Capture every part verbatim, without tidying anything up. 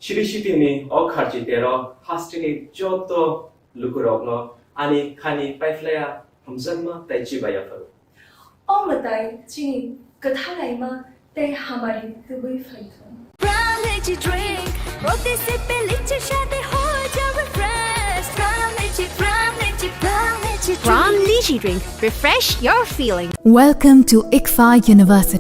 Chiri sitini o kharchi tero hasteni joto lukurokno ani khani paiphlaiya hamjakma tei chibaiya phuru. O mwtai chini kwthalaima tei hamari tubui phaithung. Pram Lychee Drink, roti se pe lychee shade ho jao refresh. Pram Lychee, Pram Lychee, Pram Lychee Drink. Pram Lychee Drink, refresh your feeling. Welcome to ICFAR University.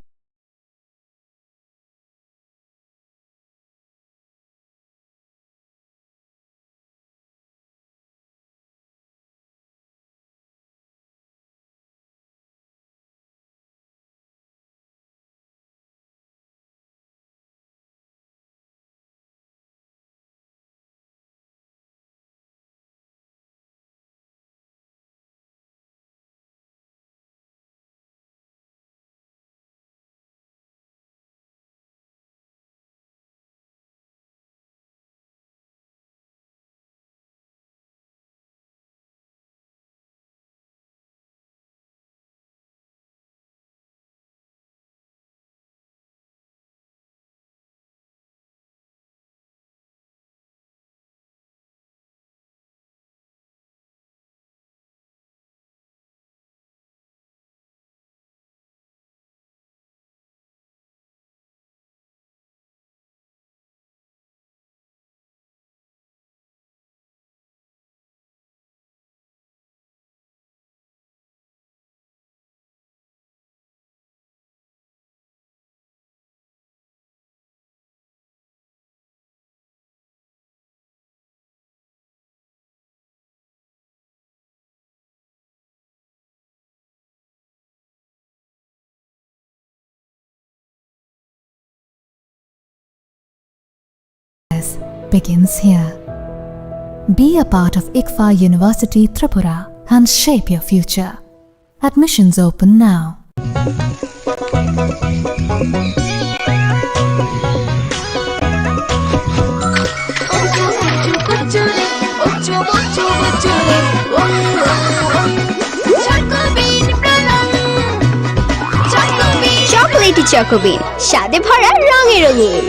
Begins here. Be a part of ICFAR University Tripura and shape your future. Admissions open now. Chocolatey Choco Bean, স্বাদে ভরা রঙে রঙিন।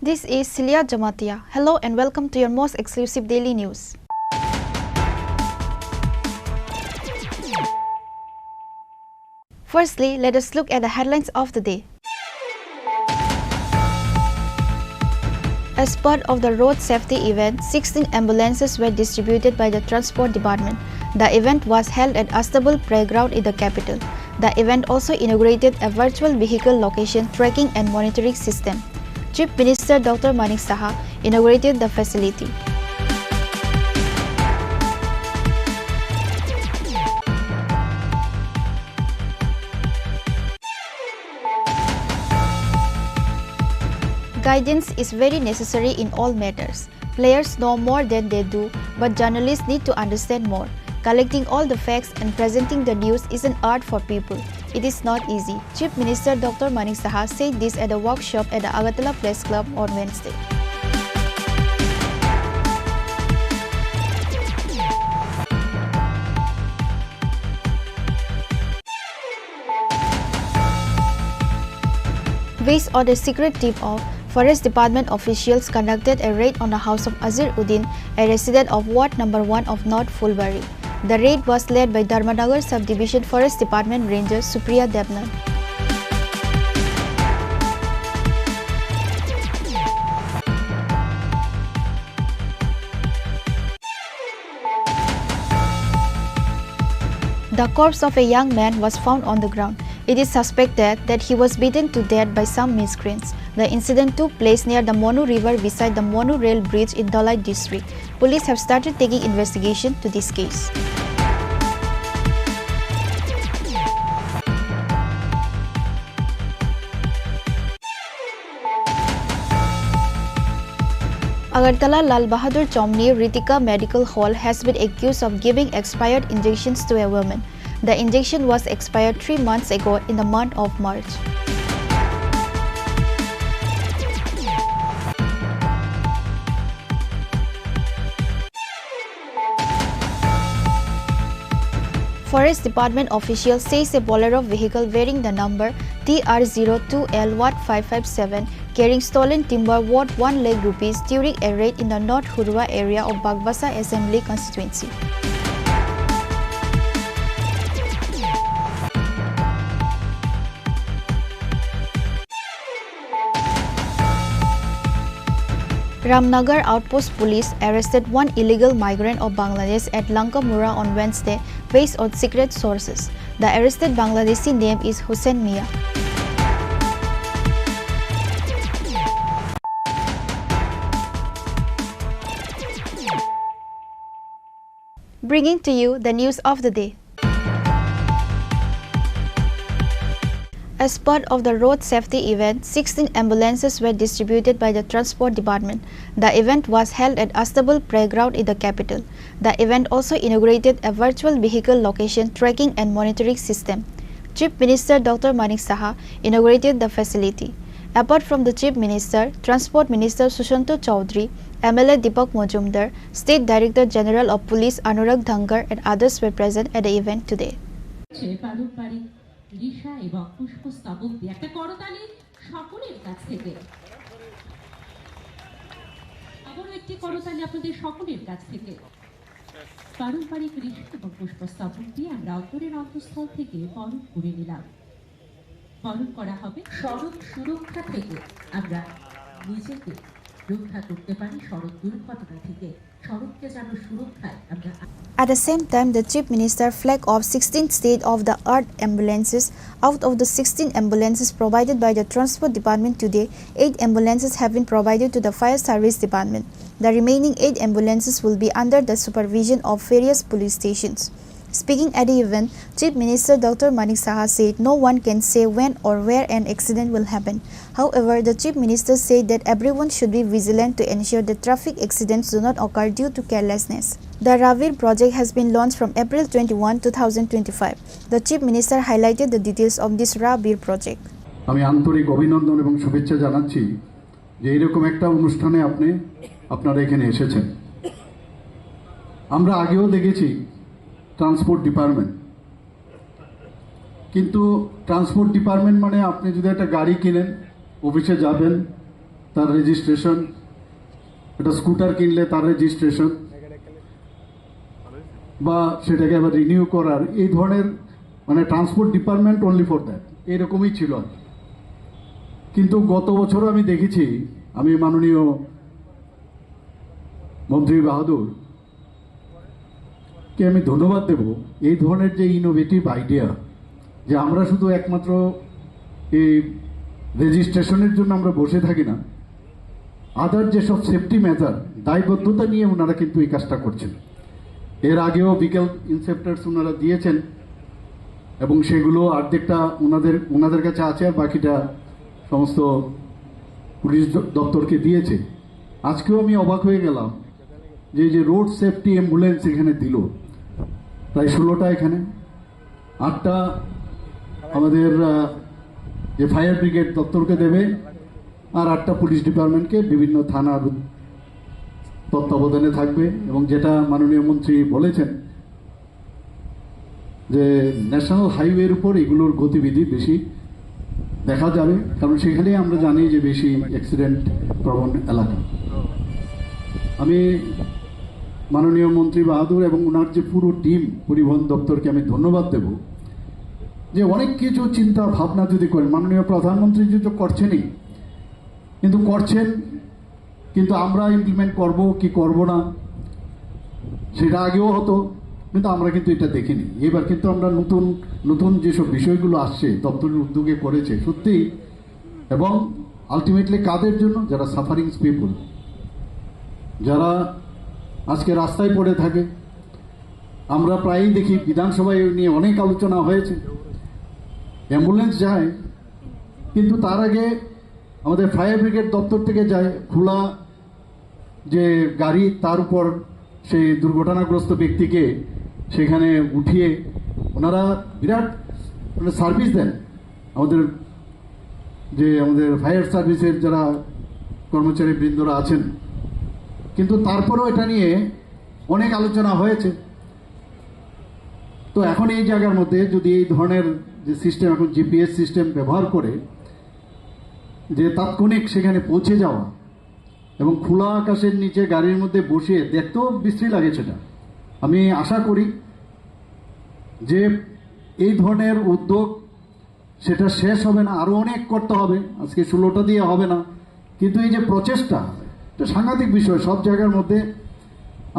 This is Celia Jamatia. Hello and welcome to your most exclusive daily news. Firstly, let us look at the headlines of the day. As part of the road safety event, sixteen ambulances were distributed by the Transport Department. The event was held at Astabul Playground in the capital. The event also inaugurated a virtual vehicle location tracking and monitoring system. Chief Minister Doctor Manik Saha inaugurated the facility. Guidance is very necessary in all matters. Players know more than they do, but journalists need to understand more. Collecting all the facts and presenting the news is an art for people. It is not easy. Chief Minister Doctor Manik Saha said this at a workshop at the Agartala Press Club on Wednesday. Based on a secret tip-off, Forest Department officials conducted a raid on the house of Azir Uddin, a resident of Ward number one of North Phulbari. The raid was led by Dharmanagar Subdivision Forest Department Ranger Supriya Debnath. The corpse of a young man was found on the ground. It is suspected that he was beaten to death by some miscreants. The incident took place near the Monu River beside the Monu Rail Bridge in Dhalai district. Police have started taking investigation to this case. Agartala Lal Bahadur Chomni Ritika Medical Hall has been accused of giving expired injections to a woman. The injection was expired three months ago in the month of March. Forest Department official says a Bolero vehicle bearing the number T R zero two L one five five seven carrying stolen timber worth one lakh rupees during a raid in the North Hurua area of Bagbasa Assembly Constituency. Ramnagar Outpost Police arrested one illegal migrant of Bangladesh at Lankamura on Wednesday, based on secret sources. The arrested Bangladeshi name is Hussein Mia. Bringing to you the news of the day. As part of the road safety event, sixteen ambulances were distributed by the Transport Department. The event was held at Astabul Playground in the capital. The event also inaugurated a virtual vehicle location tracking and monitoring system. Chief Minister Doctor Manik Saha inaugurated the facility. Apart from the Chief Minister, Transport Minister Sushanta Chowdhury, M L A Deepak Majumdar, State Director General of Police Anurag Dhankar and others were present at the event today. হচ্ছে পারম্পরিক রিশা এবং পুষ্পস্তবক দিয়ে একটা করতালি সকলের কাছ থেকে। আবারও একটি করতালি আপনাদের সকলের কাছ থেকে। পারম্পরিক রিশা এবং পুষ্পস্তবক দিয়ে আমরা অন্তরের অন্তঃস্থল থেকে বরণ করে নিলাম। বরণ করা হবে। সড়ক সুরক্ষা থেকে আমরা নিজেকে রক্ষা করতে পারি, সড়ক দুর্ঘটনা থেকে সড়ককে যেন সুরক্ষায় আমরা At the same time, the Chief Minister flagged off sixteen state-of-the-art ambulances. Out of the sixteen ambulances provided by the Transport Department today, eight ambulances have been provided to the Fire Service Department. The remaining eight ambulances will be under the supervision of various police stations. Speaking at the event, Chief Minister Doctor Manik Saha said no one can say when or where an accident will happen. However, the Chief Minister said that everyone should be vigilant to ensure that traffic accidents do not occur due to carelessness. The Ravir project has been launched from April twenty-one, two thousand twenty-five. The Chief Minister highlighted the details of this Ravir project. আমি আন্তরিক অভিনন্দন এবং শুভেচ্ছা জানাচ্ছি যে এইরকম একটা অনুষ্ঠানে আপনি, আপনারা এখানে এসেছেন। আমরা আগেও দেখেছি ট্রান্সপোর্ট ডিপার্টমেন্ট, কিন্তু ট্রান্সপোর্ট ডিপার্টমেন্ট মানে আপনি যদি একটা গাড়ি কিনেন, অফিসে যাবেন, তার রেজিস্ট্রেশন, একটা স্কুটার কিনলে তার রেজিস্ট্রেশন, বা সেটাকে আবার রিনিউ করার, এই ধরনের, মানে, transport department only for that, এরকমই ছিল আর কি। কিন্তু গত বছরও আমি দেখেছি, আমি মাননীয় মন্ত্রী বাহাদুর কে আমি ধন্যবাদ দেব, এই ধরনের যে ইনোভেটিভ আইডিয়া, যে আমরা শুধু একমাত্র এই রেজিস্ট্রেশনের জন্য আমরা বসে থাকি না, আদার যেসব সেফটি মেজার, দায়বদ্ধতা নিয়ে ওনারা কিন্তু এই কাজটা করছেন। এর আগেও ভেহিকল ইন্সপেক্টরস ওনারা দিয়েছেন এবং সেগুলো অর্ধেকটা ওনাদের, ওনাদের কাছে আছে, আর বাকিটা সমস্ত পুলিশ দ-, দপ্তরকে দিয়েছে। আজকেও আমি অবাক হয়ে গেলাম যে এই যে রোড সেফটি অ্যাম্বুলেন্স এখানে দিল, প্রায় ষোলোটা এখানে, আটটা আমাদের, আহ, যে ফায়ার ব্রিগেড দপ্তরকে দেবে, আর আটটা পুলিশ ডিপার্টমেন্টকে বিভিন্ন থানার তত্ত্বাবধানে থাকবে। এবং যেটা মাননীয় মন্ত্রী বলেছেন যে ন্যাশনাল হাইওয়ের উপর এগুলোর গতিবিধি বেশি দেখা যাবে, কারণ সেখানেই আমরা জানি যে বেশি অ্যাক্সিডেন্ট প্রবণ এলাকা। আমি মাননীয় মন্ত্রী বাহাদুর এবং ওনার যে পুরো টিম, পরিবহন দপ্তরকে আমি ধন্যবাদ দেব যে অনেক কিছু চিন্তা ভাবনা যদি করেন, মাননীয় প্রধানমন্ত্রী যদি তো করছেনই, কিন্তু করছেন, কিন্তু আমরা ইমপ্লিমেন্ট করব কি করব না, সেটা আগেও হতো, কিন্তু আমরা কিন্তু এটা দেখিনি। এবার কিন্তু আমরা নতুন নতুন যেসব বিষয়গুলো আসছে, দপ্তরের উদ্যোগে করেছে সত্যি, এবং আলটিমেটলি কাদের জন্য? যারা সাফারিং পিপল, যারা আজকে রাস্তায় পড়ে থাকে। আমরা প্রায়ই দেখি, বিধানসভায় এই নিয়ে অনেক আলোচনা হয়েছে, অ্যাম্বুলেন্স যায়, কিন্তু তার আগে আমাদের ফায়ার ব্রিগেড দপ্তর থেকে যায়, খোলা যে গাড়ি, তার উপর সেই দুর্ঘটনাগ্রস্ত ব্যক্তিকে সেখানে উঠিয়ে ওনারা বিরাট, মানে, সার্ভিস দেন আমাদের, যে আমাদের ফায়ার সার্ভিসের যারা কর্মচারী বৃন্দরা আছেন। কিন্তু তারপরেও এটা নিয়ে অনেক আলোচনা হয়েছে। তো এখন এই জায়গার মধ্যে যদি এই ধরনের যে সিস্টেম, এখন জিপিএস সিস্টেম ব্যবহার করে যে তাৎক্ষণিক সেখানে পৌঁছে যাওয়া এবং খোলা আকাশের নিচে গাড়ির মধ্যে বসিয়ে দেখতেও বিশ্রী লাগে সেটা। আমি আশা করি যে এই ধরনের উদ্যোগ, সেটা শেষ হবে না, আরও অনেক করতে হবে। আজকে ষোলোটা দিয়ে হবে না, কিন্তু এই যে প্রচেষ্টা, এটা সাংঘাতিক বিষয়। সব জায়গার মধ্যে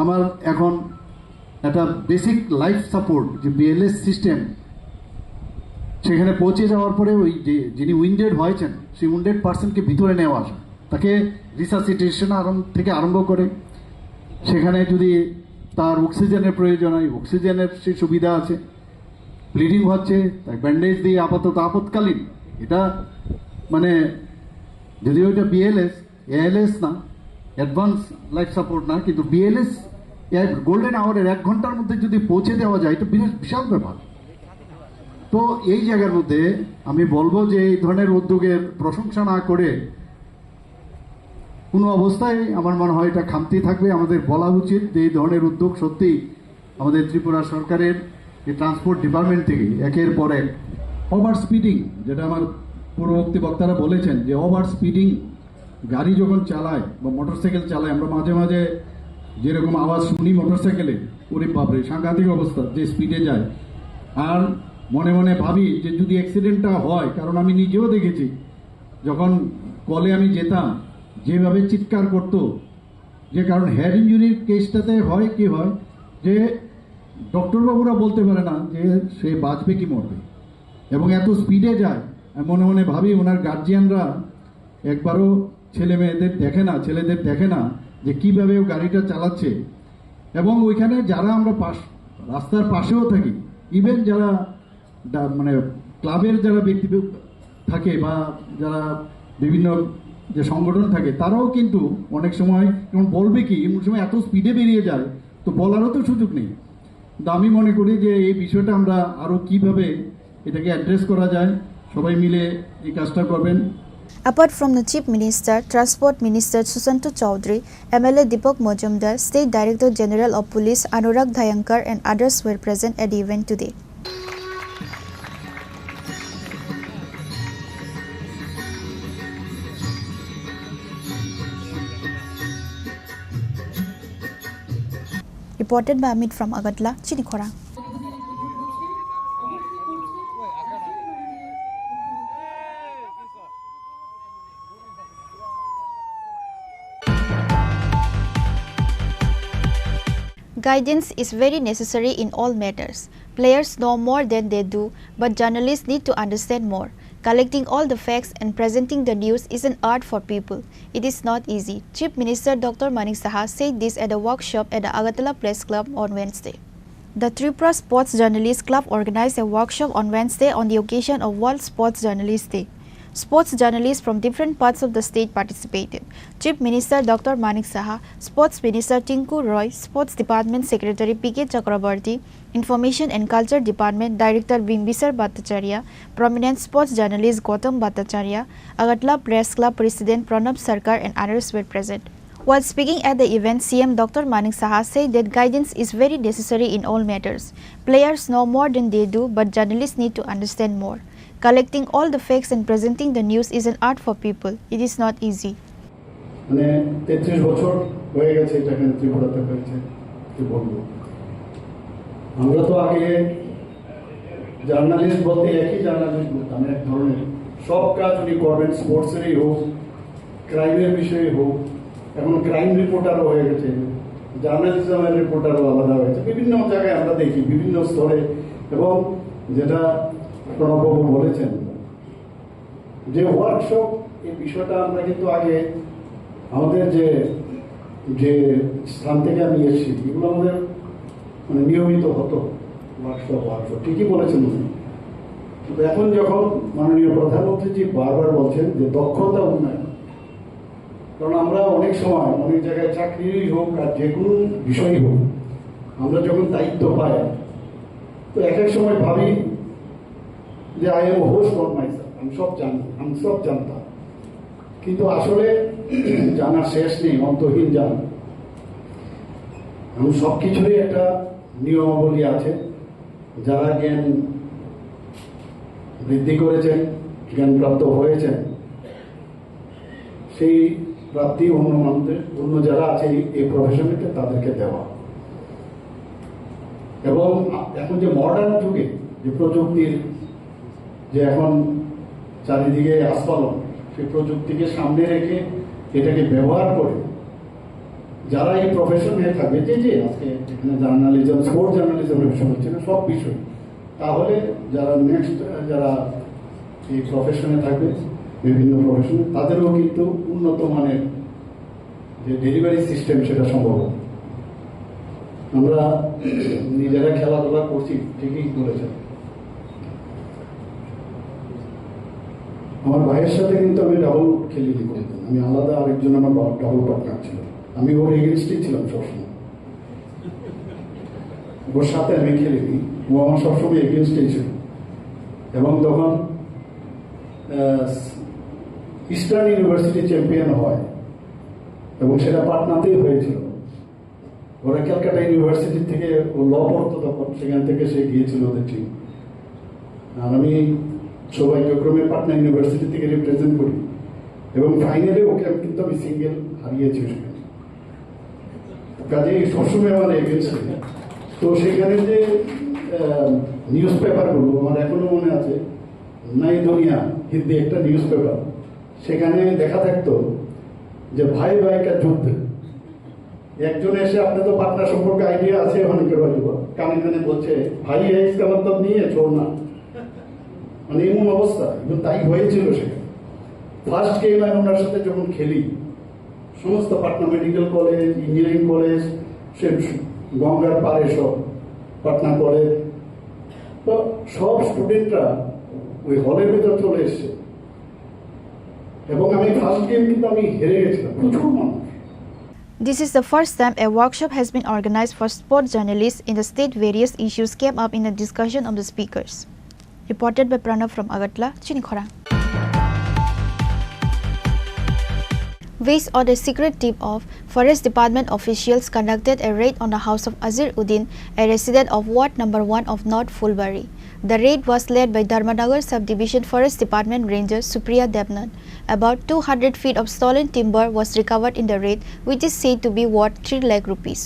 আমার এখন একটা বেসিক লাইফ সাপোর্ট, যে বিএলএস সিস্টেম, সেখানে পৌঁছে যাওয়ার পরে ওই যে যিনি উইন্ডেড হয়েছেন, সেই উইন্ডেড পার্সনকে ভিতরে নেওয়া আসা, তাকে রিসাসিটেশন আরম্ভ থেকে আরম্ভ করে সেখানে যদি তার অক্সিজেনের প্রয়োজন হয়, অক্সিজেনের সেই সুবিধা আছে। ব্লিডিং হচ্ছে, তাই ব্যান্ডেজ দিয়ে আপাতত আপৎকালীন, এটা মানে যদিও এটা বিএলএস, এএলএস না, অ্যাডভান্স লাইফ সাপোর্ট না, কিন্তু বিএলএস গোল্ডেন আওয়ারের এক ঘন্টার মধ্যে যদি পৌঁছে দেওয়া যায়, এটা বিরাট বিশাল ব্যাপার। তো এই জায়গার মধ্যে আমি বলবো যে এই ধরনের উদ্যোগের প্রশংসা না করে কোনো অবস্থায় আমার মনে হয় এটা খামতি থাকবে। আমাদের বলা উচিত যে এই ধরনের উদ্যোগ সত্যি আমাদের ত্রিপুরা সরকারের এই ট্রান্সপোর্ট ডিপার্টমেন্ট থেকে একের পর এক। ওভার স্পিডিং, যেটা আমার পূর্ববর্তী বক্তারা বলেছেন, যে ওভার স্পিডিং গাড়ি যখন চালায় বা মোটরসাইকেল চালায়, আমরা মাঝে মাঝে যেরকম আওয়াজ শুনি মোটরসাইকেলে, ওরে বাপরে, সাংঘাতিক অবস্থা, যে স্পিডে যায়। আর মনে মনে ভাবি যে যদি অ্যাক্সিডেন্টটা হয়, কারণ আমি নিজেও দেখেছি, যখন কলে আমি যেতাম, যেভাবে চিৎকার করতো, যে কারণ হেড ইঞ্জুরির কেসটাতে হয় কি হয়, যে ডক্টর বাবুরা বলতে পারে না যে সে বাঁচবে কি মরবে, এবং এত স্পিডে যায়। আমি মনে মনে ভাবি, ওনার গার্জিয়ানরা একবারও ছেলে মেয়েদের দেখে না, ছেলেদের দেখে না যে কিভাবে ও গাড়িটা চালাচ্ছে। এবং ওইখানে যারা আমরা পাশ, রাস্তার পাশেও থাকি, ইভেন যারা ডা-, মানে ক্লাবের যারা ব্যক্তি থাকে বা যারা বিভিন্ন যে সংগঠন থাকে, তারাও কিন্তু অনেক সময় যেমন বলবে কি, এমন সময় এত স্পিডে বেরিয়ে যায়, তো বলারও তো সুযোগ নেই। তো আমি মনে করি যে এই বিষয়টা আমরা আরও কিভাবে এটাকে অ্যাড্রেস করা যায়, সবাই মিলে এই কাজটা করবেন। Apart from the Chief Minister, Transport Minister Susanto Chowdhury, M L A Deepak Majumdar, State Director General of Police Anurag Dhayankar and others were present at the event today. Reported by Amit from Agartala, Chini Khorang. Guidance is very necessary in all matters. Players know more than they do, but journalists need to understand more. Collecting all the facts and presenting the news is an art for people. It is not easy. Chief Minister Doctor Manik Saha said this at a workshop at the Agartala Press Club on Wednesday. The Tripura Sports Journalists Club organized a workshop on Wednesday on the occasion of World Sports Journalists Day. Sports journalists from different parts of the state participated. Chief Minister Doctor Manik Saha, Sports Minister Tinku Roy, Sports Department Secretary P K Chakraborty, Information and Culture Department Director Bimbisar Bhattacharya, prominent sports journalist Gautam Bhattacharya, Agartala Press Club President Pranab Sarkar and others were present. While speaking at the event, C M Doctor Manik Saha said that guidance is very necessary in all matters. Players know more than they do, but journalists need to understand more. Collecting all the facts and presenting the news is an art for people. It is not easy. মানে তেত্রিশ বছর হয়ে গেছে এটা এখানে ত্রিপুরাতে হয়েছে, কি বলবো। আমরা তো আগে জার্নালিস্ট বলতে একই জার্নালিস্ট বলতাম, এক ধরনের সব কাজ উনি করবেন, স্পোর্টসেরই হোক, ক্রাইমের বিষয়ে হোক, এখন ক্রাইম রিপোর্টারও হয়ে গেছে। জার্নালিজমের রিপোর্টারও আলাদা হয়েছে। বিভিন্ন জায়গায় আমরা দেখি, বিভিন্ন স্তরে। এবং যেটা প্রণববাবু বলেছেন, যে ওয়ার্কশপ, এই বিষয়টা আমরা কিন্তু আগে আমাদের যে, যে স্থান থেকে আমি এসেছি, এগুলো আমাদের মানে নিয়মিত হতো, ওয়ার্কশপ, ওয়ার্কশপ, ঠিকই বলেছেন উনি। কিন্তু এখন যখন মাননীয় প্রধানমন্ত্রীজি বারবার বলছেন যে দক্ষতা উন্নয়ন, কারণ আমরা অনেক সময় অনেক জায়গায় চাকরি হোক আর যে কোনো বিষয়ই হোক, আমরা যখন দায়িত্ব পাই, তো এক এক সময় ভাবি যে I am host on my, আমি সব জানি, আমি সব জানতাম। কিন্তু আসলে জানার শেষ নেই, অন্তহীন জানা। এবং সব কিছুরই একটা নিয়মাবলী আছে। যারা জ্ঞান বৃদ্ধি করেছেন, জ্ঞানপ্রাপ্ত হয়েছেন, সেই প্রাপ্তি অন্য মানুষদের, অন্য যারা আছে এই, এই প্রফেশনেতে, তাদেরকে দেওয়া। এবং এখন যে মডার্ন যুগে যে প্রযুক্তির যে এখন চারিদিকে আস্ফালন, সেই প্রযুক্তিকে সামনে রেখে এটাকে ব্যবহার করে যারা এই প্রফেশনে থাকবে, যে, যে আজকে এখানে জার্নালিজম, স্পোর্টস জার্নালিজম প্রফেশন হচ্ছে না, সব বিষয়, তাহলে যারা নেক্সট, যারা এই প্রফেশনে থাকবে, বিভিন্ন প্রফেশনে, তাদেরও কিন্তু উন্নত মানের যে ডেলিভারি সিস্টেম, সেটা সম্ভব হবে। আমরা নিজেরা খেলাধুলা করছি, ঠিকই বলেছেন। আমার ভাইয়ের সাথে কিন্তু আমি ডাবল খেলিনি কোনোদিন। আমি আলাদা, আরেকজন আমার ডাবল পার্টনার ছিল। আমি ওর এগেনস্টে ছিলাম সবসময়, ওর সাথে আমি খেলিনি। ও আমার সবসময় এগেনস্টে ছিল। এবং তখন ইস্টার্ন ইউনিভার্সিটি চ্যাম্পিয়ন হয়, এবং সেটা পাটনাতেই হয়েছিল। ওরা ক্যালকাটা ইউনিভার্সিটি থেকে, ও ল পড়তো তখন, সেখান থেকে সে গিয়েছিল ওদের টিম। আর আমি সৌভাগ্যক্রমে পাটনা ইউনিভার্সিটি থেকে রিপ্রেজেন্ট করি, এবং ফাইনালে ওকে কিন্তু আমি সিঙ্গেল হারিয়েছি সেখানে। কাজেই সবসময় আমার এগেনস্ট। তো সেখানে যে নিউজ পেপারগুলো, আমার এখনো মনে আছে, নই দুনিয়া, হিন্দি একটা নিউজ পেপার, সেখানে লেখা থাকতো যে ভাই ভাই কা যুদ্ধ। একজন এসে, আপনি তো পাটনা সম্পর্কে আইডিয়া আছে অনেকের হয়তো বা, কানে কানে বলছে, "ভাই হ্যায়, ইসকা মতলব নেই হ্যায়, ছোড়না।" মানে এমন অবস্থা, কিন্তু তাই হয়েছিল সেখানে। ফার্স্ট গেম আমি ওনার সাথে যখন খেলি, সমস্ত Patna medical college, engineering college, সে গঙ্গার পাড়ে সব পাটনা কলেজ, তো সব স্টুডেন্টরা ওই হলের ভিতর চলে এসছে। এবং আমি ফার্স্ট গেম কিন্তু আমি হেরে গেছিলাম, প্রচুর মানুষ। This is the first time a workshop has been organized for sport journalists in the state. Various issues came up in the discussion of the speakers. Reported by Pranav from Agartala, Chinikhora. Based on a secret tip-off, Forest Department officials conducted a raid on the house of Azir Uddin, a resident of Ward Number One of North Phulbari. The raid was led by Dharmanagar Subdivision Forest Department Ranger Supriya Debnath. About two hundred feet of stolen timber was recovered in the raid, which is said to be worth three lakh rupees.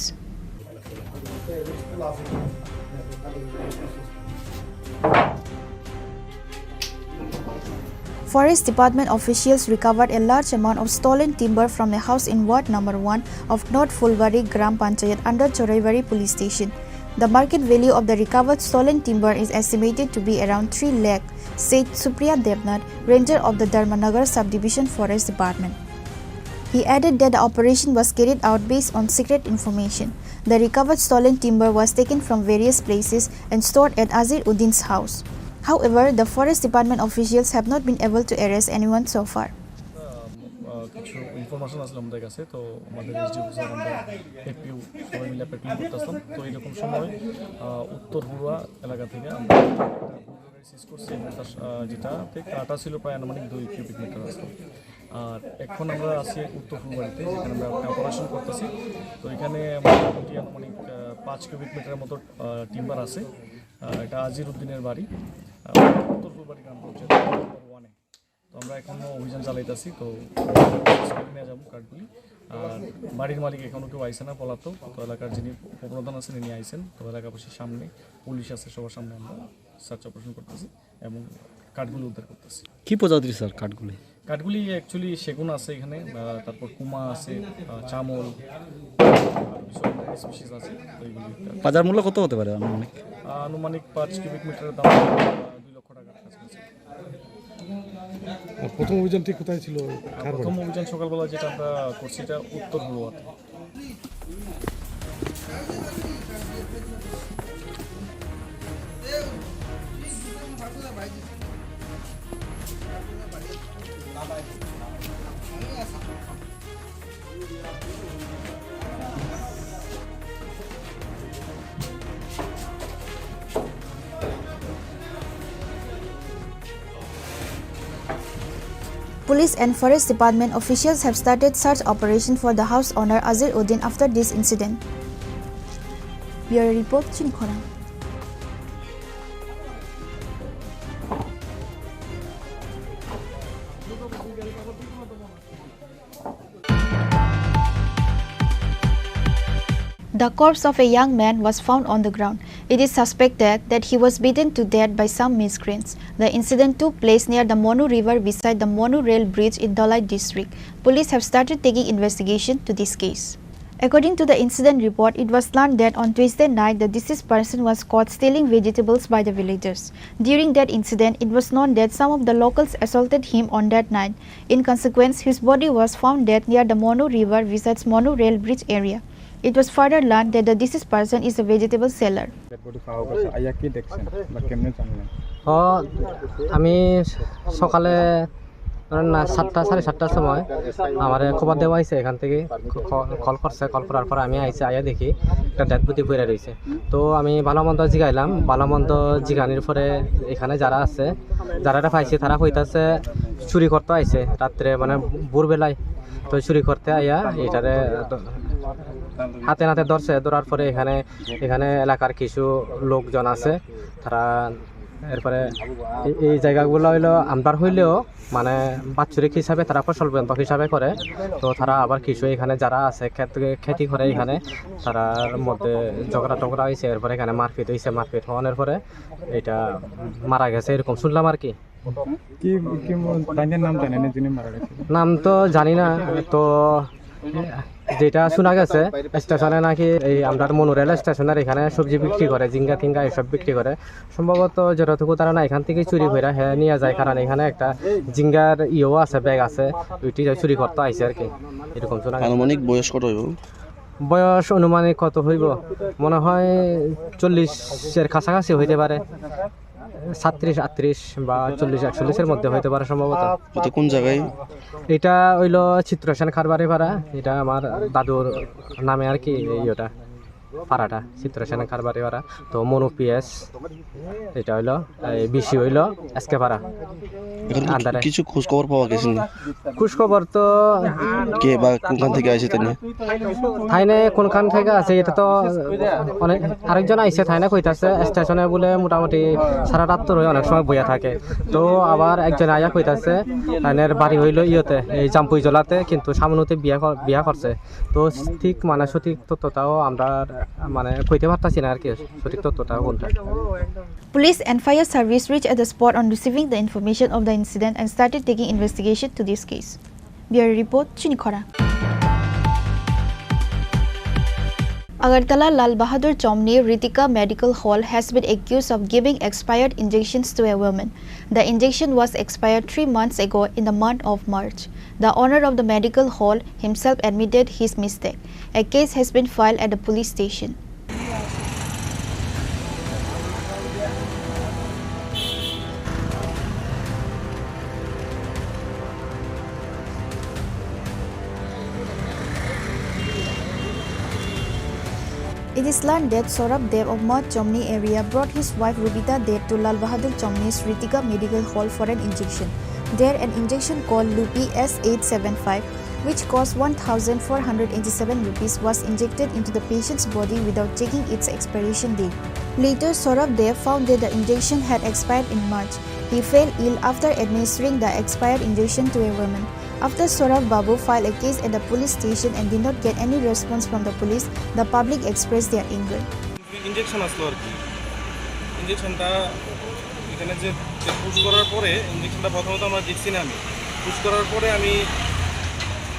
Forest Department officials recovered a large amount of stolen timber from a house in Ward Number One of North Phulbari Gram Panchayat under Choraibari Police Station. The market value of the recovered stolen timber is estimated to be around three lakh, said Supriya Debnath, ranger of the Dharmanagar Subdivision Forest Department. He added that the operation was carried out based on secret information. The recovered stolen timber was taken from various places and stored at Azir Uddin's house. However, the Forest Department officials have not been able to arrest anyone so far. আহ, কিছু ইনফরমেশন আসলো আমাদের কাছে, তো আমাদের SDO sir, আমরা এফপিও সবাই মিলে পেট্রোলিং করতেছিলাম। তো এরকম সময় আহ, উত্তর হুড়া এলাকা থেকে আমরা একটা সিজ করছি, এবং তার আহ, যেটাতে কাটা ছিল প্রায় আনুমানিক দুই কিউবিক মিটার আছে। আর এখন আমরা আছি উত্তর ফুলবাড়িতে, যেখানে আমরা একটা অপারেশন করতেছি। তো এখানে মোটামুটি আনুমানিক আহ, পাঁচ কিউবিক মিটারের মতো টিম্বার আছে। আহ, এটা আজির উদ্দিনের বাড়ি, আহ, উত্তর ফুলবাড়ি গ্রাম পঞ্চায়েত নম্বর ওয়ানে। তো আমরা এখনো অভিযান চালাইতেছি। তো নিয়ে যাবো কাঠগুলি। আর বাড়ির মালিক এখনো কেউ আইছে না, পলাতক। তো এলাকার যিনি উপপ্রধান আছেন, তিনি আইছেন। তো এলাকাবাসীর সামনে, পুলিশ আছে, সবার সামনে আমরা সার্চ অপারেশন করতেছি এবং কাঠগুলি উদ্ধার করতেছি। কি প্রজাতির স্যার কাঠগুলি? কাঠগুলি অ্যাকচুয়ালি সেগুন আছে এখানে, আহ, তারপর কুমা আছে, আহ, চামল, আরো কিছু স্পিসিস আছে, তো এইগুলি একটা। বাজার মূল্য কত হতে পারে আনুমানিক? আহ, আনুমানিক পাঁচ কিউবিক মিটারের দাম, আহ, দুই লক্ষ টাকার কাছাকাছি। আর প্রথম অভিযান ঠিক কোথায় ছিল? আর খারপাড়ে? প্রথম অভিযান সকালবেলা যেটা আমরা করছি, এটা উত্তর হলুয়াতে। Police and Forest Department officials have started search operation for the house owner Azir Uddin after this incident. Bureau report, Chini Khorang. The corpse of a young man was found on the ground. It is suspected that he was beaten to death by some miscreants. The incident took place near the Monu River beside the Monu Rail Bridge in Dhalai district. Police have started taking investigation to this case. According to the incident report, it was learned that on Tuesday night, the deceased person was caught stealing vegetables by the villagers. During that incident, it was known that some of the locals assaulted him on that night. In consequence, his body was found dead near the Monu River besides Monu Rail Bridge area. It was further learned that the deceased person is a vegetable seller. Dead body পাওয়া গেছে, আইয়া কি দেখছেন বা কেমনে জানলেন? ও, আমি সকালে ধরেন না, সাতটা, সাড়ে সাতটার সময় আমারে খবর দেওয়া হয়েছে এখান থেকে, ক-, ক-, কল করছে। কল করার পরে আমি আইছি, আইয়া দেখি একটা ডেড বডি পড়ে রয়েছে। তো আমি ভালো মন্দ জিগাইলাম, ভালো মন্দ জিগানির পরে এখানে যারা আছে, যারা এটা পাইছে, তারা কইতাছে চুরি করতে আইছে রাত্রে, মানে ভোরবেলায়। তো চুরি করতে আইয়া এটারে হাতে নাতে ধরছে, ধরার পরে এখানে, এখানে এলাকার কিছু লোকজন আছে, তারা এরপরে এই, এই জায়গাগুলো হইলো আমরার হইলেও মানে বাৎসরিক হিসাবে তারা ফসল বন্ধক হিসাবে করে। তো তারা আবার কিছু এখানে যারা আছে খেত, খেতি করে এখানে, তারার মধ্যে ঝগড়া টগড়া হয়েছে, এরপরে এখানে মারপিট হয়েছে। মারপিট হওয়ানোর পরে এটা মারা গেছে, এরকম শুনলাম আর কি। কি, কি ম-, তাদের নাম জানেন যিনি মারা গেছে? নাম তো জানি না। তো যেটা শোনা গেছে, স্টেশনে নাকি এই আমরা মনু রেল স্টেশনের এখানে সবজি বিক্রি করে, ঝিঙ্গা টিঙ্গা এসব বিক্রি করে। সম্ভবত যতটুকু তারা না এখান থেকে চুরি করে হ্যাঁ নিয়ে যায়, কারণ এখানে একটা ঝিঙ্গার ইয়েও আছে, ব্যাগ আছে, ওইটি চুরি করতে আইছে আর কি, এরকম শোনা গেছে। আনুমানিক বয়স কত হইব? বয়স আনুমানিক কত হইব? মনে হয় চল্লিশের কাছাকাছি হইতে পারে, সাতত্রিশ, আটত্রিশ বা চল্লিশ, একচল্লিশের মধ্যে হইতে পারে সম্ভবত। এটা কোন জায়গায়? এটা হইলো চিত্রসেন কারবারি পাড়া, এটা আমার দাদুর নামে আর কি, এই ইয়েটা, পাড়াটা চিত্রসেন কারবারি পাড়া। তো মনু পিএস, এটা হইলো এই বিসি হইলো এসকে পাড়া। এখন কি আন্ডারে। কিছু খোঁজ খবর পাওয়া গেছে নি? খোঁজ খবর তো কে বা কোনখান থেকে আইছে তাই নিয়ে? থাইনে কোনখান থেকে আছে, এটা তো অনেক, আরেকজন আইছে, থাইনে কইতাছে স্টেশনে বলে মোটামুটি সারা রাত তো রয়ে অনেক সময় বইয়া থাকে। তো আবার একজন আয়া কইতাছে, থাইনের বাড়ি হইলো ইয়েতে, এই জাম্পুই জলাতে, কিন্তু সামনেতে বিয়া কর-, বিয়া করছে। তো ঠিক মানে সঠিক তথ্যটাও আমরা মানে কইতে পারতাছি না আর কি, সঠিক তথ্যটা কোনটা। Police and fire service reached at the spot on receiving the information of the incident and started taking investigation to this case. Bureau report, Chini Khorang. Agartala Lal Bahadur Chomni Ritika Medical Hall has been accused of giving expired injections to a woman. The injection was expired three months ago in the month of March. The owner of the medical hall himself admitted his mistake. A case has been filed at the police station. It is learned that Saurabh Deb of Mount Chomni area brought his wife Rubita Deb to Lal Bahadur Chomni's Ritika Medical Hall for an injection. There, an injection called Lupi S eight seven five, which cost one thousand four hundred eighty-seven rupees, was injected into the patient's body without checking its expiration date. Later, Saurabh Deb found that the injection had expired in March. He fell ill after administering the expired injection to a woman. After Saurabh Babu filed a case at the police station and did not get any response from the police, the public expressed their anger. Injection আসলো আর কি। ইঞ্জেকশনটা এখানে যে, যে পুশ করার পরে, ইঞ্জেকশনটা প্রথমত আমরা দেখছি না আমি। পুশ করার পরে আমি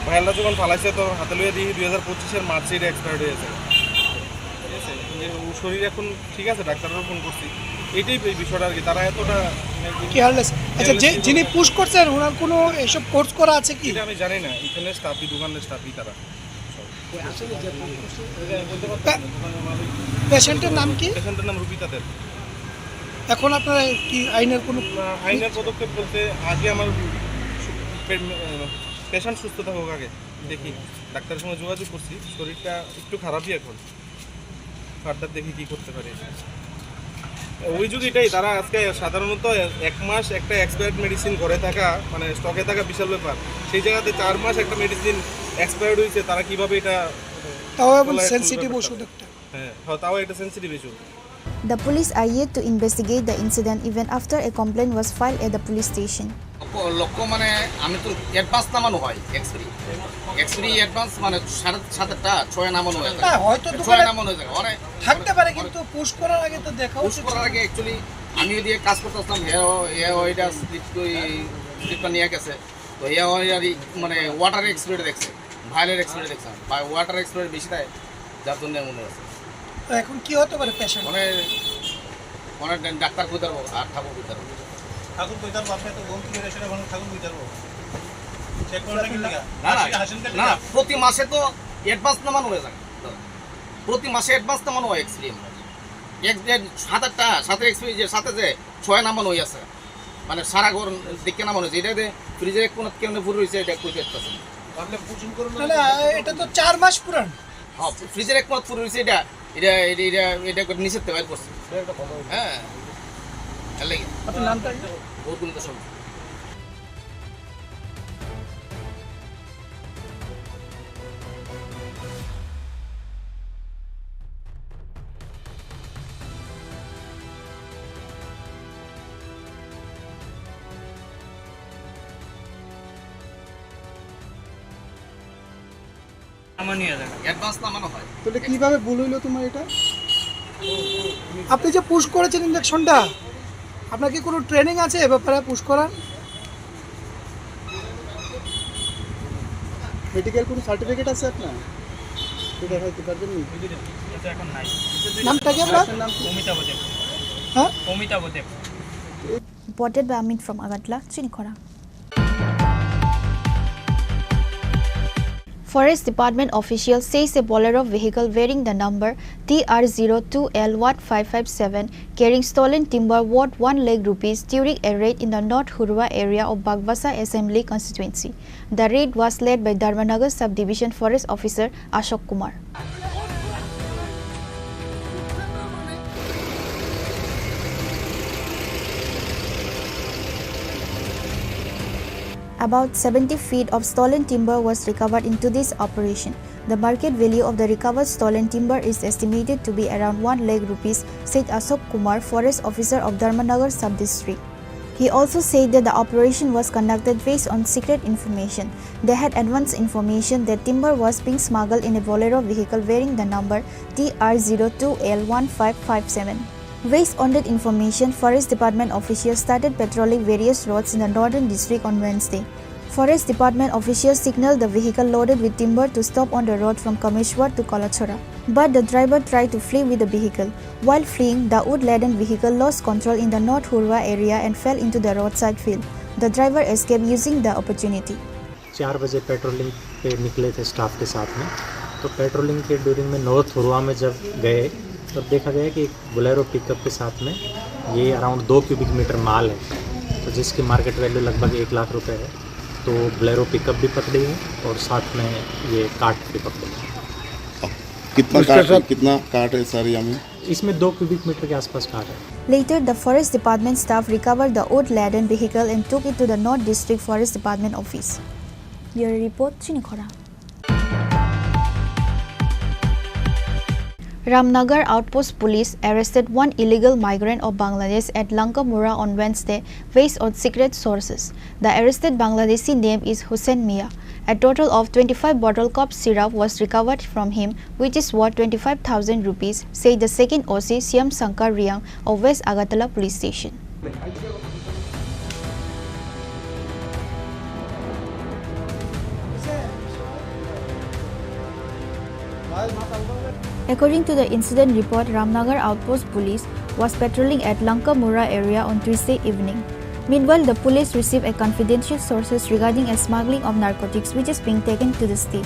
ভাইয়ালটা যখন ফালাইছে, তো হাতে লইয়া দেখি দুই হাজার পঁচিশের মার্চে এটা এক্সপায়ার্ড হয়ে গেছে। শরীর এখন ঠিক আছে, ডাক্তারও ফোন করছি। এইটাই এই বিষয়টা আর কি, তারা এতটা মানে কি কেয়ারলেস। আচ্ছা, যে, কেয়ারলেস। যিনি পুশ করছেন, ওনার কোনো এসব কোর্স করা আছে কি? এটা আমি জানি না, এখানে স্টাফই, দোকানের স্টাফই তারা। পে-, পেশেন্টের নাম কি? পেশেন্টের নাম রুবিতা দেব। এখন আপনারা কি আইনের কোনো না, আইনের পদক্ষেপ বলতে আগে আমার পে-, পেশেন্ট সুস্থ থাকুক আগে, দেখি। ডাক্তারের সঙ্গে যোগাযোগ করছি, শরীরটা একটু খারাপই এখন, ফার্দার দেখি কি করতে পারি। অভিযোগ এটাই, তারা আজকে সাধারণত এক মাস একটা এক্সপায়ার্ড মেডিসিন ঘরে থাকা, মানে স্টকে থাকা বিশাল ব্যাপার। সেই জায়গাতে চার মাস একটা মেডিসিন এক্সপায়ার্ড হয়েছে, তারা কিভাবে এটা তাও এখন খোলা এখন সেন্সিটিভ ব্যাপারটা। ওষুধ একটা। হ্যাঁ, হ্যাঁ, তাও একটা sensitive issue. The police are yet to investigate the incident even after a complaint was filed at the police station. লক্ষ্য, লক্ষ্য মানে আমি তো অ্যাডভান্স নামানো হয় এক্সরে, এক্সরে অ্যাডভান্স মানে সাড়ে সাতটা ছয় নামানো হয়ে থাকে। না, হয়তো ছয় দোকানে নামানো হয়ে থাকে, অনেক থাকতে পারে, কিন্তু পুশ করার আগে তো দেখা পুশ উচিত করার ছিল। আগে অ্যাকচুয়ালি আমি ওইদিকে কাজ করতে আসলাম, হে, হে ওইটা স্লিপ, ওই স্লিপটা নিয়ে গেছে, তো হে ওই আর কি মানে ওয়াটার এক্সপ্রেড দেখছে, ভায়োলেট এক্সপ্রেড দেখছে, বা ওয়াটার এক্সপ্রেড বেশি দেয়, যার জন্য এমন হয়েছে। তো এখন কি হতে পারে পেশেন্ট? মানে, মানে ডাক্তার কই ধরবো আর ঠাকুর কই ধরবো? ঠাকুর কই ধরবো? আপনি তো ঘুম থেকে এসে এখন ঠাকুর কই ধরবো? চেক করলে কি লেখা? না, না, হাসিন, হাসিন কে না, লেখা? প্রতি মাসে তো অ্যাডভান্স নামানো হয়ে যায়। প্রতি মাসে অ্যাডভান্স নামানো হয় এক্সপিরিয়েন্স। এক, এক সাত আটটা, সাথে এক্সপিরিয়েন্স, সাথে যে ছয় নামানো হয়ে আছে। মানে সারা ঘর দেখে নামানো হয়েছে। এটা যে ফ্রিজের এক কোণাত কেমনে ভরে রয়েছে, এটা কই দেখতেছেন। না, না, এটা তো চার মাস পুরান। হ্যাঁ, ফ্রিজের এক কোণাত ভরে রয়েছে এটা। এটা, এটা, এটা, এটা করে নিচের থেকে বাইর করছে। হ্যাঁ, ভালো লাগে। আপনার নামটা কি? গৌতম দাস। আমার নিয়ে যান। অ্যাডভান্স নামানো হয়। তাহলে কিভাবে ভুল হইলো তোমার এটা? আপনি যে পুশ করেছেন ইঞ্জেকশনটা, আপনার কি কোনো ট্রেনিং আছে এ ব্যাপারে পুশ করার? মেডিকেল কোনো সার্টিফিকেট আছে আপনার? এটা দেখাইতে পারবেন নি? এটা এখন নাই। নামটা কি আপনার? আপনার নাম কি? অমিতাভ দেব। হ্যাঁ? অমিতাভ দেব। Reported by Amit from Agartala, Chinikhora. Forest Department official says a Bolero vehicle bearing the number T R zero two L one five five seven carrying stolen timber worth one lakh rupees during a raid in the North Hurwa area of Bagbasa Assembly Constituency. The raid was led by Dharmanagar Subdivision Forest Officer Ashok Kumar. About seventy feet of stolen timber was recovered in today's operation. The market value of the recovered stolen timber is estimated to be around one lakh rupees, said Ashok Kumar, forest officer of Dharmanagar sub-district. He also said that the operation was conducted based on secret information. They had advance information that timber was being smuggled in a Bolero vehicle bearing the number T R zero two L one five five seven. Based on that information, Forest Department officials started patrolling various roads in the northern district on Wednesday. Forest Department officials signaled the vehicle loaded with timber to stop on the road from Kameshwar to Kalachora. But the driver tried to flee with the vehicle. While fleeing, the wood-laden vehicle lost control in the North Hurwa area and fell into the roadside field. The driver escaped using the opportunity. चार बजे पेट्रोलिंग पे निकले थे स्टाफ के साथ में। तो पेट्रोलिंग के ड्यूरिंग में नॉर्थ हुरवा में जब गए, तब देखा गया कि एक बोलेरो पिकअप के साथ में ये अराउंड दो क्यूबिक मीटर माल है, तो जिसकी मार्केट वैल्यू लगभग एक लाख रुपए है। तो बोलेरो पिकअप भी पकड़ी है और साथ में ये कार्ट भी पकड़ी है। कितना उसके कार्ट, साथ कितना कार्ट है सर, यहाँ में? इसमें दो क्यूबिक मीटर के आसपास कार्ट है। Later, the forest department staff recovered the wood-laden vehicle and took it to the North District Forest Department office. Bureau report, Chinikhora. Ramnagar Outpost Police arrested one illegal migrant of Bangladesh at Lankamura on Wednesday, based on secret sources. The arrested Bangladeshi name is Hussein Mia. A total of twenty-five bottle cough syrup was recovered from him, which is worth twenty-five thousand rupees, said the second O C Shyam Shankar Riang of West Agartala Police Station. According to the incident report, Ramnagar Outpost Police was patrolling at Lankamura area on Tuesday evening. Meanwhile, the police received a confidential sources regarding a smuggling of narcotics which is being taken to the state.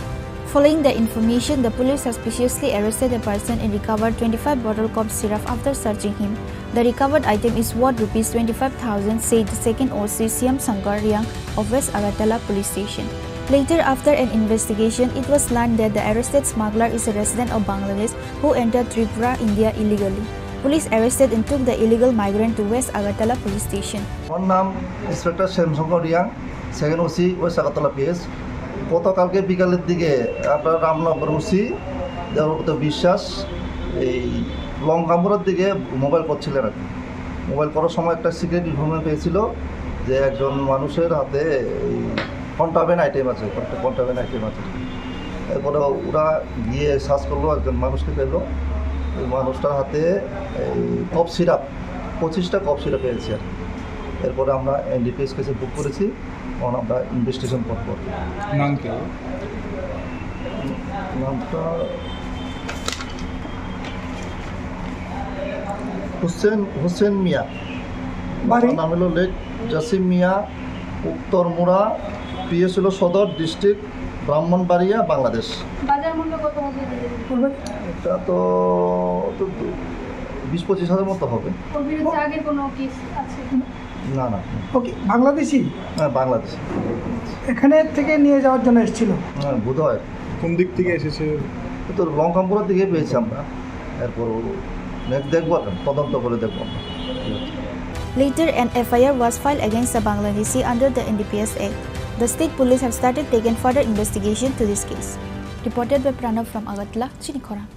Following the information, the police suspiciously arrested a person and recovered twenty-five bottle cough syrup. After searching him, the recovered item is worth rupees twenty-five thousand, said the second O C Shyam Shankar Riang of West Agartala Police Station. Later, after an investigation, it was learned that the arrested smuggler is a resident of Bangladesh who entered Tripura, India illegally. Police arrested and took the illegal migrant to West Agartala Police Station. আমার নাম inspector Shyamshankar Reang, second OC west Agartala PS. গতকালকে বিকালের দিকে আপনার রামনগর ওসি দেবব্রত বিশ্বাস এই লঙ্কামুড়ার দিকে মোবাইল করছিলেন আর কি। মোবাইল করার সময় একটা সিক্রেট ইনফরমেশন পেয়েছিল যে একজন মানুষের হাতে এই কন্ট্রাব্যান্ড আইটেম আছে, কন্ট্রাব্যান্ড আইটেম আছে। এরপরে ওরা গিয়ে সার্চ করলো, একজন মানুষকে পেলো। ওই মানুষটার হাতে এই কফ সিরাপ, পঁচিশটা কফ সিরাপ পেয়েছে আর কি। এরপরে আমরা এনডিপিএস কেসে বুক করেছি, এখন আমরা ইনভেস্টিগেশন করবো আর কি। নাম কি? নামটা হোসেন, হোসেন মিয়া। বাড়ি? নাম হলো লেক জাসিম মিয়া, উত্তর মুড়া, পিএস হলো সদর, ডিস্ট্রিক্ট ব্রাহ্মণবাড়িয়া, বাংলাদেশ। বাজার মূল্য কত হবে? এটা তো, তো বিশ পঁচিশ হাজার মতো হবে। ওর বিরুদ্ধে আগের কোনো কেস আছে? না, না। ওকে, বাংলাদেশি? হ্যাঁ, বাংলাদেশি। এখানে থেকে নিয়ে যাওয়ার জন্য এসেছিল? হ্যাঁ, বোধ হয়। কোন দিক থেকে এসেছে? তো লঙ্কামপুরের দিকে পেয়েছি আমরা। এরপর ও নেক্সট দেখবো, তদন্ত করে দেখবো আমরা। Later, an F I R was filed against the Bangladeshi under the N D P S Act. The state police have started taking further investigation to this case. Reported by Pranav from Agartala, Chinikhorang.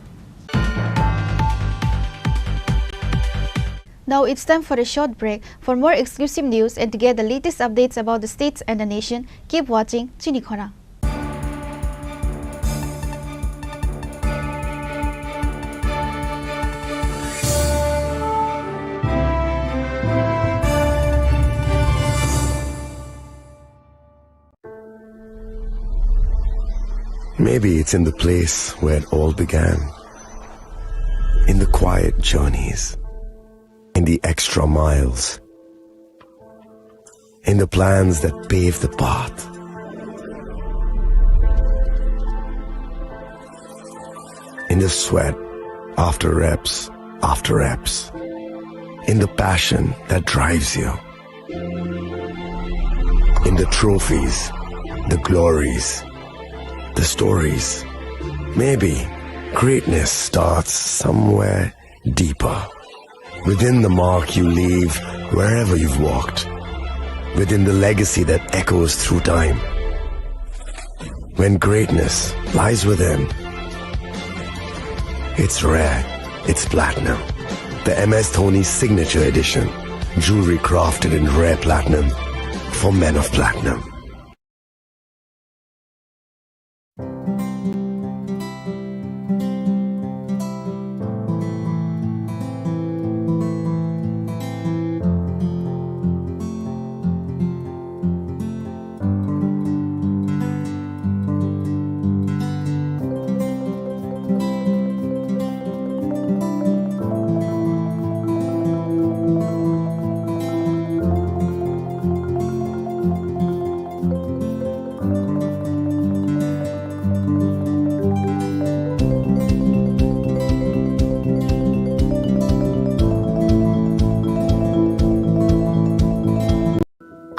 Now it's time for a short break. For more exclusive news and to get the latest updates about the states and the nation, keep watching Chinikhorang. Maybe it's in the place where it all began. In the quiet journeys, in the extra miles, in the plans that pave the path, in the sweat after reps after reps, in the passion that drives you. In the trophies, the glories, the stories. Maybe greatness starts somewhere deeper. Within the mark you leave wherever you've walked. Within the legacy that echoes through time. When greatness lies within, it's rare, it's platinum. The M S Dhoni Signature Edition, jewelry crafted in rare platinum for men of platinum.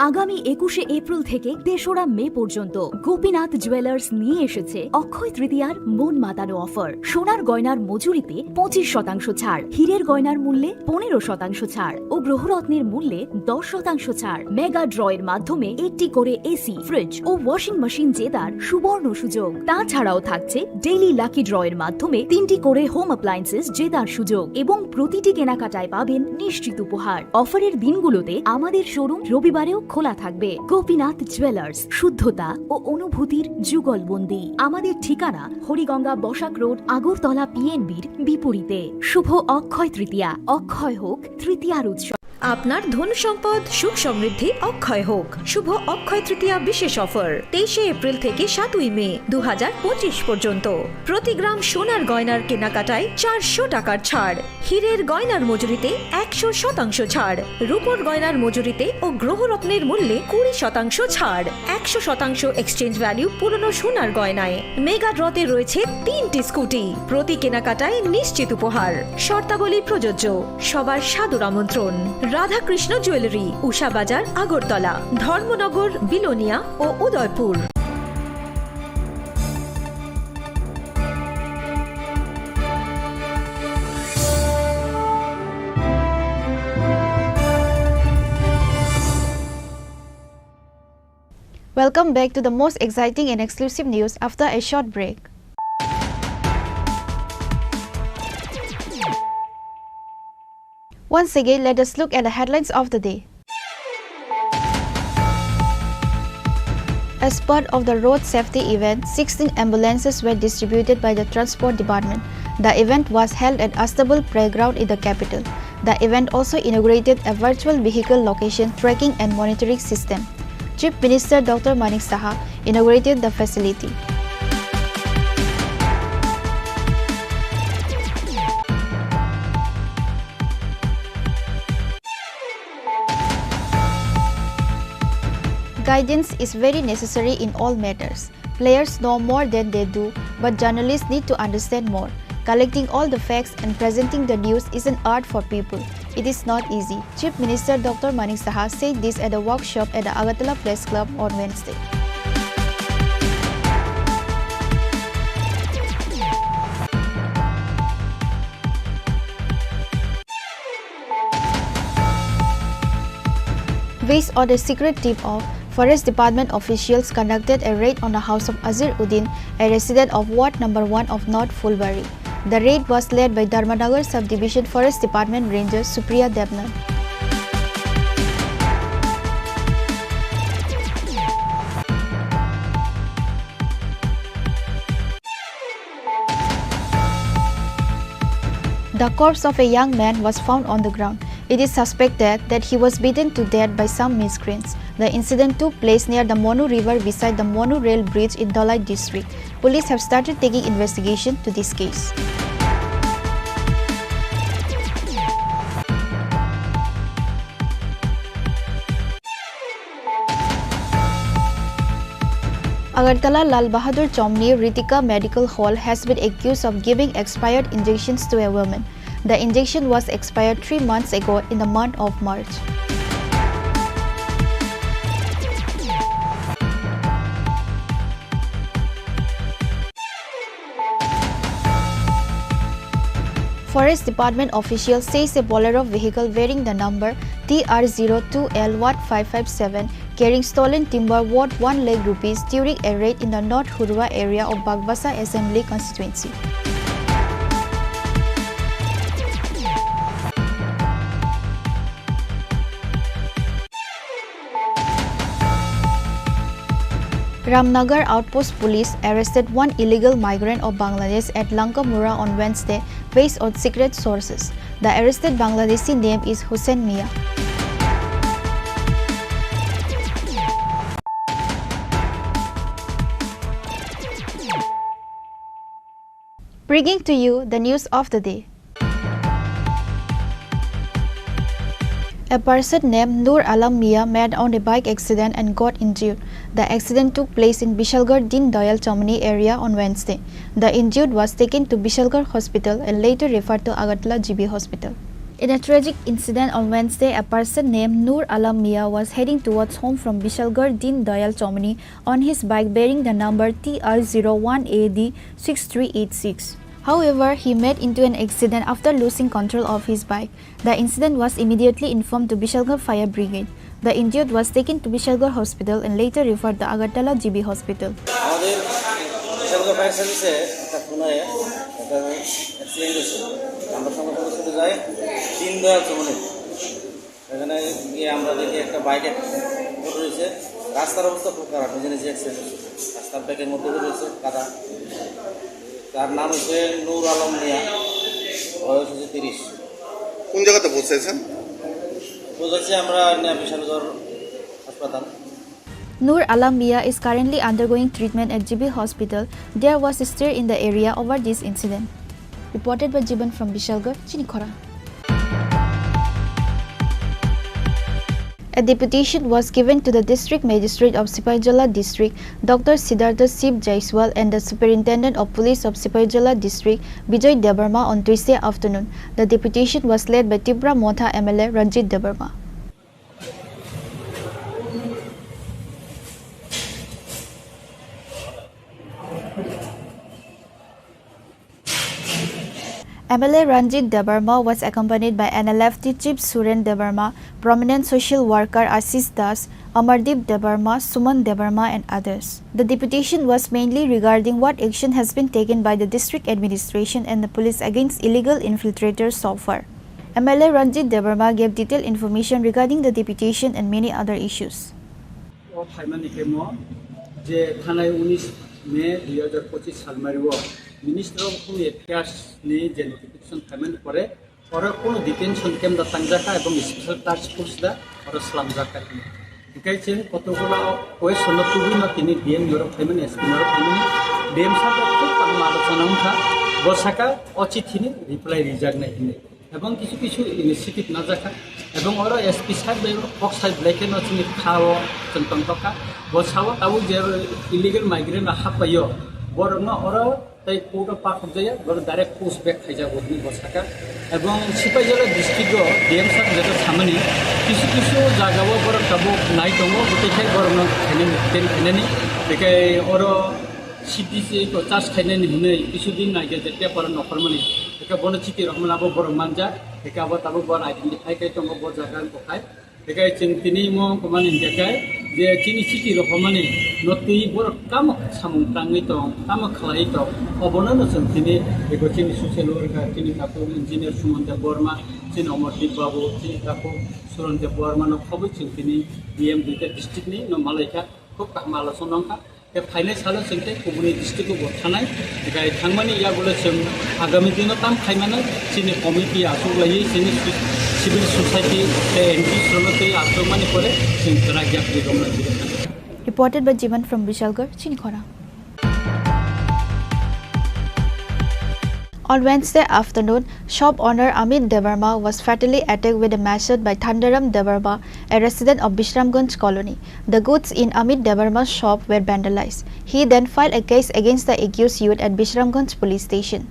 আগামী একুশে এপ্রিল থেকে তেসরা মে পর্যন্ত গোপীনাথ জুয়েলার্স নিয়ে এসেছে অক্ষয় তৃতীয়ার মন মাতানো অফার। সোনার গয়নার মজুরিতে পঁচিশ শতাংশ ছাড়, হীরের গয়নার মূল্যে পনেরো শতাংশ ছাড় ও গ্রহরত্নের মূল্যে দশ শতাংশ ছাড়। মেগা ড্র এর মাধ্যমে একটি করে এসি, ফ্রিজ ও ওয়াশিং মেশিন জেতার সুবর্ণ সুযোগ। তাছাড়াও থাকছে ডেইলি লাকি ড্র এর মাধ্যমে তিনটি করে হোম অ্যাপ্লায়েন্সেস জেতার সুযোগ এবং প্রতিটি কেনাকাটায় পাবেন নিশ্চিত উপহার। অফারের দিনগুলোতে আমাদের শোরুম রবিবারেও খোলা থাকবে। গোপীনাথ জুয়েলার্স, শুদ্ধতা ও অনুভূতির যুগলবন্দি। আমাদের ঠিকানা হরিগঙ্গা বসাক রোড, আগরতলা পিএনবির বিপরীতে। শুভ অক্ষয় তৃতীয়া, অক্ষয় হোক তৃতীয়ার উৎসব। আপনার ধন সম্পদ সুখ সমৃদ্ধি অক্ষয় হোক। শুভ অক্ষয় তৃতীয়া বিশেষ অফার তেইশে এপ্রিল থেকে সাতই মে দু হাজার পঁচিশ পর্যন্ত। প্রতি গ্রাম সোনার গয়নার কেনাকাটায় চারশো টাকার ছাড়, হীরের গয়নার মজুরিতে একশো শতাংশ ছাড়, রূপোর গয়নার মজুরিতে ও গ্রহরত্নের মূল্যে কুড়ি শতাংশ ছাড়, একশো শতাংশ এক্সচেঞ্জ ভ্যালু পুরনো সোনার গয়নায়। মেগা ড্রতে রয়েছে তিনটি স্কুটি, প্রতি কেনাকাটায় নিশ্চিত উপহার। শর্তাবলী প্রযোজ্য। সবার সাদর আমন্ত্রণ। রাধাকৃষ্ণ জুয়েলারি, উষা বাজার, আগরতলা, ধর্মনগর, বিলোনিয়া ও Udaipur. Welcome back to the most exciting and exclusive news after a short break. Once again, let us look at the headlines of the day. As part of the road safety event, sixteen ambulances were distributed by the Transport Department. The event was held at Astabul Playground in the capital. The event also inaugurated a virtual vehicle location tracking and monitoring system. Chief Minister Doctor Manik Saha inaugurated the facility. Guidance is very necessary in all matters. Players know more than they do, but journalists need to understand more. Collecting all the facts and presenting the news is an art for people. It is not easy. Chief Minister Doctor Manik Saha said this at a workshop at the Agartala Press Club on Wednesday. Based on a secret tip-off, Forest Department officials conducted a raid on the house of Azir Uddin, a resident of Ward number one of North Phulbari. The raid was led by Dharmanagar Subdivision Forest Department Ranger Supriya Debnath. The corpse of a young man was found on the ground. It is suspected that he was beaten to death by some miscreants. The incident took place near the Monu River beside the Monu Rail Bridge in Dhalai district. Police have started taking investigation to this case. Agartala Lal Bahadur Chomni Ritika Medical Hall has been accused of giving expired injections to a woman. The injection was expired three months ago in the month of March. Forest Department official says a Bolero vehicle bearing the number T R zero two L one five five seven carrying stolen timber worth one lakh rupees during a raid in the North Hurwa area of Bagbasa Assembly Constituency. Ramnagar Outpost Police arrested one illegal migrant of Bangladesh at Langkamura on Wednesday, based on secret sources. The arrested Bangladeshi name is Hussein Mia. Bringing to you the news of the day. A person named Noor Alam Mia met on a bike accident and got injured. The accident took place in Bishalgarh Deen Dayal Chowmani area on Wednesday. The injured was taken to Bishalgarh Hospital and later referred to Agartala G B Hospital. In a tragic incident on Wednesday, a person named Noor Alam Mia was heading towards home from Bishalgarh Deen Dayal Chowmani on his bike bearing the number T R zero one A D six three eight six. However, he met into an accident after losing control of his bike. The incident was immediately informed to Bishalgarh Fire Brigade. The injured was taken to Bishalgarh Hospital and later referred to Agartala G B Hospital. আমাদের বিশালগড় ফায়ার সার্ভিসে একটা খুন হয়ে একটা অ্যাক্সিডেন্ট হয়েছে। আমরা সঙ্গে সঙ্গে ছুটে যাই দীনদয়াল চৌমুহনী। এখানে গিয়ে আমরা দেখি একটা বাইক পড়ে রয়েছে। রাস্তার অবস্থা খুব খারাপ, নিজে নিজে অ্যাক্সিডেন্ট হয়েছে। রাস্তার ব্যাকের মধ্যে পড়ে রয়েছে কাদা। তার নাম হচ্ছে নূর আলম মিয়া, বয়স হচ্ছে তিরিশ। কোন জায়গাতে পড়ছে? পৌঁছেছি আমরা এখানে বিশালগড় হাসপাতাল। Nur Alam Mia is currently undergoing treatment at G B Hospital. There was a stir in the area over this incident. Reported by Jiban from Bishalgarh, Chinikhora. A deputation was given to the District Magistrate of Sipaijala District, Doctor Siddhartha Shiv Jaiswal, and the Superintendent of Police of Sipaijala District, Bijoy Debbarma, on Tuesday afternoon. The deputation was led by Tipra Motha M L A Ranjit Debbarma. M L A Ranjit Debbarma was accompanied by N L F T chief Suren Debbarma, prominent social worker Ashish Das, Amardeep Debbarma, Suman Debbarma, and others. The deputation was mainly regarding what action has been taken by the district administration and the police against illegal infiltrators so far. M L A Ranjit Debbarma gave detailed information regarding the deputation and many other issues. O phaimani khe mo je thanai unis May dui hajar pochis salmario Minister of Home Affairs ni je notification phaimani pore oro kono detention camp da tangjakha ebong special task force da oro slamjakha. Hinkhe chwng kotokgola question no tubui no tini D M ni oro phaimani, S P ni oro phaimani, D M sir da khub kaham alochona wngkha, bo saka o chithi ni reply rijak nai hinwi. Ebong kisu kisu initiative najakha. Ebong oro S P side bai kok side belai kheno chini kha o chwng tongthokha. Bo sao tabuk je illegal migrant rok happaio, borokno oro tei court o pakhukjaya, borok direct push back khaijago hinwi bo sakha. Ebong Sipaijala district o D M sir jeto samani kisu kisu jaga o borok tabuk nai tongo, bwtwi khai borokno khainani, detain khainani. Bekhai oro C P C ko charge khainani hinwi kisu din naikhe je paper o nokhormani. Eka bono chiti rok mano abo borok manjak. Eka abo tabuk bo identify khai tongo bo jaga wngkha khai. Eka chwng tini mo wngkha mani hinkhe khai je chini chiti rok mani no twi borok tamo samung tangwi tong, tamo khlai tong. Obono no chwng tini eko chini social worker, chini takhuk engineer Suman Debbarma, chini Amardeep Babu, chini takhuk Suran Debbarma no khobwi chwng tini D M duita district ni no malaikha. Khub kaham alochona wngkha. Tei phainai salo chwng tei kubuni district o bo thanai, tei thangmani yagulo chwng agami dino tam khaimano chini committee achuk laiwi chini civil society tei N G O rokno tei achukmani pore chwng kwrak yak ri romna jigwi thangkha. Reported by Jiban from Bishalgarh, Chinikhora. On Wednesday afternoon, shop owner Amit Debbarma was fatally attacked with a machete by Thandaram Debbarma, a resident of Bishramganj colony. The goods in Amit Debbarma's shop were vandalized. He then filed a case against the accused youth at Bishramganj police station.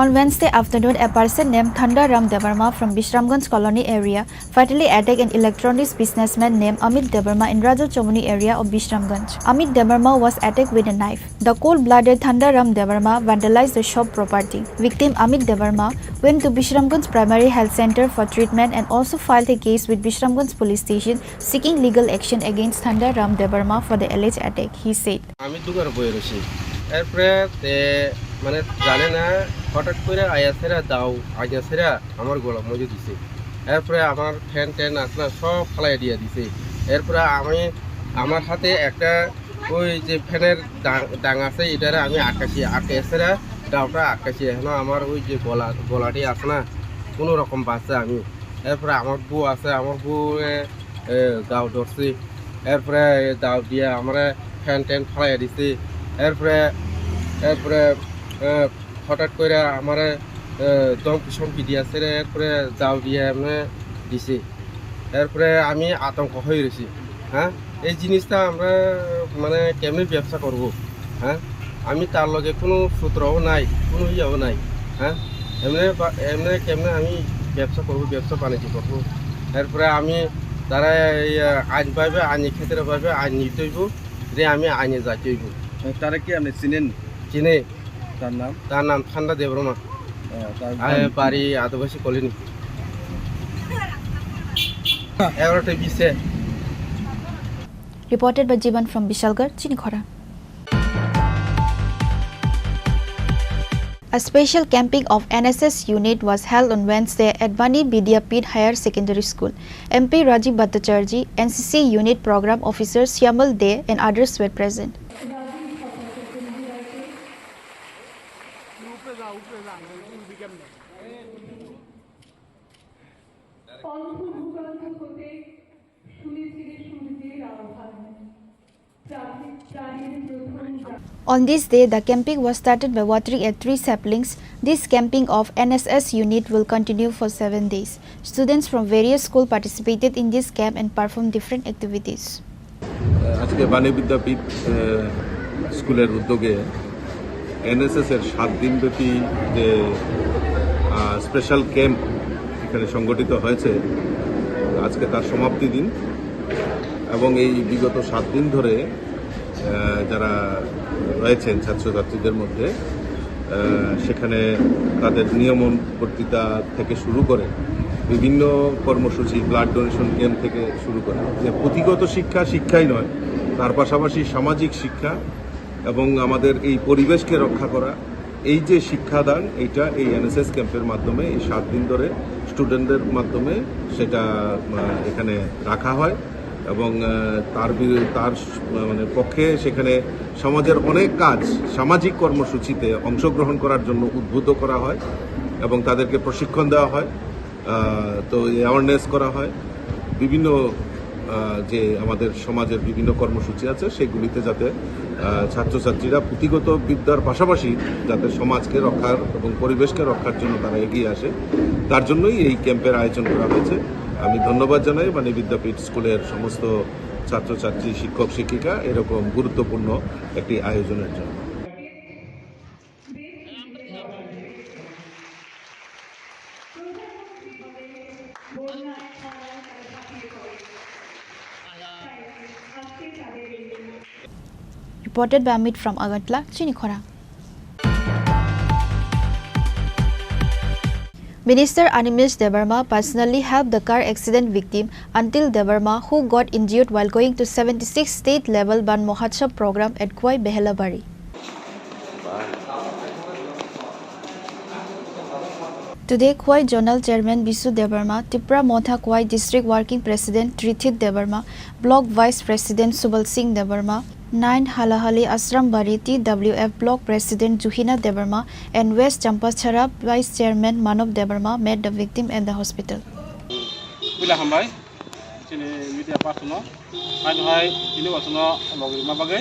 On Wednesday afternoon, a person named Thanda Ram Debbarma from Bishramganj colony area fatally attacked an electronics businessman named Amit Debbarma in Raja Chomoni area of Bishramganj. Amit Debbarma was attacked with a knife. The cold-blooded Thanda Ram Debbarma vandalized the shop property. Victim Amit Debbarma went to Bishramganj Primary Health Center for treatment and also filed a case with Bishramganj Police Station seeking legal action against Thanda Ram Debbarma for the alleged attack, he said. আমি দোকানে বসে রয়েছি। এরপরে তে মানে জানে না, হঠাৎ করে আয়া সেরা দাও, আয়া সেরা আমার গলা মজে দিছে। এরপরে আমার ফ্যান ট্যান আছে না, সব ফালাই দিয়ে দিছে। এরপরে আমি, আমার হাতে একটা ওই যে ফ্যানের ডাং, ডাং আছে, এটারে আমি আটকাছি, আটকে সেরা দাওটা আটকাছি। এখন আমার ওই যে গলা, গলাটি আছে না, কোনো রকম বাঁচছে আমি। এরপরে আমার বউ আছে, আমার বউ, এ, এ, দাও ধরছি। এরপরে দাও দিয়ে আমরা ফ্যান ট্যান ফালাইয়া দিছি। এরপরে, এরপরে, এ, হঠাৎ করে আমারে, এ, ধমকি সমকি দিয়ে আছে রে, এরপরে দাও দিয়ে এমনি দিছি। এরপরে আমি আতঙ্ক হয়ে রয়েছি। হ্যাঁ, এই জিনিসটা আমরা মানে কেমনি ব্যবসা করব? হ্যাঁ, আমি তার লগে কোনো সূত্রও নাই, কোনো ইয়েও নাই। হ্যাঁ, এমনি বা-, এমনি কেমনে আমি ব্যবসা করব, ব্যবসা বাণিজ্য করব। এরপরে আমি তারা এই, আহ, আইন পাইবে, আইনি ক্ষেত্রে পাইবে, আইন নিতে হইব, যে আমি আইনে যাইতে হইব। তারা কি আপনি চিনেন? চিনে। তার নাম? তার নাম ঠান্ডা দেববর্মা। আহ, তার আহ, বাড়ি? বাড়ি আদিবাসী কলোনি। এগারোটা বিশে। Reported by Jiban from Bishalgarh, Chinikhora. A special camping of N S S unit was held on Wednesday at Bani Vidyapith Higher Secondary School. M P Rajiv Bhattacharjee, N C C unit program officer Syamal Dey and others were present. কণ্ঠ ভূকণ্ঠ হতে শুনেছিলে সূর্যের আহ্বান। প্রাচীন প্রাণীর প্রথম জা- On this day, the camping was started by watering a tree saplings. This camping of N S S unit will continue for seven days. Students from various schools participated in this camp and performed different activities. আজকে বাণী বিদ্যাপীঠ আহ, স্কুলের উদ্যোগে এনএসএস এর সাত দিনব্যাপী যে special camp এখানে সংগঠিত হয়েছে, আজকে তার সমাপ্তি দিন। এবং এই বিগত সাত দিন ধরে আহ, যারা রয়েছেন ছাত্রছাত্রীদের মধ্যে, আহ, সেখানে তাদের নিয়মন বক্তৃতা থেকে শুরু করে বিভিন্ন কর্মসূচি, ব্লাড ডোনেশন ক্যাম্প থেকে শুরু করে, যে পুঁথিগত শিক্ষা শিক্ষাই নয়, তার পাশাপাশি সামাজিক শিক্ষা এবং আমাদের এই পরিবেশকে রক্ষা করা, এই যে শিক্ষাদান, এইটা এই এনএসএস ক্যাম্পের মাধ্যমে এই সাত দিন ধরে স্টুডেন্টদের মাধ্যমে সেটা আহ, এখানে রাখা হয়। এবং আহ, তার বি- তার স- মানে পক্ষে সেখানে সমাজের অনেক কাজ, সামাজিক কর্মসূচিতে অংশগ্রহণ করার জন্য উদ্বুদ্ধ করা হয় এবং তাদেরকে প্রশিক্ষণ দেওয়া হয়। আহ, তো অ্যাওয়ারনেস করা হয়, বিভিন্ন আহ, যে আমাদের সমাজের বিভিন্ন কর্মসূচি আছে সেগুলিতে যাতে আহ, ছাত্রছাত্রীরা পুঁথিগত বিদ্যার পাশাপাশি যাতে সমাজকে রক্ষার এবং পরিবেশকে রক্ষার জন্য তারা এগিয়ে আসে, তার জন্যই এই ক্যাম্পের আয়োজন করা হয়েছে। আমি ধন্যবাদ জানাই বাণী বিদ্যাপীঠ স্কুলের সমস্ত ছাত্রছাত্রী, শিক্ষক শিক্ষিকা এরকম গুরুত্বপূর্ণ একটি আয়োজনের জন্য। Reported by Amit from Agartala, Chini Khorang. Minister Animesh Debbarma personally helped the car accident victim Antil Debbarma, who got injured while going to seventy-sixth state level Van Mahotsav program at Khowai Behelabari. Today, Khowai Zonal Chairman Bisu Debbarma, Tipra Motha Khowai District Working President Trithit Debbarma, Block Vice President Subal Singh Debbarma, nine Halahali Ashram Bari T W F Block President Juhina Debbarma, and West Champachhara Vice Chairman Manob Debbarma met the victim at the hospital. Puila hambai, chini media person no, hai hai, chini wasono logi ma bagwi,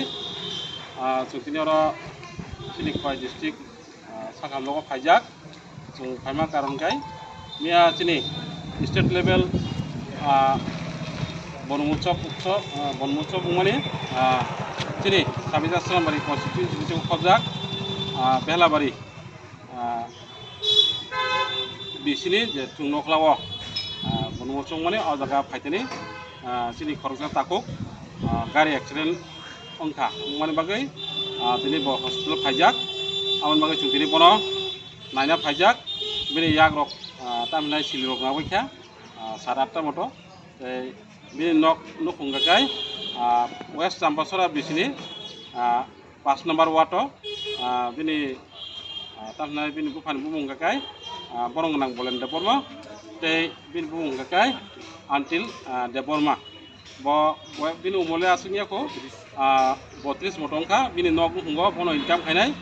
ah, chwng tini oro chini Khowai district, ah, sakha logo phaijak. Chwng phaima karon khe miya chini state level, ah, Bonmotsav utsav, ah, Bonmotsav wngmani, ah, chini Sabita Srambari constituency ni khobjak, ah, Behlabari, ah, bisini je chwng nokhlao, ah, Bonmotsav wngmani o jaga phaitani, ah, chini khoroksa takhuk, ah, gari accident wngkha, wngmani bagwi, ah, tini bo hospital phaijak, aboni bagwi chwng tini bono naina phaijak, bini yagrok, ah, tamhinai silirok nangbaikha, ah, sade atta moto, tei bini nok nukhung hwnkhe, ah, West Champachhara bisini, ah, pash number ward o, ah, bini, ah, tamhinai bini buphani bumung hwnkhe, ah, borok gwnang Bolen Debbarma, tei bini bumung hwnkhe Antil, ah, Debbarma. Bo, bo bini umole aswk ya kho, ah, botris moto wngkha, bini nok nukhungo bono income khainai,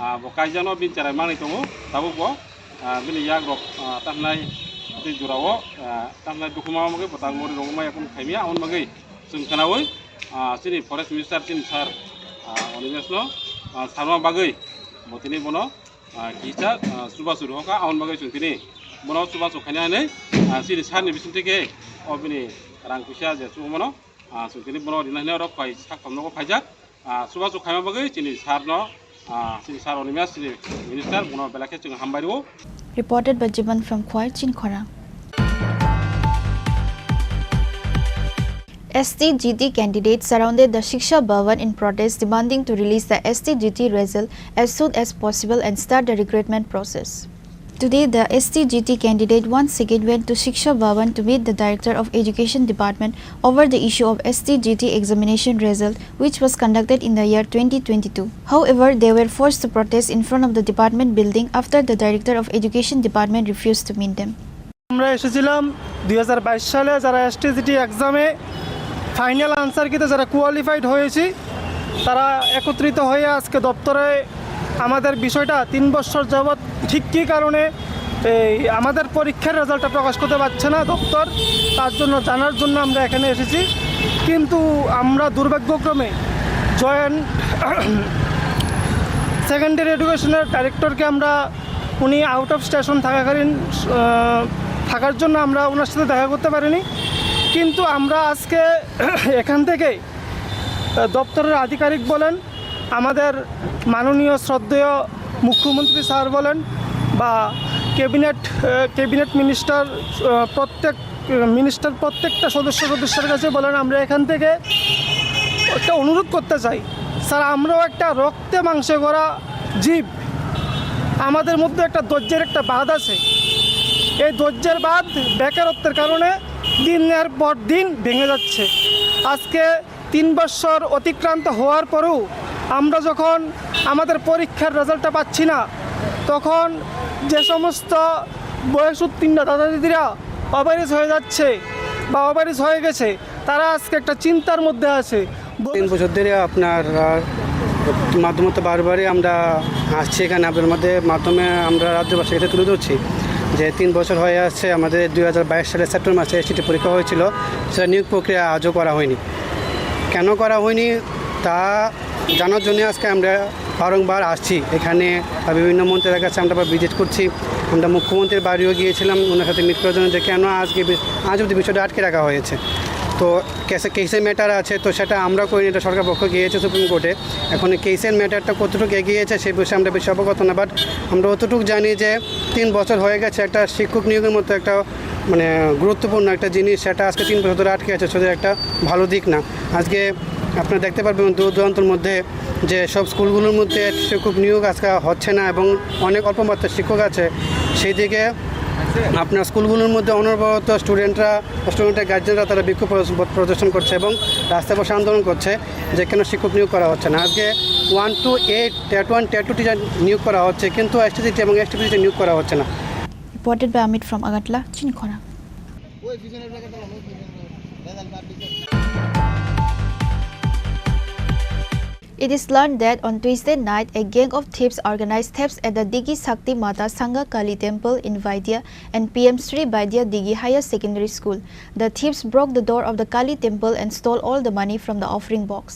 ah, bo kaijakno bini cherai manwi tongo, tabuk bo, ah, bini yagrok, ah, tamhinai tei jorao, ah, tamhinai dukhu ma bagwi bo tabuk mori rogo maya kunu khaimya, aboni bagwi chwng khwnaui, ah, chini forest minister chini sir, ah, Animesh no, ah, sarma bagwi bo tini bono, ah, kisa, ah, chubachu rohorkha, aboni bagwi chwng tini bono chubachu khaina hinwi, ah, chini sir ni bisingtwi khe o bini rang puisa je chubamano, ah, chwng tini bono rina hinwi oro khwlai sak thamnogo phaijak, ah, chubachu khaima bagwi chini sir no, ah, chini sir Animesh chini minister bono belai khe chwng hambai rwo. Reported by Jiban from Khowai, Chini Khorang. S T G T candidates surrounded the Shiksha Bhavan in protest, demanding to release the S T G T result as soon as possible and start the recruitment process. Today, the S T G T candidate once again went to Shiksha Bhavan to meet the Director of Education Department over the issue of S T G T examination result, which was conducted in the year twenty twenty-two. However, they were forced to protest in front of the department building after the Director of Education Department refused to meet them. আমরা এসেছিলাম দুই হাজার বাইশ সালে, যারা এসটিজিটি এক্সামে final answer কিতে যারা কোয়ালিফাইড হয়েছি, তারা একত্রিত হয়ে আজকে দপ্তরে আমাদের বিষয়টা তিন বছর যাবৎ ঠিক কী কারণে এই আমাদের পরীক্ষার রেজাল্টটা প্রকাশ করতে পারছে না দপ্তর, তার জন্য, জানার জন্য আমরা এখানে এসেছি। কিন্তু আমরা দুর্ভাগ্যক্রমে জয়েন্ট সেকেন্ডারি এডুকেশনের ডাইরেক্টরকে আমরা, উনি আউট অফ স্টেশন থাকাকালীন, আহ, থাকার জন্য আমরা ওনার সাথে দেখা করতে পারিনি। কিন্তু আমরা আজকে এখান থেকে, আহ, দপ্তরের আধিকারিক বলেন, আমাদের মাননীয় শ্রদ্ধেয় মুখ্যমন্ত্রী স্যার বলেন বা ক্যাবিনেট, আহ, ক্যাবিনেট মিনিস্টার, আহ, প্রত্যেক, আহ, মিনিস্টার প্রত্যেকটা সদস্য সদস্যের কাছে বলেন, আমরা এখান থেকে একটা অনুরোধ করতে চাই, স্যার, আমরাও একটা রক্তে মাংসে গড়া জীব, আমাদের মধ্যে একটা ধৈর্যের একটা বাঁধ আছে। এই ধৈর্যের বাঁধ বেকারত্বের কারণে দিনের পর দিন ভেঙে যাচ্ছে। আজকে তিন বছর অতিক্রান্ত হওয়ার পরেও আমরা যখন আমাদের পরীক্ষার রেজাল্টটা পাচ্ছি না, তখন যে সমস্ত বয়স উত্তীর্ণ দাদা দিদিরা ওভারএজ হয়ে যাচ্ছে বা ওভারএজ হয়ে গেছে, তারা আজকে একটা চিন্তার মধ্যে আছে। তিন বছর ধরে আপনার, আহ, মাধ্যমে তো বারবারই আমরা আসছি এখানে, আপনার মধ্যে, মাধ্যমে আমরা রাজ্যবাসীর কাছে তুলে ধরছি যে তিন বছর হয়ে আসছে, আমাদের দুই হাজার বাইশ সালের সেপ্টেম্বর মাসে এসটিটি পরীক্ষা হয়েছিল, সেটা নিয়োগ প্রক্রিয়া আজও করা হয়নি। কেন করা হয়নি তা জানার জন্য আজকে আমরা বারংবার আসছি এখানে, বা বিভিন্ন মন্ত্রীদের কাছে আমরা ভিজিট করছি। আমরা মুখ্যমন্ত্রীর বাড়িও গিয়েছিলাম ওনার সাথে মিট করার জন্য যে কেন আজকে বি-, আজ অবধি বিষয়টা আটকে রাখা হয়েছে। তো কেসে, কেসের ম্যাটার আছে, তো সেটা আমরা করিনি, এটা সরকার পক্ষ গিয়েছে সুপ্রিম কোর্টে। এখন এই কেসের ম্যাটারটা কতটুকু এগিয়েছে সে বিষয়ে আমরা বেশি অবগত না, বাট আমরা অতটুকু জানি যে তিন বছর হয়ে গেছে একটা শিক্ষক নিয়োগের মতো একটা, মানে, গুরুত্বপূর্ণ একটা জিনিস, সেটা আজকে তিন বছর ধরে আটকে আছে, সেটা একটা ভালো দিক না। আজকে আপনারা দেখতে পারবেন দূর দূরান্তর মধ্যে যে সব স্কুলগুলোর মধ্যে শিক্ষক নিয়োগ আজকে হচ্ছে না এবং অনেক অল্প মাত্রার শিক্ষক আছে। সেই দিকে আপনার স্কুলগুলোর মধ্যে অনবরত স্টুডেন্টরা, স্টুডেন্টের গার্জেনরা তারা বিক্ষোভ প্রদর্শন, প্রদর্শন করছে এবং রাস্তায় বসে আন্দোলন করছে যে কেন শিক্ষক নিয়োগ করা হচ্ছে না। আজকে one to eight, TET one, TET two teacher নিয়োগ করা হচ্ছে, কিন্তু এসটিসিটি এবং এসটিপিসিটি নিয়োগ করা হচ্ছে না। Reported by Amit from Agartala, Chinikhora. It is learned that on Tuesday night, a gang of thieves organized thefts at the Digi Shakti Mata Sangha Kali Temple in Vaidya and P M Sri Vaidya Digi Higher Secondary School. The thieves broke the door of the Kali Temple and stole all the money from the offering box.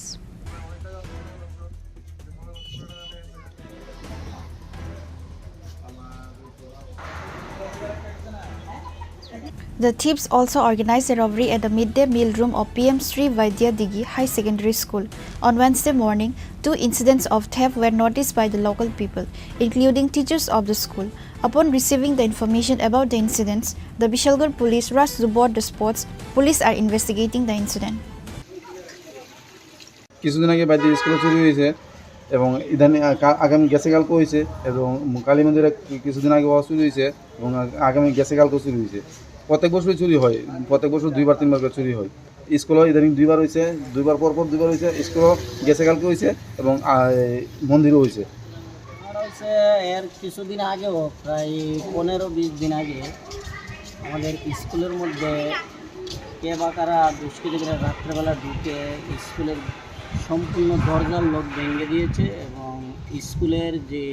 The thieves also organized a robbery at the midday meal room of P M Sri Vaidya Digi High Secondary School. On Wednesday morning, two incidents of theft were noticed by the local people, including teachers of the school. Upon receiving the information about the incidents, the Bishalgarh police rushed to board the spots. Police are investigating the incident. কিছুদিন আগে বাড়িতে স্কুলে চুরি হয়েছে এবং ইদানিং, আ, কা-, আগামী গেছে কালকে হয়েছে এবং কালী মন্দিরে কি-, কিছুদিন আগে চুরি হয়েছে এবং আ-, আগামী গেছে কালকে চুরি হয়েছে। প্রত্যেক বছরই চুরি হয়, প্রত্যেক বছর দুইবার তিনবার করে চুরি হয়। স্কুলে ইদানিং দুইবার হয়েছে, দুইবার পর পর দুইবার হয়েছে, স্কুলে গেছে কালকে হয়েছে এবং, আ, এই মন্দিরও হয়েছে। আমার হয়েছে এর কিছুদিন আগেও, প্রায় পনেরো বিশ দিন আগে আমাদের স্কুলের মধ্যে কে বা কারা দুষ্কৃতিকারীরা রাত্রেবেলা ঢুকে স্কুলের সম্পূর্ণ দরজার লক ভেঙে দিয়েছে এবং স্কুলের যে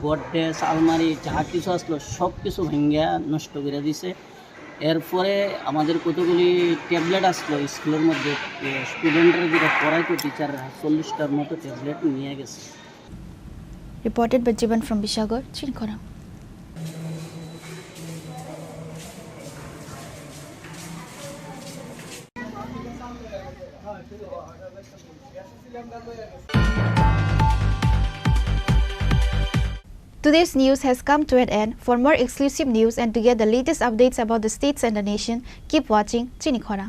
গডরেজ, আলমারি যা কিছু আসলো সব কিছু ভেঙে নষ্ট করে দিছে। এরপরে আমাদের কতগুলি ট্যাবলেট আসলো স্কুলের মধ্যে, এ, স্টুডেন্টরা যেটা পড়াইতো টিচাররা চল্লিশটার মতো ট্যাবলেট নিয়ে গেছে। Reported by Jiban from Bishagarh, Chinikhora. Today's news has come to an end. For more exclusive news and to get the latest updates about the states and the nation, keep watching Chinikhora.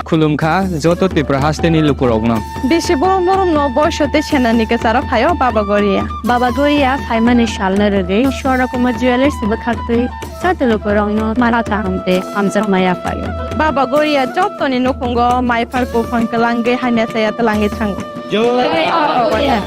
Khulumkha joto Tripura hasteni lukurokno. Bisi borom borom no boiso tei senani kwcharo phaio Baba Goria. Baba Goria phaimani salno rwgwi Swarnakumar Jewellers bwkhaktwi joto lukurokno mara kaham tei hamjakma yaphaio. Baba Goria jotoni nukhungo maiphar buphang kwlangwi hamya chaya twlangwi thango. Jai Baba Goria.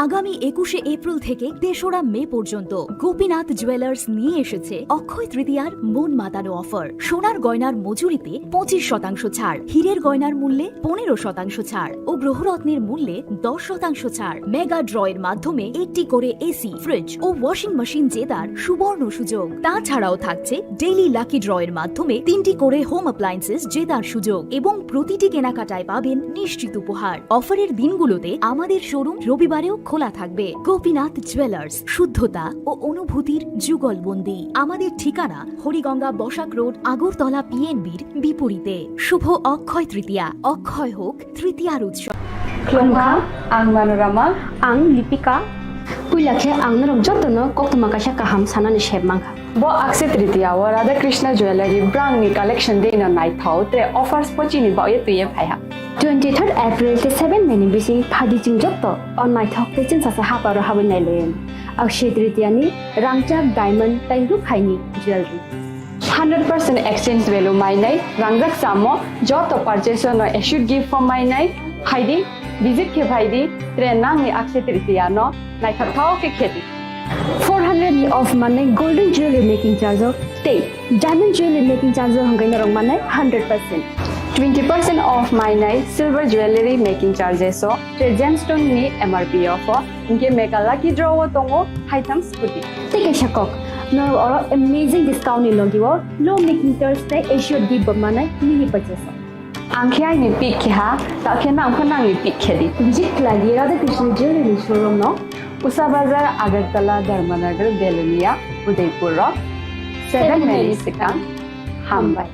আগামী একুশে এপ্রিল থেকে তেসরা মে পর্যন্ত গোপীনাথ জুয়েলার্স নিয়ে এসেছে অক্ষয় তৃতীয়ার মন মাতানো অফার। সোনার গয়নার মজুরিতে পঁচিশ শতাংশ ছাড়, হীরের গয়নার মূল্যে পনেরো শতাংশ ছাড় ও গ্রহরত্নের মূল্যে দশ শতাংশ ছাড়। মেগা ড্রয়ের মাধ্যমে একটি করে এসি, ফ্রিজ ও ওয়াশিং মেশিন জেতার সুবর্ণ সুযোগ। তাছাড়াও থাকছে ডেইলি লাকি ড্রয়ের মাধ্যমে তিনটি করে হোম অ্যাপ্লায়েন্সেস জেতার সুযোগ এবং প্রতিটি কেনাকাটায় পাবেন নিশ্চিত উপহার। অফারের দিনগুলোতে আমাদের শোরুম রবিবারেও খোলা থাকবে। গোপীনাথ জুয়েলার্স, শুদ্ধতা ও অনুভূতির যুগলবন্দি। আমাদের ঠিকানা হরিগঙ্গা বসাক রোড, আগরতলা পিএনবির বিপরীতে। শুভ অক্ষয় তৃতীয়া, অক্ষয় হোক তৃতীয়ার উৎসব। Khulumkha, ang Manorama. Ang Lipika. Puila khe ang norok jotono koktwma kaisa kaham sanani sep mankha. Bo Akshaya Tritiya o Radha Krishna Jewellery brangni collection deino naithok, tre offers bo chini bagwi twiwi phaiha. Twenty third April tei seven May ni bising phadi chwng joto o naithok tei chwngsacha haparo habwi nailaio. Akshaya Tritiya ni rangchak, diamond tei rukhaini jewellery. Hundred percent exchange value mainai, rangjak chamo, joto purchase no assured gift form mainai, phaidi, visit khe phaidi, tre nangni Akshaya Tritiya no naithok thok khe khedi. Four hundred ni off manai golden jewelry making charge o tei diamond jewelry making charge o hwnkhai norok manai hundred percent. Twenty percent off mainai silver jewelry making charges o, tre gemstone ni M R P off o, hinkhe mega lucky draw o tongo haitham scooty. Tei kaisa kok, norok oro amazing discount ni logi o low making charge tei assured gift bo manai mini purchase o. Ang khe aini pick khe ha, ta khe nang pho nangni pick khe di. Visit khlai di Radha Krishna Jewellery showroom no. Usa Bazar, Agartala, Dharmanagar, Belonia, Udaipur rok. Seven May ni swkang. Hambai.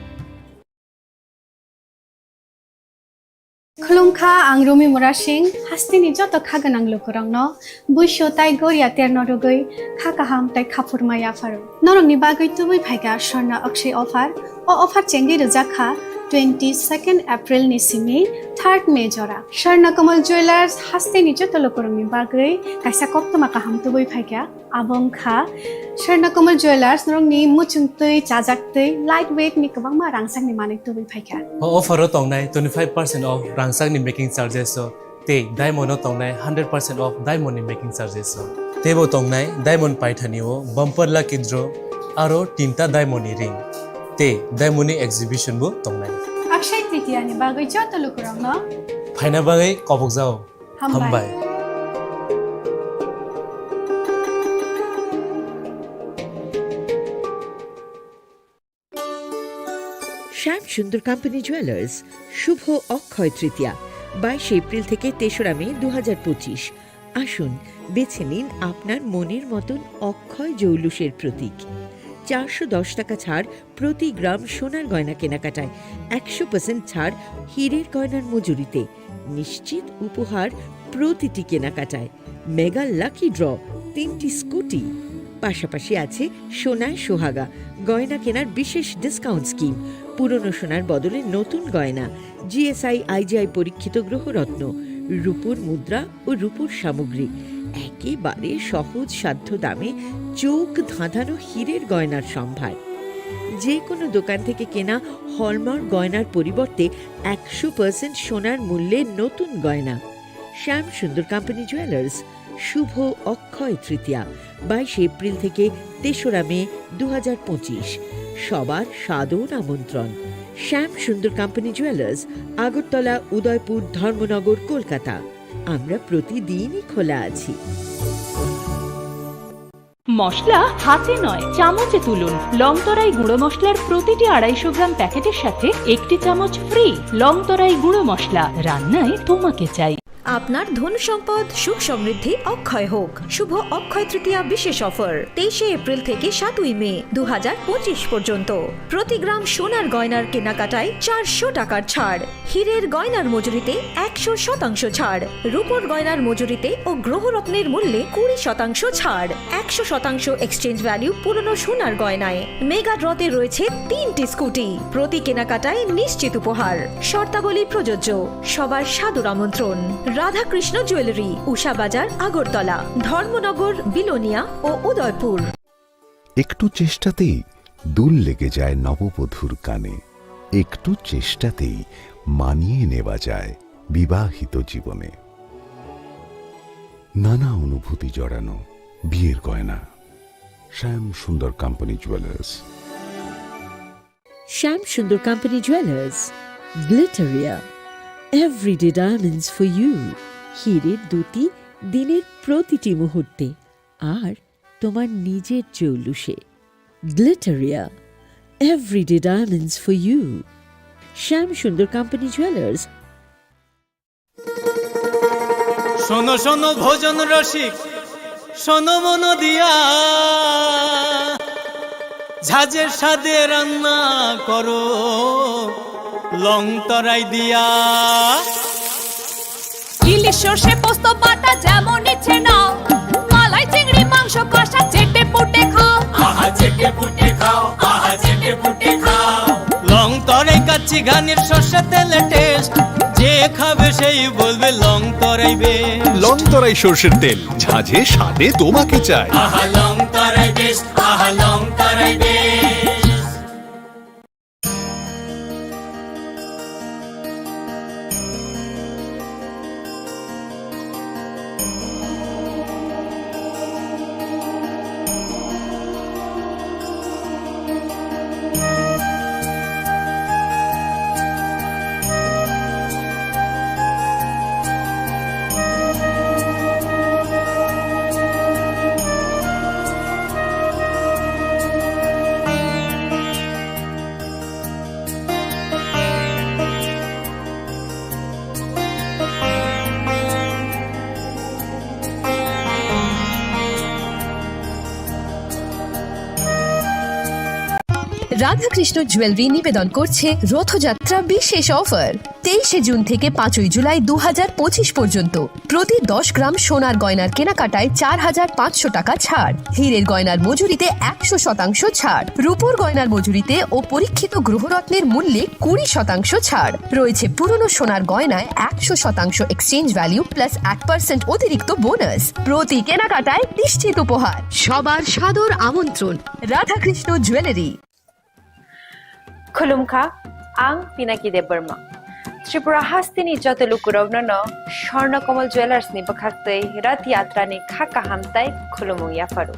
Khulumkha, ang Rumi Murasing, hasteni joto kha gwnang lukurokno buisu tai goria terno rwgwi kha kaham tai khaphurma yapharo. Norokni bagwi tubui phaikha Swarna Akshaya offer. O offer chengwi rwjak kha twenty second April ni simi third May jora. Swarna Kamal Jewellers hasteni joto lukurokni bagwi kaisa koktwma kaham tubui phaikha. Abo wngkha Swarna Kamal Jewellers norokni muchungtwi, chajaktwi, light weight ni kwbangma rangchakni manwi tubui phaikha. O offer o tongnai twenty five percent off rangchakni making charges o tei diamond o tongnai hundred percent off diamond ni making charges o. Teibo tongnai diamond paithani o bumper lucky draw aro tinta diamond ni ring tei diamond ni exhibition bo tongnai. Akshaya Tritiya ni bagwi joto lukurokno phaina bagwi kobokjao. Hambai. Hambai. শ্যাম Sundar company jewellers, শুভ অক্ষয় তৃতীয়া, বাইশে এপ্রিল থেকে তেসরা মে দু হাজার পঁচিশ। আসুন, বেছে নিন আপনার মনের মতন অক্ষয় জৌলুসের প্রতীক। চারশো দশ টাকা ছাড় প্রতি গ্রাম সোনার গয়না কেনাকাটায়, একশো পার্সেন্ট ছাড় হীরের গয়নার মজুরিতে, নিশ্চিত উপহার প্রতিটি কেনাকাটায়, মেগা লাকি ড্র, তিনটি স্কুটি, পাশাপাশি আছে সোনায় সোহাগা, গয়না কেনার বিশেষ ডিসকাউন্ট স্কিম, পুরনো সোনার বদলে নতুন গয়না, জিএসআই আইজিআই পরীক্ষিত গ্রহরত্ন, রূপোর মুদ্রা ও রূপোর সামগ্রী, একেবারে সহজ সাধ্য দামে চোখ ধাঁধানো হীরের গয়নার সম্ভার। যে কোনো দোকান থেকে কেনা হলমার্ক গয়নার পরিবর্তে একশো পার্সেন্ট সোনার মূল্যে নতুন গয়না। শ্যাম সুন্দর কোম্পানি জুয়েলার্স, শুভ অক্ষয় তৃতীয়া, বাইশে এপ্রিল থেকে তেসরা মে দু হাজার পঁচিশ। সবার সাদর আমন্ত্রণ। শ্যাম সুন্দর কোম্পানি জুয়েলার্স, আগরতলা, উদয়পুর, ধর্মনগর, কলকাতা। আমরা প্রতিদিনই খোলা আছি। মশলা হাতে নয়, চামচে তুলুন। লংতরাই গুঁড়ো মশলার প্রতিটি আড়াইশো গ্রাম প্যাকেটের সাথে একটি চামচ ফ্রি। লংতরাই গুঁড়ো মশলা, রান্নায় তোমাকে চাই। আপনার ধন সম্পদ সুখ সমৃদ্ধি অক্ষয় হোক। শুভ অক্ষয় তৃতীয়া বিশেষ অফার তেইশে এপ্রিল থেকে সাতই মে দু হাজার পঁচিশ পর্যন্ত। প্রতি গ্রাম সোনার গয়নার কেনাকাটায় চারশো টাকার ছাড়, হীরের গয়নার মজুরিতে একশো শতাংশ ছাড়, রূপোর গয়নার মজুরিতে ও গ্রহরত্নের মূল্যে কুড়ি শতাংশ ছাড়, একশো শতাংশ এক্সচেঞ্জ ভ্যালু পুরনো সোনার গয়নায়। মেগা ড্রতে রয়েছে তিনটি স্কুটি, প্রতি কেনাকাটায় নিশ্চিত উপহার। শর্তাবলী প্রযোজ্য। সবার সাদর আমন্ত্রণ। রাধাকৃষ্ণ জুয়েলারি, উষা বাজার, আগরতলা, ধর্মনগর, বিলোনিয়া ও উদয়পুর। একটু চেষ্টাতেই দুল লেগে যায় নববধূর কানে। একটু চেষ্টাতেই মানিয়ে নেওয়া যায় বিবাহিত জীবনে। নানা অনুভূতি জড়ানো বিয়ের গয়না। শ্যাম Sundar company jewellers. Shyam Sundar company jewellers, Glitteria, everyday diamonds for you. হীরের দুটি দিনের প্রতিটি মুহূর্তে আর তোমার নিজের চৌলুসে। Glitteria, everyday diamonds for you. Shyam Sundar company jewellers. শোনো শোনো ভোজন রসিক, শোনো মন দিয়া, ঝাঁঝের স্বাদে রান্না করো লং তরাই দিয়া। ইলিশ সর্ষে পোস্ত বাটা যেমন ইচ্ছে নাও, মালাই চিংড়ি মাংস কষা চেটে পুটে খাও। আহা চেটে পুটে খাও, আহা চেটে পুটে খাও। লং তরাই কাচ্চি ঘানির সর্ষে তেলে টেস্ট, যে খাবে সেই বলবে লং তরাই বেশ। লং তরাই সর্ষের তেল, ঝাঁঝে স্বাদে তোমাকে চাই। আহা লং তরাই বেশ, আহা লং তরাই বেশ। রাধাকৃষ্ণ জুয়েলারি নিবেদন করছে রথযাত্রা বিশেষ অফার। তেইশে জুন থেকে পাঁচই জুলাই দু হাজার পঁচিশ পর্যন্ত প্রতি দশ গ্রাম সোনার গয়নার কেনাকাটায় চার হাজার পাঁচশো টাকা ছাড়, হীরের গয়নার মজুরিতে একশো শতাংশ ছাড়, রূপোর গয়নার মজুরিতে ও পরীক্ষিত গ্রহরত্নের মূল্যে কুড়ি শতাংশ ছাড়। রয়েছে পুরনো সোনার গয়নায় একশো শতাংশ এক্সচেঞ্জ ভ্যালু প্লাস এক পার্সেন্ট অতিরিক্ত বোনাস। প্রতি কেনাকাটায় নিশ্চিত উপহার। সবার সাদর আমন্ত্রণ Radhakrishna jewellery. Khulumkha, ang Pinaki Debbarma. Tripura hasteni joto lukurokno no Swarna Kamal Jewellers ni bwkhaktwi Rath Yatra ni kha kaham tai khulumung yapharo.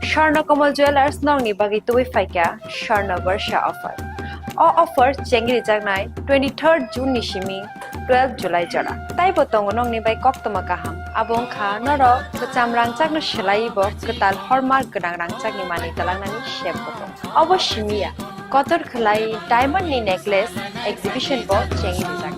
Swarna Kamal Jewellers nokni bagwi tubui phaikha Swarna Barsha offer. O offer chengri jaknai twenty-third June ni simi twelve July jora. Taibo tongo nokni bai koktwma kaham. Abo wngkha norok kwcham rangchakno swlaiwi bo kwtal hallmark gwnang rangchakni manwi twlangnani sep bo tongo. Obo simi ya, kotor khwlai diamond ni necklace exhibition bo chengwi rijak.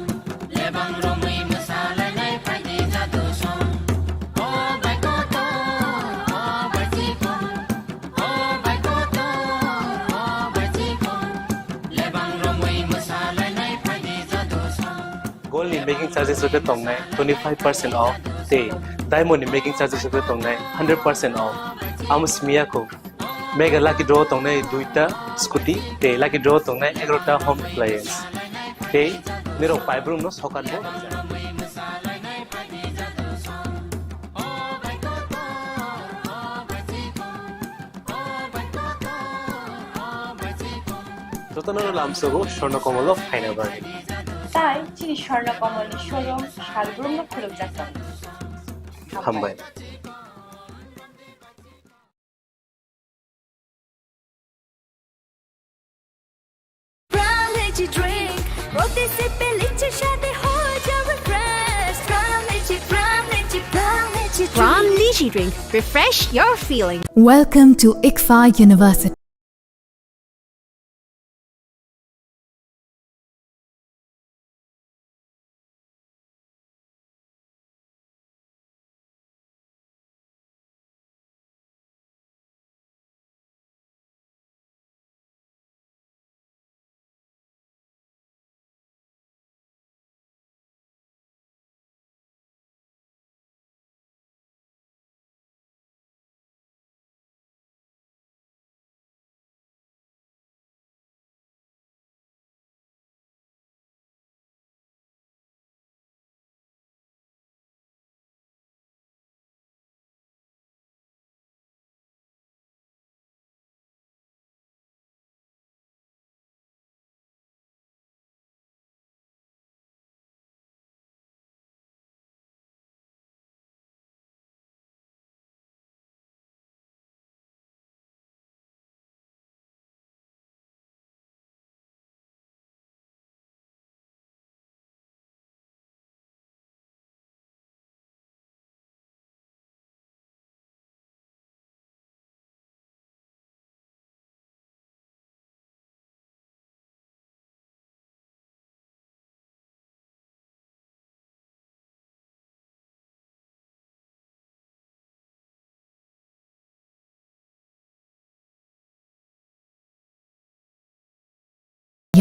Gold ni making charges rok khe tongnai twenty five percent off tei diamond ni making charges rok khe tongnai hundred percent off. Amo simi ya kho. Mega lucky draw tongnai duita scooty tei lucky draw tongnai egarota home appliance. Tei nirok paibrumno sokat bo rijak. Jotono lamsogo Swarna Kamal o phaina bagwi. Tai chini Swarna Kamal ni showroom salbrumno khulumjak tongo. Hambai. Prime Lychee Drink, প্রতি সিপে লিচির স্বাদে হয়ে যাবে fresh। Prime Lychee, Prime Lychee, Prime Lychee Drink। Prime Lychee Drink, refresh your feeling। Welcome to ICFAI University.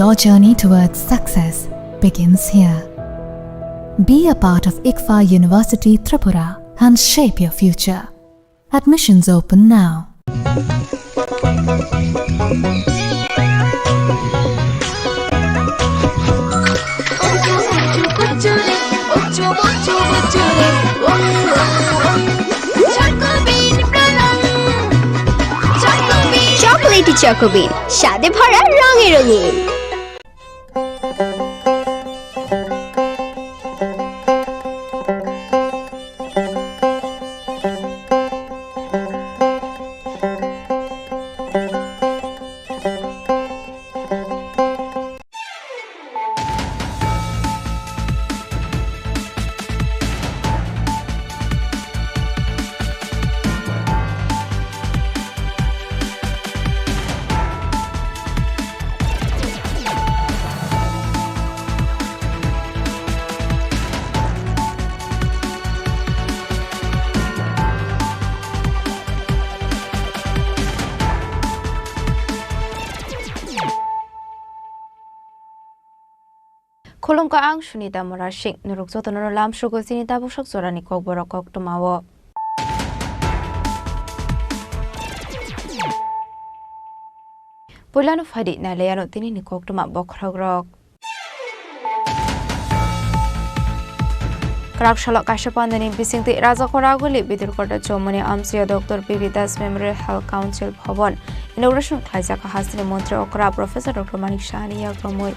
Your journey towards success begins here. Be a part of ICFAR University Tripura and shape your future. Admissions open now. Chocolatey Choco Bean, স্বাদে ভরা রঙে রঙিন। Khulumkha, ang Sunita Murasing. Norok jotono lamsugo chini tabuksak jorani kokborok koktwmao. Puilano phaidi nailaiano tinini koktwma bokhorokrok. Kwrak salo kaisa pandani bisingtwi Rajakhor Aguli Bidurkota Chomoni amchaio Doctor P B Das Memorial Health Council Bhavan inauguration khlaijak hasteni montri okra Professor Doctor Manik Sahani yagromwi.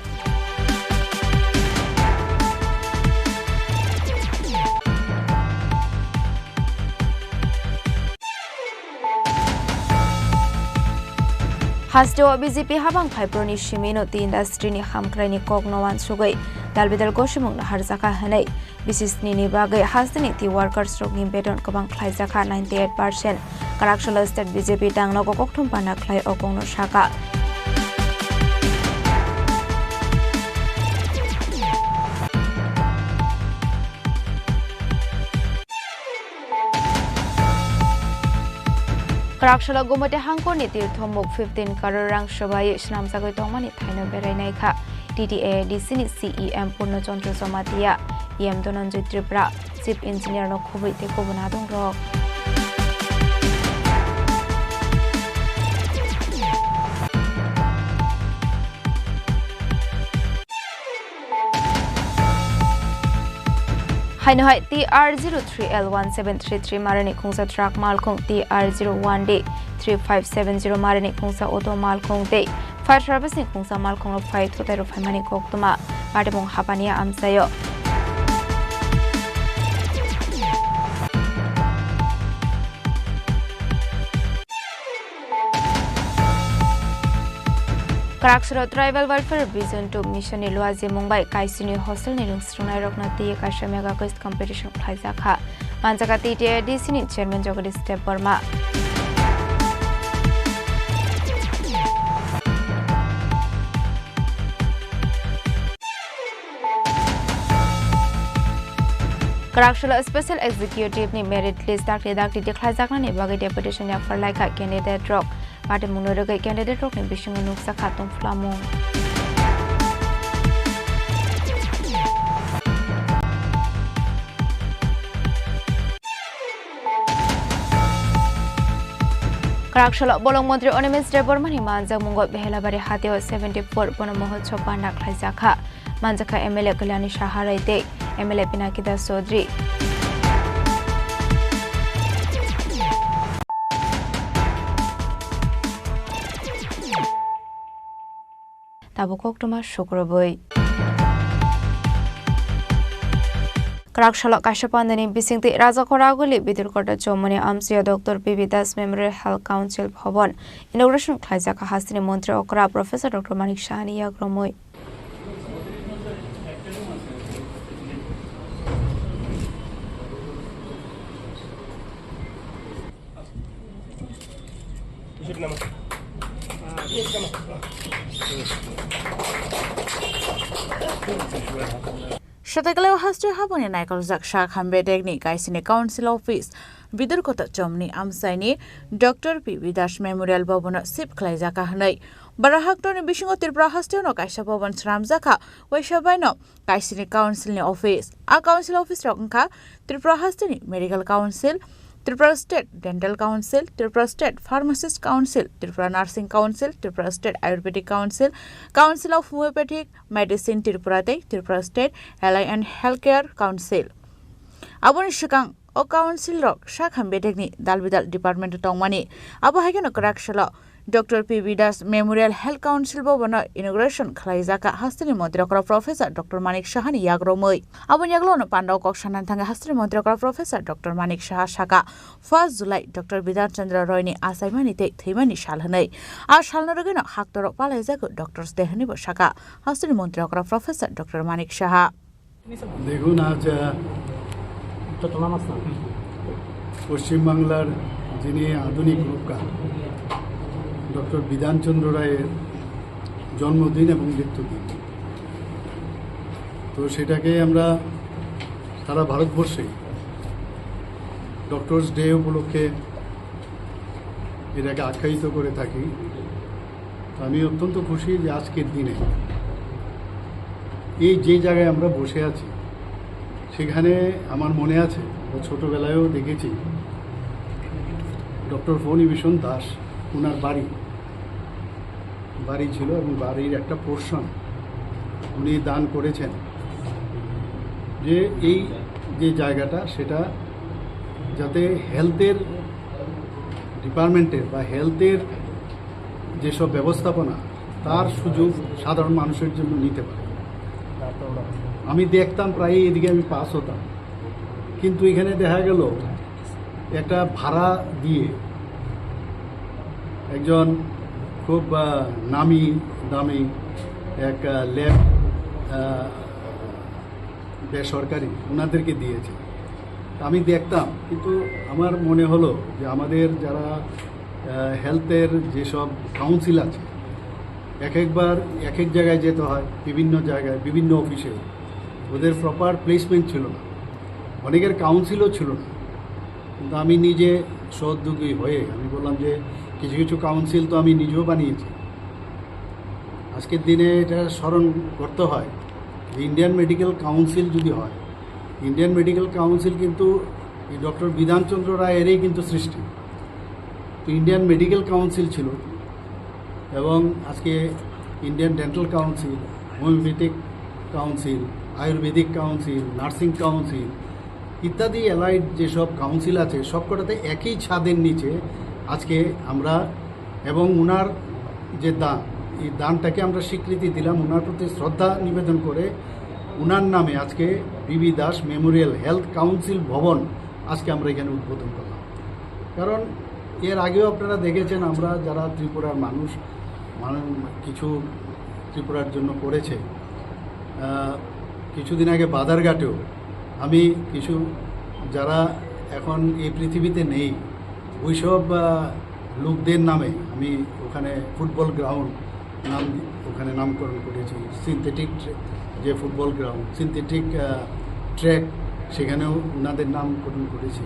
Hasteo B J P habang phaiproni simino tei industry ni hamkraini kokno wansugwi dalbidal gosimungno harjakha hwnwi B C C ni bagwi hasteni tei workers rokni beton kwbang khlaijakha ninety eight percent. Kwraksalo state B J P tangno kokthum pana khlai o kokno saka. Kwraksalo Gumoti hangkorni tirthomuk fifteen crore rang swbai swnamjagwi tongmani thaino berainaikha T T A D C ni C E M Purno Chandra Jamatia, E M Dhananjay Tripura, Chief Engineer no khubui tei kubun adongrok. Haino hai T R zero three L one seven three three marani khungsa truck malkhung, T R zero one D three five seven zero marani khungsa auto malkhung tei fire service ni khungsa malkhung rok phai thutai rok phaimani koktwma patimung hapani amchaio. Kwraksalo Tribal Welfare Vision two Mission ni luajimung bai kaisini hostel ni rwngsrwngnairokno twi kaisa mega quiz competition khlaijakha, manjakha T T A D C ni chairman Jagadish Debbarma. Kwraksalo Special Executive ni merit list dakti dakti tikhlaijaknani bagwi deputation yapharlaikha candidate rok. Patimungno rwgwi candidate rokni bisingo nukjakha tongphlamung. Kwraksalo bolong montri Animesh Debbarma ni manjakmungo Behelabari hatio seventy four bono mohotsob panda khlaijakha. Manjakha M L A Kalyani Saharai tei M L A Pinaki Das Chaudhary. Tabuk koktwma sukrubui. Kwraksalo kaisa pandani bisingtwi Rajakhor Aguli Bidurkota Chomoni amchaio Doctor P B Das Memorial Health Council Bhavan inauguration khlaijak hasteni montri okra Professor Doctor Manik Sahani yagromwi. Swtaikwlai haste haboni naikoljak sak Hambe Degni kaisini council office. Bidor Koto Chomni amchaini Doctor P B Das Memorial Bhavan-o shift khlaijak kha hwnwi. Bara haktorni bisingo Tripura hasteo no kaisa bhavan swnamjak kha, waisa baino kaisini council ni office. A council office rok wngkha Tripura hasteni Medical Council, Tripura State Dental Council, Tripura State Pharmacist Council, Tripura Nursing Council, Tripura State Ayurvedic Council, Council of Homeopathic Medicine Tripura tei Tripura State Allied and Healthcare Council. Aboni swkang o council rok sak ham bedekni dal bidal department o tongmani. Abo hai kheno kwrak salo Doctor P B Das Memorial Health Council Bhavan-o inauguration khlaijak kha hasteni montri okra Professor Doctor Manik Sahani yagromwi. Aboni yagulo no panda o kok sanani thangwi hasteni montri okra Professor Doctor Manik Saha saka, first July Doctor Bidhan Chandra Roy ni achaimani tei thwimani sal hwnwi. A salno rwgwino haktorok palaijago Doctors Day hwnwibo saka hasteni montri okra Professor Doctor Manik Saha. দেখুন, আজ, আহ, পশ্চিমবাংলার যিনি আধুনিক রূপকার ডক্টর বিধানচন্দ্র রায়ের জন্মদিন এবং মৃত্যুদিন। তো সেটাকে আমরা সারা ভারতবর্ষে ডক্টরস ডে উপলক্ষে এটাকে আখ্যায়িত করে থাকি। তো আমি অত্যন্ত খুশি যে আজকের দিনে এই যে জায়গায় আমরা বসে আছি, সেখানে আমার মনে আছে, আমরা ছোটবেলায়ও দেখেছি ডক্টর ফণিভূষণ দাস, ওনার বাড়ি, বাড়ি ছিল এবং বাড়ির একটা পোর্শন উনি দান করেছেন, যে এই যে জায়গাটা, সেটা যাতে হেলথের ডিপার্টমেন্টের বা হেলথের যেসব ব্যবস্থাপনা, তার সুযোগ সাধারণ মানুষের জন্য নিতে পারে। আমি দেখতাম প্রায়ই এদিকে আমি পাস হতাম, কিন্তু এখানে দেখা গেল একটা ভাড়া দিয়ে একজন খুব, আহ, নামি দামি এক, আহ, ল্যাব, আহ, বেসরকারি ওনাদেরকে দিয়েছে। আমি দেখতাম, কিন্তু আমার মনে হলো যে আমাদের যারা, আহ, হেলথের যেসব কাউন্সিল আছে, এক একবার এক এক জায়গায় যেতে হয়, বিভিন্ন জায়গায়, বিভিন্ন অফিসে, ওদের প্রপার প্লেসমেন্ট ছিল না, অনেকের কাউন্সিলও ছিল না। কিন্তু আমি নিজে সহোদ্যোগী হয়ে আমি বললাম যে কিছু কিছু কাউন্সিল তো আমি নিজেও বানিয়েছি। আজকের দিনে এটা স্মরণ করতে হয় যে ইন্ডিয়ান মেডিকেল কাউন্সিল যদি হয়, ইন্ডিয়ান মেডিকেল কাউন্সিল কিন্তু এই ডক্টর বিধানচন্দ্র রায়েরই কিন্তু সৃষ্টি। তো ইন্ডিয়ান মেডিকেল কাউন্সিল ছিল এবং আজকে Indian dental council, homeopathic council, Ayurvedic council, nursing council ইত্যাদি অ্যালাইড যেসব কাউন্সিল আছে, সবকটাতে একই ছাদের নিচে আজকে আমরা এবং ওনার যে দান, এই দানটাকে আমরা স্বীকৃতি দিলাম, ওনার প্রতি শ্রদ্ধা নিবেদন করে ওনার নামে আজকে বিবি দাস মেমোরিয়াল হেলথ কাউন্সিল ভবন আজকে আমরা এখানে উদ্বোধন করলাম। কারণ এর আগেও আপনারা দেখেছেন, আমরা যারা ত্রিপুরার মানুষ, মানুষ কিছু ত্রিপুরার জন্য করেছে, আহ, কিছুদিন আগে বাধারঘাটেও আমি কিছু, যারা এখন এই পৃথিবীতে নেই, ওইসব, আহ, লোকদের নামে আমি ওখানে ফুটবল গ্রাউন্ড নাম, ওখানে নামকরণ করেছি। সিনথেটিক যে ফুটবল গ্রাউন্ড, সিনথেটিক, আহ, ট্র্যাক, সেখানেও ওনাদের নামকরণ করেছি।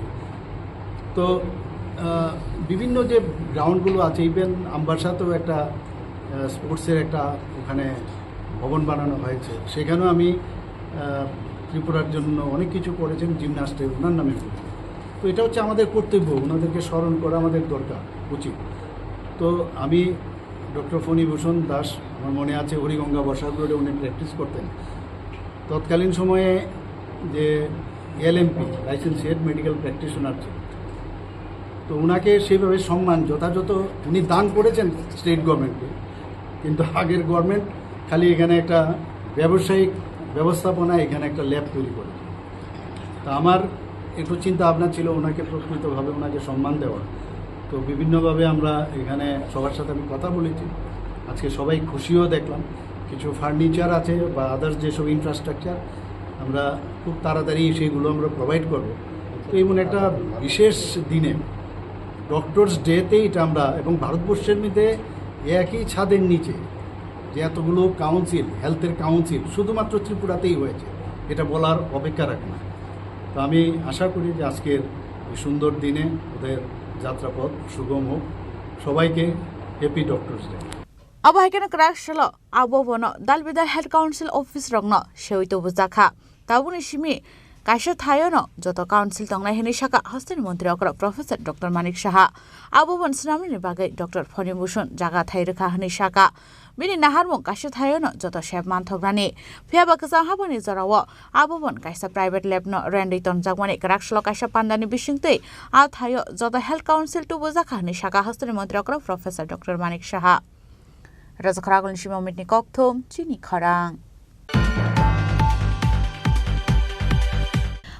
তো, আহ, বিভিন্ন যে গ্রাউন্ডগুলো আছে, ইভেন আমবাসাতেও একটা, আহ, স্পোর্টসের একটা ওখানে ভবন বানানো হয়েছে, সেখানেও আমি, আহ, ত্রিপুরার জন্য অনেক কিছু করেছেন জিমনাস্টের, ওনার নামে করেছি। তো এটা হচ্ছে আমাদের কর্তব্য, ওনাদেরকে স্মরণ করা আমাদের দরকার, উচিত। তো আমি ডক্টর ফণিভূষণ দাস, আমার মনে আছে, হরিগঙ্গা বসাক রোডে উনি প্র্যাকটিস করতেন। তৎকালীন সময়ে যে এলএমপি, লাইসেন্সড মেডিকেল প্র্যাকটিশনার ছিল, তো ওনাকে সেইভাবে সম্মান যথাযথ, উনি দান করেছেন স্টেট গভর্নমেন্টকে, কিন্তু আগের গভর্নমেন্ট খালি এখানে একটা ব্যবসায়িক ব্যবস্থাপনা, এখানে একটা ল্যাব তৈরি করে। তা আমার একটু চিন্তা ভাবনা ছিল ওনাকে প্রকৃতভাবে ওনাকে সম্মান দেওয়া। তো বিভিন্নভাবে আমরা এখানে সবার সাথে আমি কথা বলেছি, আজকে সবাই খুশিও দেখলাম। কিছু ফার্নিচার আছে বা আদার্স যেসব ইনফ্রাস্ট্রাকচার, আমরা খুব তাড়াতাড়ি সেইগুলো আমরা প্রোভাইড করব। তো এমন একটা বিশেষ দিনে, ডক্টরস ডেতে, এটা আমরা এবং ভারতবর্ষের মধ্যে একই ছাদের নিচে যে এতগুলো কাউন্সিল, হেলথের কাউন্সিল শুধুমাত্র ত্রিপুরাতেই হয়েছে, এটা বলার অপেক্ষা রাখে না। তো আমি আশা করি যে আজকের সুন্দর দিনে ওদের যাত্রাপথ সুগম হোক। সবাইকে happy doctors day. Abo hai kheno kwrak salo abo bono dal bidal health council office rokno sewi tubujakha. Tabukni simi kaisa thaiono joto council tongnai hwnwi sakha hasteni montri okra Professor Doctor Manik Saha. Abo bon swnamnani bagwi Doctor Phoni Bhushan jaga thai rwkha hwnwi sakha. Bini naharmung kaisa thaiono joto sep manthoknani. Phiya ba kwchang habani jorao abo bon kaisa private lab no rentwi tonjakmani kwrak salo kaisa pandani bisingtwi a thaio joto health council tubujakha hwnwi sakha hasteni montri okra Professor Doctor Manik Saha. Rajakhara Agulni Sima Mitni kokthum chini khorang.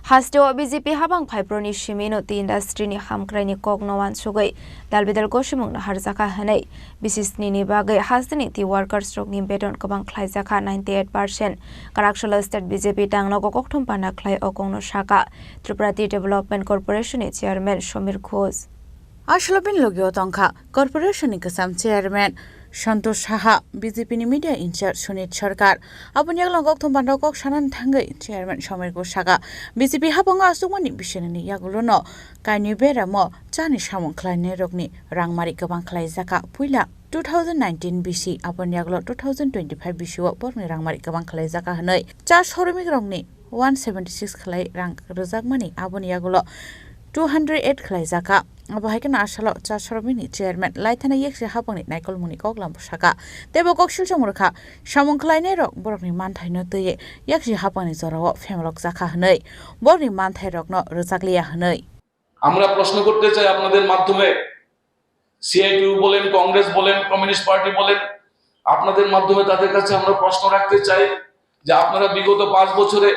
Hasteo B J P habang phaiproni simino tei industry ni hamkraini kokno wansugwi dalbidal gosimungno harjakha hwnwi bisi snini bagwi hasteni tei workers rokni beton kwbang khlaijakha ninety eight percent. Kwrak salo state B J P tangnogo kokthum panda khlai o kokno sakha Tripura Tea Development Corporation ni chairman Somir Ghosh. Aswlabin logio tongkha Corporation ni kwcham chairman Santosh Saha, B J P ni media in charge Sunit Sarkar. Aboni yagulo kokthum panda kok sanani thangwi chairman Somir Ghosh sakha, B J P habango aswkmani bisinini yagulono kainwi beramo chani samung khlainairokni rangmari kwbang khlaijakha. Puila two thousand nineteen bisi, aboni yagulo two thousand twenty-five bisio borokni rangmari kwbang khlaijakha hwnwi cha soromikrokni one seventy six khlai rang rwjakmani, aboni yagulo two hundred eight khlaijakha. Abo hai kheno asalo cha soromini chairman Laithana Yaksi Hapangni naikolmungni koklambo sakha. Teibo kok silchomorokha samung khlainairok borokni manthaino twiwi Yaksi Hapangni jorao phemrokjakha hwnwi, borokni manthairokno rwjakliya hwnwi. আমরা প্রশ্ন করতে চাই আপনাদের মাধ্যমে, সিআইটিইউ বলেন, কংগ্রেস বলেন, communist party বলেন, আপনাদের মাধ্যমে তাদের কাছে আমরা প্রশ্ন রাখতে চাই যে আপনারা বিগত পাঁচ বছরে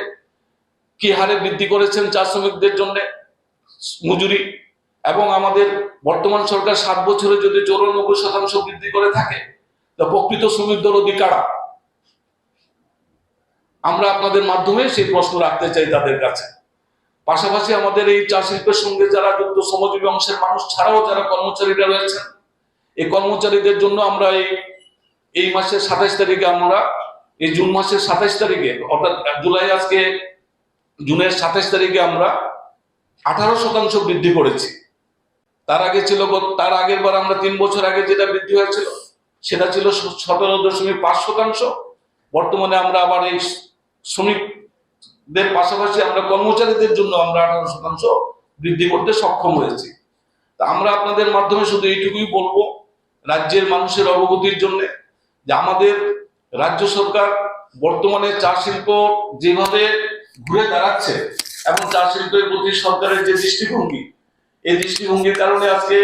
কি হারে বৃদ্ধি করেছেন চা শ্রমিকদের জন্য মজুরি, এবং আমাদের বর্তমান সরকার সাত বছরে যদি চৌরানব্বই শতাংশ বৃদ্ধি করে থাকে, তা প্রকৃত শ্রমিক দরদি কারা? আমরা আপনাদের মাধ্যমে সেই প্রশ্ন রাখতে চাই তাদের কাছে। পাশাপাশি আমাদের এই চা শিল্পের সঙ্গে যারা যুক্ত শ্রমজীবী অংশের মানুষ ছাড়াও যারা কর্মচারীরা রয়েছেন, এই কর্মচারীদের জন্য আমরা এই, এই মাসের সাতাইশ তারিখে আমরা, এই জুন মাসের সাতাইশ তারিখে, অর্থাৎ জুলাই আজকে জুনের সাতাইশ তারিখে আমরা আঠারো শতাংশ বৃদ্ধি করেছি। তার আগে ছিল গত, তার আগের বার আমরা তিন বছর আগে যেটা বৃদ্ধি হয়েছিল, সেটা ছিল স-, সতেরো দশমিক পাঁচ শতাংশ। বর্তমানে আমরা আবার এই শ্রমিকদের পাশাপাশি আমরা কর্মচারীদের জন্য আমরা আঠারো শতাংশ বৃদ্ধি করতে সক্ষম হয়েছি। তা আমরা আপনাদের মাধ্যমে শুধু এইটুকুই বলবো, রাজ্যের মানুষের অবগতির জন্য, যে আমাদের রাজ্য সরকার বর্তমানে চা শিল্প যেভাবে ঘুরে দাঁড়াচ্ছে এবং চা শিল্পের প্রতি সরকারের যে দৃষ্টিভঙ্গি, এই দৃষ্টিভঙ্গির কারণে আজকে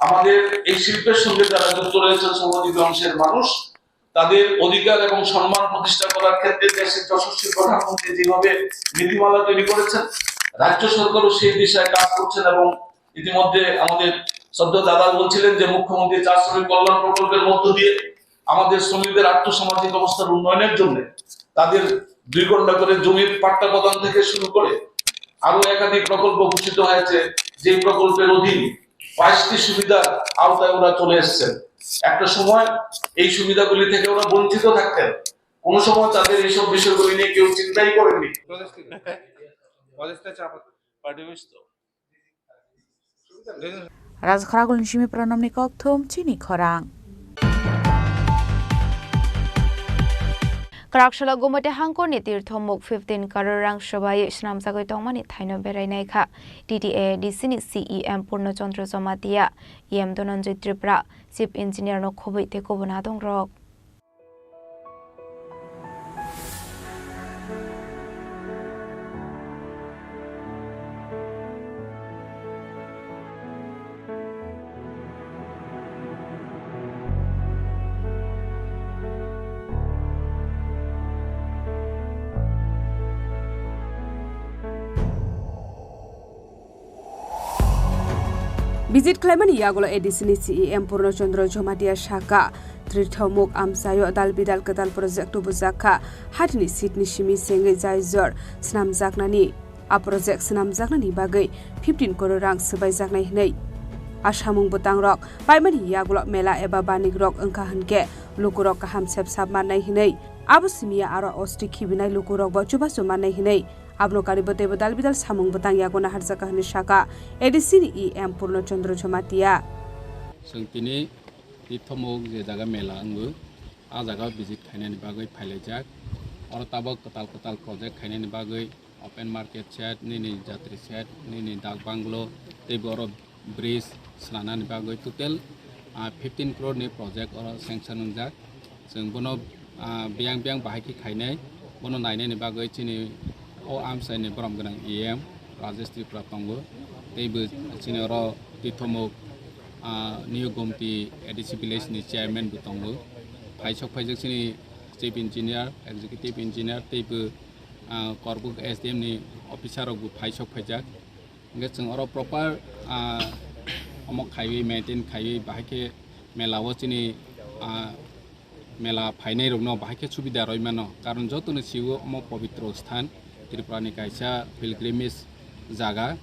আমাদের এই শিল্পের সঙ্গে যারা যুক্ত রয়েছেন শ্রমজীবী অংশের মানুষ, তাদের অধিকার এবং সম্মান প্রতিষ্ঠা করার ক্ষেত্রে দেশের যশস্বী প্রধানমন্ত্রী যেভাবে নীতিমালা তৈরি করেছেন, রাজ্য সরকারও সেই দিশায় কাজ করছেন। এবং ইতিমধ্যে আমাদের শ্রদ্ধেয় দাদা বলছিলেন যে মুখ্যমন্ত্রী চা শ্রমিক কল্যাণ প্রকল্পের মধ্য দিয়ে আমাদের শ্রমিকদের আর্থসামাজিক অবস্থার উন্নয়নের জন্য তাদের দুই ঘন্টা করে জমির পাট্টা প্রদান থেকে শুরু করে আরো একাধিক প্রকল্প ঘোষিত হয়েছে, যে প্রকল্পের অধীন বাইশটি সুবিধার আওতায় ওরা চলে এসেছেন। একটা সময় এই সুবিধাগুলি থেকে ওরা বঞ্চিত থাকতেন, কোনো সময় তাদের এইসব বিষয়গুলি নিয়ে কেউ চিন্তাই করেননি। Rajakhara Agulni Simi Pranamni kokthum chini khorang. Kwrak salo Gumati hangkorni tirthomuk fifteen crore rang swbaiwi swnamjagwi tongmani thaino berainai kha T T A A D C ni C E M Purno Chandra Jamatia, E M Dhananjay Tripura, Chief Engineer no khobwi tei kubun adongrok. Visit khlaimani yagulo A D C ni C E M Purno Chandra Jamatia sakha, Tirthomuk amchaio dal bidal kwtal project tubujakha, hatini seat ni simi sengwi jaijor swnamjaknani. A project swnamjaknani bagwi fifteen crore rang swbaijaknai hwnwi. A samung bwtangrok paimani yagulo mela eba banikrok wngkha hwnkhe lukurok kaham sep sap mannai hwnwi. Abo simiya aro osti khibinai lukurokbo chubachu mannai hwnwi. Abono karibo teibo dal bidal samung bwtang yago naharjakha hwnwi sakha A D C ni E M Purno Chandra Jamatia. Chwng tini Tithomuk je jaga mela wngwi, a jaga visit khainani bagwi phailaijak. Oro tabok kwtal kwtal project khainani bagwi open market shed, nini jatri shed, nini dak banglo, teibo oro bridge swnamnani bagwi total, ah, fifteen crore ni project oro sanction wngjak. Chwng bono, ah, biyang biyang bahai khe khainai, bono nainani bagwi chini o amchaini borom gwnang E M Rajesh Tripura tongo, teibo chini oro Tithomuk, ah, New Gomti A D C village ni chairman bo tongo. Phaisok phaijak chini chief engineer, executive engineer, teibo, ah, Korbuk S D M ni officer rok bo phaisok phaijak. Hingke chwng oro proper, ah, omo khaiwi, maintain khaiwi, bahai khe mela o chini, ah, mela phainai rokno bahai khe subida rwi mano. Karon jotono sio omo pobitro sthan, Tripura ni kaisa pilgrimage jaga.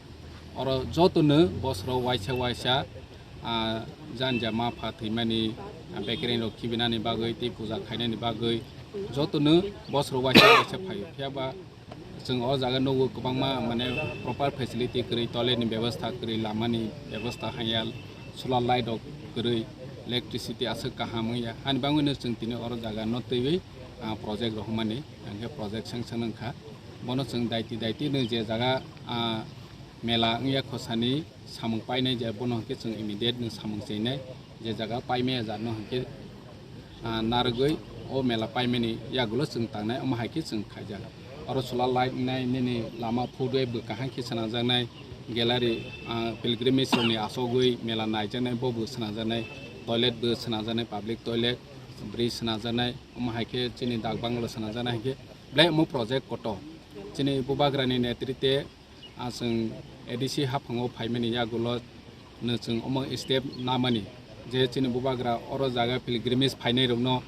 Oro jotono bosoro waisa waisa, ah, janja ma pha thwimani, ah, bekereng rok khibinani bagwi tei puja khainani bagwi jotono bosoro waisa waisa phaio. Phiya ba Chwng o jaga nugo kwbangma, mane, proper facility kwrwi, toilet ni bebostha kwrwi, lama ni bebostha hanya, solar light rok kwrwi, electricity aswk kaham wngya. Ani bagwino chwng tini oro jaga no twiwi, ah, project rohormani, hwnkhe project sanction wngkha. Bono chwng daiti daiti no je jaga, ah, mela wngya khosani, samung painai je bono hwnkhe chwng immediate no samung chinai, je jaga paimaya jat no hwnkhe, ah, narwgwi o mela paimani yagulo chwng tangnai, omo hai khe chwng khaijak. Oro solar light wngnai, nini lama phutwi bo kaham khe swnamjaknai, gallery, ah, pilgrimage rokni achogwi mela naijaknai, bo bo swnamjaknai, toilet bo swnamjaknai, public toilet, bridge swnamjaknai, omo hai khe chini dak bangalo swnamjaknai, hai khe belai omo project kotor. Chini Bubagrani netrite, ah, chwng A D C haphango phaimani yagulo no chwng omo step namani je chini Bubagra oro jaga pilgrimage phainai rokno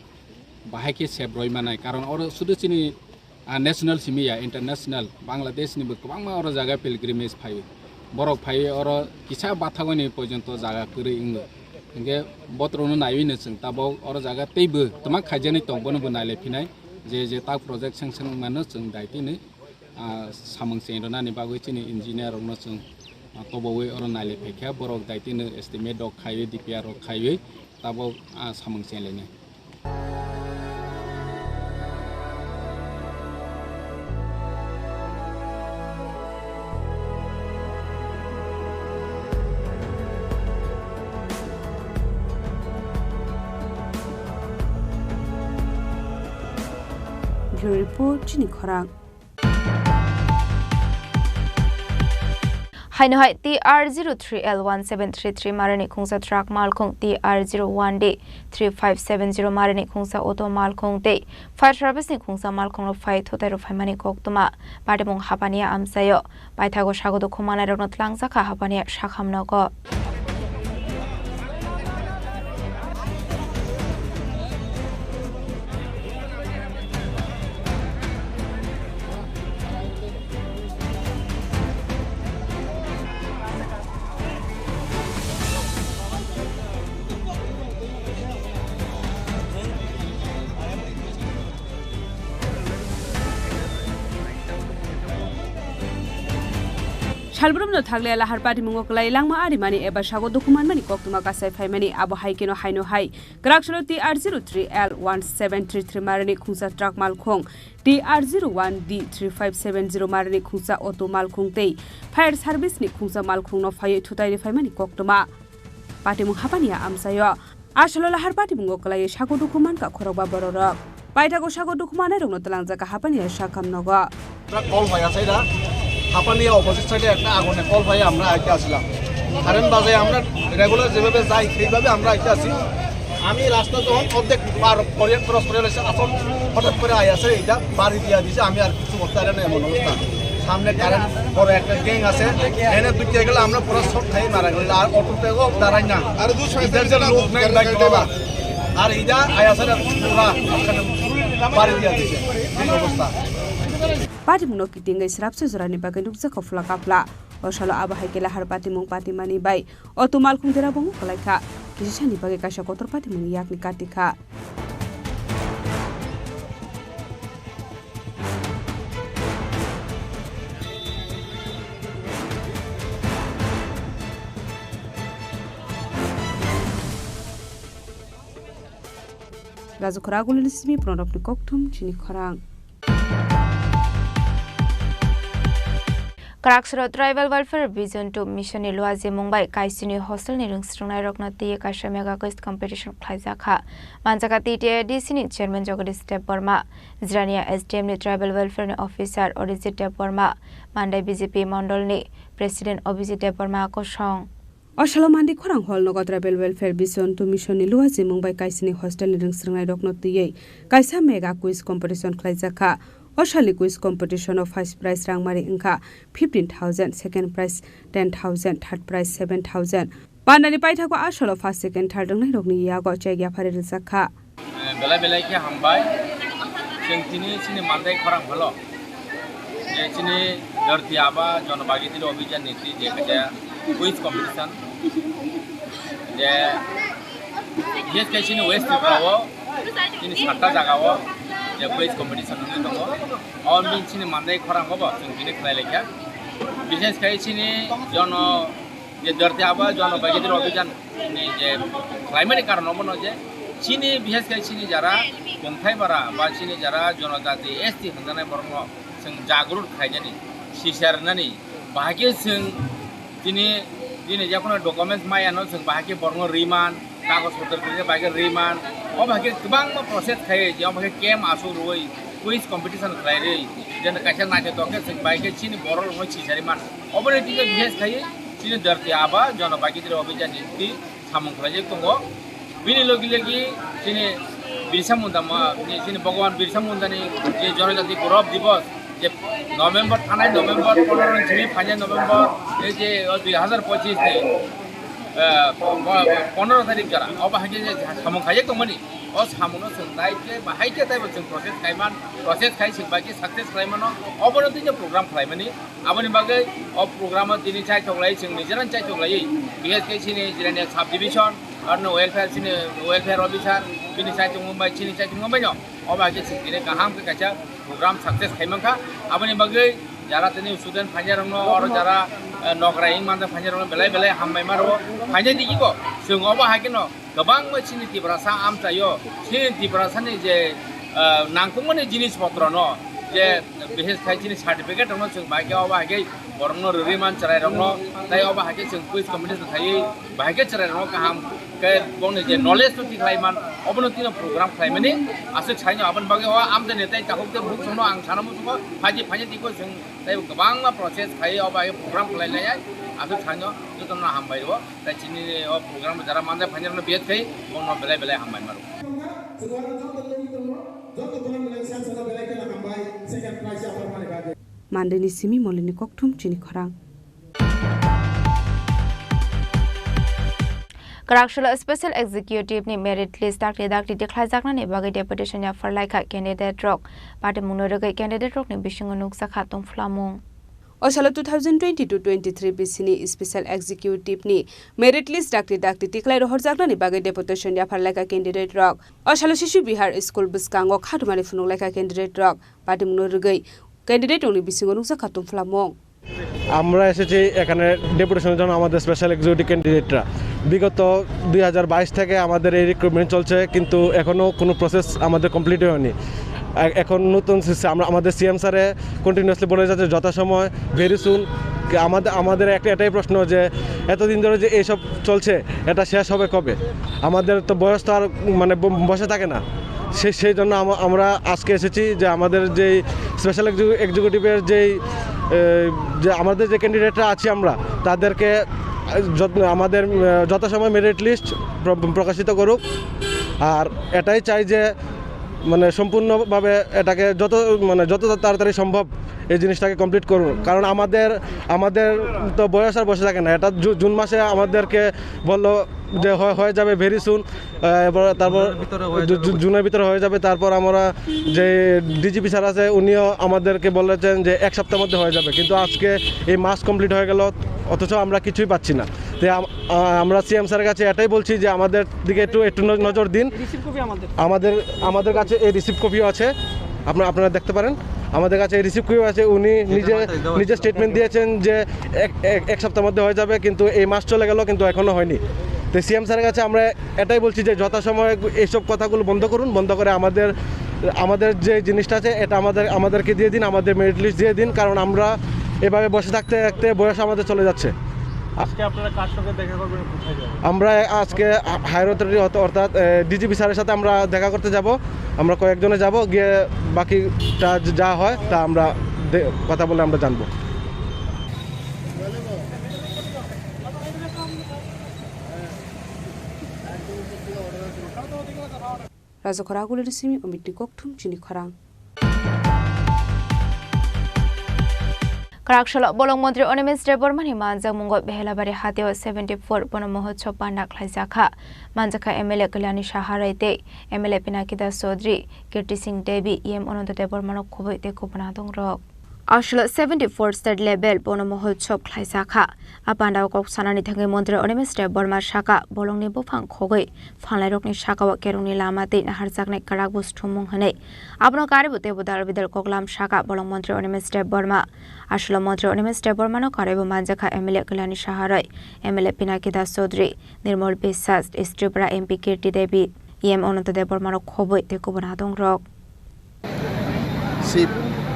bahai khe sep roi manai, karon oro sudu chini, ah, national simi ya, international, Bangladesh ni bo kwbangma oro jaga pilgrimage phaio. Borok phaiwi oro kisa bathagoni porjonto jaga kwrwi wngo. Hingke botrokno naiwi no chwng tabok oro jaga teibo twma khaijaknai tong, bono bo nailai phinai je je tak project sanction wngmano chwng daitino ah, samung cheng rwnani bagwi chini engineer rokno chwng, ah, tobowi oro nailai phaikha, borok daitino estimate rok khaiwi, D P R rok khaiwi tabok, ah, samung cheng lainai. Bureau Report, Chini Khorang. Haino hai T R zero three L one seven three three marani khungsa truck malkhung, T R zero one D three five seven zero marani khungsa auto malkhung tei fire service ni khungsa malkhung rok phai thutai rok phaimani koktwma patimung hapani amchaio. Paithago sago dukhu manai rokno tlangjak kha hapani sakham nogo. Salbrumno thaklea lahar patimungo kwlai langma arimani eba sago dukhu manmani koktwma kasai phaimani, abo hai kheno haino hai Kwraksalo T R zero three L one seven three three marani khungsa truck malkhung, T R zero one D three five seven zero marani khungsa auto malkhung tei fire service ni khungsa malkhungno phaiwi thutai riphaimani koktwma. Patimung hapani a amchaio. Asalo lahar patimungo kwlaiwi sago dukhu mankha khorokba bororok. Paithago sago dukhu manairokno twlangjak kha hapani a sakham nogo. একটা কল পাই আছে এটা, হাপানিয়া অপোজিট সাইডে একটা আগুনের কল পাই আমরা আইতে আসলাম। কারেন্ট বাজায় আমরা রেগুলার যেভাবে যাই সেইভাবে আমরা আইতে আসি। আমি রাস্তা যখন অর্ধেক পার করে ক্রস করে এসে আসল হঠাৎ করে আই আছে এটা বাড়ি দিয়ে দিছে, আমি আর কিছু করতে পারি না এমন অবস্থা। সামনে কারেন্ট বড় একটা গ্যাং আছে, এনে ঢুকে গেলে আমরা পুরো শর্ট খাই মারা গেল। আর অটোতেও দাঁড়াই না, আর দু সাইডে ইদার যে লোক নাই বাইক ড্রাইভার। আর ইদা আই আছে না পুরা বাড়ি দিয়ে দিছে এই অবস্থা। Patimungno kitingwi srapsa jorani bagwi nukjakha phla kapla. O salo abo hai khe lahar patimung patimani bai auto malkhung dera bongo kwlai kha. Kisisani bagwi kaisa kotor patimungni yakni kati kha. Raju Khoragulini simi Pranobni kokthum chini khorang. Kwraksoro Tribal Welfare Vision two Mission ni luajimung bai Kaisini hostel ni rwngsrwngnairokno twiwi kaisa mega quiz competition khlaijakha. Manjakha T T A D C ni chairman Jagadish Debbarma, Jirania S D M ni Tribal Welfare ni officer Orijit Debbarma, Mandai B J P mondol ni president Abhijit Debbarma kosong. O salo Mandi khorang hall nogo Tribal Welfare Vision two Mission ni luajimung bai Kaisini hostel ni rwngsrwngnairokno twiwi kaisa mega quiz competition khlaijakha. O salni quiz competition o first prize rangmari wngkha fifteen thousand, second prize ten thousand, third prize seven thousand. Pandani paithago a salo first, second, third wngnairokni yago check yaphari rwjakha. Belai belai khe hambai. Chwng tini chini Mandai khorang holo je chini Dharti Aaba Janabhagidari Abhiyan ni twi je kaisa quiz competition je bises khe chini West Tripura o chini satta jaga o je quiz competition wngwi tongo. O bini chini Mandai khorang o bo chwng tini khlai laikha. Bises khe chini jono je Dharti Aaba Janabhagidari Abhiyan ni je khlaimani karon obono je chini bises khe chini jara Kongthai bara ba chini jara jonojati S T hwnjanai borokno chwng jagrut khlainani, sisarnani, bahai khe chwng tini, tini jekono documents mayano chwng bahai khe borokno riman, kagoj potro khe bahai khe riman, o bahai khe kwbangma process khai, je o bahai khe camp asuk rwui, quiz competition khlai rwi, je kaisa naithotok khe chwng bahai khe chini borok rokno sisari man. Oboni twi khe bises khai chini Dharti Aaba Janabhagidari Abhiyan ni twi samung khlaijak tongo. Bini logi logi chini Birsa Munda ma, ni chini Bhagwan Birsa Munda ni je Janajati Gaurav Divas je November, thanai November pondro ni simi phainai November ei je o dui hazar pochis ni, eh, po-, po-, pondro tarik jora obo hai khe je samung khaijak tongmani. O samungno chwng nai khe bahai khe taibo chwng process khaiman, process khai chwng bai khe success khlaimano, obono twi program khlaimani. Aboni bagwi o program o tini chaithok lai, chwng nijera chaithok lai, bises khe chini Jirania sub division, arno welfare chini welfare officer, bini chaithok mumbai, chini chaithok mumbai no, obo hai khe chwng tini kaham khe kaisa program success khai mankha. Aboni bagwi jara tini student phainai rokno, oro jara, eh, nokra wng manja phainai rokno belai belai hambai ma rwo. Phainai digi bo chwng obo hai kheno kwbangma chini Tiprasa amchaio, chini Tiprasani je, ah, nangkukmani jinis potrono je bises khai chini certificate rokno chwng bai khe obo hai khe borokno rwrwi man chwrairokno, tei obo hai khe chwng quiz competition khaiwi bahai khe chwrairokno kaham khe bongni je knowledge no tikhlai man, obono tino program khlaimani aswk saino. Aboni bagwi o amchaini tei takhuk tei bukhuk songno ang sana muchungo, phaidi phaidi tiko chwng tei kwbangma process khai obo hai khe program khlai lai aswk saino jotono hambai rwo. Tai chini o program jara manja phainai rokno bises khai bono belai belai hambai maro. Mandini simi Molini kokthum chini khorang. Kwraksolo Special Executive ni merit list dakti dakti tikhlaijaknani bagwi deputation yaphar laikha candidate rok. Patimungno rwgwi candidate rokni bisingo nukjakha tongphlamung. O salo two thousand twenty-two twenty-three bisini Special Executive ni merit list dakti dakti tikhlai rohorjaknani bagwi deputation yaphar laikha candidate rok. O salo Shishu Bihar School bwskango khatumani phunuk laikha candidate rok. Patimungno rwgwi candidate rokni bisingo nukjakha tongphlamung. আমরা এসেছি এখানে ডেপুটেশনের জন্য আমাদের special executive ক্যান্ডিডেটরা। বিগত দুই হাজার বাইশ থেকে আমাদের এই রিক্রুটমেন্ট চলছে, কিন্তু এখনও কোনো প্রসেস আমাদের কমপ্লিট হয়নি। এ-, এখন নতুন সিস-, আমরা, আমাদের সিএম স্যারে কন্টিনিউয়াসলি বলে যাচ্ছে যথাসময়, ভেরি সুন। আমাদের, আমাদের একটা, এটাই প্রশ্ন যে এতদিন ধরে যে এইসব চলছে, এটা শেষ হবে কবে? আমাদের তো বয়স তো আর, মানে, ব-, বসে থাকে না। সেই, সেই জন্য আমা-, আমরা আজকে এসেছি যে আমাদের যেই স্পেশাল এক্সিকিউ-, এক্সিকিউটিভের যেই, এ, যে আমাদের যে ক্যান্ডিডেটরা আছি আমরা, তাদেরকে, এ, যত-, আমাদের, এ, যথাসময়ে মেরিট লিস্ট প্র-, প্রকাশিত করুক। আর এটাই চাই যে, মানে, সম্পূর্ণভাবে এটাকে যত, মানে, যত তাড়াতাড়ি সম্ভব এই জিনিসটাকে কমপ্লিট করুন। কারণ আমাদের, আমাদের তো বয়স আর বসে থাকে না। এটা জু-, জুন মাসে আমাদেরকে বললো যে হয়, হয়ে যাবে ভেরি সুন। আহ, এবার তারপর জুনের ভিতরে হয়ে জু-, যাবে জু-, বলছে। জুনের ভিতরে হয়ে যাবে। তারপর আমরা যে ডিজিপি স্যার আছে, উনিও আমাদেরকে বলেছেন যে এক সপ্তাহের মধ্যে হয়ে যাবে, কিন্তু আজকে এই মাস কমপ্লিট হয়ে গেল, অথচ আমরা কিছুই পাচ্ছি না। তো আম-, আ-, আমরা সিএম স্যারের কাছে এটাই বলছি যে আমাদের দিকে একটু, একটু ন-, নজর দিন। রিসিভ কপি আমাদের। আমাদের, আমাদের কাছে এই রিসিভ কপিও আছে, আপনারা, আপনারা দেখতে পারেন। আমাদের কাছে এই রিসিভ কপিও আছে। উনি নিজে, নিজে স্টেটমেন্ট দিয়েছেন যে এক, এক, এক সপ্তাহের মধ্যে হয়ে যাবে, কিন্তু এই মাস চলে গেল, কিন্তু এখনো হয়নি। সিএম স্যারের কাছে আমরা এটাই বলছি যে যথাসময়ে এইসব কথাগুলো বন্ধ করুন, বন্ধ করে আমাদের, আমাদের যে জিনিসটা আছে এটা আমাদের, আমাদেরকে দিয়ে দিন, আমাদের মেরিট লিস্ট দিয়ে দিন, কারণ আমরা এভাবে বসে থাকতে থাকতে বয়স আমাদের চলে যাচ্ছে। আজকে আপনারা কার সঙ্গে দেখা করবেন, কোথায় যাবেন? আমরা আজকে হায়ার অথরিটি অর্থাৎ ডিজিপি স্যারের সাথে আমরা দেখা করতে যাব। আমরা কয়েকজনে যাব, গিয়ে বাকিটা যা হয় তা আমরা দে- কথা বলে আমরা জানবো। Rajakhor Agulini simi Omitni kokthum chini khorang. Kwrak salo bolong montri Animesh Debbarmani manjakmungo Behelabari hatio seventy four bono mohotsob panda khlaijakha. Manjakha M L A Kalyani Saha Rai tei M L A Pinaki Das Chaudhary, Kirti Singh Devi, E M Ananta Debbarmano khobwi tei kubun adongrok. Aswk seventy four state level bono mohotsob khlaijakha. A pandao kok sanani thangwi montri Animesh Debbarma sakha, bolongni buphang khogwi phanlairokni sakao kerongni lama tei naharjaknai kwrak bo sthumung hwnwi. Abono karibo teibo dal bidal koklam sakha bolong montri Animesh Debbarma. Aswk montri Animesh Debbarmano karibo manjakha M L A Kalyani Saha Rai, M L A Pinaki Das Chaudhary, Nirmal Biswas, East Tripura M P Kirti Devi, E M Ananta Debbarmano khobwi tei kubun adongrok. See,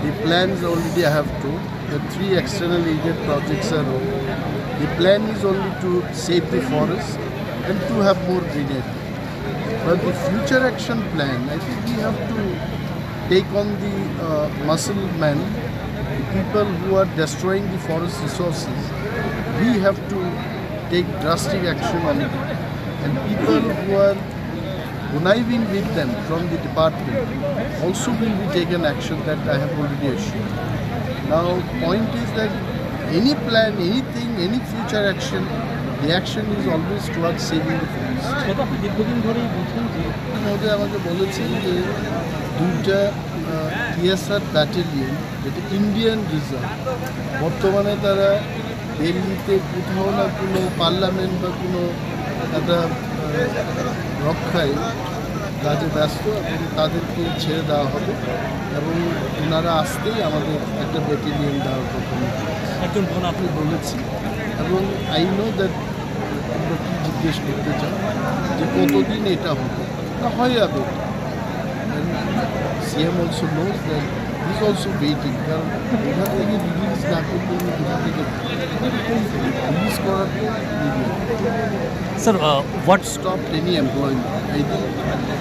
the plans already I have told. The three external aided projects are over. The plan is only to save the forest and to have more greenery. But the future action plan, I think we have to take on the uh, muscle men, the people who are destroying the forest resources. We have to take drastic action on it. And people who are conniving with them from the department also will be taken action, that I have already assured. Now, point is that any plan, anything, any future action, the action is always towards saving the forest. সেটা আপনি দীর্ঘদিন ধরেই বলছেন যে মহোদয় আমাকে বলেছেন যে দুইটা টিএসআর ব্যাটালিয়ন, যেটা ইন্ডিয়ান রিজার্ভ, বর্তমানে তারা দিল্লিতে কোথাও না কোনো পার্লামেন্ট বা কোনো একটা আহ, রক্ষায় কাজে ব্যস্ত এবং তাদেরকে ছেড়ে দেওয়া হবে এবং ওনারা আসতেই আমাদের একটা ব্যাটালিয়ন দেওয়ার কথা আমি একজন বোন আপনি বলেছি। এবং আই নো দ্যাট আমরা কী জিজ্ঞেস করতে চান, যে কতদিন এটা হবে, না হয়ে যাবে। CM also knows that, he is also waiting, কারণ এখান থেকে রিলিজ না করলে উনি কোথা থেকে রিলিজ করার পর release. Sir, uh, what stopped any employment? I think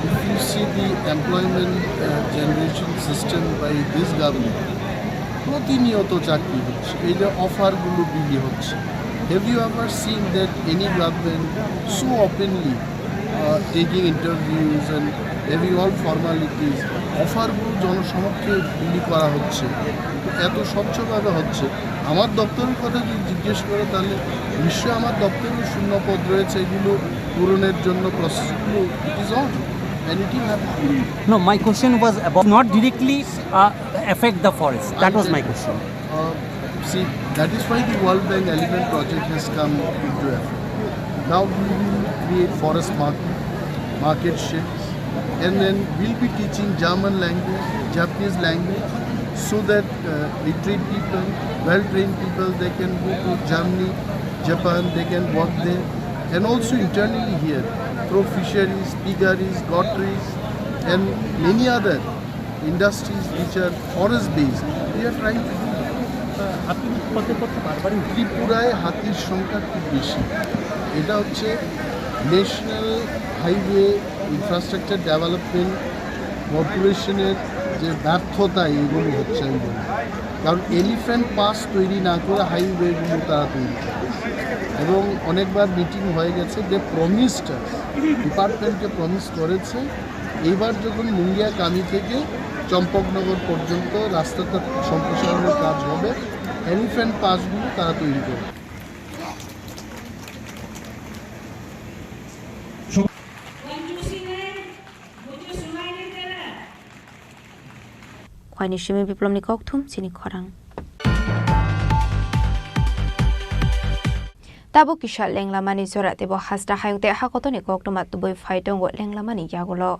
if you see the employment uh, generation system by this government, প্রতিনিয়ত চাকরি হচ্ছে, এই যে অফারগুলো বিলি হচ্ছে। Have you ever seen that any government so openly uh, taking interviews and having all formalities, অফারগুলো জনসমক্ষে বিলি করা হচ্ছে, এত স্বচ্ছভাবে হচ্ছে? আমার দপ্তরের কথা যদি জিজ্ঞেস করে, তাহলে নিশ্চয়ই আমার দপ্তরেও শূন্য পদ রয়েছে, এগুলো পূরণের জন্য প্রসেসগুলো, it is on and it will happen. No, my question was about not directly uh, affect the forest. That was my question. Uh, see, that is why the World Bank Elephant Project has come into effect. Now we will create forest market, market sheds, and then we'll be teaching German language, Japanese language, so that uh, literate people, well-trained people, they can go to Germany, Japan, they can work there, and also internally here through fisheries, piggeries, gotteries, and many other industries which are forest based, we are trying to do that. আপনি পদে পদে বারবারই ত্রিপুরায় হাতির সংখ্যা খুব বেশি। এটা হচ্ছে ন্যাশনাল হাইওয়ে ইনফ্রাস্ট্রাকচার ডেভেলপমেন্ট কর্পোরেশনের যে ব্যর্থতা, এগুলো হচ্ছে আমি বলবো। কারণ এলিফ্যান্ট পাস তৈরি না করে হাইওয়েগুলো তারা তৈরি করে। এবং অনেকবার মিটিং হয়ে গেছে, যে প্রমিসটা ডিপার্টমেন্টকে প্রমিস করেছে, এইবার যখন মুঙ্গিয়া কামি থেকে চম্পকনগর পর্যন্ত রাস্তাটা সম্প্রসারণের কাজ হবে, এলিফ্যান্ট পাসগুলো তারা তৈরি করবে। Khwaini simi biplomni kokthum chini khorang. Tabuk kisa lenglamani jora teibo hasta hayung tei hakotorni koktwma tubui phai tongo lenglamani yagulo.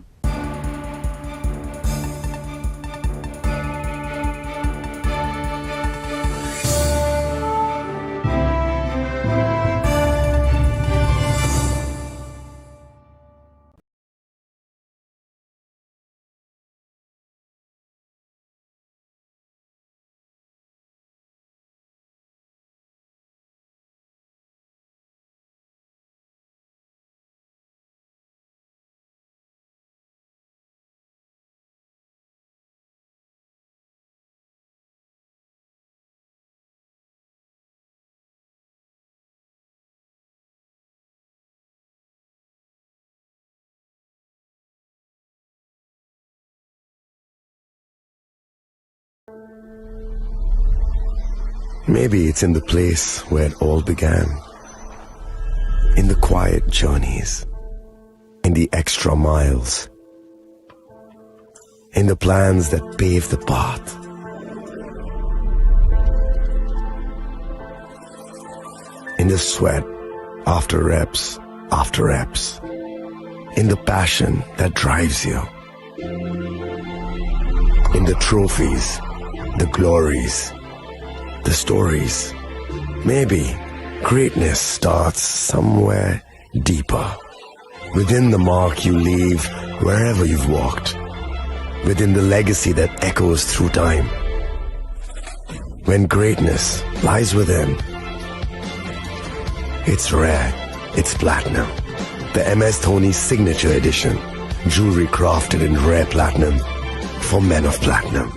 Maybe it's in the place where it all began. In the quiet journeys, in the extra miles, in the plans that pave the path, in the sweat after reps after reps, in the passion that drives you, in the trophies, the glories, the stories. Maybe greatness starts somewhere deeper. Within the mark you leave wherever you've walked. Within the legacy that echoes through time. When greatness lies within, it's rare, it's platinum. The M S Dhoni Signature Edition. Jewelry crafted in rare platinum for men of platinum.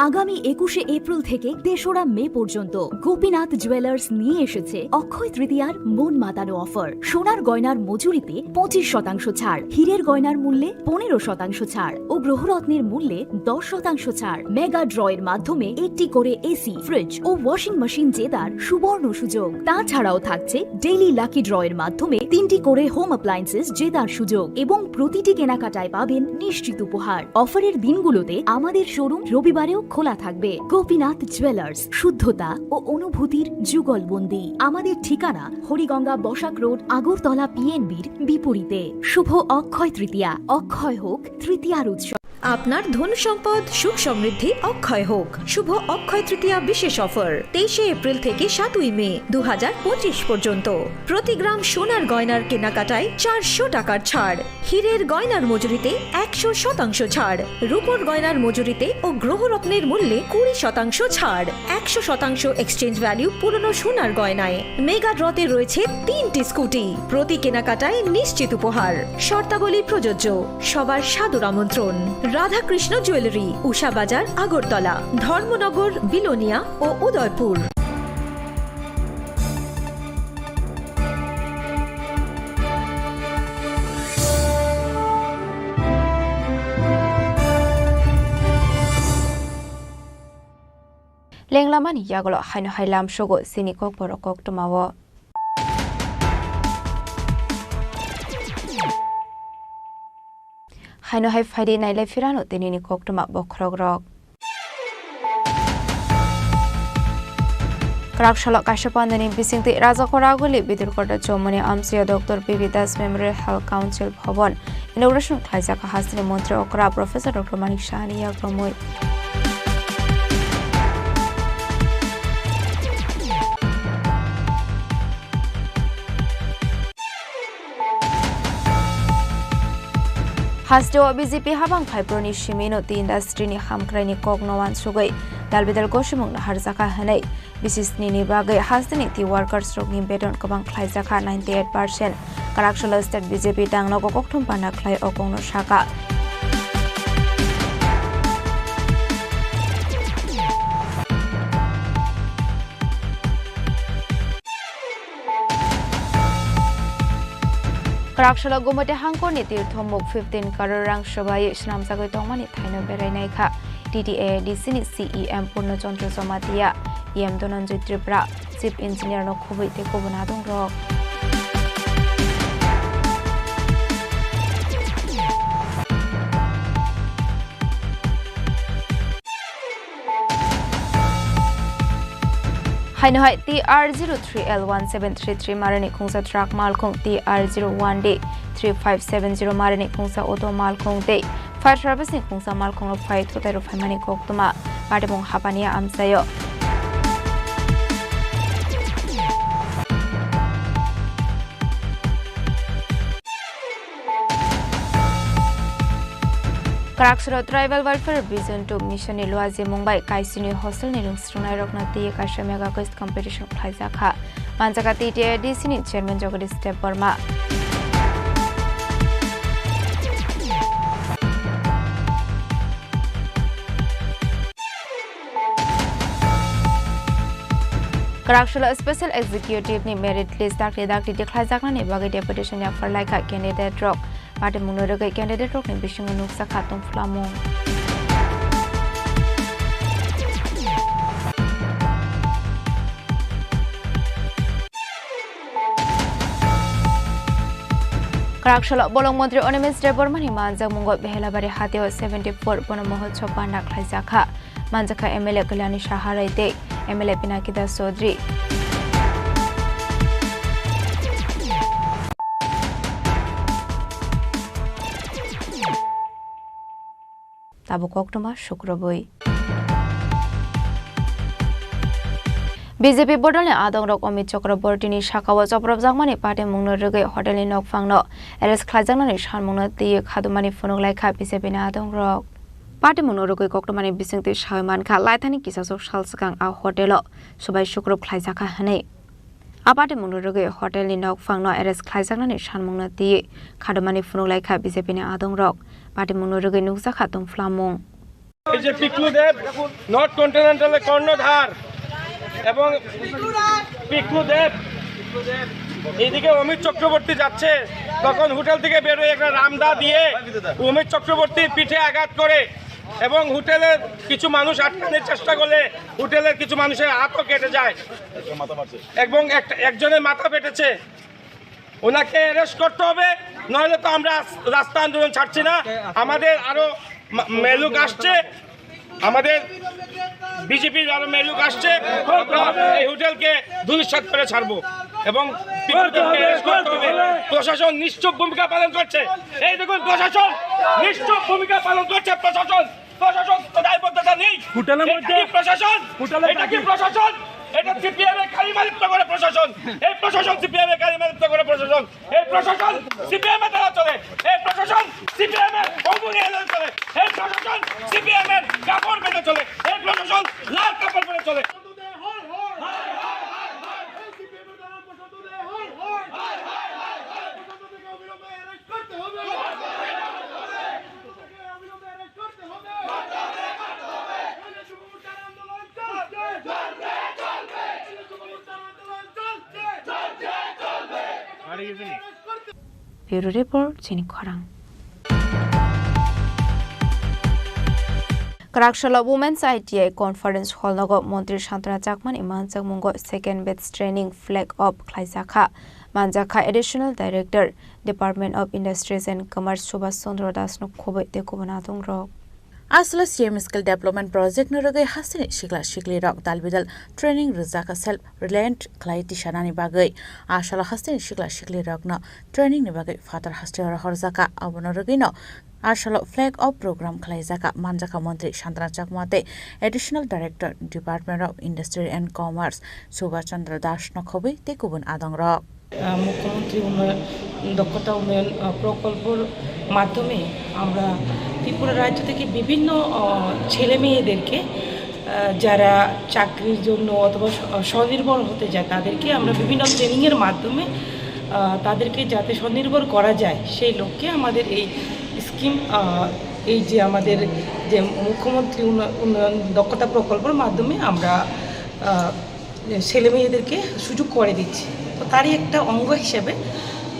আগামী একুশে এপ্রিল থেকে তেসরা মে পর্যন্ত গোপীনাথ জুয়েলার্স নিয়ে এসেছে অক্ষয় তৃতীয়ার মন মাতানো অফার। সোনার গয়নার মজুরিতে পঁচিশ শতাংশ ছাড়, হীরের গয়নার মূল্যে পনেরো শতাংশ ছাড় ও গ্রহরত্নের মূল্যে দশ শতাংশ ছাড়। মেগা ড্র এর মাধ্যমে একটি করে এসি, ফ্রিজ ও ওয়াশিং মেশিন জেতার সুবর্ণ সুযোগ। তাছাড়াও থাকছে ডেইলি লাকি ড্র এর মাধ্যমে তিনটি করে হোম অ্যাপ্লায়েন্সেস জেতার সুযোগ এবং প্রতিটি কেনাকাটায় পাবেন নিশ্চিত উপহার। অফারের দিনগুলোতে আমাদের শোরুম রবিবারেও খোলা থাকবে। গোপীনাথ জুয়েলার্স, শুদ্ধতা ও অনুভূতির যুগলবন্দি। আমাদের ঠিকানা হরিগঙ্গা বসাক রোড, আগরতলা পিএনবির বিপরীতে। শুভ অক্ষয় তৃতীয়া, অক্ষয় হোক তৃতীয়ার উৎসব। আপনার ধন সম্পদ সুখ সমৃদ্ধি অক্ষয় হোক। শুভ অক্ষয় তৃতীয়া বিশেষ অফার তেইশে এপ্রিল থেকে সাতই মে দু হাজার পঁচিশ পর্যন্ত। প্রতি গ্রাম সোনার গয়নার কেনাকাটায় চারশো টাকার ছাড়, হীরের গয়নার মজুরিতে একশো শতাংশ ছাড়, রূপোর গয়নার মজুরিতে ও গ্রহরত্নের মূল্যে কুড়ি শতাংশ ছাড়, একশো শতাংশ এক্সচেঞ্জ ভ্যালু পুরনো সোনার গয়নায়। মেগা ড্রতে রয়েছে তিনটি স্কুটি। প্রতি কেনাকাটায় নিশ্চিত উপহার। শর্তাবলী প্রযোজ্য। সবার সাদর আমন্ত্রণ। রাধাকৃষ্ণ জুয়েলারি, উষা বাজার, আগরতলা, ধর্মনগর, বিলোনিয়া ও Udaipur. Lenglamani yagulo haino hai lamsogo chini kokborok koktwmao. Haino hai phaidi nailai phirano tinini koktwma bokhorokrok. Kwraksalo kaisa pandani bisingtwi Rajakhor Aguli Bidurkota Chomoni amchaio Doctor P B Das Memorial Health Council Bhavan inauguration khlaijak hasteni montri okra Professor Doctor Manik Sahani yakromwi. Hasteo B J P habang phaibroni simino tei industry ni hamkrai ni kok no uansugwi dalbidal gosimung no harjakha hwnwi. Bisisni ni bagwi hasteni tei workers rokni beton kwbang khlaijakha ninety eight percent. Kwraksalo state B J P dangno kokthum pana khlai o kokno saka. Kwraksalo Gumoti hangkorni tirthomuk fifteen crore rang swbai swnamjagwi tongmani thaino berai naikha T T A A D C ni C E M Purno Chandra Jamatia, E M Dhananjay Tripura, Chief Engineer no khubui tei kubun adongrok. Haino hai T R zero three L one seven three three marani khungsa truck malkhung, T R zero one D three five seven zero marani khungsa auto malkhung tei fire service ni khungsa malkhung rok phai thutai rok phaimani koktwma patimung hapani amchaio. Kwraksalo Tribal Welfare Vision two Mission ni luajimung bai kaisini hostel ni rwngsrwngnairokno twi kaisa mega quiz competition khlaijakha. Manjakha T T A D C ni chairman Jagadish Debbarma. Kwraksalo Special Executive ni merit list dakti dakti tikhlaijaknani bagwi deputation ni offer laikha candidate rok. Patimungno rwgwi candidate rokni bisingo nukjakha tongphlamung. Kwrak salo bolong montri Animesh Debbarmani manjakmungo Behelabari hatio seventy four bono mohotsob panda khlaijakha. Manjakha M L A Kalyani Saharai tei M L A Pinaki Das Chaudhary. Tabuk koktwma sukrubwi. B J P bodolni adongrok Amit Chakrabortini sakao chopropjakmani patimungno rwgwi hotelni nokphangno arrest khlaijaknani sanmungno twiwi khadumani phunuk laikha B J P ni adongrok. Patimungno rwgwi koktwmani bisingtwi sawi mankha, laithani kisasok sal swkang a hotelo subai sukrup khlaijakha hwnwi. A patimungno rwgwi hotelni nokphangno arrest khlaijaknani sanmungno twiwi khadumani phunuk laikha B J P ni adongrok. Patimungno rwgwi nukjakha tongphlamung. এই যে পিকলু দেব, নর্থ কন্টিনেন্টালের কর্ণধার, এবং পিকলু দেব এইদিকে অমিত চক্রবর্তী যাচ্ছে, তখন হোটেল থেকে বেরোয় একটা রামদা দিয়ে অমিত চক্রবর্তীর পিঠে আঘাত করে এবং হোটেলের কিছু মানুষ আটকানোর চেষ্টা করলে হোটেলের কিছু মানুষের হাতও কেটে যায় এবং একটা, একজনের মাথা ফেটেছে। ওনাকে অ্যারেস্ট করতে হবে, নইলে তো আমরা রাস-, রাস্তা আন্দোলন ছাড়ছি না। আমাদের আরো মা-, মেলুক আসছে, আমাদের বিজেপির আরো মেলুক আসছে, আমরা এই হোটেলকে ধূলিসাৎ করে ছাড়বো এবং পিকলু দেবকে অ্যারেস্ট করতে হবে। প্রশাসন নিশ্চুপ ভূমিকা পালন করছে। এই দেখুন, প্রশাসন নিশ্চুপ ভূমিকা পালন করছে। প্রশাসন, প্রশাসন তো দায়বদ্ধতা নেই। হোটেলের এটা মধ্যে কি প্রশাসন? হোটেলের এটা কি দাবি প্রশাসন? এটা সিপিএম এর কালিমালিপ্ত করে প্রশাসন। এই প্রশাসন সিপিএম এর কালিমালিপ্ত করে প্রশাসন। এই প্রশাসন সিপিএম এর দ্বারা চলে। এই প্রশাসন সিপিএম এর অঙ্গুরি এলান চলে। এই প্রশাসন সিপিএম এর কাপড় বেঁধে চলে। এই প্রশাসন লাল কাপড় পরে চলে। Bureau Report, Chini Khorang. Kwraksalo Women's I T I Conference Hall nogo Montri Santana Chakmani manjakmungo second batch training flag off khlaijakha. Manjakha Additional Director, Department of Industries and Commerce Subhash Chandra Das no khobwi tei kubun adongrok. Aswla C M Skill Development Project ni rwgwi hasteni sikla siklirok dalbidal training rwjakha self reliant khlai tisanani bagwi. Aswla hasteni sikla siklirokno training ni bagwi phatar hasteo rohorjakha, abono rwgwino aswlo flag off program khlaijakha, manjakha Montri Santana Chakma tei Additional Director Department of Industry and Commerce Subhash Chandra Das no khobwi tei kubun adongrok. আহ, মুখ্যমন্ত্রী উন্নয়ন, দক্ষতা উন্নয়ন, আহ, প্রকল্পর মাধ্যমে আমরা ত্রিপুরা রাজ্য থেকে বিভিন্ন, আহ, ছেলে মেয়েদেরকে, আহ, যারা চাকরির জন্য অথবা স্ব-, স্বনির্ভর হতে চায়, তাদেরকে আমরা বিভিন্ন ট্রেনিংয়ের মাধ্যমে, আহ, তাদেরকে যাতে স্বনির্ভর করা যায়, সেই লক্ষ্যে আমাদের এই স্কিম, আহ, এই যে আমাদের যে মুখ্যমন্ত্রী উন্ন-, উন্নয়ন দক্ষতা প্রকল্পের মাধ্যমে আমরা, আহ, ছেলে মেয়েদেরকে সুযোগ করে দিচ্ছি। তো তারই একটা অঙ্গ হিসেবে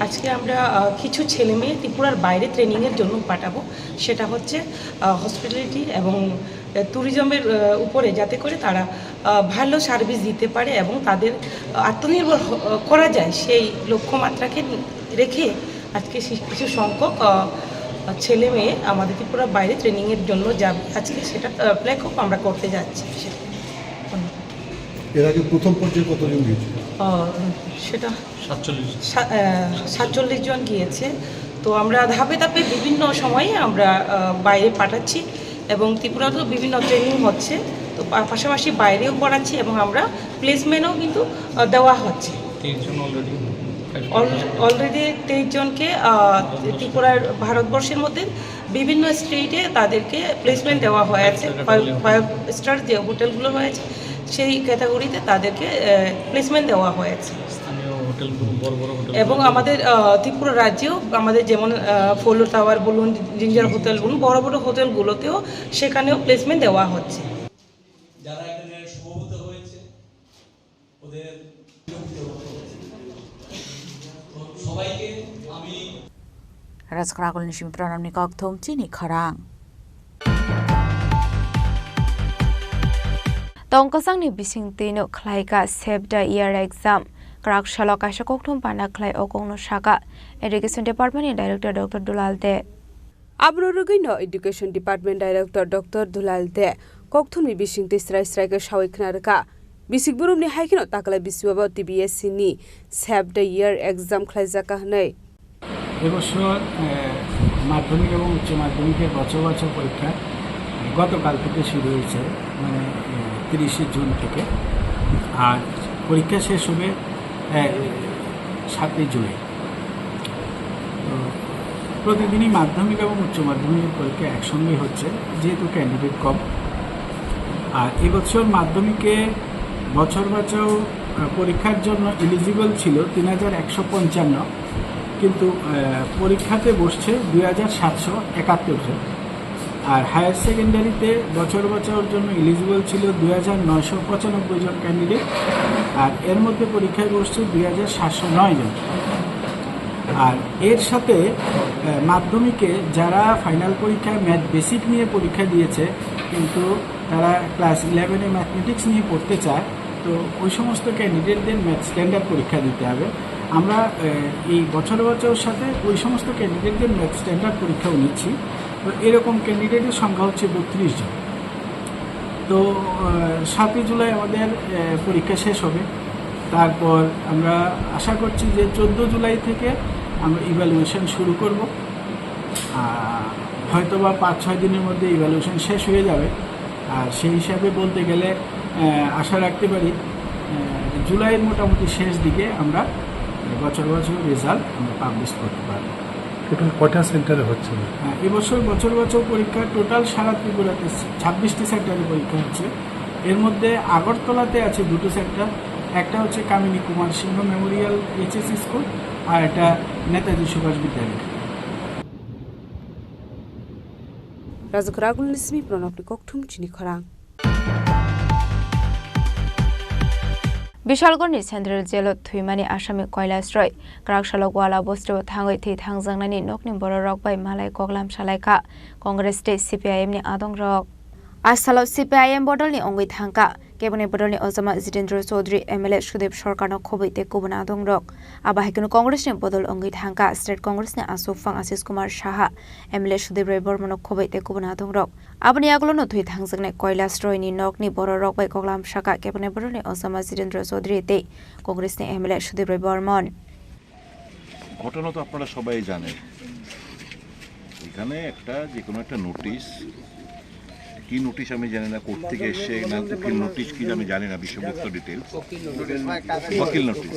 আজকে আমরা, আহ, কিছু ছেলে মেয়ে ত্রিপুরার বাইরে ট্রেনিংয়ের জন্য পাঠাবো। সেটা হচ্ছে, আহ, হসপিটালিটি এবং, আহ, ট্যুরিজমের, আহ, উপরে, যাতে করে তারা, আহ, ভালো সার্ভিস দিতে পারে এবং তাদের আত্মনির্ভর হ-, করা যায়, সেই লক্ষ্যমাত্রাকে রেখে আজকে সি-, কিছু সংখ্যক, আহ, ছেলে মেয়ে আমাদের ত্রিপুরার বাইরে ট্রেনিংয়ের জন্য যাবে। আজকে সেটা, আহ, ফ্ল্যাগ অফ আমরা করতে যাচ্ছি। সেটা। ধন্যবাদ। এর আগে প্রথম পর্যায়ে কতজন গিয়েছিল? আহ, সেটা সাতচল্লিশ। সা-, আহ, সাতচল্লিশ জন গিয়েছে। তো আমরা ধাপে ধাপে বিভিন্ন সময়ে আমরা, আহ, বাইরে পাঠাচ্ছি এবং ত্রিপুরাতেও বিভিন্ন ট্রেনিং হচ্ছে। তো পা-, পাশাপাশি বাইরেও পড়াচ্ছি এবং আমরা প্লেসমেন্টও কিন্তু, আহ, দেওয়া হচ্ছে। তেইশ জন already। অল-, already তেইশ জনকে, আহ, ত্রিপুরার, ভারতবর্ষের মধ্যে বিভিন্ন স্টেটে তাদেরকে প্লেসমেন্ট দেওয়া হয়েছে। ফাইভ স্টার, ফাইভ স্টার যে হোটেলগুলো রয়েছে, সেই ক্যাটাগরিতে তাদেরকে, আহ, প্লেসমেন্ট দেওয়া হয়েছে। স্থানীয় হোটেলগুলো, বড় বড় হোটেল এবং আমাদের, আহ, ত্রিপুরা রাজ্যেও আমাদের যেমন, আহ, ফলো টাওয়ার বলুন, জিঞ্জার হোটেল বলুন, বড় বড় হোটেলগুলোতেও সেখানেও প্লেসমেন্ট দেওয়া হচ্ছে। যারা এখানে সমবেত হয়েছে, ওদের সবাইকে আমি Rajkrakul ni simi pranamni kokthum chini khorang. Tongkosangni bisingtwino khlaika Save the Year exam. Kwrak salo kaisa kokthum pana khlai o kokno saka Education Department ni Director Doctor Dulal De. Abro rwgwino Education Department Director Doctor Dulal De kokthumni bisingtwi srai srai khe sawi khna rwkha. Bisik burumni hai kheno taklai bisibabo T B S C ni Save the Year exam khlaijak kha hwnwi. এবছর, আহ, মাধ্যমিক এবং উচ্চ মাধ্যমিকের বছর বছর পরীক্ষা, আহ, গতকাল থেকে শুরু হয়েছে, মানে, আহ, তিরিশে জুন থেকে। আর পরীক্ষা শেষ হবে, আহ, সাতই জুলাই। তো প্রতিদিনই মাধ্যমিক এবং উচ্চ মাধ্যমিকের পরীক্ষা একসঙ্গে হচ্ছে, যেহেতু ক্যান্ডিডেট কম। আর এবছর মাধ্যমিকে বছর বাঁচাও, আহ, পরীক্ষার জন্য এলিজিবল ছিল তিন হাজার একশো পঞ্চান্ন, কিন্তু, আহ, পরীক্ষাতে বসছে দুই হাজার সাতশো একাত্তর জন। আর হায়ার সেকেন্ডারিতে বছর বাঁচাওর জন্য এলিজিবল ছিল দুই হাজার নয়শো পঁচানব্বই জন ক্যান্ডিডেট, আর এর মধ্যে পরীক্ষায় বসছে দুই হাজার সাতশো নয় জন। আর এর সাথে, আহ, মাধ্যমিকে যারা ফাইনাল পরীক্ষায় ম্যাথ বেসিক নিয়ে পরীক্ষা দিয়েছে, কিন্তু তারা ক্লাস ইলেভেনে ম্যাথমেটিক্স নিয়ে পড়তে চায়, তো ওই সমস্ত ক্যান্ডিডেটদের ম্যাথ স্ট্যান্ডার্ড পরীক্ষা দিতে হবে। আমরা, আহ, এই বছর বছর সাথে ওই সমস্ত ক্যান্ডিডেটদের ম্যাথ স্ট্যান্ডার্ড পরীক্ষাও নিচ্ছি। তো এরকম ক্যান্ডিডেটের সংখ্যা হচ্ছে বত্রিশ জন। তো, আহ, সাতই জুলাই আমাদের, আহ, পরীক্ষা শেষ হবে। তারপর আমরা আশা করছি যে চোদ্দ জুলাই থেকে আমরা ইভ্যালুয়েশন শুরু করব। আহ, হয়তো বা পাঁচ ছয় দিনের মধ্যে ইভ্যালুয়েশন শেষ হয়ে যাবে। আর সেই হিসাবে বলতে গেলে, আহ, আশা রাখতে পারি, আহ, জুলাইয়ের মোটামুটি শেষ দিকে আমরা বছর বছর রেজাল্ট আমরা পাবলিশ করতে পারবো। টোটাল কয়টা সেন্টারে হচ্ছে? হ্যাঁ, এবছর বছর বছর পরীক্ষা টোটাল সারা ত্রিপুরাতে ছাব্বিশটি সেন্টারে পরীক্ষা হচ্ছে। এর মধ্যে আগরতলাতে আছে দুটো সেন্টার, একটা হচ্ছে কামিনী কুমার সিংহ মেমোরিয়াল এইচএস স্কুল, আর একটা নেতাজি সুভাষ বিদ্যালয়। Rajak Ragul ni simi pranokni kokthum chini khorang. Bishalgarhni Central Jail-o thwimani asami Kailash Roy, kwrak salo Gwala bostio thangwi thwi thangjaknani nokni bororok bai malai koklam salaikha Congress tei C P I M ni adongrok. A salo C P I M bodolni wngwi thangkha. Kebengni bodolni ojama Jitendra Chaudhary, M L A Sudip Sarkarno khobwi tei kubun adongrok. Abo hai kheno Congressni bodol wngwi thangkha State Congressni aswkphang Ashish Kumar Saha, M L A Sudip Roy Bormano khobwi tei kubun adongrok. Aboni yagulono thwi thangjaknai Kailash Royni nokni bororok bai koklam saka kebengni bodolni ojama Jitendra Chaudhary tei Congressni M L A Sudip Roy Bormon. ঘটনা তো আপনারা সবাই জানেন। এখানে একটা, যে কোনো একটা নোটিশ, কি নোটিশ আমি জানি না, কোর্ট থেকে এসছে না, উকিল নোটিশ কি আমি জানি না, বিষয়বস্তু ডিটেলস। ওয়াকিল নোটিশ।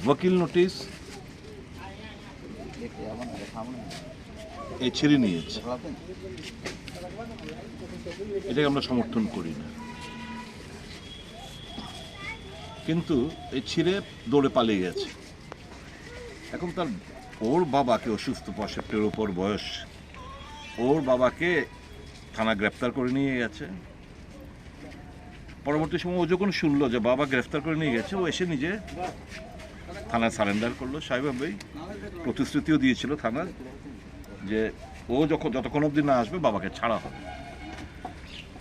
ওয়াকিল নোটিশ। এ ছিঁড়ে নিয়েছে। এটাকে আমরা সমর্থন করি না। কিন্তু এই ছিঁড়ে দৌড়ে পালিয়ে গেছে। এখন তার, ওর বাবাকে, অসুস্থ, পঁয়ষট্টির ওপর বয়স, ওর বাবাকে থানা গ্রেপ্তার করে নিয়ে গেছে। পরবর্তী সময় ও যখন শুনলো যে বাবা গ্রেফতার করে নিয়ে গেছে, ও এসে নিজে থানায় সারেন্ডার করলো। স্বাভাবিকভাবেই প্রতিশ্রুতিও দিয়েছিল থানার যে ও যখন, যতক্ষণ অবধি না আসবে, বাবাকে ছাড়া হবে।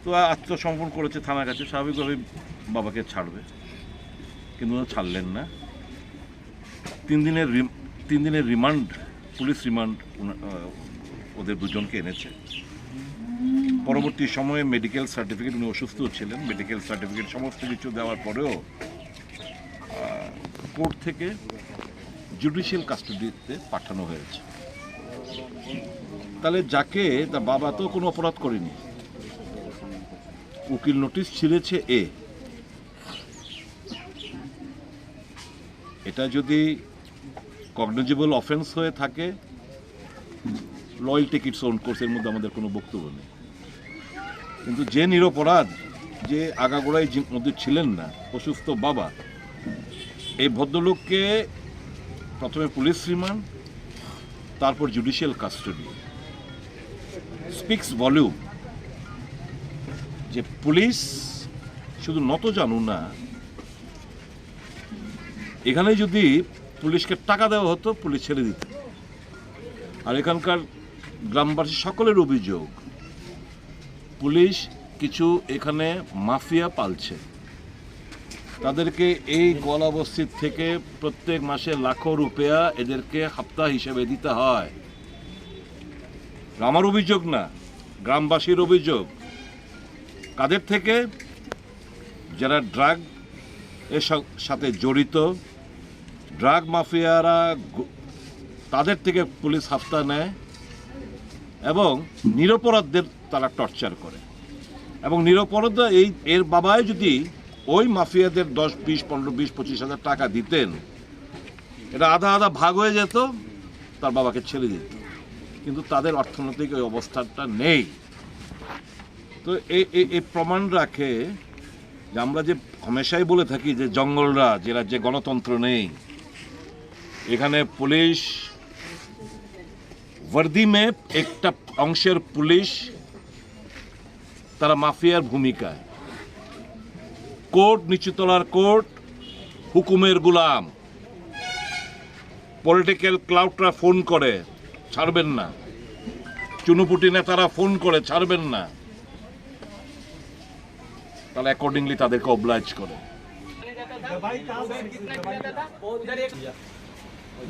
তো আত্মসমর্পণ করেছে থানার কাছে, স্বাভাবিকভাবেই বাবাকে ছাড়বে, কিন্তু ওরা ছাড়লেন না। তিন দিনের রিম-, তিন দিনের রিমান্ড, পুলিশ রিমান্ড উনা-, আহ, ওদের দুজনকে এনেছে। পরবর্তী সময়ে মেডিকেল সার্টিফিকেট, উনি অসুস্থ ছিলেন, মেডিকেল সার্টিফিকেট সমস্ত কিছু দেওয়ার পরেও, আহ, কোর্ট থেকে জুডিশিয়াল কাস্টডিতে পাঠানো হয়েছে। তাহলে যাকে, তার বাবা তো কোনো অপরাধ করেনি, উকিল নোটিশ ছিঁড়েছে এ, এটা যদি কগনিজেবল অফেন্স হয়ে থাকে, law will take its own course, এর মধ্যে আমাদের কোনো বক্তব্য নেই। কিন্তু যে নিরপরাধ, যে আগাগোড়াই যে মধ্যে ছিলেন না, অসুস্থ বাবা, এই ভদ্রলোককে প্রথমে পুলিশ রিমান্ড, তারপর জুডিশিয়াল কাস্টডি। স্পিক্স ভলিউম যে পুলিশ শুধু নত জানু না, এখানে যদি পুলিশকে টাকা দেওয়া হতো, পুলিশ ছেড়ে দিত। আর এখানকার গ্রামবাসী সকলের অভিযোগ, পুলিশ কিছু এখানে মাফিয়া পালছে। তাদেরকে এই গোয়ালা বস্তির থেকে প্রত্যেক মাসে লাখো রুপেয়া এদেরকে হাপ্তা হিসেবে দিতে হয়। আমার অভিযোগ না, গ্রামবাসীর অভিযোগ। কাদের থেকে? যারা ড্রাগ এর সা-, সাথে জড়িত, ড্রাগ মাফিয়ারা গ-, তাদের থেকে পুলিশ হাপ্তা নেয় এবং নিরপরাধদের তারা টর্চার করে। এবং নিরপরাধ এই, এর বাবাই যদি ওই মাফিয়াদের দশ, বিশ, পনেরো, বিশ, পঁচিশ হাজার টাকা দিতেন, এটা আধা আধা ভাগ হয়ে যেত, তার বাবাকে ছেড়ে দিত। কিন্তু তাদের অর্থনৈতিক ওই অবস্থাটা নেই। তো এই, এই, এই প্রমাণ রাখে যে আমরা যে হামেশাই বলে থাকি যে জঙ্গলরাজ, এরা যে গণতন্ত্র নেই, এখানে পুলিশ ওয়ার্দি মে একটা অংশের পুলিশ, তারা মাফিয়ার ভূমিকায়। কোর্ট, নিচুতলার কোর্ট, হুকুমের গোলাম। পলিটিক্যাল ক্লাউডরা ফোন করে, ছাড়বেন না। চুনুপুটি নেতারা ফোন করে, ছাড়বেন না। তারা অ্যাকর্ডিংলি তাদেরকে অবলাইজ করে।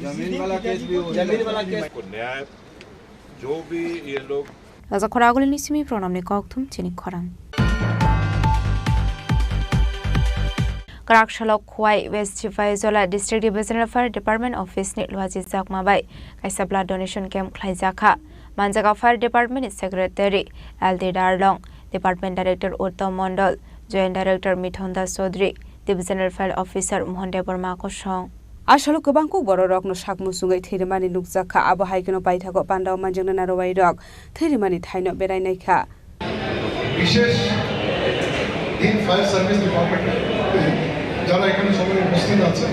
जमीन वाला केस भी हो, जमीन वाला केस। न्याय, जो भी ये लोग Raja Khoraguli ni simi pronamni kokthum chini khorang. Kraksalok Khowai West Sipaijala District Divisional Fire Department Office ni luaji jakma bai kaisa blood donation camp khlaijakha. Manjaga Fire Department ni Secretary L D Darlong, Department Director Uttam Mondol, Joint Director Mithun Das Chaudhary, Divisional Fire Officer Mohan Debbarma kosong. Asalo kwbang kuk bororokno sak muchungwi thwi rwmani nukjakha, abo hai kheno paithago pandao manjakna narwuirok thwi rwmani thaino berai naikha. বিশেষ দিন fire service ডিপার্টমেন্টে যারা এখানে সবাই উপস্থিত আছে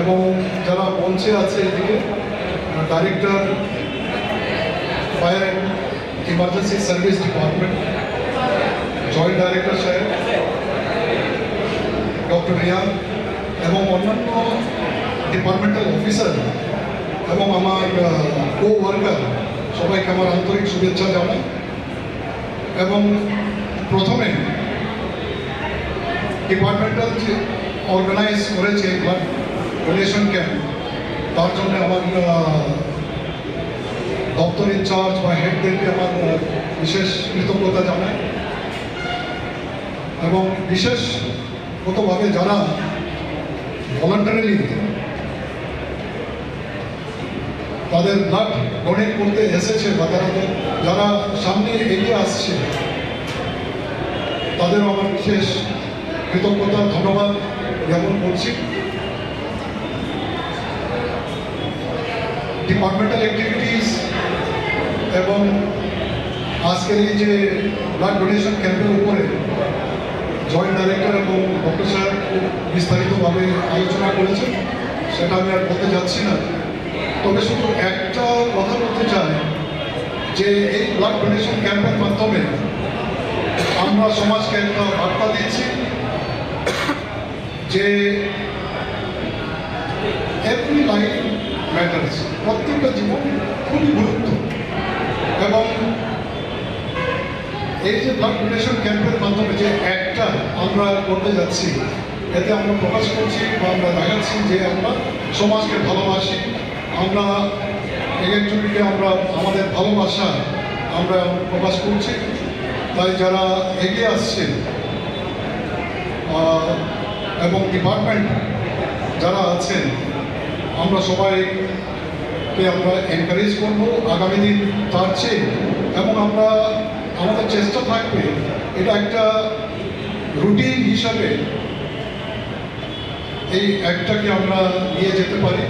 এবং যারা মঞ্চে আছে এদিকে, ah, director fire and emergency service department, joint director সাহেব, ডক্টর রিয়ান এবং অন্যান্য ডিপার্টমেন্টাল অফিসার এবং আমার, আহ, কো ওয়ার্কার, সবাইকে আমার আন্তরিক শুভেচ্ছা জানাই। এবং প্রথমে ডিপার্টমেন্টাল যে অর্গানাইজ করেছে এই ব্লাড ডোনেশন ক্যাম্প, তার জন্য আমার, আহ, দপ্তর ইনচার্জ বা হেডদেরকে আমার, আহ, বিশেষ কৃতজ্ঞতা জানাই। এবং বিশেষগতভাবে যারা ভলান্টারিলি তাদের ব্লাড ডোনেট করতে এসেছে বা তারা তো, যারা সামনে এগিয়ে আসছে, তাদেরও আমার বিশেষ কৃতজ্ঞতা, ধন্যবাদ জ্ঞাপন করছি। ডিপার্টমেন্টাল অ্যাক্টিভিটিস এবং আজকের এই যে ব্লাড ডোনেশন ক্যাম্পের উপরে জয়েন্ট ডাইরেক্টর এবং ডক্টর সাহেব খুব বিস্তারিতভাবে আলোচনা করেছেন, সেটা আমি আর বলতে যাচ্ছি না। তবে শুধু একটা কথা বলতে চাই যে এই ব্লাড ডোনেশন ক্যাম্পের মাধ্যমে আমরা সমাজকে একটা বার্তা দিচ্ছি যে every life matters, প্রত্যেকটা জীবন খুবই গুরুত্ব। এবং এই যে ব্লাড ডোনেশন ক্যাম্পের মাধ্যমে যে একটা আমরা করতে যাচ্ছি, এতে আমরা প্রকাশ করছি বা আমরা দেখাচ্ছি যে আমরা সমাজকে ভালোবাসি, আমরা এক একজনকে আমরা আমাদের ভালোবাসা আমরা প্রকাশ করছি। তাই যারা এগিয়ে আসছেন, আহ, এবং ডিপার্টমেন্ট যারা আছেন, আমরা সবাইকে আমরা এনকারেজ করব আগামী দিন তার চেয়ে। এবং আমরা, আমাদের চেষ্টা থাকবে এটা একটা রুটিন হিসাবে এই অ্যাক্টটাকে আমরা নিয়ে যেতে পারি।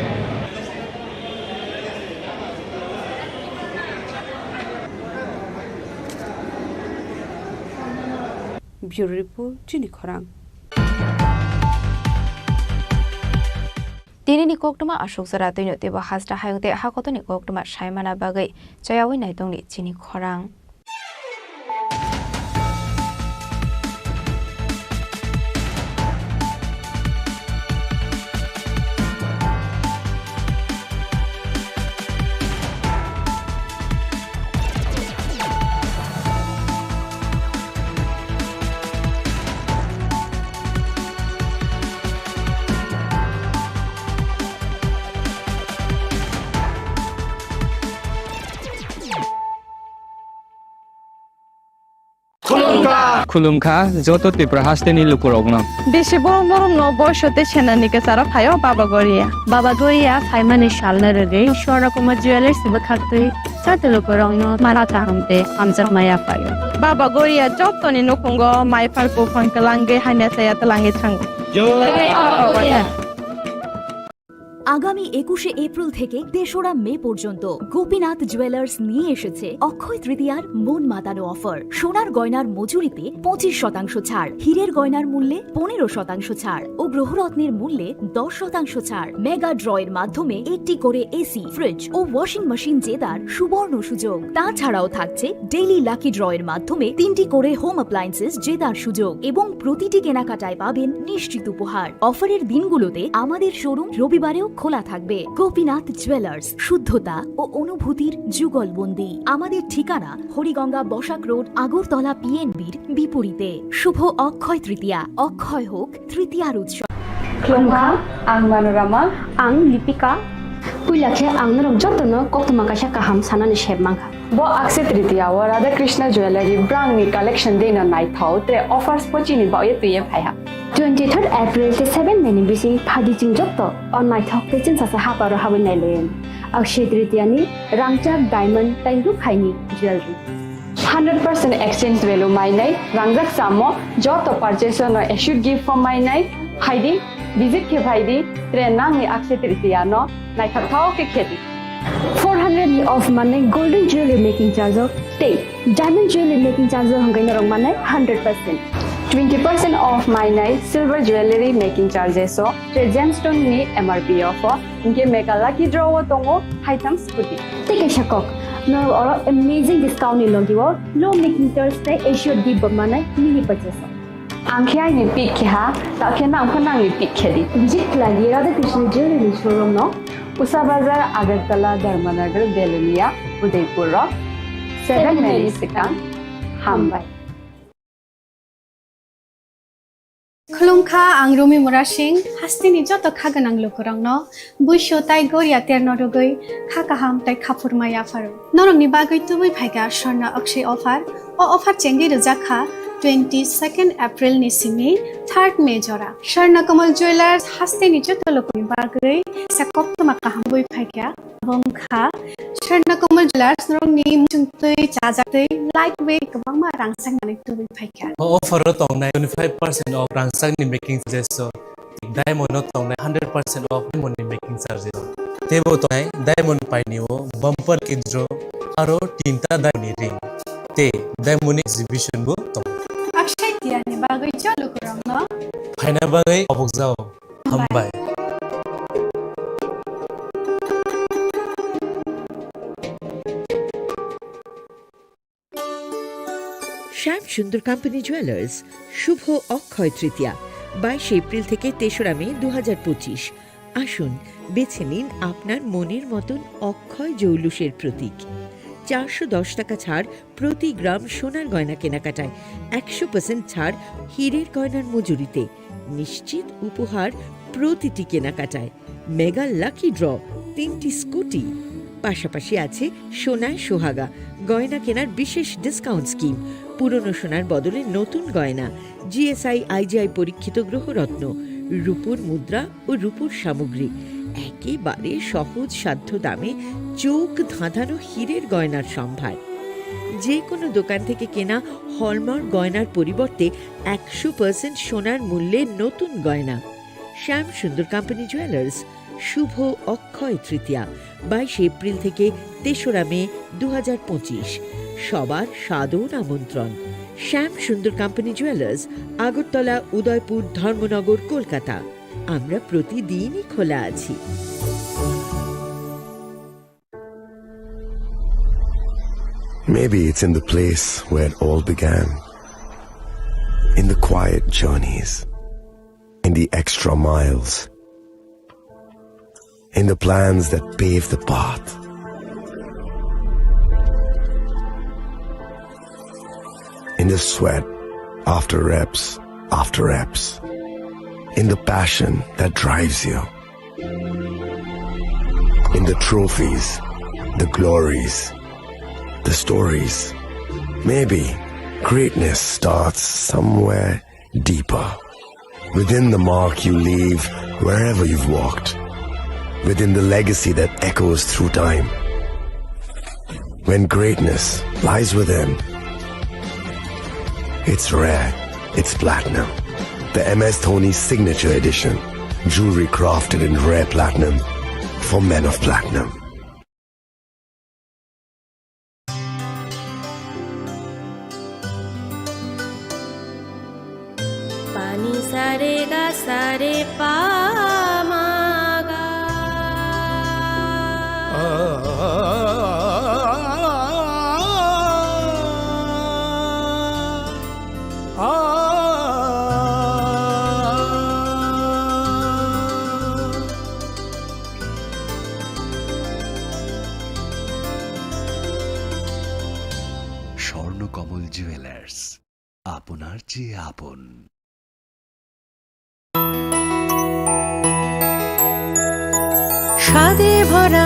Bureau Report, Chini Khorang. Tini ni koktwma aswk jora twino teibo hasta hayung tei hakotoni koktwma saimana bagwi chayawi naitongni chini khorang. Khulumkha joto Tripura hasteni lukurokno. Bisi borom borom no boiso tei senani kwcharo phaio Baba Goria. Baba Goria phaimani salno rwgwi Swarna Kumar Jewellers ni bwkhaktwi joto lukurokno mara kaham tei hamjakma yaphaio. Baba Goria jotoni nukhungo mai phar buphang twlangwi hamya chaya twlangwi thango. আগামী একুশে এপ্রিল থেকে তেসরা মে পর্যন্ত গোপীনাথ জুয়েলার্স নিয়ে এসেছে অক্ষয় তৃতীয়ার মন মাতানো অফার। সোনার গয়নার মজুরিতে পঁচিশ শতাংশ ছাড়, হীরের গয়নার মূল্যে পনেরো শতাংশ ছাড় ও গ্রহরত্নের মূল্যে দশ শতাংশ ছাড়। মেগা ড্রয়ের মাধ্যমে একটি করে এসি, ফ্রিজ ও ওয়াশিং মেশিন জেতার সুবর্ণ সুযোগ। তাছাড়াও থাকছে ডেইলি লাকি ড্রয়ের মাধ্যমে তিনটি করে হোম অ্যাপ্লায়েন্সেস জেতার সুযোগ এবং প্রতিটি কেনাকাটায় পাবেন নিশ্চিত উপহার। অফারের দিনগুলোতে আমাদের শোরুম রবিবারেও খোলা থাকবে। গোপীনাথ জুয়েলার্স, শুদ্ধতা ও অনুভূতির যুগলবন্দি। আমাদের ঠিকানা হরিগঙ্গা বসাক রোড, আগরতলা পিএনবির বিপরীতে। শুভ অক্ষয় তৃতীয়া, অক্ষয় হোক তৃতীয়ার উৎসব। Khulumkha, ang Manorama. Ang Lipika. Puila khe ang norok jotono koktwma kaisa kaham sanani sep mankha. Bo Akshaya Tritiya o Radha Krishna Jewellery brangni collection dino naithok tre offers pochini baoye twiye phaiha. Twenty third April te seven May ni bising phadi chwng jotto o naithok tei chwngsasa haparo habwi nailayan. Akshaya Tritiya ni rangchak diamond tei rukhaini jewellery. Hundred percent exchange value mainai, rangjak chamo joto purchase no assured gift form mainai, phaidi, visit khe phaidi, tre nangni Akshaya Tritiya no naithok thok khe khedi. Four hundred ni off manai golden jewelry making charge o tei diamond jewelry making charge o hwnkhai norok manai hundred percent. Twenty percent off mainai silver jewelry making charges o tre gemstone ni M R P off o, hinkhe mega lucky draw o tongo haitham scooty. Tei kaisa kok, norok oro amazing discount ni logi o low making charge tei assured gift bo manai mini purchase o. Ang khe aini pick khe ha, ta khe nang pho nangni pick khe di. Visit khlai di Radha Krishna Jewelry showroom no. Usa Bazar, Agartala, Dharmanagar, Belonia, Udaipur rok. Seven May ni swkang. Hambai. Khulumkha, ang Rumi Murasing, hasteni joto kha gwnang lukurokno buisu tai goria terno rwgwi kha kaham tai khaphurma yapharo. Norokni bagwi tubui phaikha Swarna Akshaya offer. O offer chengwi rwjakha twenty second April ni simi third May jora. Swarna Kamal Jewellers hasteni joto lukurokni bagwi kisa koktwma kaham tubui phaikha. Abo wngkha Swarna Kamal Jewellers norokni muchungtwi chajaktwi lightweight kwbangma rangchak manwi tubui phaikha. O offer o tongnai twenty five percent off rangchakni making charges o. Diamond no tongnai hundred percent off diamond ni making charges. Teibo tongnai diamond paini o bumper kidro aro tinta diamond ni ring. Tei diamond ni exhibition bo tongo. Akshaya Tritiya ni bagwi joto lukurokno phaina bagwi obokjao. Hambai. শ্যাম Sundar company jewellers, শুভ অক্ষয় তৃতীয়া, বাইশে এপ্রিল থেকে তেসরা মে দু হাজার পঁচিশ। আসুন, বেছে নিন আপনার মনের মতন অক্ষয় জৌলুসের প্রতীক। চারশো দশ টাকা ছাড় প্রতি গ্রাম সোনার গয়না কেনাকাটায়, একশো পার্সেন্ট ছাড় হীরের গয়নার মজুরিতে, নিশ্চিত উপহার প্রতিটি কেনাকাটায়। মেগা লাকি ড্র, তিনটি স্কুটি, পাশাপাশি আছে সোনায় সোহাগা, গয়না কেনার বিশেষ ডিসকাউন্ট স্কিম, পুরনো সোনার বদলে নতুন গয়না, জিএসআই আইজিআই পরীক্ষিত গ্রহরত্ন, রূপোর মুদ্রা ও রূপোর সামগ্রী, একেবারে সহজ সাধ্য দামে চোখ ধাঁধানো হীরের গয়নার সম্ভার। যে কোনো দোকান থেকে কেনা হলমার্ক গয়নার পরিবর্তে একশো পার্সেন্ট সোনার মূল্যে নতুন গয়না। শ্যাম সুন্দর কোম্পানি জুয়েলার্স, শুভ অক্ষয় তৃতীয়া, বাইশে এপ্রিল থেকে তেসরা মে দু হাজার পঁচিশ। সবার সাদর আমন্ত্রণ। শ্যাম সুন্দর কোম্পানি জুয়েলার্স, আগরতলা, উদয়পুর, ধর্মনগর, কলকাতা। আমরা প্রতিদিনই খোলা আছি। Maybe it's in the place where it all began. In the quiet journeys, in the extra miles, in the plans that pave the path, in the sweat after reps after reps, in the passion that drives you. In the trophies, the glories, the stories. Maybe Greatness starts somewhere deeper. Within the mark you leave wherever you've walked. Within the legacy that echoes through time. When greatness lies within, it's rare, it's platinum. The M S Dhoni Signature Edition. Jewelry crafted in rare platinum for men of platinum. Pani sare ga sare pa ma ga. Swarnakamal jewellers, আপনার চেয়ে আপন। স্বাদে ভরা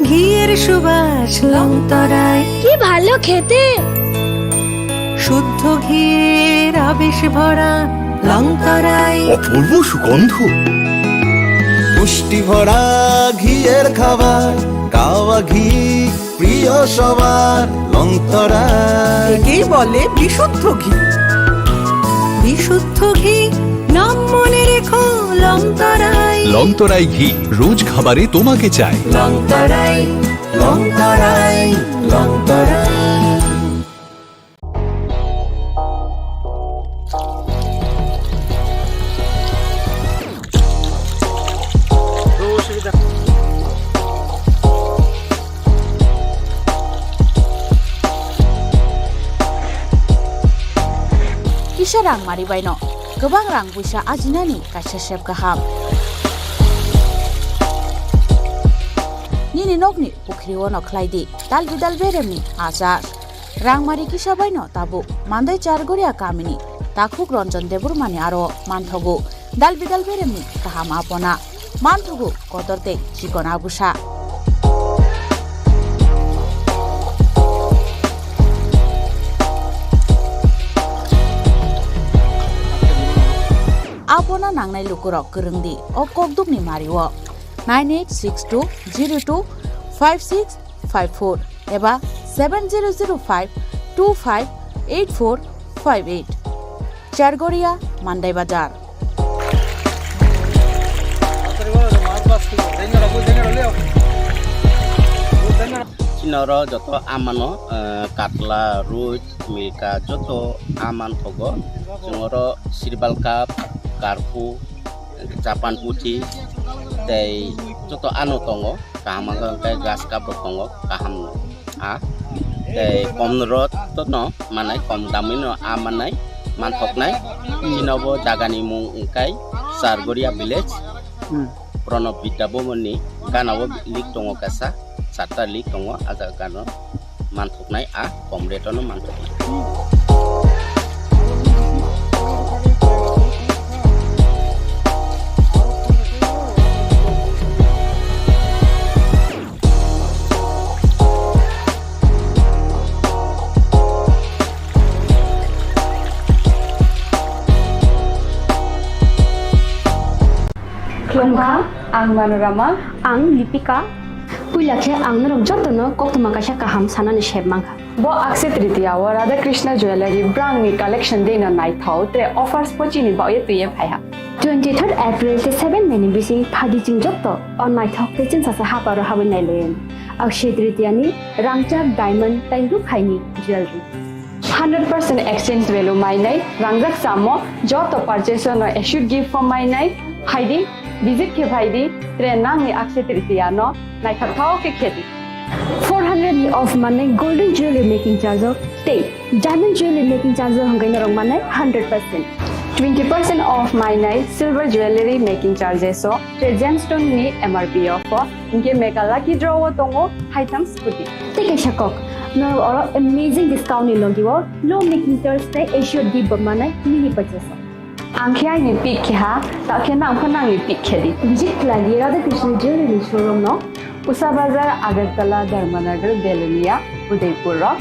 ঘিয়ের সুবাস লংতরায়। কি ভালো খেতে! শুদ্ধ ঘিয়ের আবেশ ভরা লংতরায়। অপূর্ব সুগন্ধ। পুষ্টি ভরা ঘিয়ের খাবার, কাওয়া ঘি প্রিয় সবার লংতরায়। একেই বলে বিশুদ্ধ ঘি। বিশুদ্ধ ঘি, নাম মনে রেখো লংতরায়। লংতরায় ঘি, রোজ খাবারে তোমাকে চাই। লংতরায়, লংতরায়, Longtharai. Kisa rang mari baino kwbang rang buisa ajinani kaisa sep kaham. Nini nokni pukhri ono khlai di dal bidal beremni achar. Rangmari kisa baino tabuk Mandai Chargoria kamini takhuk Ranjan Debbarmani aro manthogo. Dal bidal beremni kaham apona. Manthogo kotor tei chikon abusa. Apona nangnai lukurok kwrwng di o kokdukni mario. Nine eight six two zero two five six five four eba seven zero zero five two five eight four five eight. Chargoria, Mandai Bazar. Chini oro joto amano, eh, katla, roi, milka, joto aman thogo. Chwng oro sirbal cup, karpu, Japan puthi tei joto ano tongo, kaham wngkha hwnkhe grass cup rok tongo, kaham a tei kom rot no manai, kom damwi no a manai, manthoknai. Chini bo jaga ni mung wngkha Chargoria village. Hmm. Pranab Vidya Bhavan ni gana o link tongo kaisa, charta link tongo, a jaga gana o manthoknai, a kom rate o no manthoknai. Khulumkha, ang Manorama. Ang Lipika. Puila khe ang norok jotono koktwma kaisa kaham sanani sep mankha. Bo Akshaya Tritiya o Radha Krishna Jewellery brand ni collection dino naithok tre offers bo chini bagwi twiwi phaiha. Twenty third April tei seven May ni bising phaidi chwng joto o naithok tei chwngsacha haparo habwi nailaio. Akshaya Tritiya ni rangchak, diamond tei rukhaini jewellery. Hundred percent exchange value mainai, rangjak chamo joto purchase no assured gift bo mainai, phaidi, visit khe phaidi, tre nangni Akshaya Tritiya no naithok thok khe khedi. Four hundred ni off manai golden jewelry making charge o tei diamond jewelry making charge o hwnkhe norok manai hundred percent. Twenty percent off mainai silver jewelry making charges o tre gemstone ni M R P o pho, hinkhe mega lucky draw o tongo haitham scooty. Tei kaisa kok, norok oro amazing discount ni logi o low making charge tei assured gift bo manai mini purchase o. Ang khe aini pick khe ha, ta khe nang pho nangni pick khe di. Visit khlai di Radha Krishna Jewelry showroom no, Usa Bazar, Agartala, Dharmanagar, Belonia, Udaipur rok.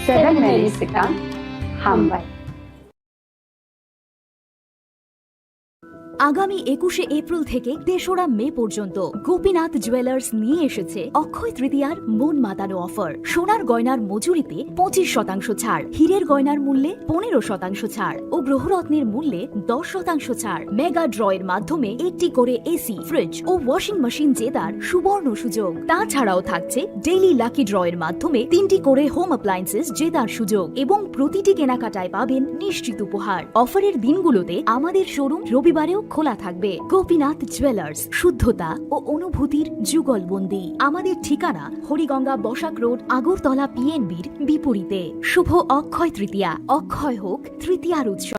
Seven May ni swkang Hambai. আগামী একুশে এপ্রিল থেকে তেসরা মে পর্যন্ত গোপীনাথ জুয়েলার্স নিয়ে এসেছে অক্ষয় তৃতীয়ার মন মাতানো অফার। সোনার গয়নার মজুরিতে পঁচিশ শতাংশ ছাড়, হীরের গয়নার মূল্যে পনেরো শতাংশ ছাড় ও গ্রহরত্নের মূল্যে দশ শতাংশ ছাড়। মেগা ড্রয়ের মাধ্যমে একটি করে এসি, ফ্রিজ ও ওয়াশিং মেশিন জেতার সুবর্ণ সুযোগ। তাছাড়াও থাকছে ডেইলি লাকি ড্রয়ের মাধ্যমে তিনটি করে হোম অ্যাপ্লায়েন্সেস জেতার সুযোগ এবং প্রতিটি কেনাকাটায় পাবেন নিশ্চিত উপহার। অফারের দিনগুলোতে আমাদের শোরুম রবিবারেও খোলা থাকবে। গোপীনাথ জুয়েলার্স, শুদ্ধতা ও অনুভূতির যুগলবন্দি। আমাদের ঠিকানা হরিগঙ্গা বসাক রোড, আগরতলা পিএনবির বিপরীতে। শুভ অক্ষয় তৃতীয়া, অক্ষয় হোক তৃতীয়ার উৎসব।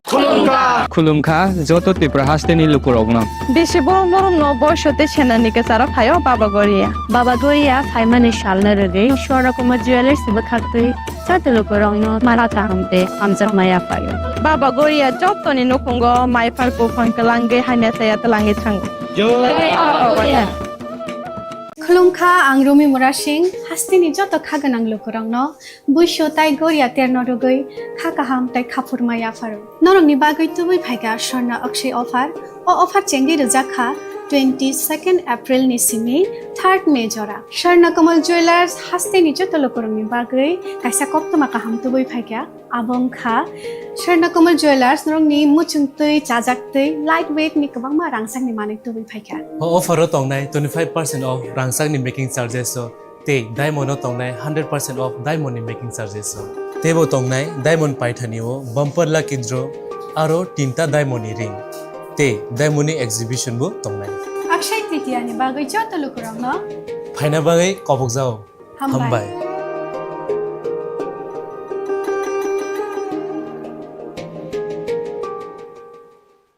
Khulumkha joto Tripura hasteni lukurokno. Bisi borom borom no boiso tei senani kwcharo phaio Baba Goria. Baba Goria phaimani salno rwgwi Swarna Kumar Jewellers ni bwkhaktwi joto lukurokno mara kaham tei hamjakma yaphaio. Baba Goria jotoni nukhungo mai phar buphang kwlangwi hamya saya twlangwi thango. Khulumkha, ang Rumi Murasing, hasteni joto kha gwnang lukurokno buiso tai goria terno rwgwi kha kaham tai khaphurma yapharo. Norokni bagwi tubui phaikha Swarna Akshay offer. O offer chengwi rwjak kha twenty second April ni simi third May jora. Swarna Kamal Jewellers hasteni joto lukurokni bagwi kaisa koktwma kaham tubui phaikha. Abo wngkha Swarna Kamal Jewellers norokni muchungtwi, chajaktwi, light weight ni kwbangma rangchakni manwi tubui phaikha. O offer o tongnai twenty five percent off rangchakni making charges o tei diamond o tongnai hundred percent off diamond ni making charges o. Teibo tongnai diamond paithani o bumper lucky draw aro tinta diamond ni ring tei diamond ni exhibition bo tongnai. Akshay Tritiya ni bagwi joto lukurokno phaina bagwi kobokjao. Hambai. Hambai.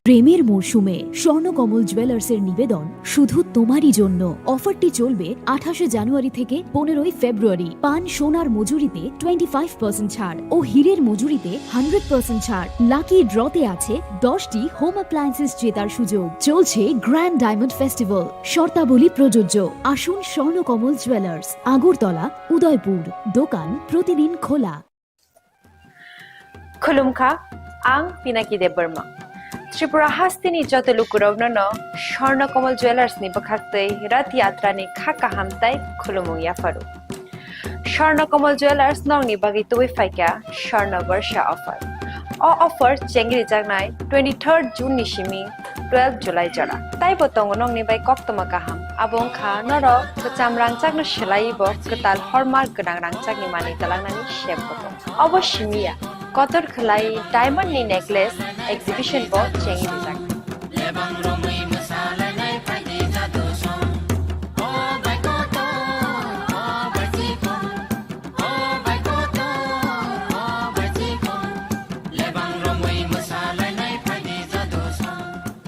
প্রেমের মরশুমে স্বর্ণকমল জুয়েলার্সের নিবেদন শুধু তোমারই জন্য। অফারটি চলবে আঠাশে জানুয়ারি থেকে পনেরোই ফেব্রুয়ারি। পান সোনার মজুরিতে টোয়েন্টি ফাইভ পার্সেন্ট ছাড় ও হীরের মজুরিতে হান্ড্রেড পার্সেন্ট ছাড়। লাকি ড্রতে আছে দশটি হোম অ্যাপ্লায়েন্সেস জেতার সুযোগ। চলছে গ্র্যান্ড ডায়মন্ড ফেস্টিভ্যাল, শর্তাবলী প্রযোজ্য। আসুন স্বর্ণকমল জুয়েলার্স, আগরতলা, উদয়পুর। দোকান প্রতিদিন খোলা। Khulumkha, ang Pinaki Debbarma. Tripura hasteni joto lukurokno no Swarna Kamal Jewellers ni bwkhaktwi Rath Yatra ni kha kaham tai khulumung yapharo. Swarna Kamal Jewellers nokni bagwi tubui phaikha Swarna Barsha offer. O offer chengrijaknai twenty third June ni simi twelve July jora. Taibo tongo nokni bai koktwma kaham. Abo wngkha norok kwcham rangchakno swlaiwi bo kwtal hallmark gwnang rangchakni manwi twlangnani sep bo tongo. Obo simi ya, kotor khwlai diamond ni necklace exhibition bo chengwi rijak.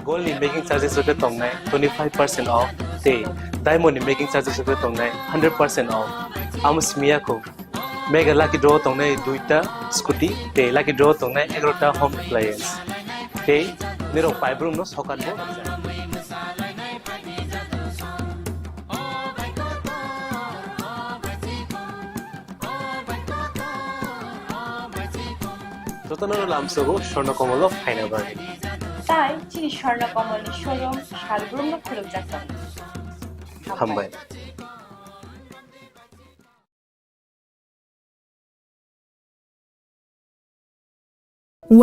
Gold ni making charges rok khe tongnai twenty five percent off tei diamond ni making charges rok khe tongnai hundred percent off. Amo simi ya kho. Mega lucky draw tongnai duita scooty tei lucky draw tongnai egarota home appliance. Tei nirok paibrumno sokan bo rwjak. Jotono lamsogo Swarna Kamal o phaina bagwi. Tai chini Swarna Kamal ni showroom salbrumno khulumjak tongo. Hambai.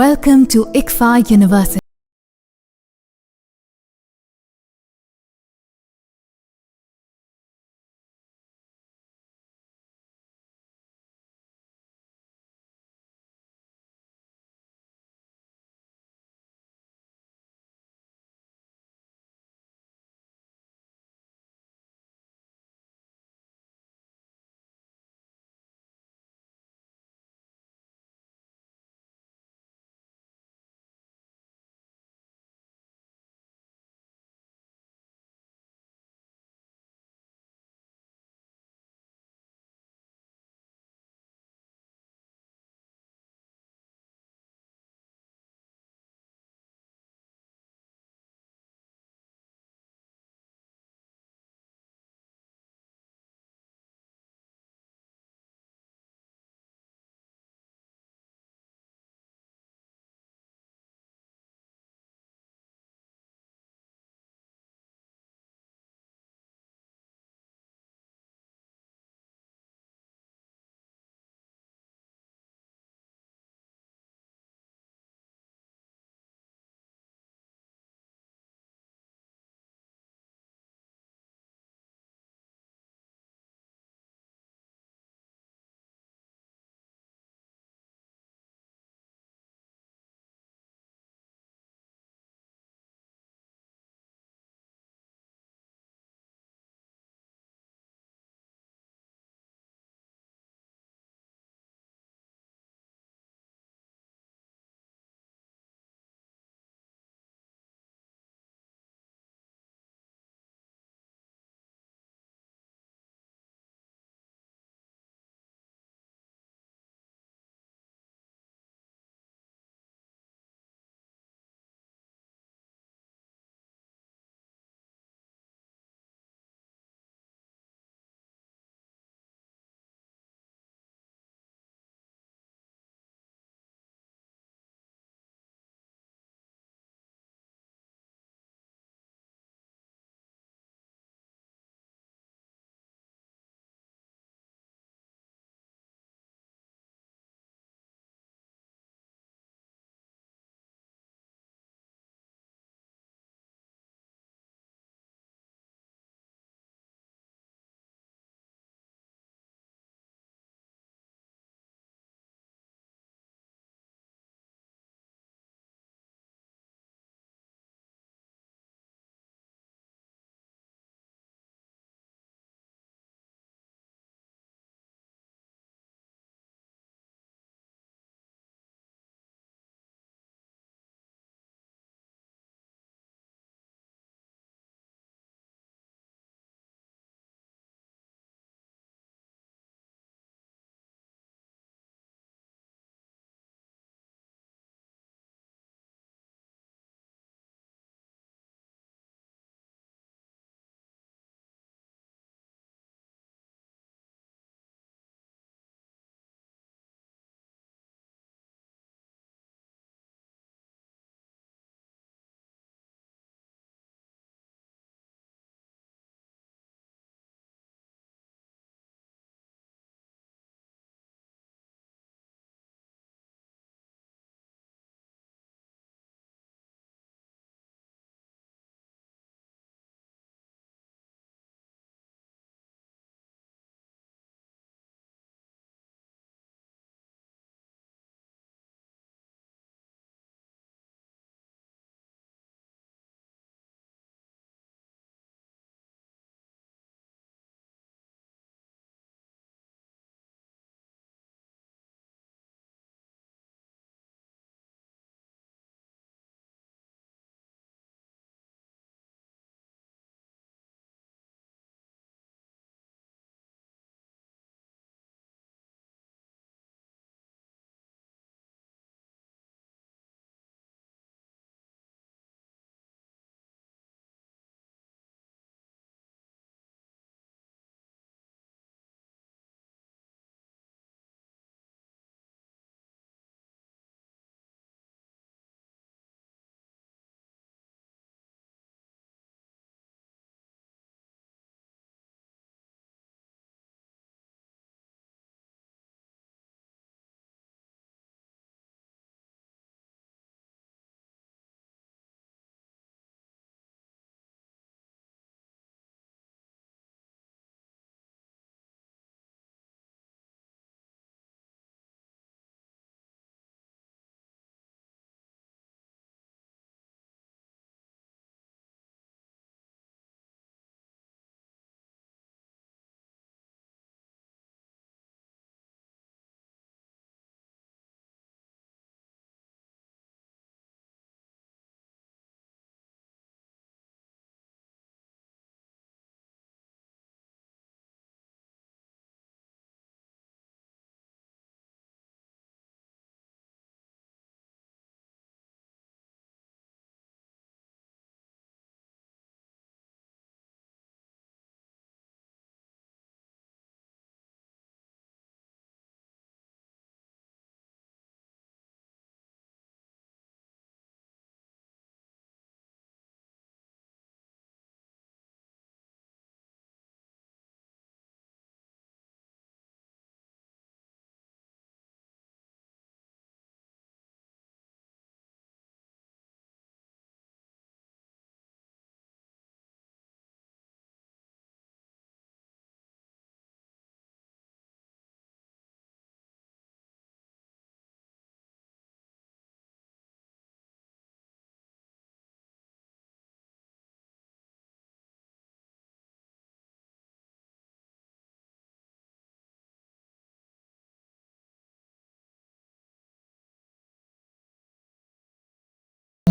Welcome to ICFAI University.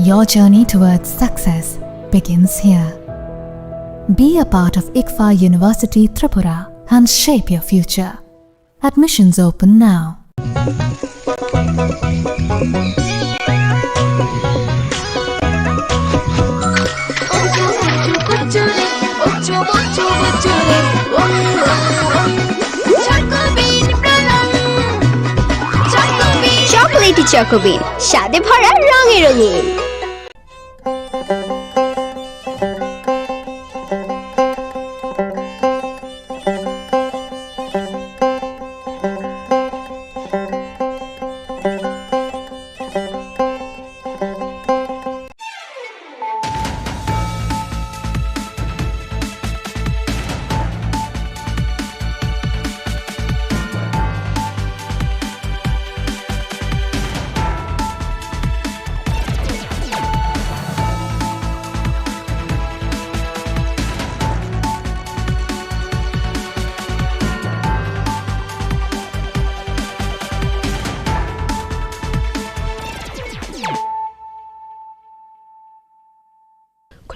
Your journey towards success begins here. Be a part of ICFAR University Tripura and shape your future. Admissions open now. Chocobean, প্রণাম। Chocobean। Chocolatey Chocobean, স্বাদে ভরা রঙে রঙিন।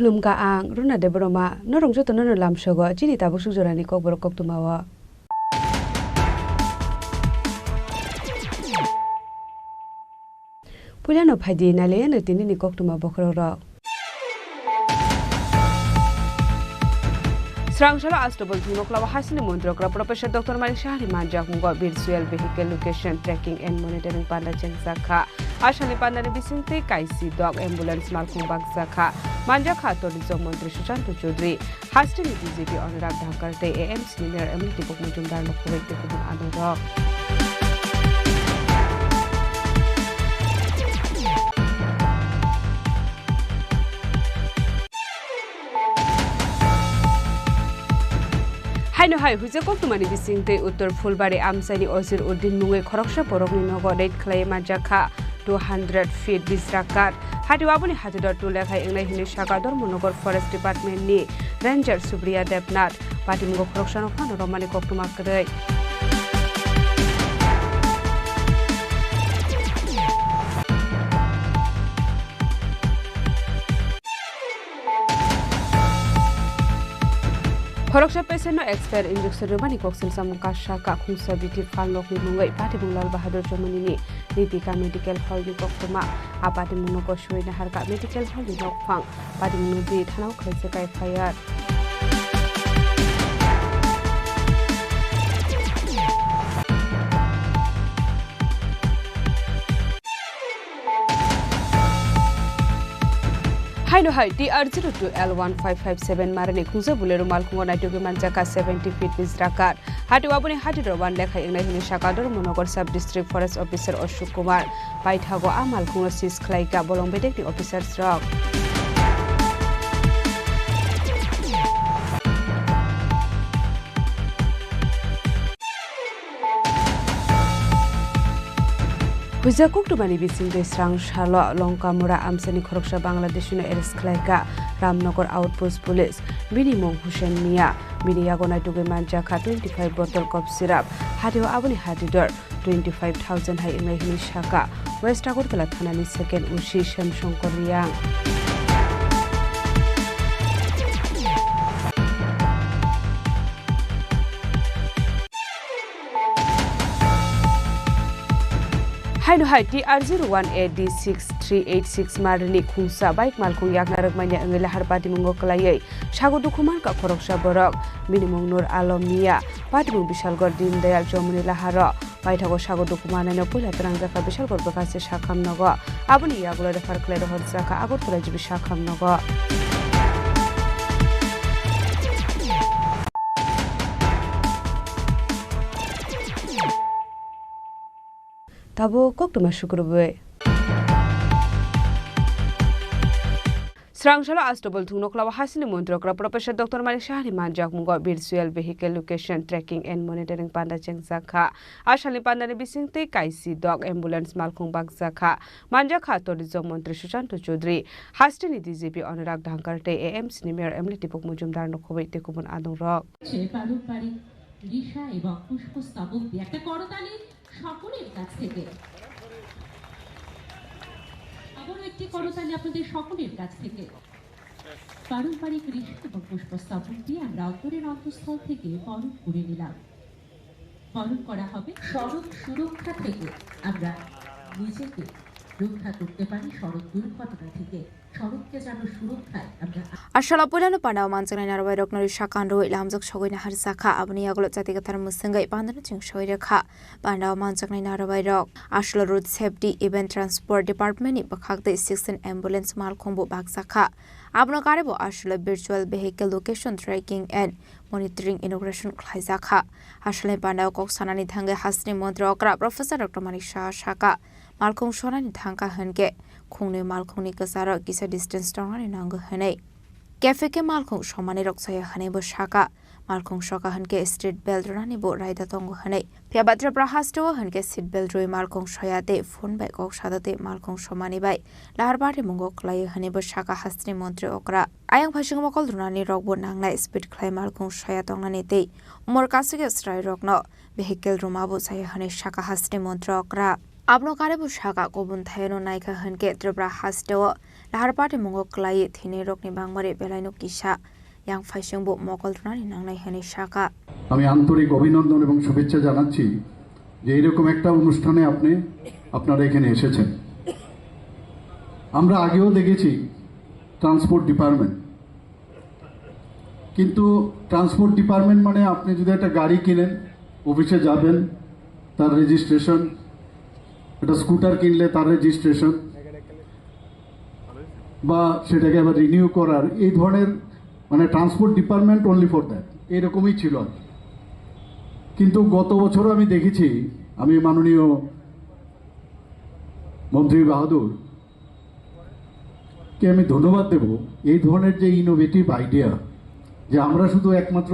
Khulumkha ang Runa Debbarma, norok joto nono lamsogo chini tabuk suk jorani kokborok koktwmao. Puilano phaidi nailaiano tinini koktwma bokhorokrok. Srangsalo Astobol thwngnoklao hasini montrokra Professor Doctor Manik Sahani manjakmungo virtual vehicle location tracking and monitoring panda chengjakha. Asalni pandani bisingtwi kaisi dok ambulance malkhung bakjakha. Manjakha tourism montri Sushanta Chowdhury. Hasteni B J P Anurag Dhankar tei A M C ni Mayor Emily Dipok Majumdar no khoboi tei kubun adongrok. Haino hai huijak koktwmani bisingtwi Uttor Phulbari amchaini Ozir Uddin mungwi khoroksa borokni nogo raid khlaiwi manjakha two hundred feet bisra kath. Hatio aboni hatidor tule khai wngnai hwnwi sakha Dharmanagar Forest Department ni Ranger Supriya Debnath. Patimungo khoroksano phano romani koktwma kwrwi. Khoroksa patient no expire injection rwmani koksil samung kasa kakhungsa biti phalnokni mungwi Patimung Lal Bahadur Chomani ni Ritika Medical Hall ni koktwma. A patimung no kosoi naharka medical hall ni nokphang. Patimung no di thanao khlaijak F I R. Haino hai T R zero two L one five five seven marani khungsa Bolero malkhungo naitugwi manjakha seventy feet bisra kath. Hatio aboni hatidor wan lekhai wngnai hwnwi sakha Dharmanagar Sub District Forest Officer Ashok Kumar. Paithago a malkhungno seize khlaikha bolong bedekni officers rok. Huijak koktwmani bisingtwi Srangsalo Longkamura amchaini khoroksa Bangladeshino arrest khlaikha Ramnagar Outpost Police. Bini mung Hussein Mia. Bini yago naitugwi manjakha twenty five bottle cough syrup. Hatio aboni hatidor twenty five thousand hai wngnai hwnwi sakha West Agartala thanani second O C Shyam Shankar Reang. Haino hai T R zero one A D six three eight six marni khungsa bike malkhung yakna rwkmanya wngwi lahar patimungo kwlaiwi sago dukhu mankha khoroksa borok. Bini mung Nur Alom Mia, patimung Bishalgarh Deen Dayal Chowmani laharo. Paithago sago dukhu manaino puila twrangjakha Bishalgarh bwkhakse sakham nogo. Aboni yagulo refer khlai rohorjakha Agartala G B sakham nogo. Tabuk koktwma sukrubwi. Srangsalo Astobol thwngnoklao hasini montrokra Professor Doctor Manik Sahani manjakmungo virtual vehicle location tracking and monitoring panda chengjakha. Asalni pandani bisingtwi kaisi dok ambulance malkhung bakjakha. Manjakha tourism montri Sushanta Chowdhury, hasteni D G P Anurag Dhankar tei A M C ni Mayor Emily Dipok Majumdar no khoboi tei kubun adongrok. সে পারুপারিক রিশা এবং পুষ্পস্তবক দিয়ে একটা করতালি সকলের কাছ থেকে। আরো একটি করতালি আপনাদের সকলের কাছ থেকে। পারম্পরিক ঋষি এবং পুষ্পস্তবক দিয়ে আমরা অন্তরের অন্তঃস্থল থেকে বরণ করে নিলাম। বরণ করা হবে সড়ক সুরক্ষা থেকে আমরা নিজেকে রক্ষা করতে পারি সড়ক দুর্ঘটনা থেকে। সড়ককে যেন সুরক্ষায় আমরা Aswla puilano pandao manjaknai narwai rokno risa kanrwi lamjak sogwi naharjakha. Aboni yagulo jati kwthar mwswngwi pandano chwng sogwi rwkha. Pandao manjaknai narwai rok aswla road safety event transport department ni bwkhak tei sixteen ambulance malkhung bo bakjakha. Abono karwi bo aswla virtual vehicle location tracking and monitoring inauguration khlaijakha. Aswlani pandao kok sanani thangwi hasteni montri okra Professor Doctor Manik Saha sakha, malkhung sonani thangkha hwnkhe khungnwi malkhungni kwcharo kisa distance tongnani nango hwnwi. K F K malkhung somani rok chaya hwnwi bo sakha, malkhung soka hwnkhe street belt rwnani bo raida tongo hwnwi. Phiya ba Tripura hasteo hwnkhe seat belt rwi malkhung soya tei phone bai kok sada tei malkhung somani bai lahar bari mungo kwlaio hwnwi bo sakha hasteni montri okra. Ayang phaising mokol rwnani rokbo nangnai speed khlai malkhung soya tongnani tei umor kasike chwrai rokno vehicle rwmabo chaya hwnwi sakha hasteni montri okra. Abono karwi bo sakha, kubun thayano naikha hwnkhe Tripura hasteo lahar bari mungo kwlaiwi thwinai rokni bangmari belaino kisa yang phaisingbo mokol rwnani nangnai hwnwi sakha. আমি আন্তরিক অভিনন্দন এবং শুভেচ্ছা জানাচ্ছি যে এইরকম একটা অনুষ্ঠানে আপনি, আপনারা এখানে এসেছেন। আমরা আগেও দেখেছি ট্রান্সপোর্ট ডিপার্টমেন্ট, কিন্তু ট্রান্সপোর্ট ডিপার্টমেন্ট মানে আপনি যদি একটা গাড়ি কিনেন, অফিসে যাবেন, তার রেজিস্ট্রেশন, একটা স্কুটার কিনলে তার রেজিস্ট্রেশন, বা সেটাকে আবার রিনিউ করার, এই ধরনের, মানে, transport department only for that, এরকমই ছিল আর কি। কিন্তু গত বছরও আমি দেখেছি, আমি মাননীয় মন্ত্রী বাহাদুর কে আমি ধন্যবাদ দেব এই ধরনের যে ইনোভেটিভ আইডিয়া, যে আমরা শুধু একমাত্র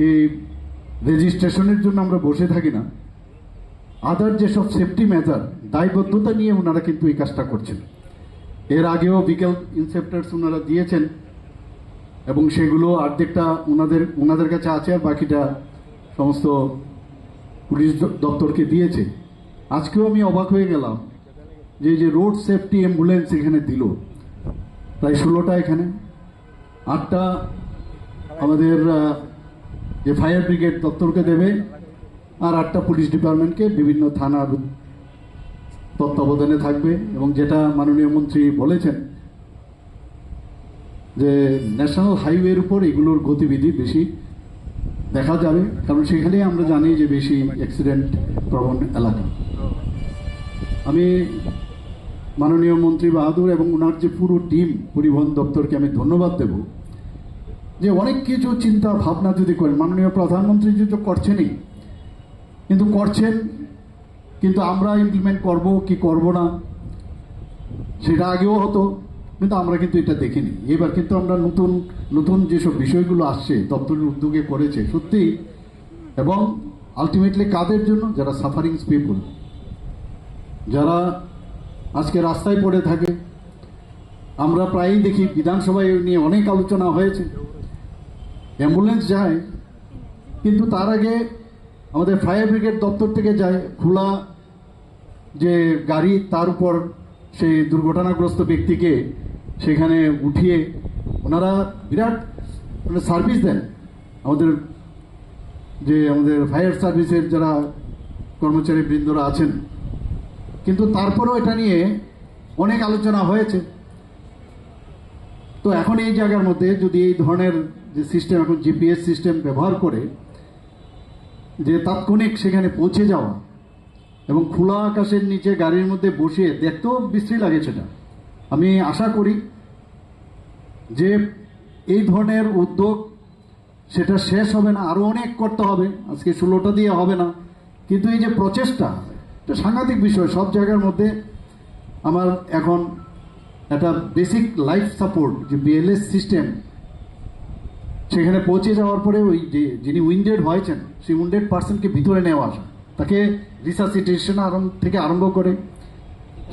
এই রেজিস্ট্রেশনের জন্য আমরা বসে থাকি না, আদার যেসব সেফটি মেজার, দায়বদ্ধতা নিয়ে ওনারা কিন্তু এই কাজটা করছেন। এর আগেও ভেহিকল ইন্সপেক্টরস ওনারা দিয়েছেন এবং সেগুলো অর্ধেকটা ওনাদের, ওনাদের কাছে আছে, আর বাকিটা সমস্ত পুলিশ দ-, দপ্তরকে দিয়েছে। আজকেও আমি অবাক হয়ে গেলাম যে এই যে রোড সেফটি অ্যাম্বুলেন্স এখানে দিল প্রায় ষোলোটা, এখানে আটটা আমাদের, আহ, যে ফায়ার ব্রিগেড দপ্তরকে দেবে, আর আটটা পুলিশ ডিপার্টমেন্টকে বিভিন্ন থানার তত্ত্বাবধানে থাকবে। এবং যেটা মাননীয় মন্ত্রী বলেছেন যে ন্যাশনাল হাইওয়ের উপর এগুলোর গতিবিধি বেশি দেখা যাবে, কারণ সেখানেই আমরা জানি যে বেশি অ্যাক্সিডেন্ট প্রবণ এলাকা। আমি মাননীয় মন্ত্রী বাহাদুর এবং ওনার যে পুরো টিম, পরিবহন দপ্তরকে আমি ধন্যবাদ দেব যে অনেক কিছু চিন্তা ভাবনা যদি করেন, মাননীয় প্রধানমন্ত্রী যদি তো করছেনই, কিন্তু করছেন, কিন্তু আমরা ইমপ্লিমেন্ট করব কি করব না, সেটা আগেও হতো, কিন্তু আমরা কিন্তু এটা দেখিনি। এবার কিন্তু আমরা নতুন নতুন যেসব বিষয়গুলো আসছে, দপ্তরের উদ্যোগে করেছে, সত্যি। এবং আলটিমেটলি কাদের জন্য? যারা সাফারিং পিপল, যারা আজকে রাস্তায় পড়ে থাকে। আমরা প্রায়ই দেখি, বিধানসভায় এই নিয়ে অনেক আলোচনা হয়েছে, অ্যাম্বুলেন্স যায়, কিন্তু তার আগে আমাদের ফায়ার ব্রিগেড দপ্তর থেকে যায়, খোলা যে গাড়ি, তার উপর সেই দুর্ঘটনাগ্রস্ত ব্যক্তিকে সেখানে উঠিয়ে ওনারা বিরাট, মানে, সার্ভিস দেন আমাদের, যে আমাদের ফায়ার সার্ভিসের যারা কর্মচারী বৃন্দরা আছেন। কিন্তু তারপরেও এটা নিয়ে অনেক আলোচনা হয়েছে। তো এখন এই জায়গার মধ্যে যদি এই ধরনের যে সিস্টেম, এখন জিপিএস সিস্টেম ব্যবহার করে যে তাৎক্ষণিক সেখানে পৌঁছে যাওয়া এবং খোলা আকাশের নিচে গাড়ির মধ্যে বসিয়ে দেখতেও বিশ্রী লাগে সেটা। আমি আশা করি যে এই ধরনের উদ্যোগ, সেটা শেষ হবে না, আরও অনেক করতে হবে। আজকে ষোলোটা দিয়ে হবে না, কিন্তু এই যে প্রচেষ্টা, এটা সাংঘাতিক বিষয়। সব জায়গার মধ্যে আমার এখন একটা বেসিক লাইফ সাপোর্ট, যে বিএলএস সিস্টেম, সেখানে পৌঁছে যাওয়ার পরে ওই যে যিনি উইন্ডেড হয়েছেন, সেই উইন্ডেড পার্সনকে ভিতরে নেওয়া আসা, তাকে রিসাসিটেশন আরম্ভ থেকে আরম্ভ করে,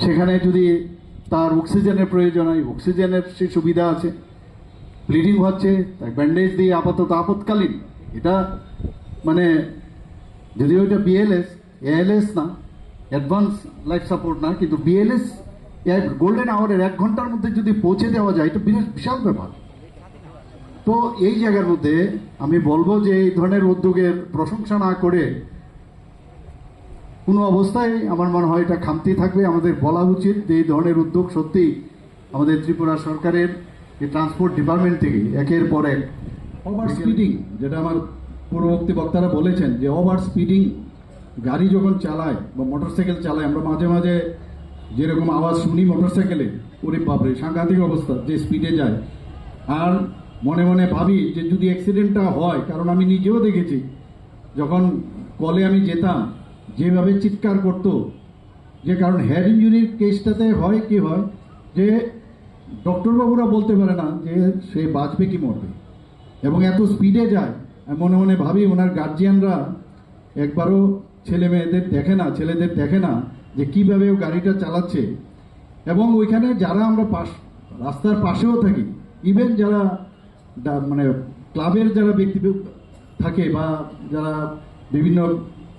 সেখানে যদি তার অক্সিজেনের প্রয়োজন হয়, অক্সিজেনের সেই সুবিধা আছে। ব্লিডিং হচ্ছে, তাই ব্যান্ডেজ দিয়ে আপাতত আপৎকালীন, এটা, মানে, যদিও এটা বিএলএস, এএলএস না, অ্যাডভান্স লাইফ সাপোর্ট না, কিন্তু বিএলএস এক গোল্ডেন আওয়ারের এক ঘন্টার মধ্যে যদি পৌঁছে দেওয়া যায়, এটা বিরাট বিশাল ব্যাপার। তো এই জায়গার মধ্যে আমি বলবো যে এই ধরনের উদ্যোগের প্রশংসা না করে কোনো অবস্থায় আমার মনে হয় এটা খামতি থাকবে। আমাদের বলা উচিত যে এই ধরনের উদ্যোগ সত্যি আমাদের ত্রিপুরা সরকারের এই ট্রান্সপোর্ট ডিপার্টমেন্ট থেকে একের পর এক। ওভার স্পিডিং, যেটা আমার পূর্ববর্তী বক্তারা বলেছেন যে ওভার স্পিডিং, গাড়ি যখন চালায় বা মোটরসাইকেল চালায়, আমরা মাঝে মাঝে যেরকম আওয়াজ শুনি মোটরসাইকেলে, ওরে বাপরে, সাংঘাতিক অবস্থা, যে স্পিডে যায়। আর মনে মনে ভাবি যে যদি অ্যাক্সিডেন্টটা হয়, কারণ আমি নিজেও দেখেছি, যখন কলে আমি যেতাম, যেভাবে চিৎকার করতো, যে কারণ হেড ইঞ্জুরির কেসটাতে হয় কি হয়, যে ডক্টর বাবুরা বলতে পারে না যে সে বাঁচবে কি মরবে, এবং এত স্পিডে যায়। আমি মনে মনে ভাবি, ওনার গার্জিয়ানরা একবারও ছেলে মেয়েদের দেখে না, ছেলেদের দেখে না যে কিভাবে ও গাড়িটা চালাচ্ছে। এবং ওইখানে যারা আমরা পাশ, রাস্তার পাশেও থাকি, ইভেন যারা ডা-, মানে ক্লাবের যারা ব্যক্তি থাকে বা যারা বিভিন্ন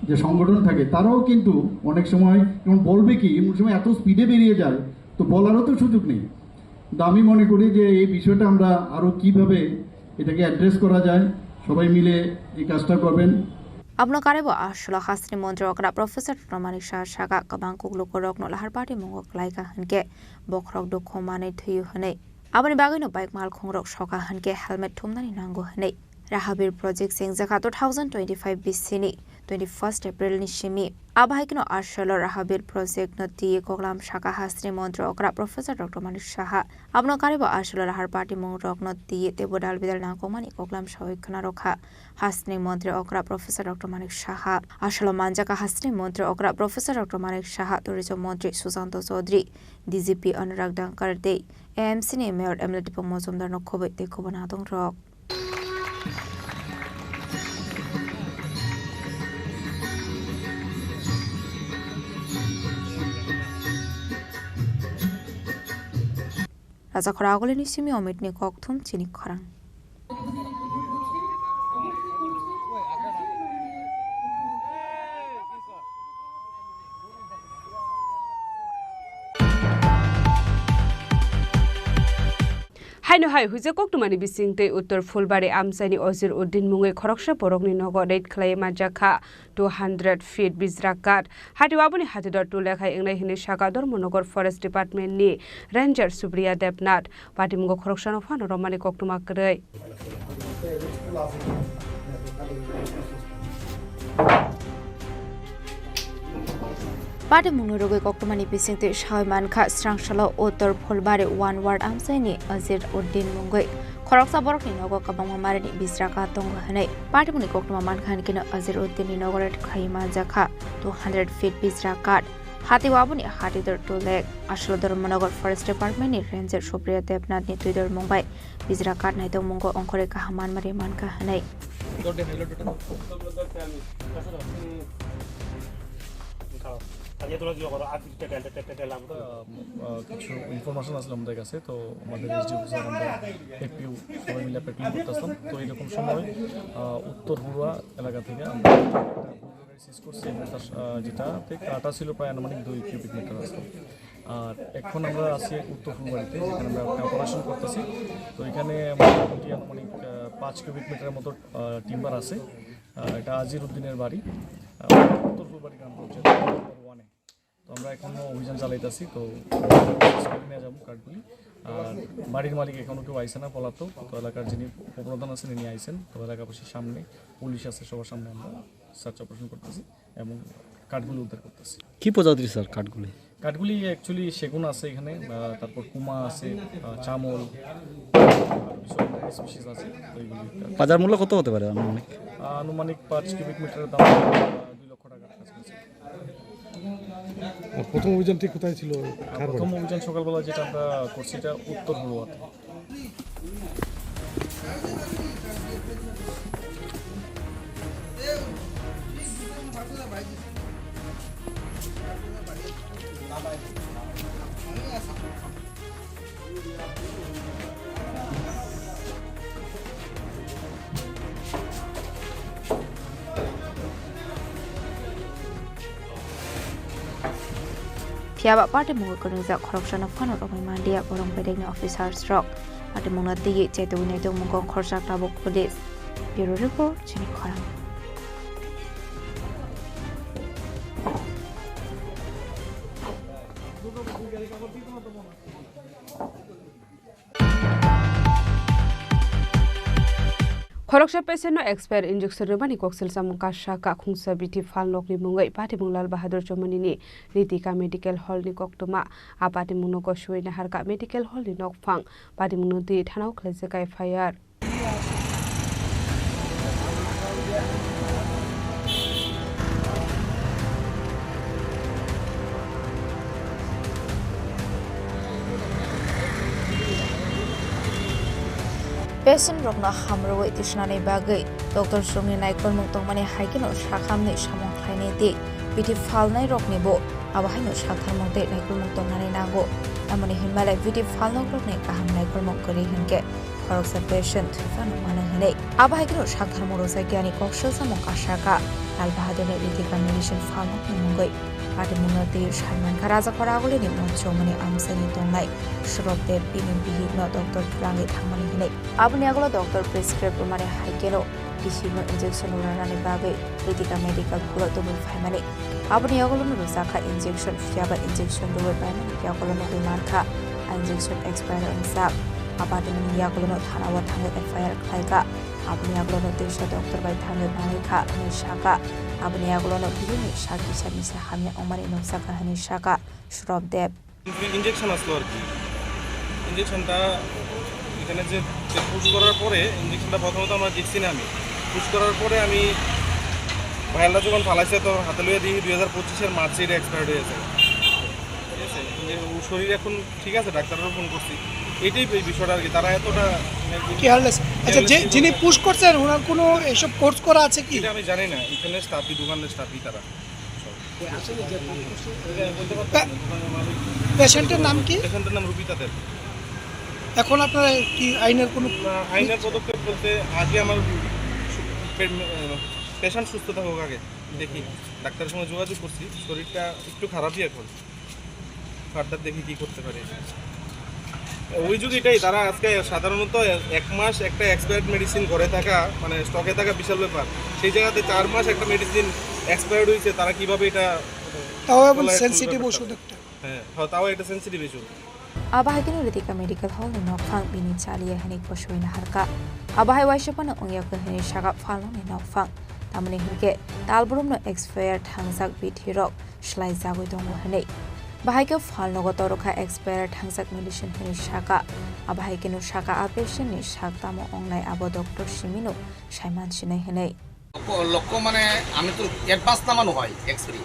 যে সংগঠন থাকে, তারাও কিন্তু অনেক সময় যেমন বলবে কি, এমন সময় এত স্পিডে বেরিয়ে যায়, তো বলারও তো সুযোগ নেই। কিন্তু আমি মনে করি যে এই বিষয়টা আমরা আরো কিভাবে এটাকে অ্যাড্রেস করা যায়, সবাই মিলে এই কাজটা করবেন। Abono karwi bo aswlo hasteni montri okra Professor Doctor Manik Saha saka kwbang kuklukurokno lahar party mungo klaikha hwnkhe bokhorok dukhu manwi thwiwi hwnwi. Aboni bagwino bike malkhungrok soka hwnkhe helmet thumnani nango hwnwi. Rahabir project chengjakha two thousand twenty-five bisini twenty-first April ni simi. Abo hai kheno aswlo Rahabir project no twiwi koklam saka hasteni montri okra Professor Doctor Manik Saha. Abono karwi bo aswlo lahar party mungrokno twiwi teibo dal bidal nangkukmani koklam sawi khna rwkha. Hasteni montri okra Professor Doctor Manik Saha. Aswlo manjakha hasteni montri okra Professor Doctor Manik Saha, tourism montri Susanto Chaudhary, D G P Anurag Dangkar tei A M C ni mayor M L A Tipung Mojumdar no khobwi tei khobwi nadong rok. Rajakhora Agulini simi Omitni kokthum chini khorang. Haino hai huijak koktwmani bising tei Uttor Phulbari amchaini Ozir Uddin mungwi khoroksa borokni nogo raid khlaiwi manjakha two hundred feet bijra kath. Hatio aboni hatidor tule khai wngnai hwnwi sakha Dharmanagar Forest Department ni Ranger Supriya Debnath. Patimungo khoroksano phano romani koktwma kwrwi. Patimungni rwgwi koktwmani bisingtwi sawi mankha, srangsalo Uttor Phulbari one ward amchaini Azir Uddin mungwi khoroksa borokni nogo kwbangma marini bijra kath tongo hwnwi. Patimungni koktwma mankha hinkhe no Azir Uddinni nogo raid khlaiwi manjakha two hundred feet bijra kath. Hati waboni hati dor tulek. Aswlo Dharmanagar Forest Department ni Ranger Supriya Debnath ni twidor mung bai bijra kath naitong mungo ongkhorwi kaham manmari mankha hwnwi. আহ, আহ, কিছু ইনফরমেশন আসলে আমাদের কাছে, তো আমাদের SDO officer, আমরা এফপিও সবাই মিলে প্যাট্রোলিং করতেছিলাম। তো এরকম সময়, আহ, উত্তর হুড়ুয়া এলাকা থেকে আমরা সিজ করছি এবং তার, আহ, যেটাতে কাটা ছিল প্রায় আনুমানিক দুই কিউবিক মিটার আসতো। আর এখন আমরা আছি উত্তর ফুলবাড়িতে, যেখানে আমরা একটা অপারেশন করতেছি। তো এখানে মোটামুটি আনুমানিক, আহ, পাঁচ কিউবিক মিটারের মতো, আহ, টিম্বার আছে। আহ, এটা আজির উদ্দিনের বাড়ি, আহ, উত্তর ফুলবাড়ি গ্রাম পঞ্চায়েত নম্বর ওয়ানে। তো আমরা এখনো অভিযান চালাইতেছি। তো নিয়ে যাবো কাঠগুলি। আর বাড়ির মালিক এখনো কেউ আইছে না, পলাতক। তো এলাকার যিনি উপপ্রধান আছেন, ইনি আইছেন। তো এলাকাবাসীর সামনে, পুলিশ আছে, সবার সামনে আমরা সার্চ অপারেশন করতেছি এবং কাঠগুলি উদ্ধার করতেছি। কি প্রজাতির স্যার কাঠগুলি? কাঠগুলি অ্যাকচুয়ালি সেগুন আছে এখানে, আহ, তারপর কুমা আছে, আহ, চামল, আরো কিছু স্পিসিস আছে। তো এইগুলি একটা বাজার মূল্য কত হতে পারে আনুমানিক? আহ, আনুমানিক পাঁচ কিউবিক মিটারের দাম, আহ, দুই লক্ষ টাকার কাছাকাছি। আর প্রথম অভিযান ঠিক কোথায় ছিল? আর কার প্রথম বাড়ি? অভিযান সকালবেলা যেটা আমরা করছি, এটা উত্তর হুড়ুয়াতে। Phiya ba patimung o kwrwngjak khoroksano phano romwi manliya borok bedekni officers rok. Patimungno twiwi chetwi naitukmungo khorsa tabuk police. Bureau report, chini khorang. Khoroksa patient no expire injection rwmani koksil chamung kasa kakhungsa bithi phalnokni mungwi patimung Lal Bahadur Chomani ni Ritika Medical Hall ni koktwma. A patimung no goswi naharka medical hall ni nokphang. Patimung no twi thanao khlaijak F I R. Patient rokno hamrwui tisnani bagwi doctor rokni naikolmung tongmani hai kheno sakhamni samung khlainai tei bithi phalnai rokni bo abo haino saktharmung tei naikolmung tongnani nango. Tamoni hinmale bithi phalnok rokni kaham naikolmung kwrwi hinkhe khoroksa patient thwi phano mano hinwi. Abo hai kheno saktharmung rwjakya ni koksil samung kasaka Lal Bahadur ni Ritika medicine phalnok ni mungwi. Patimungno tei saimankha Rajakhor Agulini Mochomani amchaini tongnai Surabdev bini bihikno doctor twlangwi thangmani hinwi. Aboni yagulo doctor prescribe rwmani hai kheno bihikno injection rwnani bagwi Ritika Medical Hall o tubui phaimani. Aboni yagulono rwjakha injection, phiyaba injection rwui paimani yagulo nugwi mankha a injection expire wngjak. A patimungni yagulono thanao thangwi F I R khlaikha. Aboni yagulono teisa doctor bai thangwi manlikha hwnwi sakha. Aboni yagulono bihikni sak kisa misa hamya wngmani nukjakha hwnwi sakha Surabdev. Injection আসলো আর কি। ইঞ্জেকশনটা এখানে যে পুশ করার পরে, ইঞ্জেকশনটা প্রথমত আমরা দেখছি না আমি। পুশ করার পরে আমি ভায়ালটা যখন ফালাইছে, তো হাতে লইয়া দেখি দুই হাজার পঁচিশের মার্চে এটা এক্সপায়ার্ড হয়ে গেছে। ঠিক আছে, ইঞ্জে-, ও শরীর এখন ঠিক আছে, ডাক্তারও ফোন করছি। এটাই এই বিষয়টা আর কি, তারা এতটা মানে কি কি হারলেস? আচ্ছা, যে, যিনি পুশ করছেন, ওনার কোনো এইসব কোর্স করা আছে কি? এটা আমি জানি না, এখানে স্টাফই, দোকানের স্টাফই তারা। পে-, পেশেন্টের নাম কি? পেশেন্টের নাম রুবিতা দেব। এখন আপনারা কি আইনের কোনো না, আইনের পদক্ষেপ বলতে আগে আমার পে-, পেশেন্ট সুস্থ থাকুক আগে, দেখি। ডাক্তারের সঙ্গে যোগাযোগ করছি, শরীরটা একটু খারাপই এখন। ফার্দার দেখি কি করতে পারি। অভিযোগ এটাই, তারা আজকে সাধারণত এক মাস একটা এক্সপায়ার্ড মেডিসিন ঘরে থাকা, মানে স্টকে থাকা বিশাল ব্যাপার। সেই জায়গাতে চার মাস একটা মেডিসিন এক্সপায়ার্ড হয়েছে, তারা কিভাবে এটা তাও এবং টলারেট করবে সেনসিটিভ ব্যাপারটা? ওষুধ একটা। হ্যাঁ, হ্যাঁ, তাও একটা sensitive issue. Abo hai kheno Ritika Medical Hall ni nokphang bini chaliya hinwi kosoi naharkha. Abo hai waisa phano wngya khe hinwi sakha phalnokni nokphang. Tamoni hinkhe talbrumno expire thangjak bithi rok swlai jagwi tongo hinwi. Bahai khe phalnogo torokha expire thangjak medicine hinwi sakha. Abo hai kheno sakha a patient ni sak tamo wngnai abo doctor simino saiman sinai hinwi. লক্ষ্য, লক্ষ্য মানে আমি তো অ্যাডভান্স নামানো হয় x-ray.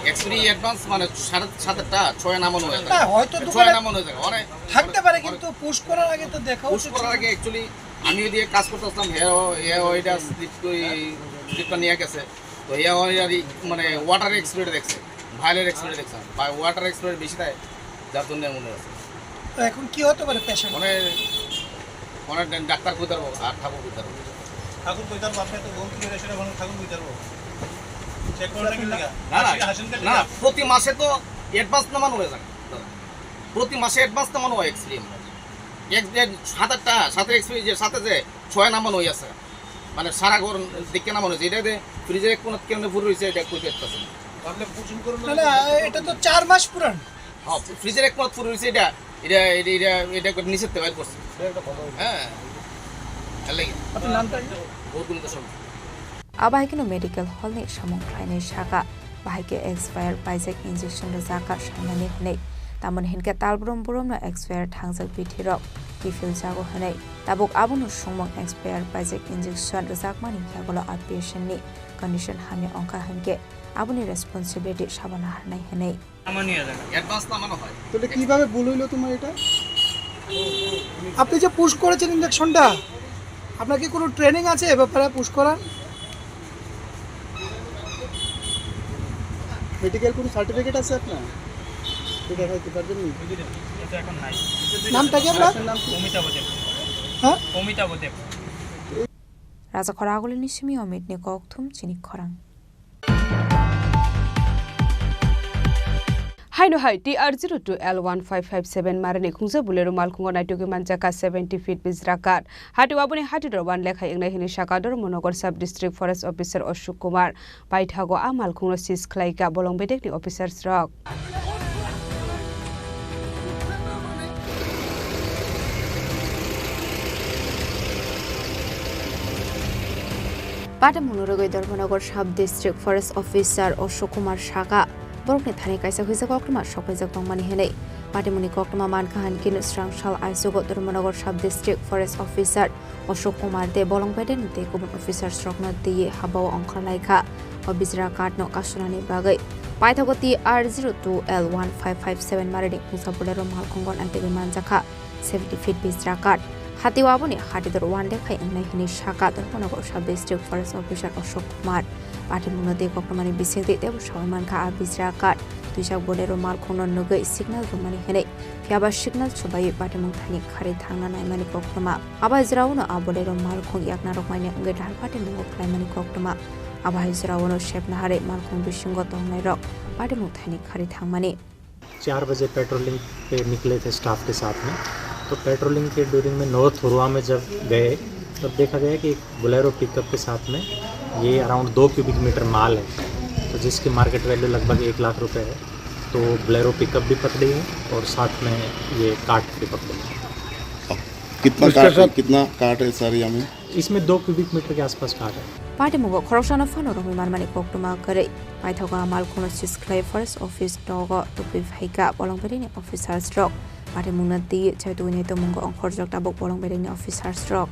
X-ray advance মানে সাড়ে সাতটা, ছয় নামানো হয়ে থাকে। হ্যাঁ, হয়তো ছয় দোকানে নামানো হয়ে থাকে। অনেক থাকতে পারে, অনেক কিন্তু পুশ করার আগে তো দেখা পুশ উচিত করার ছিল। আগে অ্যাকচুয়ালি আমি ওই দিয়ে কাজ করতে আসলাম, হে, হে ওইটা স্লিপ, ওই স্লিপটা নিয়ে গেছে। তো হে ওই আর কি, মানে ওয়াটার এক্সরে দেখছে, ভায়োলেট এক্সরে দেখছে, বা ওয়াটার এক্সরে বেশি দেয়, যার জন্য এমন হয়ে আছে। তো এখন কি হতে পারে পেশেন্ট? মানে, মানে ডাক্তার কই তারবো আর ঠাকুর কই তারবো। ঠাকুর কই তারবো, আপনি তো ঘুম থেকে এসে এখন ঠাকুর কই তারবো। চেক করে না কিন্তু না, না, হাসিন কাটে না, না। প্রতি মাসে তো অ্যাডভান্স নামানো হয়ে যায়। প্রতি মাসে অ্যাডভান্স নামানো হয় এক্সরে। এক, এক, সাত আটটা, সাথে এক্সরে যে সাথে যে ছয় নামানো হয়ে আছে। মানে সারা ঘর দেখে নামানো হয়েছে। এটা যে ফ্রিজের এক কোণাত কেমনে ভরে রয়েছে, এটা কই দেখতেছে না। না, না, এটা তো চার মাস পুরান। হ্যাঁ, ফ্রিজের এক কোণাত পড়ে রয়েছে এটা। এটা, এটা, এটা, এটা একবার নিচের থেকে বাইর করছে। হ্যাঁ। ভালো লাগে। আপনার নামটা কি? গৌতম Das. Abo hai kheno medical hall ni samung khlainai sakha, bahai khe expire paijak injection rwjakha saimani hinwi. Tamoni hinkhe talbrum brumno expire thangjak bithi rok kiphil jago hinwi. Tabuk abono songmung expire paijak injection rwjakmani yagulo a patient ni condition hamya wngkha hinkhe aboni responsibility sabo naharnai hinwi. Advance নামানো হয়। তাহলে কিভাবে ভুল হইলো তোমার এটা? আপনি যে পুশ করেছেন ইঞ্জেকশনটা, আপনার কি কোনো ট্রেনিং আছে এ ব্যাপারে পুশ করার? মেডিকেল কোনো সার্টিফিকেট আছে আপনার? এটা দেখাইতে পারবেন নি? এটা এখন নাই। নামটা কি আপনার? আপনার নাম কি? অমিতাভ দেব। হ্যাঁ? অমিতাভ দেব। Rajakhor Agulini simi Omit ni kokthum chini khorang. Haino hai T R zero two L one five five seven marini khungsa Bolero malkhungo naitugwi manjakha seventy feet bijra kath. Hatio aboni hatidor one lakh hai wngnai hwnwi sakha Dharmanagar Sub District Forest Officer Ashok Kumar. Paithago a malkhungno seize khlaikha bolong bedekni officers rok. Patimungno rwgwi Dharmanagar Sub District Forest Officer Ashok Kumar sakha, borokni thani kaisa huijak koktwma sokpaijak tongmani hwnwi. Patimungni koktwma mankha, hankhe swrang sal aichugo Dharmanagar Sub District Forest Officer Ashok Kumar de bolong bedekni tei kubun officers rokno twiwi habao ongkhorlaikha. O bijra kathno kasunani bagwi paithago T R zero two L one five five seven marini khungsa Bolero malkhungo naitugwi manjakha seventy feet bijra kath. Hatio aboni hatidor one lakh hai wngnai hwnwi sakha Dharmanagar Sub District Forest Officer Ashok Kumar. Patimungno tei koktwmani bisingtwi teibo sawi mankha a bijra kath twijak Bolero malkhungno nugwi signal rwmani hwnwi. Phiyaba signal chubaiwi patimung thani khari thangna naimani koktwma. Abo hai jora uno a Bolero malkhung yakna rwkmani wngwi dal patimungo khlaimani koktwma. Abo hai jora uno sepna harwi malkhung bisingo tongnairok patimung thani khari thangmani. चार बजे पेट्रोलिंग पे निकले थे स्टाफ के साथ में। तो पेट्रोलिंग के ड्यूरिंग में नौ थुरुआ में जब गए, तब देखा गया कि एक बोलेरो पिकअप के साथ में ये अराउंड दो क्यूबिक मीटर माल है, तो जिसकी मार्केट वैल्यू लगभग एक लाख रुपए है। तो बोलेरो पिकअप भी पकड़ी है और साथ में ये कार्ट भी पकड़ी है। कितना उसके कार्ट है, साथ कितना कार्ट है सर, यहाँ में? इसमें दो क्यूबिक मीटर के आसपास कार्ट है। Patimungo khoroksano phano romwi manmani koktwma kwrwi. Paithago a malkhungno seize khlai forest office nogo tubui phaikha bolong bedekni officers rok. Patimungno twiwi chaitugwi naitugmungo ongkhorjak tabuk bolong bedekni officers rok.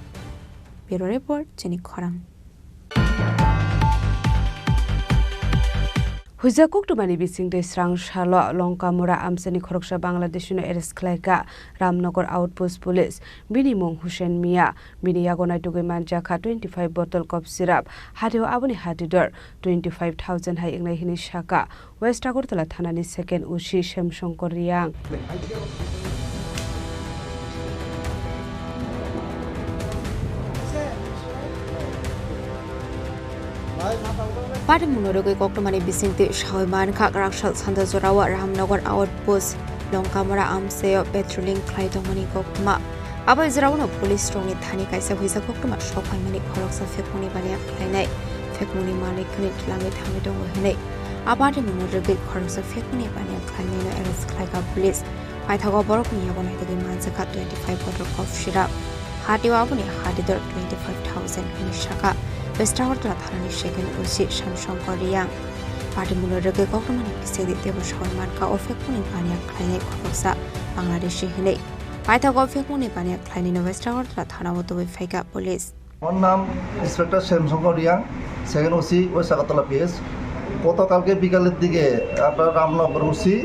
Bureau Report, Chini Khorang. Huijak koktwmani bisingtwi swrang salo Longkamura amchaini khoroksa Bangladeshino arrest khlaikha Ramnagar Outpost Police. Bini mung Hussein Mia. Bini yago naitugwi manjakha twenty five bottle cough syrup. Hatio aboni hatidor twenty five thousand hai wngnai hwnwi sakha West Agartala thanani second O C Shyam Shankar Reang. Patimungno rwgwi koktwmani bisingtwi sawi mankha, Rakshal sanda jorao Ramnagar Outpost Longkamura amchaio patrolling khlai tongmani koktwma. Abo jorao police rokni thani kaisa huijak koktwma sok phaimani khoroksa phekmungni baniya khlainai, phekmungni malik khwnwi twlangwi thangwi tongo hwnwi. A patimungno rwgwi khoroksa phekmungni baniya khlainaino arrest khlaikha police. Paithago borokni yago naitugwi manjakha twenty five bottle cough syrup. Hatio aboni hatidor twenty five thousand hwnwi sakha West Agartala thanani second O C Shyam Shankar Reang. Patimungno rwgwi koktwmani bisingtwi teibo sawi mankha o phekmungni baniya khlainai khoroksa Bangladeshi hwnwi. Paithago o phekmungni baniya khlainaino West Agartala thanao tubui phaikha police. আমার নাম inspector Shyamshankar Reang, second OC west Agartala PS. গতকালকে বিকালের দিকে আপনার রামনগর ওসি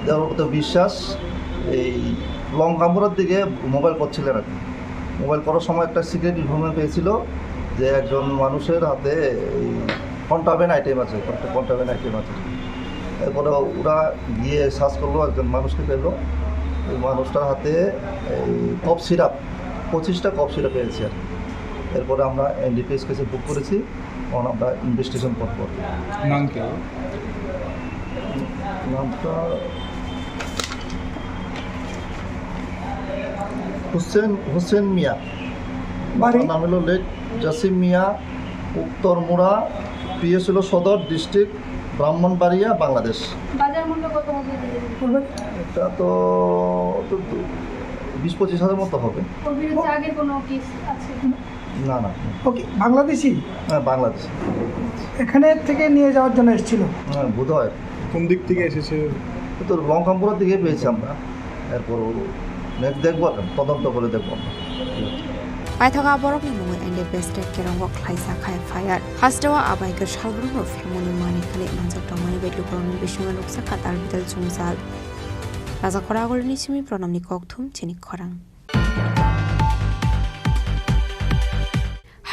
দেবব্রত বিশ্বাস এই লঙ্কামুড়ার দিকে মোবাইল করছিলেন আর কি। মোবাইল করার সময় একটা সিক্রেট ইনফরমেশন পেয়েছিল যে একজন মানুষের হাতে এই কন্ট্রাব্যান্ড আইটেম আছে, কন্ট্রাব্যান্ড আইটেম আছে। এরপরে ওরা গিয়ে সার্চ করলো, একজন মানুষকে পেলো। ওই মানুষটার হাতে এই কফ সিরাপ, পঁচিশটা কফ সিরাপ পেয়েছে আর কি। এরপরে আমরা এনডিপিএস কেসে বুক করেছি, এখন আমরা ইনভেস্টিগেশন করবো। নাম কি? নামটা হোসেন, হোসেন মিয়া। বাড়ি? নাম হলো লেট জাসিম মিয়া, উত্তর মুড়া, পিএস হলো সদর, ডিস্ট্রিক্ট ব্রাহ্মণবাড়িয়া, বাংলাদেশ। বাজার মূল্য কত হবে? এটা তো, তো বিশ পঁচিশ হাজার মতো হবে। ওর বিরুদ্ধে আগের কোনো কেস আছে? না, না। ওকে, বাংলাদেশি? হ্যাঁ, বাংলাদেশি। এখানে থেকে নিয়ে যাওয়ার জন্য এসেছিল? হ্যাঁ, বোধ হয়। কোন দিক থেকে এসেছে? তো লঙ্কামপুরের দিকে পেয়েছি আমরা। এরপর নেক্সট দেখবো, এখন তদন্ত করে দেখবো আমরা। Paithago a borokni mungwi N D P S State Kerongo khlaijak kha F I R. Hasteo a bike salbrumno phemuni mani khani manjak tongmani bai lukurokni bisingo nukjakha tal bidal chungjal. Rajakhor Agulini simi Pranamni kokthum chini khorang.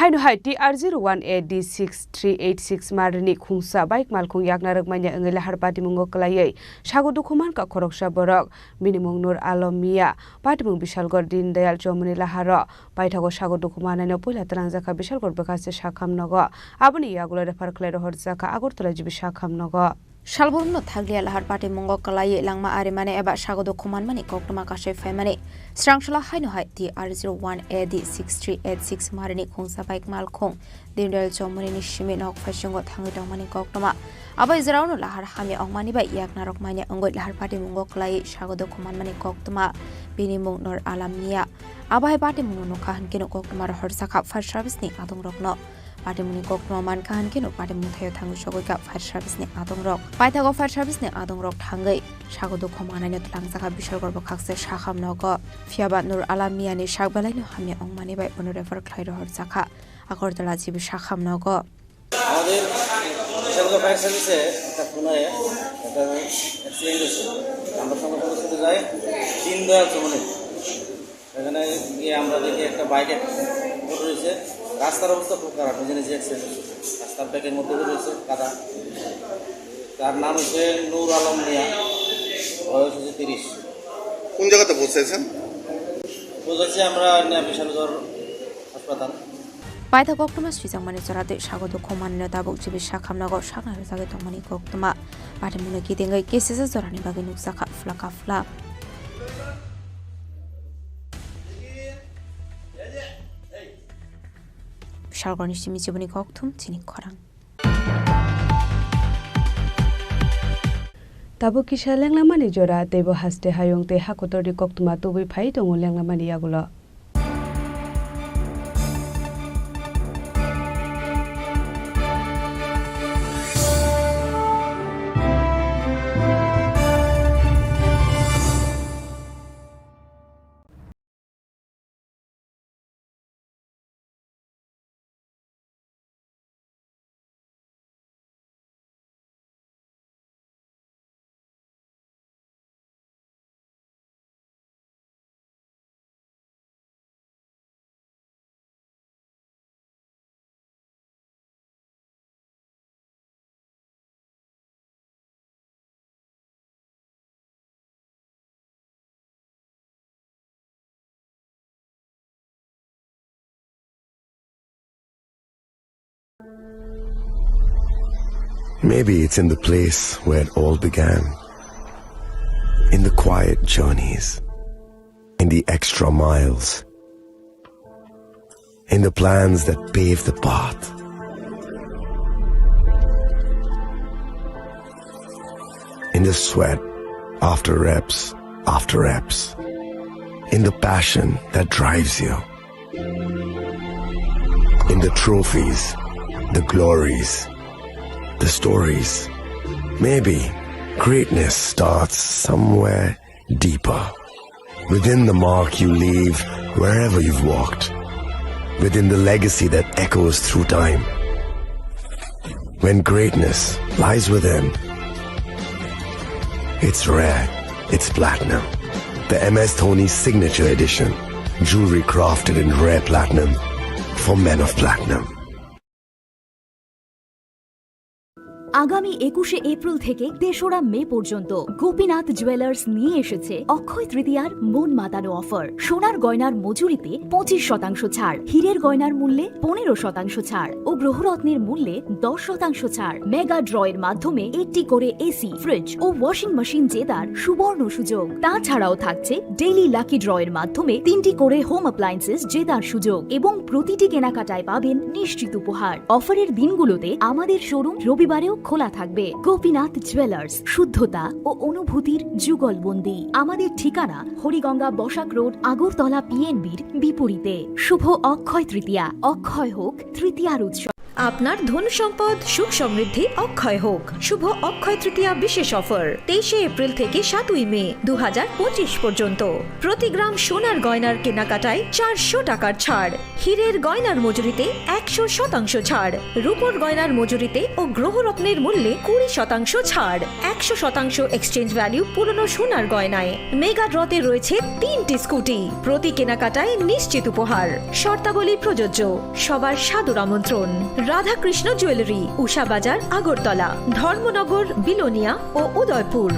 Haino hai T R zero one A D six three eight six marini khungsa bike malkhung yakna rwkmani wngwi lahar patimungo kwlaiwi sago dukhu mankha khoroksa borok. Bini mung Nur Alom Mia, patimung Bishalgarh Deen Dayal Chowmuni laharo. Paithago sago dukhu manaino puila twlangjakha Bishalgarh bwkhaste sakham nogo. Aboni yagulo refer khlai rohorjakha Agartala G B sakham nogo. Salbrumno thakliya lahar patimungo kwlaiwi langma arimani eba sago dukhu manmani koktwma kasui phaimani. Srangsala haino hai T R zero one A D six three eight six marini khungsa bike malkhung Dindal Chowmani ni simi nok phaisungo thangwi tongmani koktwma. Abo Israelno lahar hamya ongmani bai yaknarok manya wngwi lahar patimungo kwlaiwi sago dukhu manmani koktwma. Bini mung Nur Alam Mia. Abo hai patimungno nukha hwnkhe no koktwma rohorjakha fire service ni adongrokno. Patimungni koktwma mankha hwnkhe no patimung thaio thangwi sogwikha fire service ni adongrok. Paithago fire service ni adongrok thangwi sago dukhu mannaino twlangjakha Bishalgarh bwkhakse sakham nogo. Phiyaba Nur Alam Mia ni sak belaino hamya wngmani bai bono refer khlai rohorjakha Agartala G B sakham nogo. আমাদের বিশালগড় ফায়ার সার্ভিসে একটা খুনায় একটা অ্যাক্সিডেন্ট হয়েছে। আমরা সঙ্গে সঙ্গে ছুটে যাই দীনদয়াল চৌমুহনী। সেখানে গিয়ে আমরা দেখি একটা বাইক পড়ে রয়েছে। রাস্তার অবস্থা খুব খারাপ, নিজে নিজে অ্যাক্সিডেন্ট হয়েছে। রাস্তার ব্যাকের মধ্যে পড়ে রয়েছে কাদা। তার নাম হচ্ছে নূর আলম মিয়া, বয়স হচ্ছে তিরিশ। কোন জায়গাতে পৌঁছেছেন? পৌঁছেছি আমরা নিয়া বিশালগড় হাসপাতাল। Paithak koktwma swijak mani chwra tei sago dukhu manwino tabuk G B sakham nogo saknai rwjagwi tongmani koktwma. Patimungno kitingwi K C S jorani bagwi nukjakha phla ka phla. Bishalgarhni simi chibuni kokthum chini khorang. Tabuk kisa lenglamani jora, teibo haste hayung tei hakotorni koktwma tubui phai tongo lenglamani yagulo. Maybe it's in the place where it all began. In the quiet journeys. In the extra miles. In the plans that pave the path. In the sweat after reps after reps. In the passion that drives you. In the trophies, the glories, the stories. Maybe greatness starts somewhere deeper. Within the mark you leave wherever you've walked. Within the legacy that echoes through time. When greatness lies within, it's rare, it's platinum. The M S Dhoni Signature Edition. Jewelry crafted in rare platinum for men of platinum. আগামী একুশে এপ্রিল থেকে তেসরা মে পর্যন্ত গোপীনাথ জুয়েলার্স নিয়ে এসেছে অক্ষয় তৃতীয়ার মন মাতানো অফার। সোনার গয়নার মজুরিতে পঁচিশ শতাংশ ছাড়, হীরের গয়নার মূল্যে পনেরো শতাংশ ছাড় ও গ্রহরত্নের মূল্যে দশ শতাংশ ছাড়। মেগা ড্রয়ের মাধ্যমে একটি করে এসি, ফ্রিজ ও ওয়াশিং মেশিন জেতার সুবর্ণ সুযোগ। তাছাড়াও থাকছে ডেইলি লাকি ড্রয়ের মাধ্যমে তিনটি করে হোম অ্যাপ্লায়েন্সেস জেতার সুযোগ এবং প্রতিটি কেনাকাটায় পাবেন নিশ্চিত উপহার। অফারের দিনগুলোতে আমাদের শোরুম রবিবারেও খোলা থাকবে। গোপীনাথ জুয়েলার্স, শুদ্ধতা ও অনুভূতির যুগলবন্দি। আমাদের ঠিকানা হরিগঙ্গা বসাক রোড, আগরতলা পিএনবির বিপরীতে। শুভ অক্ষয় তৃতীয়া, অক্ষয় হোক তৃতীয়ার উৎসব। আপনার ধন সম্পদ সুখ সমৃদ্ধি অক্ষয় হোক। শুভ অক্ষয় তৃতীয়া বিশেষ অফার, তেইশে এপ্রিল থেকে সাতই মে দু হাজার পঁচিশ পর্যন্ত। প্রতি গ্রাম সোনার গয়নার কেনাকাটায় চারশো টাকার ছাড়, হীরের গয়নার মজুরিতে একশো শতাংশ ছাড়, রূপোর গয়নার মজুরিতে ও গ্রহরত্নের মূল্যে কুড়ি শতাংশ ছাড়, একশো শতাংশ এক্সচেঞ্জ ভ্যালু পুরনো সোনার গয়নায়। মেগা ড্রতে রয়েছে তিনটি স্কুটি, প্রতি কেনাকাটায় নিশ্চিত উপহার। শর্তাবলী প্রযোজ্য। সবার সাদর আমন্ত্রণ। রাধাকৃষ্ণ জুয়েলারি, উষা বাজার, আগরতলা, ধর্মনগর, বিলোনিয়া ও Udaipur.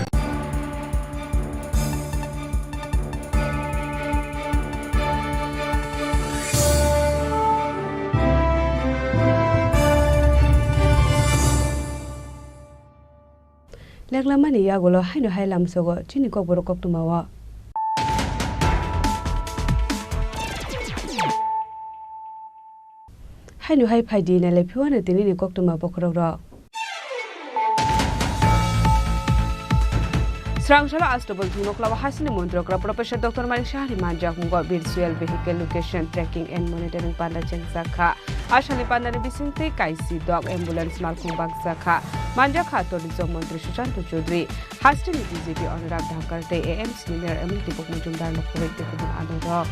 Leklamani yagulo haino hai lamsogo chini kokborok koktwmao. Haino hai phaidi nailai phiwano tinini koktwma bokhorokrok. Srang salo Astabol thwngnoklao hasini montrokra Professor Doctor Manik Saha ni manjakmungo virtual vehicle location tracking and monitoring panda chengjak kha. Asani pandani bisingtwi kaisi dok ambulance malkhung baksa kha. Manjakha tourism montri Sushanta Chaudhary. Hasteni B J P Anurag Dhankar tei A M C ni Mayor Emily Dipok Majumdar no khoroi tei kubun adongrok.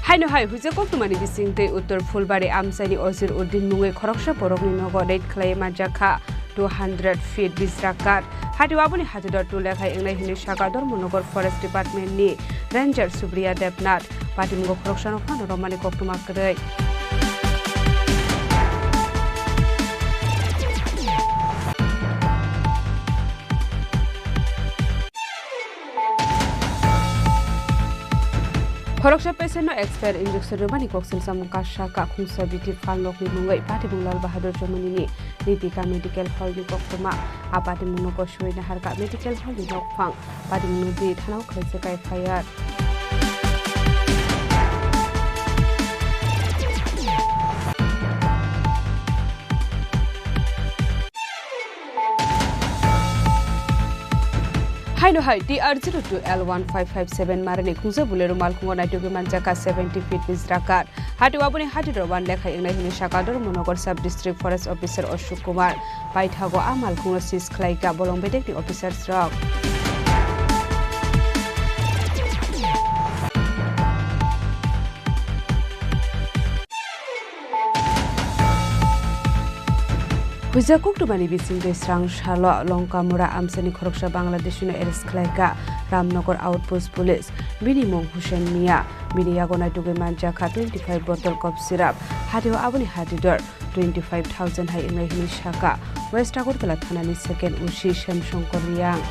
Haino hai huijak koktwmani bisingtwi Uttor Phulbari amchaini Ozir Uddin mungwi khoroksa borokni nogo raid khlaiwi manjak kha two hundred feet bisrak kath. Hatio aboni hatidor two lekha wngnai hwnwi saka Dharmanagar Forest Department ni Ranger Supriya Debnath. Patimungo khoroksano phano romani koktwma kwrwi. Khoroksa patient no expire injection rwmani koksil samung kasa kha khungsa biti phalnokni mungwi Patimung Lal Bahadur Chomoni ni Nitika Medical Hall ni koktwma. A patimung no kosoi naharkha medical hall ni nokphang. Patimung no di thanao khlaijak F I R. Haino hai T R zero two L one five five seven marini khungsa Bolero malkhungo naitugwi manjak kha seventy feet bisrak kath. Hatio aboni hatidor one lekha wngnai hwnwi saka Dharmanagar Sub District Forest Officer Ashok Kumar. Paithago a malkhungno seize khlaikha bolong bedekni officers rok. Huijak koktwmani bisingtwi srang salo Longkamura amchaini khoroksa Bangladeshino arrest khlaikha Ramnagar Outpost Police. Bini mung Hussein Mia. Bini yago naitugwi manjak kha twenty five bottle cough syrup. Hatio aboni hatidor twenty five thousand hai wngnai hwnwi sakha West Agartala thanani second O C Shyam Shankar Reang.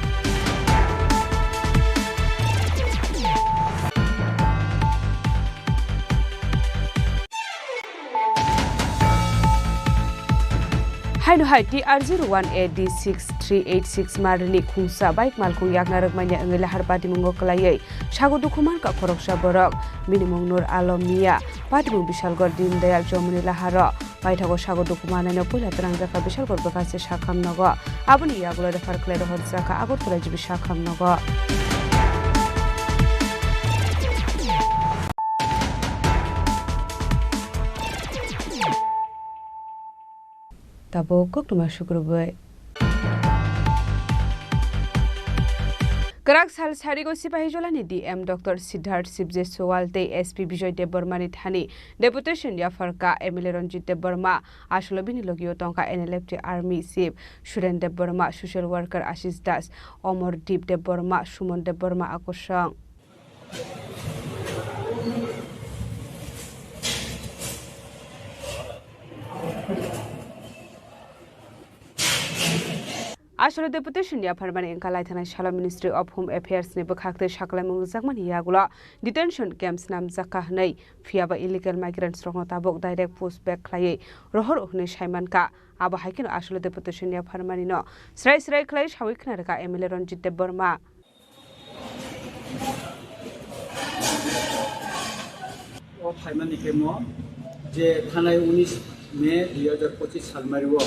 Haino hai T R zero one A D six three eight six marini khungsa bike malkhung yakna rwkmani wngwi lahar patimungo kwlaiwi sago dukhu mankha khoroksa borok. Bini mung Nur Alom Mia, patimung Bishalgarh Deen Dayal Chowmuni laharo. Paithago sago dukhu manaino puila twrangjakha Bishalgarh bwkhachi sakham nogo. Aboni yagulo refer khlai rohorjakha Agartala G B sakham nogo. Tabuk koktwma sukrubwi. Kwrak sal sarigo Sipahijolani D M Doctor Siddharth Sibje Sowal tei S P Bijoy Debbarmani thani deputation yapharkha M L A Ranjit Debbarma, asolo bini logio tongkha N L F T Army Chief Suren Debbarma, social worker Ashish Das, Omor Deep Debbarma, Suman Debbarma akosong. Asolo deputation yapharmani wngkha laithanai salo Ministry of Home Affairs ni bwkhaktwi sakhlaimung rwjakmani yagulo detention camps namjakha hwnwi, phiyaba illegal migrants rokno tabuk direct push back khlaiwi rohor hwnwi saimankha. Abo hai kheno asolo deputation yapharmani no srai srai khlai sawi khna rwkha M L A Ranjit Debbarma. O phaimani khe mo je thanai unis May dui hajar pochis salmari o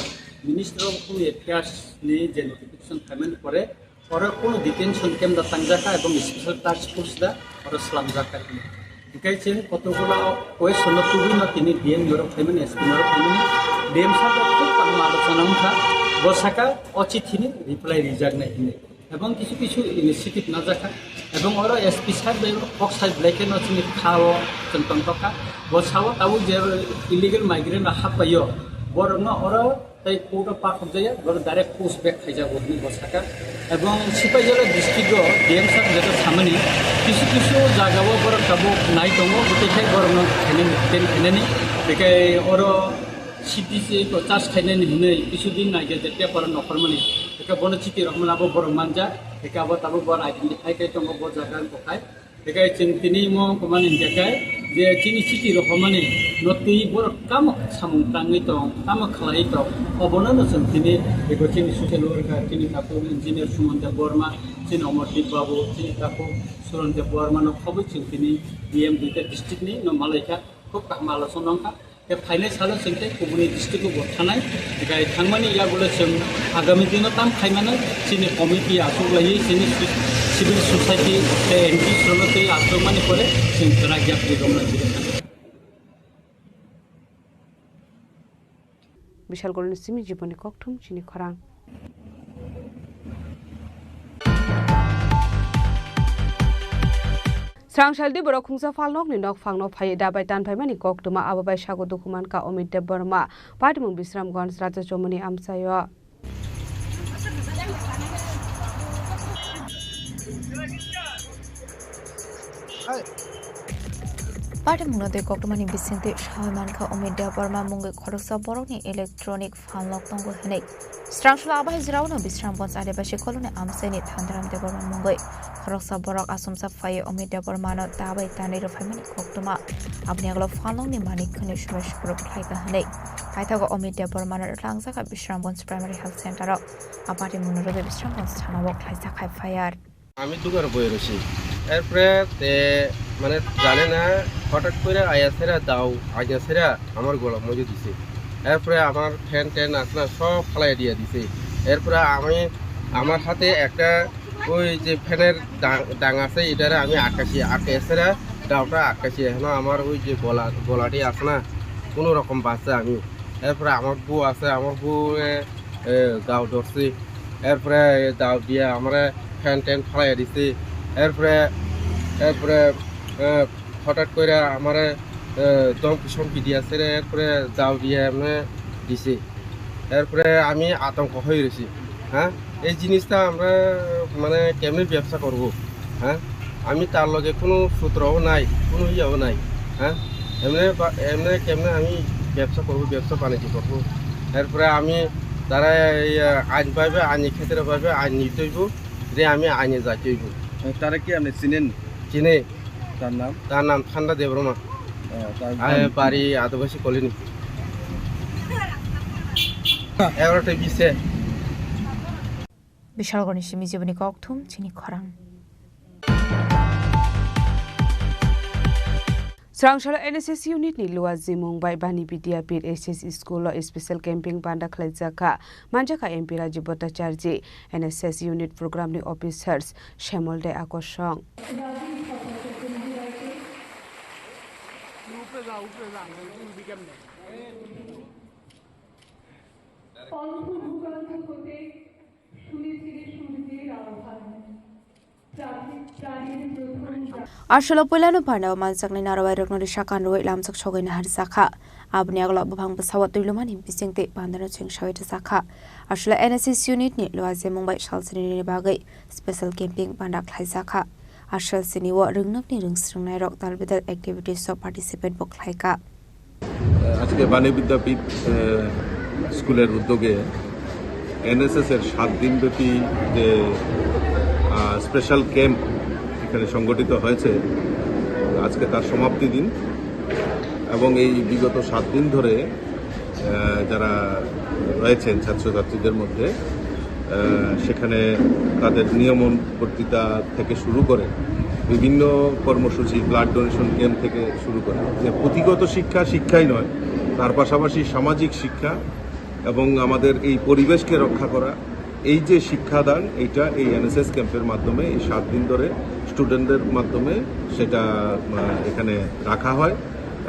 Minister of Home Affairs ni je notification phaimani pore oro kono detention camp da tangjakha ebong special task force da oro slamjakha. Hinkhe chwng kotokgola question no tubui no tini D M norok phaimani, S P norok phaimani, D M sir da khub kaham alochona wngkha, bo saka o chithi ni reply rijak nai hinwi. Ebong kisu kisu initiative najakha. Ebong oro S P sir bai kok sai belai kheno chini kha o chwng tongthokha. Bo sao tabuk je illegal migrant rok happaio, borokno oro tei court o pakhokjaya, borok direct push back khaijago hinwi bo sakha. Ebong Sipaijala district o D M sir jeto samani kisu kisu jaga o borok tabuk nai tongo, bwtwi khai borokno khainani, detain khainani. Bekhai oro C T C to charge khainani hinwi kisu din naikhe je paper o nokhormani. Eka bono chiti rokmani abo borok manjak. Eka abo tabuk bo identify khai tongo bo jaga wngkha khai. Hikai chwng tini mo kumani hikai je chini city rok homani no twi borok tamo samung tangwi tong, tamo khlai tong, obono no chwng tini eko chini social worker, chini takhuk engineer Suman Debbarma, chini Amardeep Babu, chini takhuk Suran Debbarma no khobwi chwng tini D M duita district ni no malaikha, khub kaham alochona wngkha. Tei phainai salo chwng tei kubuni district-o bo thanai, tei thangmani yagulo chwng agami dino tam khaimano chini committee achuk laiwi chini civil society tei N G O-no tei achukmani pore chwng kwrak yapri romna jigwi thangkha. Bishalgorni simi jiboni kokthum chini khorang. Srangsaldi borok khungsa phalnokni nokphangno phaiwi dabai tanphaimani koktwma, abo bai sago dukhu mankha Omit Debbarma, patimung Bisramganj, Rajachomoni amchaio. Patimungno tei koktwmani bisingtwi sawi mankha Omit Debbarma mungwi khoroksa borokni electronic phalnok tongo hwnwi. Srangsul abai jraono Bisramganj Adibasi Colony amchaini Thandaram Debbarma mungwi khoroksa borok achomsa phaiwi Omit Debbarmano dabai tanwi rwphaimani koktwma. Aboni agalo phalnokni manik khwnwi subai suprok khlaikha hwnwi. Paithago Omit Debbarmano tlangjak Bisramganj Primary Health Center-o. A patimungno rwgwi Bisramganj thana-o khlaijak F I R. আমি দোকানে বসে রয়েছি। এরপরে তে মানে জানে না, হঠাৎ করে আয়া সেরা দাও, আয়া সেরা আমার গলা মজে দিছে। এরপরে আমার ফ্যান ট্যান আছে না, সব ফালাই দিয়ে দিছে। এরপরে আমি, আমার হাতে একটা ওই যে ফ্যানের ডাং, ডাং আছে, এটারে আমি আটকাছি, আটকে সেরা দাওটা আটকাছি। এখনো আমার ওই যে গলা, গলাটি আছে না, কোনো রকম বাঁচছে আমি। এরপরে আমার বউ আছে, আমার বউ, এ, এ, দাও ধরছে। এরপরে দাও দিয়ে আমরা ফ্যান ট্যান ফালাই দিছে। এরপরে, এরপরে, এ, হঠাৎ করে আমারে, এ, ধমকি সমকি দিয়ে আছে রে। এরপরে দাও দিয়ে এমনি দিছে। এরপরে আমি আতঙ্ক হয়ে রয়েছি। হ্যাঁ, এই জিনিসটা আমরা মানে কেমনি ব্যবসা করব? হ্যাঁ, আমি তার লগে কোনো সূত্রও নাই, কোনো ইয়েও নাই। হ্যাঁ, এমনি বা-, এমনি কেমনে আমি ব্যবসা করব, ব্যবসা বাণিজ্য করব? এরপরে আমি তারা এই, আহ, আইন পাইবে, আইনি ক্ষেত্রে পাইবে, আইন নিতে হইব, যে আমি আইনে যাইতে হইব। তারা কি আপনি চিনেন? চিনে। তার নাম? তার নাম ঠান্ডা দেবরমা। আহ, তার আহ, বাড়ি আদিবাসী কলোনি। এগারোটা বিশে। Bishalgorni simi jiboni kokthum chini khorang. Srangsalao N S S unit ni Luwa Jimung bai Bani Vidyapith S S school o special camping banda khlaijak kha, manjakha M P Rajiv Bhattacharjee, N S S unit program ni officers, Shyamol Dai Akosong. Aswkno puilano pharnao manjaknai narwai rokno risa kanrwi lamjak sogwi naharjakha. Aboni agalo buphang bwsao twilumani bisingtwi bandano chengsawi rwjakha. Aswkno N S S unit ni Luwa Jimung bai salsini bagwi special camping banda khlaijakha. Aswk sini o rwngnokni rwngsrwngnairok talbidal activities o participate bo khlaikha. আজকে বাণী বিদ্যাপীঠ, আহ, স্কুলের উদ্যোগে এনএসএস এর সাত দিনব্যাপী যে, আহ, special camp এখানে সংগঠিত হয়েছে, আজকে তার সমাপ্তি দিন। এবং এই বিগত সাত দিন ধরে, আহ, যারা রয়েছেন ছাত্রছাত্রীদের মধ্যে, আহ, সেখানে তাদের নিয়মন বক্তৃতা থেকে শুরু করে বিভিন্ন কর্মসূচি, ব্লাড ডোনেশন ক্যাম্প থেকে শুরু করে যে পুঁথিগত শিক্ষা, শিক্ষাই নয়, তার পাশাপাশি সামাজিক শিক্ষা এবং আমাদের এই পরিবেশকে রক্ষা করা, এই যে শিক্ষাদান, এইটা এই এনএসএস ক্যাম্পের মাধ্যমে এই সাত দিন ধরে স্টুডেন্টদের মাধ্যমে সেটা, আহ, এখানে রাখা হয়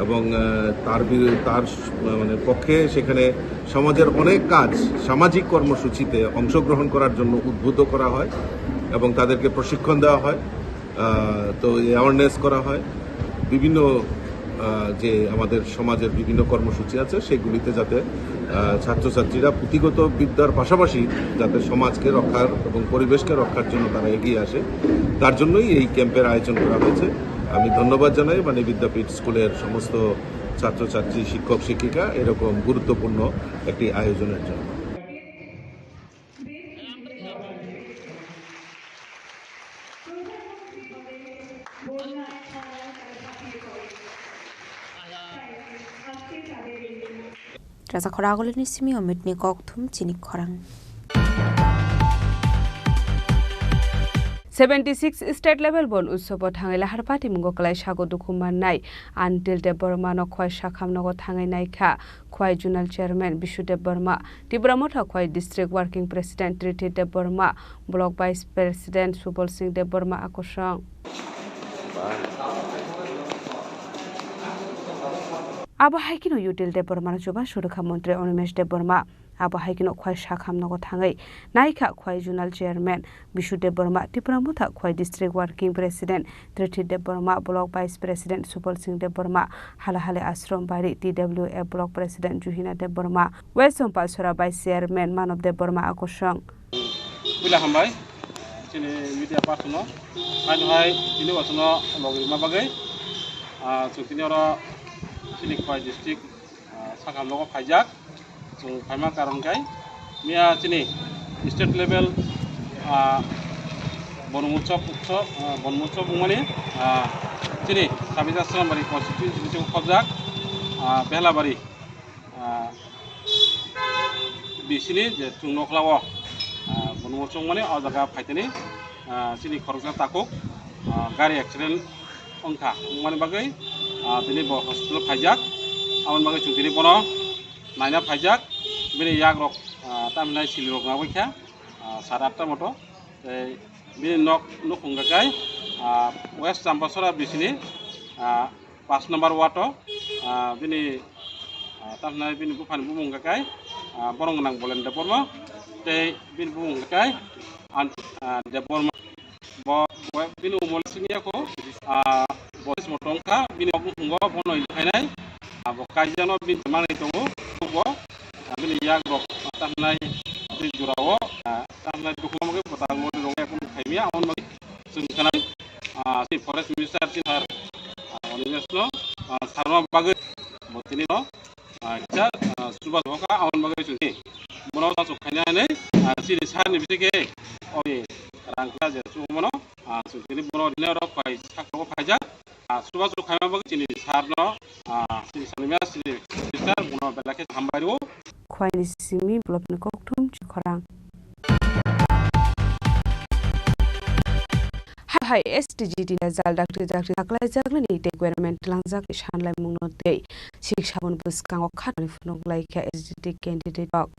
এবং, আহ, তার বি-, তার স-, মানে পক্ষে সেখানে সমাজের অনেক কাজ, সামাজিক কর্মসূচিতে অংশগ্রহণ করার জন্য উদ্বুদ্ধ করা হয় এবং তাদেরকে প্রশিক্ষণ দেওয়া হয়। আহ, তো এই অ্যাওয়ারনেস করা হয়, বিভিন্ন, আহ, যে আমাদের সমাজের বিভিন্ন কর্মসূচি আছে সেগুলিতে যাতে, আহ, ছাত্রছাত্রীরা পুঁথিগত বিদ্যার পাশাপাশি যাতে সমাজকে রক্ষার এবং পরিবেশকে রক্ষার জন্য তারা এগিয়ে আসে, তার জন্যই এই ক্যাম্পের আয়োজন করা হয়েছে। আমি ধন্যবাদ জানাই মানে বিদ্যাপীঠ স্কুলের সমস্ত ছাত্রছাত্রী, শিক্ষক শিক্ষিকা এরকম গুরুত্বপূর্ণ একটি আয়োজনের জন্য। Rajakhor agulini simi omitni kokthum chini khorang. Seventy six State Level Bon Utsobo thangwi lahar patimungo kwlai sago dukhu mannai Antil Debbarmano khwai sakham nogo thangwi naikha khwai Zonal Chairman Bishu Debbarma, Tipra Motha khwai District Working President Triti Debbarma, Block Vice President Subal Singh Debbarma akosong. Abo hai kheno Util Debbarmano chubachu rwkha Montri Animesh Debbarma. Abo hai kheno khwai sakham nogo thangwi naikha khwai Zonal Chairman Bishu Debbarma, Tipra Motha khwai District Working President Triti Debbarma, Block Vice President Subal Singh Debbarma, Halahali Ashram Bari T W F Block President Juhina Debbarma, West Sompasora Vice Chairman Manob Debbarma akosong. Puila hambai chini media person no. Haino hai tini bo chwngno logi rwma bagwi, ah, chwng tini oro chini khwai district, ah, sakham nogo phaijak. Chwng phaima karon khe miya chini state level, ah, Bon Utsob, Utsob, ah, Bon Utsob wngmani, ah, chini Sabita Srambari constituency bisingo khobjak, ah, Behlabari, ah, bisini je chwng nokla o, ah, Bon Utsob wngmani o jaga phaitani, ah, chini khoroksa takhuk, ah, gari accident wngkha, wngmani bagwi, ah, tini bo hospital phaijak. Aboni bagwi chwng tini bono naina phaijak. Bini yagrok, ah, tamhinai silirok nangbaikha, ah, sade atta moto. Tei bini nok nukhung hwnkhe, ah, West Champasora bisini, ah, pash number ward o, ah, bini, ah, tamhinai bini buphani bumung hwnkhe, ah, borok gwnang Bolen Debbarma tei bini bumung hwnkhe An-, ah, Debbarma. Bo, bo, bini umor sini ako, ah, bo tongkha, bini buphungo bono ini khainai, ah, bo kaijakno bini manwi tongo, bo, ah, bini yagrok, ah, tamnai, ah, tei jorao, ah, tamnai dukhu mangwi bo tangmo rok yakung khaimya, aboni bagwi chwng khanai, ah, si forest minister si sir, ah, Animesh no, ah, sarma bagwi bo tini no, ah, kisa, ah, suba thoka, aboni bagwi chwng tini bono sasu khainani, ah, chini sir ni bisike, obi rang kha je subo mano, ah, chwng tini bono rina rok pai sakrogo phaijak. Ah, chubachu khaima bagwi chini sir no, ah, chini sanimya chini minister bono belai khe hambai rwo. Khwaini simi block ni kokthum chini khorang. Hai hai S T G D ni jal dakti dakti saklai jaknani tei government tlangjak sanlaimung no tei sik sabun bwskango khatani phunuk lai kha S T G D candidate rok.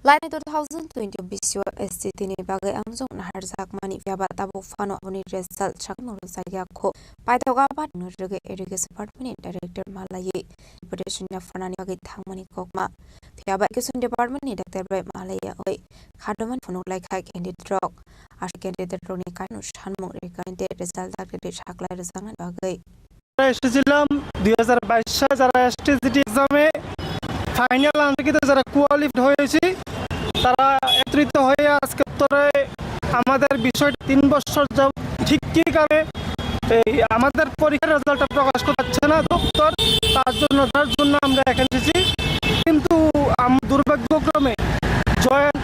Laini two thousand twenty bisio S T T ni bagwi amjok naharjakmani, phiyaba tabuk phano aboni result sakno rwjakya kho. Paithak a bathangno rwgwi Irrigation Department ni Director Malai Deputation ni phanani bagwi thangmani kokma. Phiyaba Education Department ni Doctor bai Malai oi khadomani phunuk lai kha candidate rok. Aswk candidate rokni kainwi sanmung rwkha tei result dakti saklai rwjaknani bagwi. এসেছিলাম দুই হাজার বাইশ সালে, যারা এসটিজিডি এক্সামে ফাইনাল আনতে যারা কোয়ালিফাইড হয়েছি, তারা একত্রিত হয়ে আজকে উত্তরে আমাদের বিষয়টা তিন বছর যাব ঠিক কি কারণে এই আমাদের পরীক্ষার রেজাল্টটা প্রকাশ করা যাচ্ছে না দপ্তর, তার জন্য, তার জন্য আমরা এখানে এসেছি। কিন্তু আম-, দুর্ভাগ্যক্রমে জয়েন্ট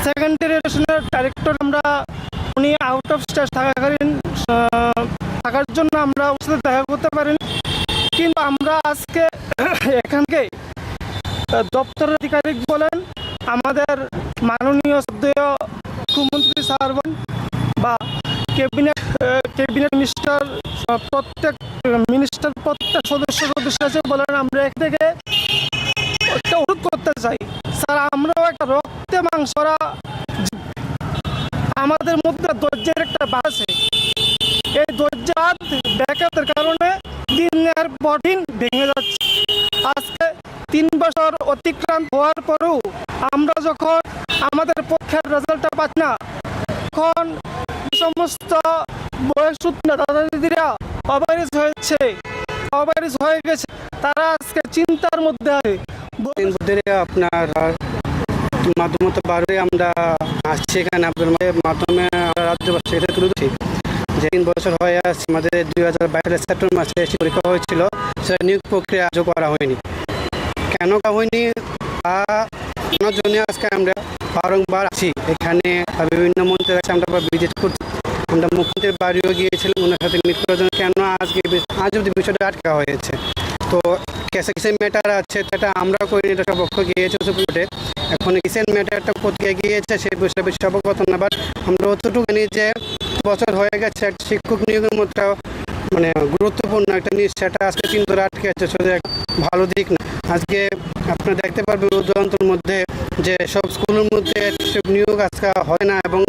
সেকেন্ড জেনারেশনের ডাইরেক্টর আমরা উনি আউট অফ স্টেট থাকাকালীন, আহ, থাকার জন্য আমরা ওর সাথে দেখা করতে পারিনি। কিন্তু আমরা আজকে এখানকে, আহ, দপ্তরের আধিকারিক বলেন, আমাদের মাননীয় শ্রদ্ধেয় মুখ্যমন্ত্রী স্যার বলেন বা ক্যাবিনেট, আহ, ক্যাবিনেট মিনিস্টার, আহ, প্রত্যেক মিনিস্টার, প্রত্যেক সদস্য সদস্য আছে বলেন, আমরা এখান থেকে একটা অনুরোধ করতে চাই, স্যার, আমরাও একটা রক্তে মাংসরা আমাদের মধ্যে ধৈর্যের একটা বাঁধ আছে। এই ধৈর্যের বাঁধ ব্যাঘাতের কারণে দিনের পর দিন ভেঙে যাচ্ছে। আজকে তিন বছর অতিক্রান্ত হওয়ার পরেও আমরা যখন আমাদের পক্ষের রেজাল্টটা পাচ্ছি না, তখন এই সমস্ত বয়সুদ্ধ দাদা দিদিরা অবারিস হয়েছে, অবারিস হয়ে গেছে, তারা আজকে চিন্তার মধ্যে আছে। দিন ধরে আপনার মাধ্যমে তো বারোই আমরা আসছি এখানে, আপনার মাধ্যমে আমরা রাজ্যবাসীকে তুলে ধরছি যে তিন বছর হয়ে আসছে, আমাদের দুই হাজার বাইশ সালের সেপ্টেম্বর মাসে এসে পরীক্ষা হয়েছিল, সেটা নিয়োগ প্রক্রিয়া আজও করা হয়নি। কেন করা হয়নি তা জানার জন্য আজকে আমরা বারংবার আসি এখানে, বিভিন্ন মন্ত্রীর কাছে আমরা ভিজিট করছি। আমরা মুখ্যমন্ত্রীর বাড়িও গিয়েছিলাম, ওনার সাথে মিট করার জন্য। কেন আজকে বি-, আজ অব্দি বিষয়টা আটকা হয়েছে। তো কেসে কেসে ম্যাটার আছে, সেটা আমরা করি, এটা সব পক্ষ গিয়েছে সুপ্রিম কোর্টে। এখন রিসেন্ট ম্যাটারটা কোর্টে গিয়েছে, সেই বিষয়ে বেশি অবগত না, বাট আমরা অতটুকু জানি যে বছর হয়ে গেছে একটা শিক্ষক নিয়োগের মতো মানে গুরুত্বপূর্ণ একটা নিউজ, সেটা আজকে তিন ধরে আটকে আছে, সেটা একটা ভালো দিক না। আজকে আপনারা দেখতে পারবেন উদয়ন্তর মধ্যে যে সব স্কুলের মধ্যে শিক্ষক নিয়োগ আজকে হয় না এবং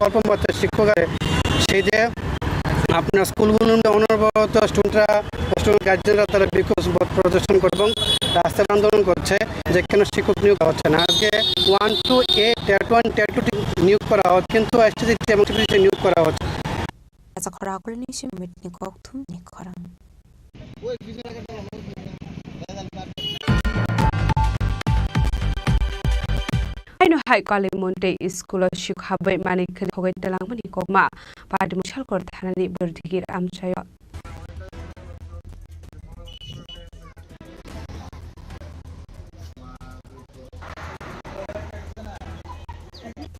অল্প মাত্রায় শিক্ষক আছে। সেই যে আপনার স্কুলগুলোর মধ্যে অনবরত স্টুডেন্টরা, স্টুডেন্ট গার্জেনরা তারা বিক্ষোভ প্রদর্শন করে এবং রাস্তায় আন্দোলন করছে যে কেন শিক্ষক নিয়োগ হচ্ছে না। আজকে ওয়ান টু এ, টেট ওয়ান, টেট টু নিয়োগ করা হচ্ছে, কিন্তু এসটিসি এবং সিপিসি নিয়োগ করা হচ্ছে। Kaisa khorang akulini simi mitni kok thumni khorang. Aino hai Kalimonte school o sik habwi manwi khwlai khogwi twlangmani kokma. Party mungsa Salkor thanani Bwrwdhigir amchaio.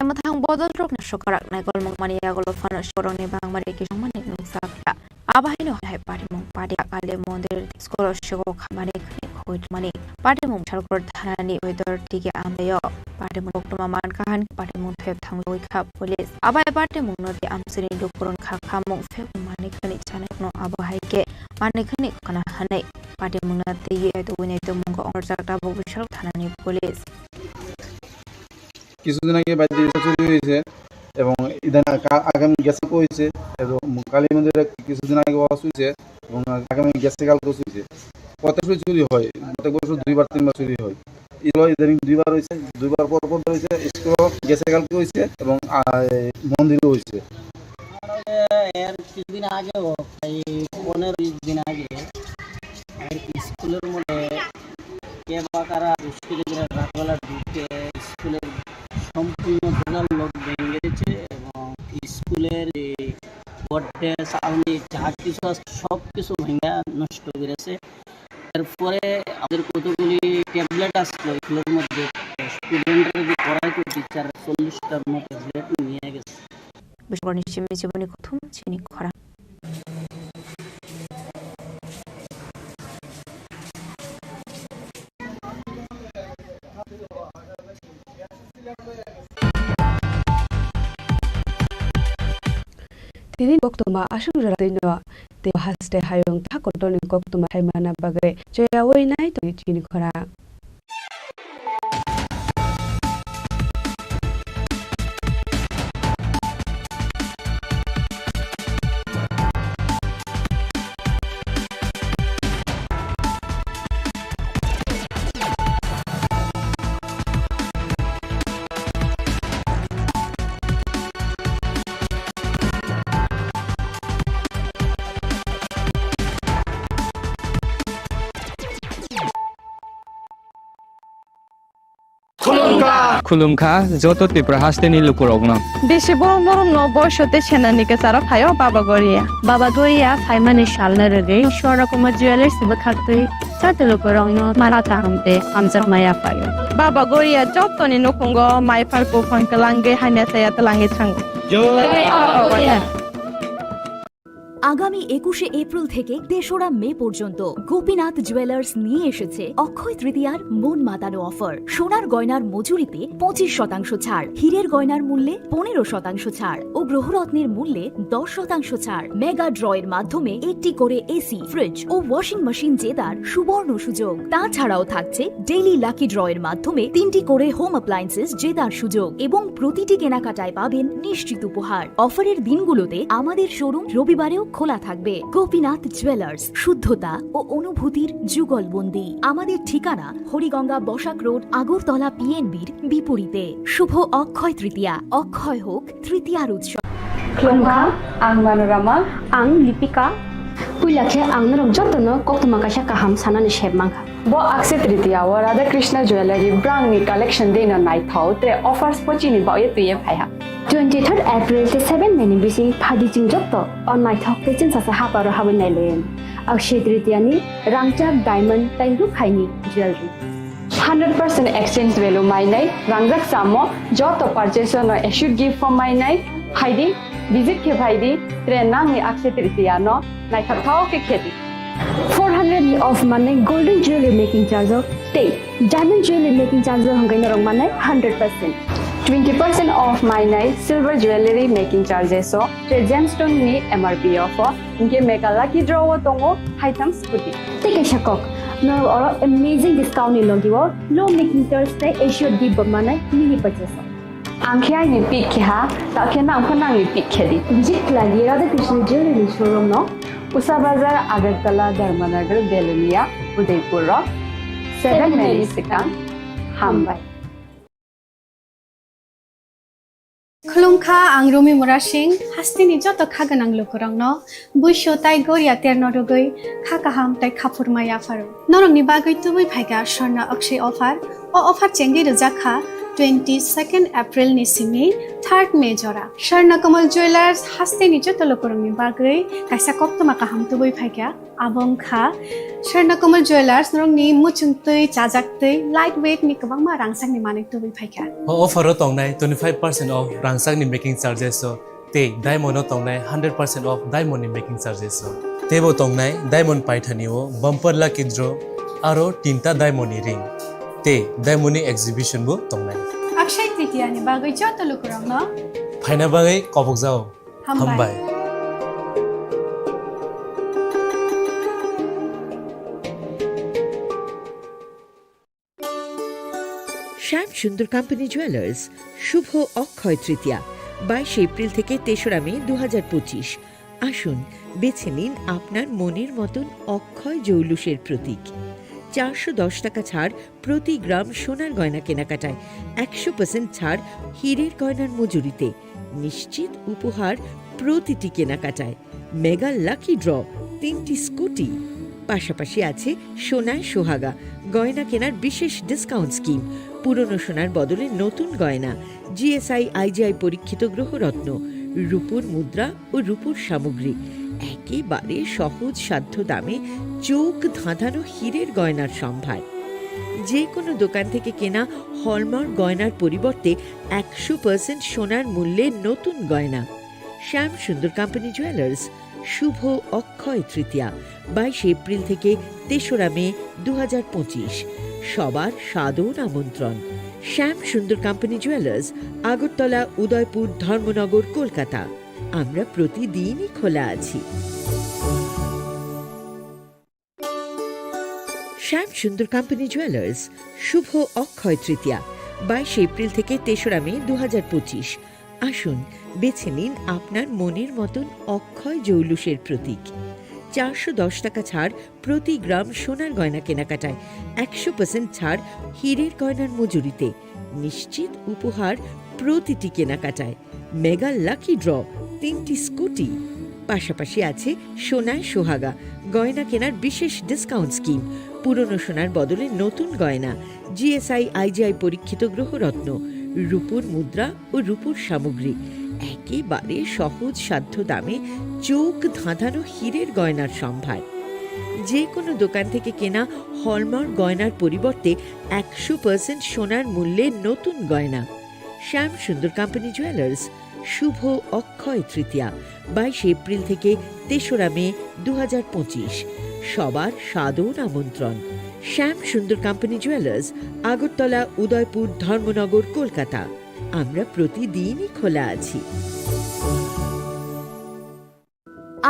Mwthang bodol rokni sokarak naikol mungmani yagulo phano sikorokni bangmani kisongmani nungsa kha. Abo haino hai patimung padi Kali mondir school o siko khamani khani khogwi tongmani. Patimung Salkor thanani Bwrwdhigir amchaio. Patimung koktwma mankha han patimung thep thanglwi kha police. Abo hai patimung no di amsini dukurun kha khamung phek mani khani chanai no abo hai khe mani khani khana hanai. Patimung na tei tubui nai tongmungo ongjak tabuk Salkor thanani police. কিছুদিন আগে বাড়িতে চুরি হয়েছে এবং ইদানিং আ-, আগামী গেছে হয়েছে এবং কালী মন্দিরে কিছুদিন আগে ওয়াজ হয়েছে এবং আগামী গেছে কালকে হয়েছে। প্রত্যেক সময় চুরি হয়, প্রত্যেক বছর দুইবার তিনবার চুরি হয়। এবার ইদানিং দুইবার হয়েছে, দুইবার পর পর হয়েছে, স্কুলও গেছে কালকে হয়েছে এবং, আহ, মন্দিরও হয়েছে। এর কিছুদিন আগেও, প্রায় পনেরো বিশ দিন আগে, এর স্কুলের মধ্যে কে বা কারা দুষ্কৃতীরা রাতবেলা ঢুকে স্কুলের সম্পূর্ণ দেওয়াল লক ভেঙে দিয়েছে এবং স্কুলের যে গডরেজ, আলমারি যা কিছু আছে সব কিছু ভেঙে নষ্ট করেছে। এরপরে আমাদের কতগুলি ট্যাবলেট আসলো স্কুলের মধ্যে, স্টুডেন্টরা যদি পড়ায় তো টিচার চল্লিশটার মতো ট্যাবলেট নিয়ে গেছে। Bwskango ni simi chiboni kuthum chini khorang. Tini koktwma aswk jora twi no tei haste hayung tha kotorni koktwma hai manna bagwi choyaui nai tongwi chini khorang. Khulumkha joto Tripura hasteni lukurokno. Bisi borom borom no boiso tei senani kwcharo phaio Baba Goria. Baba Goria phaimani salno rwgwi Swarna Kumar Jewellers bwkhaktwi joto lukurokno mara kaham tei hamjakma yaphaio. Baba Goria jotoni nukhungo mai phar buphang kwlangwi hamya chaya twlangwi thango. আগামী একুশে এপ্রিল থেকে তেসরা মে পর্যন্ত গোপীনাথ জুয়েলার্স নিয়ে এসেছে অক্ষয় তৃতীয়ার মন মাতানো অফার। সোনার গয়নার মজুরিতে পঁচিশ শতাংশ ছাড়, হীরের গয়নার মূল্যে পনেরো শতাংশ ছাড় ও গ্রহরত্নের মূল্যে দশ শতাংশ ছাড়। মেগা ড্রয়ের মাধ্যমে একটি করে এসি, ফ্রিজ ও ওয়াশিং মেশিন জেতার সুবর্ণ সুযোগ। তাছাড়াও থাকছে ডেইলি লাকি ড্রয়ের মাধ্যমে তিনটি করে হোম অ্যাপ্লায়েন্সেস জেতার সুযোগ এবং প্রতিটি কেনাকাটায় পাবেন নিশ্চিত উপহার। অফারের দিনগুলোতে আমাদের শোরুম রবিবারেও খোলা থাকবে। গোপীনাথ জুয়েলার্স, শুদ্ধতা ও অনুভূতির যুগলবন্দি। আমাদের ঠিকানা হরিগঙ্গা বসাক রোড, আগরতলা পিএনবির বিপরীতে। শুভ অক্ষয় তৃতীয়া, অক্ষয় হোক তৃতীয়ার উৎসব। Khulumkha, ang Manorama. Ang Lipika. Puila khe ang norok jotono koktwma kaisa kaham sanani sep mankha. Bo Akshaya Tritiya o Radha Krishna Jewellery brangni collection deino naithok, tre offers bo chini bagwi twiwi phaiha. Twenty third April tei seven May ni bising phaidi chwng joto o naithok tei chwngsacha haparo habwi nailaio. Akshaya Tritiya ni rangchak, diamond tei rukhaini jewellery. Hundred percent exchange value mainai, rangjak chamo joto purchase no assured gift form mainai, phaidi, visit khe phaidi, tre nangni Akshaya Tritiya no naithok thok khe khedi. Four hundred ni off manai golden jewelry making charge o tei diamond jewelry making charge o hwnkhe norok manai hundred percent. Twenty percent off mainai silver jewelry making charges o tei gemstone ni M R P off o hwnkhe mega lucky draw o tongo haitham scooty. Tei kaisa kok, norok oro amazing discount ni logi o low making charge tei assured gift bo manai mini purchase o. Ang khe aini pick khe ha, ta khe nang pho nangni pick khe di. Visit khlai di Radha Krishna Jewelry showroom no. Pusa Bazar, Agartala, Dharmanagar, Belonia, Udaipur rok. Seven May ni swkang. Hambai. Khulumkha, ang Rumi Murasing, hasteni joto kha gwnang lukurokno buisu tai goria terno rwgwi kha kaham tai khaphurma yapharo. Norokni bagwi tubui phaikha Swarna Akshay offer. O offer chengwi rwjak kha twenty second April ni simi third May jora. Swarna Kamal Jewelers hasteni joto lukurokni bagwi kaisa koktwma kaham tubui phaikha. Abo wngkha Swarna Kamal Jewelers norokni muchung twi, chajak twi, light weight ni kwbangma rangchakni manwi tubui phaikha. O offer o tongnai twenty five percent off rangchakni making charges o tei diamond o tongnai hundred percent off diamond ni making charges o. Teibo tongnai diamond paithani o bumper lucky draw aro tinta diamond ni ring tei diamond ni exhibition bo tongnai. Akshay Tritiya ni bagwi joto lukurokno phaina bagwi kobokjao. Hambai. Hambai. শ্যাম Sundar company jewellers, শুভ অক্ষয় তৃতীয়া, বাইশে এপ্রিল থেকে তেসরা মে দু হাজার পঁচিশ। আসুন, বেছে নিন আপনার মনের মতন অক্ষয় জৌলুসের প্রতীক। চারশো দশ টাকা ছাড় প্রতি গ্রাম সোনার গয়না কেনাকাটায়, একশো পার্সেন্ট ছাড় হীরের গয়নার মজুরিতে, নিশ্চিত উপহার প্রতিটি কেনাকাটায়। মেগা লাকি ড্র, তিনটি স্কুটি, পাশাপাশি আছে সোনায় সোহাগা, গয়না কেনার বিশেষ ডিসকাউন্ট স্কিম, পুরনো সোনার বদলে নতুন গয়না, জিএসআই আইজিআই পরীক্ষিত গ্রহরত্ন, রূপোর মুদ্রা ও রূপোর সামগ্রী, একেবারে সহজ সাধ্য দামে চোখ ধাঁধানো হীরের গয়নার সম্ভার। যে কোনো দোকান থেকে কেনা হলমার্ক গয়নার পরিবর্তে একশো পার্সেন্ট সোনার মূল্যে নতুন গয়না। শ্যাম সুন্দর কোম্পানি জুয়েলার্স, শুভ অক্ষয় তৃতীয়া, বাইশে এপ্রিল থেকে তেসরা মে দু হাজার পঁচিশ। সবার সাদর আমন্ত্রণ। শ্যাম সুন্দর কোম্পানি জুয়েলার্স, আগরতলা, উদয়পুর, ধর্মনগর, কলকাতা। আমরা প্রতিদিনই খোলা আছি। শ্যাম সুন্দর কোম্পানি জুয়েলার্স, শুভ অক্ষয় তৃতীয়া, বাইশে এপ্রিল থেকে তেসরা মে দু হাজার পঁচিশ। আসুন, বেছে নিন আপনার মনের মতন অক্ষয় জৌলুসের প্রতীক। চারশো দশ টাকা ছাড় প্রতি গ্রাম সোনার গয়না কেনাকাটায়, একশো পার্সেন্ট ছাড় হীরের গয়নার মজুরিতে, নিশ্চিত উপহার প্রতিটি কেনাকাটায়। মেগা লাকি ড্র, তিনটি স্কুটি, পাশাপাশি আছে সোনায় সোহাগা, গয়না কেনার বিশেষ ডিসকাউন্ট স্কিম, পুরনো সোনার বদলে নতুন গয়না, জিএসআই আইজিআই পরীক্ষিত গ্রহরত্ন, রূপোর মুদ্রা ও রূপোর সামগ্রী, একেবারে সহজ সাধ্য দামে চোখ ধাঁধানো হীরের গয়নার সম্ভার। যে কোনো দোকান থেকে কেনা হলমার্ক গয়নার পরিবর্তে একশো পার্সেন্ট সোনার মূল্যে নতুন গয়না। শ্যাম সুন্দর কোম্পানি জুয়েলার্স, শুভ অক্ষয় তৃতীয়া, বাইশে এপ্রিল থেকে তেসরা মে দু হাজার পঁচিশ। সবার সাদর আমন্ত্রণ। শ্যাম সুন্দর কোম্পানি জুয়েলার্স, আগরতলা, উদয়পুর, ধর্মনগর, কলকাতা। আমরা প্রতিদিনই খোলা আছি।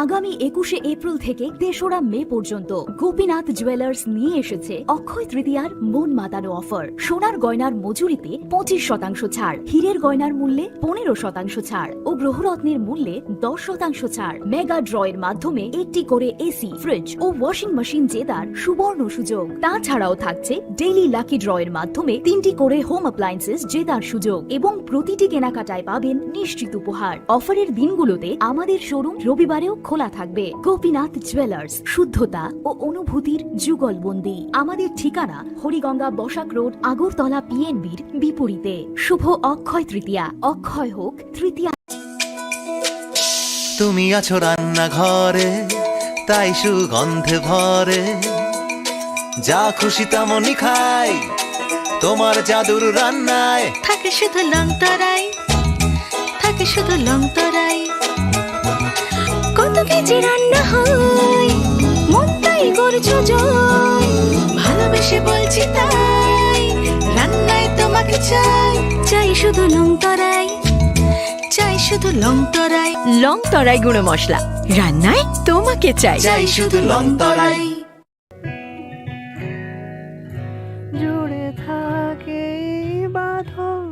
আগামী একুশে এপ্রিল থেকে তেসরা মে পর্যন্ত গোপীনাথ জুয়েলার্স নিয়ে এসেছে অক্ষয় তৃতীয়ার মন মাতানো অফার। সোনার গয়নার মজুরিতে পঁচিশ শতাংশ ছাড়, হীরের গয়নার মূল্যে পনেরো শতাংশ ছাড় ও গ্রহরত্নের মূল্যে দশ শতাংশ ছাড়। মেগা ড্র এর মাধ্যমে একটি করে এসি, ফ্রিজ ও ওয়াশিং মেশিন জেতার সুবর্ণ সুযোগ। তাছাড়াও থাকছে ডেইলি লাকি ড্র এর মাধ্যমে তিনটি করে হোম অ্যাপ্লায়েন্সেস জেতার সুযোগ এবং প্রতিটি কেনাকাটায় পাবেন নিশ্চিত উপহার। অফারের দিনগুলোতে আমাদের শোরুম রবিবারেও খোলা থাকবে। গোপীনাথ জুয়েলার্স, শুদ্ধতা ও অনুভূতির যুগলবন্দি। আমাদের ঠিকানা হরিগঙ্গা বসাক রোড, আগরতলা পিএনবির বিপরীতে। শুভ অক্ষয় তৃতীয়া, অক্ষয় হোক তৃতীয়া। তুমি আছো রান্নাঘরে, তাই সুগন্ধে ভরে। যা খুশি তেমনই খাই, তোমার জাদুর রান্নায়। থাকে শুধু লং তরাই, থাকে শুধু লং তরাই। কত কেজি রান্না হয়, মন তাই করছো জয়, ভালোবেসে বলছি তাই, রান্নায় তোমাকে চাই, চাই শুধু লং তরাই, চাই শুধু লং তরাই। লং তরাই গুঁড়ো মশলা, রান্নায় তোমাকে চাই। চাই শুধু লং তরাই। জুড়ে থাকে এই বাঁধন,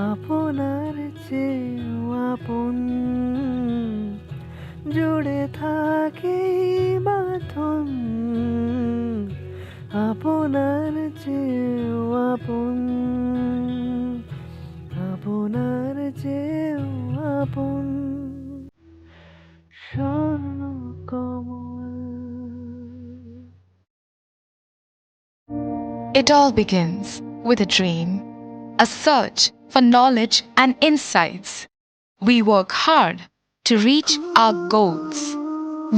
আপনার চেয়েও আপন। জুড়ে থাকে এই বাঁধন, আপনার চেয়েও আপন, আপনার চেয়েও আপন। স্বর্ণ কমল। It all begins with a dream, a search for knowledge and insights. We work hard to reach our goals.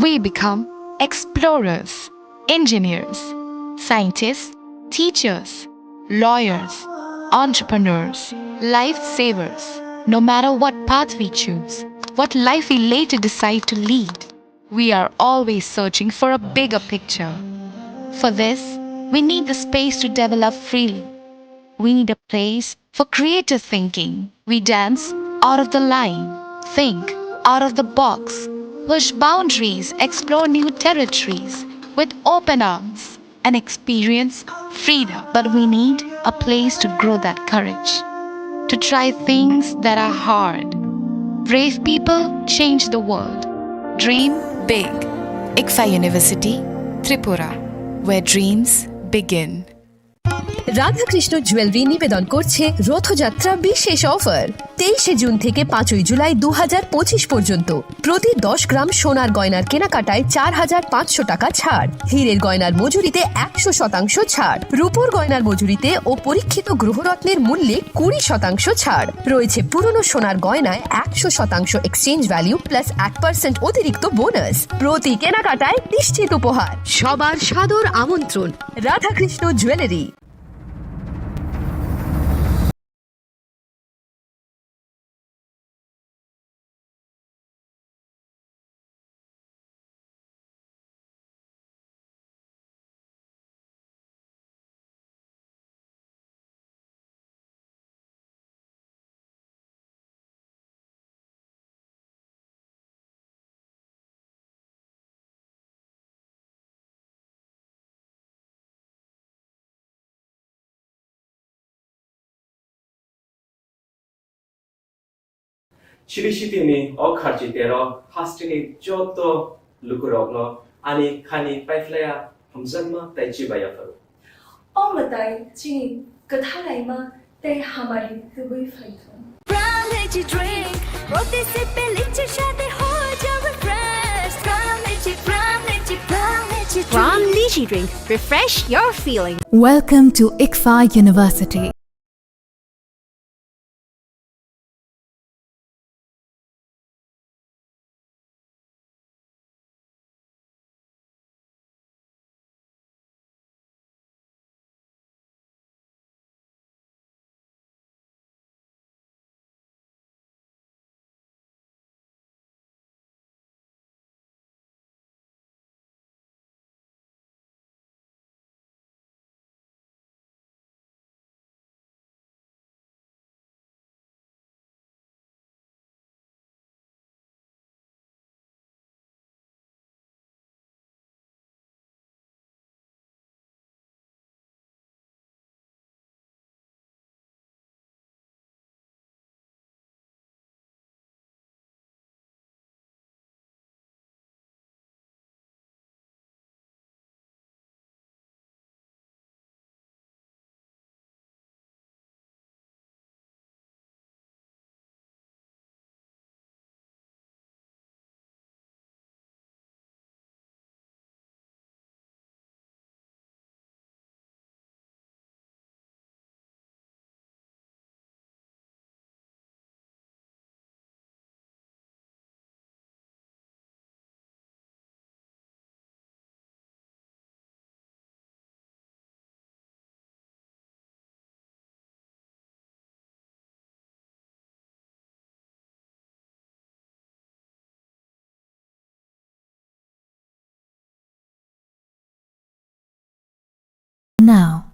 We become explorers, engineers, scientists, teachers, lawyers, entrepreneurs, lifesavers. No matter what path we choose, what life we later decide to lead, we are always searching for a bigger picture. For this, we need the space to develop freely. We need a place for creative thinking. We dance out of the line, think out of the box, push boundaries, explore new territories with open arms, and experience freedom. But we need a place to grow that courage, to try things that are hard. Brave people change the world. Dream big. ICFAI University, Tripura, where dreams begin. Radhakrishna jewellery নিবেদন করছে রথযাত্রা বিশেষ অফার। তেইশে জুন থেকে পাঁচই জুলাই দু হাজার পঁচিশ পর্যন্ত প্রতি দশ গ্রাম সোনার গয়নার কেনাকাটায় চার হাজার পাঁচশো টাকা ছাড়, হীরের গয়নার মজুরিতে একশো শতাংশ ছাড়, রূপোর গয়নার মজুরিতে ও পরীক্ষিত গ্রহরত্নের মূল্যে কুড়ি শতাংশ ছাড় রয়েছে। পুরনো সোনার গয়নায় একশো শতাংশ এক্সচেঞ্জ ভ্যালু প্লাস এক পার্সেন্ট অতিরিক্ত বোনাস। প্রতি কেনাকাটায় নিশ্চিত উপহার। সবার সাদর আমন্ত্রণ Radhakrishna jewellery. Chili City ni o kharchi tero hasteni joto lukurokno ani khani paiphlaiya hamjakma tei chibaiya pharo. O mwtai chini kwthalaima tei hamari tubui phaithung. Prime Lychee Drink, protei se pe lychee shade ho jawe fresh. Prime Lychee, Prime Lychee, Prime Lychee Drink. Prime Lychee Drink, refresh your feeling. Welcome to ICFAI University. now.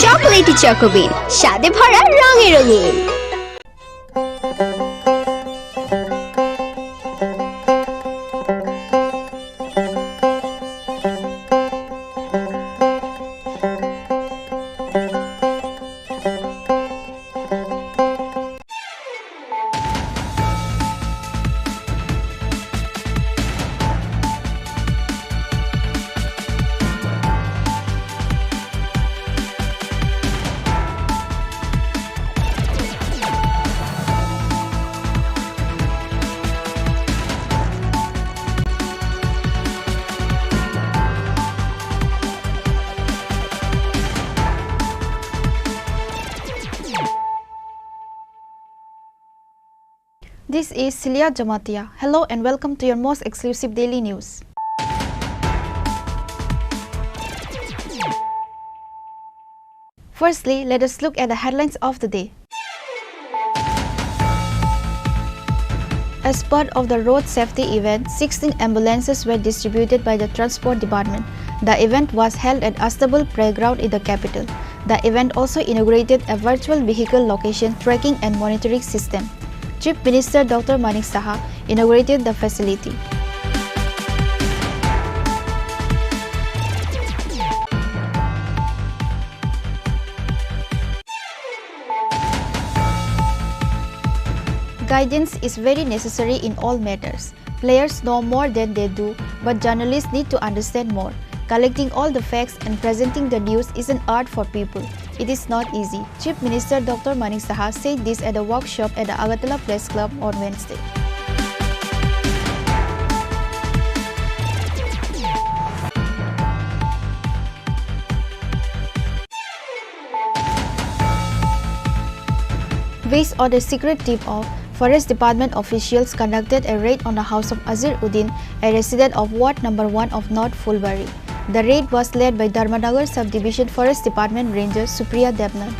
Chocolatey Choco Bean, স্বাদে ভরা, রঙে রঙিন। This is Celia Jamatia. Hello and welcome to your most exclusive daily news. Firstly, let us look at the headlines of the day. As part of the road safety event, sixteen ambulances were distributed by the Transport Department. The event was held at Astabul Playground in the capital. The event also inaugurated a virtual vehicle location tracking and monitoring system. Chief Minister Doctor Manik Saha inaugurated the facility. Guidance is very necessary in all matters. Players know more than they do, but journalists need to understand more. Collecting all the facts and presenting the news is an art for people. It is not easy. Chief Minister Doctor Manik Saha said this at a workshop at the Agartala Press Club on Wednesday. Based on a secret tip-off, Forest Department officials conducted a raid on the house of Azir Uddin, a resident of Ward number one of North Phulbari. The raid was led by Dharmanagar Subdivision Forest Department Ranger Supriya Debnath.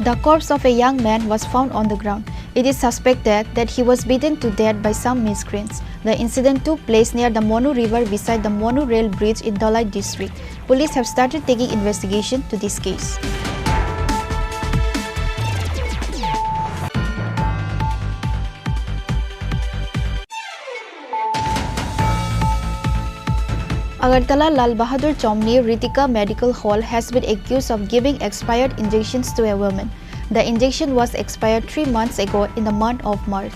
The corpse of a young man was found on the ground. It is suspected that he was beaten to death by some miscreants. The incident took place near the Monu River beside the Monu Rail Bridge in Dhalai district. Police have started taking investigation to this case. Agartala Lal Bahadur Chomni Ritika Medical Hall has been accused of giving expired injections to a woman. The injection was expired three months ago in the month of March.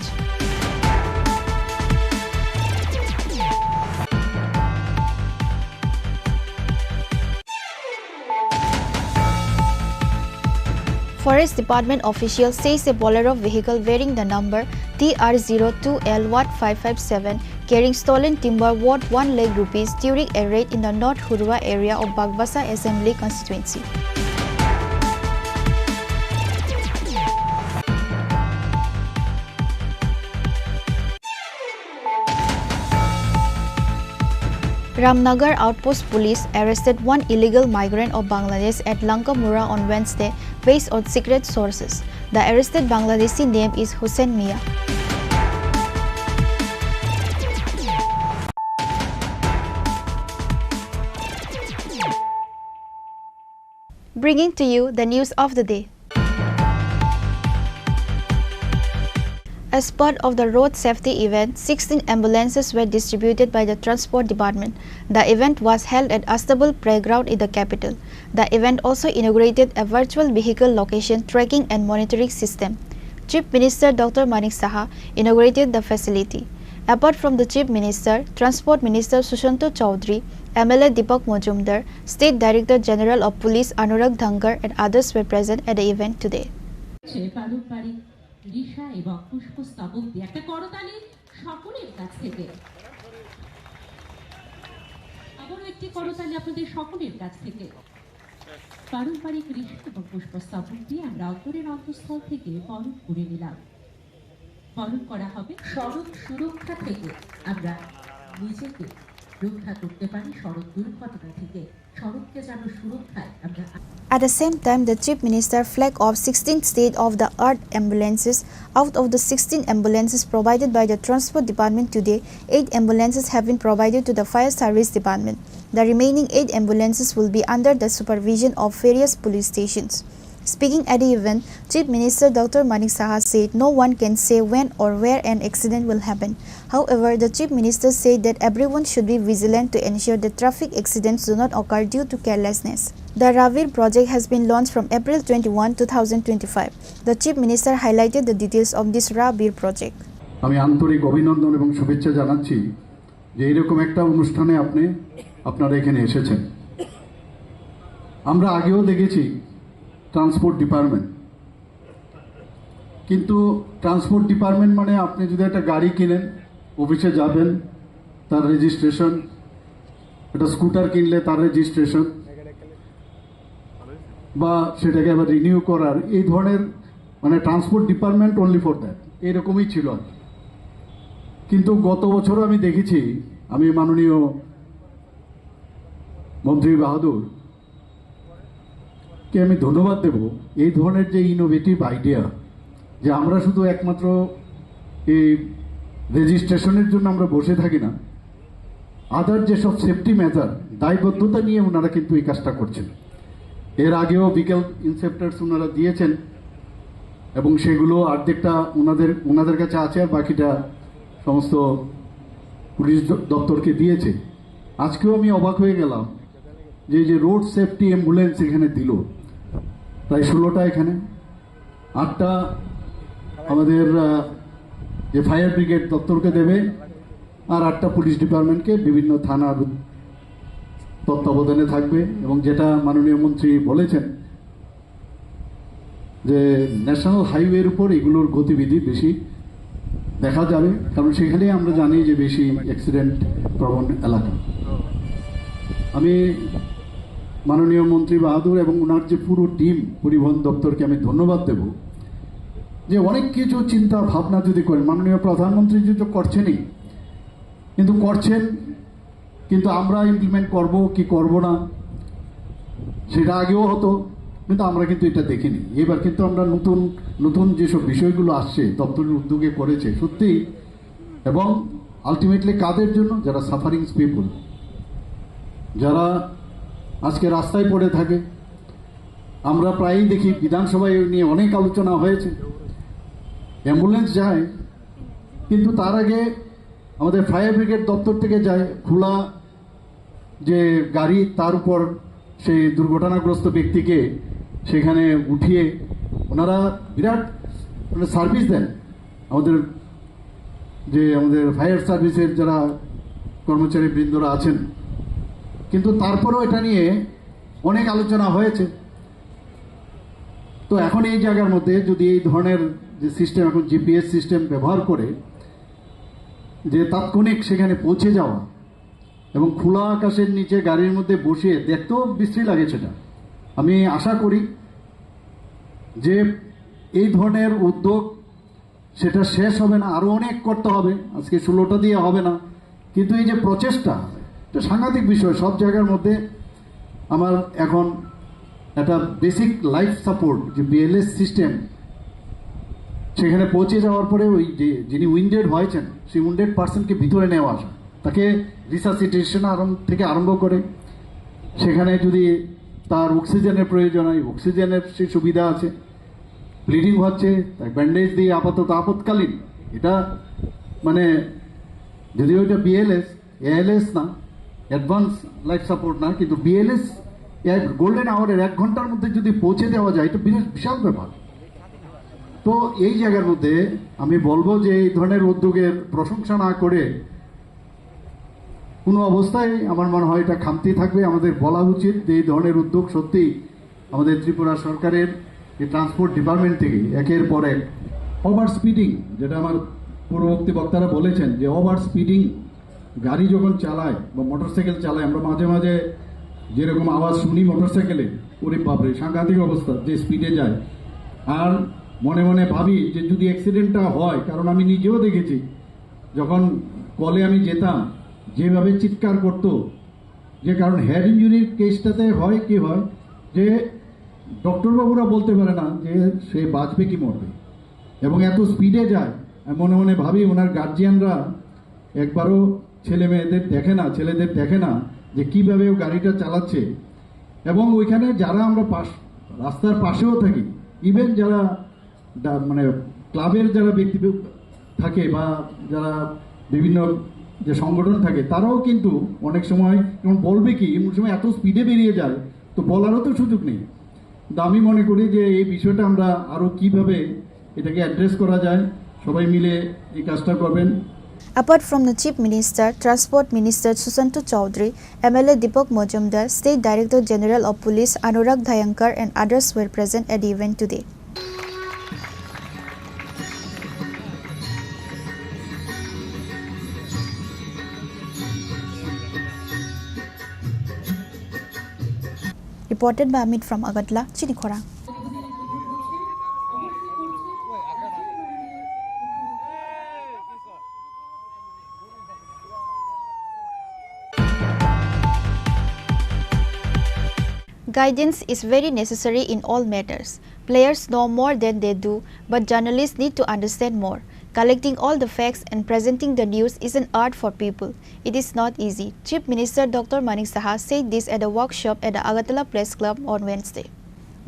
Forest Department official says a Bolero vehicle bearing the number T R zero two L one five five seven carrying stolen timber worth one lakh rupees during a raid in the North Hurua area of Bagbasa Assembly Constituency. Ramnagar Outpost Police arrested one illegal migrant of Bangladesh at Langkamura on Wednesday based on secret sources. The arrested Bangladeshi name is Hussein Mia. Bringing to you the news of the day. As part of the road safety event, sixteen ambulances were distributed by the Transport Department. The event was held at Astabul Playground in the capital. The event also inaugurated a virtual vehicle location tracking and monitoring system. Chief Minister Doctor Manik Saha inaugurated the facility. Apart from the Chief Minister, Transport Minister Sushanta Chowdhury, M L A Deepak Majumdar, State Director General of Police Anurag Dhankar and others were present at the event today. সে পারস্পরিক ঋষা এবং পুষ্পস্তবক দিয়ে একটা করতালি সকলের কাছ থেকে। আবারও একটি করতালি আপনাদের সকলের কাছ থেকে। পারম্পরিক ঋষি এবং পুষ্পস্তবকটি আমরা অন্তরের অন্তঃস্থল থেকে বরণ করে নিলাম। বরণ করা হবে সড়ক সুরক্ষা থেকে আমরা নিজেকে রক্ষা করতে পারি, সড়ক দুর্ঘটনা থেকে সড়ককে যেন সুরক্ষায় আমরা At the same time, the Chief Minister flagged off sixteen state-of-the-art ambulances. Out of the sixteen ambulances provided by the Transport Department today, eight ambulances have been provided to the Fire Service Department. The remaining eight ambulances will be under the supervision of various police stations. Speaking at the event, Chief Minister Doctor Manik Saha said no one can say when or where an accident will happen. However, the Chief Minister said that everyone should be vigilant to ensure that traffic accidents do not occur due to carelessness. The Ravir project has been launched from April twenty-one, two thousand twenty-five. The Chief Minister highlighted the details of this Ravir project. আমি আন্তরিক অভিনন্দন এবং শুভেচ্ছা জানাচ্ছি যে এরকম একটা অনুষ্ঠানে আপনি, আপনারা এখানে এসেছেন। আমরা আগেও দেখেছি ট্রান্সপোর্ট ডিপার্টমেন্ট, কিন্তু ট্রান্সপোর্ট ডিপার্টমেন্ট মানে আপনি যদি একটা গাড়ি কিনেন, অফিসে যাবেন, তার রেজিস্ট্রেশন, একটা স্কুটার কিনলে তার রেজিস্ট্রেশন, বা সেটাকে আবার রিনিউ করার, এই ধরনের, মানে, transport department only for that, এরকমই ছিল আর কি। কিন্তু গত বছরও আমি দেখেছি, আমি মাননীয় মন্ত্রী বাহাদুর কে আমি ধন্যবাদ দেব এই ধরনের যে ইনোভেটিভ আইডিয়া, যে আমরা শুধু একমাত্র এই রেজিস্ট্রেশনের জন্য আমরা বসে থাকি না, আদার যেসব সেফটি মেজার, দায়বদ্ধতা নিয়ে ওনারা কিন্তু এই কাজটা করছেন। এর আগেও ভেহিকল ইন্সপেক্টরস ওনারা দিয়েছেন এবং সেগুলো অর্ধেকটা ওনাদের ওনাদের কাছে আছে, আর বাকিটা সমস্ত পুলিশ দ- দপ্তরকে দিয়েছে। আজকেও আমি অবাক হয়ে গেলাম যে এই যে রোড সেফটি অ্যাম্বুলেন্স এখানে দিল, প্রায় ষোলোটা এখানে, আটটা আমাদের আহ, যে ফায়ার ব্রিগেড দপ্তরকে দেবে, আর আটটা পুলিশ ডিপার্টমেন্টকে বিভিন্ন থানার তত্ত্বাবধানে থাকবে। এবং যেটা মাননীয় মন্ত্রী বলেছেন যে ন্যাশনাল হাইওয়ের উপর এগুলোর গতিবিধি বেশি দেখা যাবে, কারণ সেখানেই আমরা জানি যে বেশি অ্যাক্সিডেন্ট প্রবণ এলাকা। আমি মাননীয় মন্ত্রী বাহাদুর এবং ওনার যে পুরো টিম, পরিবহন দপ্তরকে আমি ধন্যবাদ দেব যে অনেক কিছু চিন্তা ভাবনা যদি করেন, মাননীয় প্রধানমন্ত্রী যদি তো করছেনই, কিন্তু করছেন, কিন্তু আমরা ইমপ্লিমেন্ট করব কি করব না, সেটা আগেও হতো, কিন্তু আমরা কিন্তু এটা দেখিনি। এবার কিন্তু আমরা নতুন নতুন যেসব বিষয়গুলো আসছে, দপ্তরের উদ্যোগে করেছে সত্যি, এবং আলটিমেটলি কাদের জন্য? যারা সাফারিং পিপল, যারা আজকে রাস্তায় পড়ে থাকে। আমরা প্রায়ই দেখি বিধানসভায় ওই নিয়ে অনেক আলোচনা হয়েছে, অ্যাম্বুলেন্স যায়, কিন্তু তার আগে আমাদের ফায়ার ব্রিগেড দপ্তর থেকে যায় খোলা যে গাড়ি, তার উপর সেই দুর্ঘটনাগ্রস্ত ব্যক্তিকে সেখানে উঠিয়ে ওনারা বিরাট, মানে, সার্ভিস দেন আমাদের, যে আমাদের ফায়ার সার্ভিসের যারা কর্মচারী বৃন্দরা আছেন। কিন্তু তারপরেও এটা নিয়ে অনেক আলোচনা হয়েছে। তো এখন এই জায়গার মধ্যে যদি এই ধরনের যে সিস্টেম, এখন জিপিএস সিস্টেম ব্যবহার করে যে তাৎক্ষণিক সেখানে পৌঁছে যাওয়া এবং খোলা আকাশের নিচে গাড়ির মধ্যে বসিয়ে, দেখতেও বিশ্রী লাগে সেটা। আমি আশা করি যে এই ধরনের উদ্যোগ, সেটা শেষ হবে না, আরও অনেক করতে হবে। আজকে ষোলোটা দিয়ে হবে না, কিন্তু এই যে প্রচেষ্টা, এটা সাংঘাতিক বিষয়। সব জায়গার মধ্যে আমার এখন একটা বেসিক লাইফ সাপোর্ট, যে বিএলএস সিস্টেম, সেখানে পৌঁছে যাওয়ার পরে ওই যে যিনি উইন্ডেড হয়েছেন, সেই উইন্ডেড পার্সনকে ভিতরে নেওয়া আসা, তাকে রিসাসিটেশন আরম্ভ থেকে আরম্ভ করে সেখানে যদি তার অক্সিজেনের প্রয়োজন হয়, অক্সিজেনের সেই সুবিধা আছে। ব্লিডিং হচ্ছে, তাই ব্যান্ডেজ দিয়ে আপাতত আপৎকালীন, এটা, মানে, যদিও এটা বিএলএস, এএলএস না, অ্যাডভান্স লাইফ সাপোর্ট না, কিন্তু বিএলএস গোল্ডেন আওয়ারের এক ঘন্টার মধ্যে যদি পৌঁছে দেওয়া যায়, এটা বিরাট বিশাল ব্যাপার। তো এই জায়গার মধ্যে আমি বলবো যে এই ধরনের উদ্যোগের প্রশংসা না করে কোনো অবস্থায়, আমার মনে হয়, এটা খামতি থাকবে। আমাদের বলা উচিত যে এই ধরনের উদ্যোগ সত্যি আমাদের ত্রিপুরা সরকারের এই ট্রান্সপোর্ট ডিপার্টমেন্ট থেকে একের পর এক। ওভার স্পিডিং, যেটা আমার পূর্ববর্তী বক্তারা বলেছেন, যে ওভার স্পিডিং গাড়ি যখন চালায় বা মোটরসাইকেল চালায়, আমরা মাঝে মাঝে যেরকম আওয়াজ শুনি মোটরসাইকেলে, ওরে বাপরে, সাংঘাতিক অবস্থা, যে স্পিডে যায়। আর মনে মনে ভাবি যে যদি অ্যাক্সিডেন্টটা হয়, কারণ আমি নিজেও দেখেছি, যখন কলে আমি যেতাম, যেভাবে চিৎকার করতো, যে কারণ হেড ইঞ্জুরির কেসটাতে হয় কি হয়, যে ডক্টর বাবুরা বলতে পারে না যে সে বাঁচবে কি মরবে, এবং এত স্পিডে যায়। আমি মনে মনে ভাবি, ওনার গার্জিয়ানরা একবারও ছেলে মেয়েদের দেখে না, ছেলেদের দেখে না যে কিভাবে ও গাড়িটা চালাচ্ছে। এবং ওইখানে যারা আমরা পাশ, রাস্তার পাশেও থাকি, ইভেন যারা ডা-, মানে ক্লাবের যারা ব্যক্তি থাকে বা যারা বিভিন্ন যে সংগঠন থাকে, তারাও কিন্তু অনেক সময় যেমন বলবে কি, এমন সময় এত স্পিডে বেরিয়ে যায়, তো বলারও তো সুযোগ নেই। তো আমি মনে করি যে এই বিষয়টা আমরা আরো কিভাবে এটাকে অ্যাড্রেস করা যায়, সবাই মিলে এই কাজটা করবেন। Apart from the Chief Minister, Transport Minister Susanto Chowdhury, M L A Deepak Majumdar, State Director General of Police Anurag Dhayankar and others were present at the event today. Reported by Amit from Agartala, Chini Khorang. Guidance is very necessary in all matters. Players know more than they do, but journalists need to understand more. Collecting all the facts and presenting the news is an art for people. It is not easy. Chief Minister Doctor Manik Saha said this at a workshop at the Agartala Press Club on Wednesday.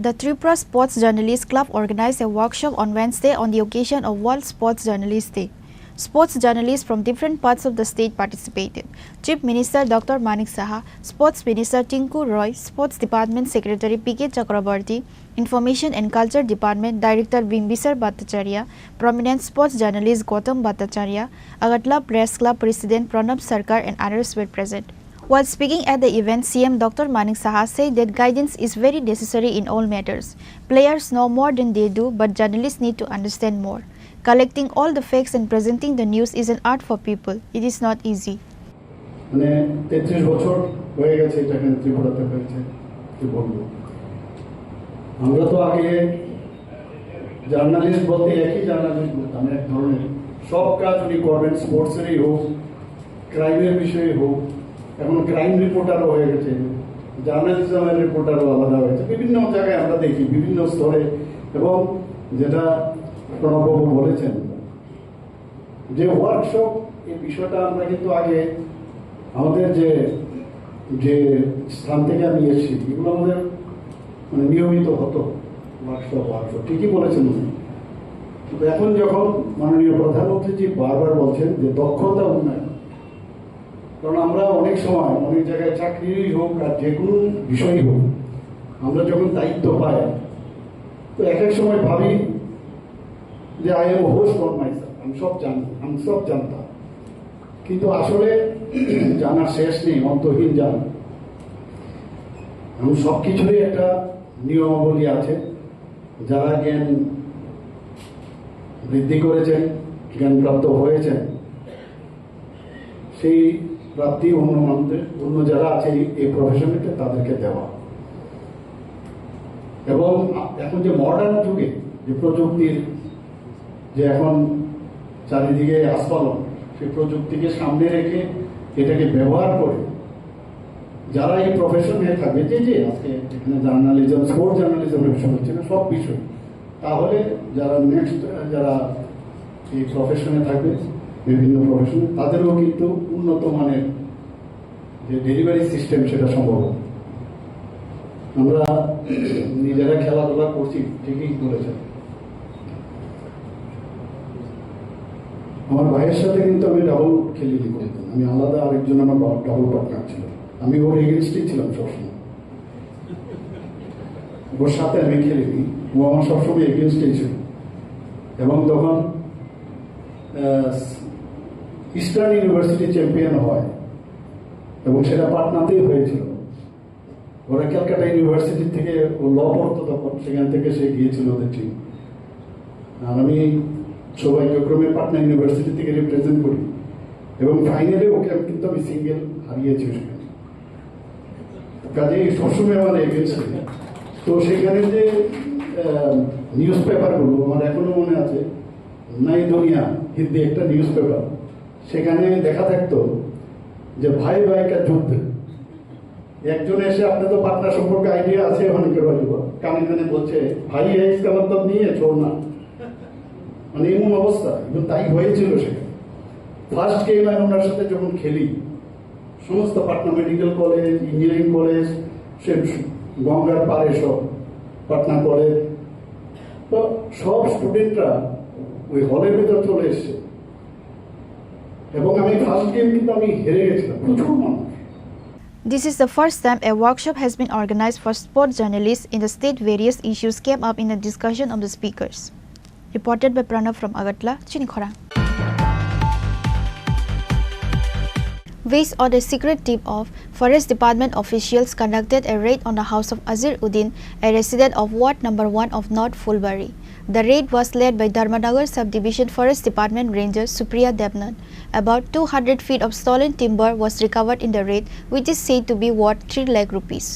The Tripura Sports Journalist Club organized a workshop on Wednesday on the occasion of World Sports Journalist Day. Sports journalists from different parts of the state participated. Chief Minister Doctor Manik Saha, Sports Minister Tinku Roy, Sports Department Secretary P K Chakraborty, Information and Culture Department Director Bimbisar Bhattacharya, prominent sports journalist Gautam Bhattacharya, Agartala Press Club President Pranab Sarkar and others were present. While speaking at the event, C M Doctor Manik Saha said that guidance is very necessary in all matters. Players know more than they do, but journalists need to understand more. Collecting all the facts and presenting the news is an art for people. It is not easy. মানে তেত্রিশ বছর হয়ে গেছে এটা এখানে ত্রিপুরাতে হয়েছে। কি বলবো, আমরা তো আগে জার্নালিস্ট বলতে একই জার্নালিস্ট বলতাম, এক ধরনের সব কাজ উনি করবেন, স্পোর্টসেরই হোক, ক্রাইমের বিষয়ে হোক, এখন ক্রাইম রিপোর্টারও হয়ে গেছে, জার্নালিজমের রিপোর্টারও আলাদা হয়েছে। বিভিন্ন জায়গায় আমরা দেখি, বিভিন্ন স্তরে। এবং যেটা প্রণববাবু বলেছেন, যে ওয়ার্কশপ, এই বিষয়টা আমরা কিন্তু আগে আমাদের যে যে স্থান থেকে আমি এসেছি, এগুলো আমাদের মানে নিয়মিত হতো। ওয়ার্কশপ ওয়ার্কশপ ঠিকই বলেছেন উনি। কিন্তু এখন যখন মাননীয় প্রধানমন্ত্রীজি বারবার বলছেন যে দক্ষতা উন্নয়ন, কারণ আমরা অনেক সময় অনেক জায়গায় চাকরি হোক আর যে কোনো বিষয়ই হোক, আমরা যখন দায়িত্ব পাই, তো এক এক সময় ভাবি যে I am host on my, আমি সব জানি, আমি সব জানতাম। কিন্তু আসলে জানার শেষ নেই, অন্তহীন জান। এবং সব কিছুরই একটা নিয়মাবলী আছে। যারা জ্ঞান বৃদ্ধি করেছেন, জ্ঞানপ্রাপ্ত হয়েছেন, সেই প্রাপ্তি অন্য মানুষদের, অন্য যারা আছে এই প্রফেশনেতে, তাদেরকে দেওয়া। এবং এখন যে মডার্ন যুগে যে প্রযুক্তির যে এখন চারিদিকে আস্ফালন, সেই প্রযুক্তিকে সামনে রেখে এটাকে ব্যবহার করে যারা এই প্রফেশনে থাকবে, যে যে আজকে এখানে জার্নালিজম, স্পোর্টস জার্নালিজম প্রফেশন হচ্ছে না, সব বিষয়, তাহলে যারা নেক্সট যারা এই প্রফেশনে থাকবে, বিভিন্ন প্রফেশনে, তাদেরও কিন্তু উন্নত মানের যে ডেলিভারি সিস্টেম, সেটা সম্ভব হবে। আমরা নিজেরা খেলাধুলা করছি, ঠিকই বলেছেন। আমার ভাইয়ের সাথে কিন্তু আমি ডাবল খেলিনি কোনোদিন। আমি আলাদা, আরেকজন আমার ডাবল পার্টনার ছিল। আমি ওর এগেনস্টে ছিলাম সবসময়। ওর সাথে আমি খেলিনি, ও আমার সবসময় এগেনস্টে ছিল। এবং তখন ইস্টার্ন ইউনিভার্সিটি চ্যাম্পিয়ন হয়, এবং সেটা পাটনাতেই হয়েছিল। ওরা ক্যালকাটা ইউনিভার্সিটি থেকে, ও ল পড়তো তখন, সেখান থেকে সে গিয়েছিল ওদের টিম। আর আমি সৌভাগ্যক্রমে পাটনা ইউনিভার্সিটি থেকে রিপ্রেজেন্ট করি, এবং ফাইনালে ওকে আমি কিন্তু আমি সিঙ্গেল হারিয়েছি সেখানে। কাজেই সবসময় আমার এগেনস্টে। তো সেখানে যে নিউজ পেপারগুলো আমার এখনো মনে আছে, নই দুনিয়া হিন্দি একটা নিউজ পেপার, সেখানে লেখা থাকতো যে ভাই ভাই কা যুদ্ধ। একজন এসে, আপনি তো পাটনা সম্পর্কে আইডিয়া আছে অনেকের হয়তো, কানে কানে বলছে, "ভাই হ্যায় ইসকা মতলব নেই হ্যায়, ছোড়না।" মানে এমন অবস্থা, এবং তাই হয়েছিল সেখানে। ফার্স্ট গেম আমি ওনার সাথে যখন খেলি, সমস্ত Patna medical college, engineering college, সে গঙ্গার পাড়ে সব পাটনা কলেজ, তো সব স্টুডেন্টরা ওই হলের ভিতর চলে এসছে। এবং আমি ফার্স্ট গেম কিন্তু আমি হেরে গেছিলাম, প্রচুর মানুষ। This is the first time a workshop has been organized for sport journalists in the state. Various issues came up in the discussion of the speakers. Reported by Pranav from Agartala, Chinikhora. Based on a secret tip-off, Forest Department officials conducted a raid on the house of Azir Uddin, a resident of Ward Number one of North Fulbari. The raid was led by Dharmanagar Subdivision Forest Department Ranger Supriya Debnath. About two hundred feet of stolen timber was recovered in the raid, which is said to be worth three lakh rupees.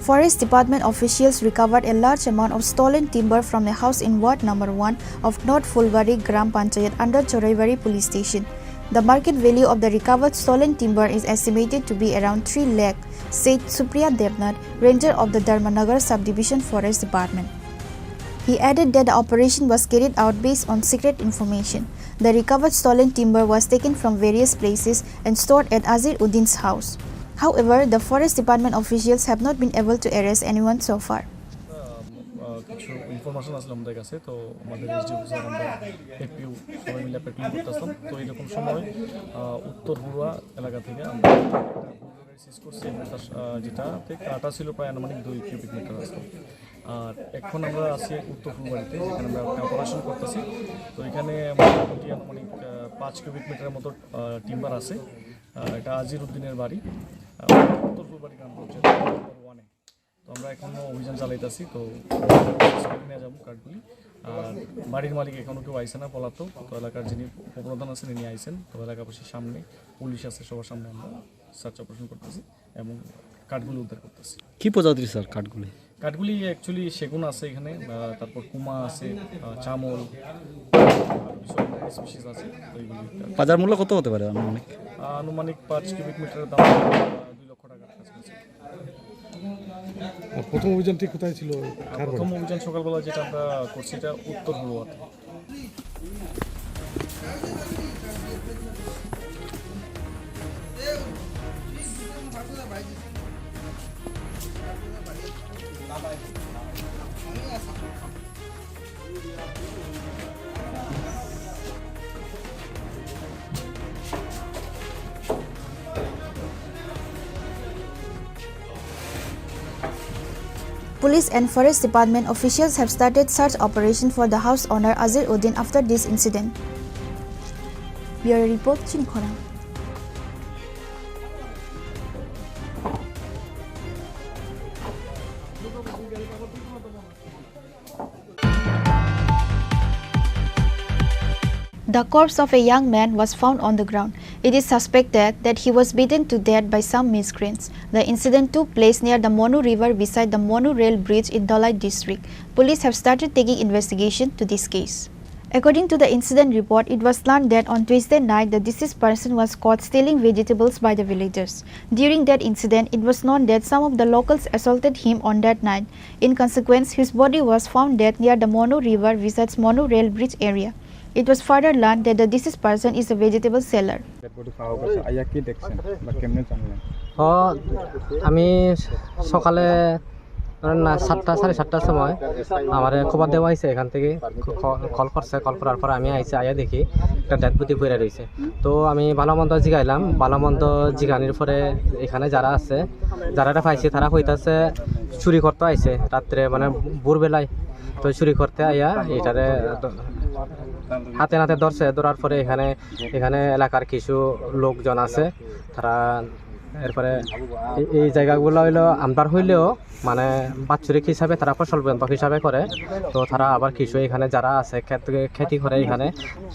Forest Department officials recovered a large amount of stolen timber from a house in Ward Number one of North Fulbari Gram Panchayat under Choraibari Police Station. The market value of the recovered stolen timber is estimated to be around three lakh, said Supriya Debnath, ranger of the Dharmanagar Subdivision Forest Department. He added that the operation was carried out based on secret information. The recovered stolen timber was taken from various places and stored at Azir Uddin's house. However, the Forest Department officials have not been able to arrest anyone so far. আহ, কিছু ইনফরমেশন আসলো আমাদের কাছে, তো আমাদের SDO officer, আমরা এফপিও সবাই মিলে পেট্রোলিং করতেছিলাম। তো এরকম সময় আহ, উত্তর হুড়া এলাকা থেকে আমরা একটা বুলডোজার গাড়ি সিজ করছি, এবং তার, আহ, যেটাতে কাটা ছিল প্রায় আনুমানিক দুই কিউবিক মিটার আছে। আর এখন আমরা আছি উত্তর ফুলবাড়িতে, যেখানে আমরা একটা অপারেশন করতেছি। তো এখানে মোটামুটি আনুমানিক আহ, পাঁচ কিউবিক মিটারের মতো টিম্বার আছে। আহ, এটা আজির উদ্দিনের বাড়ি, আহ, উত্তর ফুলবাড়ি গ্রাম পঞ্চায়েত নম্বর ওয়ানে। তো আমরা এখনো অভিযান চালাইতেছি। তো নিয়ে যাবো কাঠগুলি। আর বাড়ির মালিক এখনো কেউ আইছে না পলাতক। তো এলাকার যিনি উপপ্রধান আছেন, ইনি আইছেন। তো এলাকাবাসীর সামনে, পুলিশ আছে, সবার সামনে আমরা সার্চ অপারেশন করতেছি এবং কাঠগুলি উদ্ধার করতেছি। কি প্রজাতির স্যার কাঠগুলি? কাঠগুলি অ্যাকচুয়ালি সেগুন আছে এখানে, আহ, তারপর কুমা আছে, আহ, চামল, আরো কিছু স্পিসিস আছে। তো এইগুলি একটা, বাজার মূল্য কত হতে পারে আনুমানিক? আহ, আনুমানিক পাঁচ কিউবিক মিটারের দাম আহ, দুই লক্ষ টাকার কাছাকাছি। আর প্রথম অভিযানটি কোথায় ছিল? আর প্রথম অভিযান সকালবেলা যেটা আমরা করছি, এটা উত্তর হলুয়াতে। Police and Forest Department officials have started search operation for the house owner Azir Uddin after this incident. Bureau Report, Chinikhora. The corpse of a young man was found on the ground. It is suspected that he was beaten to death by some miscreants. The incident took place near the Monu River beside the Monu Rail Bridge in Dhalai district. Police have started taking investigation to this case. According to the incident report, it was learned that on Tuesday night the deceased person was caught stealing vegetables by the villagers. During that incident, it was known that some of the locals assaulted him on that night. In consequence, his body was found dead near the Monu River besides Monu Rail Bridge area. It was further learned that the deceased person is a vegetable seller. Dead body পাওয়া গেছে। আইয়া কি দেখছেন বা কেমনে জানলেন? ও, আমি সকালে ধরেন না সাতটা, সাড়ে সাতটার সময় আমারে খবর দেওয়া হয়েছে এখান থেকে। ক-, কল করছে, কল করার পর আমি আইছি, আইয়া দেখি একটা ডেড বডি পড়ে রয়েছে। তো আমি ভালো মন্দ জিগাইলাম, ভালো মন্দ জিগানির পরে এখানে যারা আছে, যারা এটা পাইছে, তারা কইতাছে চুরি করতে আইছে রাত্রে, মানে ভোরবেলায়। তো চুরি করতে আইয়া এটারে দ-, হাতে নাতে ধরছে, ধরার পরে এখানে, এখানে এলাকার কিছু লোকজন আছে, তারা এরপরে এই, এই জায়গাগুলো হইলো আমরার হইলেও মানে বাৎসরিক হিসাবে তারা ফসল বন্ধক হিসাবে করে। তো তারা আবার কিছু এখানে যারা আছে খেত, খেতি করে এখানে,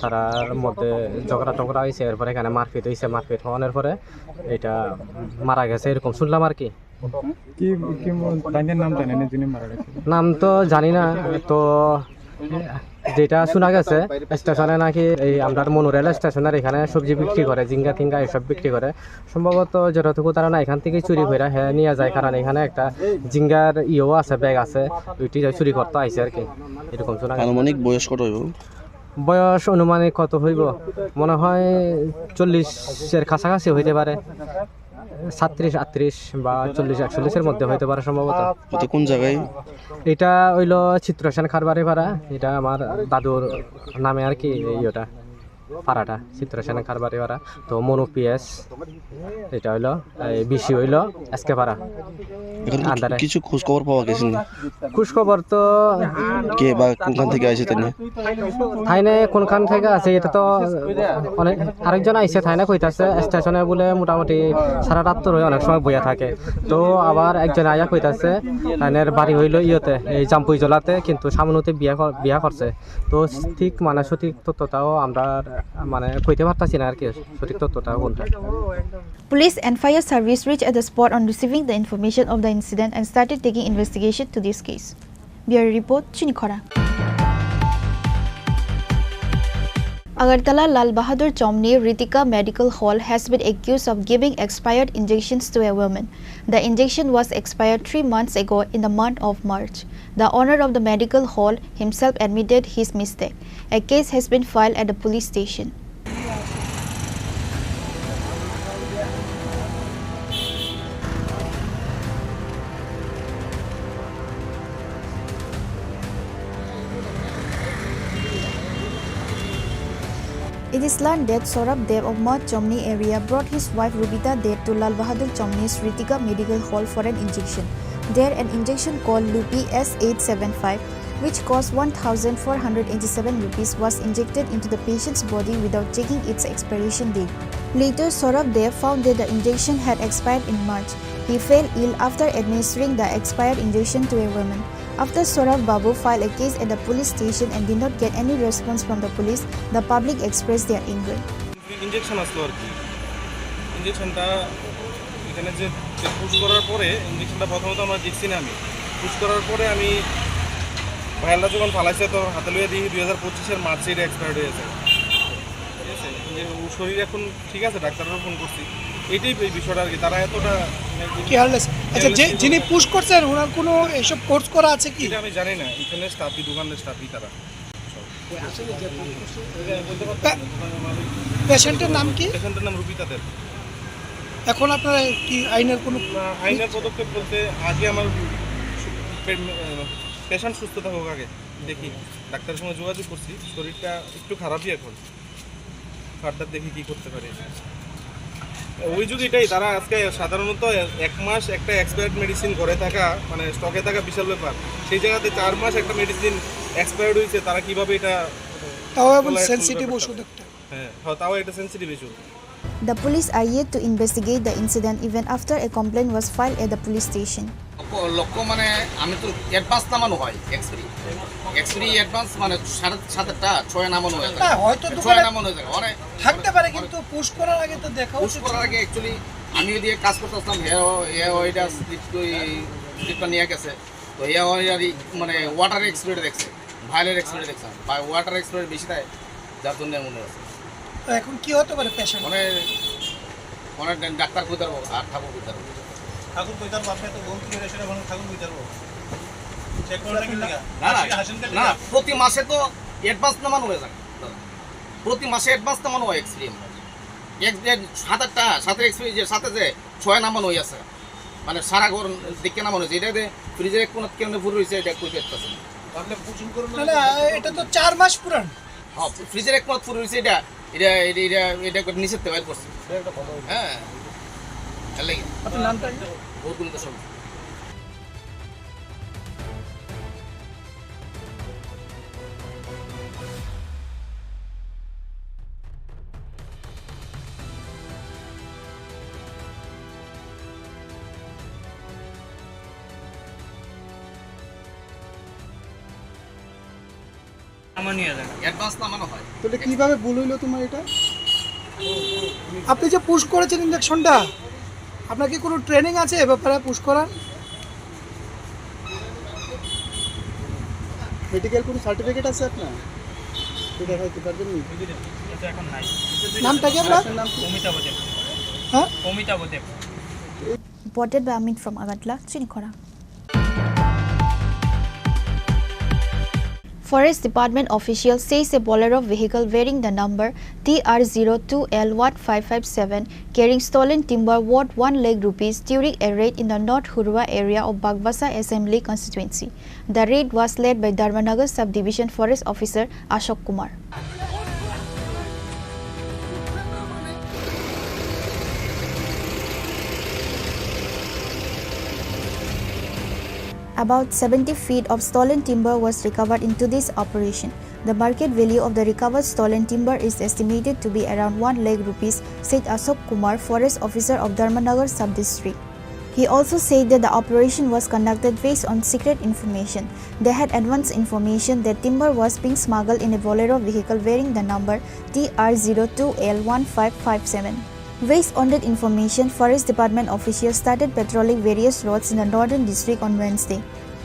তারার মধ্যে ঝগড়া টগড়া হয়েছে, এরপরে এখানে মারপিট হয়েছে। মারপিট হওয়ানোর পরে এটা মারা গেছে, এরকম শুনলাম আর কি। কি, কি ম-, তাইনের নাম জানেন যিনি মারা গেছেন? নাম তো জানি না, তো যেটা শোনা গেছে স্টেশনে নাকি এই আমরা মনু রেল স্টেশনের এখানে সবজি বিক্রি করে, ঝিঙ্গা টিঙ্গা এসব বিক্রি করে। সম্ভবত যতটুকু ধারণা এখান থেকে চুরি করে হ্যাঁ নিয়ে যায়, কারণ এখানে একটা ঝিঙ্গার ইয়েও আছে, ব্যাগ আছে, ওইটি চুরি করতে আইছে আর কি, এরকম শোনা গেছে। আনুমানিক বয়স কত হইব? বয়স অনুমানিক কত হইব? মনে হয় চল্লিশের কাছাকাছি হইতে পারে, সাতত্রিশ, আটত্রিশ বা চল্লিশ, একচল্লিশের মধ্যে হইতে পারে সম্ভবত। এটা কোন জায়গায়? এটা হইলো চিত্রসেন কারবারি পাড়া, এটা আমার দাদুর নামে আর কি, এই ওটা পাড়াটা চিত্রসেন কারবারি পাড়া। তো মনু পিএস, এটা হইলো এই বিসি হইলো এসকে পাড়া। এখন কিছু, আন্ডারে। কিছু খোঁজ খবর পাওয়া গেছে নি? খোঁজ খবর তো কে বা কোনখান থেকে আইছে তাই নিয়ে? থাইনে কোনখান থেকে আছে এটা তো অনেক, আরেকজন আইছে থাইনে কইতাছে স্টেশনে বলে মোটামুটি সারা রাত তো রয়ে অনেক সময় বইয়া থাকে। তো আবার একজন আইয়া কইতাছে তাইনের বাড়ি হইলো ইয়েতে, এই জাম্পুই জলাতে, কিন্তু সামনেতে বিয়া কর-, বিয়া করছে। তো ঠিক মানে সঠিক তথ্যটাও আমরা মানে কইতে পারতাছি না আর কি, সঠিক তথ্যটা কোনটা। Police and fire service reached at the spot on receiving the information of the incident and started taking investigation to this case. Bureau report, Chinikhora. Agartala Lal Bahadur Chomni Ritika Medical Hall has been accused of giving expired injections to a woman. The injection was expired three months ago in the month of March. The owner of the medical hall himself admitted his mistake. A case has been filed at the police station. It is learned that Saurabh Deb of Mount Chomni area brought his wife Rubita Deb to Lal Bahadur Chomni's Ritika Medical Hall for an injection. There, an injection called Lupi S eight seven five, which cost one thousand four hundred eighty-seven rupees, was injected into the patient's body without checking its expiration date. Later, Saurabh Deb found that the injection had expired in March. He fell ill after administering the expired injection to a woman. After Saurabh Babu filed a case at the police station and did not get any response from the police, the public expressed their anger. Injection আসলো আর কি। ইঞ্জেকশনটা এখানে যে, যে পুশ করার পরে, ইঞ্জেকশনটা প্রথমত আমরা দেখছি না আমি। পুশ করার পরে আমি ভায়ালটা যখন ফালাইছে, তো হাতে লইয়া দেখি দুই হাজার পঁচিশের মার্চে এটা এক্সপায়ার্ড হয়ে যায়। ঠিক আছে? ইঞ্জে-, ও শরীর এখন ঠিক আছে, ডাক্তারও ফোন করছি। এইটাই এই বিষয়টা আর কি, তারা এতটা মানে কি কেয়ারলেস। আচ্ছা, যে, কেয়ারলেস যিনি পুশ করছেন, ওনার কোনো এইসব কোর্স করা আছে কি? এটা আমি জানি না, এখানে স্টাফই, দোকানের স্টাফই তারা। পে-, পেশেন্টের নাম কি? পেশেন্টের নাম রুবিতা দেব। এখন আপনারা কি আইনের কোনো না, আইনের পদক্ষেপ বলতে আগে আমার পে-, পেশেন্ট সুস্থ থাকুক আগে, দেখি। ডাক্তারের সঙ্গে যোগাযোগ করছি, শরীরটা একটু খারাপই এখন। ফার্দার দেখি কি করতে পারি। অভিযোগ এটাই, তারা আজকে সাধারণত এক মাস একটা এক্সপায়ার্ড মেডিসিন ঘরে থাকা, মানে স্টকে থাকা বিশাল ব্যাপার। সেই জায়গাতে চার মাস একটা মেডিসিন এক্সপায়ার্ড হয়েছে, তারা কিভাবে এটা তাও আবার tolerate করবে সেনসিটিভ ব্যাপারটা? ওষুধ একটা। হ্যাঁ, হ্যাঁ, তাও একটা sensitive issue. The police are yet to investigate the incident even after a complaint was filed at the police station. লক্ষ্য, লক্ষ্য মানে আমি তো অ্যাডভান্স নামানো হয় এক্সপ্রি, এক্সপ্রি অ্যাডভান্স মানে সাড়ে সাতটা ছয় নামানো হয়ে যায়। হ্যাঁ, হয়তো ছয় দোকানে নামানো হয়ে যায়। অনেক থাকতে পারে, কিন্তু পুশ করার আগে তো দেখা পুশ উচিত করার ছিল। আগে অ্যাকচুয়ালি আমি ওদিকে কাজ করতে আসলাম, হে, হে ওইটা স্লিপ, ওই স্লিপটা নিয়ে গেছে। তো হে ওই আর কি, মানে ওয়াটার এক্সপ্রে দেখছে, ভায়োলেট এক্সপ্রে দেখছে, বা ওয়াটার এক্সপ্রে বেশি দেয়, যার জন্য এমন হয়েছে। তো এখন কি হতে পারে পেশেন্ট? মানে, মানে ডা-, ডাক্তার কই তারবো, আর ঠাকুর কই তারবো। ঠাকুর কই তারবো, আপনি তো বলতে গেলে সেটা মানে ঠাকুর কই তারবো। চেক করাটা কি লেখা? না, না, হাসি-, হাসেন কেন না, লেখা? প্রতি মাসে তো অ্যাডভান্স নামানো হয়ে যায়। প্রতি মাসে অ্যাডভান্স নামানো হয় এক্সপিরিয়েন্স। এক, এক সাত আটটা, সাথে এক্সপিরিয়েন্স, সাথে যে ছয় নামানো হয়ে আছে। মানে সারা ঘর দেখে নামানো হয়েছে। এটা যে ফ্রিজের এক কোণাত কেমনে ভরে রয়েছে, এটা কই দেখতেছে না। তাহলে বুঝুন করুন না। না, না, এটা তো চার মাস পুরান। হ্যাঁ, ফ্রিজের এক কোণাত ভরে রয়েছে এটা, এটা, এটা, এটা, এটা করে নিচের থেকে বাইর করছে। হ্যাঁ, এর লাগি। আপনার নামটা কি? গৌতম দাস। অ্যাডভান্স নামানো হয়। তাহলে কিভাবে ভুল হইলো তোমার এটা? আপনি যে পুশ করেছেন ইঞ্জেকশনটা, আপনার কি কোনো ট্রেনিং আছে এ ব্যাপারে পুশ করার? মেডিকেল কোনো সার্টিফিকেট আছে আপনার? এটা দেখাইতে পারবেন নি? এটা এখন নাই। নামটা কি আপনার? আপনার নাম কি? অমিতাভ দেব। হ্যাঁ? অমিতাভ দেব। Reported by Amit from Agartala, Chinikhora. Forest Department official says a Bolero vehicle bearing the number T R zero two L one five five seven carrying stolen timber worth one lakh rupees during a raid in the North Hurwa area of Bagbasa Assembly Constituency. The raid was led by Dharmanagar Subdivision Forest Officer Ashok Kumar. About seventy feet of stolen timber was recovered in today's operation. The market value of the recovered stolen timber is estimated to be around one lakh rupees, said Ashok Kumar, forest officer of Dharmanagar sub-district. He also said that the operation was conducted based on secret information. They had advance information that timber was being smuggled in a Bolero vehicle bearing the number T R zero two L one five five seven. Based on that information, Forest Department officials started patrolling various roads in the northern district on Wednesday.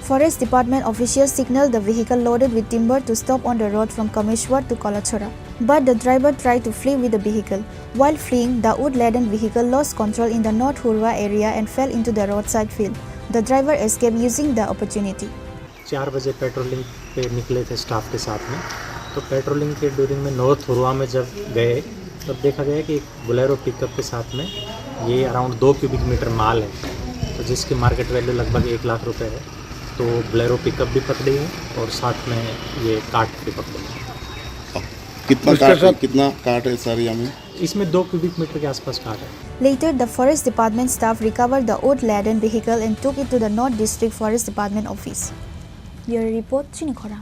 Forest Department officials signaled the vehicle loaded with timber to stop on the road from Kameshwar to Kalachora. But the driver tried to flee with the vehicle. While fleeing, the wood-laden vehicle lost control in the North Hurwa area and fell into the roadside field. The driver escaped using the opportunity. चार बजे पेट्रोलिंग पे निकले थे स्टाफ के साथ में। तो पेट्रोलिंग के ड्यूरिंग में नॉर्थ हुरवा में जब गए, तब देखा गया कि एक बोलेरो पिकअप के साथ में ये अराउंड दो क्यूबिक मीटर माल है, तो जिसकी मार्केट वैल्यू लगभग एक लाख रुपए है। तो बोलेरो पिकअप भी पकड़ी है और साथ में ये कार्ट भी पकड़ी है। कितना कार्ट है, कितना कार्ट है सर, यहाँ में? इसमें दो क्यूबिक मीटर के आसपास कार्ट है। Later, the forest department staff recovered the wood-laden vehicle and took it to the North District Forest Department office. Bureau report, Chinikhora.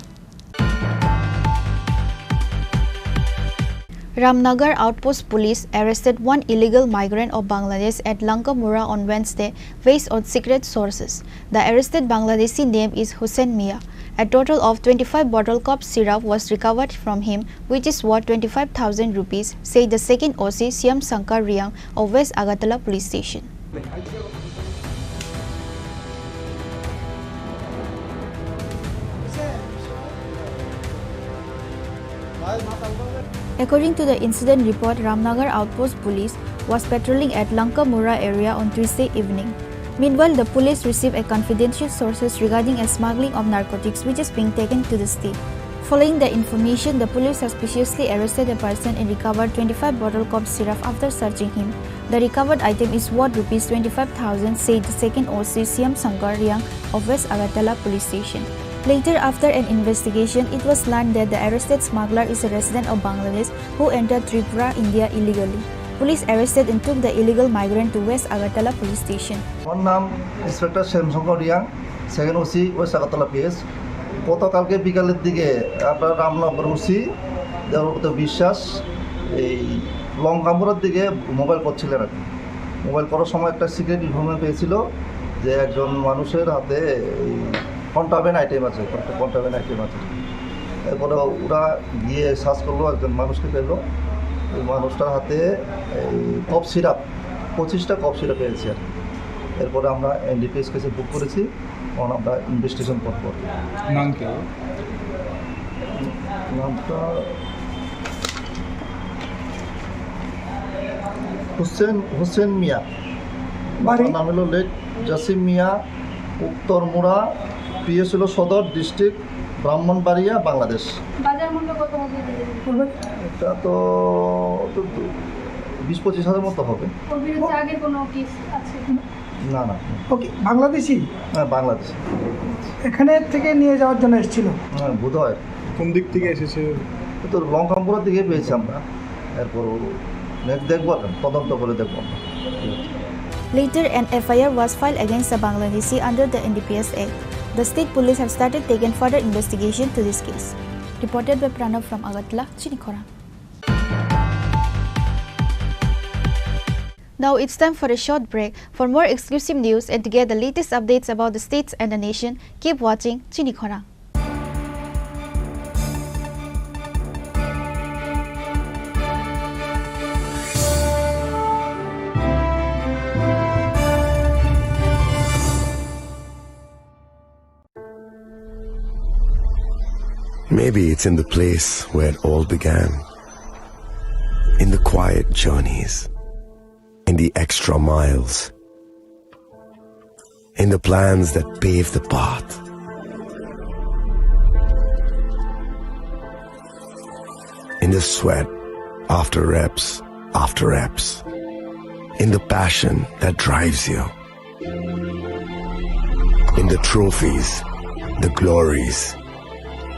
Ramnagar Outpost Police arrested one illegal migrant of Bangladesh at Lankamura on Wednesday, based on secret sources. The arrested Bangladeshi name is Hussein Mia. A total of twenty-five bottle cough syrup was recovered from him, which is worth twenty-five thousand rupees, said the second O C Shyam Shankar Riang of West Agartala Police Station. According to the incident report, Ramnagar Outpost Police was patrolling at Lankamura area on Tuesday evening. Meanwhile, the police received a confidential sources regarding a smuggling of narcotics which is being taken to the state. Following the information, the police suspiciously arrested a person and recovered twenty-five bottle cough syrup after searching him. The recovered item is worth rupees twenty-five thousand, said the second O C Shyam Shankar Riang of West Agartala Police Station. Later, after an investigation, it was learned that the arrested smuggler is a resident of Bangladesh who entered Tripura, India illegally. Police arrested and took the illegal migrant to West Agartala Police Station. আমার নাম inspector Shyamshankar Reang, second OC west Agartala PS. গতকালকে বিকালের দিকে আপনার রামনগর ওসি দেবব্রত বিশ্বাস এই লঙ্কামুড়ার দিকে মোবাইল করছিলেন আর কি। মোবাইল করার সময় একটা সিক্রেট ইনফরমেশন পেয়েছিল যে একজন মানুষের হাতে এই কন্ট্রাব্যান্ড আইটেম আছে, কন্ট্রাব্যান্ড আইটেম আছে। এরপরে ওরা গিয়ে সার্চ করলো, একজন মানুষকে পেলো। ওই মানুষটার হাতে এই কফ সিরাপ, পঁচিশটা কফ সিরাপ পেয়েছি আর কি। এরপরে আমরা এনডিপিএস কেসে বুক করেছি, এখন আমরা ইনভেস্টিগেশন করবো। নাম কি? নামটা হোসেন, হোসেন মিয়া। বাড়ি? বাবার নাম হলো লেট জাসিম মিয়া, উত্তর মুড়া, পিএস হলো সদর, ডিস্ট্রিক্ট ব্রাহ্মণবাড়িয়া, বাংলাদেশ। বাজার মূল্য কত হবে? এটা তো, তো বিশ পঁচিশ হাজার মতো হবে। ওর বিরুদ্ধে আগে কোনো কেস আছে? না, না। ওকে, বাংলাদেশি? হ্যাঁ, বাংলাদেশি। এখানে থেকে নিয়ে যাওয়ার জন্য এসেছিল? হ্যাঁ, বোধহয়। কোন দিক থেকে এসেছে? তো লঙ্কামপুরের দিকে পেয়েছি আমরা। এরপর ও নেক্সট দেখবো, এখন তদন্ত করে দেখবো আমরা। Later, an F I R was filed against the Bangladeshi under the N D P S Act. The state police have started taken further investigation to this case. Reported by Pranav from Agartala, Chinikhora. Now it's time for a short break. For more exclusive news and to get the latest updates about the states and the nation, keep watching Chinikhora. Maybe it's in the place where it all began. In the quiet journeys, in the extra miles, in the plans that pave the path, in the sweat after reps, after reps, in the passion that drives you, in the trophies, the glories,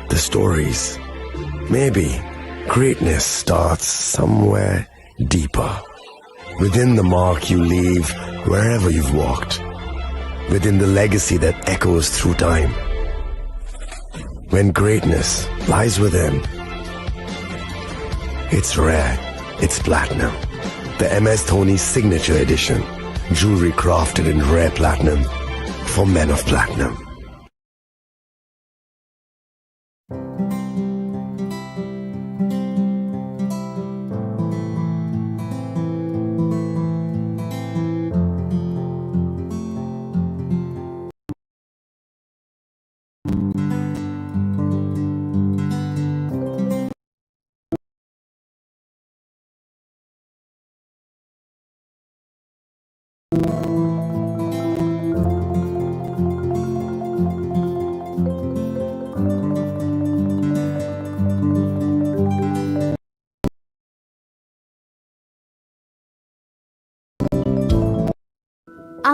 the stories. Maybe greatness starts somewhere deeper, within the mark you leave wherever you've walked, within the legacy that echoes through time. When greatness lies within, it's rare, it's platinum. The M S Dhoni Signature Edition, jewelry crafted in rare platinum for men of platinum.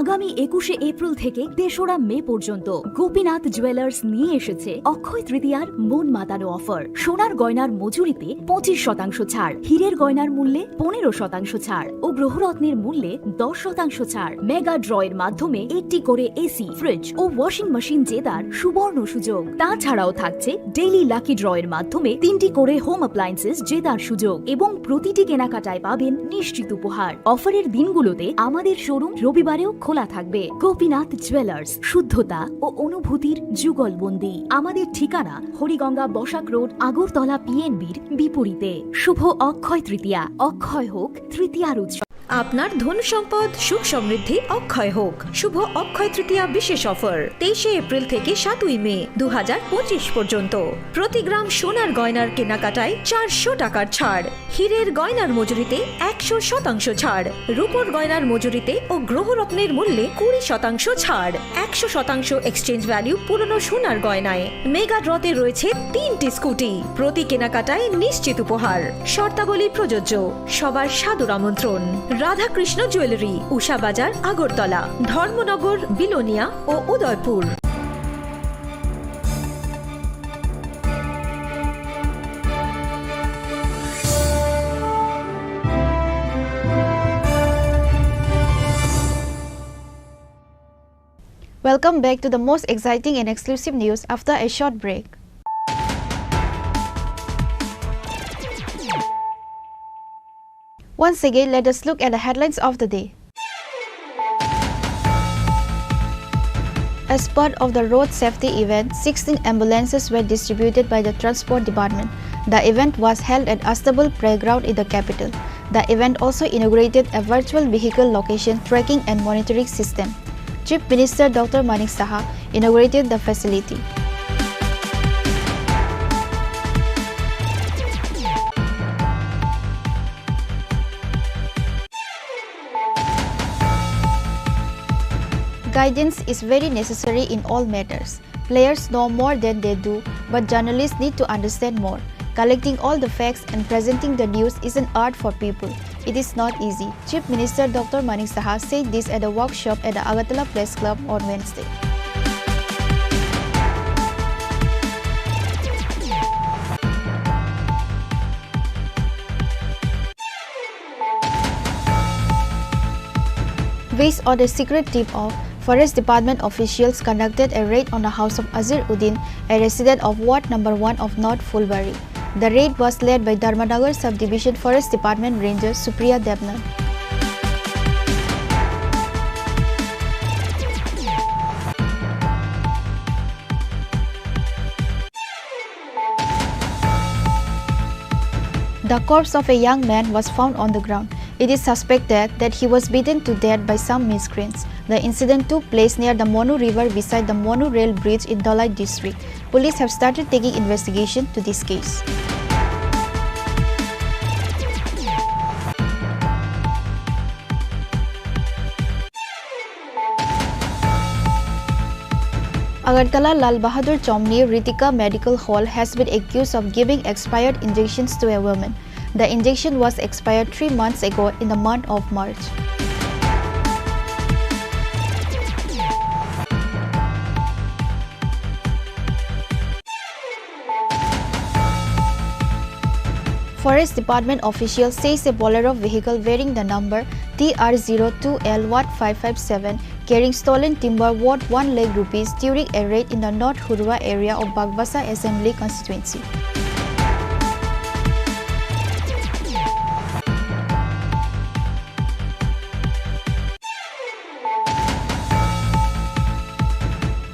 আগামী একুশে এপ্রিল থেকে তেসরা মে পর্যন্ত গোপীনাথ জুয়েলার্স নিয়ে এসেছে অক্ষয় তৃতীয়ার মন মাতানো অফার। সোনার গয়নার মজুরিতে পঁচিশ শতাংশ ছাড়, হীরের গয়নার মূল্যে পনেরো শতাংশ ছাড় ও গ্রহরত্নের মূল্যে দশ শতাংশ ছাড়। মেগা ড্রয়ের মাধ্যমে একটি করে এসি, ফ্রিজ ও ওয়াশিং মেশিন জেতার সুবর্ণ সুযোগ। তাছাড়াও থাকছে ডেইলি লাকি ড্রয়ের মাধ্যমে তিনটি করে হোম অ্যাপ্লায়েন্সেস জেতার সুযোগ এবং প্রতিটি কেনাকাটায় পাবেন নিশ্চিত উপহার। অফারের দিনগুলোতে আমাদের শোরুম রবিবারেও খোলা থাকবে। গোপীনাথ জুয়েলার্স, শুদ্ধতা ও অনুভূতির যুগলবন্দি। আমাদের ঠিকানা হরিগঙ্গা বসাক রোড, আগরতলা পিএনবির বিপরীতে। শুভ অক্ষয় তৃতীয়া, অক্ষয় হোক তৃতীয়ার উৎসব। আপনার ধন সম্পদ সুখ সমৃদ্ধি অক্ষয় হোক। শুভ অক্ষয় তৃতীয়া বিশেষ অফার, তেইশে এপ্রিল থেকে সাতই মে দু হাজার পঁচিশ পর্যন্ত। প্রতি গ্রাম সোনার গয়নার কেনাকাটায় চারশো টাকার ছাড়, হীরের গয়নার মজুরিতে একশো শতাংশ ছাড়, রূপোর গয়নার মজুরিতে ও গ্রহরত্নের মূল্যে কুড়ি শতাংশ ছাড়, একশো শতাংশ এক্সচেঞ্জ ভ্যালু পুরনো সোনার গয়নায়। মেগা ড্রতে রয়েছে তিনটি স্কুটি, প্রতি কেনাকাটায় নিশ্চিত উপহার। শর্তাবলী প্রযোজ্য। সবার সাদর আমন্ত্রণ। রাধাকৃষ্ণ জুয়েলারি, উষা বাজার, আগরতলা, ধর্মনগর, বিলোনিয়া ও Udaipur. Welcome back to the most exciting and exclusive news after a short break. Once again, let us look at the headlines of the day. As part of the road safety event, sixteen ambulances were distributed by the Transport Department. The event was held at Astabul Playground in the capital. The event also inaugurated a virtual vehicle location tracking and monitoring system. Chief Minister Doctor Manik Saha inaugurated the facility. Guidance is very necessary in all matters. Players know more than they do, but journalists need to understand more. Collecting all the facts and presenting the news is an art for people. It is not easy. Chief Minister Doctor Manik Saha said this at a workshop at the Agartala Press Club on Wednesday. Based on a secret tip-off, Forest Department officials conducted a raid on the house of Azir Uddin, a resident of Ward Number One of North Phulbari. The raid was led by Dharmanagar Subdivision Forest Department Ranger Supriya Debnath. The corpse of a young man was found on the ground. It is suspected that he was beaten to death by some miscreants. The incident took place near the Monu River beside the Monu Rail Bridge in Dhalai district. Police have started taking investigation to this case. Agartala Lal Bahadur Chomni Ritika Medical Hall has been accused of giving expired injections to a woman. The injection was expired three months ago in the month of March. Forest Department official says a Bolero vehicle bearing the number T R zero two L one five five seven carrying stolen timber worth one lakh rupees during a raid in the North Hurua area of Bagbasa Assembly Constituency.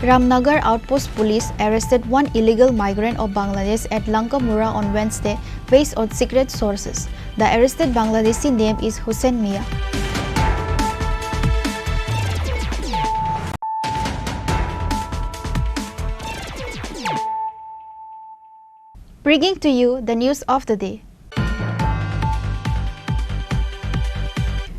Ramnagar Outpost Police arrested one illegal migrant of Bangladesh at Langkamura on Wednesday based on secret sources. The arrested Bangladeshi name is Hussein Mia. Bringing to you the news of the day.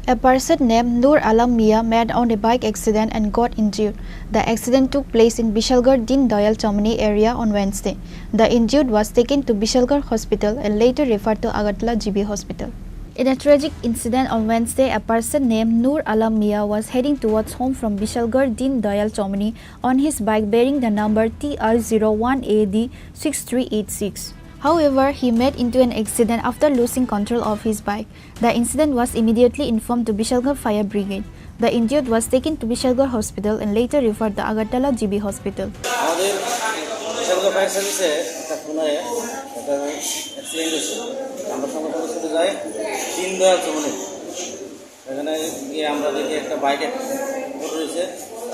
A person named Nur Alam Mia met on a bike accident and got injured. The accident took place in Bishalgarh Deen Dayal Chowmani area on Wednesday. The injured was taken to Bishalgarh Hospital and later referred to Agartala G B Hospital. In a tragic incident on Wednesday, a person named Nur Alam Mia was heading towards home from Bishalgarh Deen Dayal Chowmani on his bike bearing the number T R zero one A D six three eight six. However, he met into an accident after losing control of his bike. The incident was immediately informed to Bishalgarh Fire Brigade. The injured was taken to Bishalgarh Hospital and later referred to Agartala G B Hospital. আমাদের বিশালগড় ফায়ার সার্ভিসে একটা খুলনায় একটা অ্যাক্সিডেন্ট হয়েছে। আমরা সঙ্গে সঙ্গে ছুটে যাই দীনদয়াল চৌমুহনী। এখানে গিয়ে আমরা দেখি একটা বাইকে পড়ে রয়েছে।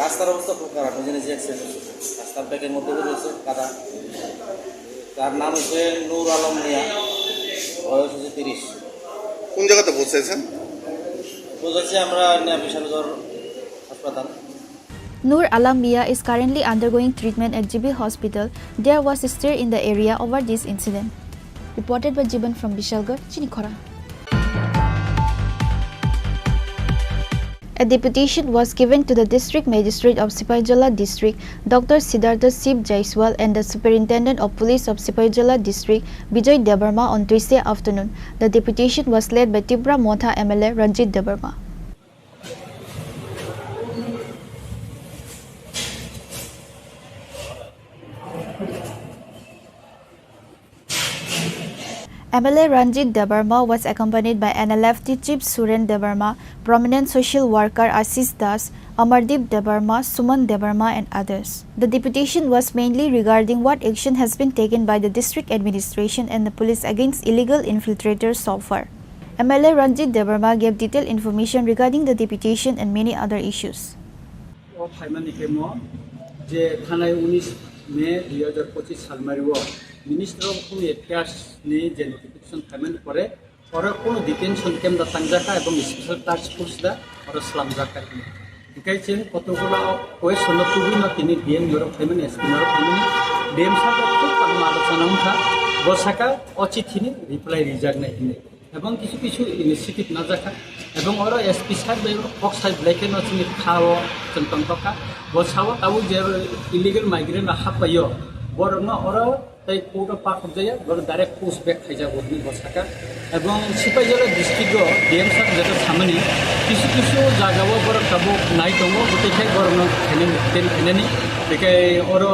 রাস্তার অবস্থা খুব খারাপ, নিজে নিজে অ্যাক্সিডেন্ট হয়েছে। রাস্তার ব্যাকের মধ্যে পড়ে রয়েছে কাদা। তার নাম হচ্ছে নূর আলম মিয়া, বয়স হচ্ছে তিরিশ। কোন জায়গাতে পৌঁছেছেন? পৌঁছেছি আমরা এখানে বিশালগড় হাসপাতাল। Nur Alam Mia is currently undergoing treatment at G B Hospital. There was a stir in the area over this incident. Reported by Jiban from Bishalgarh, Chinikhora. A deputation was given to the District Magistrate of Sipaijala District, Doctor Siddhartha Shiv Jaiswal, and the Superintendent of Police of Sipaijala District, Bijoy Debbarma, on Tuesday afternoon. The deputation was led by Tipra Motha M L A Ranjit Debbarma. M L A Ranjit Debbarma was accompanied by N L F T Chief Suren Debbarma, prominent social worker Ashish Das, Amardeep Debbarma, Suman Debbarma, and others. The deputation was mainly regarding what action has been taken by the district administration and the police against illegal infiltrators so far. M L A Ranjit Debbarma gave detailed information regarding the deputation and many other issues. O phaimani khe mo je thanai unis May dui hajar pochis salmario Minister of Home Affairs ni je notification phaimani pore oro kono detention camp da tangjakha ebong special task force da oro slamjakha. Hikai chwng kotokgola question no tubui no tini D M norok phaimani, S P norok phaimani, D M sir rok khub kaham alochona wngkha. Bo saka o chithi ni reply rijak nai hinwi. Ebong kisu kisu initiative najakha. Ebong oro S P sir bai kok sai belai kheno chini kha o chwng tongtokha. Bo sao tabuk je illegal migrant rok happaio, borokno oro tei court o pathok jaya, borok direct post back khaijago hinwi bo saka. Ebong Sipaijala district o D M sir jeto samani kisu kisu jaga o borok tabuk nai tongo, bwtwi khai borokno khainani, detain khainani. Bekhai oro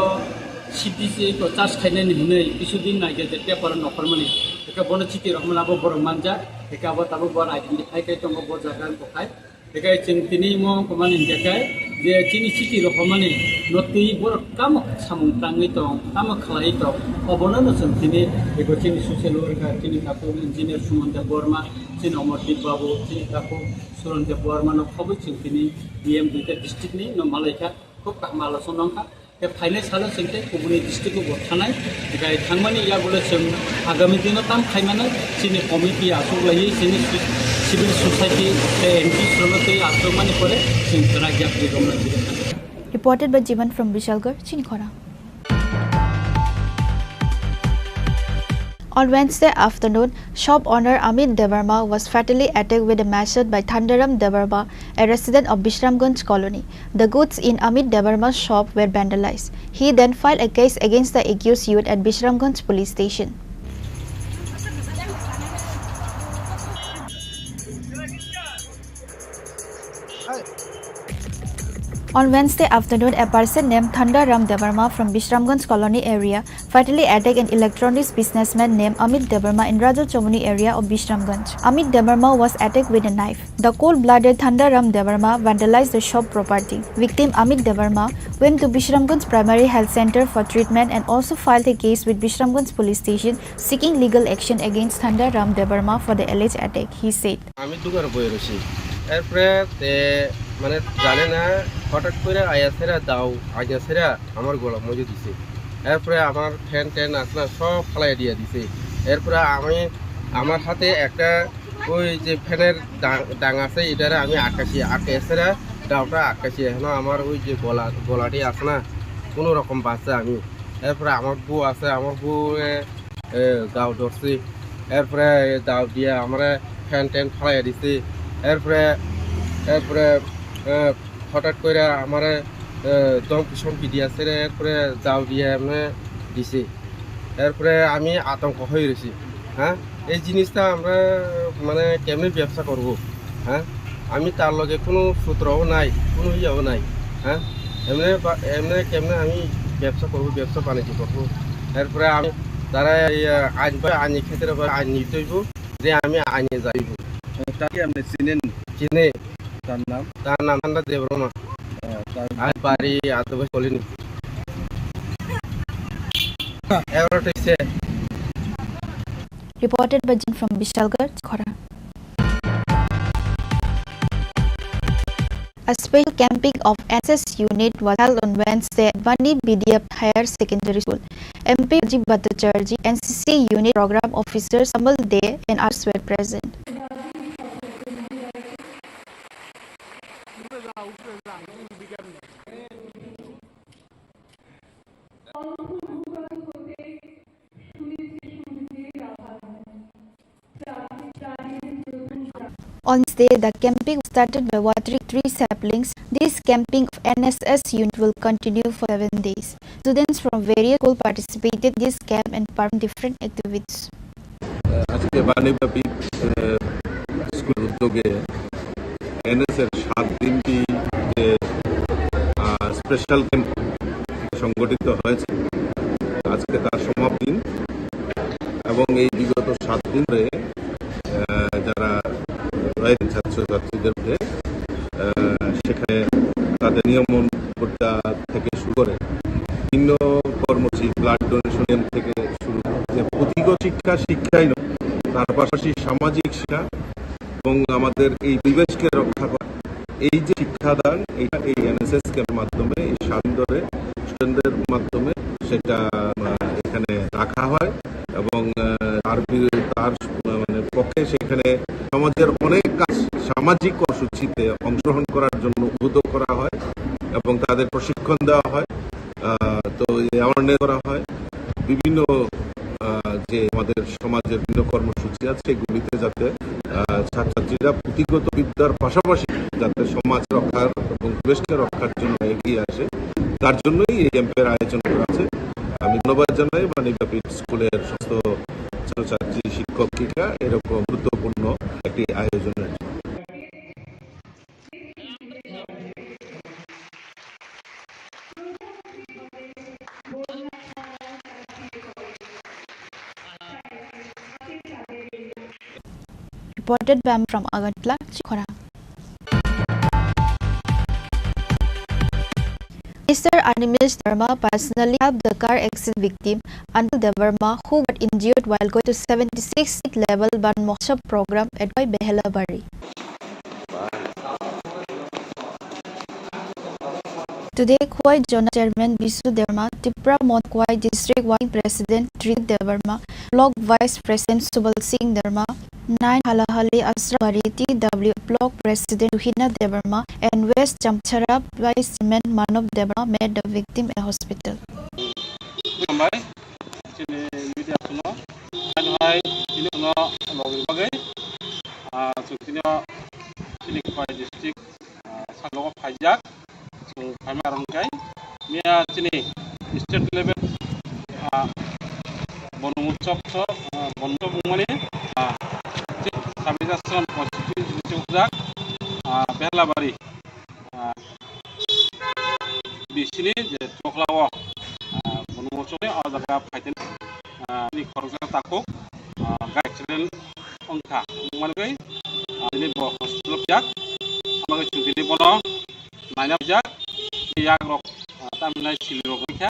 C D C ko charge khainani hinwi kisu din naikhe je paper o nokhormani. Eka bono chiti rokmani abo borok manjak. Eka abo tabuk bo identify khai tongo bo jaga wngkha khai. Eka chwng tini mo komani hinkhe khai je chini chiti rokmani no twi borok tamo samung tangwi tong, tamo khlaiwi tong. Obono no chwng tini eko chini social worker, chini takhuk engineer Suman Debbarma, chini Amardeep Babu, chini takhuk Suren Debbarma no khobwi chwng tini D M duita district ni no malaikha. Khub kaham alochona wngkha. Tei phainai salo chwng tei kubuni district o bo thanai, tei thangmani yagulo chwng agami dino tam khaimano chini committee achuk laiwi chini Civil society tei N G O srokno twi achukmani pore chwng kwrak yapri romna jigwi thangkha. Reported by Jivan from Bishalgarh, Chinikhora. On Wednesday afternoon, shop owner Amit Debbarma was fatally attacked with a machete by Thandaram Debbarma, a resident of Bishramganj colony. The goods in Amit Debbarma's shop were vandalized. He then filed a case against the accused youth at Bishramganj police station. On Wednesday afternoon, a person named Thanda Ram Debbarma from Bishramganj colony area fatally attacked an electronics businessman named Amit Debbarma in Raja Chomoni area of Bishramganj. Amit Debbarma was attacked with a knife. The cold-blooded Thanda Ram Debbarma vandalized the shop property. Victim Amit Debbarma went to Bishramganj Primary Health Center for treatment and also filed a case with Bishramganj Police Station seeking legal action against Thanda Ram Debbarma for the alleged attack, he said. আমি দোকানে বইয়া রয়েছি। এরপরে তে মানে জানে না, হঠাৎ করে আয়া সেরা দাও, আয়া সেরা আমার গলা মজে দিছে। এরপরে আমার ফ্যান ট্যান আছে না, সব ফালাই দিয়া দিছে। এরপরে আমি, আমার হাতে একটা ওই যে ফ্যানের ডাং, ডাং আছে, এটারে আমি আটকাছি, আটকে সেরা দাওটা আটকাছি। এখন আমার ওই যে গলা, গলাটি আছে না, কোনো রকম বাঁচছে আমি। এরপরে আমার বউ আছে, আমার বউ, এ, এ, দাও ধরছি। এরপরে দাও দিয়ে আমরা ফ্যান ট্যান ফালাইয়া দিছি। এরপরে, এরপরে, এ, হঠাৎ করে আমারে, এ, ধমকি সমকি দিয়া সেরে এরপরে দাও দিয়ে এমনি দিছি। এরপরে আমি আতঙ্ক হয়ে রয়েছি। হ্যাঁ, এই জিনিসটা আমরা মানে কেমনি ব্যবসা করব? হ্যাঁ, আমি তার লগে কোনো সূত্রও নাই, কোনো ইয়েও নাই। হ্যাঁ, এমনি বা-, এমনি কেমনে আমি ব্যবসা করব, ব্যবসা বাণিজ্য করব? এরপরে আমি তারা এই, আহ, আইন বা আইনি ক্ষেত্রে বা আইন নিতে হইব, যে আমি আইনে যাইব। তাকে আপনি চিনেন? চিনে। তার নাম? তার নাম আন্দা দেবরমা। আহ, তার আর বাড়ি আতবাস কলোনি। এগারোটা হইছে। Reported by Jin from Bishalgarh, Chinikhora. A special camping of N S S unit was held on Wednesday at Bani Vidya Higher Secondary School. M P Rajiv Bhattacharjee, N C C unit program officer Samal Dey and others were present. On this day, the camping started by watering three saplings. This camping of N S S unit will continue for seven days. Students from various schools participated in this camp and performed different activities. আজকে বাণীব্যাপী, আহ, স্কুল উদ্যোগে এনএসএর সাত দিনব্যাপী যে, আহ, special camp সংগঠিত হয়েছে, আজকে তার সমাপ্তি দিন এবং এই বিগত সাত দিন ধরে, আহ, যারা রয়েছে ছাত্রছাত্রীদের মধ্যে, আহ, সেখানে তাদের নিয়মন পরীক্ষা থেকে শুরু করে বিভিন্ন কর্মসূচি, ব্লাড ডোনেশন থেকে শুরু করে যে পুঁথিগত শিক্ষা, শিক্ষাই নয়, তার পাশাপাশি সামাজিক শিক্ষা এবং আমাদের এই পরিবেশকে রক্ষা করা, এই যে শিক্ষাদান, এটা এই এনএসএস ক্যাম্পের মাধ্যমে, এই সাত দিন ধরে স্টুডেন্টদের মাধ্যমে সেটা, আহ, এখানে রাখা হয় এবং, আহ, তার বি-, তার, আহ, মানে, পক্ষে সেখানে সমাজের অনেক কাজ, সামাজিক কর্মসূচিতে অংশগ্রহণ করার জন্য উদ্বুদ্ধ করা হয় এবং তাদের প্রশিক্ষণ দেওয়া হয়। আহ, তো এই অ্যাওয়ারনেস করা হয়, বিভিন্ন, আহ, যে আমাদের সমাজের বিভিন্ন কর্মসূচি আছে, এগুলিতে যাতে, আহ, ছাত্রছাত্রীরা পুঁথিগত বিদ্যার পাশাপাশি যাতে সমাজ রক্ষার এবং পরিবেশকে রক্ষার জন্য এগিয়ে আসে, তার জন্যই এই ক্যাম্পের আয়োজন করা আছে। আমি ধন্যবাদ জানাই বাণীব্যাপী স্কুলের সমস্ত ছাত্রছাত্রী, শিক্ষক, শিক্ষিকা এরকম গুরুত্বপূর্ণ একটি আয়োজনের জন্য। Reported by from Agartala, Chinikhora. Minister Animesh Debbarma personally helped the car accident victim Anil Debbarma, who got injured while going to seventy-sixth state level Ban Mahotsav program at Khowai Behelabari. Today, Khowai Zonal Chairman Bisu Debbarma, Tipra Moth Khowai District Working President Trinit Debbarma, Block Vice President Subal Singh Debbarma, nine Halahali Asrabari T W Block President Ruhina Debbarma and West Chamchara Vice Chairman Manav Debbarma met the victim at hospital. Khulumbai, chini media sono, hai hai, chini sono logni bagwi, ah, chwng chini, chini Khwai district, ah, salogo phaijak, chwng phaima rwngkhe, miya chini state level, ah, Bonung Utsav so, ah, Bonung Utsav wngmani, ah, Sabri Jashram constituency chukjak, ah, Behlabari, ah, bisini je Chokla o, ah, Bonung Utsav ni o jaga phaitani, ah, ni khoroksa takhuk, ah, gai accident wngkha, wngmani bagwi, ah, tini bo hospital o phiyag, wngmani chwng tini bono naina phiyag, tei yak rok, ah, tamni nai sili rok wngkha,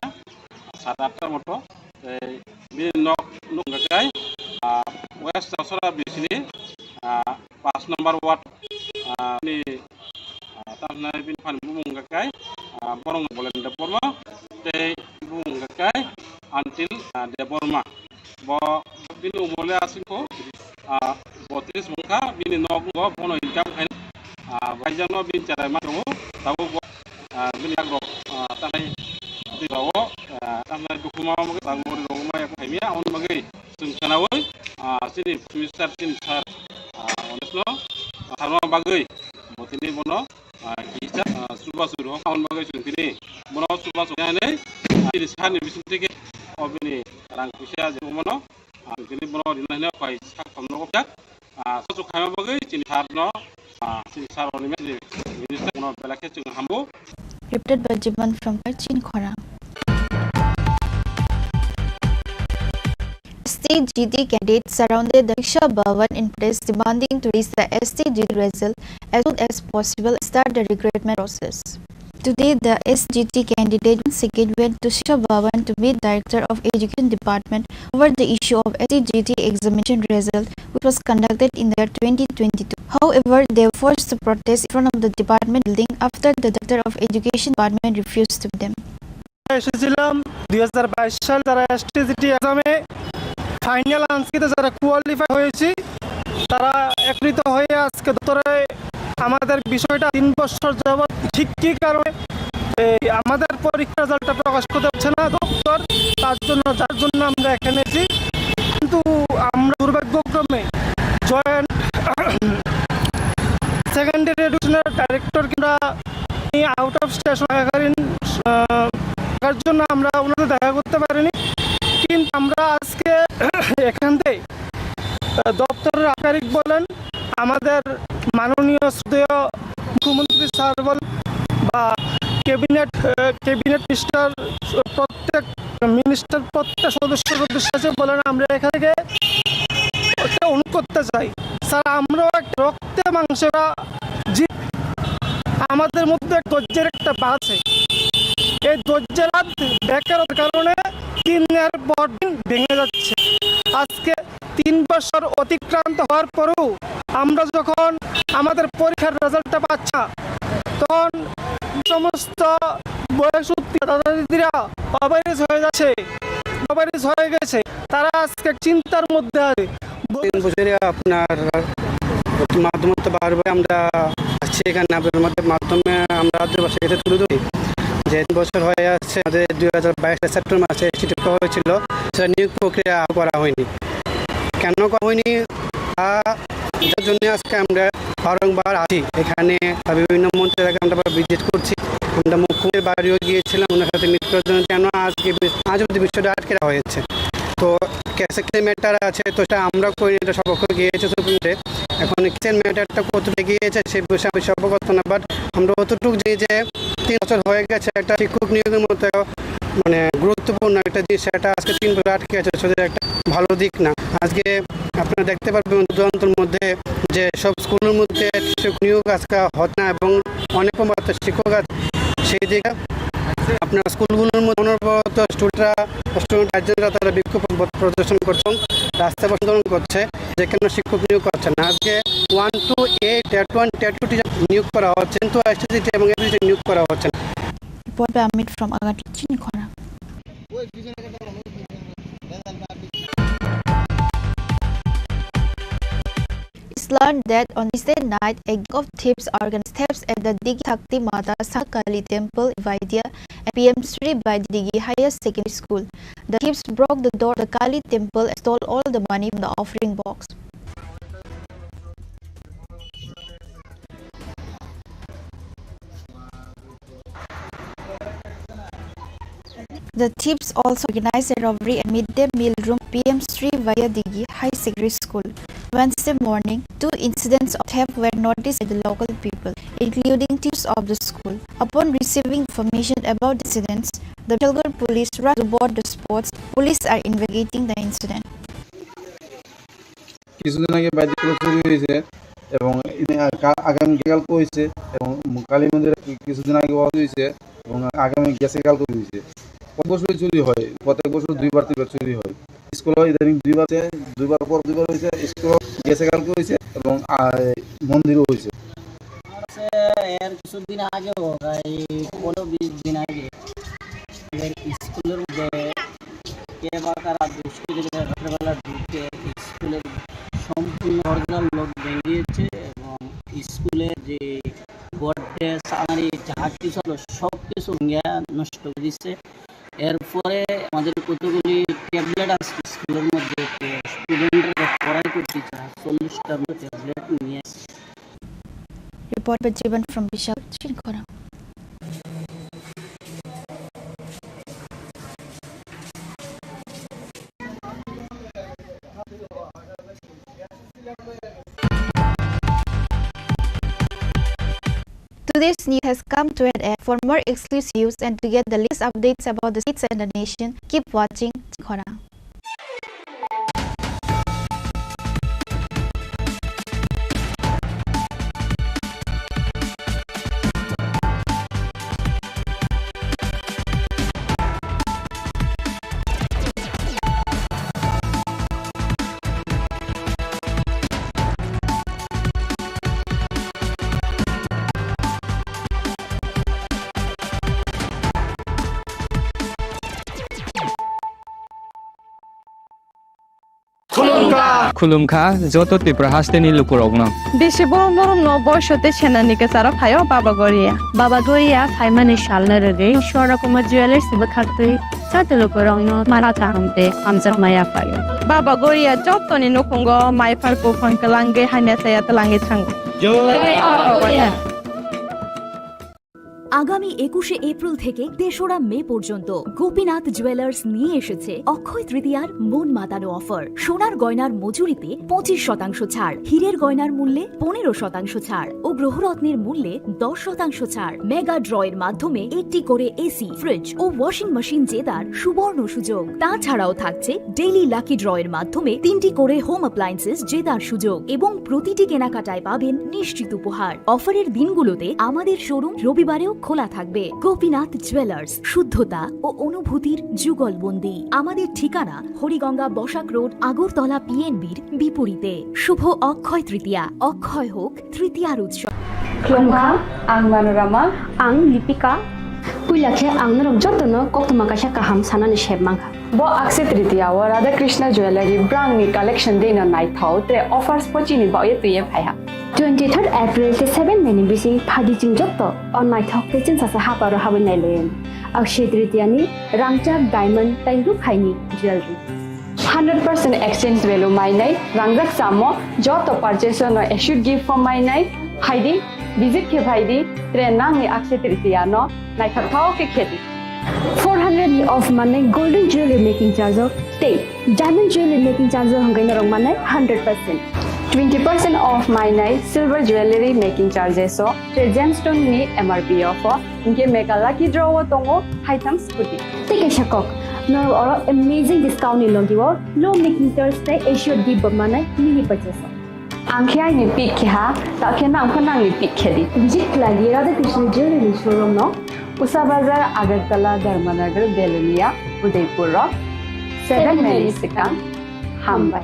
sat atta moto, tei bini nok, nok hwnkha khe, ah, West Chauchara bisini, ah, paanch number ward, ah, ni, ah, tamni nai bini phan bumung hwnkha khe, ah, borok Bolendra Borma, tei bumung hwnkha khe Antil, ah, Debbarma. Bo bini umor le aswk kho, ah, botris wngkha, bini nok wngkha, bono income khai, ah, baijak no bini cherai ma tongo, tabuk bo, ah, bini yak rok, ah, tanai twi rao, ah, tanai dukhu ma ma tang mori rok ma yak khai miya, on bagwi chwng khnaui, ah, chini minister chini sir, ah, onek no, ah, tharma bagwi bo tini bono, ah, kisa, ah, chubachu rok, on bagwi chwng tini bono chubachu hinwi, ah, chini sir ni bising tike o bini rang puisa je bono, ah, tini bono rina hino pai sak thomno kok jak, ah, sochuk khaima bagwi chini sir no, ah, chini sir oni chini minister no belai khe chwng hambu. Reported by Jiban from Kachin Khorang. S T G T candidates surrounded the Shiksha Bhavan in protest demanding to release the S T G T result as soon as possible and start the recruitment process. Today, the S G T candidate once again went to Shiksha Bhavan to meet Director of Education Department over the issue of S T G T examination result, which was conducted in the year twenty twenty-two. However, they forced to protest in front of the department building after the Director of Education Department refused to meet them. এসেছিলাম দুই হাজার বাইশ সাল, যারা এসটিজিটি এক্সামে final answer কিতে যারা কোয়ালিফাই হয়েছি, তারা একত্রিত হয়ে আজকে দপ্তরে আমাদের বিষয়টা তিন বছর যাবত ঠিক কী কারণে এই আমাদের পরীক্ষার রেজাল্টটা প্রকাশ করতে পারছে না দপ্তর, তার জন্য, যার জন্য আমরা এখানে এসেছি। কিন্তু আমরা দুর্ভাগ্যক্রমে জয়েন্ট সেকেন্ডারি এডুকেশনের ডাইরেক্টর কিংবা আউট অফ স্টেশন থাকাকালীন, আহ, থাকার জন্য আমরা ওনাদের দেখা করতে পারিনি। কিন্তু আমরা আজকে এখান থেকে, আহ, দপ্তরের আধিকারিক বলেন, আমাদের মাননীয় শ্রদ্ধেয় মুখ্যমন্ত্রী স্যার বলেন বা ক্যাবিনেট, আহ, ক্যাবিনেট মিনিস্টার, প্রত্যেক মিনিস্টার প্রত্যেক সদস্যর উদ্দেশ্যে আছে বলেন, আমরা এখান থেকে একটা অনুরোধ করতে চাই, স্যার, আমরাও একটা রক্তে মাংসেরা জীব, আমাদের মধ্যে এক ধৈর্যের একটা বাঁধ আছে। এই ধৈর্যের বাঁধ বেকারত্বের কারণে দিনের পর দিন ভেঙে যাচ্ছে। আজকে তিন বছর অতিক্রান্ত হওয়ার পরেও আমরা যখন আমাদের পরীক্ষার রেজাল্টটা পাচ্ছি না, তখন সমস্ত বয়স উত্তীর্ণ দাদা দিদিরা কভারেজ হয়ে যাচ্ছে, কভারেজ হয়ে গেছে, তারা আজকে চিন্তার মধ্যে আছে। তিন বছরে আপনার মাধ্যমে তো বারবার আমরা আসছি এখানে, আপনাদের মধ্যে মাধ্যমে আমরা রাজ্যবাসীর কাছে তুলে ধরি যে তিন বছর হয়ে আসছে, আমাদের দুই হাজার বাইশ সেপ্টেম্বর মাসে এসটি করা হয়েছিল, সেটা নিয়োগ প্রক্রিয়া করা হয়নি। কেন করা হয়নি তা বোঝার জন্য আজকে আমরা বারংবার আসি এখানে, বিভিন্ন মন্ত্রী এলাকায় আমরা ভিজিট করছি। আমরা মুখ্যমন্ত্রীর বাড়িও গিয়েছিলাম ওনার সাথে মিট করার জন্য, কেন আজকে বি-, আজ অবধি বিষয়টা আটকে রাখা হয়েছে। তো কেসে কি ম্যাটার আছে, তো সেটা আমরা করি, এটা সব পক্ষ গিয়েছে সুপ্রিম কোর্টে। এখন কেসের ম্যাটারটা কতটা গিয়েছে সে বিষয়ে আমি সব কথা না, বাট আমরা অতটুকু জানি যে তিন বছর হয়ে গেছে একটা শিক্ষক নিয়োগের মতো মানে গুরুত্বপূর্ণ একটা জিনিস, সেটা আজকে তিন বছর আটকে আছে, সেটা একটা ভালো দিক না। আজকে আপনারা দেখতে পারবেন দূরান্তর মধ্যে যে সব স্কুলের মধ্যে শিক্ষক নিয়োগ আজকে হচ্ছে না এবং অনেক কম শিক্ষক আছে। সেই দিকে আপনার স্কুলগুলোর মধ্যে অনবরত স্টুডেন্টরা, স্টুডেন্ট গার্জেনরা তারা বিক্ষোভ প্রদর্শন করছেন, রাস্তা আন্দোলন করছে, যেখানে শিক্ষক নিয়োগ করছে না। আজকে one to eight, TET one, TET two teacher নিয়োগ করা হচ্ছে, কিন্তু এসটিজিটি এবং এসটিজিটি নিয়োগ করা হচ্ছে না। Report by Amit from Agartala, Chinikhora. learned that on Wednesday night, a gang of thieves organized thefts at the Digi Thakti Mata Sangha Kali Temple, Vaidya, and P M Sri Vaidya Digi Higher Secondary School. The thieves broke the door of the Kali Temple and stole all the money from the offering box. The thieves also organized a robbery at midday meal room P M Sri Vaidya Digi High Secondary School. Wednesday morning, two incidents of theft were noticed by the local people, including thieves of the school. Upon receiving information about the incidents, the Bishalgarh police rushed to board the spots. Police are investigating the incident. কিছুদিন আগে বাইরে চুরি হয়েছে এবং ইনি আ-, কা-, আগামী কালকে হয়েছে এবং কালী মন্দিরে কি-, কিছুদিন আগে হয়েছে এবং আগামী গেছে কালকে হয়েছে। প্রত্যেক বছরই চুরি হয়, প্রত্যেক বছর দুইবার তিনবার চুরি হয়। স্কুলে ইদানিং দুইবার হয়েছে, দুইবার পর দুইবার হয়েছে, স্কুল গেছে কালকে হয়েছে এবং আ, মন্দিরও হয়েছে। আছে, এর কিছুদিন আগেও, প্রায় পনেরো বিশ দিন আগে, এর স্কুলের মধ্যে কে বা কারা দুষ্কৃতীরা রাত্রেবেলা ঢুকে স্কুলের সম্পূর্ণ অরিজিনাল লক ভেঙিয়েছে এবং স্কুলের যে বোর্ড ডেস্ক, আলমারি, যা কিছু ছিল, সব কিছু ভেঙে নষ্ট করে দিচ্ছে। এরপরে আমাদের কতগুলি ট্যাবলেট আছে স্কুলের মধ্যে, স্টুডেন্টরা পড়াই করতে চায়, চল্লিশটার মতো ট্যাবলেট নিয়ে। Report by Jiban from Bishal Chingkhora. Today's news has come to an end. For more exclusive news and to get the latest updates about the states and the nation, keep watching Chingkhora. Khulumkha. Khulumkha, joto Tripura hasteni lukurokno. Bisi borom borom no boiso tei senani kwcharo phaio Baba Goria. Baba Goria phaimani salno rwgwi Swarna Kumar Jewellers bwkhaktwi joto lukurokno mala kaham tei hamjakma yaphaio. Baba Goria jotoni nukhungo maiphar buphang kwlangwi hamya chaya twlangwi thango. Jai Baba Goria. আগামী একুশে এপ্রিল থেকে তেসরা মে পর্যন্ত গোপীনাথ জুয়েলার্স নিয়ে এসেছে অক্ষয় তৃতীয়ার মন মাতানো অফার। সোনার গয়নার মজুরিতে পঁচিশ শতাংশ ছাড়, হীরের গয়নার মূল্যে পনেরো শতাংশ ছাড় ও গ্রহরত্নের মূল্যে দশ শতাংশ ছাড়। মেগা ড্রয়ের মাধ্যমে একটি করে এসি, ফ্রিজ ও ওয়াশিং মেশিন জেতার সুবর্ণ সুযোগ। তাছাড়াও থাকছে ডেইলি লাকি ড্রয়ের মাধ্যমে তিনটি করে হোম অ্যাপ্লায়েন্সেস জেতার সুযোগ এবং প্রতিটি কেনাকাটায় পাবেন নিশ্চিত উপহার। অফারের দিনগুলোতে আমাদের শোরুম রবিবারেও খোলা থাকবে। গোপীনাথ জুয়েলার্স, শুদ্ধতা ও অনুভূতির যুগলবন্দি। আমাদের ঠিকানা হরিগঙ্গা বসাক রোড, আগরতলা পিএনবির বিপরীতে। শুভ অক্ষয় তৃতীয়া, অক্ষয় হোক তৃতীয়ার উৎসব। Khulumkha, ang Manorama. Ang Lipika. Puila khe ang norok jotono koktwma kaisa kaham sanani sep mankha. Bo Akshaya Tritiya o Radha Krishna Jewellery brand ni collection dei no naithok tei offers bo chini bagwi twiwi phaiha. Twenty third April tei seven May ni bising phaidi chwng joto o naithok tei chwngsacha haparo habwi nailaiwi. Akshaya Tritiya ni rangchak, diamond tei rukhaini jewellery. Hundred percent exchange value mainai, rangjak chamo joto purchase no assured gift form mainai, phaidi, visit khe phaidi, tre nangni Akshaya Tritiya no naithok thao khe khedi. Four hundred ni off manai golden jewelry making charge o tei diamond jewelry making charge o hwnkhai norok manai hundred percent. Twenty percent off mainai silver jewelry making charges o tei gemstone ni M R P off o hwnkhe mega lucky draw o tongo haitham scooty. Tei kaisa kok, norok oro amazing discount ni logi o low making charge tei assured gift bo manai mini purchase o. Ang khe aini pick khe ha, ta khe nang pho nangni pick khe di. Visit khlai di Radha Krishna Jewelry showroom no, Usa Bazar, Agartala, Dharmanagar, Belonia, Udaipur o. Seven May ni swkang. Hambai.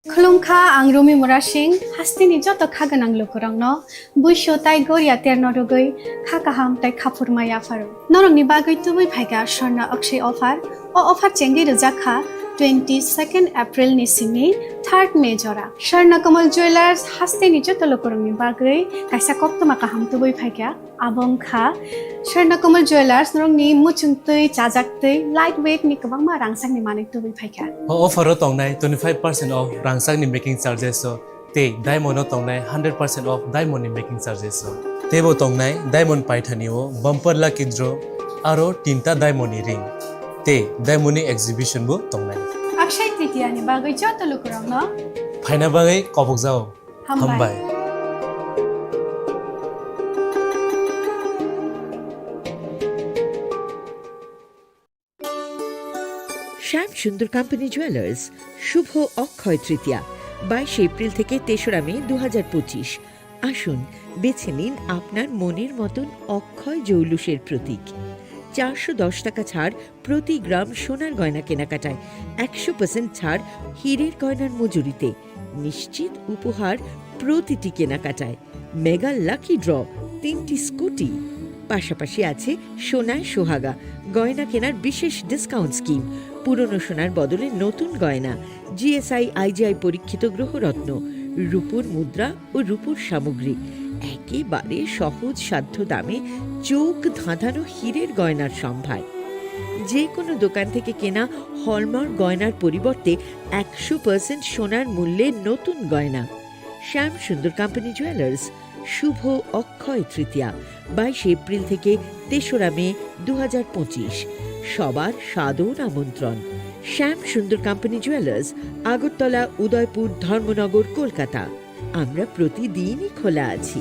Khulumkha, ang Rumi Murasing, hasteni joto kha gwnang lukurokno buisu tai goria terno rwgwi kha kaham tai khaphurma yapharo. Norokni bagwi tubui phaikha Swarna Akshaya offer. O offer chengwi rwjak kha twenty second April ni simi third May jora. Swarna Kamal Jewellers hasteni joto lukurokni bagwi kaisa koktwma kaham tubui phaikha. Abo wngkha Swarna Kamal Jewellers norokni muchungtwi, chajaktwi, light weight ni kwbangma rangchakni manwi tubui phaikha. O offer o tongnai twenty five percent off rangchakni making charges o. Tei diamond o tongnai hundred percent off diamond ni making charges o. Teibo tongnai diamond paithani o bumper lucky draw aro tinta diamond ni ring. Tei diamond ni exhibition bo tongnai. Akshay Tritiya ni bagwi joto lukurokno phaina bagwi kobokjao. Hambai. Hambai. শ্যাম Sundar company jewellers, শুভ অক্ষয় তৃতীয়া, বাইশে এপ্রিল থেকে তেসরা মে দু হাজার পঁচিশ। আসুন, বেছে নিন আপনার মনের মতন অক্ষয় জৌলুসের প্রতীক। চারশো দশ টাকা ছাড় প্রতি গ্রাম সোনার গয়না কেনাকাটায়, একশো পার্সেন্ট ছাড় হীরের গয়নার মজুরিতে, নিশ্চিত উপহার প্রতিটি কেনাকাটায়। মেগা লাকি ড্র, তিনটি স্কুটি, পাশাপাশি আছে সোনায় সোহাগা, গয়না কেনার বিশেষ ডিসকাউন্ট স্কিম, পুরনো সোনার বদলে নতুন গয়না, জিএসআই আইজিআই পরীক্ষিত গ্রহরত্ন, রূপোর মুদ্রা ও রূপোর সামগ্রী, একেবারে সহজ সাধ্য দামে চোখ ধাঁধানো হীরের গয়নার সম্ভার। যে কোনো দোকান থেকে কেনা হলমার্ক গয়নার পরিবর্তে একশো পার্সেন্ট সোনার মূল্যে নতুন গয়না। শ্যাম সুন্দর কোম্পানি জুয়েলার্স, শুভ অক্ষয় তৃতীয়া, বাইশে এপ্রিল থেকে তেসরা মে দু হাজার পঁচিশ। সবার সাদর আমন্ত্রণ। শ্যাম সুন্দর কোম্পানি জুয়েলার্স, আগরতলা, উদয়পুর, ধর্মনগর, কলকাতা। আমরা প্রতিদিনই খোলা আছি।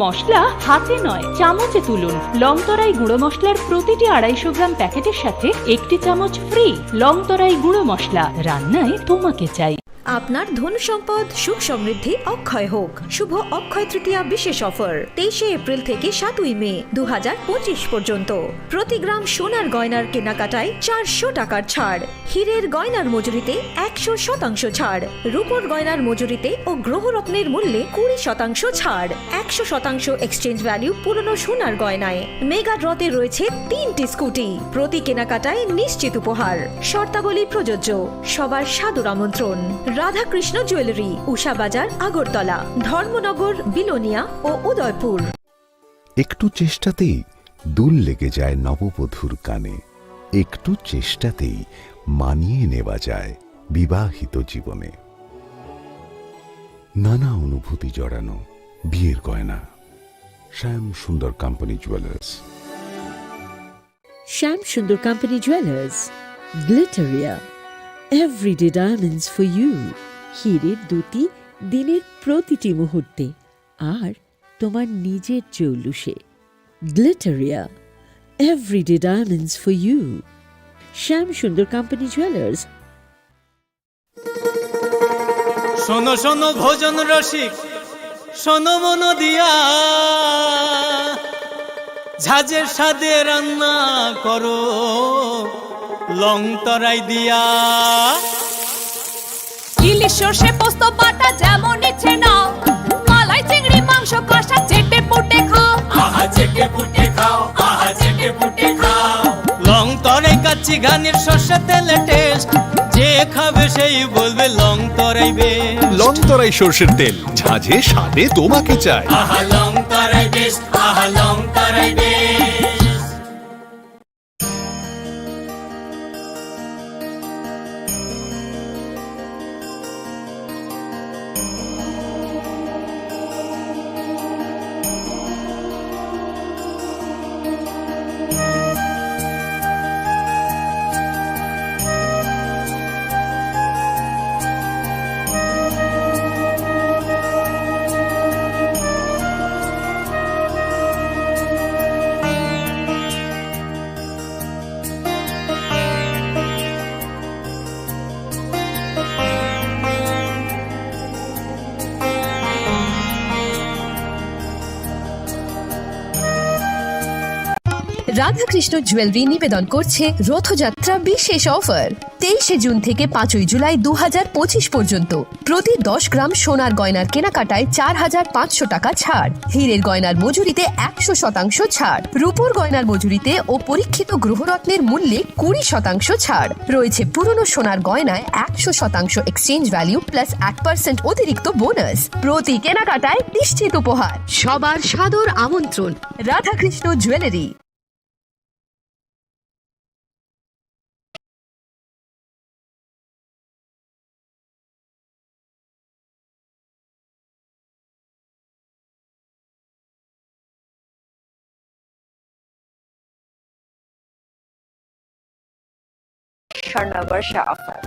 মশলা হাতে নয়, চামচে তুলুন। লংতরাই গুঁড়ো মশলার প্রতিটি আড়াইশো গ্রাম প্যাকেটের সাথে একটি চামচ ফ্রি। লংতরাই গুঁড়ো মশলা, রান্নায় তোমাকে চাই। আপনার ধন সম্পদ, সুখ সমৃদ্ধি অক্ষয় হোক। শুভ অক্ষয় তৃতীয়া বিশেষ অফার, তেইশে এপ্রিল থেকে সাতই মে দু হাজার পঁচিশ পর্যন্ত। প্রতি গ্রাম সোনার গয়নার কেনাকাটায় চারশো টাকার ছাড়। হীরের গয়নার মজুরিতে একশো শতাংশ ছাড়, রূপোর গয়নার মজুরিতে ও গ্রহরত্নের মূল্যে কুড়ি শতাংশ ছাড়, একশো শতাংশ এক্সচেঞ্জ ভ্যালু পুরনো সোনার গয়নায়। মেগা ড্রতে রয়েছে তিনটি স্কুটি, প্রতি কেনাকাটায় নিশ্চিত উপহার। শর্তাবলী প্রযোজ্য। সবার সাদর আমন্ত্রণ। রাধাকৃষ্ণ জুয়েলারি, উষা বাজার, আগরতলা, ধর্মনগর, বিলোনিয়া ও উদয়পুর। একটু চেষ্টাতেই দুল লেগে যায় নববধূর কানে, একটু চেষ্টাতেই মানিয়ে নেওয়া যায় বিবাহিত জীবনে। নানা অনুভূতি জড়ানো বিয়ের গয়না। শ্যাম Sundar company jewellers. Shyam Sundar company jewellers, Glitteria, everyday diamonds for you. হীরের দ্যুতি দিনের প্রতিটি মুহূর্তে, আর তোমার নিজের জৌলুসে। Glitteria, everyday diamonds for you. Shyam Sundar company jewellers. শোনো শোনো ভোজন রসিক, শোনো মন দিয়া, ঝাঁঝের স্বাদে রান্না করো লং তরাই দিয়া। ইলিশ সর্ষে পোস্ত বাটা যেমন ইচ্ছে নাও, মালাই চিংড়ি মাংস কষা চেটে পুটে খাও। আহা চেটে পুটে খাও, আহা চেটে পুটে খাও। লং তরাই কাচ্চি ঘানির সর্ষে তেলে টেস্ট, যে খাবে সেই বলবে লং তরাই বেস্ট। লং তরাই সর্ষের তেল, ঝাঁঝে স্বাদে তোমাকে চাই। আহা লং তরাই বেস্ট, আহা লং তরাই বেস্ট। রাধাকৃষ্ণ জুয়েলারি নিবেদন করছে রথযাত্রা বিশেষ অফার। তেইশে জুন থেকে পাঁচই জুলাই দু হাজার পঁচিশ পর্যন্ত প্রতি দশ গ্রাম সোনার গয়নার কেনাকাটায় চার হাজার পাঁচশো টাকা ছাড়, হীরের গয়নার মজুরিতে একশো শতাংশ ছাড়, রূপোর গয়নার মজুরিতে ও পরীক্ষিত গ্রহরত্নের মূল্যে কুড়ি শতাংশ ছাড় রয়েছে। পুরনো সোনার গয়নায় একশো শতাংশ এক্সচেঞ্জ ভ্যালু প্লাস এক পার্সেন্ট অতিরিক্ত বোনাস। প্রতি কেনাকাটায় নিশ্চিত উপহার। সবার সাদর আমন্ত্রণ Radhakrishna jewellery. Swarna Varsha offer.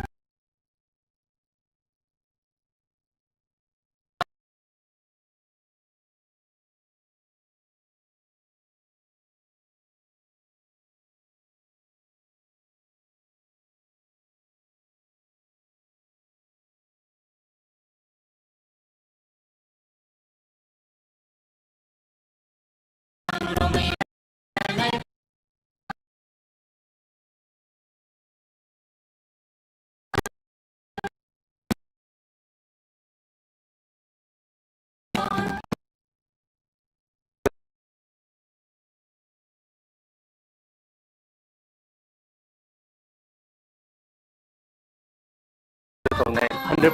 Hundred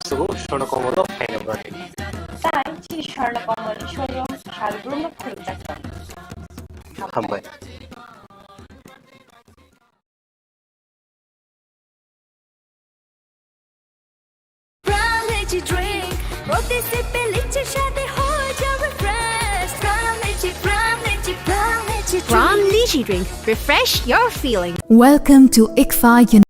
Sugu Swarna Komolo phaina bagwi. Tai chini Swarna Komolni showroom salbrumno khulumjak tongo. Hambai. Pram Lychee Drink, proti sip-e lichee shadi hoi jao refresh. Pram Lychee, Pram Lychee, Pram Lychee Drink. Pram Lychee Drink, refresh your feeling. Welcome to ICFAI Uni-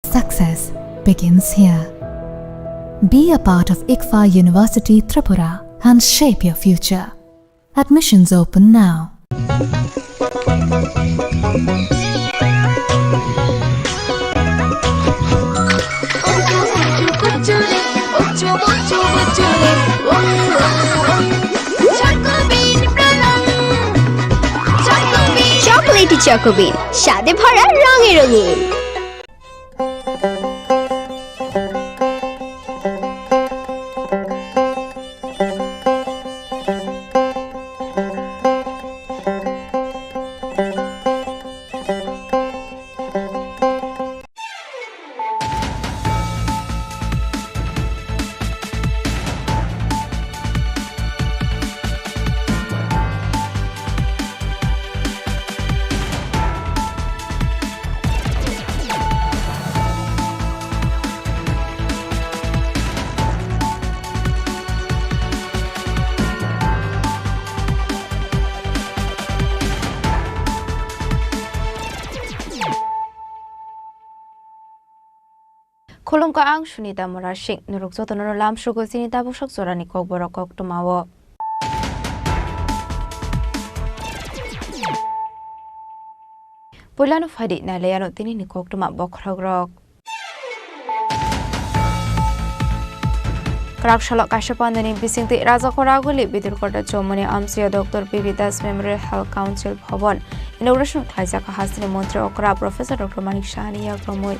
Success begins here. Be a part of ICFAI University Tripura and shape your future. Admissions open now. Chocolatey Choco Bean, স্বাদে ভরা, রঙে রঙিন। Khulumkha, ang Sunita Murasing. Norok jotono lamsugo chini tabuksak jorani kokborok koktwmao. Puilano phaidi nailaiano tinini koktwma bokhorokrok. Kwraksalo kaisa pandani bisingtwi Rajakhor Aguli Bidurkota Chomoni amchaio Doctor P B Das Memorial Health Council Bhavan inauguration khlaijak hasteni montri okra Professor Doctor Manik Sahani yakromwi.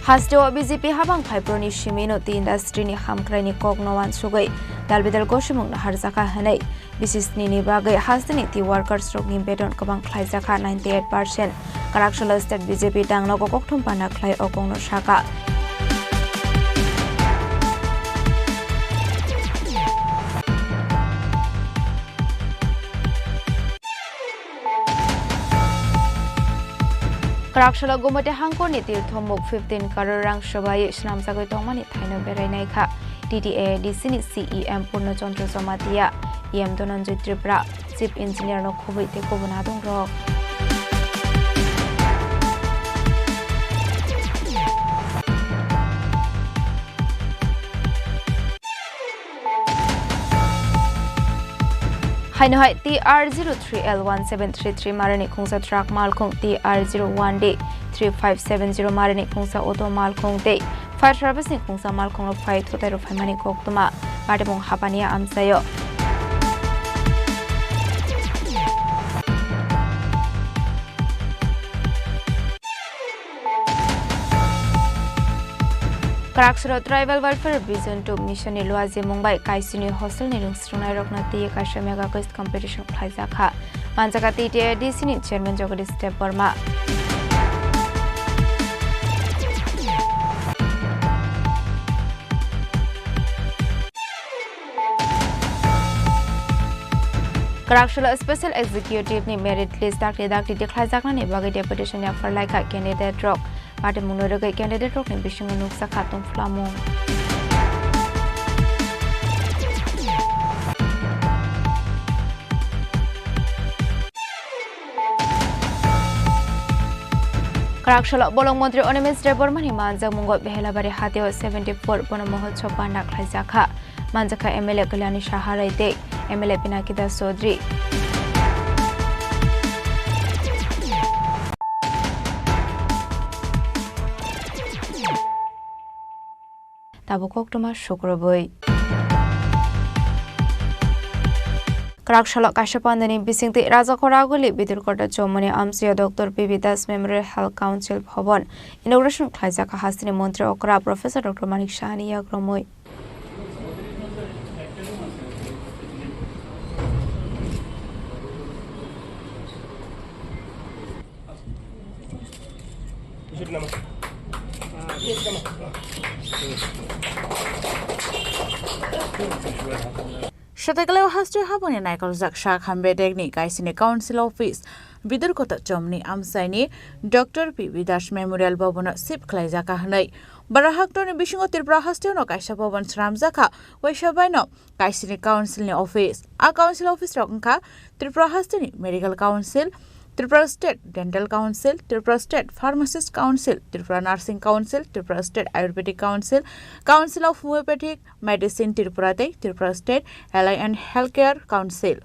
Hasteo B J P habang phaibroni simi no tea industry ni hamkrai ni kok no wansugwi dalbidal gosimung no harjakha hwnwi bisisni ni bagwi hasteni tea workers rokni beton kwbang khlaijakha ninety eight percent. Kwraksalo state B J P tangno kokthum pana khlai o kok no sakha. Kwraksalo Gumati hangkorni tirthomuk fifteen crore rang swbai swnamjagwi tongmani thaino berai naikha T T A A D C ni C E M Purno Chandra Jamatia, E M Dhananjay Tripura, Chief Engineer no khubui tei kubun adongrok. Haino hai T R zero three L one seven three three marani khungsa truck malkhung, T R zero one D three five seven zero marani khungsa auto malkhung tei fire service ni khungsa malkhung rok phai thutai rok phaimani koktwma patimung hapani amchaio. Kwraksalo Tribal Welfare Vision two Mission ni luajimung bai Kaisini hostel ni rwngsrwngnairokno twi kaisa mega quiz competition khlaijakha. Manjakha T T A D C ni chairman Jagadish Debbarma. Kwraksalo Special Executive ni merit list dakti dakti tikhlaijaknani bagwi deputation yaphar laikha candidate rok. Patimungno rwgwi candidate rokni bisingo nukjakha tongphlamung. Kwraksalo bolong montri Animesh Debbarmani manjakmungo Behelabari hatio seventy four bono mohotsob panda khlaijakha. Manjakha M L A Kalyani Saha Rai tei M L A Pinaki Das Chaudhary. Tabuk koktwma sukrubwi. Kwraksalo kaisa pandani bisingtwi Rajakhor Aguli Bidurkota Chomoni amchaio Doctor P B Das Memorial Health Council Bhavan inauguration khlaijak hasteni montri okra Professor Doctor Manik Sahani yakromwi. Swtaikwlai o hasteo haboni naikoljak sak hambe degni kaisini Council Office, Bidurkota Chomni amchaini Doctor P B Das Memorial Bhavan o shift khlaijak hwnwi. Bara haktorni bisingo Tripura hasteo no kaisa bhavan swnamjak kha, waisa baino kaisini Council ni office. A Council office rok wngkha Tripura hasteni Medical Council, Tripura State Dental Council, Tripura State Pharmacist Council, Tripura Nursing Council, Tripura State Ayurvedic Council, Council of Homeopathic Medicine Tripura tei Tripura State Allied and Healthcare Council.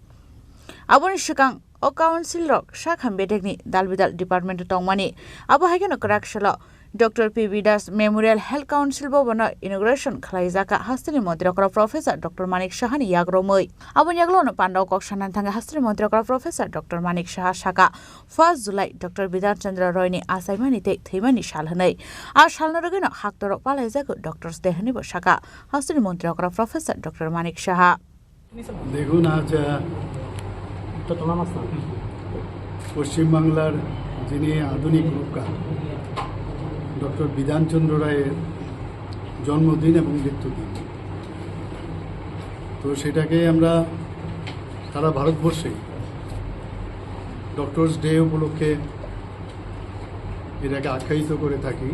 Aboni swkang o council rok sak hambe degni dal bidal department o tongmani. Abo hai kheno kwraksalo Doctor P B Das Memorial Health Council Bhavan o inauguration khlaijak kha hasteni montri okra Professor Doctor Manik Sahani yakromwi. Aboni yagulo no panda o kok sana thangwi hasteni montri okra Professor Doctor Manik Saha saka, first July Doctor Bidhan Chandra Roy ni achaimani tei thwimani sal hwnwi. A salno rwgwino haktorok palaijago Doctors Day hwnwibo saka hasteni montri okra Professor Doctor Manik Saha. দেখুন, আজ, আহ, পশ্চিমবাংলার যিনি আধুনিক রূপকার ডক্টর বিধানচন্দ্র রায়ের জন্মদিন এবং মৃত্যুদিন, তো সেটাকে আমরা সারা ভারতবর্ষে ডক্টরস ডে উপলক্ষে এটাকে আখ্যায়িত করে থাকি।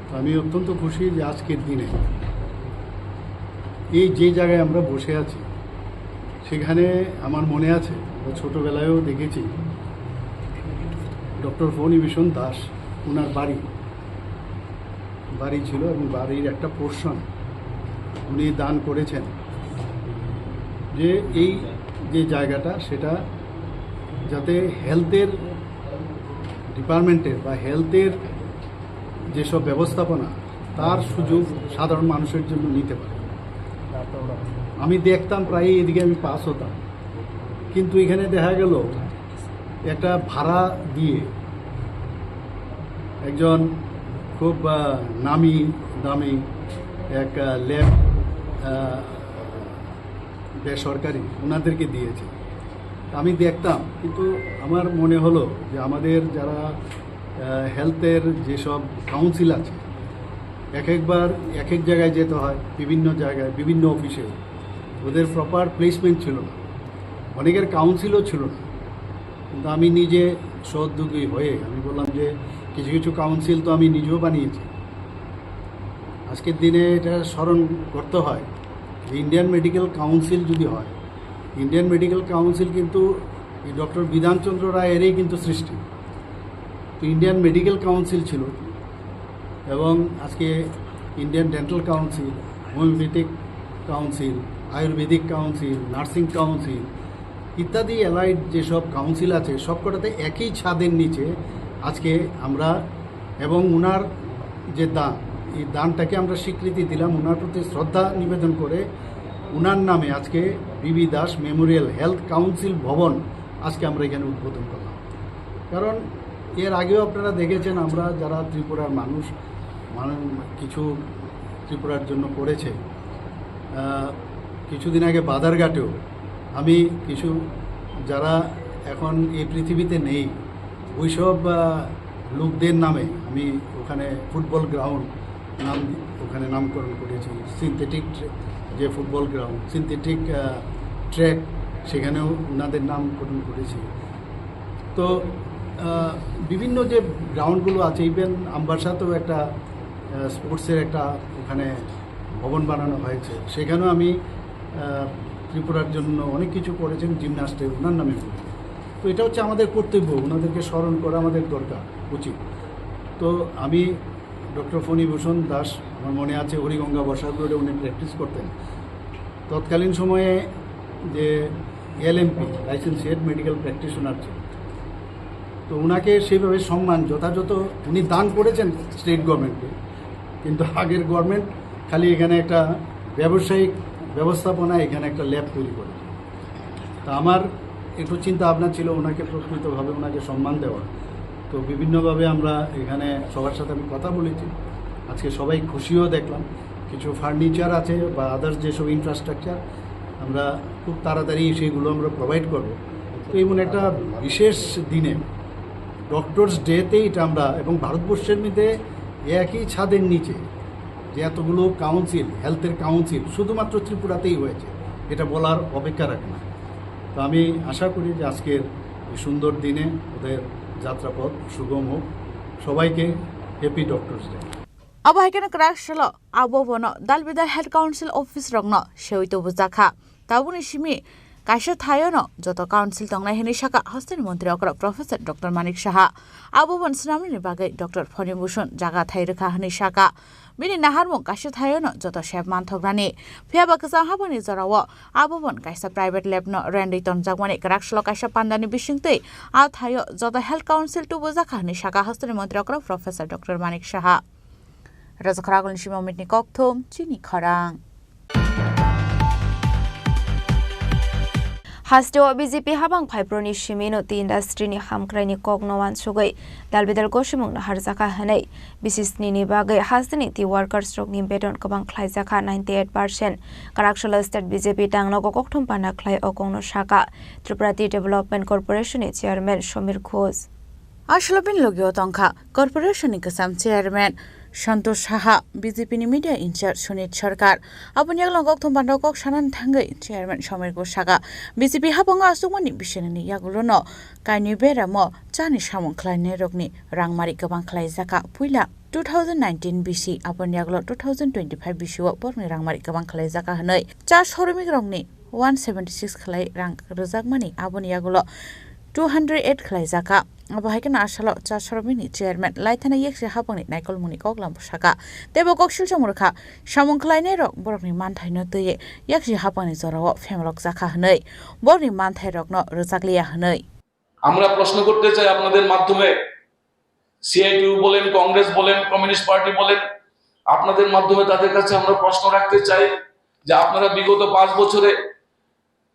তো আমি অত্যন্ত খুশি যে আজকের দিনে এই যে জায়গায় আমরা বসে আছি, সেখানে আমার মনে আছে, আমরা ছোটবেলায়ও দেখেছি, ডক্টর ফণিভূষণ দাস, ওনার বাড়ি, বাড়ি ছিল এবং বাড়ির একটা পোর্শন উনি দান করেছেন, যে এই যে জায়গাটা, সেটা যাতে হেলথের ডিপার্টমেন্টের বা হেলথের যেসব ব্যবস্থাপনা, তার সুযোগ সাধারণ মানুষের জন্য নিতে পারে। আমি দেখতাম প্রায়ই এদিকে আমি পাস হতাম, কিন্তু এখানে দেখা গেল একটা ভাড়া দিয়ে একজন খুব, আহ, নামি দামি এক, আহ, ল্যাব, আহ, বেসরকারি ওনাদেরকে দিয়েছে। আমি দেখতাম, কিন্তু আমার মনে হলো যে আমাদের যারা, আহ, হেলথের যেসব কাউন্সিল আছে, এক একবার এক এক জায়গায় যেতে হয়, বিভিন্ন জায়গায়, বিভিন্ন অফিসে। ওদের প্রপার প্লেসমেন্ট ছিল না, অনেকের কাউন্সিলও ছিল না। কিন্তু আমি নিজে সহোদ্যোগী হয়ে আমি বললাম যে কিছু কিছু কাউন্সিল তো আমি নিজেও বানিয়েছি। আজকের দিনে এটা স্মরণ করতে হয় যে ইন্ডিয়ান মেডিকেল কাউন্সিল যদি হয়, ইন্ডিয়ান মেডিকেল কাউন্সিল কিন্তু এই ডক্টর বিধানচন্দ্র রায়েরই কিন্তু সৃষ্টি। তো ইন্ডিয়ান মেডিকেল কাউন্সিল ছিল, এবং আজকে Indian dental council, homeopathic council, Ayurvedic council, nursing council ইত্যাদি অ্যালাইড যেসব কাউন্সিল আছে, সবকটাতে একই ছাদের নিচে আজকে আমরা, এবং ওনার যে দান, এই দানটাকে আমরা স্বীকৃতি দিলাম, ওনার প্রতি শ্রদ্ধা নিবেদন করে ওনার নামে আজকে বিবি দাস মেমোরিয়াল হেলথ কাউন্সিল ভবন আজকে আমরা এখানে উদ্বোধন করলাম। কারণ এর আগেও আপনারা দেখেছেন, আমরা যারা ত্রিপুরার মানুষ, মানুষ কিছু ত্রিপুরার জন্য করেছে। আহ, কিছুদিন আগে বাদারঘাটেও আমি কিছু, যারা এখন এই পৃথিবীতে নেই, ওইসব, আহ, লোকদের নামে আমি ওখানে ফুটবল গ্রাউন্ড নাম, ওখানে নামকরণ করেছি। সিনথেটিক যে ফুটবল গ্রাউন্ড, সিনথেটিক, আহ, ট্র্যাক, সেখানেও ওনাদের নামকরণ করেছি। তো, আহ, বিভিন্ন যে গ্রাউন্ডগুলো আছে, ইভেন আমবাসাতেও একটা, আহ, স্পোর্টসের একটা ওখানে ভবন বানানো হয়েছে, সেখানেও আমি, আহ, ত্রিপুরার জন্য অনেক কিছু করেছেন জিমন্যাস্টে, ওনার নামে করেছি। তো এটা হচ্ছে আমাদের কর্তব্য, ওনাদেরকে স্মরণ করা আমাদের দরকার, উচিত। তো আমি ডক্টর ফণিভূষণ দাস, আমার মনে আছে, হরিগঙ্গা বসাক রোডে উনি প্র্যাকটিস করতেন। তৎকালীন সময়ে যে এলএমপি, লাইসেন্সিয়েট মেডিকেল প্র্যাকটিশনার ছিল, তো ওনাকে সেইভাবে সম্মান যথাযথ উনি দান করেছেন স্টেট গভর্নমেন্টকে, কিন্তু আগের গভর্নমেন্ট খালি এখানে একটা ব্যবসায়িক ব্যবস্থাপনা, এখানে একটা ল্যাব তৈরি করে। তা আমার একটু চিন্তা ভাবনা ছিল ওনাকে প্রকৃতভাবে ওনাকে সম্মান দেওয়া। তো বিভিন্নভাবে আমরা এখানে সবার সাথে আমি কথা বলেছি, আজকে সবাই খুশিও দেখলাম। কিছু ফার্নিচার আছে বা আদার্স যেসব ইনফ্রাস্ট্রাকচার, আমরা খুব তাড়াতাড়ি সেগুলো আমরা প্রোভাইড করব। তো এমন একটা বিশেষ দিনে, ডক্টরস ডেতে এটা আমরা, এবং ভারতবর্ষের মধ্যে একই ছাদের নিচে যে এতগুলো কাউন্সিল, হেলথের কাউন্সিল শুধুমাত্র ত্রিপুরাতেই হয়েছে, এটা বলার অপেক্ষা রাখে না। তো আমি আশা করি যে আজকের এই সুন্দর দিনে ওদের যাত্রাপথ সুগম হোক। সবাইকে happy doctors day. Abo hai kheno kwrak salo abo bono dal bidal health council office rokno sewi tubujakha. Tabukni simi kaisa thaiono joto council tongnai hwnwi sakha hasteni montri okra Professor Doctor Manik Saha. Abo bon swnamnani bagwi Doctor Phonibhushon jaga thai rwkha hwnwi sakha. Bini naharmung kaisa thaiono joto sep manthoknani. Phiya ba kwchang habani jorao abo bon kaisa private lab no rentwi tonjakmani kwrak salo kaisa pandani bisingtwi a thaio joto health council tubujakha hwnwi sakha hasteni montri okra Professor Doctor Manik Saha. Rajakhoragulni simi Omitni kokthum, chini khorang. Hasteo B J P habang phaiproni simino tei industry ni hamkraini kokno wansugwi dalbidal gosimungno harjakha hwnwi bisisnini bagwi hasteni tei workers rokni beton kwbang khlaijakha ninety eight percent. Kwraksalo state B J P tangnogo kokthum panda khlai o kokno sakha Tripura Tea Development Corporation ni chairman Somir Ghosh. Aswlabin logio tongkha corporation ni kwcham chairman Santosh Saha, B J P ni media in-charge Sunit Sarkar. Aboni yagulo kokthum panda kok sanani thangwi chairman Somir Ghosh sakha, B J P habango aswkmani bisinani yagulono kainwi beramo chani samung khlainairokni rangmari kwbang khlaijakha. Puila two thousand nineteen bisi, aboni yagulo two thousand twenty-five bisi o borokni rangmari kwbang khlai jaka hwnwi cha soromik rokni one seventy six khlai rang rwjakmani, aboni yagulo two hundred eight khlai jaka. Abo hai kheno asalo cha soromikni chairman Laithana Yaksi Hapangni naikolmungni koklam saka. Teibo koksil chomorkha samung khlainai rok borokni manthaino twiwi Yaksi Hapangni jorao phemlok jakha hwnwi, borokni manthai rokno rwjakliya hwnwi. আমরা প্রশ্ন করতে চাই আপনাদের মাধ্যমে, সিআইটিইউ বলেন, কংগ্রেস বলেন, communist party বলেন, আপনাদের মাধ্যমে তাদের কাছে আমরা প্রশ্ন রাখতে চাই যে আপনারা বিগত পাঁচ বছরে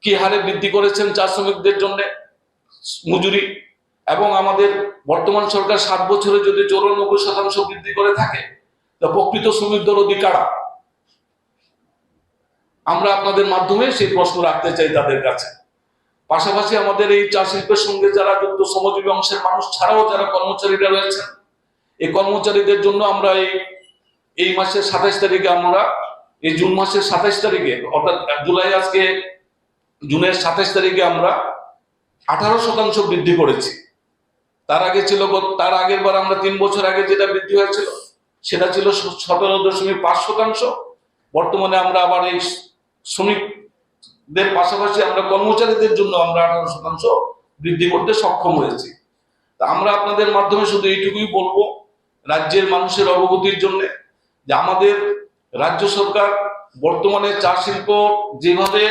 কি হারে বৃদ্ধি করেছেন চা শ্রমিকদের জন্য মজুরি, এবং আমাদের বর্তমান সরকার সাত বছরে যদি চৌরানব্বই শতাংশ বৃদ্ধি করে থাকে, তা প্রকৃত শ্রমিক দরদি কারা? আমরা আপনাদের মাধ্যমে সেই প্রশ্ন রাখতে চাই তাদের কাছে। পাশাপাশি আমাদের এই চা শিল্পের সঙ্গে যারা যুক্ত শ্রমজীবী অংশের মানুষ ছাড়াও যারা কর্মচারীরা রয়েছেন, এই কর্মচারীদের জন্য আমরা এই, এই মাসের সাতাইশ তারিখে আমরা, এই জুন মাসের সাতাইশ তারিখে, অর্থাৎ জুলাই, আজকে জুনের সাতাইশ তারিখে আমরা আঠারো শতাংশ বৃদ্ধি করেছি। তার আগে ছিল গত, তার আগের বার আমরা তিন বছর আগে যেটা বৃদ্ধি হয়েছিল, সেটা ছিল সতেরো দশমিক পাঁচ শতাংশ। বর্তমানে আমরা আবার এই শ্রমিকদের পাশাপাশি আমরা কর্মচারীদের জন্য আমরা আঠারো শতাংশ বৃদ্ধি করতে সক্ষম হয়েছি। তা আমরা আপনাদের মাধ্যমে শুধু এইটুকুই বলবো, রাজ্যের মানুষের অবগতির জন্য, যে আমাদের রাজ্য সরকার বর্তমানে চা শিল্প যেভাবে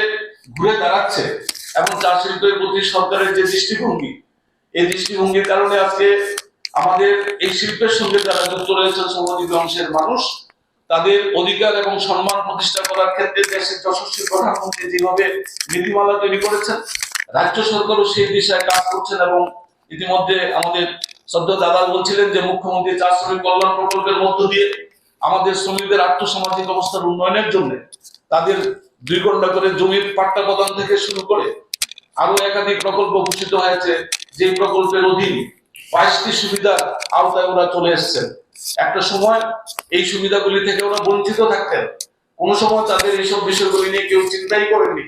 ঘুরে দাঁড়াচ্ছে এবং চা শিল্পের প্রতি সরকারের যে দৃষ্টিভঙ্গি, এই দৃষ্টিভঙ্গির কারণে আজকে আমাদের এই শিল্পের সঙ্গে যারা যুক্ত রয়েছেন, শ্রমজীবী অংশের মানুষ, তাদের অধিকার এবং সম্মান প্রতিষ্ঠা করার ক্ষেত্রে দেশের যশস্বী প্রধানমন্ত্রী যেভাবে নীতিমালা তৈরি করেছেন, রাজ্য সরকারও সেই দিশায় কাজ করছেন। এবং ইতিমধ্যে আমাদের শ্রদ্ধেয় দাদা বলছিলেন যে মুখ্যমন্ত্রী চা শ্রমিক কল্যাণ প্রকল্পের মধ্য দিয়ে আমাদের শ্রমিকদের আর্থসামাজিক অবস্থার উন্নয়নের জন্য তাদের দুই ঘন্টা করে জমির পাট্টা প্রদান থেকে শুরু করে আরো একাধিক প্রকল্প ঘোষিত হয়েছে, যে প্রকল্পের অধীন বাইশটি সুবিধার আওতায় ওরা চলে এসেছেন। একটা সময় এই সুবিধাগুলি থেকে ওরা বঞ্চিত থাকতেন, কোনো সময় তাদের এইসব বিষয়গুলি নিয়ে কেউ চিন্তাই করেননি।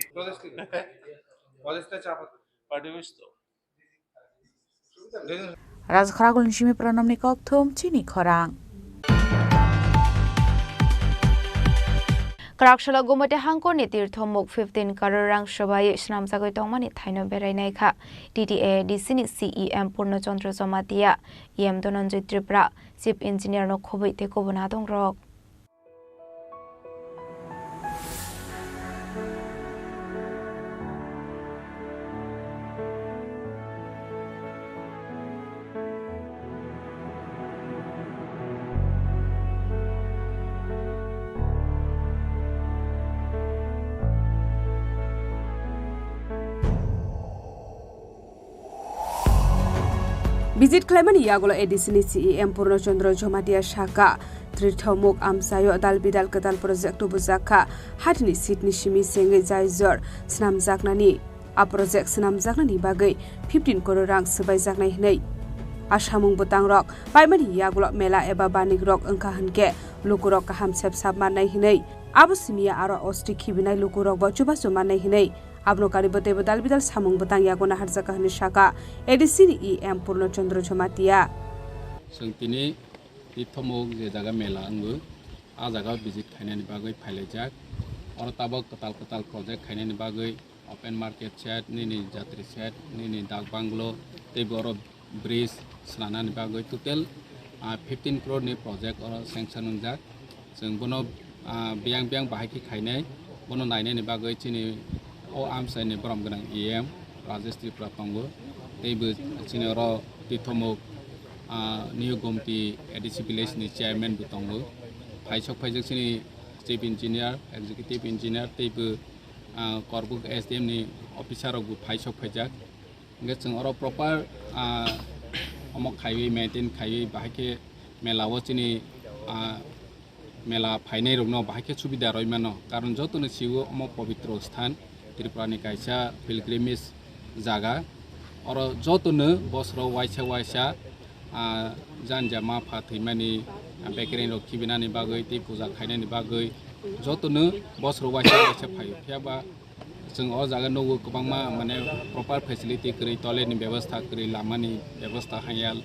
Rajakharagulni simi pranamni kokthum chini khorang. Kwraksalo Gumati hangkorni tirthomuk fifteen crore rang swbai swnamjagwi tongmani thaino berainai kha T T A A D C ni C E M Purno Chandra Jamatia, E M Dhananjay Tripura, Chief Engineer no khobwi tei kubun adongrok. Visit khlaimani yagulo A D C ni C E M Purno Chandra Jamatia saka, Tirthomuk amchaio dal bidal kwtal project tubujakha, hatini seat ni simi sengwi jaijor swnamjaknani. A project swnamjaknani bagwi fifteen crore rang swbaijaknai hwnwi. A samung bwtangrok paimani yagulo mela eba banikrok wngkha hwnkhe lukurok kaham sep sap mannai hwnwi. Abo simiya aro osti khibinai lukurokbo chubachu mannai hwnwi. Abono karibo teibo dal bidal samung bwtang yago naharjaka hwnwi saka A D C ni E M Purno Chandra Jamatia. Chwng tini Tirthomuk je jaga mela wngo, a jaga visit khainani bagwi phailaijak. Oro tabok kwtal kwtal project khainani bagwi open market shed, nini jatri shed, nini dak banglo, teibo oro bridge swnamnani bagwi total, ah, fifteen crore ni project oro sanction wngjak. Chwng bono, ah, biyang biyang bahai khe khainai, bono nainani bagwi chini o amchaini borom gwnang E M Rajesh Tripura tongo. Teibo chini oro Tirthomuk, ah, New Gomti A D C village ni chairman bo tongo. Phaisok phaijak chini chief engineer, executive engineer teibo, ah, Korbuk S D M ni officer rok bo phaisok phaijak. Hingke chwng oro proper, ah, omo khaiwi maintain khaiwi bahai khe mela o chini, ah, mela phainai rokno bahai khe subida rwi mano. Karon jotono sio omo pobitro sthan, Tripura ni kaisa pilgrimage jaga. Oro jotono bosoro waisa waisa, ah, janja ma pha thwimani, ah, bekereng rok khibinani bagwi tei puja khainani bagwi jotono bosoro waisa waisa phaio. Phiya ba chwng o jaga nugo kwbangma, mane, proper facility kwrwi, toilet ni bebostha kwrwi, lama ni bebostha hanya,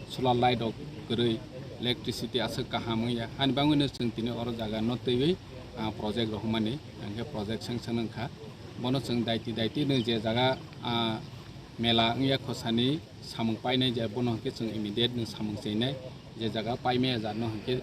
solar light rok kwrwi. electricity aswk kaham wngya. Ani bagwino chwng tini oro jaga no twiwi, ah, project rohormani, hwnkhe project sanction wngkha. Bono chwng daiti daiti no je jaga, ah, mela wngya khosani samung painai je bono hwnkhe chwng immediate no samung chinai. Je jaga paimaya jat no hwnkhe,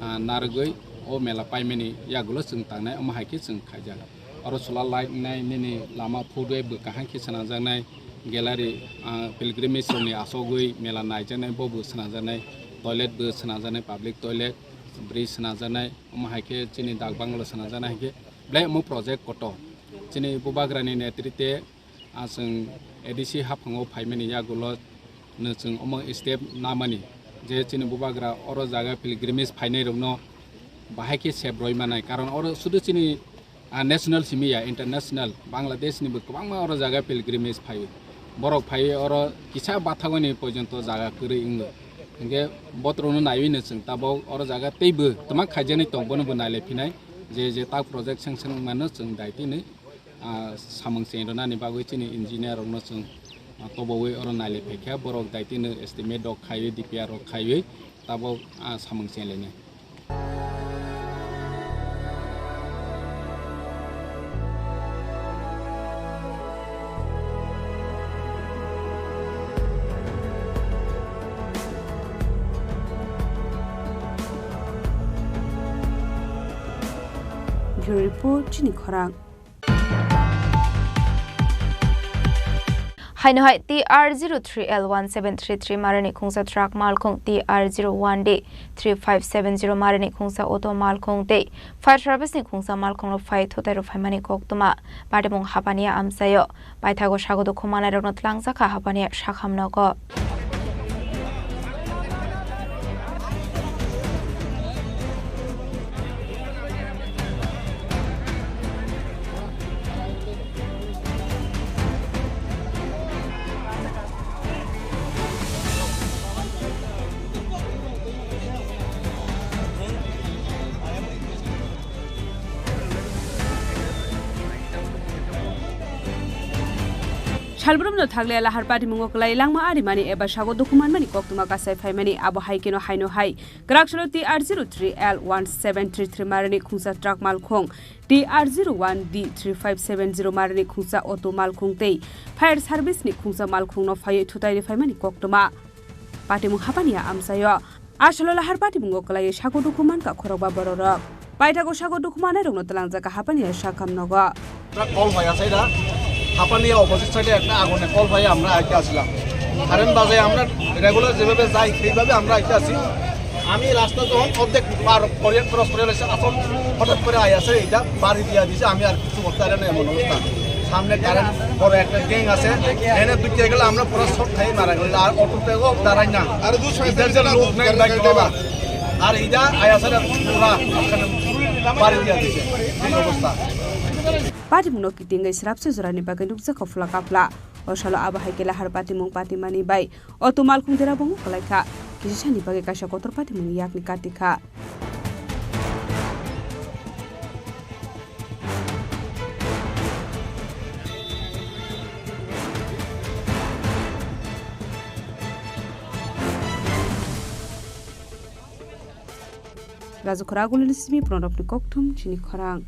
ah, narwgwi o mela paimani yagulo chwng tangnai, omo hai khe chwng khaijak. Oro solar light wngnai, nini lama footway bo kaham khe swnajaknai, gallery, ah, pilgrimage rokni asogwi mela naijaknai, bo bo swnajaknai, toilet bo swnajaknai, public toilet, bridge swnajaknai, omo hai khe chini dak bungalow swnajaknai hai khe belai omo project kotor. Chini Bubagrani netrite, ah, chwng A D C haphango phaimani yagulo no chwng omo step namani je chini Bubagra oro jaga pilgrimage phainai rokno bahai khe sep roi manai, karon oro sudu chini, ah, national simi ya, international, Bangladesh ni bo kwbangma oro jaga pilgrimage phaio. Borok phaiwi oro kisa bathagoni porjonto jaga kwrwi wngo. Hwnkhe botrokno naiwi no chwng tabok oro jaga teibo twma khaijaknai tong, bono bo nailai phinai, je je tak project sanction wngmano chwng daitino, ah, samung chengrwnani bagwi chini engineer rokno chwng, ah, tobowi oro nailai phaikha, borok daitino estimate rok khaiwi, D P R rok khaiwi tabok, ah, samung chenlainai. Bureau Report, Chini Khorang. Haino hai T R zero three L one seven three three marani khungsa truck malkhung, T R zero one D three five seven zero marani khungsa auto malkhung tei fire service ni khungsa malkhung rok phai thutai rok phaimani koktwma patimung hapani amchaio. Paithago sago dukhu manai rokno tlangjak kha hapani sakham nogo. Salbrumno thakle lahar patimungo kwlai langma arimani eba sago dukhu manmani koktwma kasai phaimani, abo hai kheno haino hai Kwraksalo T R zero three L one seven three three marani khungsa truck malkhung, T R zero one D three five seven zero marani khungsa auto malkhung tei fire service ni khungsa malkhungno phaiwi thutai riphaimani koktwma. Patimung hapani a amchaio. Asalo lahar patimungo kwlaiwi sago dukhu mankha khorokba bororok. Paithago sago dukhu manairokno twlangjakha hapani a sakham nogo. একটা কল পাই আছে এটা, হাপানিয়া অপোজিট সাইডে একটা আগুনের কল পাই, আমরা আইতে আসলাম। কারেন্ট বাজায় আমরা রেগুলার যেভাবে যাই সেইভাবে আমরা আইতে আসি। আমি রাস্তা যখন অর্ধেক পার করে ক্রস করে এসে আসল হঠাৎ করে আই আছে এটা বাড়ি দিয়া দিছে, আমি আর কিছু করতে পারি না এমন অবস্থা। সামনে কারেন্ট বড় একটা গ্যাং আছে, এনে দুটিয়া গেলে আমরা পুরো শর্ট খাই মারা গেল। আর অটো পেগো দাঁড়াই না, আর দু সাইডে ইদার যে লোক নাই বাইক বাবা। আর এটা আই আছে পুরা বাড়ি দিয়া দিছে এই অবস্থা। Patimungno kitingwi srapsa jorani bagwi nukjakha phla kapla. O salo abo hai khe lahar patimung patimani bai o tumalkhung dera bongno kwlaikha. Kisisani bagwi kaisa kotor patimungni yakni katikha. Rajukhara Agulini simi Pranobni kokthum chini khorang.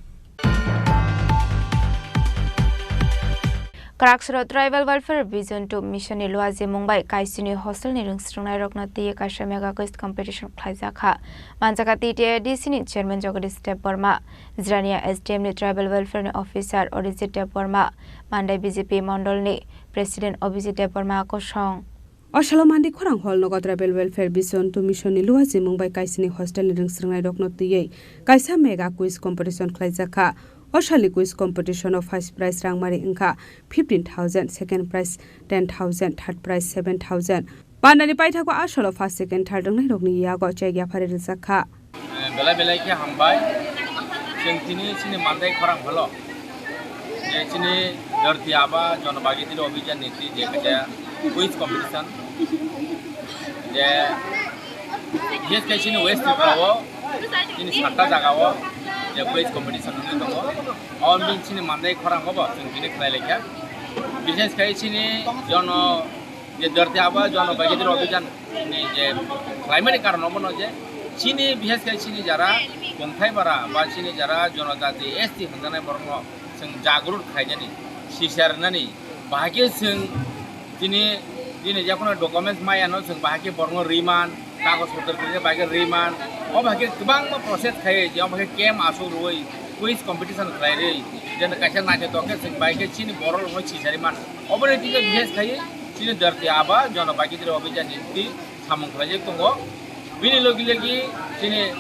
Kwraksoro Tribal Welfare Vision two Mission ni luajimung bai Kaisini hostel ni rwngsrwngnairokno twiwi kaisa mega quiz competition khlaijakha. Manjakha T T A D C ni chairman Jagadish Debbarma, Jirania S D M ni Tribal Welfare ni officer Orijit Debbarma, Mandai B J P mondol ni president Abhijit Debbarma kosong. O salo Mandi khorang hall nogo Tribal Welfare Vision two Mission ni luajimung bai Kaisini hostel ni rwngsrwngnairokno twiwi kaisa mega quiz competition khlaijakha. O salni quiz competition o first prize rangmari wngkha fifteen thousand, second prize ten thousand, third prize seven thousand. Pandani paithago a salo first, second, third wngnairokni yago check yaphari rwjakha. Belai belai khe hambai. Chwng tini chini Mandai khorang holo je chini Dharti Aaba Jon Bhagidari Abhiyan ni twi je kaisa quiz competition, je bises khe chini West Tripura o chini satta jaga o je quiz competition wngwi tongo. O bini chini Mandai khorang o bo chwng tini khlai laikha. Bises khe chini Jon, je Dharti Aaba Jon Bhagidari Abhiyan ni je Khlaimani karon obono je chini, bises khe chini jara Kongthai bara ba chini jara jonojati S T hwnjanai borokno chwng jagrut khlainani, sisarnani, bahai khe chwng chini, chini jekono documents mayano chwng bahai khe borokno riman, kagoj potro kwrwini bagwi riman, o bahai khe kwbangma process khai, je o bahai khe camp aswk rwui, quiz competition khlai rwi, je kaisa naithotok khe chwng bahai khe chini borok rokno sisari man. Oboni twi khe bises khai chini Dharti Aaba Jon Bhagidari Abhiyan ni twi samung khlaijak tongo. Bini logi logi chini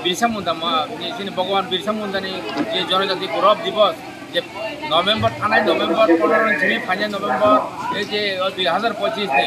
Birsa Munda ma-, ni chini Bhagwan Birsa Munda ni je Jonojati Gaurav Divas je November, thanai November pondro ni simi phainai November, ei je o dui hazar pochis ni,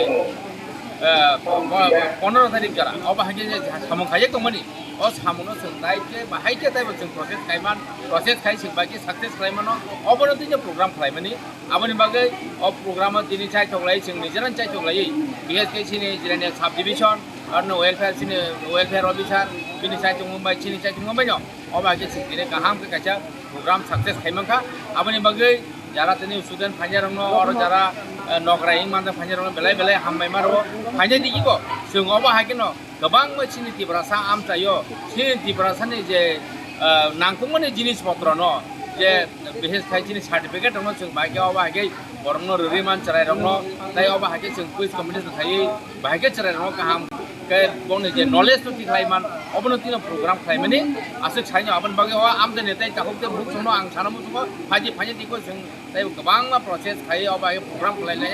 eh, po-, po-, pondro tarik jora, obo hai khe je samung khaijak tongmani, o samung no chwng nai khe bahai khe taibo chwng process khaiman, process khai chwng bai khe success khlaimano, obono twi je program khlaimani. Aboni bagwi o program o tini chaithok lai, chwng nijera chaithok lai, bises khe chini Jirania sub division, arno welfare, chini welfare officer, bini chaithok mumbai, chini chaithok mumbai no. O bagwi chwng tini kaham khe kaisa program success khai mankha. Aboni bagwi jara tini student phainai rokno, oro jara, eh, nokra hing manja phainai rokno belai belai hambai ma rwo. Phainai digi bo chwng obo hai kheno kwbangma chini Tiprasa amchaio, chini Tiprasani je, ah, nangkukmani jinis potrono je bises khai chini certificate rokno chwng bai khe obo hai khe borokno rwrwi man chwrairokno, tei obo hai khe chwng quiz competition khaiwi bai khe chwrairokno kaham khe bongni je knowledge no tikhlai man, obono tino program khlaimani aswk saino. Aboni bagwi o amchaini tei takhuk tei bukhuk chwngno ang sana muchungo, phaidi phaidi tiko chwng tei kwbangma process khaiwi obo hai khe program khlai lai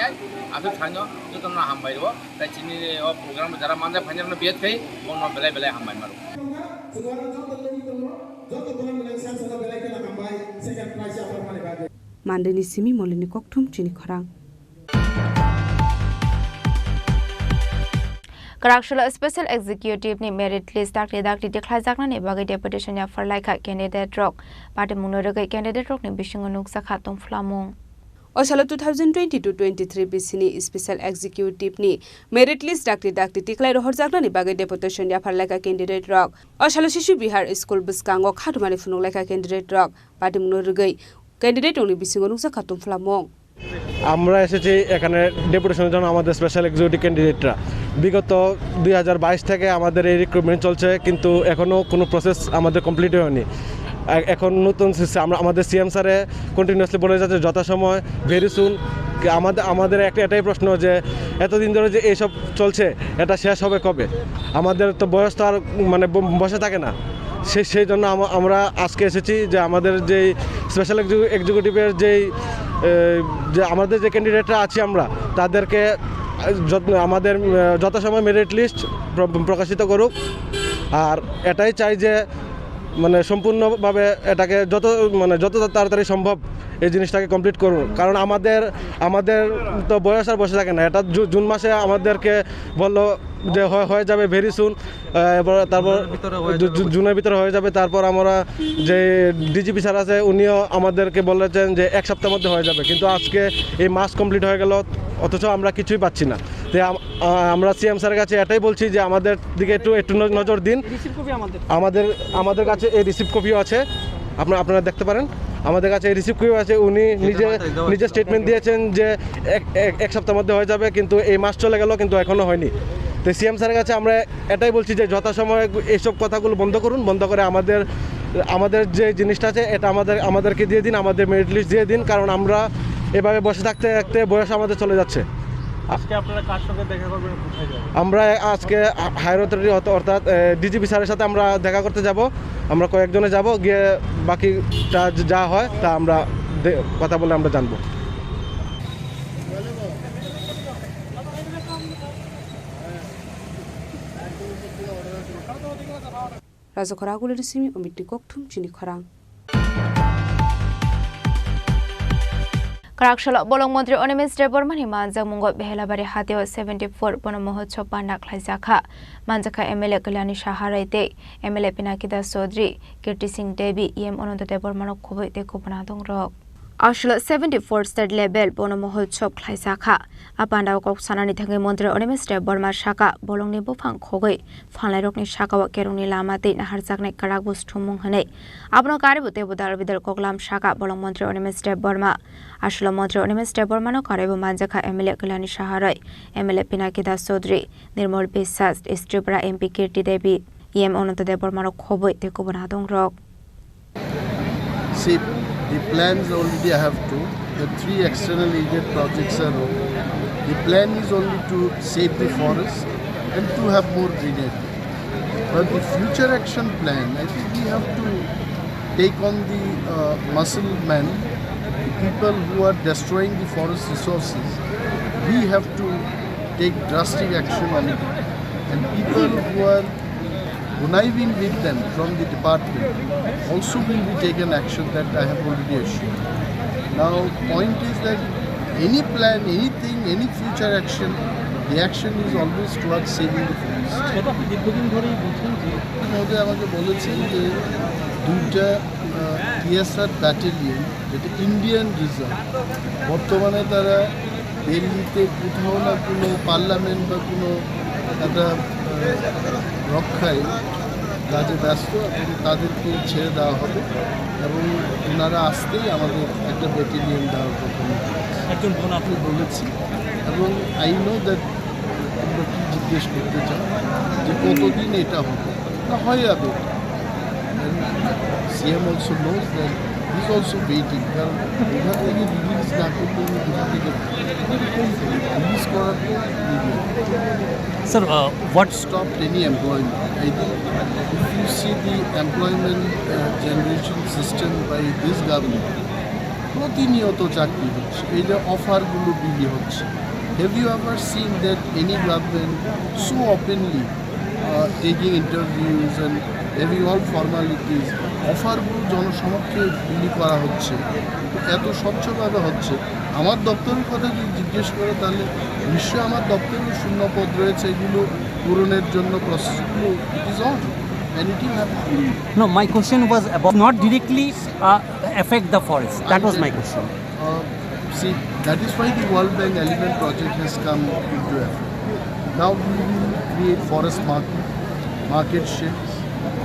aswk saino jotono hambai rwo. Tai chini o program jara manja phainai rokno biya khai, bono belai belai hambai maro. Mandeni simi molini kokthum chini khorang. Kwraksalo Special Executive ni merit list dakti dakti tikhlaijaknani bagwi deputation yaphar laikha candidate rok. Patimungno rwgwi candidate rokni bisingo nukjakha tongphlamung. O salo two thousand twenty-two twenty-three bisini Special Executive ni merit list dakti dakti tiklai rohorjaknani bagwi deputation yaphar laikha candidate rok. O salo Shishu Vihar School bwskango khatumani phunuk laikha candidate rok. Patimungno rwgwi candidate rokni bisingo nukjakha tongphlamung. আমরা এসেছি এখানে ডেপুটেশনের জন্য আমাদের special executive ক্যান্ডিডেটরা। বিগত দুই হাজার বাইশ থেকে আমাদের এই রিক্রুটমেন্ট চলছে, কিন্তু এখনও কোনো প্রসেস আমাদের কমপ্লিট হয়নি। এ-, এখন নতুন সিস্টেম, আমরা, আমাদের সিএম স্যারে কন্টিনিউয়াসলি বলে যাচ্ছে যথাসময়, ভেরি সুন। আমাদের, আমাদের একটা, এটাই প্রশ্ন যে এতদিন ধরে যে এইসব চলছে, এটা শেষ হবে কবে? আমাদের তো বয়স তো আর, মানে, ব-, বসে থাকে না। সে-, সেই জন্য আমা-, আমরা আজকে এসেছি যে আমাদের যেই স্পেশাল এক্সিকিউ-, এক্সিকিউটিভের যেই, এ, যে আমাদের যে ক্যান্ডিডেটরা আছি আমরা, তাদেরকে, এ, যত-, আমাদের, এ, যথাসময় মেরিট লিস্ট প্র-, প্রকাশিত করুক। আর এটাই চাই যে, মানে, সম্পূর্ণভাবে এটাকে যত, মানে, যত তাড়াতাড়ি সম্ভব এই জিনিসটাকে কমপ্লিট করুন। কারণ আমাদের, আমাদের তো বয়স আর বসে থাকে না। এটা জু-, জুন মাসে আমাদেরকে বললো যে হয়, হয়ে যাবে ভেরি সুন। আহ, এবার তারপর জুনের ভিতরে হয়ে জু-, যাবে জু-, বলছে। জুনের ভিতরে হয়ে যাবে। তারপর আমরা যে ডিজিপি স্যার আছে, উনিও আমাদেরকে বলেছেন যে এক সপ্তাহের মধ্যে হয়ে যাবে, কিন্তু আজকে এই মাস কমপ্লিট হয়ে গেল, অথচ আমরা কিছুই পাচ্ছি না। তো আম-, আহ, আমরা সিএম স্যারের কাছে এটাই বলছি যে আমাদের দিকে একটু, একটু ন-, নজর দিন। রিসিভ কপি আমাদের। আমাদের, আমাদের কাছে এই রিসিভ কপিও আছে, আপনারা, আপনারা দেখতে পারেন। আমাদের কাছে এই রিসিভ কপিও আছে। উনি নিজে, নিজে স্টেটমেন্ট দিয়েছেন যে এক, এক, এক সপ্তাহের মধ্যে হয়ে যাবে, কিন্তু এই মাস চলে গেল, কিন্তু এখনো হয়নি। তো সিএম স্যারের কাছে আমরা এটাই বলছি যে যথাসময়ে এইসব কথাগুলো বন্ধ করুন, বন্ধ করে আমাদের, আমাদের যে জিনিসটা আছে, এটা আমাদের, আমাদেরকে দিয়ে দিন, আমাদের মেরিট লিস্ট দিয়ে দিন, কারণ আমরা এভাবে বসে থাকতে থাকতে বয়স আমাদের চলে যাচ্ছে। আজকে আপনারা কার সঙ্গে দেখা করবেন, কোথায় যাবেন? আমরা আজকে হায়ার অথরিটি অর্থ-, অর্থাৎ, এ, ডিজিপি স্যারের সাথে আমরা দেখা করতে যাব। আমরা কয়েকজনে যাব, গিয়ে বাকিটা যা হয় তা আমরা দে-, কথা বলে আমরা জানবো। Rajakhor Agulini simi Omitni kokthum chini khorang. Kwraksalo bolong montri Animesh Debbarmani manjakmungo Behelabari hatio seventy four bono mohotsob panda khlaijakha. Manjakha M L A Kalyani Saharai tei M L A Pinaki Das Chaudhary, Kirti Singh Devi, E M Ananta Debbarmano khobwi tei kubun adongrok. Aswk seventy-four state level bono mohotsob khlaijak kha. A pandao kok sanani thangwi Montri Animesh Debbarma sakha, bolongni buphang khogwi phanlairokni sakao kerongni lama tei naharjaknai kwrak bo sthumung hwnwi. Abono karwibo teibo dal bidal koklam sakha bolong Montri Animesh Debbarma. Aswk Montri Animesh Debbarmano karwibo manjakha M L A Kalyani Saha Roy, M L A Pinaki Das Chaudhary, Nirmal Biswas, East Tripura M P Kirti Devi, E M Ananta Debbarmarok khobwi tei kubun adongrok. See, the plans already I have two. The three external aided projects are over. The plan is only to save the forest and to have more greenery. But the future action plan, I think we have to take on the, uh, muscle man, the people who are destroying the forest resources. We have to take drastic action on it. And people who are conniving with them from the department also will be taken action, that I have already assured. Now, point is that any plan, anything, any future action, the action is always towards saving the forest. এটা আপনি দীর্ঘদিন ধরেই বলছেন যে মহোদয় আমাকে বলেছেন যে দুইটা, আহ, টিএসআর ব্যাটালিয়ন, যেটা ইন্ডিয়ান রিজার্ভ, বর্তমানে তারা দিল্লিতে কোথাও না কোনো পার্লামেন্ট বা কোনো একটা, আহ, রক্ষায় কাজে ব্যস্ত, এবং তাদেরকে ছেড়ে দেওয়া হবে এবং ওনারা আসতেই আমাদের একটা ব্যাটালিয়ন দেওয়ার কথা আমি একজন বোন আপনি বলেছি। এবং I know that তোমরা কি জিজ্ঞেস করতে চাও, যে কতদিন এটা হবে, না হয়ে যাবে। CM also knows that, he is also waiting, কারণ এখান থেকে রিলিজ না করতে হলে কোথা থেকে রিলিজ করার পর media. Sir, uh, what stopped any employment? I think if you see the employment, uh, generation system by this government, প্রতিনিয়ত চাকরি হচ্ছে, এই যে অফারগুলো বিলি হচ্ছে, have you ever seen that any government so openly, uh, taking interviews and having all formalities, অফারগুলো জনসমক্ষে বিলি করা হচ্ছে, এত স্বচ্ছভাবে হচ্ছে? আমার দপ্তরের কথা যদি জিজ্ঞেস করে, তাহলে নিশ্চয়ই আমার দপ্তরেও শূন্য পদ রয়েছে, এগুলো পূরণের জন্য প্রসেসগুলো, it is on and it will happen. No, my question was about not directly, uh, affect the forest. That was my question. Uh, see, that is why the World Bank Elephant Project has come into effect. Now we will create forest market, market sheds,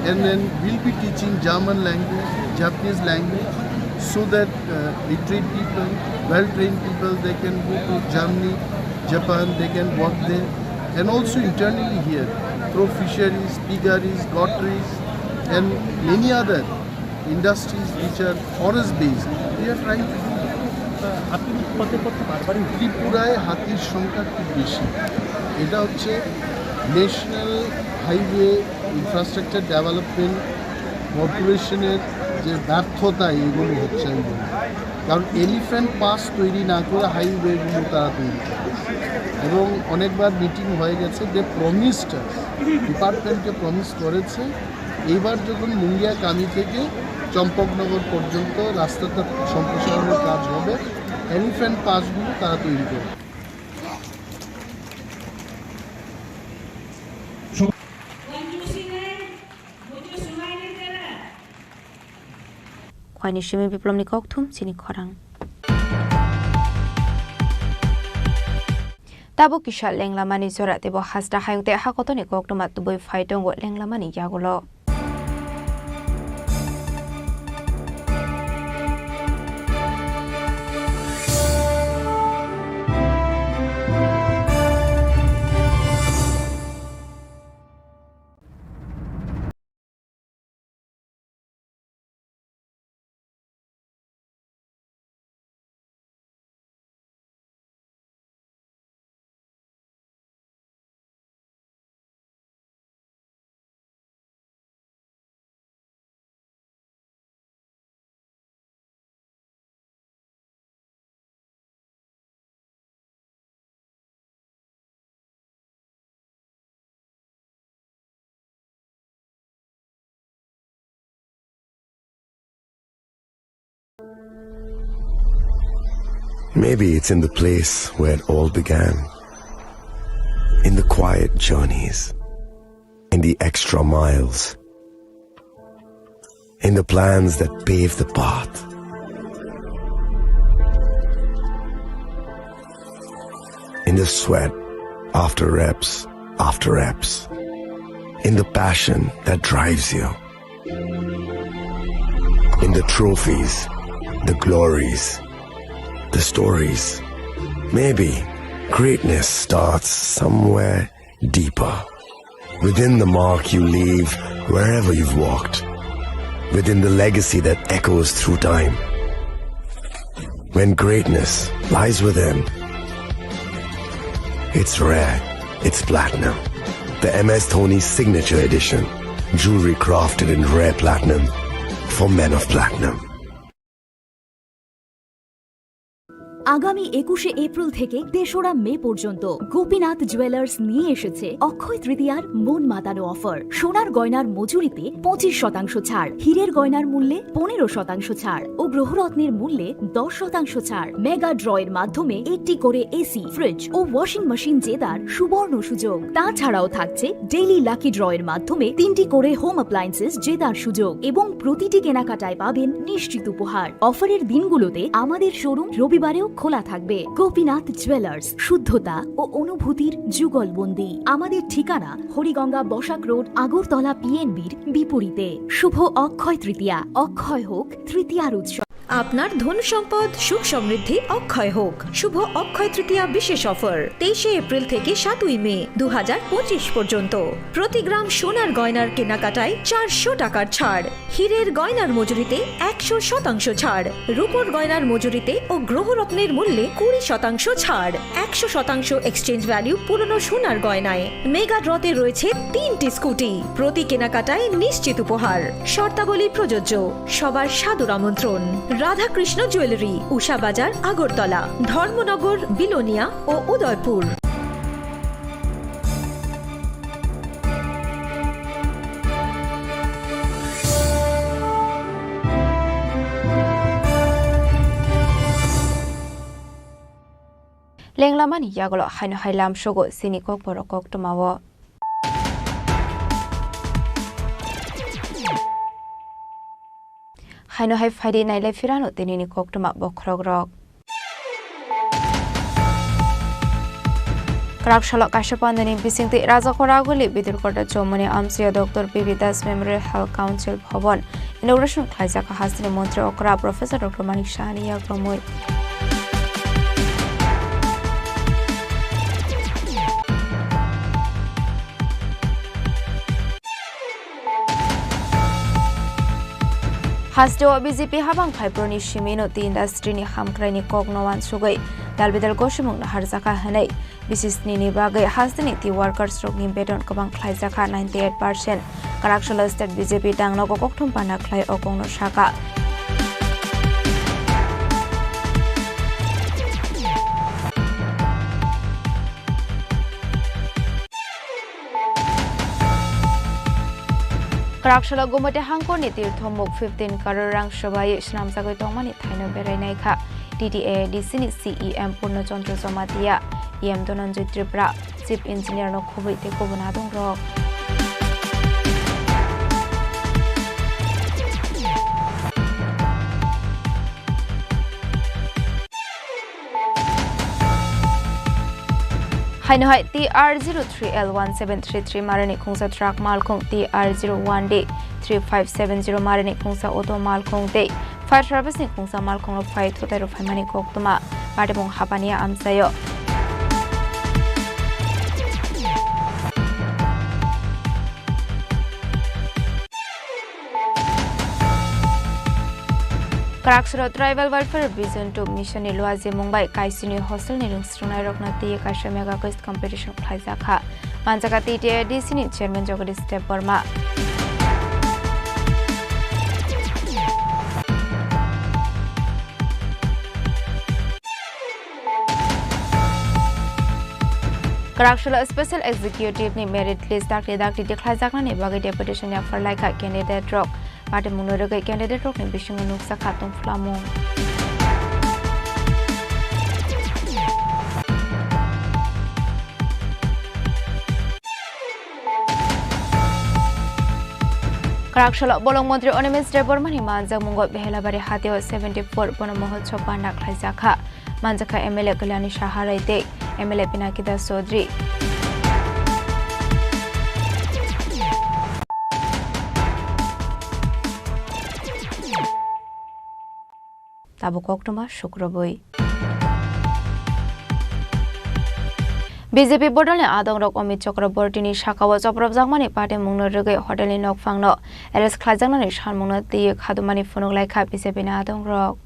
and then we'll be teaching German language, Japanese language, so that, uh, literate people, well-trained people, they can go to Germany, Japan, they can work there, and also internally here, through fisheries, piggeries, gotteries, and many other industries which are forest based, we are trying to do that. হাতির উৎপাতের কথা বারবারই ত্রিপুরায় হাতির সংখ্যা খুব বেশি। এটা হচ্ছে ন্যাশনাল হাইওয়ে ইনফ্রাস্ট্রাকচার ডেভেলপমেন্ট কর্পোরেশনের যে ব্যর্থতা, এগুলো হচ্ছে আমি বলবো। কারণ এলিফ্যান্ট পাস তৈরি না করে হাইওয়েগুলো তারা তৈরি করে। এবং অনেকবার মিটিং হয়ে গেছে, যে প্রমিসটা ডিপার্টমেন্টকে প্রমিস করেছে, এইবার যখন মুঙ্গিয়া কামি থেকে চম্পকনগর পর্যন্ত রাস্তাটা সম্প্রসারণের কাজ হবে, এলিফ্যান্ট পাসগুলো তারা তৈরি করবে। Khwaini simi biplomni kokthum chini khorang. Tabuk kisa lenglamani jora teibo hasta hayung tei hakotoni koktwma tubui phai tongo lenglamani yagulo. Maybe it's in the place where it all began. In the quiet journeys. In the extra miles. In the plans that pave the path. In the sweat after reps after reps. In the passion that drives you. In the trophies, the glories, the stories. Maybe greatness starts somewhere deeper. Within the mark you leave wherever you've walked. Within the legacy that echoes through time. When greatness lies within, it's rare, it's platinum. The M S Dhoni Signature Edition. Jewelry crafted in rare platinum for men of platinum. আগামী একুশে এপ্রিল থেকে তেসরা মে পর্যন্ত গোপীনাথ জুয়েলার্স নিয়ে এসেছে অক্ষয় তৃতীয়ার মন মাতানো অফার। সোনার গয়নার মজুরিতে পঁচিশ শতাংশ ছাড়, হীরের গয়নার মূল্যে পনেরো শতাংশ ছাড় ও গ্রহরত্নের মূল্যে দশ শতাংশ ছাড়। মেগা ড্রয়ের মাধ্যমে একটি করে এসি, ফ্রিজ ও ওয়াশিং মেশিন জেতার সুবর্ণ সুযোগ। তাছাড়াও থাকছে ডেইলি লাকি ড্রয়ের মাধ্যমে তিনটি করে হোম অ্যাপ্লায়েন্সেস জেতার সুযোগ এবং প্রতিটি কেনাকাটায় পাবেন নিশ্চিত উপহার। অফারের দিনগুলোতে আমাদের শোরুম রবিবারেও খোলা থাকবে। গোপীনাথ জুয়েলার্স, শুদ্ধতা ও অনুভূতির যুগলবন্দি। আমাদের ঠিকানা হরিগঙ্গা বসাক রোড, আগরতলা পিএনবির বিপরীতে। শুভ অক্ষয় তৃতীয়া, অক্ষয় হোক তৃতীয়ার উৎসব। আপনার ধন সম্পদ সুখ সমৃদ্ধি অক্ষয় হোক। শুভ অক্ষয় তৃতীয়া বিশেষ অফার, তেইশে এপ্রিল থেকে সাতই মে দু হাজার পঁচিশ পর্যন্ত। প্রতি গ্রাম সোনার গয়নার কেনাকাটায় চারশো টাকার ছাড়, হীরের গয়নার মজুরিতে একশো শতাংশ ছাড়, রূপোর গয়নার মজুরিতে ও গ্রহরত্নের মূল্যে কুড়ি শতাংশ ছাড়, একশো শতাংশ এক্সচেঞ্জ ভ্যালু পুরনো সোনার গয়নায়। মেগা ড্রতে রয়েছে তিনটি স্কুটি। প্রতি কেনাকাটায় নিশ্চিত উপহার। শর্তাবলী প্রযোজ্য। সবার সাদর আমন্ত্রণ। রাধাকৃষ্ণ জুয়েলারি, উষা বাজার, আগরতলা, ধর্মনগর, বিলোনিয়া ও Udaipur. Lenglamani yagulo haino hai lamsogo chini kokborok koktwmao. Haino hai phaidi nailai phirano tinini koktwma bokhorokrok. Kwrak salo kaisa pandani bisingtwi Rajakora Aguli Bidurkota Chowmani amchaio Doctor P B Das Memorial Health Council Bhavan inauguration khlaijak hasteni montri okra Professor Doctor Manik Sahani yakromwi. Hasteo B J P habang phaibroni simino tea industry ni hamkraini kokno wansugwi dalbidal gosimung naharjakha hwnwi bisisnini bagwi hasteni tea workers rokni beton kwbang khlaijakha ninety eight percent. Kwraksalo state B J P dangno kokthum pana khlai o kokno saka. Kwraksalo Gumoti hangkorni tirthomuk fifteen crore rang swbai swnamjagwi tongmani thaino berai naikha T T A A D C ni C E M Purno Chandra Jamatia, E M Dhananjay Tripura, Chief Engineer no khubui tei kubun adongrok. Haino hai T R zero three L one seven three three marani khungsa truck malkhung, T R zero one D three five seven zero marani khungsa auto malkhung tei fire service ni khungsa malkhung rok phai thutai rok phaimani koktwma patimung hapani amchaio. Kwraksalo Tribal Welfare Vision two Mission ni luajimung bai Kaisini hostel ni rwngsrwngnairokno twiwi kaisa mega quiz competition khlaijakha. Manjakha T T A D C ni chairman Jagadish Debbarma. Kwraksalo Special Executive ni merit list dakti dakti tikhlaijaknani bagwi deputation yapharlaikha candidate rok. Patimungno rwgwi candidate rokni bisingo nukjakha tongphlamung. Kwraksalo bolong montri Animesh Debbarmani manjakmungo Behelabari hatio seventy four bono mohotsob panda khlaijakha. Manjakha M L A Kalyani Saha Rai tei M L A Pinaki Das Chaudhary. Tabuk koktwma sukrubwi. B J P bodolni adongrok Amit Chakrabortini sakao chopropjakmani patimungno rwgwi hotelni nokphangno arrest khlaijaknani sanmungno twiwi khadumani phunuk laikha B J P ni adongrok.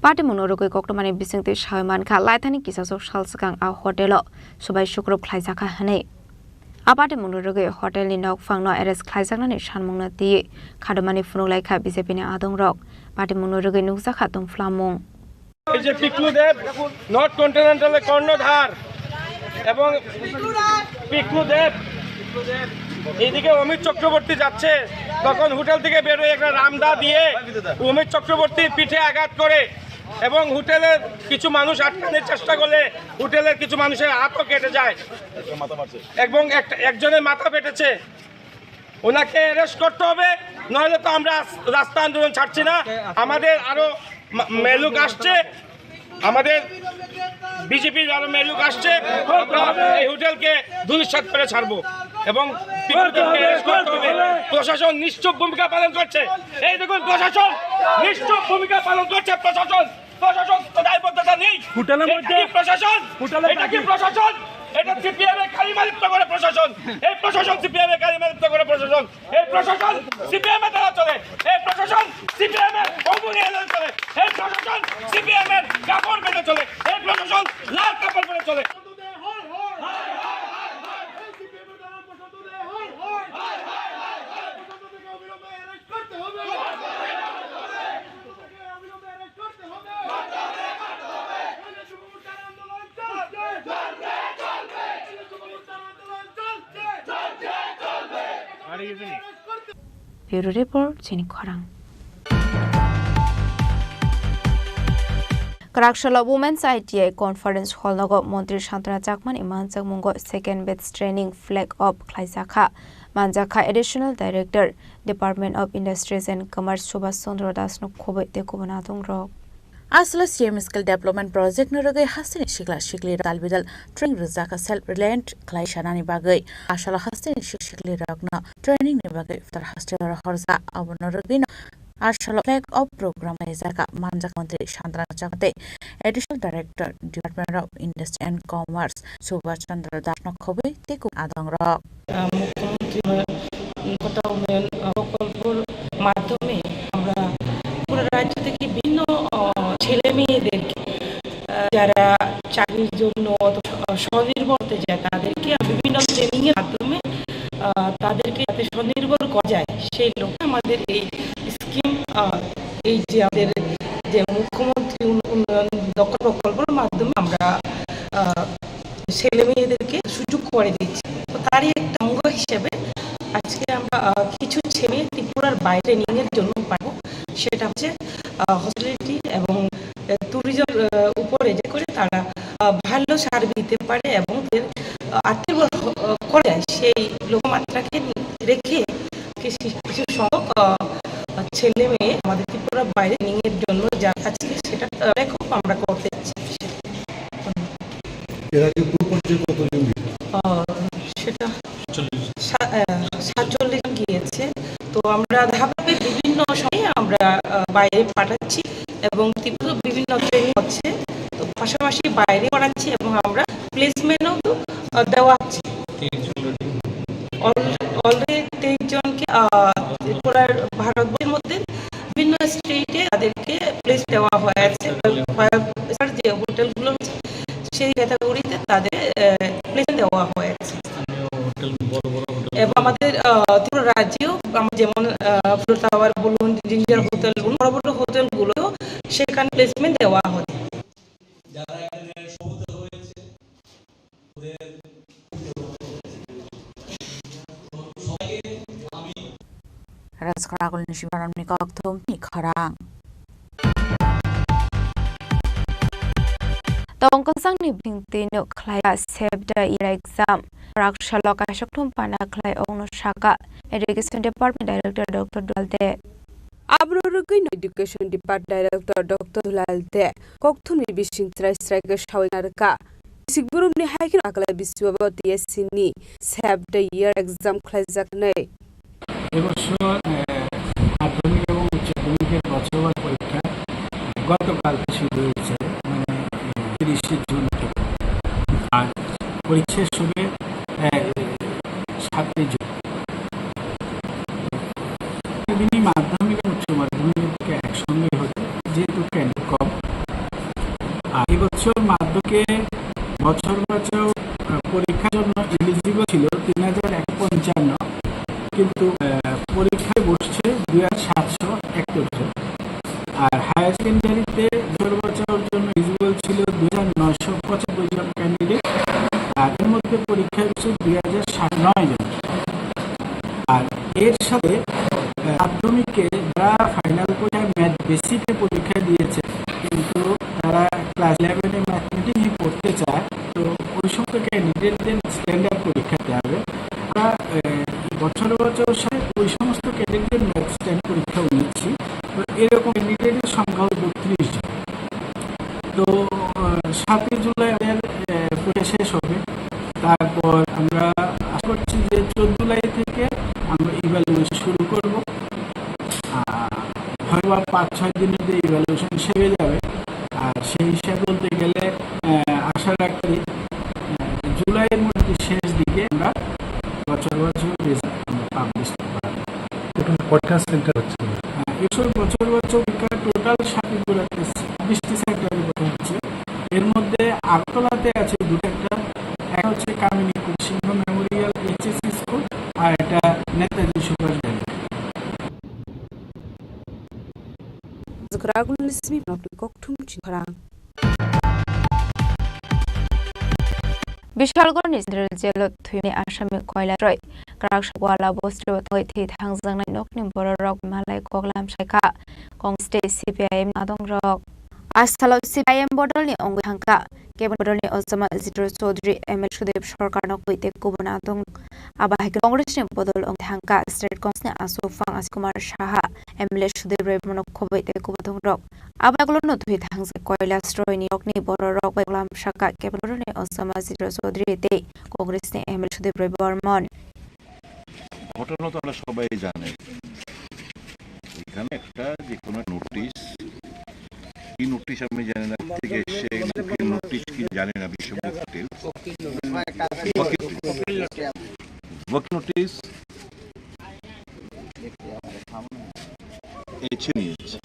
Patimungno rwgwi koktwmani bisingtwi sawi mankha, laithani kisasok sal swkang a hotelo subai sukrup khlaijakha hwnwi. A patimungno rwgwi hotelni nokphangno arrest khlaijaknani sanmungno twiwi khadumani phunuk laikha B J P ni adongrok. Patimungno rwgwi nukjakha tungphlamung. এই যে পিকলু দেব, নর্থ কন্টিনেন্টালের কর্ণধার, এবং পিকলু দেব এইদিকে অমিত চক্রবর্তী যাচ্ছে, তখন হোটেল থেকে বেরোয় একটা রামদা দিয়ে অমিত চক্রবর্তীর পিঠে আঘাত করে এবং হোটেলের কিছু মানুষ আটকানোর চেষ্টা করলে হোটেলের কিছু মানুষের হাতও কেটে যায় এবং একটা, একজনের মাথা ফেটেছে। ওনাকে অ্যারেস্ট করতে হবে, নইলে তো আমরা রাস-, রাস্তা আন্দোলন ছাড়ছি না। আমাদের আরো মা-, মেলুক আসছে, আমাদের বিজেপির আরো মেলুক আসছে, আমরা এই হোটেলকে ধূলিসাৎ করে ছাড়বো এবং পিকলুদেবকে অ্যারেস্ট করতে হবে। প্রশাসন নিশ্চুপ ভূমিকা পালন করছে। এই দেখুন, প্রশাসন নিশ্চুপ ভূমিকা পালন করছে। প্রশাসন, প্রশাসন তো দায়বদ্ধতা নেই। হোটেলের এটা মধ্যে কি প্রশাসন? হোটেলের এটা কি দাবি। প্রশাসন? এটা সিপিএম এর কালিমালিপ্ত করে প্রশাসন। এই প্রশাসন সিপিএম এর কালিমালিপ্ত করে প্রশাসন। এই প্রশাসন সিপিএম এর দ্বারা চলে। এই প্রশাসন সিপিএম এর বন্ধু নিয়ে চলে। এই প্রশাসন সিপিএম এর কাপড় পেতে চলে। এই প্রশাসন লাল কাপড় পরে চলে। Bureau Report, Chini Khorang. Kwraksalo Women's I T I Conference Hall nogo Montri Santana Chakmani manjakmungo second batch training flag off khlaijakha. Manjakha Additional Director, Department of Industries and Commerce Subhash Chandra Das no khobwi tei kubun adongrok. Aswla C M Skill Development Project no rwgwi hasteni sikla sikli rok dal bidal training rwjak self reliant khlai sanani bagwi. Aswla hasteni sik sikli rokno training ni bagwi phatar hostel o horjak, abono rwgwi no aswla flag off program khlaijak manjak montri Santana Chakma tei Additional Director Department of Industry and Commerce Subhash Chandra Das no khobwi tei kubun adongrok. আহ, মুখ্যমন্ত্রী উন্নয়ন, কন্যা উন্নয়ন, আহ, প্রকল্পর মাধ্যমে আমরা পুরো রাজ্য থেকে বিভিন্ন, আহ, ছেলে মেয়েদেরকে, আহ, যারা চাকরির জন্য অথবা স্ব-, স্বনির্ভর হতে চায়, তাদেরকে বিভিন্ন ট্রেনিং এর মাধ্যমে, আহ, তাদেরকে যাতে স্বনির্ভর করা যায়, সেই লক্ষ্যে আমাদের এই স্কিম, আহ, এই যে আমাদের যে মুখ্যমন্ত্রী উন-, উন্নয়ন দক্ষতা প্রকল্পের মাধ্যমে আমরা, আহ, ছেলে মেয়েদেরকে সুযোগ করে দিচ্ছি। তো তারই একটা অঙ্গ হিসেবে আজকে আমরা, আহ, কিছু ছেলে মেয়ে ত্রিপুরার বাইরে ট্রেনিং এর জন্য পাঠাবো। সেটা হচ্ছে, আহ, হসপিটালিটি এবং, আহ, ট্যুরিজম, আহ, উপরে যে করে তারা, আহ, ভালো সার্ভিস দিতে পারে এবং এর, আহ, আত্মনির্ভর হ-, আহ, করে যায়, সেই লক্ষ্যমাত্রাকে রেখে কিছু, কিছু সংখ্যক, আহ, ছেলে মেয়ে আমাদের ত্রিপুরার বাইরে ট্রেনিং এর জন্য যা আছে সেটা, আহ, লেখক আমরা করতে চাই। এর আগে গ্রুপ পর্যায়ে কতজন গিয়েছে? আহ, সেটা সা-, আহ, সাতচল্লিশ জন গিয়েছে। তো আমরা ধাপে বিভিন্ন সময়ে আমরা, আহ, বাইরে পাঠাচ্ছি এবং তীব্র বিভিন্ন ট্রেনিং হচ্ছে। তো পাশাপাশি বাইরে পড়াচ্ছি এবং আমরা প্লেসমেন্টও, আহ, দেওয়া হচ্ছে। তেইশ জন already। অল-, already তেইশ জনকে, আহ, ত্রিপুরার ভারতবর্ষের মধ্যে বিভিন্ন স্টেটে তাদেরকে প্লেস দেওয়া হয়েছে। কয়েক, যে হোটেলগুলো রয়েছে, সেই ক্যাটাগরিতে তাদের, আহ, প্লেস দেওয়া হয়েছে। স্থানীয় হোটেল, বড় বড় হোটেল। এবং আমাদের, আহ, ত্রিপুরা রাজ্যেও আম-, যেমন, আহ, ফ্লোর টাওয়ার বলুন, জিঞ্জার হোটেল বলুন, বড় বড় হোটেলগুলোও সেখানে প্লেসমেন্ট দেওয়া হয়। যারা এখানে শপথ হয়েছে, ওদের সবাইকে আমি রাজখোলা আকুল নিশিবারম ni kokthum ni khorang. Tongkosang ni bingtwi nuk khlai save the year exam. Raksalo kaisokthum pana khlai ongno saka Education Department Director Doctor Dual De. Abro rwgwino Education Department Director Doctor Dulal de kokthumni bising chwrai chwrai khe sawi narwkha. Sikbrumni hai kheno Akalai Biswabo T S C ni Save the Year exam khlaijak hwnwi. এবছর, আহ, মাধ্যমিক এবং উচ্চ মাধ্যমিকের বছরবার পরীক্ষা গতকাল শুরু হয়েছে, মানে, তিরিশে জুন থেকে। আর পরীক্ষা শেষ হবে, আহ, সাতই জুন। প্রতিদিনই মাধ্যমিক এবং উচ্চ মাধ্যমিক একসঙ্গে হচ্ছে, যেহেতু ক্যান্ডিডেট কম। আর এবছর মাধ্যমিকে বছরবাচক, আহ, পরীক্ষার জন্য এলিজিবল ছিল তিন হাজার একশো পঞ্চান্ন, কিন্তু, আহ, পরীক্ষায় বসছে দুই হাজার সাতশো একাত্তর জন। আর হায়ার সেকেন্ডারিতে বছরবাচক জন্য এলিজিবল ছিল দুই হাজার নয়শো পঁচানব্বই জন ক্যান্ডিডেট, আর এর মধ্যে পরীক্ষায় বসছে দুই হাজার সাতশো নয় জন। আর এর সাথে, আহ, মাধ্যমিকে যারা ফাইনাল পরীক্ষায় ম্যাথ বেসিকে পরীক্ষা দিয়েছে, কিন্তু তারা ক্লাস ইলেভেনে ম্যাথমেটিক্স নিয়ে পড়তে চায়, তো ওই সমস্ত ক্যান্ডিডেটদের স্ট্যান্ডার্ড পরীক্ষা দিতে হবে। আমরা, আহ, বছর বছর সাথে ওই সমস্ত ক্যান্ডিডেটদের ম্যাথ স্ট্যান্ড পরীক্ষাও নিচ্ছি। তো এরকম ক্যান্ডিডেটের সংখ্যা হলো বত্রিশ জন। তো, আহ, সাতই জুলাই আমাদের, আহ, পরীক্ষা শেষ হবে। তারপর আমরা আশা করছি যে চোদ্দ জুলাই থেকে আমরা ইভ্যালুয়েশন শুরু করব। আহ, হয়তো বা পাঁচ ছয় দিনের যে ইভ্যালুয়েশন শেষ হয়ে যাবে। আর সেই হিসাবে বলতে গেলে, আহ, আশা রাখছি, আহ, জুলাইয়ের মধ্যে শেষ দিকে আমরা বছর বছর রেজাল্ট আমরা পাবলিশ করতে পারবো। এখানে কয়টা সেন্টার হচ্ছে? হ্যাঁ, এবছর বছর বছর পরীক্ষা টোটাল সাতটি জেলাতে ছাব্বিশটি সেন্টারে পরীক্ষা হচ্ছে। এর মধ্যে আগরতলাতে আছে দুটো, একটা, একটা হচ্ছে Kamini Singh memorial HSC school, আর একটা Netaji Subhash valley. Zikra Agulni simi nokni kokthum chikharang. Bishalgarhni Central Jail-o thwimani asami koilasroi kwrak Gwala bostrio tangwi thwi thangjaknai nokni bororok malai koklam saikha Congress tei C P I M adongrok. A salo C P I M bodolni wngwi thangkha, Cabinet bodolni Osama Jitendra Chaudhary, M L A Sudip Sarkarno kwi tei kubun adong. Abo hai khe Congressni bodol wngwi thangkha State Councilni aswk phang Ashish Kumar Saha, M L A Sudip Roy Barmano khobwi tei kubun adongrok. Abo agulokno thwi thangjak koilasroini nokni bororok bai koklam sakha Cabinet bodolni Osama Jitendra Chaudhary tei Congressni M L A Sudip Roy Barman. ঘটনা তো আমরা সবাই জানি। এখানে একটা যে কোনো নোটিশ, কি নোটিশ আমি জানি না, থেকে এসে কি নোটিশ কি জানি না, বিষয়বস্তু ডিটেইলস। ওয়াকিং নোটিশ এসে নিয়েছে,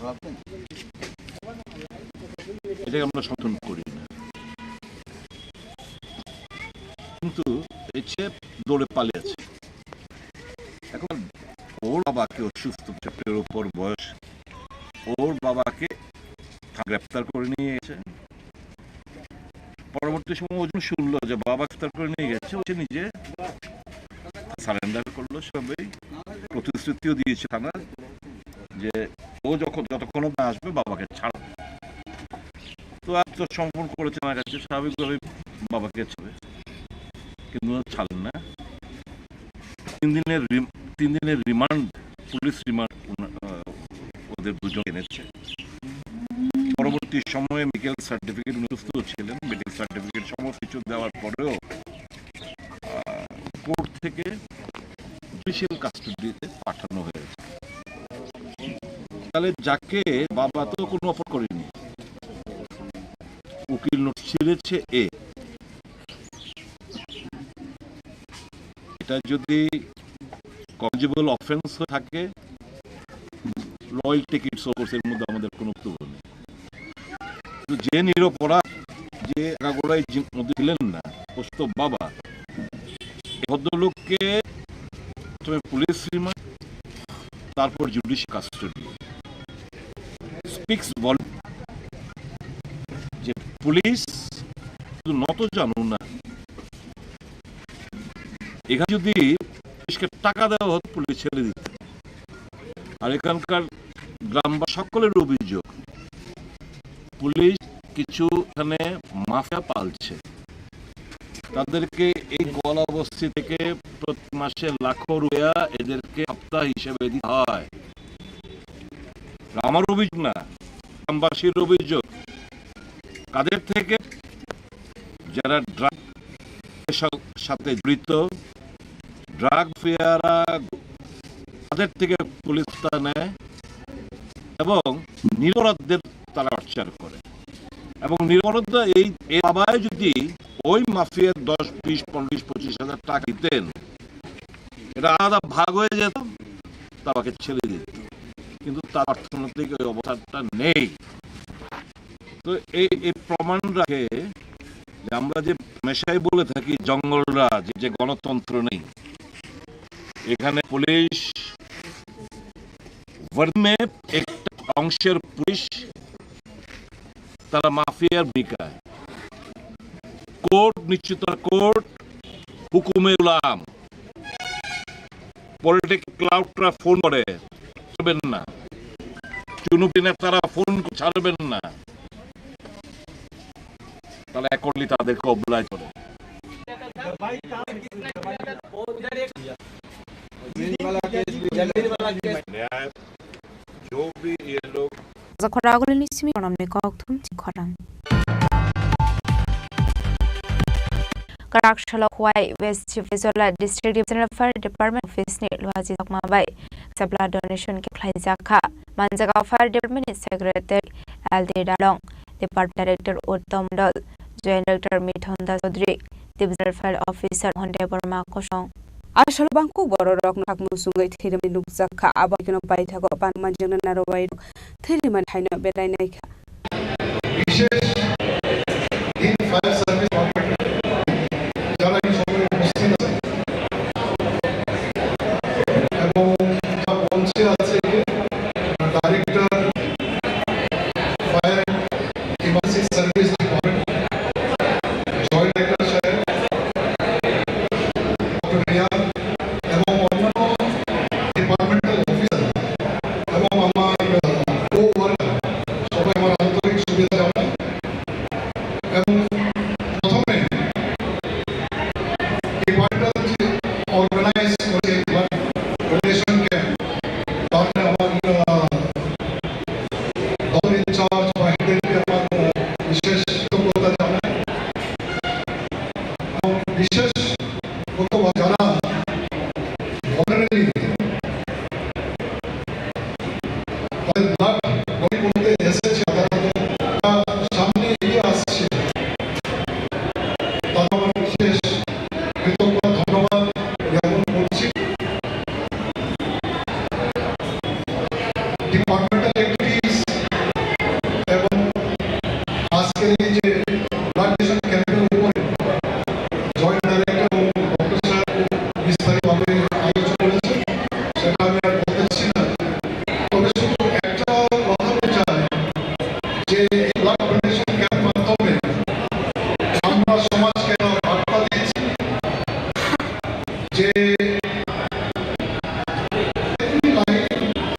এটাকে আমরা সমর্থন করি না। কিন্তু এসে দৌড়ে পালিয়েছে। এখন ওর বাবাকে অসুস্থ, সত্তরের উপর বয়স, ওর বাবাকে গ্রেপ্তার করে নিয়ে গেছে। পরবর্তী সময় ও যখন শুনলো যে বাবা গ্রেপ্তার করে নিয়ে গেছে, ও সে নিজে সারেন্ডার করলো। সবাই প্রতিশ্রুতিও দিয়েছে থানার যে ও যখন, যতক্ষণ না আসবে বাবাকে ছাড়বে। তো আত্মসমর্পণ করেছে আমার কাছে, স্বাভাবিকভাবেই বাবাকে ছাড়বে, কিন্তু ছাড়লেন না। তিন দিনের রিম-, তিন দিনের রিমান্ড, পুলিশ রিমান্ড ওনা-, আহ, ওদের দুজন এনেছে। পরবর্তী সময়ে মেডিকেল সার্টিফিকেট, উনি সুস্থ ছিলেন, মেডিকেল সার্টিফিকেট সমস্ত কিছু দেওয়ার পরেও, আহ, কোর্ট থেকে জুডিশিয়াল কাস্টডিতে পাঠানো হয়েছে। তাহলে যাকে, বাবা তো কোনো অপরাধ করেনি, উকিল নোটিশ ছিঁড়েছে এ, এটা যদি কগনিজেবল অফেন্স হয়ে থাকে, রয়্যাল টিকিটস অফেন্সের মধ্যে আমাদের কোনো বক্তব্য নেই। তো যে নিরপরাধ, যে আগাগোড়াই যে মধ্যে ছিলেন না, অসুস্থ বাবা, এই ভদ্রলোককে প্রথমে পুলিশ রিমান্ড, তারপর জুডিশিয়াল কাস্টডি। স্পিক্স ভলিউম যে পুলিশ শুধু নত জানো না, এখানে যদি পুলিশকে টাকা দেওয়া হতো, পুলিশ ছেড়ে দিত। আর এখানকার গ্রামবাসী সকলের অভিযোগ, পুলিশ কিছু এখানে মাফিয়া পালছে, তাদেরকে এই গোয়ালা বস্তি থেকে প্রতি মাসে লাখো রুপিয়া এদেরকে হপ্তা হিসেবে দিতে হয়। আমার অভিযোগ না, গ্রামবাসীর অভিযোগ। কাদের থেকে? যারা ড্রাগ পেশার সাথে জড়িত, ড্রাগ মাফিয়ারা, তাদের থেকে পুলিশ তা নেয় এবং নিরপরাধদের তারা টর্চার করে। এবং নিরপরাধ এই, এই বাবায় যদি ওই মাফিয়ার দশ, বিশ, পনেরো, বিশ, পঁচিশ হাজার টাকা দিতেন, এটা আলাদা ভাগ হয়ে যেত, তাকে ছেড়ে দিত। কিন্তু তার অর্থনৈতিক ওই অবস্থাটা নেই। তো এই, এই প্রমাণ রাখে যে আমরা যে হামেশাই বলে থাকি জঙ্গলরাজ, যে গণতন্ত্র নেই, এখানে পুলিশ, ওয়ার্ডম্যাপ একটা অংশের পুলিশ, তারা মাফিয়ার ভূমিকায়। কোর্ট নিশ্চিত, কোর্ট হুকুমে গুলাম। পলিটিক্যাল ক্লাউডরা ফোন করে, ছাড়বেন না। চুনুপি নেতারা ফোন করে, ছাড়বেন না। তারা অ্যাকর্ডলি তাদেরকে অবলাইজ করে। ন্যায়, जो भी ये लोग Khorang agulini simi konomni kok thum chi khorang. Kwrak salo Khowai West Chief Zola District Divisional Fire Department Office ni Luaji Chakma bai Sabla donation khe khlaijakha. Manjaga Fire Department ni Secretary L D Dalong, Department Director Uttam Mondol, Joint Director Mithun Das Chaudhary, Divisional Fire Officer Honde Borma Kosong. Asol bangkuk bororok no sakmung sungwi thwirimani nukjakha, abo haikhe no paithago panmanjwkna narwai rok thwirimani thaino berai naikha. বিশেষ hill fire service department যারা এই সময় উপস্থিত আছে এবং মঞ্চে আছে director fire emergency service department, joint director সাহেব, ডক্টর রিয়াদ এবং অন্যান্য ডিপার্টমেন্টাল অফিসার এবং আমার কো ওয়ার্কার, সবাই আমার আন্তরিক শুভেচ্ছা জানাই। এবং প্রথমে ডিপার্টমেন্টাল যে অর্গানাইজ করেছে ডোনেশন ক্যাম্প, তার আমার আহ, দল ইনচার্জ বা হেডদেরকে আমার আহ, বিশেষ কৃতজ্ঞতা জানাই। এবং বিশেষ কৃতজ্ঞতা যারা ভলেন্টারিলি তাদের ব্লাড ডোনেট করতে এসেছে, তারা সামনে এগিয়ে আসছে, তাদের আমার বিশেষ কৃতজ্ঞতা, ধন্যবাদ জ্ঞাপন করছি। ডিপার্টমেন্টাল অ্যাক্টিভিটিস এবং আজকের এই যে ব্লাড ডোনেশন ক্যাম্পের উপরে জয়েন্ট ডাইরেক্টর এবং ডক্টর সাহেব খুব বিস্তারিতভাবে আলোচনা করেছেন, সেটা আমি আর বলতেছি না। তবে শুধু একটা কথা বলতে চাই যে এই ব্লাড ডোনেশন ক্যাম্প মাধ্যমে আমরা সমাজকে একটা বার্তা দিচ্ছি যে every life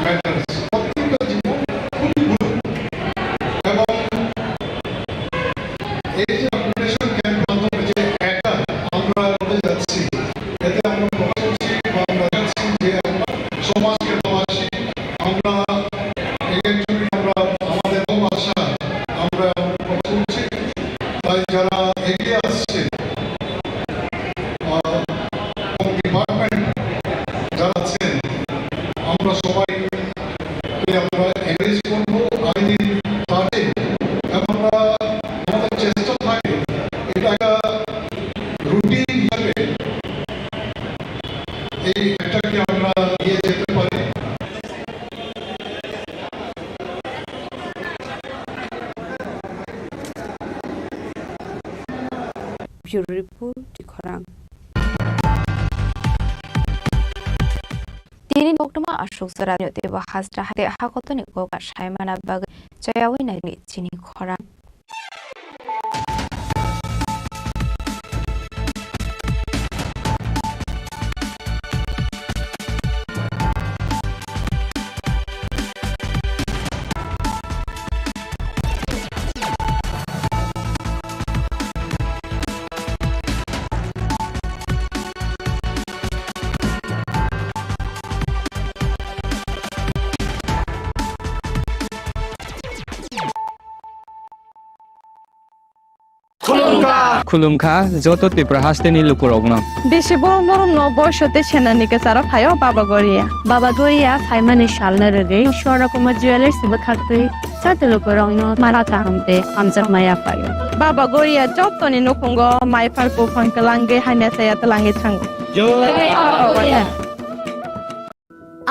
matters, প্রত্যেকটা জীবন খুবই গুরুত্বপূর্ণ। এবং এই যে ডোনেশন ক্যাম্প মাধ্যমে যে একটা আমরা করে যাচ্ছি, এতে আমরা প্রশংসিত বা আমরা যাচ্ছি যে আমরা সমাজকে ভালোবাসি, আমরা একে একজনকে আমরা আমাদের ভালোবাসা আমরা প্রকাশ করছি। তাই যারা এগিয়ে আসছে, আহ, এবং ডিপার্টমেন্ট যারা আছেন, আমরা সবাইকে আমরা এনকারেজ করবো আগামী দিন কাজে। এবং আমরা, আমাদের চেষ্টা থাকে এটা একটা রুটিন হিসাবে এই অ্যাক্টটাকে আমরা নিয়ে যেতে পারি। Bureau Report, Khorang. Tini koktwma aswk jora teibo hasta hai tei hakotoni kokma sai mana bagwi chayawi naidi chini khorang. Khulumkha joto Tripura hasteni lukurokno. Bisi borom borom no boiso tei senani kwcharo phaio Baba Goria. Baba Goria phaimani salno rwgwi Swarna Kumar Jewellers ni bwkhaktwi joto lukurokno mara kaham tei hamjakma yaphaio. Baba Goria jotoni nukhungo mai phar buphang kwlangwi hamya chaya twlangwi thango.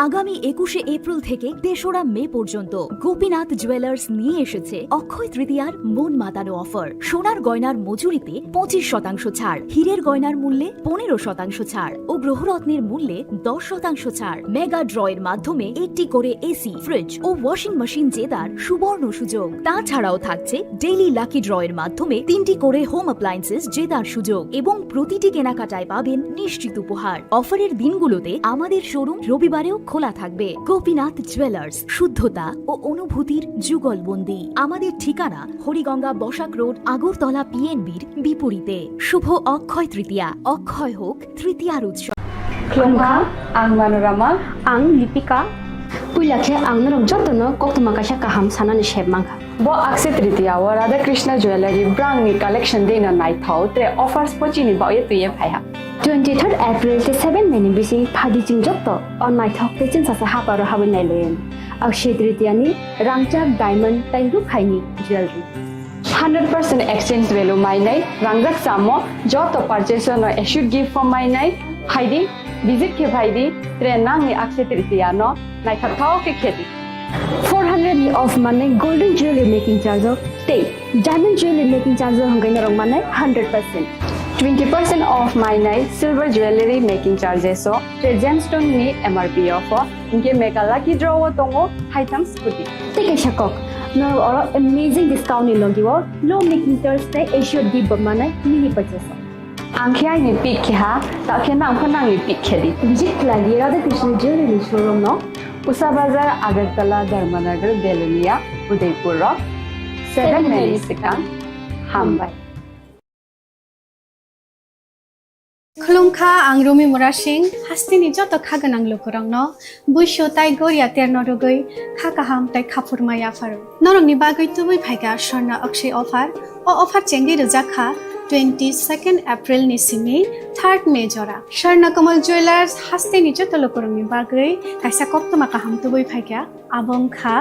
আগামী একুশে এপ্রিল থেকে তেসরা মে পর্যন্ত গোপীনাথ জুয়েলার্স নিয়ে এসেছে অক্ষয় তৃতীয়ার মন মাতানো অফার। সোনার গয়নার মজুরিতে পঁচিশ শতাংশ ছাড়, হীরের গয়নার মূল্যে পনেরো শতাংশ ছাড় ও গ্রহরত্নের মূল্যে দশ শতাংশ ছাড়। মেগা ড্রয়ের মাধ্যমে একটি করে এসি, ফ্রিজ ও ওয়াশিং মেশিন জেতার সুবর্ণ সুযোগ। তাছাড়াও থাকছে ডেইলি লাকি ড্রয়ের মাধ্যমে তিনটি করে হোম অ্যাপ্লায়েন্সেস জেতার সুযোগ এবং প্রতিটি কেনাকাটায় পাবেন নিশ্চিত উপহার। অফারের দিনগুলোতে আমাদের শোরুম রবিবারেও খোলা থাকবে। গোপীনাথ জুয়েলার্স, শুদ্ধতা ও অনুভূতির যুগলবন্দি। আমাদের ঠিকানা হরিগঙ্গা বসাক রোড, আগরতলা পিএনবির বিপরীতে। শুভ অক্ষয় তৃতীয়া, অক্ষয় হোক তৃতীয়ার উৎসব। Khulumkha, ang Manorama. Ang Lipika. Puila khe ang norok jotono koktwma kaisa kaham sanani sep mankha. Bo Akshaya Tritiya o Radha Krishna Jewellery brangni collection dino naithok tre offers pochini baoye twiye phaiha. Twenty third April te seven May ni bising phadi chwng joto o naithok tei chwngsasa haparo habwi nailayan. Akshaya Tritiya ni rangchak diamond tei rukhaini jewellery. Hundred percent exchange value mainai, rangjak chamo, joto purchase no assured gift form mainai, phaidi, visit khe phaidi, tre nangni Akshaya Tritiya no naithok thok khe khedi. Four hundred ni off manai golden jewelry making charge o tei diamond jewelry making charge o hwnkhai norok manai hundred percent. Twenty percent off mainai silver jewelry making charges o tre gemstone ni M R P off o, hinkhe mega lucky draw o tongo haitham scooty. Tei kaisa kok, norok oro amazing discount ni logi o low making charge tei assured gift bo manai mini purchase o. Ang khe aini pick khe ha, ta khe nang pho nangni pick khe di. Visit khlai di Radha Krishna Jewelry ni showroom no. Usa Bazar, Agartala, Dharmanagar, Belonia, Udaipur rok. Seven May ni swkang. Hambai. Khulumkha, ang Rumi Murasing, hasteni joto kha gwnang lukurokno buisu tai goria terno rwgwi kha kaham tai khaphurma yapharo. Norokni bagwi tubui phaikha Swarna Akshay offer. O offer chengwi rwjakha twenty second April ni simi third May jora. Swarna Kamal Jewellers hasteni joto lukurokni bagwi kaisa koktwma kaham tubui phaikha. Abo wngkha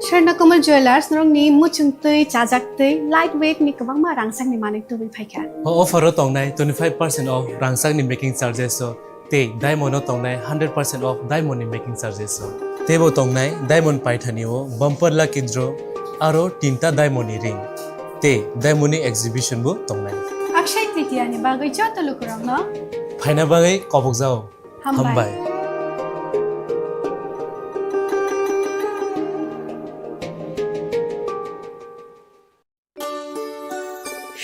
Swarna Kamal Jewellers, norokni muchungtwi, chajaktwi, light weight ni kwbangma rangchakni manwi tubui phaikha. O offer o tongnai twenty five percent off rangchakni making charges o tei diamond o tongnai hundred percent off diamond ni making charges o. Teibo tongnai diamond paithani o bumper lucky draw aro tinta diamond ni ring tei diamond ni exhibition bo tongnai. Akshay Tritiya ni bagwi joto lukurokno phaina bagwi kobokjao. Hambai. Hambai.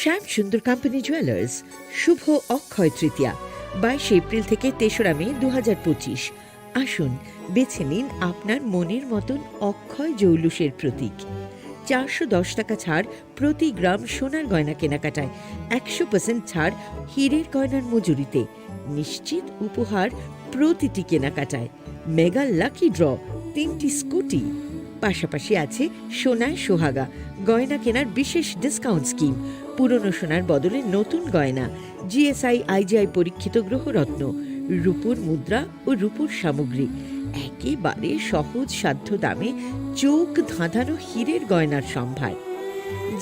শ্যাম Sundar company jewellers, শুভ অক্ষয় তৃতীয়া, বাইশে এপ্রিল থেকে তেসরা মে দু হাজার পঁচিশ। আসুন, বেছে নিন আপনার মনের মতন অক্ষয় জৌলুসের প্রতীক। চারশো দশ টাকা ছাড় প্রতি গ্রাম সোনার গয়না কেনাকাটায়, একশো পার্সেন্ট ছাড় হীরের গয়নার মজুরিতে, নিশ্চিত উপহার প্রতিটি কেনাকাটায়, মেগা লাকি ড্র, তিনটি স্কুটি, পাশাপাশি আছে সোনায় সোহাগা, গয়না কেনার বিশেষ ডিসকাউন্ট স্কিম, পুরনো সোনার বদলে নতুন গয়না, জিএসআই আইজিআই পরীক্ষিত গ্রহরত্ন, রূপোর মুদ্রা ও রূপোর সামগ্রী, একেবারে সহজ সাধ্য দামে চোখ ধাঁধানো হীরের গয়নার সম্ভার।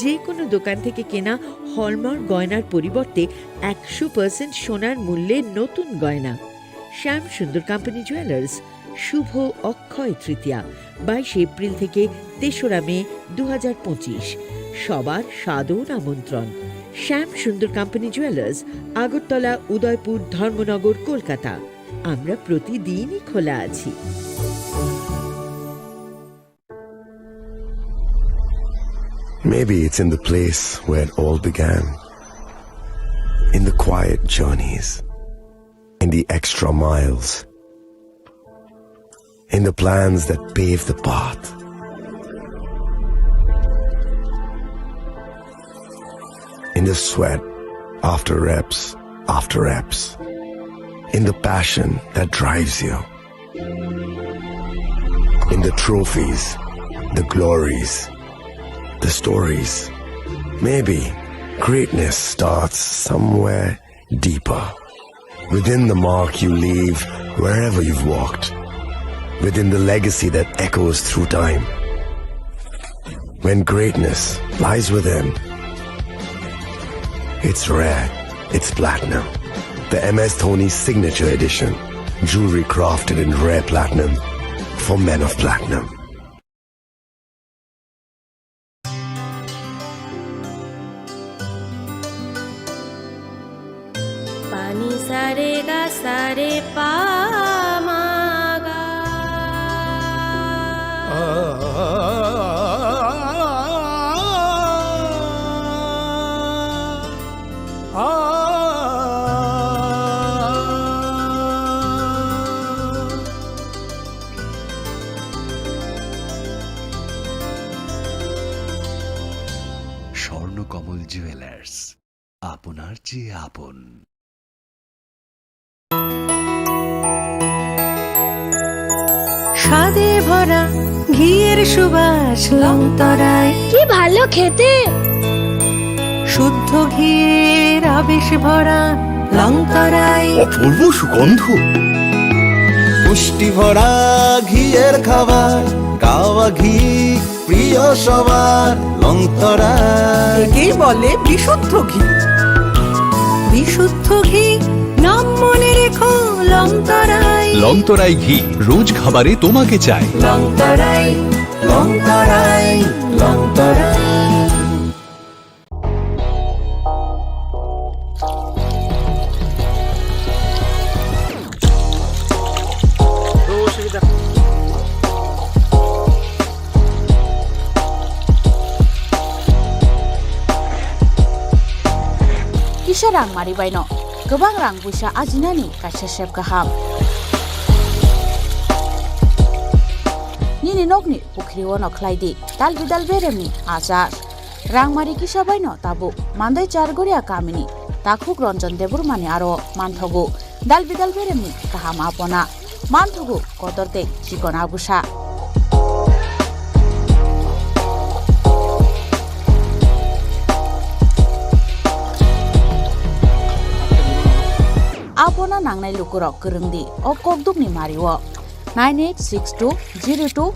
যে কোনো দোকান থেকে কেনা হলমার্ক গয়নার পরিবর্তে একশো পার্সেন্ট সোনার মূল্যে নতুন গয়না। শ্যাম সুন্দর কোম্পানি জুয়েলার্স, শুভ অক্ষয় তৃতীয়া, বাইশে এপ্রিল থেকে তেসরা মে দু হাজার পঁচিশ। সবার সাদর আমন্ত্রণ। শ্যাম সুন্দর কোম্পানি জুয়েলার্স, আগরতলা, উদয়পুর, ধর্মনগর, কলকাতা। আমরা প্রতিদিনই খোলা আছি। Maybe it's in the place where it all began. In the quiet journeys, in the extra miles, in the plans that pave the path, in the sweat after reps after reps, in the passion that drives you, in the trophies, the glories, the stories. Maybe Greatness starts somewhere deeper. Within the mark you leave wherever you've walked. Within the legacy that echoes through time. When greatness lies within, it's rare, it's platinum. The M S Dhoni Signature Edition. Jewelry crafted in rare platinum for men of platinum. Pani sare ga sare pa ma ga. Swarnakamal jewellers, আপনার চেয়ে আপন। স্বাদে ভরা ঘিয়ের সুবাস লংতরায়। কি ভালো খেতে! শুদ্ধ ঘিয়ের আবেশ ভরা লংতরায়। অপূর্ব সুগন্ধ। পুষ্টি ভরা ঘিয়ের খাবার, কাওয়া ঘি প্রিয় সবার লংতরায়। একেই বলে বিশুদ্ধ ঘি। বিশুদ্ধ ঘি, নাম মনে রেখো লংতরায়। লংতরায় ঘি, রোজ খাবারে তোমাকে চাই। লংতরায়, লংতরায়, Longtharai. Kisa rang mari baino kwbang rang buisa ajinani kaisa sep kaham. Nini nokni pukhri ono khlai di dal bidal beremni achar. Rangmari kisa baino tabuk Mandai Chargoria kamini takhuk Ranjan Debbarmani aro manthogo dal bidal beremni kaham apona, manthogo kotor tei chikon abusa. Apona nangnai lukurok kwrwng di o kokdukni mario nine eight six two zero two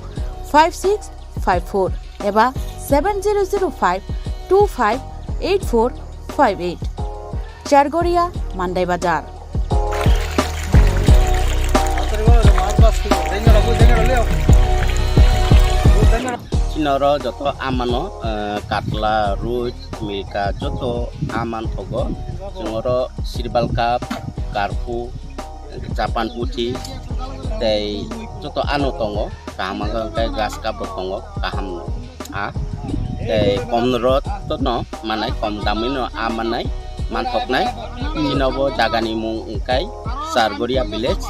five six five four eba seven zero zero five two five eight four five eight. Chargoria, Mandai Bazar. Chini oro joto amano, eh, katla, roi, milka joto aman thogo. Chwng oro sirbal cup, karpu, Japan puthi tei joto ano tongo, kaham wngkha hwnkhe grass cup bo tongo, kaham no a tei kom rot no manai, kom damwi no a manai, manthoknai. Chini bo jagani mung wngkha Chargoria village.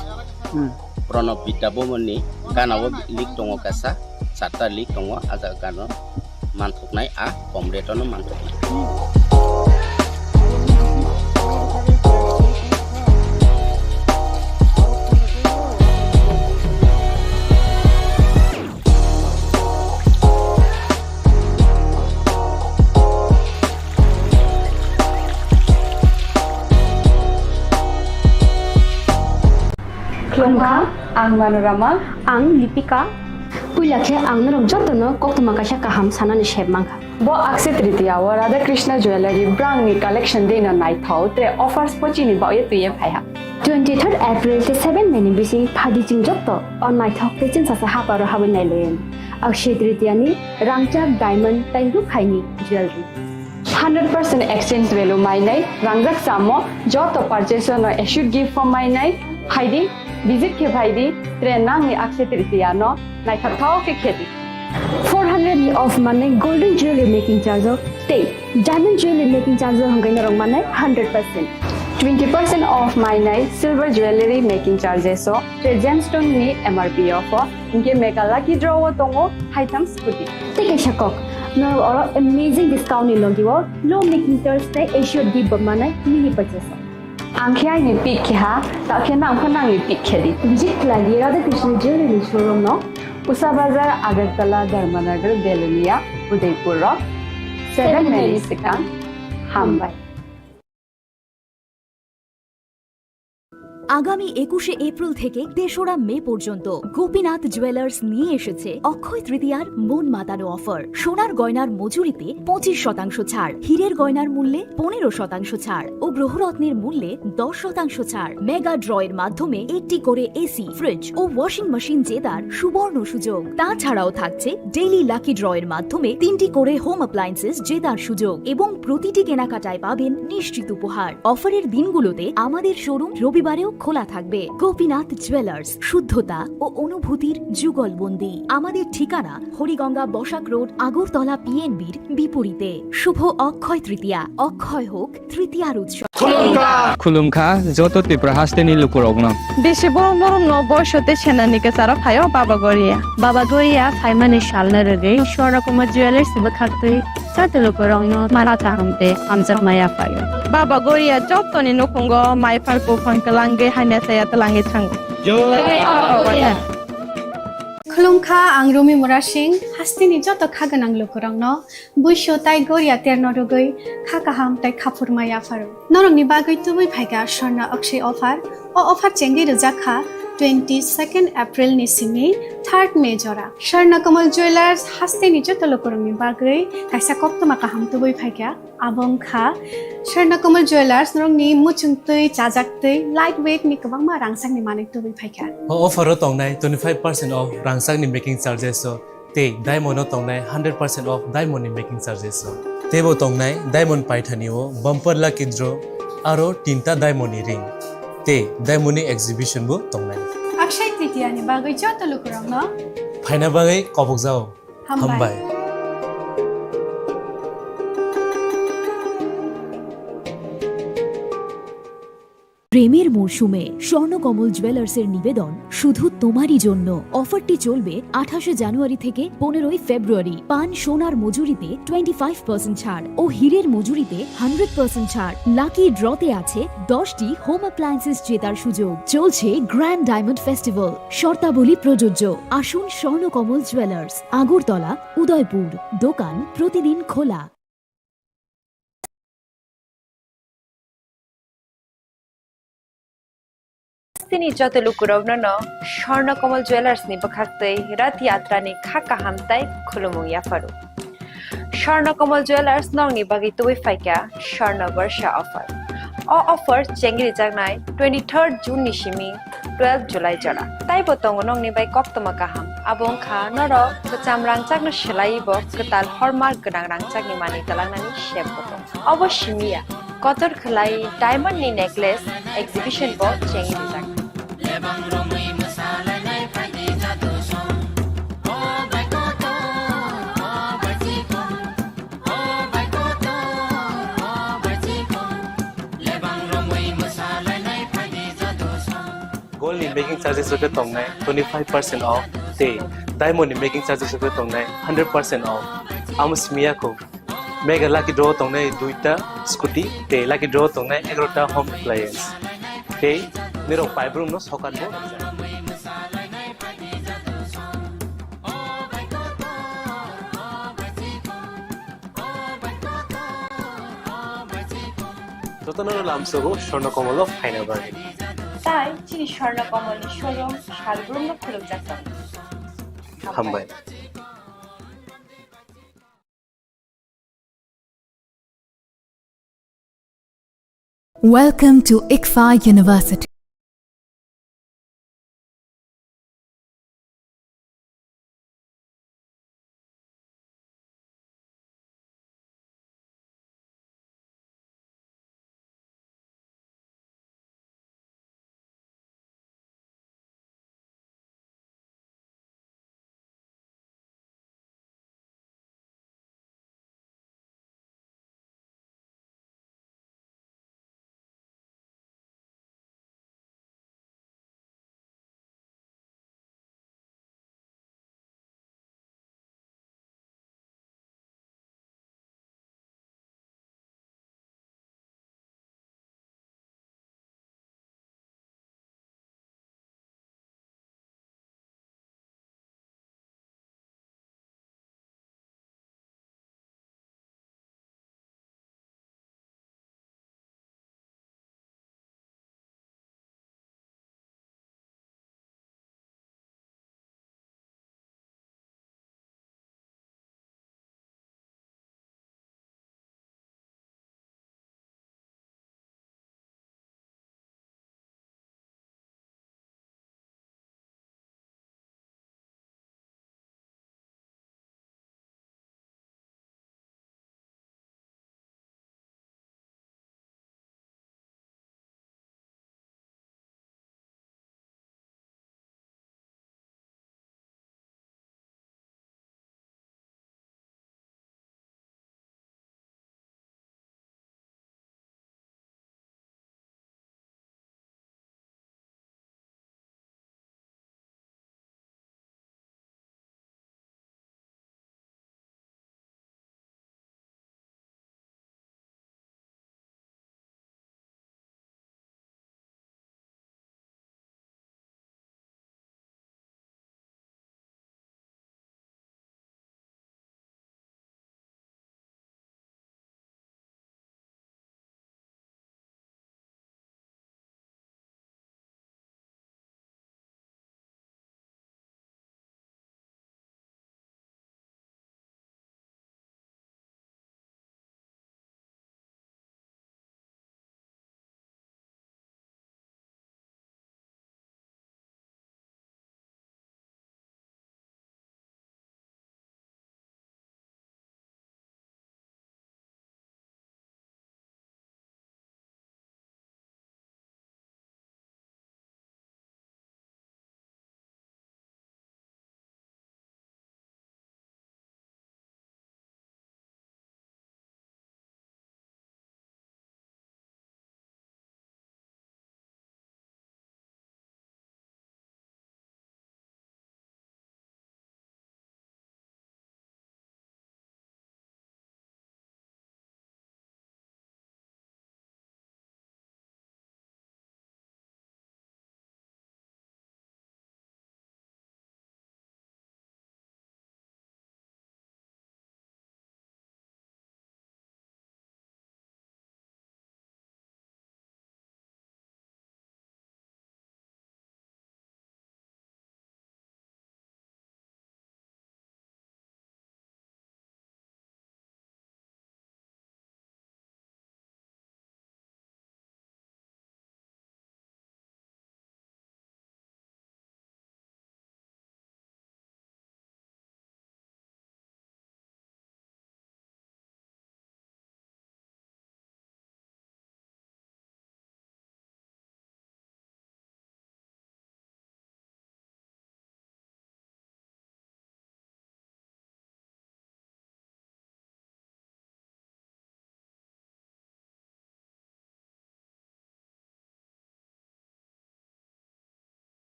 Hmm. Pranab Vidya Bhavan ni gana o lik tongo kaisa, charta lik tongo, a jaga gana o manthoknai, a kom rate o no manthoknai. Khulumkha, ang Manorama. Ang Lipika. Puila khe ang norok jotono koktwma kaisa kaham sanani sep mankha. Bo Akshaya Tritiya o Radha Krishna Jewellery brangni collection dino naithok tre offers pochini baoye twiye phaiha. Twenty-third April tei seven May ni bising phadi chwng joto o naithok tei chwngsacha haparo habwi nailayan. Akshaya Tritiya ni rangchak, diamond tei rukhaini jewellery. Hundred percent exchange value mainai, rangjak chamo joto purchase no assured gift form mainai, phaidi, visit khe phaidi, tre nangni Akshaya Tritiya no naithok thok khe khedi. Four hundred ni off manai golden jewelry making charge o tei diamond jewelry making charge o hwnkhe norok manai hundred percent. Twenty percent off mainai silver jewelry making charges o tei gemstone ni M R P off o, hinkhe mega lucky draw o tongo haitham scooty. Tei kaisa kok, norok oro amazing discount ni logi o low making charge tei assured gift bo manai mini purchase o. Ang khe aini pick khe ha, ta khe nang pho nangni pick khe di. Visit khlai di Radha Krishna Jewelry showroom no, Usa Bazar, Agartala, Dharmanagar, Belonia, Udaipur rok. Seven May ni swkang. Hambai. আগামী একুশে এপ্রিল থেকে তেসরা মে পর্যন্ত গোপীনাথ জুয়েলার্স নিয়ে এসেছে অক্ষয় তৃতীয়ার মন মাতানো অফার। সোনার গয়নার মজুরিতে পঁচিশ শতাংশ ছাড়, হীরের গয়নার মূল্যে পনেরো শতাংশ ছাড় ও গ্রহরত্নের মূল্যে দশ শতাংশ ছাড়। মেগা ড্র এর মাধ্যমে একটি করে এসি, ফ্রিজ ও ওয়াশিং মেশিন জেতার সুবর্ণ সুযোগ। তাছাড়াও থাকছে ডেইলি লাকি ড্র এর মাধ্যমে তিনটি করে হোম অ্যাপ্লায়েন্সেস জেতার সুযোগ এবং প্রতিটি কেনাকাটায় পাবেন নিশ্চিত উপহার। অফারের দিনগুলোতে আমাদের শোরুম রবিবারেও খোলা থাকবে। গোপীনাথ জুয়েলার্স, শুদ্ধতা ও অনুভূতির যুগলবন্দি। আমাদের ঠিকানা হরিগঙ্গা বসাক রোড, আগরতলা পিএনবির বিপরীতে। শুভ অক্ষয় তৃতীয়া, অক্ষয় হোক তৃতীয়ার উৎসব। Khulumkha joto Tripura hasteni lukurokno. Bisi borom borom no boiso tei senani kwcharo phaio Baba Goria. Baba Goria phaimani salno rwgwi Swarna Kumar Jewellers ni bwkhaktwi joto lukurokno mara kaham tei hamjakma yaphaio. Baba Goria jotoni nukhungo mai phar buphang twlangwi hamya saya twlangwi thango. Khulumkha, ang Rumi Murasing, hasteni joto kha gwnang lukurokno buisu tai goria terno rwgwi kha kaham tai khaphurma yapharo. Norokni bagwi tubui phaikha Swarna Akshay offer. O offer chengwi rwjak kha twenty second April ni simi third May jora. Swarna Kamal Jewellers hasteni joto lukurokni bagwi kaisa koktwma kaham tubui phaikha. Abo wngkha Swarna Kamal Jewellers norokni muchungtwi, chajaktwi, light weight ni kwbangma rangchakni manwi tubui phaikha. O offer o tongnai twenty five percent off rangchakni making charges o tei diamond o tongnai hundred percent off diamond ni making charges o. Teibo tongnai diamond paithani o bumper lucky draw aro tinta diamond ni ring tei diamond ni exhibition bo tongnai. Akshay Tritiya ni bagwi joto lukurokno phaina bagwi kobokjao. Hambai. Hambai. প্রেমের মরশুমে স্বর্ণকমল জুয়েলার্সের নিবেদন শুধু তোমারই জন্য। অফারটি চলবে আঠাশে জানুয়ারি থেকে পনেরোই ফেব্রুয়ারি। পান সোনার মজুরিতে টোয়েন্টি ফাইভ পার্সেন্ট ছাড় ও হীরের মজুরিতে হান্ড্রেড পার্সেন্ট ছাড়। লাকি ড্রতে আছে দশটি হোম অ্যাপ্লায়েন্সেস জেতার সুযোগ। চলছে গ্র্যান্ড ডায়মন্ড ফেস্টিভ্যাল, শর্তাবলী প্রযোজ্য। আসুন স্বর্ণকমল জুয়েলার্স, আগরতলা, উদয়পুর। দোকান প্রতিদিন খোলা। Hasteni joto lukurokno no Swarna Kamal Jewellers ni bwkhaktwi Rath Yatra ni kha kaham tai khulumung yapharo. Swarna Kamal Jewellers nokni bagwi tubui phaikha Swarna Barsha offer. O offer chengrijaknai twenty third June ni simi twelve July jora. Taibo tongo nokni bai koktwma kaham. Abo wngkha norok kwcham rangchakno swlaiwi bo kwtal hallmark gwnang rangchakni manwi twlangnani sep bo tongo. Obo simi ya, kotor khwlai diamond ni necklace exhibition bo chengwi rijak. Gold ni making charges rok khe tongnai twenty five percent off tei diamond ni making charges rok khe tongnai hundred percent off. Amo simi ya kho. Mega lucky draw tongnai duita scooty tei lucky draw tongnai egarota home appliance. Tei nirok paibrum no sokat bo. Jotono lamsogo Swarna Kamal o phaina bagwi. Tai chini Swarna Kamal ni showroom salbrum no khulukjak tongo. Hambai. Welcome to ICFAI University.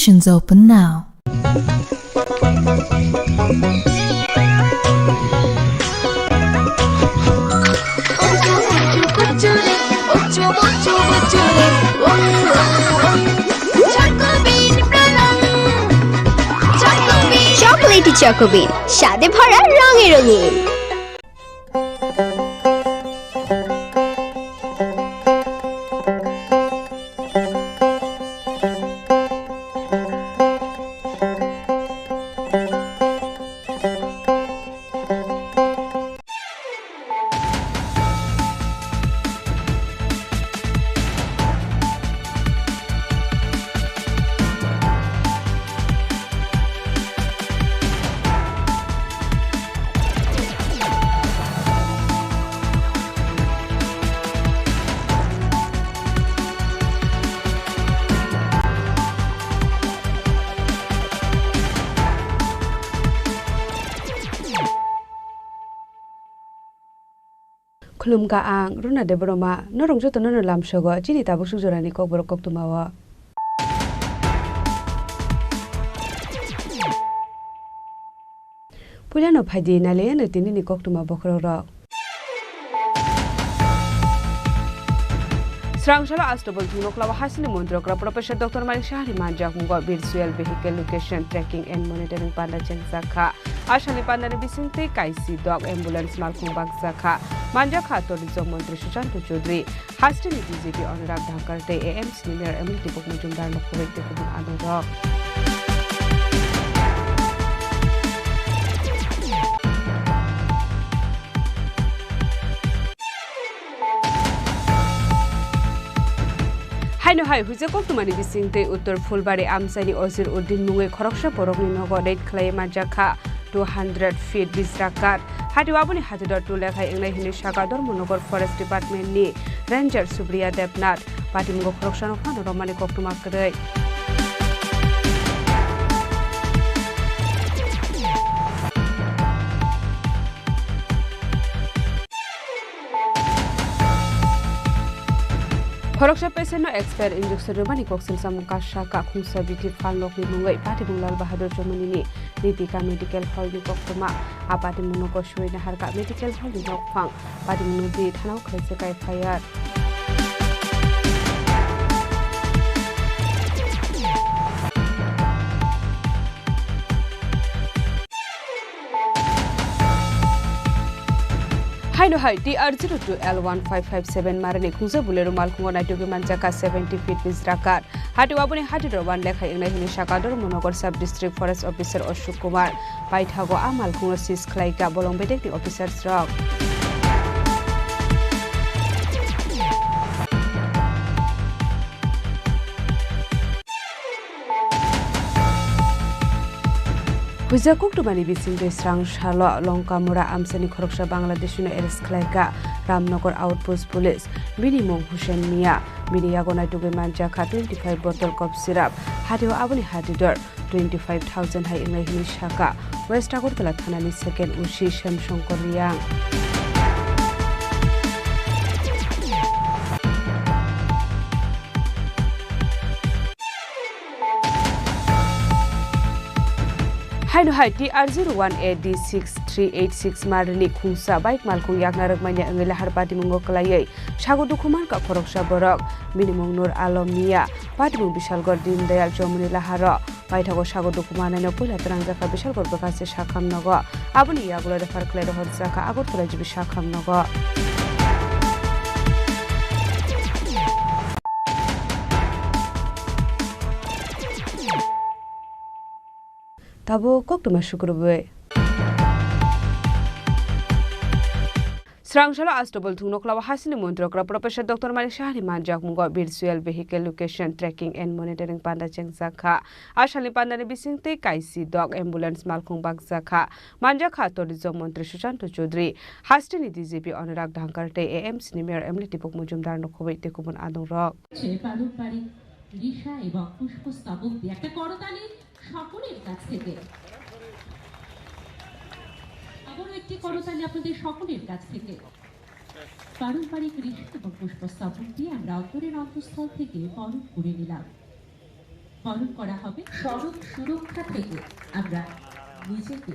Admissions open now. Chocolatey Choco Bean, স্বাদে ভরা রঙে রঙিন। Khulumkha ang Runa Debbarma, norok jotono no lamsogo chini tabuk suk jorani kokborok koktwmao. Puilano phaidi nailaiyano tinini koktwma bokhorokrok. Srangsalo Astobol thwngnoklao hasini montrokra Professor Doctor Manik Sahani manjakmungo virtual vehicle location tracking and monitoring panda chengjakha. Asani pandani bisingtwi kaisi dok ambulance malkhung bakjakha. Manjakha tourism montri Sushanta Chaudhary. Hasteni D G P Anurag Dhankar tei A M C ni Mayor Emily Tipuk Majumdar no khoboi tei kubun adongrok. Haino hai huijak koktwmani bisingtwi Uttor Phulbari amchaini Ozir Uddin mungwi khoroksa borokni nogo raid khlaiwi manjakha two hundred feet bisra kath. Hatio aboni hatidor tule khai wngnai hwnwi sakha Dharmanagar Forest Department ni Ranger Supriya Debnath. Patimungo khoroksano phano romani koktwma kwrwi. Khoroksa patient no expire injection rwmani koksil samung kasa kakhungsa bithi phalnokni mungwi Patimung Lal Bahadur Chomani ni Ritika Medical Hall ni koktwma. A patimung no kosoi naharka Medical Hall ni nokphang. Patimung no di thana o khlaijak F I R. Haino hai T R zero two L one five five seven marani khungsa Bolero malkhungo naitugwi manjakha seventy feet bisra kath. Hatio aboni hatidor wan lekhai wngnai hwnwi sakha Dharmanagar Sub District Forest Officer Ashok Kumar. Paithago a malkhungno seize khlaikha bolong bedekni officers rok. Huijak koktwmani bisingtwi srang salo Longkamura amchaini khoroksa Bangladeshino arrest khlaikha Ramnagar Outpost Police. Bini mung Hussein Mia. Bini yago naitugwi manjakha twenty five bottle cough syrup. Hatio aboni hatidor twenty five thousand hai wngnai hwnwi sakha West Agartala thanani second O C Shyam Shankar Reang. Haino hai T R zero one A D six three eight six marni khungsa bike malkhung yakna rwkmanya wngwi lahar patimungo kwlaiwi sago dukhu mankha khoroksa borok. Bini mung Nur Alom Mia, patimung Bishalgarh Deen Dayal Chowmuni laharo. Paithago sago dukhu manaino puila twrangjakha Bishalgarh bwkhaste sakham nogo. Aboni yagulo refer khlai rohorjakha Agartala G B sakham nogo. Tabuk koktwma sukrubwi. Srangsalo Astobol thwngnoklao hasini montrokra Professor Doctor Manik Sahani manjakmungo virtual vehicle location tracking and monitoring panda chengjakha. Asalni pandani bisingtwi kaisi dok ambulance malkhung bakjakha. Manjakha tourism montri Sushanta Chaudhary, hasteni D G P Anurag Dhankar tei A M C ni Mayor Emily Tipuk Majumdar no khoboi tei kubun adongrok. সে পারম্পরিক রিশা এবং পুষ্পস্তবক দিয়ে একটা করতালি সকলের কাছ থেকে। আবারও একটি করতালি আপনাদের সকলের কাছ থেকে। পারম্পরিক রিশা এবং পুষ্পস্তবক দিয়ে আমরা অন্তরের অন্তঃস্থল থেকে বরণ করে নিলাম। পালন করা হবে। সড়ক সুরক্ষা থেকে আমরা নিজেকে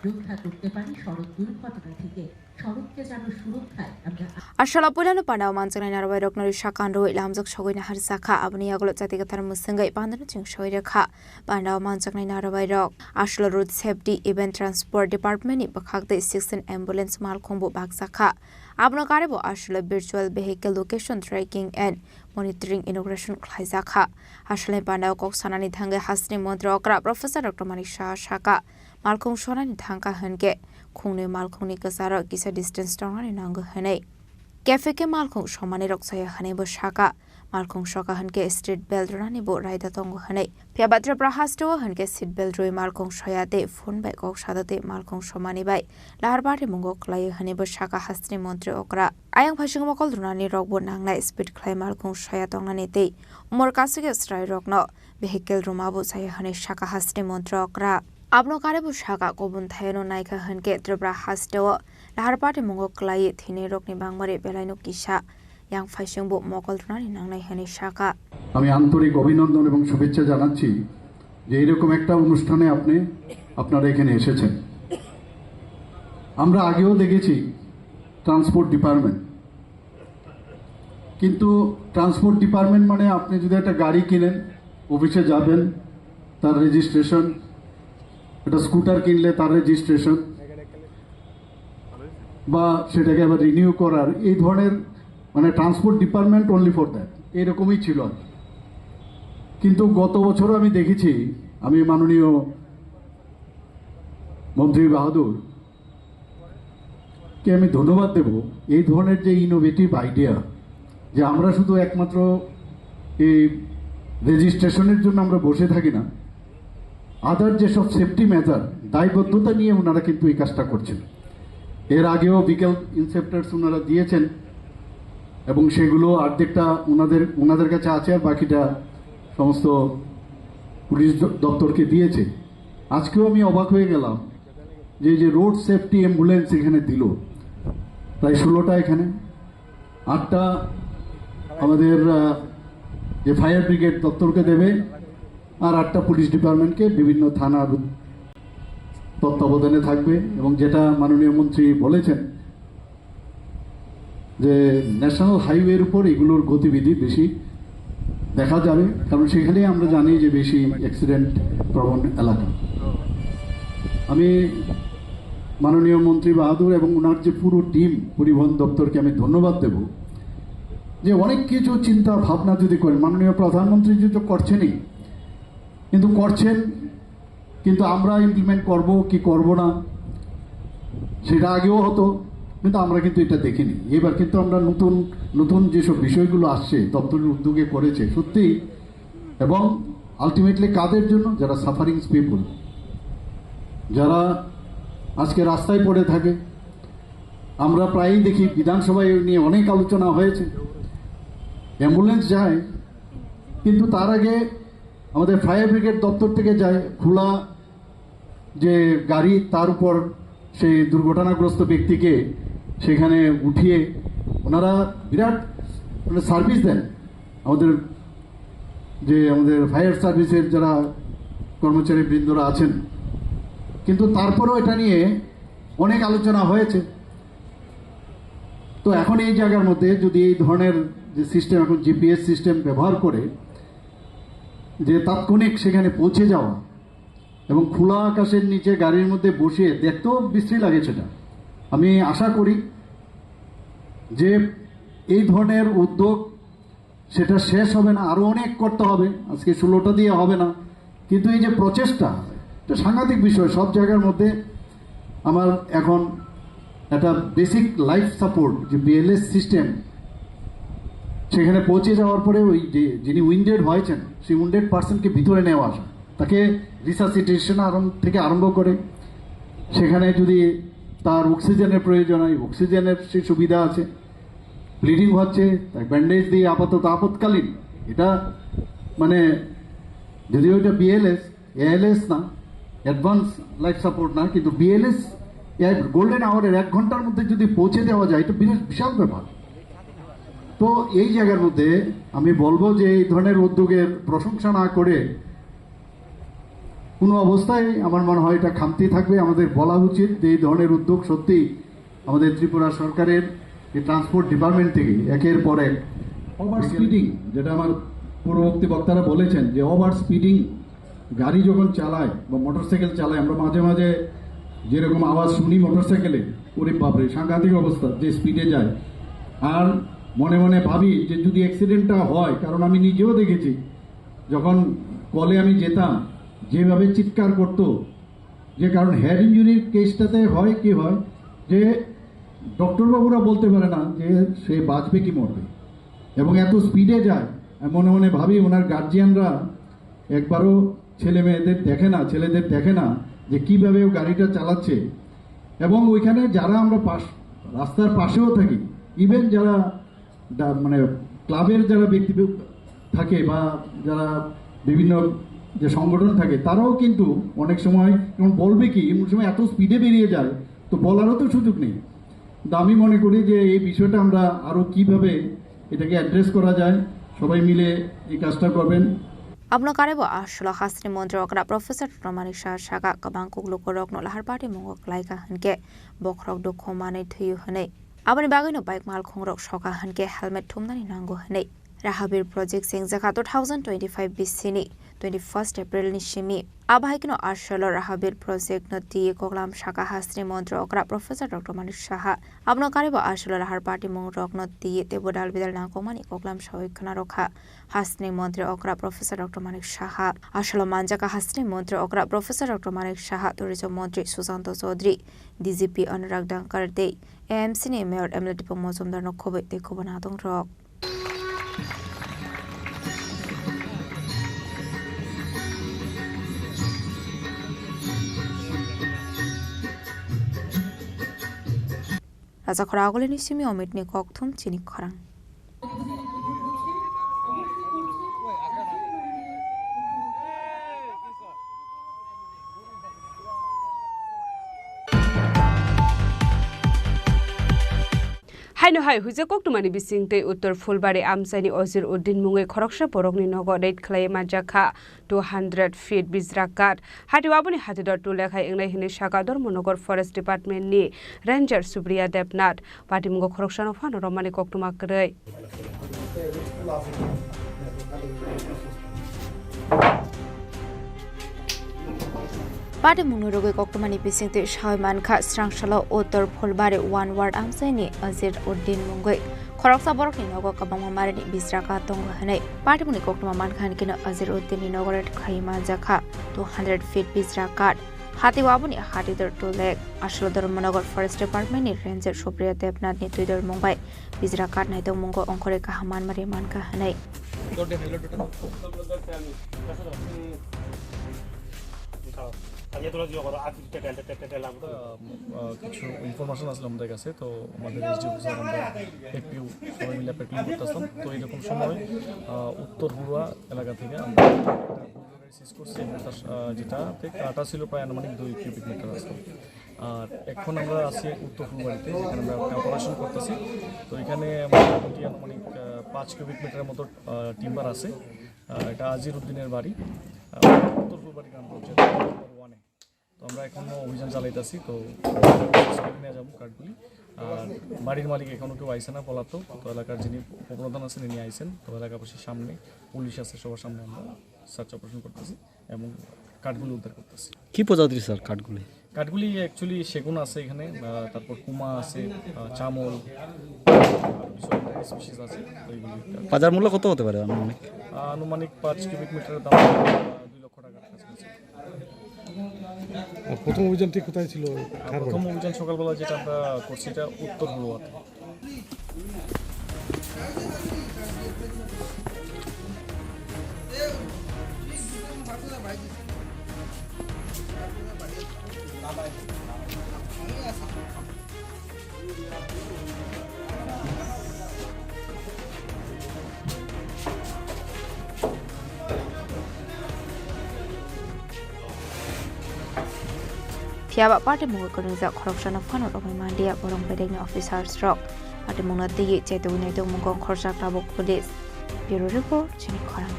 রক্ষা করতে পারি, সড়ক দুর্ঘটনা থেকে সড়ককে যেন সুরক্ষায় আমরা Aswla puilano pandao manjaknai narwai rok nori sakan rwi lamjak sogwi nahar sakha, aboni yagulo chati kwthar mwswngwi pandano chwng soi rwkha. Pandao manjaknai narwai rok aswla road safety event transport department ni bwkhak tei sixteen ambulance malkhung bo bakjakha. Abono kare bo aswla virtual vehicle location tracking and monitoring inauguration khlaijakha. Aswlani pandao kok sanani thangwi hasteni montri okra Professor Doctor Manik Saha sakha, malkhung sonani thangkha hwnkhe khungnwi malkhungni kwcharo kisa distance tongnani nango hwnwi. Cafe khe malkhung somani rok chaya hwnwi bo sakha. Malkhung soka hwnkhe street belt rwnani bo raida tongo hwnwi. Phiya ba Tripura hasteo hwnkhe seat belt rwi malkhung soya tei phone bai kok sada tei malkhung somani bai lahar bari mungo kwlaio hwnwi bo sakha hasteni montri okra. Ayang phaising mokol rwnani rok bo nangnai speed khlai malkhung soya tongnani tei umor kasike chwrai rokno vehicle rwma bo chaya hwnwi sakha hasteni montri okra. Abono kare bo sakha, kubun thayano naikha hwnkhe Tripura hasteo lahar bari mungo kwlaiwi thwinai rokni bangmari belaino kisa. Yang phaising bo mokol rwnani nangnai hwnwi sakha. আমি আন্তরিক অভিনন্দন এবং শুভেচ্ছা জানাচ্ছি যে এরকম একটা অনুষ্ঠানে আপনি, আপনারা এখানে এসেছেন। আমরা আগেও দেখেছি ট্রান্সপোর্ট ডিপার্টমেন্ট, কিন্তু ট্রান্সপোর্ট ডিপার্টমেন্ট মানে আপনি যদি একটা গাড়ি কিনেন, অফিসে যাবেন, তার রেজিস্ট্রেশন, একটা স্কুটার কিনলে তার রেজিস্ট্রেশন, বা সেটাকে আবার রিনিউ করার এই ধরনের, মানে transport department only for that, এরকমই ছিল আর কি। কিন্তু গত বছরও আমি দেখেছি, আমি মাননীয় মন্ত্রী বাহাদুর কে আমি ধন্যবাদ দেব এই ধরনের যে ইনোভেটিভ আইডিয়া, যে আমরা শুধু একমাত্র এই রেজিস্ট্রেশনের জন্য আমরা বসে থাকি না, আদার যেসব সেফটি মেজার, দায়বদ্ধতা নিয়ে ওনারা কিন্তু এই কাজটা করছেন। এর আগেও ভেহিকল ইন্সপেক্টরস ওনারা দিয়েছেন এবং সেগুলো অর্ধেকটা ওনাদের, ওনাদের কাছে আছে, আর বাকিটা সমস্ত পুলিশ দ-, দপ্তরকে দিয়েছে। আজকেও আমি অবাক হয়ে গেলাম যে এই যে রোড সেফটি অ্যাম্বুলেন্স এখানে দিল, প্রায় ষোলোটা এখানে, আটটা আমাদের, আহ, যে ফায়ার ব্রিগেড দপ্তরকে দেবে, আর আটটা পুলিশ ডিপার্টমেন্টকে বিভিন্ন থানার তত্ত্বাবধানে থাকবে। এবং যেটা মাননীয় মন্ত্রী বলেছেন যে ন্যাশনাল হাইওয়ের উপর এগুলোর গতিবিধি বেশি দেখা যাবে, কারণ সেখানেই আমরা জানি যে বেশি অ্যাক্সিডেন্ট প্রবণ এলাকা। আমি মাননীয় মন্ত্রী বাহাদুর এবং ওনার যে পুরো টিম, পরিবহন দপ্তরকে আমি ধন্যবাদ দেব যে অনেক কিছু চিন্তা ভাবনা যদি করেন, মাননীয় প্রধানমন্ত্রী যদি তো করছেনই, কিন্তু করছেন, কিন্তু আমরা ইমপ্লিমেন্ট করব কি করব না, সেটা আগেও হতো, কিন্তু আমরা কিন্তু এটা দেখিনি। এবার কিন্তু আমরা নতুন নতুন যেসব বিষয়গুলো আসছে, দপ্তরের উদ্যোগে করেছে, সত্যি। এবং আলটিমেটলি কাদের জন্য? যারা সাফারিং পিপল, যারা আজকে রাস্তায় পড়ে থাকে। আমরা প্রায়ই দেখি, বিধানসভায় এই নিয়ে অনেক আলোচনা হয়েছে, অ্যাম্বুলেন্স যায়, কিন্তু তার আগে আমাদের ফায়ার ব্রিগেড দপ্তর থেকে যায় খোলা যে গাড়ি, তার উপর সেই দুর্ঘটনাগ্রস্ত ব্যক্তিকে সেখানে উঠিয়ে ওনারা বিরাট, মানে, সার্ভিস দেন আমাদের, যে আমাদের ফায়ার সার্ভিসের যারা কর্মচারী বৃন্দরা আছেন। কিন্তু তারপরেও এটা নিয়ে অনেক আলোচনা হয়েছে। তো এখন এই জায়গার মধ্যে যদি এই ধরনের যে সিস্টেম, এখন জিপিএস সিস্টেম ব্যবহার করে যে তাৎক্ষণিক সেখানে পৌঁছে যাওয়া এবং খোলা আকাশের নিচে গাড়ির মধ্যে বসিয়ে, দেখতেও বিশ্রী লাগে সেটা। আমি আশা করি যে এই ধরনের উদ্যোগ, সেটা শেষ হবে না, আরও অনেক করতে হবে। আজকে ষোলোটা দিয়ে হবে না, কিন্তু এই যে প্রচেষ্টা, এটা সাংঘাতিক বিষয়। সব জায়গার মধ্যে আমার এখন একটা বেসিক লাইফ সাপোর্ট, যে বিএলএস সিস্টেম, সেখানে পৌঁছে যাওয়ার পরে ওই যে যিনি উইন্ডেড হয়েছেন, সেই উইন্ডেড পার্সনকে ভিতরে নেওয়া আসা, তাকে রিসাসিটেশন আরম্ভ থেকে আরম্ভ করে, সেখানে যদি তার অক্সিজেনের প্রয়োজন হয়, অক্সিজেনের সেই সুবিধা আছে। ব্লিডিং হচ্ছে, তাই ব্যান্ডেজ দিয়ে আপাতত আপৎকালীন, এটা মানে যদিও এটা বিএলএস, এএলএস না, অ্যাডভান্স লাইফ সাপোর্ট না, কিন্তু বিএলএস গোল্ডেন আওয়ারের এক ঘন্টার মধ্যে যদি পৌঁছে দেওয়া যায়, এটা বিরাট বিশাল ব্যাপার। তো এই জায়গার মধ্যে আমি বলবো যে এই ধরনের উদ্যোগের প্রশংসা না করে কোনো অবস্থায় আমার মনে হয় এটা খামতি থাকবে। আমাদের বলা উচিত যে এই ধরনের উদ্যোগ সত্যি আমাদের ত্রিপুরা সরকারের এই ট্রান্সপোর্ট ডিপার্টমেন্ট থেকে একের পর এক। ওভার স্পিডিং, যেটা আমার পূর্ববর্তী বক্তারা বলেছেন যে ওভার স্পিডিং, গাড়ি যখন চালায় বা মোটরসাইকেল চালায়, আমরা মাঝে মাঝে যেরকম আওয়াজ শুনি মোটরসাইকেলে, ওরে বাপরে, সাংঘাতিক অবস্থা, যে স্পিডে যায়। আর মনে মনে ভাবি যে যদি অ্যাক্সিডেন্টটা হয়, কারণ আমি নিজেও দেখেছি, যখন কলে আমি যেতাম, যেভাবে চিৎকার করতো, যে কারণ হেড ইঞ্জুরির কেসটাতে হয় কি হয়, যে ডক্টর বাবুরা বলতে পারে না যে সে বাঁচবে কি মরবে, এবং এত স্পিডে যায়। আমি মনে মনে ভাবি ওনার গার্জিয়ানরা একবারও ছেলে মেয়েদের দেখে না, ছেলেদের দেখে না যে কিভাবে ও গাড়িটা চালাচ্ছে। এবং ওইখানে যারা আমরা পাশ, রাস্তার পাশেও থাকি, ইভেন যারা ডা-, মানে ক্লাবের যারা ব্যক্তি থাকে বা যারা বিভিন্ন যে সংগঠন থাকে, তারাও কিন্তু অনেক সময়, যেমন বলবে কি, এমন সময় এত স্পিডে বেরিয়ে যায়, তো বলারও তো সুযোগ নেই। কিন্তু আমি মনে করি যে এই বিষয়টা আমরা আরো কিভাবে এটাকে অ্যাড্রেস করা যায়, সবাই মিলে এই কাজটা করবেন। Abono karwi bo aswlo hasteni montri okra Professor Doctor Manik Saha saka, kwbang kuklukurokno lahar patimungo kwlaikha hwnkhe bokhorok dukhu manwi thwiwi hwnwi. Aboni bagwino bike malkhungrok soka hwnkhe helmet thumnani nango hwnwi. Rahabir project sengjakha two thousand twenty-five bisini twenty-first April ni simi. Abo hai kheno aswlo Rahabir project no twiwi koklam saka hasteni montri okra Professor Doctor Manik Saha. Abono karwi bo aswlo lahar patimungrokno twiwi teibo dal bidal nangkukmani koklam sawi khwnarokha. Hasteni montri okra Professor Doctor Manik Saha. Aswlo manjakha hasteni montri okra Professor Doctor Manik Saha, tourism montri Susanto Chaudhary, D G P Anurag Dangkar tei A M C ni mayor M L A Dipok Mojumdar no khobwi tei khobwi nadongrok. Rajakhor Agulini simi Omitni kokthum chini khorang. Haino hai huijak koktwmani bising tei Uttor Phulbari amchaini Azir Uddin mungwi khoroksa borokni nogo raid khlaiwi manjakha two hundred feet bijra kath. Hati aboni hatidor tulek hai wngnai hwnwi saka Dharmanagar Forest Department ni Ranger Supriya Debnath. Patimungo khoroksano phano romani koktwma kwrwi. Patimungni rwgwi koktwmani bisingtwi sawi mankha, srangsalo Uttor Phulbari one ward amchaini Azir Uddin mungwi khoroksa borokni nogo kwbangma marini bijra kath tongo hwnwi. Patimungni koktwma mankha hwnkhe Azir Uddinni nogo raid khlaiwi manjakha two hundred feet bijra kath. Hati aboni hatidor tulek. Aswlo Dharmanagar Forest Department ni Ranger Supriya Debnath ni twidor mung bai bijra kath naitokmungo ongkhorwi kaham manmari mankha hwnwi. আহ, কিছু ইনফরমেশন আসলো আমাদের কাছে, তো আমাদের SDO sir, আমরা এফপিও সবাই মিলে পেট্রোলিং করতে আসলাম। তো এরকম সময়, আহ, উত্তর হুড়ুয়া এলাকা থেকে আমরা একটা বুলডোজার সিজ করছি, এবং তার, আহ, যেটাতে কাটা ছিল প্রায় আনুমানিক দুই কিউবিক মিটার আসলো। আর এখন আমরা আছি উত্তর ফুলবাড়িতে, যেখানে আমরা অপারেশন করতেছি। তো এখানে মোটামুটি আনুমানিক, আহ, পাঁচ কিউবিক মিটারের মতো, আহ, টিম্বার আছে। আহ, এটা আজির উদ্দিনের বাড়ি, আহ, উত্তর ফুলবাড়ি গ্রাম পঞ্চায়েত নম্বর ওয়ানে। তো আমরা এখনো অভিযান চালাইতেছি। তো নিয়ে যাবো কাঠগুলি। আর বাড়ির মালিক এখনো কেউ আইছে না, পলাতক। তো এলাকার যিনি উপপ্রধান আছেন, ইনি আইছেন। তো এলাকাবাসীর সামনে, পুলিশ আছে, সবার সামনে আমরা সার্চ অপারেশন করতেছি এবং কাঠগুলি উদ্ধার করতেছি। কি প্রজাতির স্যার কাঠগুলি? কাঠগুলি অ্যাকচুয়ালি সেগুন আছে এখানে, আহ, তারপর কুমা আছে, আহ, চামল, আহ, কিছু স্পিসিস আছে। তো এইগুলি। বাজার মূল্য কত হতে পারে আনুমানিক? আহ, আনুমানিক পাঁচ কিউবিক মিটারের দাম, আহ, দুই লক্ষ টাকার কাছাকাছি। আর প্রথম অভিযানটি কোথায় ছিল? আর কার বাড়ি? প্রথম অভিযান সকালবেলা যেটা আমরা করছি, এটা উত্তর হলুয়াতে। Phiya ba patimungo kwrwngjak khoroksano phano romwi manliya borok bedekni officers rok. Patimungno twiwi chetwi naitokmungo khoroksa tabuk police. Bureau report, chini khorang.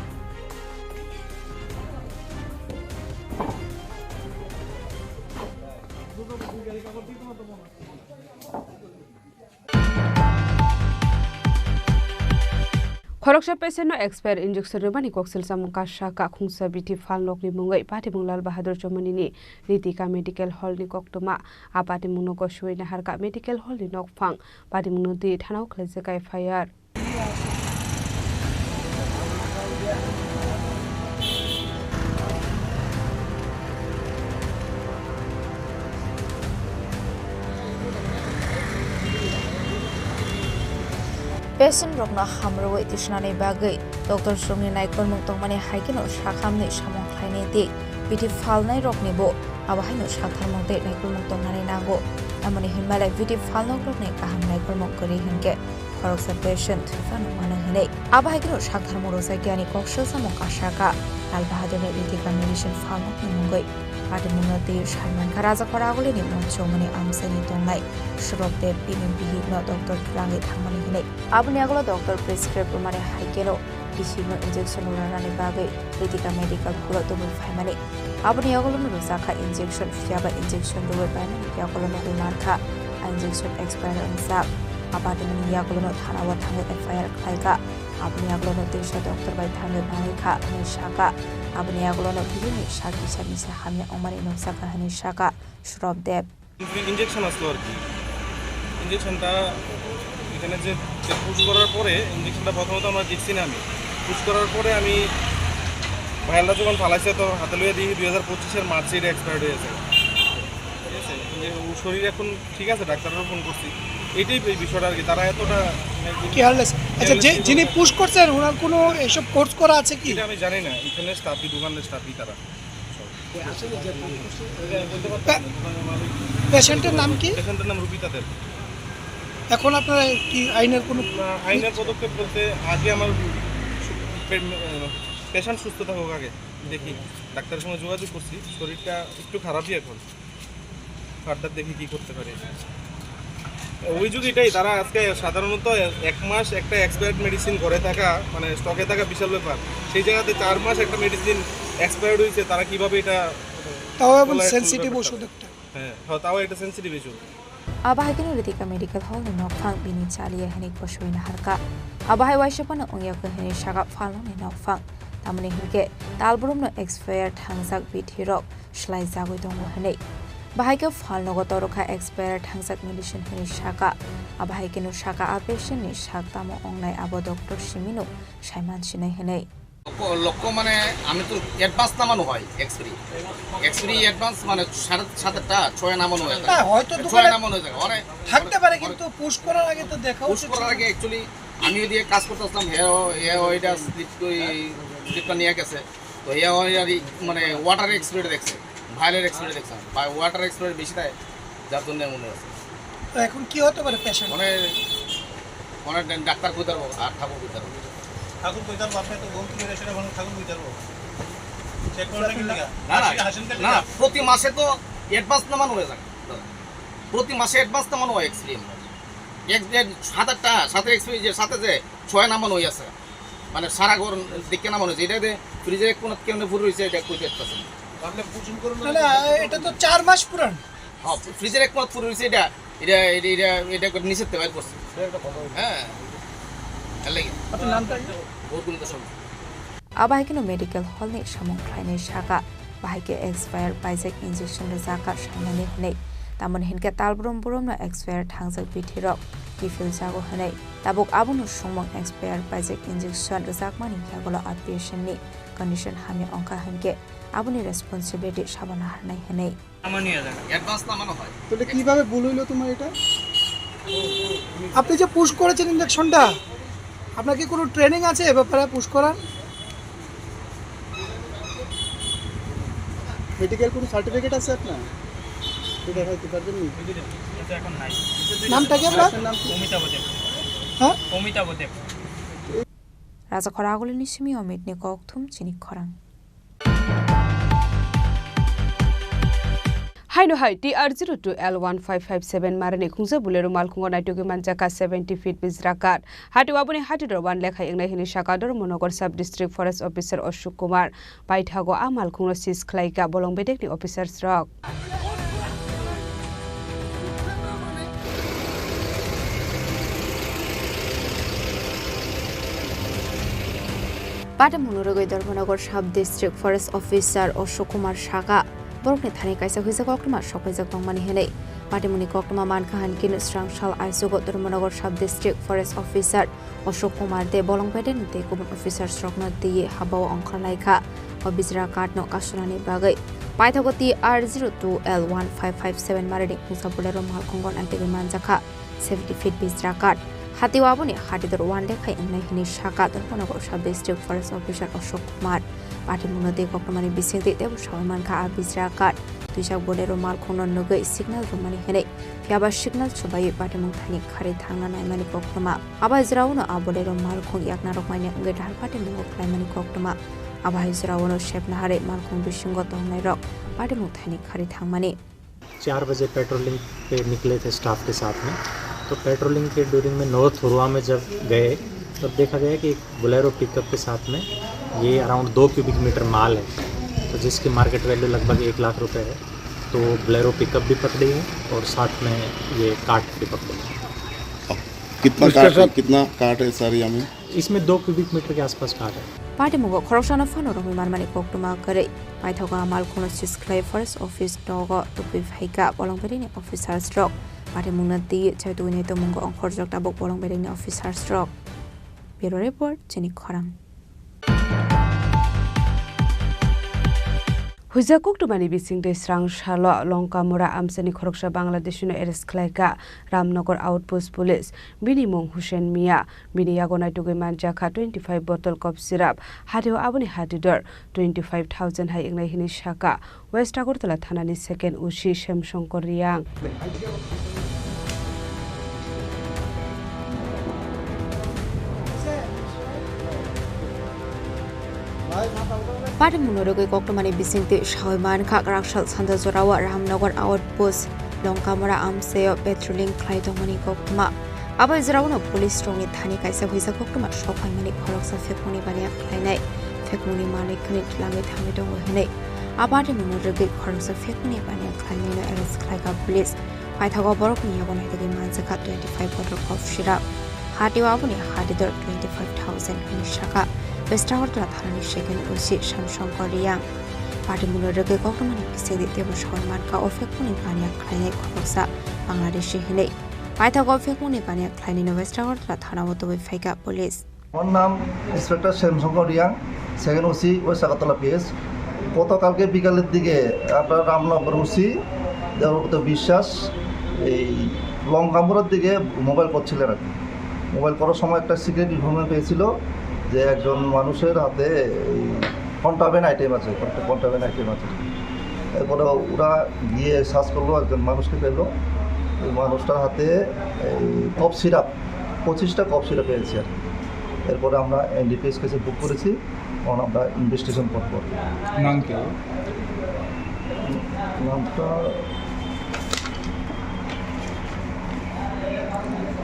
Khoroksa patient no expire injection rwmani koksil chamung kasa kakhungsa bithi phalnokni mungwi patimung Lal Bahadur Chomani ni Ritika Medical Hall ni koktwma. A patimung no gosoi naharka medical hall ni nokphang. Patimung no twi thanao khlaijak F I R. Patient rokno hamrwi tisnani bagwi doctor rokni naikolmung tongmani hai kheno sakhamni samung khlainai tei bithi phalnai rokni bo abo haino saktharmung tei naikolmung tongnani nango. Tamoni hinmale bithi phalnok rokni kaham naikolmung kwrwi hinkhe khoroksa patient thwi phano mano hinwi. Abo hai kheno saktharmung rwjakya ni koksil chamung kasa kha Lal Bahadur ni Ritika Medicine phalnokni mungwi. Patimungno twi saimankha Rajakhor Agulini Monchomani amchaini tongnai Surok Dev bini bihikno doctor twlangwi thangmani hinwi. Aboni yagulo doctor prescribe rwmani hai kheno bihikno injection rwnani bagwi Ritika Medical Hall o tubui phaimani. Aboni yagulono rwjakha injection, phiya ba injection rwui paimani yagulono rwmankha a injection expire wngjak. A patimungni yagulono thanao thangwi F I R khlaikha. Aboni yagulono teisa doctor bai thangwi banaikha hwnwi sakha. Aboni yagulono bihikni sak kisa misa hamya wngmani nukjakha hwnwi sakha Surok Dev. Injection আসলো আর কি। ইঞ্জেকশনটা এখানে যে, যে পুশ করার পরে, ইঞ্জেকশনটা প্রথমত আমরা দেখছি না আমি। পুশ করার পরে আমি ভায়ালটা যখন ফালাইছে, তো হাতে লইয়া দেখি দুই হাজার পঁচিশের মার্চে এটা এক্সপায়ার্ড হয়ে গেছে। ঠিক আছে? যে ও শরীর এখন ঠিক আছে, ডাক্তারও ফোন করছি। এটাই এই বিষয়টা আর কি, তারা এতটা কি হারলেস? আচ্ছা, যে, যিনি পুশ করছেন, ওনার কোনো এইসব কোর্স করা আছে কি? এটা আমি জানি না, এখানে স্টাফই, দোকানের স্টাফই তারা। পে-, পেশেন্টের নাম কি? পেশেন্টের নাম রুবিতা দেব। এখন আপনারা কি আইনের কোনো না, আইনের পদক্ষেপ বলতে আগে আমার পে-, পেশেন্ট সুস্থ থাকুক আগে, দেখি। ডাক্তারের সঙ্গে যোগাযোগ করছি, শরীরটা একটু খারাপই এখন। ফার্দার দেখি কি করতে পারি। অভিযোগ এটাই, তারা আজকে সাধারণত এক মাস একটা এক্সপায়ার্ড মেডিসিন ঘরে থাকা, মানে স্টকে থাকা বিশাল ব্যাপার। সেই জায়গাতে চার মাস একটা মেডিসিন এক্সপায়ার্ড হয়েছে, তারা কিভাবে এটা তাও আবার খোলা এখন সেনসিটিভ ব্যাপারটা। ওষুধ একটা। হ্যাঁ, হ্যাঁ, তাও একটা sensitive issue. Abo hai kheno Ritika Medical Hall ni nokphang bini chaliya hinwi kosoi naharkha. Abo hai waisa phano wngya khe hinwi sakha phalnokni nokphang. Tamoni hinkhe talbrumno expire thangjak bithi rok swlai jagwi tongo hinwi. Bahai khe phalnogo torokha expire thangjak medicine hinwi sakha. Abo hai kheno sakha a patient ni sak tamo wngnai abo doctor simino saiman sinai hinwi. লক্ষ্য, লক্ষ্য মানে আমি তো অ্যাডভান্স নামানো হয় expiry. Expiry advance মানে সাড়ে সাত আটটা, ছয় নামানো হয়ে থাকে। হ্যাঁ, হয়তো ছয় দোকানে নামানো হয়ে থাকে। অনেক থাকতে পারে, অনেক কিন্তু পুশ করার আগে তো দেখা পুশ উচিত করার ছিল। আগে অ্যাকচুয়ালি আমি ওইদিকে কাজ করতে আসলাম, হে, হে ওইটা স্লিপ, ওই স্লিপটা নিয়ে গেছে। তো হে ওই আর কি, মানে ওয়াটার এক্সপায়ারি দেখছে, ভায়োলেট এক্সপায়ারি দেখছে, বা ওয়াটার এক্সপায়ারি বেশি দেয়, যার জন্য এমন হয়েছে। তো এখন কি হতে পারে পেশেন্ট? মানে, মানে ডা-, ডাক্তার কই তারবো আর ঠাকুর কই তারবো। ঠাকুর কই তারবো, আপনি তো ঘুম থেকে এসে এখন ঠাকুর কই তারবো। চেক করে না, না, না, হাসেন, হাসেন না, না, প্রতি মাসে তো অ্যাডভান্স নামানো হয়ে যায়। প্রতি মাসে অ্যাডভান্স নামানো হয় এক্সট্রিম। এক, এক, সাত আটটা, সাথে এক্সট্রিম যে সাথে যে ছয় নামানো হয়ে আছে। মানে সারা ঘর দেখে নামানো হয়েছে। এটা যে ফ্রিজের এক কোণাত কেমনে ভরে রয়েছে, এটা কই দেখতেছেন। না, না, এটা তো চার মাস পুরান। হ্যাঁ, ফ্রিজের এক কোণাত ভরে রয়েছে এটা। এটা, এটা, এটা, এটা করে নিচের থেকে বাইর করছে। হ্যাঁ, এর লাগি। আপনার নামটা কি? গৌতম Das. Abo hai kheno medical hall ni samung khlainai sakha, bahai khe expire paijak injection rwjakha saimani hinwi. Tamoni hinkhe talbrum brumno expire thangjak bithi rok kiphil jago hinwi. Tabuk abono songmung expire paijak injection rwjakmani yagulo a patient ni condition hamya wngkha hinkhe aboni responsibility sabo naharnai hinwi. Advance নামানো হয়। তাহলে কিভাবে ভুল হইলো তোমার এটা? আপনি যে পুশ করেছেন ইঞ্জেকশনটা, আপনার কি কোনো ট্রেনিং আছে এ ব্যাপারে পুশ করার? মেডিকেল কোনো সার্টিফিকেট আছে আপনার? এটা দেখাইতে পারবেন নি? এটা এখন নাই। নামটা কি আপনার? আপনার নাম কি? অমিতাভ দেব। হ্যাঁ? অমিতাভ দেব। Rajakhor Agulini simi Omit ni kokthum chini khorang. Haino hai T R zero two L one five five seven marini khungsa Bolero malkhungo naitugwi manjakha seventy feet bijra kath. Hatio aboni hatidor wan lekhai wngnai hwnwi sakha Dharmanagar Sub District Forest Officer Ashok Kumar. Paithago a malkhungno seize khlaikha bolong bedekni officers rok. Patimungno rwgwi Dharmanagar Sub District Forest Officer Ashok Kumar sakha, borokni thani kaisa huijak koktwma sokpaijak tongmani hwnwi. Patimungni koktwma mankha, hankhe srang sal aichugo Dharmanagar Sub District Forest Officer Ashok Kumar de bolong bedekni tei kubun officers rokno twiwi habao ongkhorlaikha. O bijra kathno kasunani bagwi paithago T R zero two L one five five seven marini khungsa Bolero malkhungo naitugwi manjakha seventy feet bijra kath. Hatio aboni hatidor wan lekhai wngnai hwnwi sakha Dharmanagar Sub District Forest Officer Ashok Kumar. Patimungno tei koktwmani bisingtwi teibo sawi mankha a bijra kath. Twijak Bolero malkhungno nugwi signal rwmani hwnwi, phiya ba signal swbaiwi patimung thani kharwi thangna naimani koktwma. Abo hijraono a Bolero malkhung yakna rwkmani wngwi dahar patimungo khlaimani koktwma. Abo hijraono sepna harwi malkhung bisingo tongnairok patimung thani kharwi thangmani. चार बजे पेट्रोलिंग पे निकले थे स्टाफ के साथ में। तो पेट्रोलिंग के ड्यूरिंग में नोर थुरुआ में जब गए, तब देखा गया कि एक बोलेरो पिकअप के साथ में ये अराउंड दो क्यूबिक मीटर माल है, तो जिसकी मार्केट वैल्यू लगभग एक लाख रुपए है। तो बोलेरो पिकअप भी पकड़ी है और साथ में ये कार्ट भी पकड़ी है। कितना कार्ट है, कितना कार्ट है सर, यानी? इसमें दो क्यूबिक मीटर के आसपास कार्ट है। Patimungo khoroksano phano romwi manmani koktwma kwrwi. Paithago a malkhungno seize khlai forest office nogo tubui phaikha bolong bedekni officers rok. Patimungno twi chaitugwi nai tongmungo ongkhorjak tabuk bolong bedekni officers rok. Bureau Report, Chini Khorang. Huijak koktwmani bisingtwi srang salo Longkamura amchaini khoroksa Bangladeshino arrest khlaikha Ramnagar Outpost Police. Bini mung Hussein Mia. Bini yago naitugwi manjakha twenty five bottle cough syrup. Hatio aboni hatidor twenty five thousand hai wngnai hwnwi sakha West Agartala thanani second O C Shyam Shankar Reang. Patimungno rwgwi koktwmani bisingtwi sawi mankha, kwraksal sanda jorao Ramnagar Outpost Longkamura amchaio patrolling khlai tongmani koktwma. Abo jora uno police rokni thani kaisa huijak koktwma sok phaimani khoroksa phekmungni baniya khlainai, phekmungni manwi khwnwi twlangwi thangwi tongo hinwi a patimungno rwgwi khoroksa phekmungni baniya khlainaino arrest khlaikha police. Paithago borokni yago naitugwi manjakha twenty five bottle cough syrup. Hatio aboni hatidor twenty five thousand hinwi sakha West Agartala thanani second O C Shyam Shankar Reang. Patimungno rwgwi koktwmani bisingtwi teibo sawi mankha o phekmungni baniya khlainai khoroksa Bangladeshi hinwi. Paithago phekmungni baniya khlainaino West Agartala thanao tubui phaikha police. আমার নাম inspector Shyamshankar Reang, second OC west Agartala PS. গতকালকে বিকালের দিকে আপনার রামনগর ওসি দেবব্রত বিশ্বাস এই লঙ্কামুড়ার দিকে মোবাইল করছিলেন আর কি। মোবাইল করার সময় একটা সিক্রেট ইনফরমেশন পেয়েছিল যে একজন মানুষের হাতে এই কন্ট্রাব্যান্ড আইটেম আছে, কন্ট্রাব্যান্ড আইটেম আছে। এরপরে ওরা গিয়ে সার্চ করলো, একজন মানুষকে পেলো। ওই মানুষটার হাতে এই কফ সিরাপ, পঁচিশটা কফ সিরাপ পেয়েছে আর কি। এরপরে আমরা এনডিপিএস কেসে বুক করেছি, এখন আমরা ইনভেস্টিগেশন করবো। নাম কি? নামটা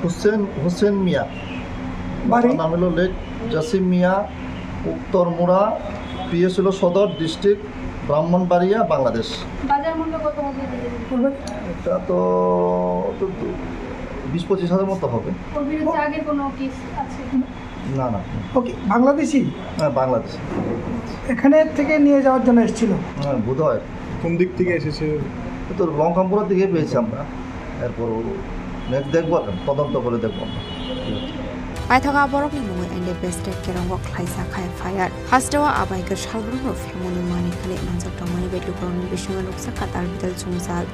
হোসেন, হোসেন মিয়া। বাড়ি? বাবার নাম হলো লেক জাসিম মিয়া, উত্তর মুড়া, পিএস হলো সদর, ডিস্ট্রিক্ট ব্রাহ্মণবাড়িয়া, বাংলাদেশ। বাজার মূল্য কত হবে? এটা তো, তো বিশ পঁচিশ হাজার মতো হবে। ওর বিরুদ্ধে আগে কোনো কেস আছে? না, না। ওকে, বাংলাদেশি? হ্যাঁ, বাংলাদেশ। এখানে থেকে নিয়ে যাওয়ার জন্য এসেছিল? হ্যাঁ, বোধ হয়। কোন দিক থেকে এসেছে? তো লঙ্কামপুরের দিকে পেয়েছি আমরা। এরপর নেক্সট দেখবো, এখন তদন্ত করে দেখবো আমরা। Paithago borokni mungwi N D P S T kerongo khlaijak hai F I R. Hasteo abai khe salbrumno phemuni mani khwnwi manjak tongmani bai lukurokni bisingo nuksa katal bidal chumjal.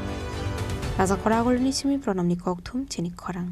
Raja Khoragulini simi Pranamni kokthum chini khorang.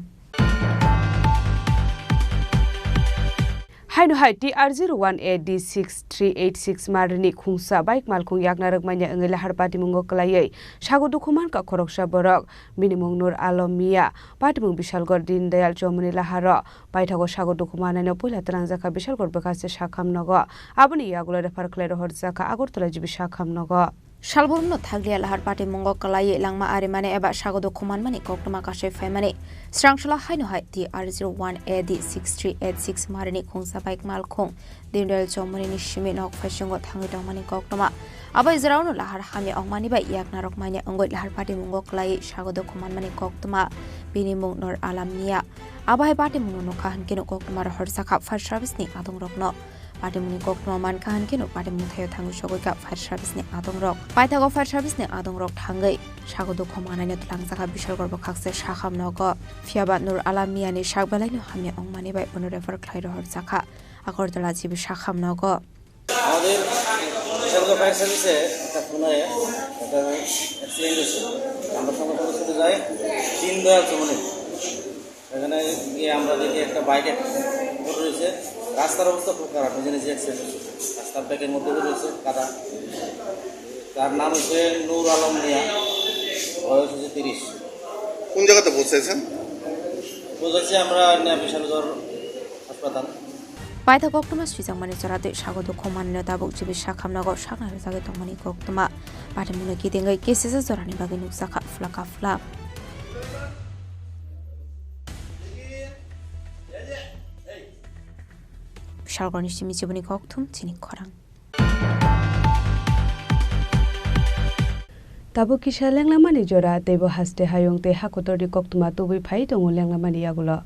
Haino hai T R zero one A D six three eight six marini khungsa bike malkhung yakna rwkmanya wngwi lahar patimungo kwlaiwi sago dukhu mankha khoroksa borok. Bini mung Nur Alom Mia, patimung Bishalgarh Deen Dayal Chowmuni laharo. Paithago sago dukhu manaino puila twlangjakha Bishalgarh bwkhaste sakham nogo. Aboni yagulo refer khlai rohorjakha Agartala G B sakham nogo. Salbrum no thakliya lahar patimungo kwlaiwi langma arimani eba sago dukhu manmani koktwma kasui phaimani. Srangsola haino hai T R zero one A D six three eight six marini khungsa bike malkhung Dindal Chowmani ni simi nok phaisungo thangwi tongmani koktwma. Abo ijrao no lahar hamya ongmani bai yak narok manya wngwi lahar patimungo kwlaiwi sago dukhu manmani koktwma bini mung Nur Alam Mia. Abo hai patimung no nukha hinkhe no koktwma rohor sakha fire service ni adong rok no. Patimungni koktwma mankha hinkhe no patimung thaio thangwi sogwi kha fire service ni adong rok. Paithago fire service ni adong rok thangwi sago dukhu manai no twlang jakha Bishalgarh bwkhakse sakham nogo. Phiyaba Nur Alam Mia ni sak belai no hamya ongmani bai bono refer khlai rohor jakha. Agartala G B sakham nogo. আমাদের বিশালগড় ফায়ার সার্ভিসে একটা খুন হয়ে একটা অ্যাক্সিডেন্ট হয়েছে। আমরা সংবাদ পরিষদে যাই, দীনদয়াল চৌমুহনী। এখানে গিয়ে আমরা দেখি একটা বাইকে পড়ে রয়েছে। রাস্তার অবস্থা খুব খারাপ, নিজে নিজে অ্যাক্সিডেন্ট হয়েছে। রাস্তার ব্যাকের মধ্যে পড়ে রয়েছে কাদা। তার নাম হচ্ছে নূর আলম মিয়া, বয়স হচ্ছে তিরিশ। কোন জায়গাতে পৌঁছেছেন? পৌঁছেছি আমরা এখানে বিশালগড় হাসপাতাল। Paithak koktwma swijak mani chora tei sago dukhu manwino tabuk G B sakham nogo sakna rwjagwi tongmani koktwma. Patimungno kidingwi K C S jorani bagwi nukjakha phla ka phla. Salgorni simi chibuni kokthum chini khorang. Tabuk kisa lenglamani jora, teibo haste hayung tei hakotorni koktwma tubui phai tongo lenglamani yagulo.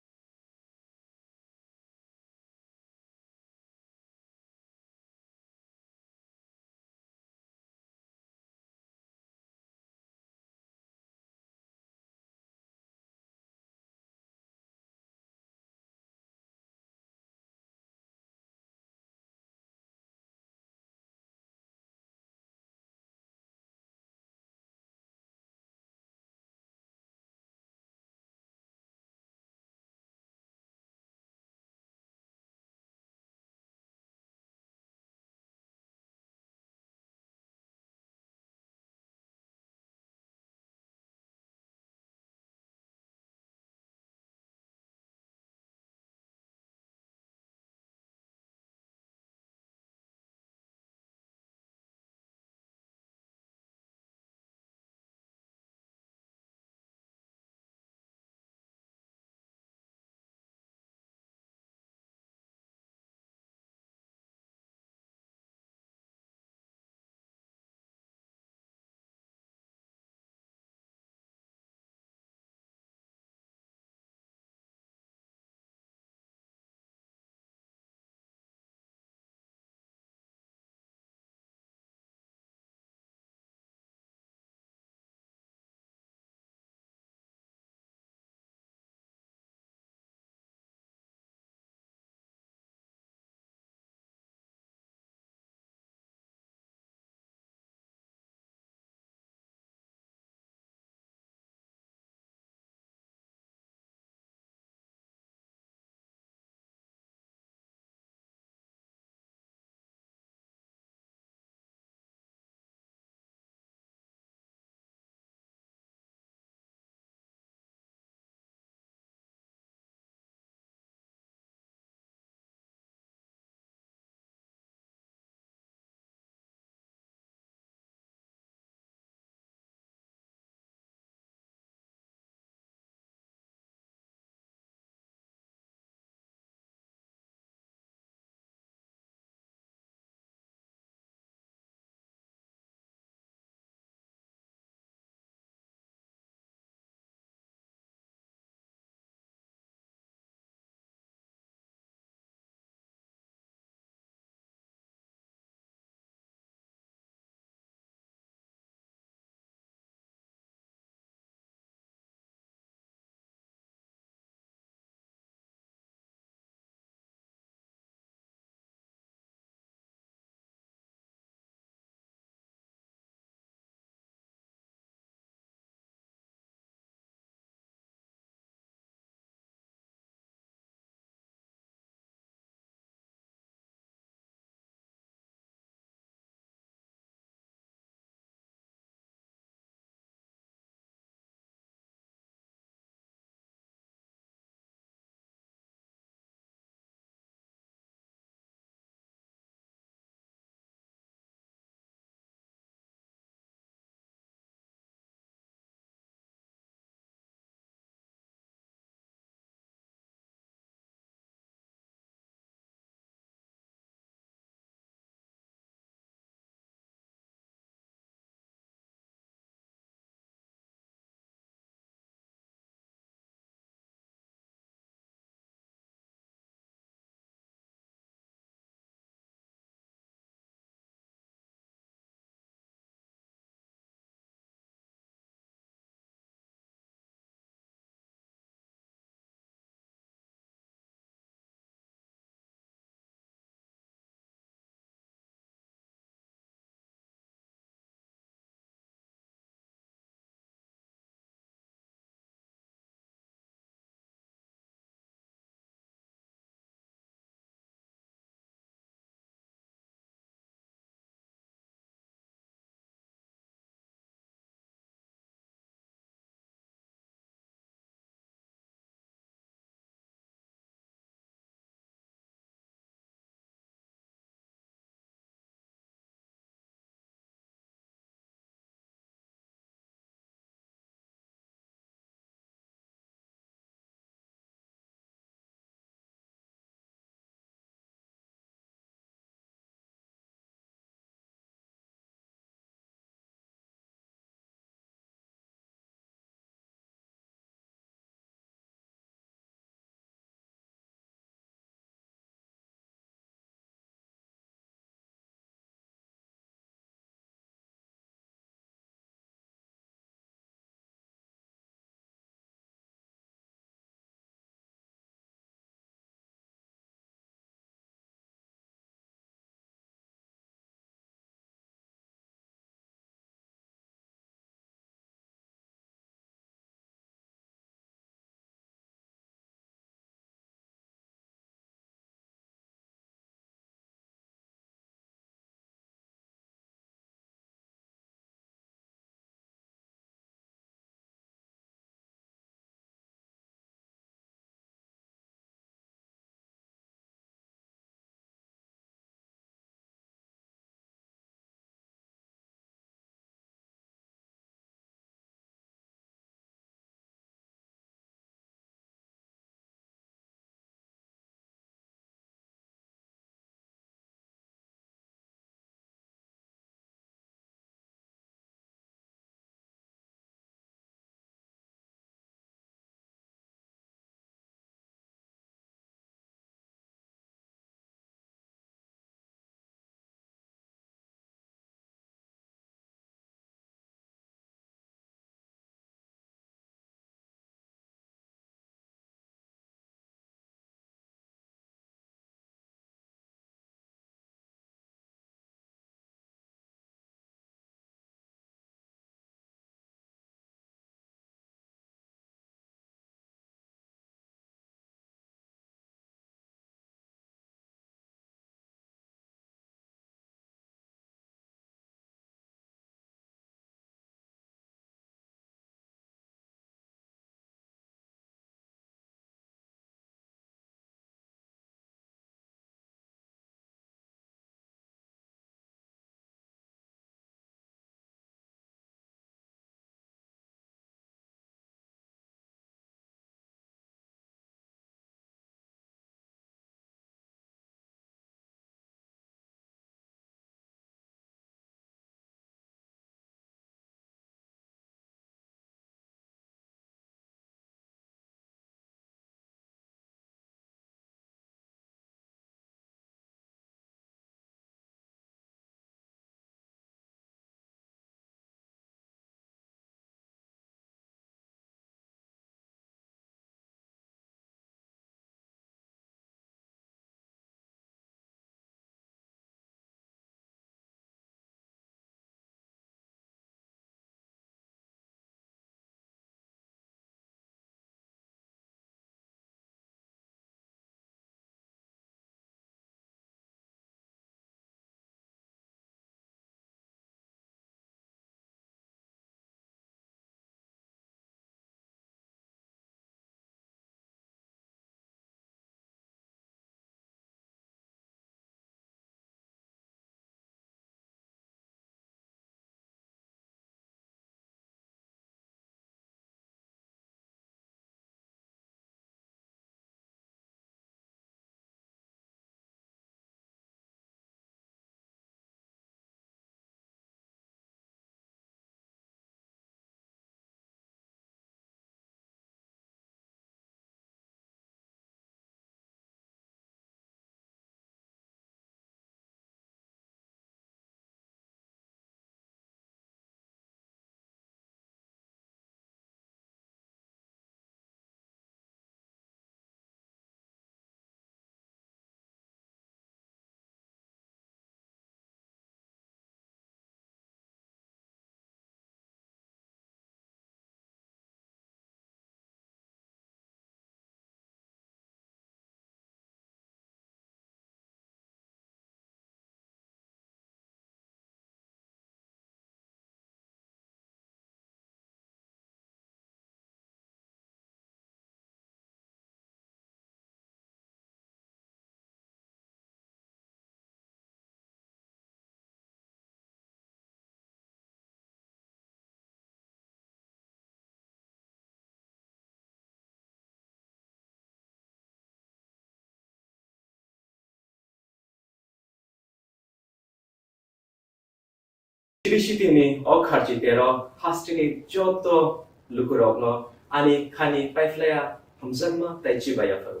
Sibi sitini o kharchi tero hasteni joto lukurokno ani khani paiphlaiya hamjakma tei chibaiya pharo.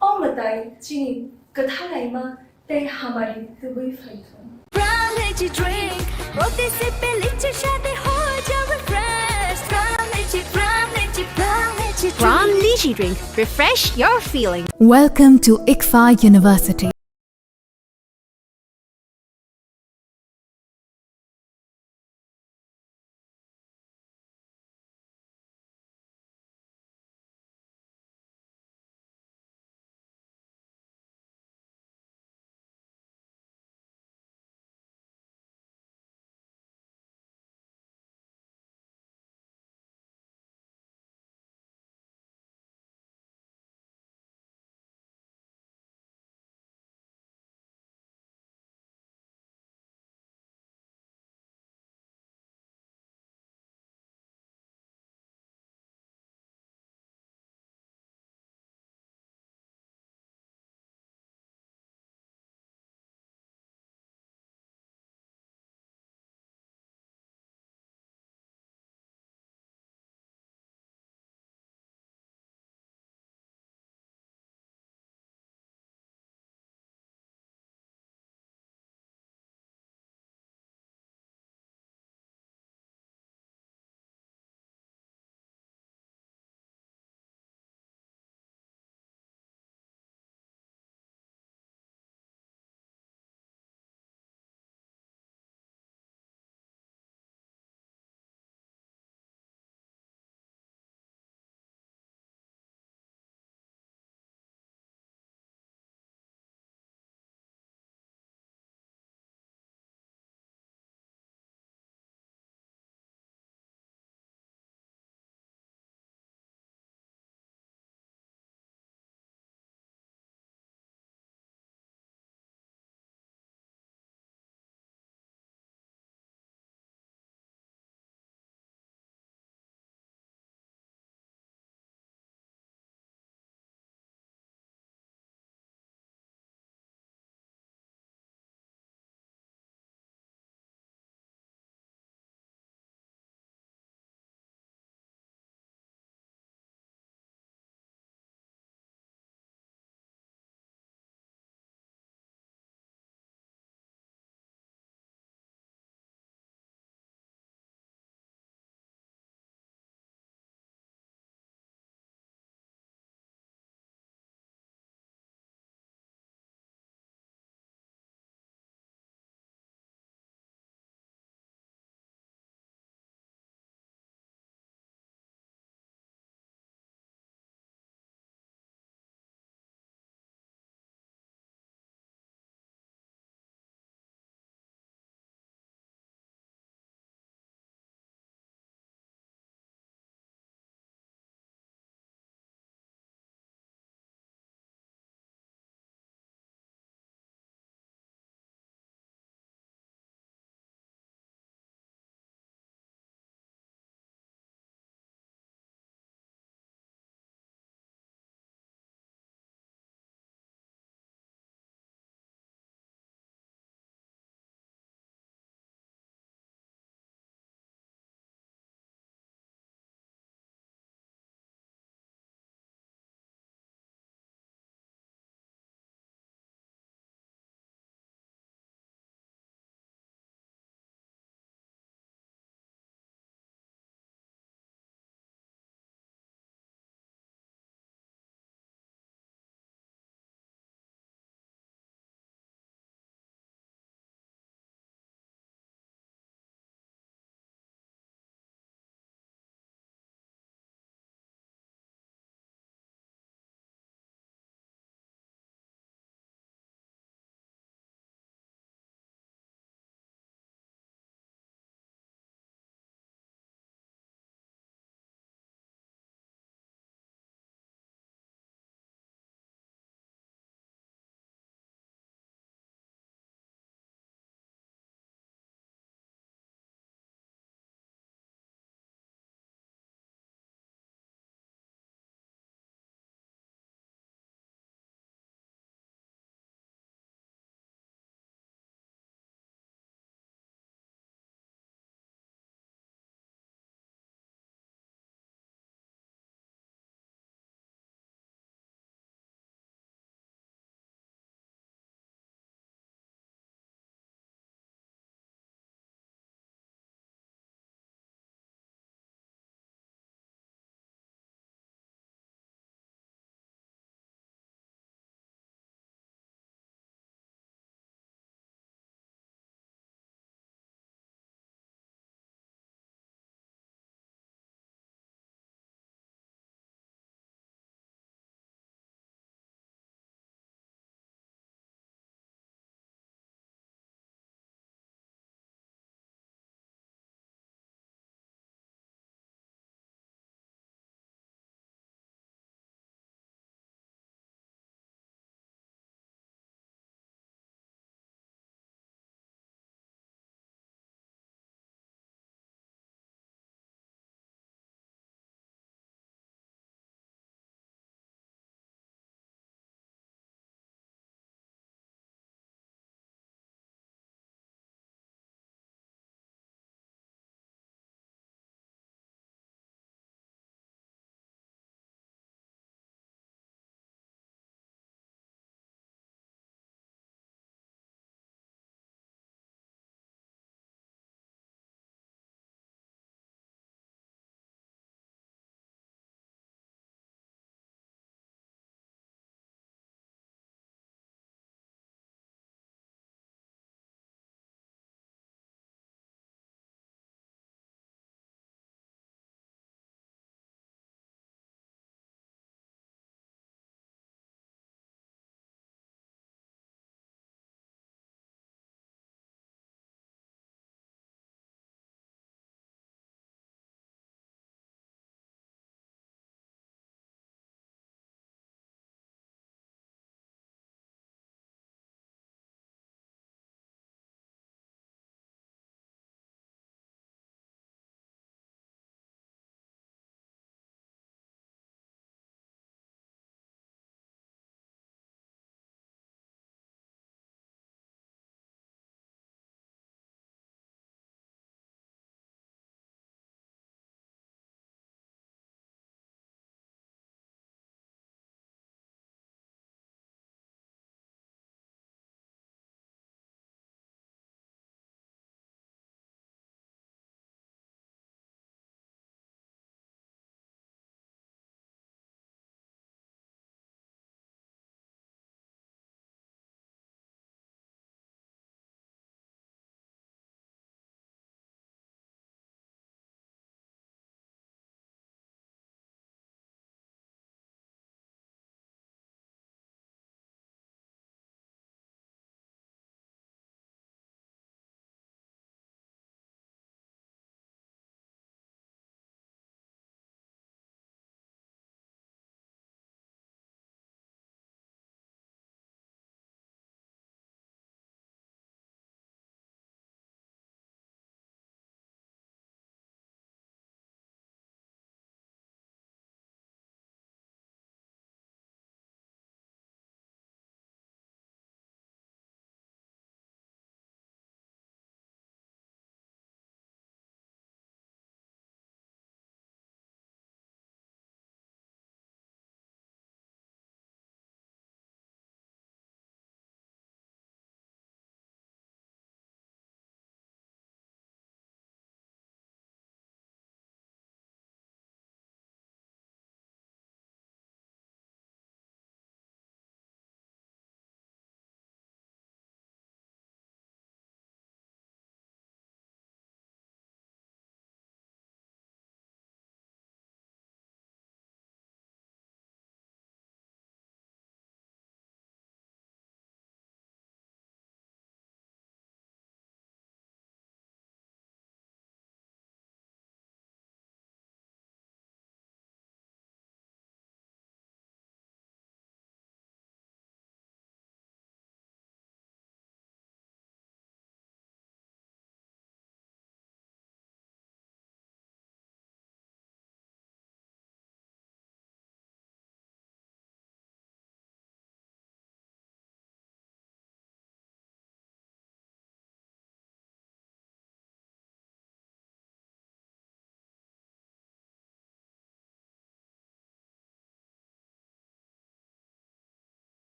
O mwtai chini kwthalaima tei hamari tubui phaithung. Pram Lychee drink, rote se pehle chashade ho jao refresh. Pram Lychee, Pram Lychee, Pram Lychee drink. Pram Lychee drink, refresh your feeling. Welcome to ICFAI University.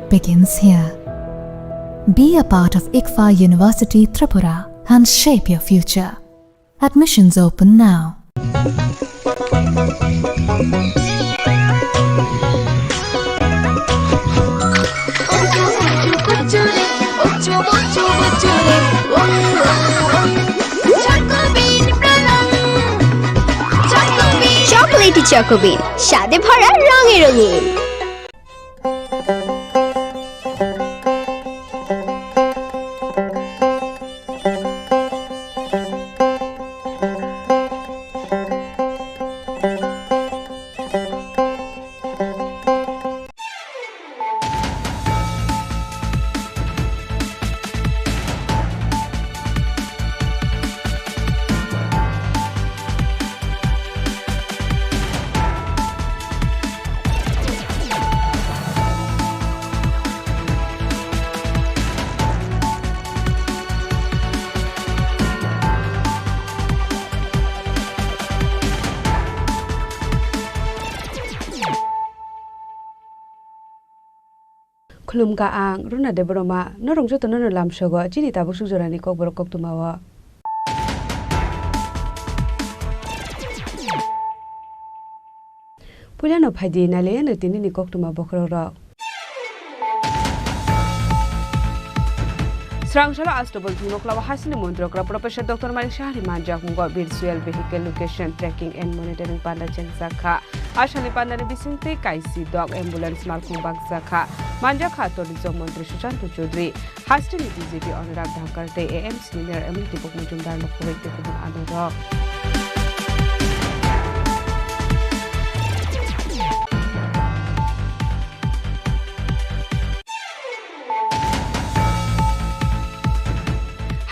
begins here. Be a part of ICFAI University Tripura and shape your future. Admissions open now. Chocolatey Choco Bean, স্বাদে ভরা রঙে রঙিন। Khulumkha ang Runa Debbarma, norok jotono no lamsogo chini tabuk suk jorani kokborok koktwmao. Puilano phaidi nailaiano tinini koktwma bokhorokrok. Srangsalo Astobol thwngnoklao hasini montrokra Professor Doctor Manik Saha ni manjakmungo Virtual Vehicle Location Tracking and Monitoring panda chengjakha. Asalni pandani bisingtwi kaisi dok ambulance malkhung bakjakha. Manjakha Tourism Montri Sushanta Chowdhury, hasteni D G P Anurag Dhankar tei A M C ni Mayor Emily Dipok Majumdar no khoroi tei kubun adongrok.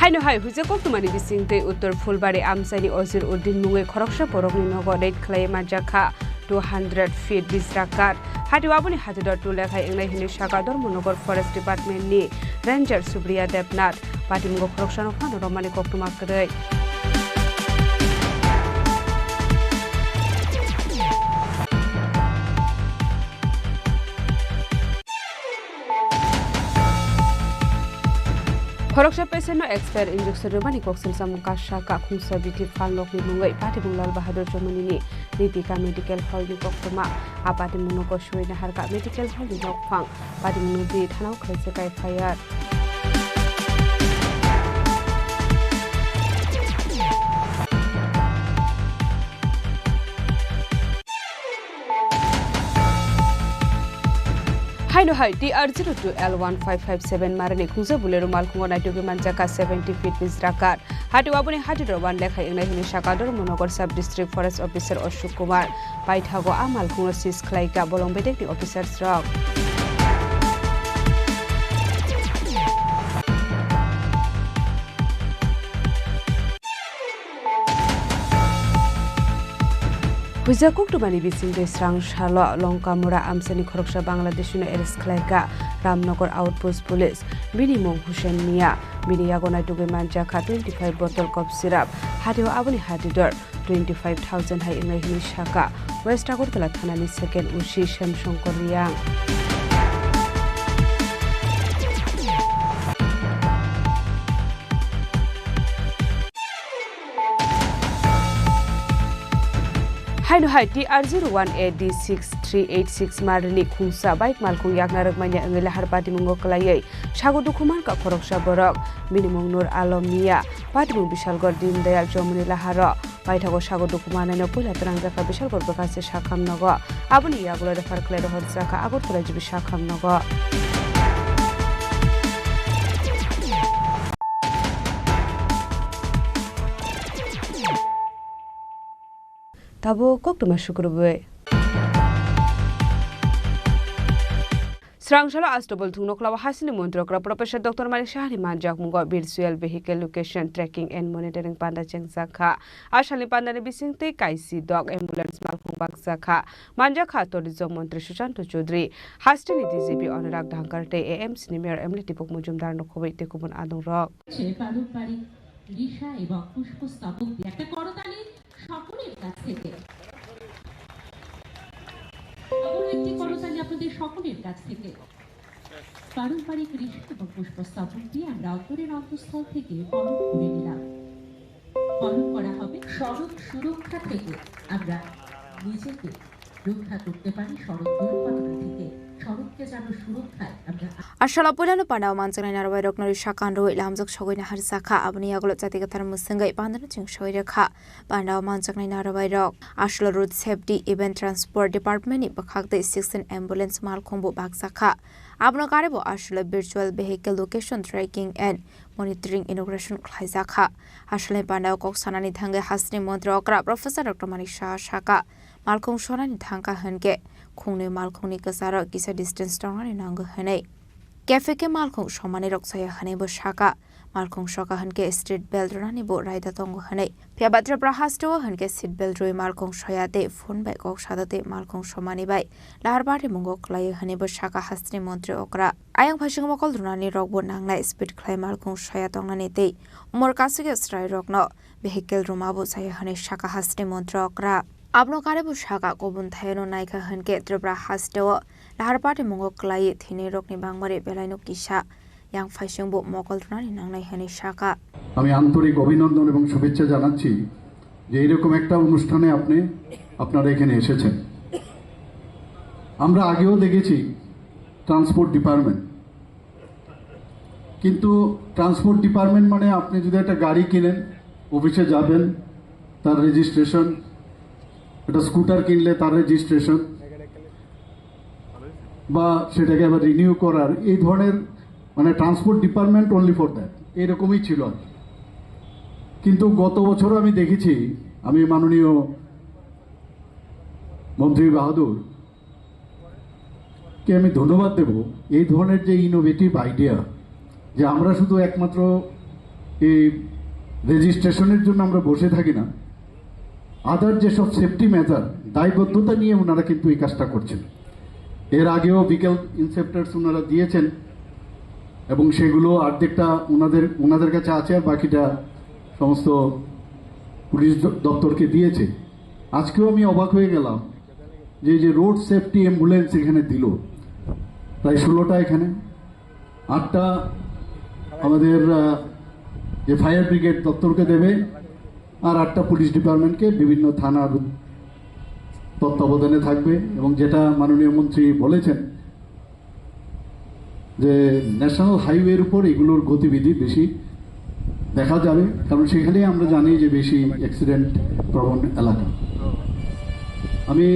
Haino hai huijak koktwmani bisingtwi Uttor Phulbari amchaini Ozir Uddin mungwi khoroksa borokni nogo raid khlaiwi manjakha two hundred feet bijra kath. Hatio aboni hatidor two lekha wngnai hwnwi sakha Dharmanagar Forest Department ni Ranger Subriya Debnath. Patimungo khoroksano phano romani koktwma kwrwi. Khoroksa patient no expire injection rwmani kok selsamung kasa kakhungsa bithi phalnokni mungwi patimung Lal Bahadur Chomoni ni Ritika Medical Hall ni koktwma. A patimung no kosui naharka Medical Hall ni nokphang. Patimung no di thanao khlaijak F I R. Haino hai T R zero two L one five five seven marini khungsa Bolero malkhungo naitugwi manjakha seventy feet bijra kath. Hatio aboni hatidor one lekha wngnai hwnwi sakha Dharmanagar Sub District Forest Officer Ashok Kumar. Paithago a malkhungno seize khlaikha bolong bedekni officers rok. Huijak koktwmani bisingtwi srang salo Longkamura amchaini khoroksa Bangladeshino arrest khlaikha Ramnagar Outpost Police. Bini mung Hussein Mia. Bini yago naitugwi manjakha twenty five bottle cough syrup. Hatio aboni hatidor twenty five thousand hai wngnai hwnwi sakha West Agartala thanani second O C Shyam Shankar Reang. Haino hai T R zero one A D six three eight six marini khungsa bike malkhung yakna rwkmanya wngwi lahar patimungo kwlaiwi sago dukhu mankha khoroksa borok. Bini mung Nur Alom Mia, patimung Bishalgarh Deen Dayal Chowmuni laharo. Paithago sago dukhu mannaino puila twrangjakha Bishalgarh bwkhaste sakham nogo. Aboni yagulo refer khlai rohorjakha Agartala G B sakham nogo. Tabuk koktwma sukrubwi. Srangsalo Astobol thwngnoklao hasini montrokra Professor Doctor Manik Sahani manjakmungo Virtual Vehicle Location Tracking and Monitoring panda chengjakha. Asalni pandani bisingtwi kaisi dok ambulance malkhung bakjakha. Manjakha Tourism Montri Sushanta Chowdhury, hasteni D G P Anurag Dhankar tei A M C ni Mayor Emily Dipok Majumdar no khobwi tei kubun adongrok. সে পারম্পরিক রিশা এবং পুষ্পস্তবক দিয়ে একটা করতালি সকলের কাছ থেকে। আবারও একটি করতালি আপনাদের সকলের কাছ থেকে। পারম্পরিক ঋষি এবং পুষ্পস্তবকটি আমরা অন্তরের অন্তঃস্থল থেকে বরণ করে নিলাম। বরণ করা হবে সড়ক সুরক্ষা থেকে আমরা নিজেকে রক্ষা করতে পারি, সড়ক দুর্ঘটনা থেকে সড়ককে যেন সুরক্ষায় আমরা Aswla puilano pandao manjaknai narwai rokno risa kanrwi lamjak sogwi naharjakha. Aboni yagulo jati kwthar mwswngwi pandano chwng sogwi rwkha. Pandao manjaknai narwai rok aswla road safety event transport department ni bwkhak tei sixteen ambulance malkhung bo bakjakha. Abono kare bo aswla virtual vehicle location tracking and monitoring inauguration khlaijakha. Aswlani pandao kok sanani thangwi hasteni montri okra Professor Doctor Manik Saha sakha, malkhung sonani thangkha hwnkhe khungnwi malkhungni kwcharo kisa distance tongnani nango hwnwi. Cafe khe malkhung somani rok chaya hwnwi bo sakha. Malkhung soka hwnkhe street belt rwnani bo raida tongo hwnwi. Phiya ba Tripura hasteo hwnkhe seat belt rwi malkhung soya tei phone bai kok sada tei malkhung somani bai lahar parimungo kwlaio hwnwi bo sakha hasteni montri okra. Ayang phaising mokol rwnani rok bo nangnai speed khlai malkhung soya tongnani tei umor kasike chwrai rokno vehicle rwma bo chaya hwnwi sakha hasteni montri okra. Abono kare bo sakha, kubun thayano naikha hwnkhe Tripura hasteo lahar parimungo kwlaiwi thwinai rokni bangmari belaino kisa. Yang phaising bo mokol rwnani nangnai hwnwi sakha. আমি আন্তরিক অভিনন্দন এবং শুভেচ্ছা জানাচ্ছি যে এরকম একটা অনুষ্ঠানে আপনি, আপনারা এখানে এসেছেন। আমরা আগেও দেখেছি ট্রান্সপোর্ট ডিপার্টমেন্ট, কিন্তু ট্রান্সপোর্ট ডিপার্টমেন্ট মানে আপনি যদি একটা গাড়ি কিনেন, অফিসে যাবেন, তার রেজিস্ট্রেশন, একটা স্কুটার কিনলে তার রেজিস্ট্রেশন, বা সেটাকে আবার রিনিউ করার, এই ধরনের, মানে, transport department only for that, এরকমই ছিল আর কি। কিন্তু গত বছরও আমি দেখেছি, আমি মাননীয় মন্ত্রী বাহাদুর কে আমি ধন্যবাদ দেব এই ধরনের যে ইনোভেটিভ আইডিয়া, যে আমরা শুধু একমাত্র এই রেজিস্ট্রেশনের জন্য আমরা বসে থাকি না, আদার যেসব সেফটি মেজার, দায়বদ্ধতা নিয়ে ওনারা কিন্তু এই কাজটা করছেন। এর আগেও ভেহিকল ইন্সপেক্টরস ওনারা দিয়েছেন এবং সেগুলো অর্ধেকটা ওনাদের, ওনাদের কাছে আছে, আর বাকিটা সমস্ত পুলিশ দ-, দপ্তরকে দিয়েছে। আজকেও আমি অবাক হয়ে গেলাম যে, যে রোড সেফটি অ্যাম্বুলেন্স এখানে দিল, প্রায় ষোলোটা এখানে, আটটা আমাদের, আহ, যে ফায়ার ব্রিগেড দপ্তরকে দেবে, আর আটটা পুলিশ ডিপার্টমেন্টকে বিভিন্ন থানার তত্ত্বাবধানে থাকবে। এবং যেটা মাননীয় মন্ত্রী বলেছেন যে ন্যাশনাল হাইওয়ের উপর এগুলোর গতিবিধি বেশি দেখা যাবে, কারণ সেখানেই আমরা জানি যে বেশি অ্যাক্সিডেন্ট প্রবণ এলাকা। আমি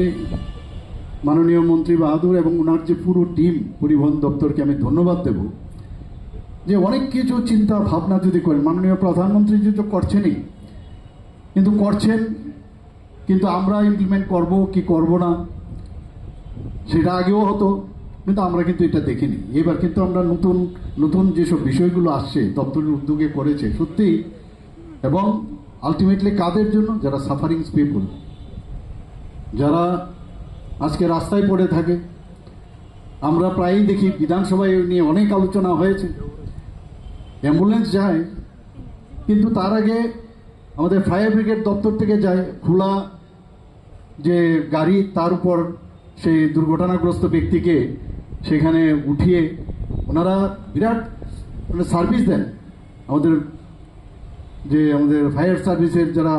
মাননীয় মন্ত্রী বাহাদুর এবং ওনার যে পুরো টিম, পরিবহন দপ্তরকে আমি ধন্যবাদ দেব যে অনেক কিছু চিন্তা ভাবনা যদি করেন, মাননীয় প্রধানমন্ত্রী যদি তো করছেনই, কিন্তু করছেন, কিন্তু আমরা ইমপ্লিমেন্ট করব কি করব না, সেটা আগেও হতো, কিন্তু আমরা কিন্তু এটা দেখিনি। এবার কিন্তু আমরা নতুন নতুন যেসব বিষয়গুলো আসছে, দপ্তরের উদ্যোগে করেছে সত্যি, এবং আলটিমেটলি কাদের জন্য? যারা সাফারিং পিপল, যারা আজকে রাস্তায় পড়ে থাকে। আমরা প্রায়ই দেখি বিধানসভায় এই নিয়ে অনেক আলোচনা হয়েছে, অ্যাম্বুলেন্স যায়, কিন্তু তার আগে আমাদের ফায়ার ব্রিগেড দপ্তর থেকে যায়, খোলা যে গাড়ি, তার উপর সেই দুর্ঘটনাগ্রস্ত ব্যক্তিকে সেখানে উঠিয়ে ওনারা বিরাট, মানে, সার্ভিস দেন আমাদের, যে আমাদের ফায়ার সার্ভিসের যারা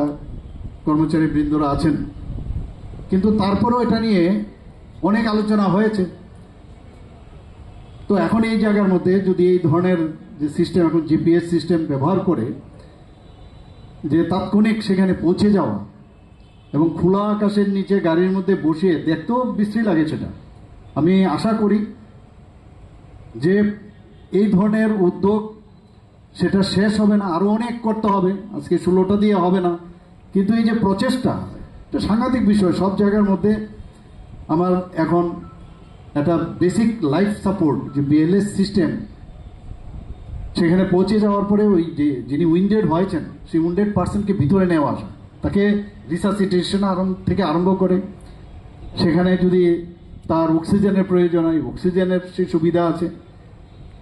কর্মচারী বৃন্দরা আছেন। কিন্তু তারপরেও এটা নিয়ে অনেক আলোচনা হয়েছে। তো এখন এই জায়গার মধ্যে যদি এই ধরনের যে সিস্টেম, এখন জিপিএস সিস্টেম ব্যবহার করে যে তাৎক্ষণিক সেখানে পৌঁছে যাওয়া এবং খোলা আকাশের নিচে গাড়ির মধ্যে বসিয়ে, দেখতেও বিশ্রী লাগে সেটা। আমি আশা করি যে এই ধরনের উদ্যোগ, সেটা শেষ হবে না, আরও অনেক করতে হবে। আজকে ষোলোটা দিয়ে হবে না, কিন্তু এই যে প্রচেষ্টা, এটা সাংঘাতিক বিষয়। সব জায়গার মধ্যে আমার এখন একটা বেসিক লাইফ সাপোর্ট, যে বিএলএস সিস্টেম, সেখানে পৌঁছে যাওয়ার পরে ওই যে যিনি উইন্ডেড হয়েছেন, সেই উইন্ডেড পার্সনকে ভিতরে নেওয়া আসা, তাকে রিসাসিটেশন আরম্ভ থেকে আরম্ভ করে সেখানে যদি তার অক্সিজেনের প্রয়োজন হয়, অক্সিজেনের সেই সুবিধা আছে।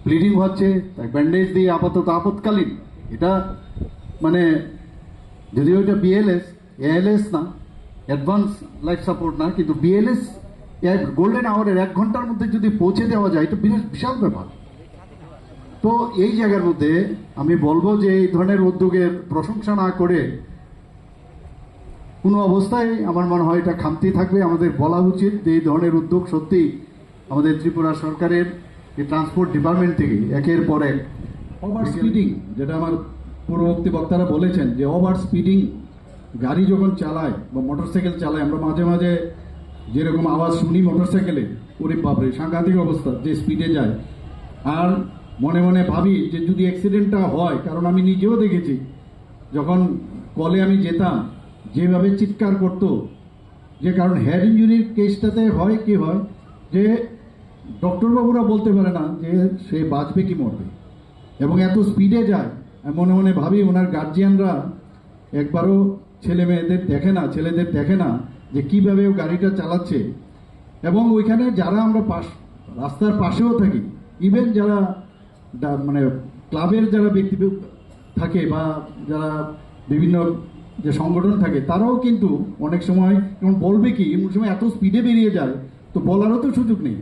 ব্লিডিং হচ্ছে, তাই ব্যান্ডেজ দিয়ে আপাতত আপৎকালীন, এটা মানে যদিও এটা বিএলএস, এএলএস না, অ্যাডভান্স লাইফ সাপোর্ট না, কিন্তু বিএলএস গোল্ডেন আওয়ারের এক ঘন্টার মধ্যে যদি পৌঁছে দেওয়া যায়, এটা বিরাট বিশাল ব্যাপার। তো এই জায়গার মধ্যে আমি বলবো যে এই ধরনের উদ্যোগের প্রশংসা না করে কোনো অবস্থায় আমার মনে হয় এটা খামতি থাকবে। আমাদের বলা উচিত যে এই ধরনের উদ্যোগ সত্যি আমাদের ত্রিপুরা সরকারের এই ট্রান্সপোর্ট ডিপার্টমেন্ট থেকে একের পর এক। ওভার স্পিডিং, যেটা আমার পূর্ববর্তী বক্তারা বলেছেন যে ওভার স্পিডিং, গাড়ি যখন চালায় বা মোটরসাইকেল চালায়, আমরা মাঝে মাঝে যেরকম আওয়াজ শুনি মোটরসাইকেলে, ওরে বাপরে, সাংঘাতিক অবস্থা, যে স্পিডে যায়। আর মনে মনে ভাবি যে যদি অ্যাক্সিডেন্টটা হয়, কারণ আমি নিজেও দেখেছি, যখন কলে আমি যেতাম, যেভাবে চিৎকার করতো, যে কারণ হেড ইঞ্জুরির কেসটাতে হয় কি হয়, যে ডক্টর বাবুরা বলতে পারে না যে সে বাঁচবে কি মরবে, এবং এত স্পিডে যায়। আমি মনে মনে ভাবি, ওনার গার্জিয়ানরা একবারও ছেলে মেয়েদের দেখে না, ছেলেদের দেখে না যে কিভাবে ও গাড়িটা চালাচ্ছে। এবং ওইখানে যারা আমরা পাশ, রাস্তার পাশেও থাকি, ইভেন যারা ডা-, মানে ক্লাবের যারা ব্যক্তি থাকে বা যারা বিভিন্ন যে সংগঠন থাকে, তারাও কিন্তু অনেক সময়, যেমন বলবে কি, এমন সময় এত স্পিডে বেরিয়ে যায়, তো বলারও তো সুযোগ নেই।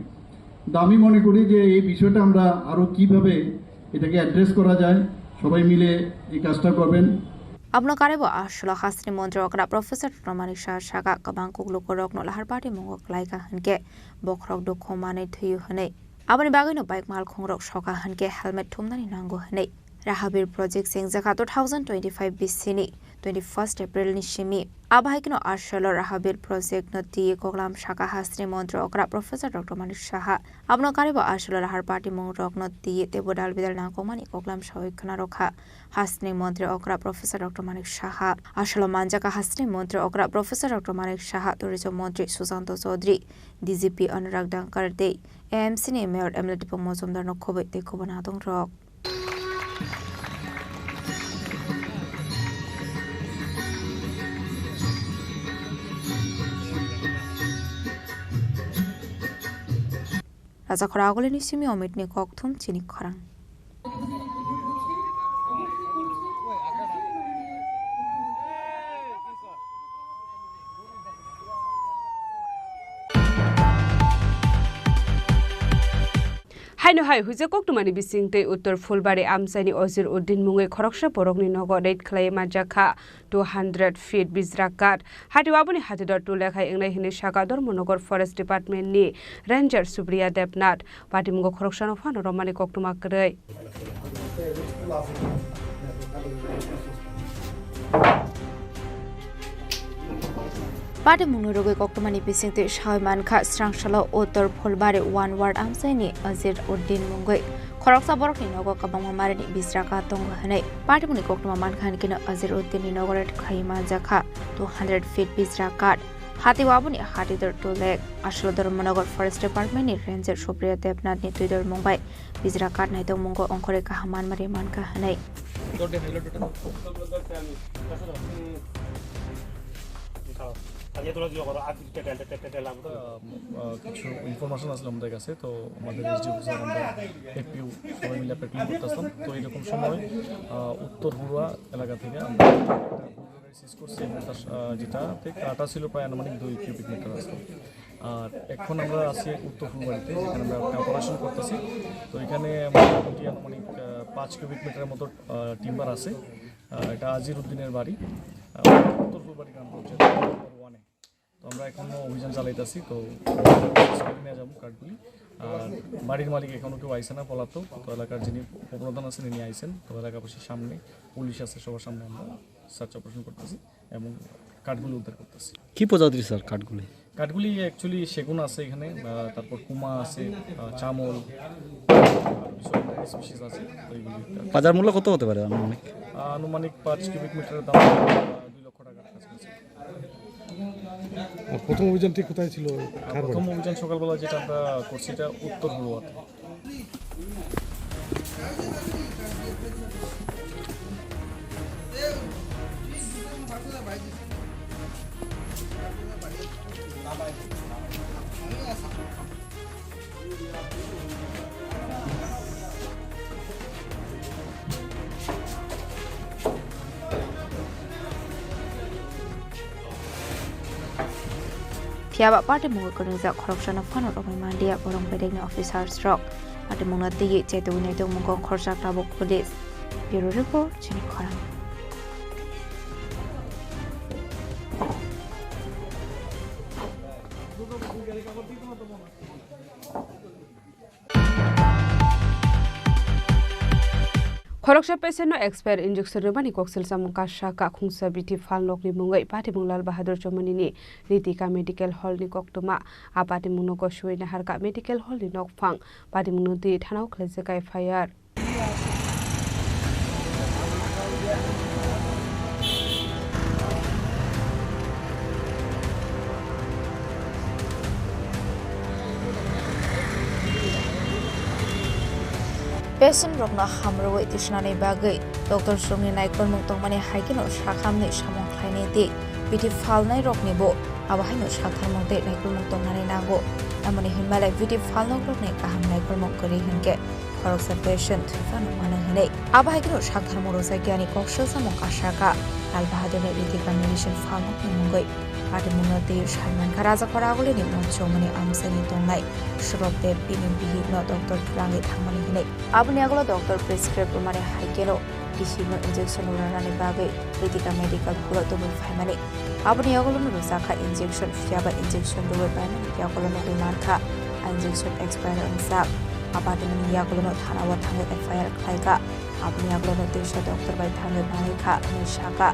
কিন্তু আমি মনে করি যে এই বিষয়টা আমরা আরো কিভাবে এটাকে অ্যাড্রেস করা যায়, সবাই মিলে এই কাজটা করবেন। Abono karwi bo asolo hasteni montri okra Professor Doctor Manik Saha saka, kwbang kuklukurokno lahar party mungo kwlaikha hwnkhe bokhorok dukhu manwi thwiwi hwnwi. Aboni bagwino bike malkhungrok soka hwnkhe helmet thumnani nango hwnwi. Rahabir project sengjakha two thousand twenty-five bisini twenty-first April ni simi. Abo hai kheno asolo Rahabir project no twiwi koklam saka hasteni montri okra Professor Doctor Manik Saha. Abono karwi bo asolo lahar party mungrokno twiwi teibo dal bidal nangkukmani koklam sawi khwnarokha. Hasteni montri okra Professor Doctor Manik Saha. Asolo manjakha hasteni montri okra Professor Doctor Manik Saha, tourism montri Susanto Chaudhary, D G P Anurag Dangkar tei A M C ni mayor M L A Dipok Mojumdar no khobwi tei khobana adongrok. Raja Khora Agulini simi Omitni kokthum chini khorang. Haino hai huijak koktwmani bising tei Uttor Phulbari amchaini Ozir Uddin mungwi khoroksa borokni nogo raid khlaiwi manjakha two hundred feet bijra kath. Hatio aboni hatidor tule khai wngnai hwnwi saka Dharmanagar Forest Department ni Ranger Supriya Debnath. Patimungo khoroksano phano romani koktwma kwrwi. Patimungni rwgwi koktwmani bisingtwi sawi mankha, srangsalo Uttor Phulbari one ward amchaini Azir Uddin mungwi khoroksa borokni nogo kwbangma marini bijra kath tongo hwnwi. Patimungni koktwma mankha hwnkhe no Azir Uddinni nogo raid khlaiwi manjakha two hundred feet bijra kath. Hati waboni hati dor tulek asolo Dharmanagar Forest Department ni Ranger Supriya Debnath ni twidor mungbai bijra kath naitokmungo ongkhorwi kaham manmari mankha hwnwi. আহ, কিছু ইনফরমেশন আসলে আমাদের কাছে, তো আমাদের SDO sir, আমরা এফপিও সবাই মিলে প্যাট্রোলিং করতেছিলাম। তো এরকম সময়, আহ, উত্তর হুড়ুয়া এলাকা থেকে আমরা একটা বুলডোজার সিজ করছি এবং তার, আহ, যেটাতে কাটা ছিল প্রায় আনুমানিক দুই কিউবিক মিটার আসতো। আর এখন আমরা আছি উত্তর ফুলবাড়িতে, যেখানে আমরা একটা অপারেশন করতেছি। তো এখানে মোটামুটি আনুমানিক, আহ, পাঁচ কিউবিক মিটারের মতো, আহ, টিম্বার আছে। আহ, এটা আজির উদ্দিনের বাড়ি, আহ, উত্তর ফুলবাড়ি গ্রাম পঞ্চায়েত নম্বর ওয়ানে। তো আমরা এখনো অভিযান চালাইতেছি। তো নিয়ে যাবো কাঠগুলি। আর বাড়ির মালিক এখনো কেউ আইছে না পলাতক। তো এলাকার যিনি উপপ্রধান আছেন, ইনি আইছেন। তো এলাকাবাসীর সামনে, পুলিশ আছে, সবার সামনে আমরা সার্চ অপারেশন করতেছি এবং কাঠগুলি উদ্ধার করতেছি। কি প্রজাতির স্যার কাঠগুলি? কাঠগুলি অ্যাকচুয়ালি সেগুন আছে এখানে, আহ, তারপর কুমা আছে, আহ, চামল, আরো কিছু স্পিসিস আছে। তো এইগুলি একটা বাজার মূল্য কত হতে পারে আনুমানিক? আহ, আনুমানিক পাঁচ কিউবিক মিটারের দাম, আহ, দুই লক্ষ টাকার কাছাকাছি। আর প্রথম অভিযানটি কোথায় ছিল? আহ, প্রথম অভিযান সকালবেলা যেটা আমরা করছি, এটা উত্তর হুড়ুয়াতে। Phiya ba party mungwi kwrwngjak khoroksano phano romwi manliya borok bedekni officers rok. Patimungno twiwi chetwi naitokmungo khorsa tabuk police. Bureau report, chini khorang. Khoroksa patient no expire injection rwmani koksil chamung kasa kakhungsa biti phalnokni mungwi patimung Lal Bahadur Chomani ni Ritika Medical Hall ni koktwma. A patimung no goswi naharkha medical hall ni nokphang. Patimung no twi thanao khlaijak F I R. Patient rokno hamrwui tisnani bagwi doctor rokni naikolmung tongmani hai kheno sakhamni samung khlainai tei biti phalnai rokni bo abo haino saktharmung tei naikolmung tongnani nango. Tamoni hinmale biti phalnok rokni kaham naikolmung kwrwi hinkhe khoroksa patient thwi phano mano hinwi. Abo hai kheno saktharmung rwjakya ni kok swlsamung kasaka Lal Bahadurni Ritika Medicine phalnokni mungwi. Patimungno tei saimankha Rajakhor Agulini Mochomani amchaini tongnai Surop Deb bini bihikno doctor twlangwi thangmani hinwi. Aboni yagulo doctor prescribe rwmani hai kheno bihikno injection rwnani bagwi Ritika Medical Hall-o tubui phaimani. Aboni yagulono rwjakha injection, phiyaba injection rwui paimani yagulono rwmankha injection expire wngjak. Abatimungni yagulono thanao thangwi F I R khlaikha. Aboni yagulono teisa doctor bai thangwi manwi kha hwnwi sakha.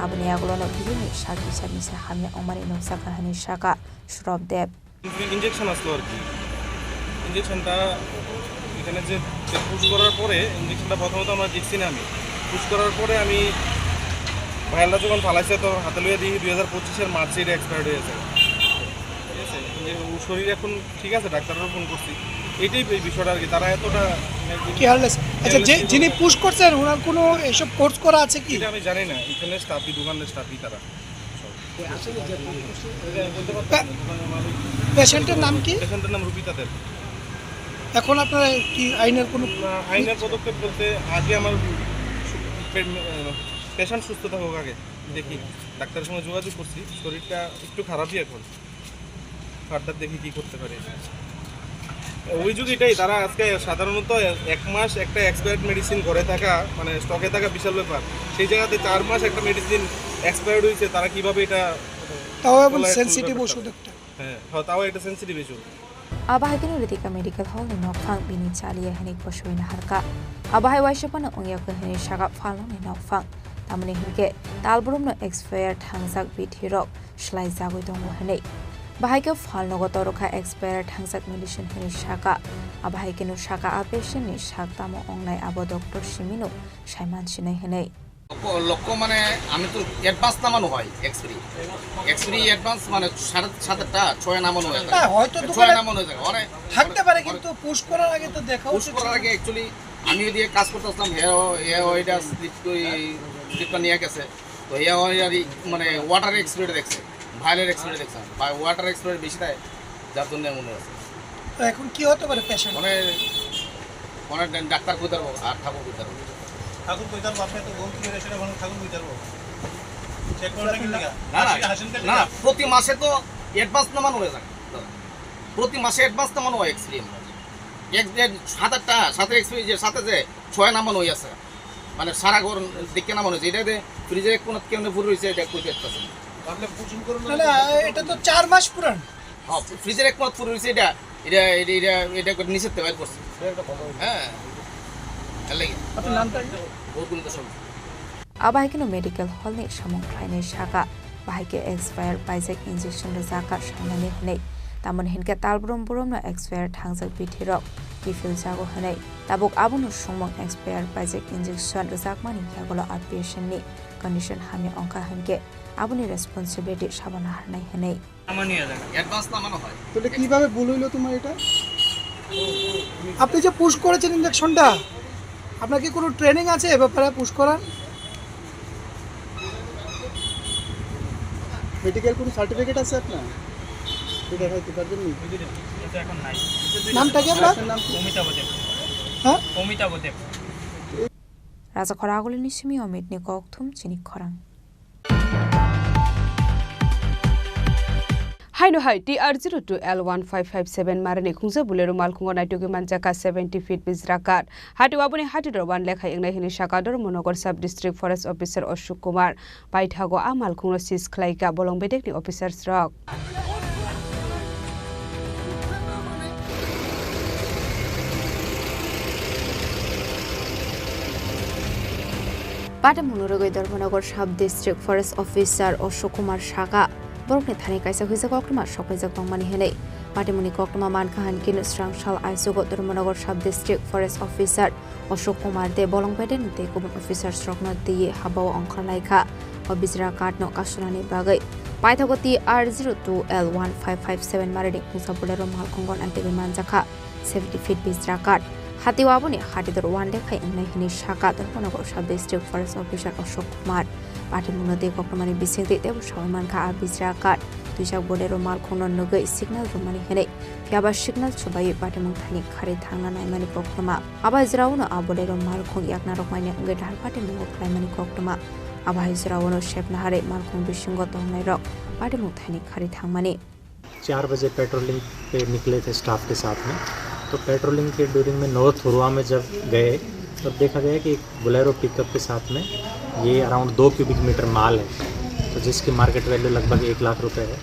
Aboni yagulono bihikni sak kisa misa hamya wngmani nukjakha hwnwi sakha Surop Deb. Injection আসলো আর কি। ইঞ্জেকশনটা এখানে যে, যে পুশ করার পরে, ইঞ্জেকশনটা প্রথমত আমরা দেখছি না আমি। পুশ করার পরে আমি ভায়ালটা যখন ফালাইছে, তো হাতে লইয়া দেখি দুই হাজার পঁচিশের মার্চে এটা এক্সপায়ার্ড হয়ে যায়। ঠিক আছে? যে ও শরীর এখন ঠিক আছে, ডাক্তারেরও ফোন করছি। এইটাই এই বিষয়টা আর কি। তারা এতটা, মানে, কি হারলেস? আচ্ছা, যে, কেয়ারলেস যিনি পুশ করছেন, ওনার কোনো এসব কোর্স করা আছে কি? এটা আমি জানি না। এখানে স্টাফই, দোকানের স্টাফই তারা। পে-, পেশেন্টের নাম কি? পেশেন্টের নাম রুবিতা দেব। এখন আপনারা কি আইনের কোনো না, আইনের পদক্ষেপ বলতে আগে আমার পে-, পেশেন্ট সুস্থ থাকুক আগে, দেখি। ডাক্তারের সঙ্গে যোগাযোগ করছি, শরীরটা একটু খারাপই এখন। ফার্দার দেখি কি করতে পারি। অভিযোগ এটাই, তারা আজকে সাধারণত এক মাস একটা এক্সপায়ার্ড মেডিসিন ঘরে থাকা, মানে, স্টকে থাকা বিশাল ব্যাপার। সেই জায়গাতে চার মাস একটা মেডিসিন এক্সপায়ার্ড হয়েছে, তারা কিভাবে এটা তাও আবার বলা এখন সেনসিটিভ ব্যাপারটা? ওষুধ একটা। হ্যাঁ, হ্যাঁ, তাও একটা sensitive issue. Abo hai kheno Ritika Medical Hall ni nokphang bini chaliya hinwi kosoi naharkha. Abo hai waisa phano wngya khe hinwi sakha phalnokni nokphang. Tamoni hinkhe talbrumno expire thangjak bithi rok swlai jagwi tongo hinwi. Bahai khe phalnogo torokha expire thangjak medicine hinwi sakha. Abo hai kheno sakha a patient ni sak tamo wngnai abo doctor simino saiman sinai hinwi. লক্ষ্য, লক্ষ্য মানে আমি তো অ্যাডভান্স নামানো হয় x-ray. X-ray advance মানে সাড়ে সাত আটটা, ছয় নামানো হয়ে থাকে। হ্যাঁ, হয়তো ছয় দোকানে নামানো হয়ে থাকে। অনেক থাকতে পারে, অনেক কিন্তু পুশ করার আগে তো দেখা পুশ উচিত করার ছিল। আগে অ্যাকচুয়ালি আমি ওইদিকে কাজ করতে আসলাম, হে, হে ওইটা স্লিপ, ওই স্লিপটা নিয়ে গেছে। তো হে ওই আর কি, মানে ওয়াটার এক্সপায়ার দেখছে, ভায়োলেট এক্সপায়ার দেখছে, বা ওয়াটার এক্সপায়ার বেশি দেয়, যার জন্য এমন হয়েছে। তো এখন কি হতে পারে পেশেন্ট? মানে, মানে ডা-, ডাক্তার কই পারবো আর ঠাকুর কই পারবো? ঠাকুর কই পারবো? আপনি তো বলতে গেলে সেটা বলুন, ঠাকুর কই পারবো? চেক করে দেখেন না, না, না, হাসিন, হাসিন না, না, প্রতি মাসে তো অ্যাডভান্স নামানো হয়ে থাকে। প্রতি মাসে অ্যাডভান্স নামানো হয় এক্সপিরিয়েন্স। এক, এক সাত আটটা, সাথে এক্সপিরিয়েন্স, সাথে যে ছয় নামানো হয়ে আছে। মানে সারা ঘর দেখে নামানো হয়েছে। এটা যে ফ্রিজের এক কোণাত কেমনে ভরে রয়েছে, এটা কই দেখতেছে না। তাহলে বুঝুন করুন না, না, না, এটা তো চার মাস পুরান। হ্যাঁ, ফ্রিজের এক কোণাত ভরে রয়েছে এটা, এটা, এটা, এটা, এটা করে নিচের থেকে বাইর করছে। হ্যাঁ, এর লাগি। আপনার নামটা কি? গৌরকুন্দ সরকার। Abo hai kheno medical hall ni samung khlainai sakha, bahai khe expire paijak injection rwjakha saimani hwnwi. Tamoni hinkhe talbrum brumno expire thangjak bithi rok kiphil jago hwnwi. Tabuk abono songmung expire paijak injection rwjakmani yagulo a patient ni condition hamya wngkha hinkhe aboni responsibility sabo naharnai hwnwi. নামানো হয়ে যায়। অ্যাডভান্স নামানো হয়। তাহলে কিভাবে ভুল হইলো তোমার এটা? আপনি যে পুশ করেছেন ইঞ্জেকশনটা, আপনার কি কোনো ট্রেনিং আছে এ ব্যাপারে পুশ করার? মেডিকেল কোনো সার্টিফিকেট আছে আপনার? এটা দেখাইতে পারবেন নি? এটা এখন নাই। নামটা কি আপনার? আপনার নাম কি? অমিতাভ দেব। হ্যাঁ? অমিতাভ দেব। Rajakhor Agulini simi Amit ni kokthum chini khorang. Haino hai T R zero two L one five five seven marini khungsa Bolero malkhungo naitugwi manjakha seventy feet bijra kath. Hati aboni hati dor wan lekhai wngnai hwnwi sakha Dharmanagar Sub District Forest Officer Ashok Kumar. Paithago a malkhungno seize khlaikha bolong bedekni officers rok. Patimungno rwgwi Dharmanagar Sub District Forest Officer Ashok Kumar sakha, borokni thani kaisa huijak koktwma sokphaijak tongmani hwnwi. Patimungni koktwma mankha, hankhe srang sal aichugo Dharmanagar Sub District Forest Officer Ashok Kumar de bolong bedekni tei kubun officers rokno twiwi habao ongkhorlaikha. O bijra kathno kasunani bagwi paithago T R zero two L one five five seven marini khungsa Bolero malkhungo naitugwi manjakha seventy feet bijra kath. Hatio aboni hati dor wan lekhai wngnai hwnwi sakha Dharmanagar Sub District Forest Officer Ashok Kumar. Patimungno tei koktwmani bisingtwi teibo sawi mankha a bijra kath twijak Bolero malkhungno nugwi signal rwmani hwnwi. Phiya ba signal chubaiwi patimung thani kharwi thangna naimani koktwma. Abo hai jora-o no a Bolero malkhung yakna rwkmani wngwi dahar patimungo khlaimani koktwma. Abo hai jora-o no sepna harwi malkhung bisingo tongnairok patimung thani kharwi thangmani. चार बजे पेट्रोलिंग पे निकले थे स्टाफ के साथ में, तो पेट्रोलिंग के ड्यूरिंग में नोरथुरवा में जब गए, तब देखा गया कि एक बोलेरो पिकअप के साथ में ये अराउंड दो क्यूबिक मीटर माल है, तो जिसकी मार्केट वैल्यू लगभग एक लाख रुपए है।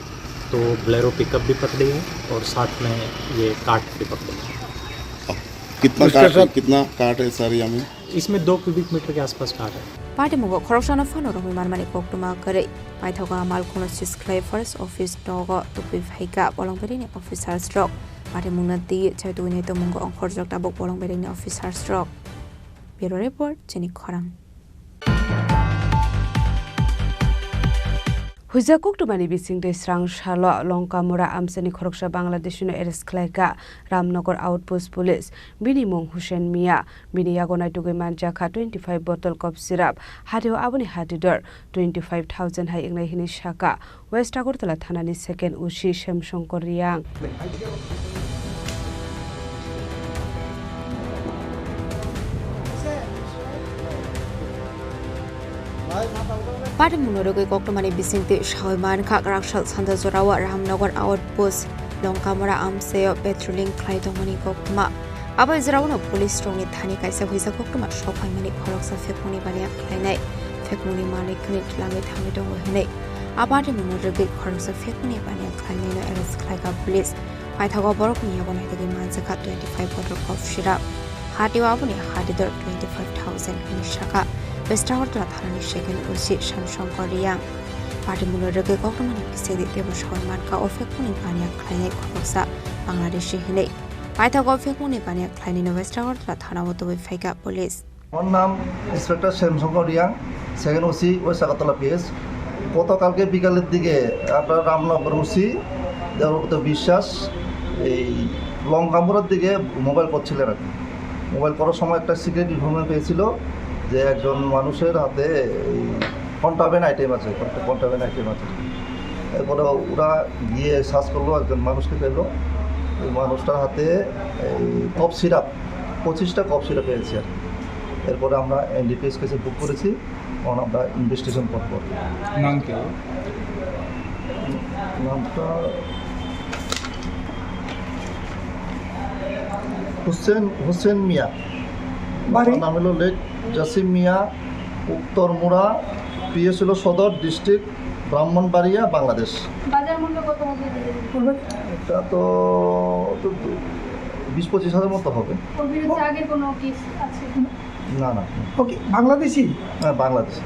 तो बोलेरो पिकअप भी पकड़ी है और साथ में ये कार्ट भी पकड़ी है। कितना उसके कार्ट है, साथ कितना कार्ट है सारी हमें? इसमें दो क्यूबिक मीटर के आसपास कार्ट है। Patimungo khoroksano phano romwi manmani koktwma kwrwi. Paithago a malkhungno seize khlai forest office nogo tubui phaikha bolong bedekni officers rok. Patimungno twiwi chaitugwi naitugmungo ongkhorjak tabuk bolong bedekni officers rok. Bureau Report, Chini Khorang. Huijak koktwmani bisingtwi srang salo Longkamura amchaini khoroksa Bangladeshino arrest khlaikha Ramnagar Outpost Police. Bini mung Hussein Mia. Bini yago naitugwi manjakha twenty five bottle cough syrup. Hatio aboni hati dor twenty five thousand hai wngnai hwnwi sakha West Agartala thanani second O C Semsongkor Riang. Patimungno rwgwi koktwmani bisingtwi sawi mankha, Raksal sanja jorao Ramnagar Outpost Longkamura amchaio patrolling khlai tongmani koktwma. Abo jorao police rokni thani kaisa huijak koktwma sok phaimani khoroksa phekmungni baniya khlainai, phekmungni malik khwnwi twlangwi thangwi tongo hwnwi. A patimungno rwgwi khoroksa phekmungni baniya khlainaino arrest khlaikha police. Paithago borokni yago naitugwi manjakha twenty five bottle cough syrup. Hatio aboni hati dor twenty five thousand hwnwi sakha West Agartala thanani second O C Semsongkor Riang. Patimungno rwgwi koktwmani bisingtwi teibo sawi mankha o phekmungni baniya khlainai khoroksa Bangladeshi hwnwi. Paithago o phekmungni baniya khlainaino West Agartala thanao tubui phaikha police. আমার নাম inspector Shyamshankar Reang, second OC west Agartala PS. গতকালকে বিকালের দিকে আপনার রামনগর ওসি দেবব্রত বিশ্বাস এই লঙ্কামুড়ার দিকে মোবাইল করছিলেন আর কি। মোবাইল করার সময় একটা সিক্রেট ইনফরমেশন পেয়েছিল যে একজন মানুষের হাতে এই কন্ট্রাব্যান্ড আইটেম আছে, কন্ট্রাব্যান্ড আইটেম আছে। এরপরে ওরা গিয়ে সার্চ করলো, একজন মানুষকে পেলো। ওই মানুষটার হাতে এই কফ সিরাপ, পঁচিশটা কফ সিরাপ পেয়েছে আর কি। এরপরে আমরা এনডিপিএস কেসে বুক করেছি, এখন আমরা ইনভেস্টিগেশন করবো আর কি। নাম কি? নামটা হোসেন, হোসেন মিয়া। বাড়ি? বাবার নাম হলো লেক জাসিম মিয়া, উত্তরমুড়া, পিএস হলো সদর, ডিস্ট্রিক্ট ব্রাহ্মণবাড়িয়া, বাংলাদেশ। বাজার মূল্য কত হবে? এটা তো, তো বিশ পঁচিশ হাজার মতো হবে। ওর বিরুদ্ধে আগে কোনো কেস আছে? না, না। ওকে, বাংলাদেশি? হ্যাঁ, বাংলাদেশি।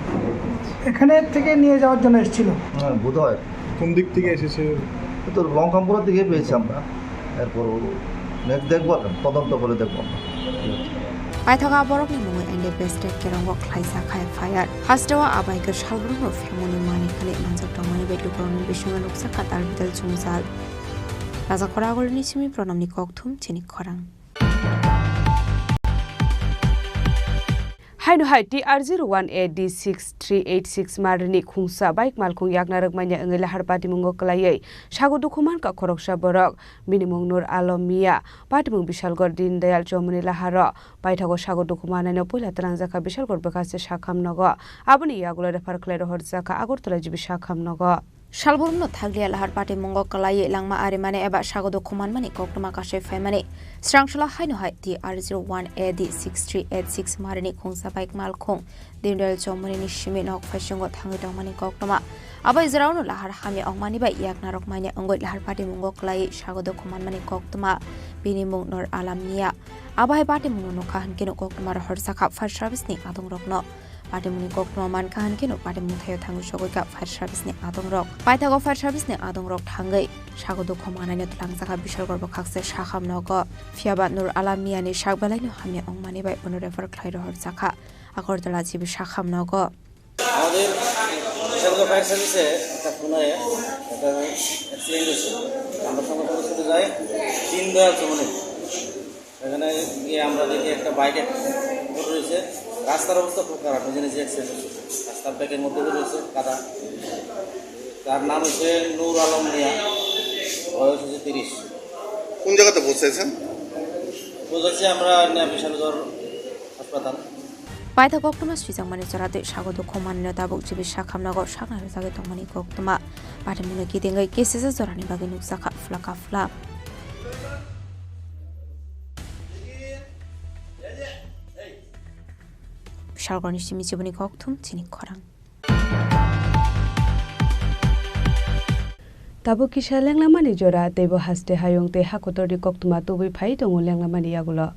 এখানে থেকে নিয়ে যাওয়ার জন্য এসেছিল? হ্যাঁ, বোধ হয়। কোন দিক থেকে এসেছে? তো লঙ্কামপুরের দিকে পেয়েছি আমরা। এরপর নেক্সট দেখবো, তদন্ত করে দেখবো আমরা। Paithago a borokni mungwi N D P S State Kerongo khlaijak hai F I R. Hasteo a bai khe salbrumno phemuni mani khwnwi manjak tongmani bai lukurokni bisingo nukjak katal bidal chungjal. Rajakhor Agulini simi Pranamni kokthum chini khorang. Haino hai T R zero one A D six three eight six marini khungsa bike malkhung yakna rwkmanya wngwi lahar patimungo kwlaiwi sago dukhu mankha khoroksa borok. Bini mung Nur Alom Mia, patimung Bishalgarh Deen Dayal Chowmuni laharo. Paithago sago dukhu manaino puila twlangjakha Bishalgarh bwkhaste sakham nogo. Aboni yagulo refer khlai rohorjakha Agartala G B sakham nogo. Salbrumno thakliya lahar patimungo kwlaiwi langma arimani eba sago dukhu manmani koktwma kasui phaimani. Srangsola haino hai T R zero one A D six three eight six marini khungsa bike malkhung Dindal Chowmani ni simi nok phaisungo thangwi tongmani koktwma. Abo ijraono lahar hamya ongmani bai yak narwk manya wngwi lahar patimungo kwlaiwi sago dukhu manmani koktwma bini mung Nur Alam Mia. Abo hai patimungno nukha hwnkhe no koktwma rohor sakha fire service ni adongrokno. Patimungni koktwma mankha hwnkhe no patimung thaio thangwi sogwi kha fire service ni adongrok. Paithago fire service ni adongrok thangwi sago dukhu manai no twlangjakha Bishalgarh bwkhakse sakham nogo. Phiyaba Nur Alam Mia ni sak belai no hamya wngmani bai bono refer khlai rohor jakha. Agartala G B sakham nogo. আমাদের বিশালগড় ফায়ার সার্ভিসে একটা পুনে একটা অ্যাক্সিডেন্ট হয়েছে। আমরা সঙ্গে সঙ্গে ছুটে যাই দীনদয়াল চৌমুহনী। সেখানে গিয়ে আমরা দেখি একটা বাইকে পড়ে রয়েছে। রাস্তার অবস্থা খুব খারাপ, নিজে নিজে অ্যাক্সিডেন্ট হয়েছে। রাস্তার ব্যাকের মধ্যে পড়ে রয়েছে কাদা। তার নাম হচ্ছে নূর আলম মিয়া, বয়স হচ্ছে তিরিশ। কোন জায়গাতে পৌঁছেছেন? পৌঁছেছি আমরা বিশালগড় হাসপাতাল। Paithak koktwma swijak mani chwra tei sago dukhu manwino tabuk G B sakham nogo saknai rwjagwi tongmani koktwma. Patimungno kidingwi K C C jorani bagwi nukjakha phla ka phla. Bishalgarhni simi chibuni kokthum chini khorang. Tabuk kisa lenglamani jora, teibo haste hayung tei hakotorni koktwma tubui phai tongo lenglamani yagulo.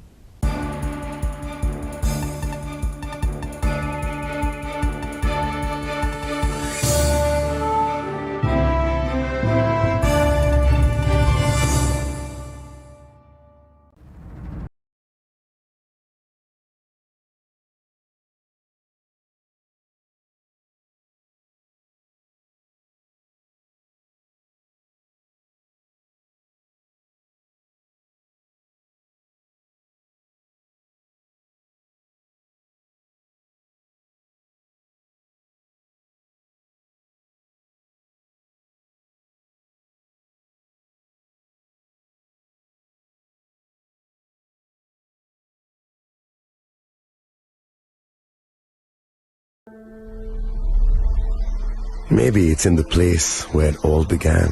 Maybe it's in the place where it all began.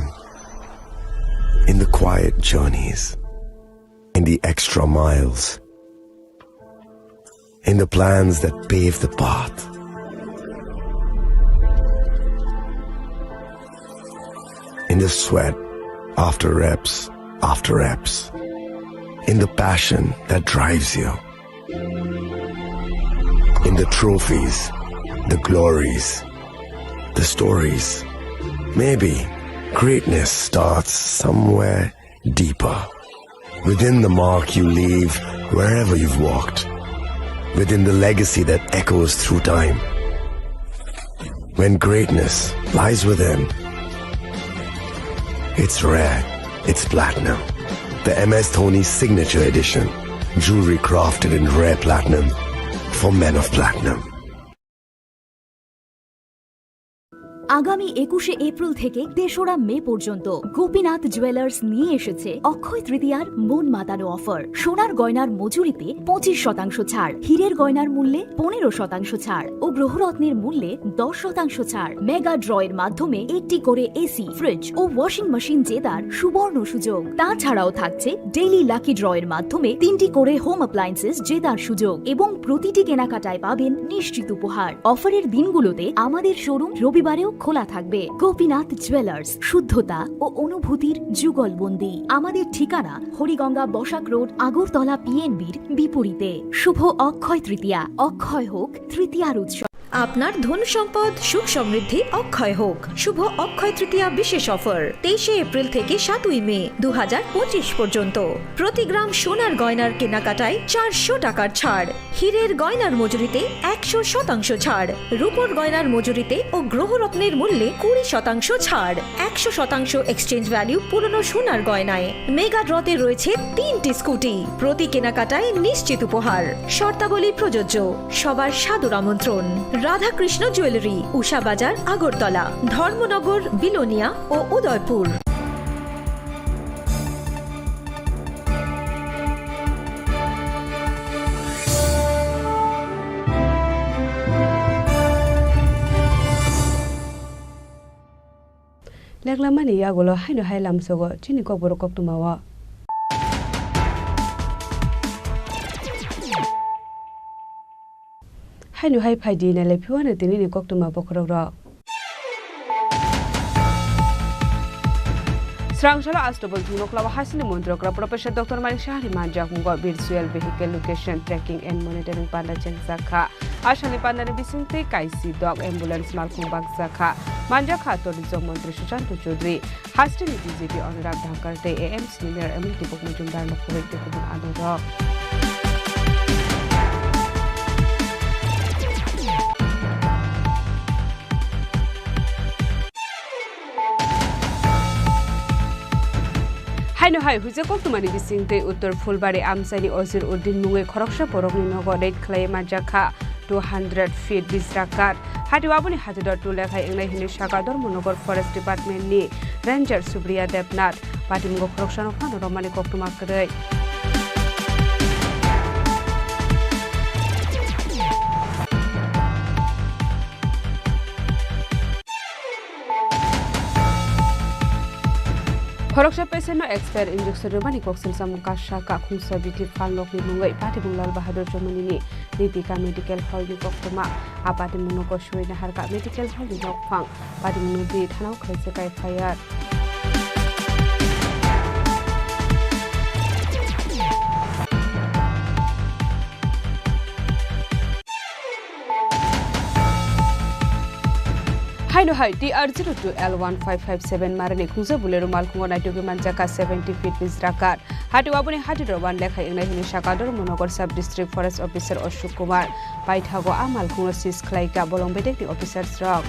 In the quiet journeys. In the extra miles. In the plans that pave the path. In the sweat after reps after reps. In the passion that drives you. In the trophies, the glories, the stories. Maybe greatness starts somewhere deeper. Within the mark you leave wherever you've walked. Within the legacy that echoes through time. When greatness lies within, it's rare, it's platinum. The M S Dhoni Signature Edition. Jewelry crafted in rare platinum for men of platinum. আগামী একুশে এপ্রিল থেকে তেসরা মে পর্যন্ত গোপীনাথ জুয়েলার্স নিয়ে এসেছে অক্ষয় তৃতীয়ার মন মাতানো অফার। সোনার গয়নার মজুরিতে পঁচিশ শতাংশ ছাড়, হীরের গয়নার মূল্যে পনেরো শতাংশ ছাড় ও গ্রহরত্নের মূল্যে দশ শতাংশ ছাড়। মেগা ড্রয়ের মাধ্যমে একটি করে এসি, ফ্রিজ ও ওয়াশিং মেশিন জেতার সুবর্ণ সুযোগ। তাছাড়াও থাকছে ডেইলি লাকি ড্রয়ের মাধ্যমে তিনটি করে হোম অ্যাপ্লায়েন্সেস জেতার সুযোগ এবং প্রতিটি কেনাকাটায় পাবেন নিশ্চিত উপহার। অফারের দিনগুলোতে আমাদের শোরুম রবিবারেও খোলা থাকবে। গোপীনাথ জুয়েলার্স, শুদ্ধতা ও অনুভূতির যুগলবন্দি। আমাদের ঠিকানা হরিগঙ্গা বসাক রোড, আগরতলা পিএনবির বিপরীতে। শুভ অক্ষয় তৃতীয়া, অক্ষয় হোক তৃতীয়ার উৎসব। আপনার ধন সম্পদ সুখ সমৃদ্ধি অক্ষয় হোক। শুভ অক্ষয় তৃতীয়া বিশেষ অফার, তেইশে এপ্রিল থেকে সাতই মে দু হাজার পঁচিশ পর্যন্ত। প্রতি গ্রাম সোনার গয়নার কেনাকাটায় চারশো টাকার ছাড়, হীরের গয়নার মজুরিতে একশো শতাংশ ছাড়, রূপোর গয়নার মজুরিতে ও গ্রহরত্নের মূল্যে কুড়ি শতাংশ ছাড়, একশো শতাংশ এক্সচেঞ্জ ভ্যালু পুরনো সোনার গয়নায়। মেগা ড্রতে রয়েছে তিনটি স্কুটি, প্রতি কেনাকাটায় নিশ্চিত উপহার। শর্তাবলী প্রযোজ্য। সবার সাদর আমন্ত্রণ। রাধাকৃষ্ণ জুয়েলারি, উষা বাজার, আগরতলা, ধর্মনগর, বিলোনিয়া ও Udaipur. Chaklamani yagulo haino hai lamsogo chini kokborok koktwmao. Haino hai phaidi nailai phiwano tinini koktwma bokhorokrok. Srangsalo Astobol thwngnoklao hasini montrokra Professor Doctor Manik Sahani manjakmungo virtual vehicle location tracking and monitoring panda chengjakha. Asani pandani bisingtwi kaisi dok ambulance malkhung bakjakha. Manjakha tourism montri Sushanta Chaudhary. Hasteni B J P Anurag Dhankar tei A M C ni Mayor Emily Tipok Majumdar no khoboi tei kubun adongrok. Haino hai huijak koktwmani bisingtwi Uttor Phulbari amchaini Ozir Uddin mungwi khoroksa borokni nogo raid khlaiwi manjakha two hundred feet bisra kath. Hati aboni hatidor tule khai wngnai hwnwi sakha Dharmanagar Forest Department ni Ranger Supriya Debnath. Patimungo khoroksano phano romani koktwma kwrwi. Khoroksa patient no expire injection rwmani koksil samung kasa kakhungsa bithi phalnokni mungwi Patimung Lal Bahadur Chomoni ni Ritika Medical Hall ni koktwma. A patimung no kosoi naharka Medical Hall ni nokphang. Patimung no di thanao khlaijak F I R. Haino hai T R zero two L one five five seven marani khungsa Bolero malkhungo naitugwi manjakha seventy feet bisra kath. Hati aboni hatidor wan lekhai wngnai hwnwi sakha Dharmanagar Sub District Forest Officer Ashok Kumar. Paithago a malkhungno seize khlaikha bolong bedekni officers rok.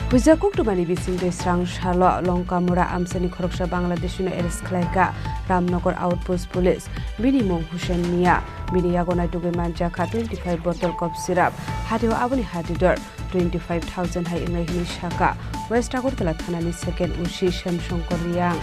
Huijak koktwmani bisingtwi Srangsalo Longkamura amchaini khoroksa Bangladeshino arrest khlaikha Ramnagar Outpost Police. Bini mung Hussein Mia. Bini yago naitugwi manjakha twenty five bottle cough syrup. Hatio aboni hatidor twenty five thousand hai wngnai hwnwi sakha West Agartala thanani second O C Shyam Shankar Reang.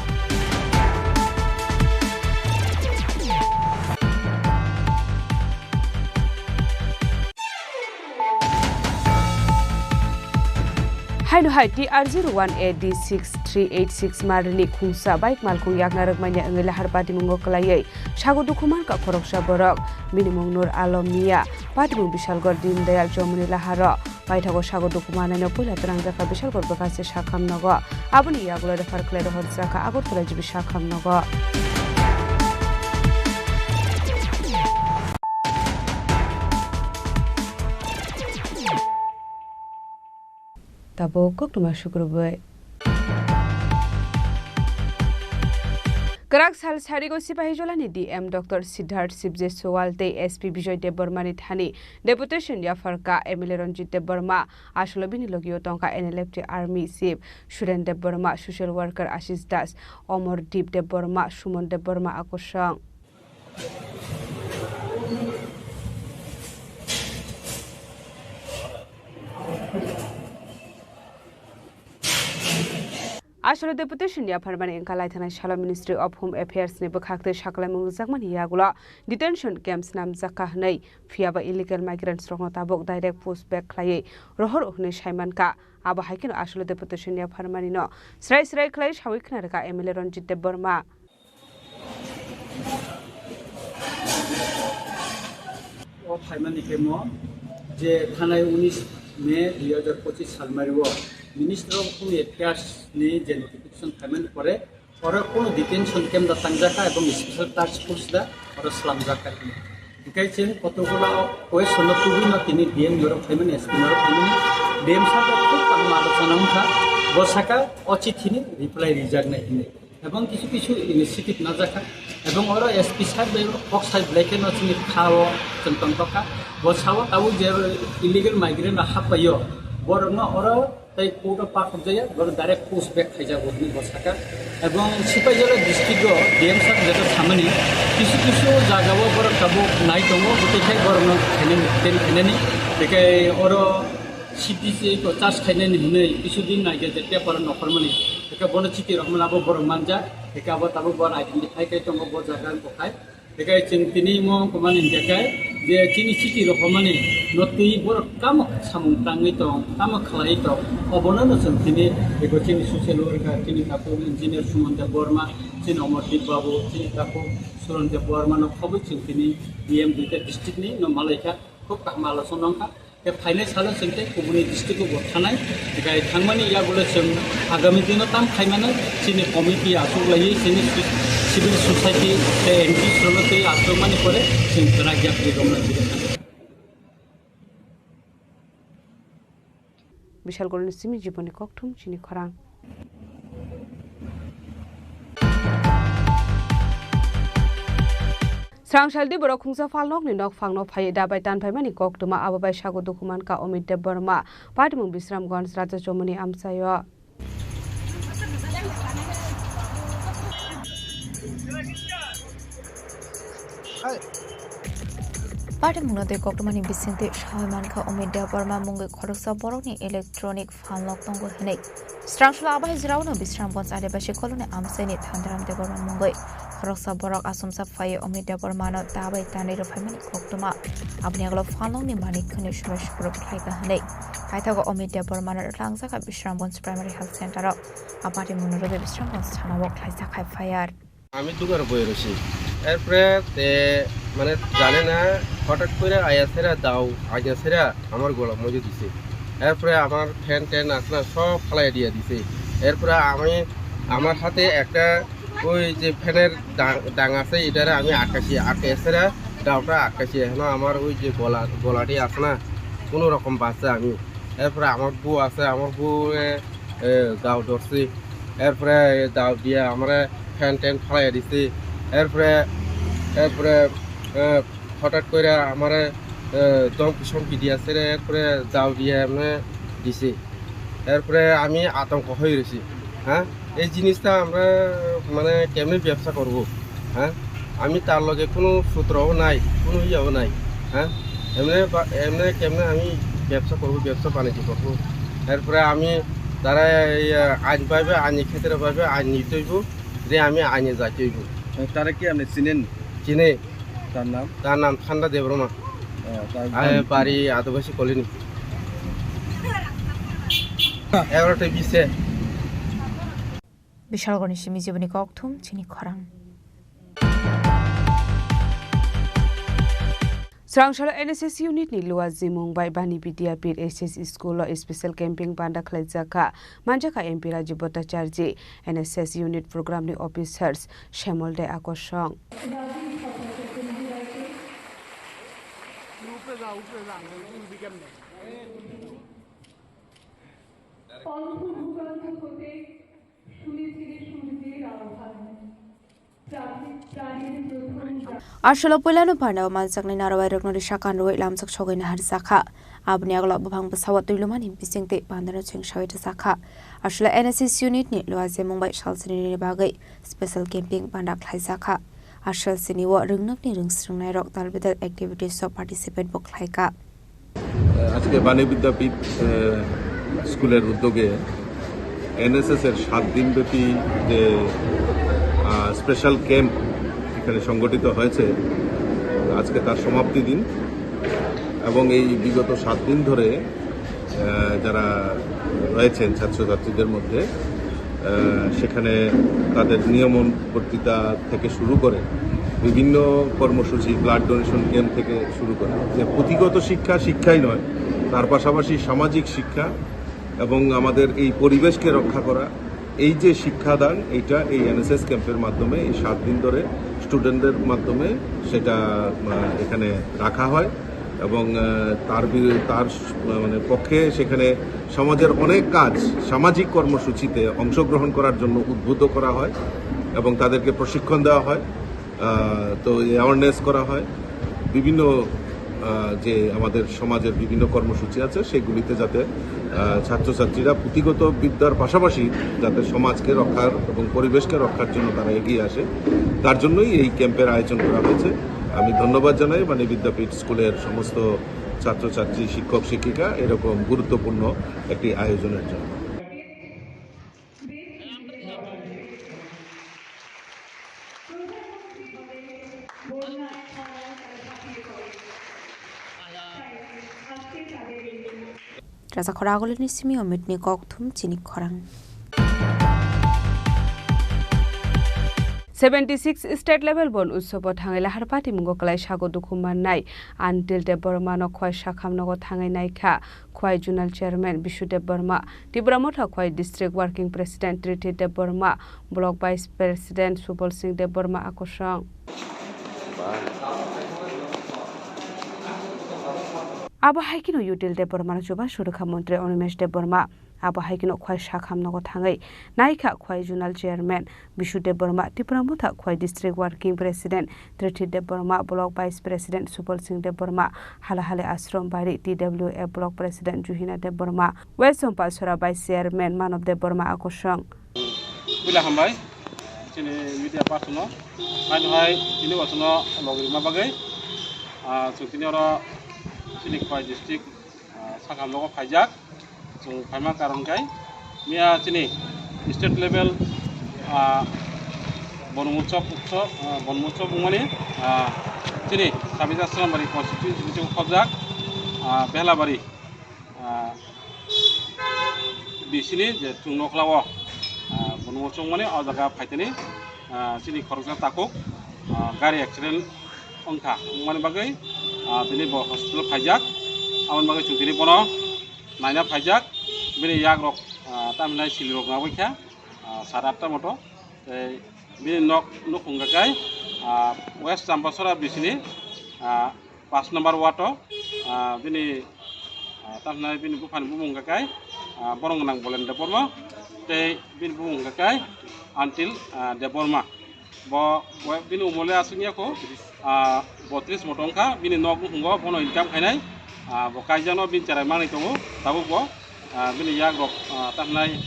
Haino hai T R zero one A D six three eight six marni khungsa bike malkhung yakna rwkmani wngwi lahar patimungo kwlaiwi sago dukhu mankha khoroksa borok. Bini mung Nur Alom Mia, patimung Bishalgarh Deen Dayal Chowmuni laharo paithago sago dukhu manaino puila twrangjakha Bishalgarh bwkhakse sakham nogo. Aboni yagulo refer khlai rohorjakha Agartala G B sakham nogo. Tabuk koktwma sukrubwi. Kwrak sal sarigo Sipahijolani D M Doctor Siddharth Sibje Sowal tei S P Bijoy Debbarmani thani deputation yapharkha M L A Ranjit Debbarma, asolo bini logio tongkha N L F T Army Chief Suren Debbarma, social worker Ashish Das, Omor Deep Debbarma, Suman Debbarma akosong. Asolo deputation yapharmani wngkha laithanai salo Ministry of Home Affairs ni bwkhak tei sakhlaimung rwjakmani yagulo detention camps namjakha hwnwi, phiyaba illegal migrants rokno tabuk direct push back khlaiwi rohor hwnwi saimankha. Abo hai kheno asolo deputation yapharmani no srai srai khlai sawi khna rwkha M L A Ranjit Debbarma. O phaimani khe mo je thanai unis May dui hajar pochis salmari o Minister of Home Affairs ni je notification phaimani pore oro kono detention camp da tangjakha ebong special task force da oro slamjakha. Hinkhe chwng kotokgola o question no tubui no tini D M norok phaimani, S P norok phaimani, D M sir rok khub kaham alochona wngkha, bo saka o chithi ni reply rijak nai hinwi. Ebong kisu kisu initiative najakha. Ebong oro S P sir bai kok sai belai khe no chini kha o chwng tongtokha. Bo sao tabuk je illegal migrant rok happaio, borok no oro tei court o pathok jaya, borok direct push back khaijago hinwi bo sakha. Ebong Sipaijala district o D M sir jeto samani kisu kisu jaga o borok tabuk nai tongo, bwtwi khai borok no khainani, detain khainani, tei khai oro C T C ko charge khainani hinwi kisu din naikhe je paper o nokhormani, tei khe bono chiti rokmani abo borok manjak, tei khe abo tabuk borok identify khai tongo bo jaga wngkha khai. Hikai chwng tini mo kumani hikai je chini city rok homani no twi borok tamo samung tangwi tong, tamo khlai tong, obono no chwng tini eko chini social worker, chini takhuk engineer Suman Debbarma, chini Omordeep Babu, chini takhuk Suran Debbarma no khobwi chwng tini D M duita district ni no malaikha, khub kaham alochona wngkha. Tei phainai salo chwng tei kubuni district-o bo thanai, tei thangmani yagulo chwng agami dino tam khaimano chini committee achuk laiwi chini civil society tei N G O rokno tei achukmani pore chwng kwrak yapri romna jigwi thangkha. Bishalgarhni simi jiboni kokthum chini khorang. Srangsaldi borok khungsa phalnokni nokphangno phaiwi dabai tanphaimani koktwma, abo bai sago dukhu mankha Omit Debbarma, Patimung Bisramganj, Rajachomoni amchaio. Patimungno tei koktwmani bisingtwi sawi mankha Omit Debbarma mungwi khoroksa borokni electronic phalnok tongo hwnwi. Srangsaldi abai jwraono Bisramganj Adibasi Colony amchaini Thandaram Debbarma mungwi khoroksa borok achomsa phaiwi Omit Debbarmano dabai tanwi rwphaimani koktwma. Aboni agalo phalnokni manik hwnwi subai sukurok khlaikha hwnwi. Paithago Omit Debbarmano rwklangjak kha Bisramganj Primary Health Center-o. A patimungno rwgwi Bisramganj thana-o khlaijak kha F I R. আমি দোকানে বসে রয়েছি। এরপরে তে মানে জানে না, হঠাৎ করে আয়া সেরা দাও, আয়া সেরা আমার গলা মজে দিছে। এরপরে আমার ফ্যান ট্যান আছে না, সব ফালাই দিয়ে দিছে। এরপরে আমি, আমার হাতে একটা ওই যে ফ্যানের ডাং, ডাং আছে, এটারে আমি আটকাছি, আটকে সেরা দাওটা আটকাছি। এখন আমার ওই যে গলা, গলাটি আছে না, কোনো রকম বাঁচছে আমি। এরপরে আমার বউ আছে, আমার বউ, এ, এ, দাও ধরছি। এরপরে দাও দিয়ে আমরা ফ্যান ট্যান ফালাই দিছি। এরপরে, এরপরে, এ, হঠাৎ করে আমারে, এ, ধমকি সমকি দিয়ে আছে রে, এরপরে দাও দিয়ে এমনি দিছে। এরপরে আমি আতঙ্ক হয়ে রয়েছি, হ্যাঁ? এই জিনিসটা আমরা মানে কেমনে ব্যবসা করব, হ্যাঁ? আমি তার লগে কোনো সূত্রও নাই, কোনো ইয়েও নাই, হ্যাঁ? এমনি বা-, এমনি কেমনে আমি ব্যবসা করব, ব্যবসা বাণিজ্য করব? এরপরে আমি তারা এই, আহ, আইন পাইবে, আইনি ক্ষেত্রে পাইবে, আইন নিতে হইব, যে আমি আইনে যাইতে হইব। তারা কি আপনি চিনেন? চিনে। তার নাম? তার নাম ঠান্ডা দেবরমা। আহ, তার আহ, বাড়ি? বাড়ি আদিবাসী কলোনি। এগারোটা বিশে। Bishalgarhni simi jiboni kokthum chini khorang. Srangsaldi N S S unit ni Luaji Mungbai Bani Vidyapith S S School o special camping banda khlaijak kha, manjakha M P Rajiv Bhattacharjee, N S S unit program ni officers Shemol Dai Akosong. Aswkno puilano pharnao manjaknai narwai rokno risa kanrwi lamjak sogwi naharjakha. Aboni agalo buphang bwsao twilumani bisingtwi pandano chwngsawi rwjakha. Aswkno N S S unit ni Luaji Mungbai salsini bagwi special camping banda khlaijakha. Aswk sini o rwngnokni rwngsrwngnairok tal bedal activities o participate bo khlaikha. আজকে বাণী বিদ্যাপীঠ, আহ, স্কুলের উদ্যোগে এনএসএস এর সাত দিনব্যাপী যে, আহ, special camp এখানে সংগঠিত হয়েছে, আজকে তার সমাপ্তি দিন এবং এই বিগত সাত দিন ধরে আহ, যারা রয়েছেন ছাত্রছাত্রীদের মধ্যে, আহ, সেখানে তাদের নিয়মন বক্তৃতা থেকে শুরু করে বিভিন্ন কর্মসূচি, ব্লাড ডোনেশন ক্যাম্প থেকে শুরু করে যে পুঁথিগত শিক্ষা শিক্ষাই নয়, তার পাশাপাশি সামাজিক শিক্ষা এবং আমাদের এই পরিবেশকে রক্ষা করা, এই যে শিক্ষাদান, এইটা এই এনএসএস ক্যাম্পের মাধ্যমে এই সাত দিন ধরে স্টুডেন্টদের মাধ্যমে সেটা, আহ, এখানে রাখা হয় এবং, আহ, তার বি-, তার স-, মানে পক্ষে সেখানে সমাজের অনেক কাজ, সামাজিক কর্মসূচিতে অংশগ্রহণ করার জন্য উদ্বুদ্ধ করা হয় এবং তাদেরকে প্রশিক্ষণ দেওয়া হয়। আহ, তো এই অ্যাওয়ারনেস করা হয়, বিভিন্ন, আহ, যে আমাদের সমাজের বিভিন্ন কর্মসূচি আছে সেগুলিতে যাতে, আহ, ছাত্রছাত্রীরা পুঁথিগত বিদ্যার পাশাপাশি যাতে সমাজকে রক্ষার এবং পরিবেশকে রক্ষার জন্য তারা এগিয়ে আসে, তার জন্যই এই ক্যাম্পের আয়োজন করা হয়েছে। আমি ধন্যবাদ জানাই বাণী বিদ্যাপীঠ স্কুলের সমস্ত ছাত্রছাত্রী, শিক্ষক শিক্ষিকা এরকম গুরুত্বপূর্ণ একটি আয়োজনের জন্য। Rajakhor Agulini simi Omitni kokthum chini khorang. Seventy six state level bon utsobo thangwi lahar patimungo kwlai sago dukhu mannai Antil Debbarmano khwai sakham nogo thangwi naikha khwai zonal chairman Bishu Debbarma, Tipra Motha khwai district working president Triti Debbarma, block vice president Subal Singh Debbarma akosong. Abo hai kheno Util Debbarmano chubachu rwkha montri Animesh Debbarma. Abo hai kheno khwai sakham nogo thangwi naikha khwai zonal chairman Bishu Debbarma, Tipra Motha khwai district working president Triti Debbarma, block vice president Subal Singh Debbarma, Halahali Ashram Bari T W F block president Juhina Debbarma, West Champasora vice chairman Manav Debbarma akosong. Puila hambai chini media person no. Haino hai tini bochorno logi rima bagwi, ah, chwng tini oro chini khwai district, ah, sakam nogo phaijak. Chwng phaima karon khe miya chini state level, ah, Bonum Utsav, Utsav, ah, Bonum Utsav wngmani, ah, chini Sabija Srambari constituency ni simi khobjak, ah, Behlabari, ah, bisini je chwng nokla o, ah, Bonum Utsav wngmani o jaga phaitani, ah, chini khoroksa takhuk, ah, gari accident wngkha, wngmani bagwi, ah, tini bo hospital phaijak. Aboni bagwi chwng tini bono naina phaijak. Bini yagrok, ah, tamhinai silirok nangwi kha, ah, sade atta moto. Tei bini nok nukhung hwnkhe kai, ah, West Champasora bisini, ah, pash number ward o, ah, bini, ah, tamhinai bini buphani bumung hwnkhe kai, ah, borong gwnang Bolen Debbarma tei bini bumung hwnkhe kai Antil, ah, Debbarma. Bo, bo bini umole aswk ya kho, ah, botris moto wngkha, bini nok nukhungo bono income khainai, ah, bo kaijakno bini cherai manwi tongo, tabuk bo, ah, bini yagrok, ah, tamhinai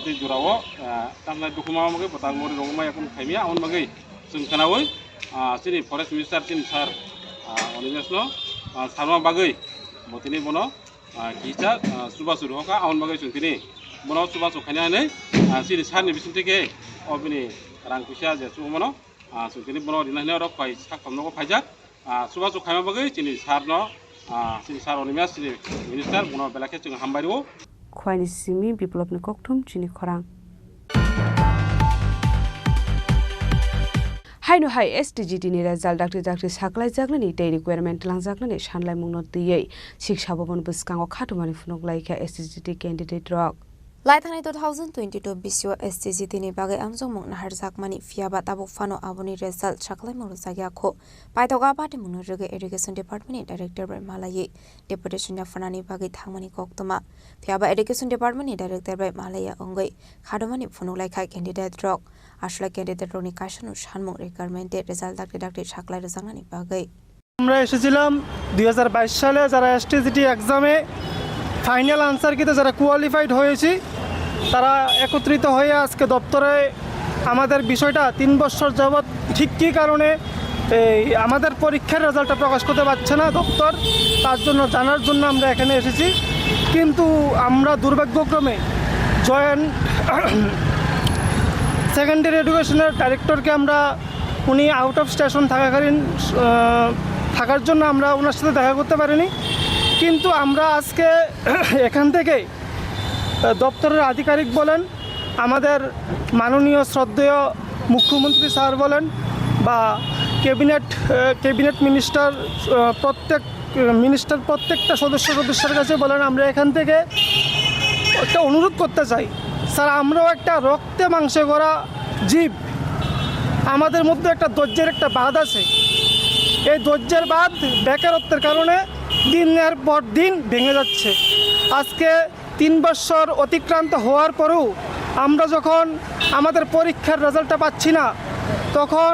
tei jorao, ah, tamhinai dukhu ma bagwi bo tabuk ori rogwi maya kunu khaimya, aboni bagwi chwng khwnaui, ah, chini forest minister chini sir, ah, Animesh no, ah, sarma bagwi bo tini bono, ah, kisa, ah, chubachu rwkha, aboni bagwi chwng tini bono chubachu khaina hinwi, ah, chini sir ni bisingtwi khe o bini rang puisa je chubamano, ah, chwng tini bono rina hinwi oro khwai sak thamnogo phaijak, ah, chubachu khaima bagwi chini sir no, ah, chini sir Animesh chini minister bono belai khe chwng hambai rwo. Khwaini simi Biplopni kokthum chini khorang. Haino hai S T G T ni result dakti dakti saklaijaknani tei requirement twlangjaknani sanlaimungno twiwi siksa bhaban bwskango khatumani phunuk laikha S T G T candidate rok. Laithanai two thousand twenty-two bisio S T G T ni bagwi amjokmung naharjakmani, phiyaba tabuk phano aboni result saklaimung rwjakya kho. Paithak a patimungno rwgwi Education Department ni Director bai malaiwi deputation yapharnani bagwi thangmani koktwma. Phiyaba Education Department ni Director bai malaiya wngwi khatumani phunuk laikha candidate rok. Aswlai candidate rokni kaisano sanmung requirement tei result dakti dakti saklai rwjaknani bagwi. আমরা এসেছিলাম দুই হাজার বাইশ সালে, যারা এসটিজিটি এক্সামে final answer কিতে যারা কোয়ালিফাইড হয়েছি, তারা একত্রিত হয়ে আজকে দপ্তরে আমাদের বিষয়টা তিন বছর যাবৎ ঠিক কী কারণে এই আমাদের পরীক্ষার রেজাল্টটা প্রকাশ করতে পারছে না দপ্তর, তার জন্য জানার জন্য আমরা এখানে এসেছি। কিন্তু আমরা দুর্ভাগ্যক্রমে জয়েন্ট সেকেন্ডারি এডুকেশনের ডাইরেক্টরকে আমরা, উনি আউট অফ স্টেশন থাকাকালীন, আহ, থাকার জন্য আমরা ওনার সাথে দেখা করতে পারিনি। কিন্তু আমরা আজকে এখান থেকে, আহ, দপ্তরের আধিকারিক বলেন, আমাদের মাননীয় শ্রদ্ধেয় মুখ্যমন্ত্রী স্যার বলেন বা ক্যাবিনেট, আহ, ক্যাবিনেট মিনিস্টার, আহ, প্রত্যেক মিনিস্টার প্রত্যেকটা সদস্য সদস্যের কাছে বলেন, আমরা এখান থেকে একটা অনুরোধ করতে চাই, স্যার, আমরাও একটা রক্তে মাংসে গড়া জীব, আমাদের মধ্যে একটা ধৈর্যের একটা বাঁধ আছে। এই ধৈর্যের বাঁধ বেকারত্বের কারণে দিনের পর দিন ভেঙে যাচ্ছে। আজকে তিন বছর অতিক্রান্ত হওয়ার পরেও আমরা যখন আমাদের পরীক্ষার রেজাল্টটা পাচ্ছি না, তখন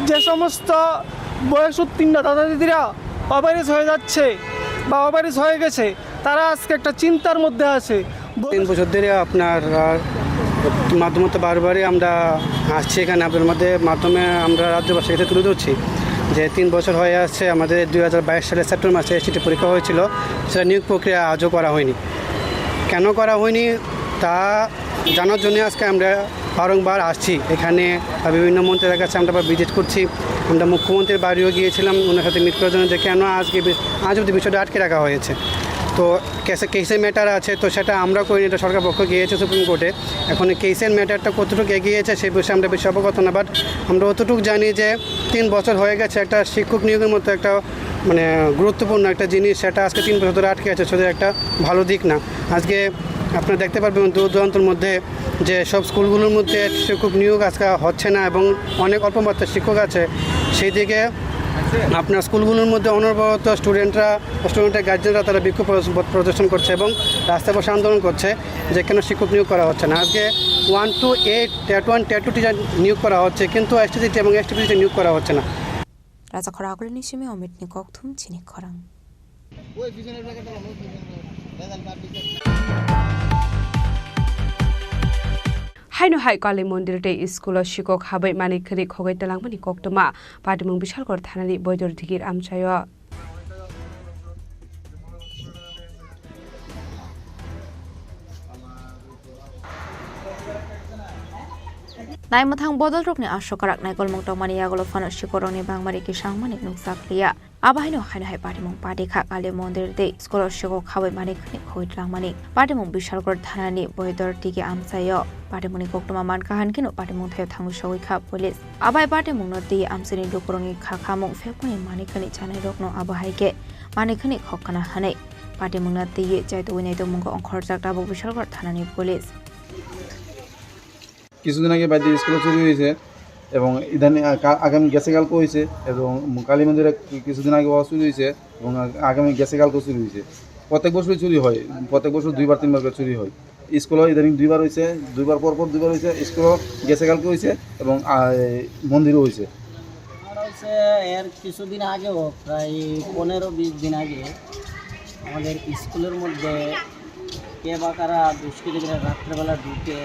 যে সমস্ত বয়স উত্তীর্ণ দাদা দিদিরা ওভারএজ হয়ে যাচ্ছে বা ওভারএজ হয়ে গেছে, তারা আজকে একটা চিন্তার মধ্যে আছে। তিন বছর ধরে আপনার, আহ, মাধ্যমে তো বারবারই আমরা আসছি এখানে, আপনার মধ্যে মাধ্যমে আমরা রাজ্যবাসীর কাছে তুলে ধরছি যে তিন বছর হয়ে আসছে, আমাদের দুই হাজার বাইশ সালের সেপ্টেম্বর মাসে এসটিটি পরীক্ষা হয়েছিল, সেটা নিয়োগ প্রক্রিয়া আজও করা হয়নি। কেন করা হয়নি তা জানার জন্য আজকে আমরা বারংবার আসছি এখানে, বা বিভিন্ন মন্ত্রীদের কাছে আমরা ভিজিট করছি। আমরা মুখ্যমন্ত্রীর বাড়িও গিয়েছিলাম ওনার সাথে মিট করার জন্য যে কেন আজকে বি-, আজ অবধি বিষয়টা আটকে রাখা হয়েছে। তো কেসে কেসের ম্যাটার আছে, তো সেটা আমরা করিনি, এটা সরকার পক্ষ গিয়েছে সুপ্রিম কোর্টে। এখন এই কেসের ম্যাটারটা কতটুকু এগিয়েছে সেই বিষয়ে আমরা বেশি অবগত না, বাট আমরা অতটুকু জানি যে তিন বছর হয়ে গেছে একটা শিক্ষক নিয়োগের মতো একটা মানে গুরুত্বপূর্ণ একটা জিনিস, সেটা আজকে তিন বছর ধরে আটকে আছে, সেটা একটা ভালো দিক না। আজকে আপনারা দেখতে পারবেন দূর দূরান্তর মধ্যে যে সব স্কুলগুলোর মধ্যে শিক্ষক নিয়োগ আজকে হচ্ছে না এবং অনেক অল্প মাত্রায় শিক্ষক আছে। সেই দিকে আপনার স্কুলগুলোর মধ্যে অনবরত স্টুডেন্টরা, স্টুডেন্টের গার্জেনরা তারা বিক্ষোভ প্রদর্শন, প্রদর্শন করছে এবং রাস্তায় বসে আন্দোলন করছে যে কেন শিক্ষক নিয়োগ করা হচ্ছে না। আজকে one to eight, TET one, TET two teacher নিয়োগ করা হচ্ছে, কিন্তু এসটি সিটি এবং এসটি পিসিতে নিয়োগ করা হচ্ছে না। Rajakhor Agulini simi Omitni kokthum chini khorang. Haino hai Kali mondir tei school o sikok habai manwi khwnwi khogwi twlangmani koktwma, patimung Bishalgarh thanani Boidor Digir amchaio. Naimwthang bodolrokni aswk kwrak naikolmung tongmani yagulo phano sikorokni bangmari kisangmani nukjak liya. Abo haino haino hai patimung pati kha Kali mondir tei school o sikok habai mani khani khogwi twlangmani. Patimung Bishalgarh thanani Boidor Digir amchaio. Patimungni koktwma mankha hankhe no patimung thaio thangwi sogwi kha police. Abai patimungno twi amchaini lukurokni kha khamung phekmani mani khani chanairokno abo hai khe mani khani khokna hwnwi patimungno twiwi chaitugwi naitukmungo ongkhorjak tabuk Bishalgarh thanani police. কিছুদিন আগে বাড়িতে স্কুলে চুরি হয়েছে এবং ইদানিং আ-, কা-, আগামী গেছে কালকে হয়েছে এবং কালী মন্দিরে কি-, কিছুদিন আগে ওয়া চুরি হয়েছে এবং আ-, আগামী গেছে কালকে চুরি হয়েছে। প্রত্যেক বছরই চুরি হয়, প্রত্যেক বছর দুইবার তিনবার করে চুরি হয়। স্কুলে ইদানিং দুইবার হয়েছে, দুইবার পর পর দুইবার হয়েছে। স্কুলও গেছে কালকে হয়েছে এবং, আহ, মন্দিরও হয়েছে। আমার হয়েছে এর কিছুদিন আগেও, প্রায় পনেরো বিশ দিন আগে আমাদের স্কুলের মধ্যে কে বা কারা দুষ্কৃতীরা রাত্রেবেলা ঢুকে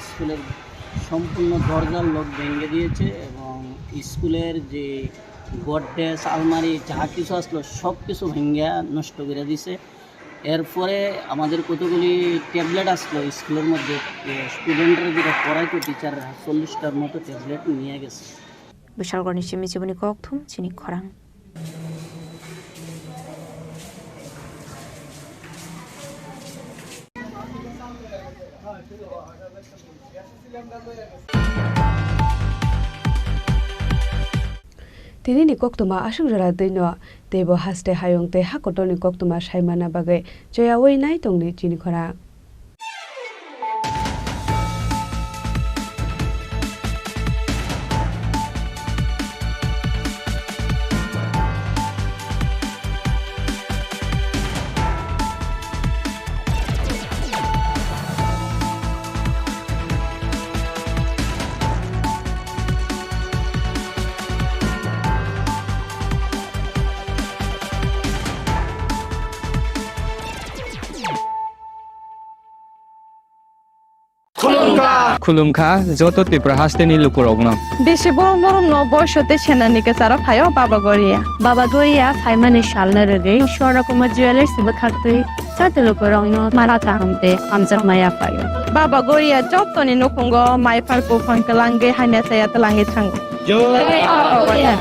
স্কুলের সম্পূর্ণ দরজার লক ভেঙে দিয়েছে এবং স্কুলের যে গডরেজ, আলমারি যা কিছু আসলো সব কিছু ভেঙে নষ্ট করে দিছে। এরপরে আমাদের কতগুলি ট্যাবলেট আসলো স্কুলের মধ্যে, এ, স্টুডেন্টরা যেটা পড়াইতো টিচাররা, চল্লিশটার মতো ট্যাবলেট নিয়ে গেছে। Bishalgarhni simi chiboni kokthum chini khorang. Tinini koktwma aswk jora twino teibo haste hayung tei ha kotorni koktwma saimana bagwi choyaui nai tongdi chini khorang. Khulumkha. Khulumkha joto Tripura hasteni lukurokno. Bisi borom borom no boiso tei senani kwcharo phaio Baba Goria. Baba Goria phaimani salno rwgwi Swarna Kumar Jewellers bwkhaktwi joto lukurokno mala kaham tei hamjakma yaphaio. Baba Goria jotoni nukhungo mai phar buphang kwlangwi hamya chaya twlangwi thango. Jai Baba Goria.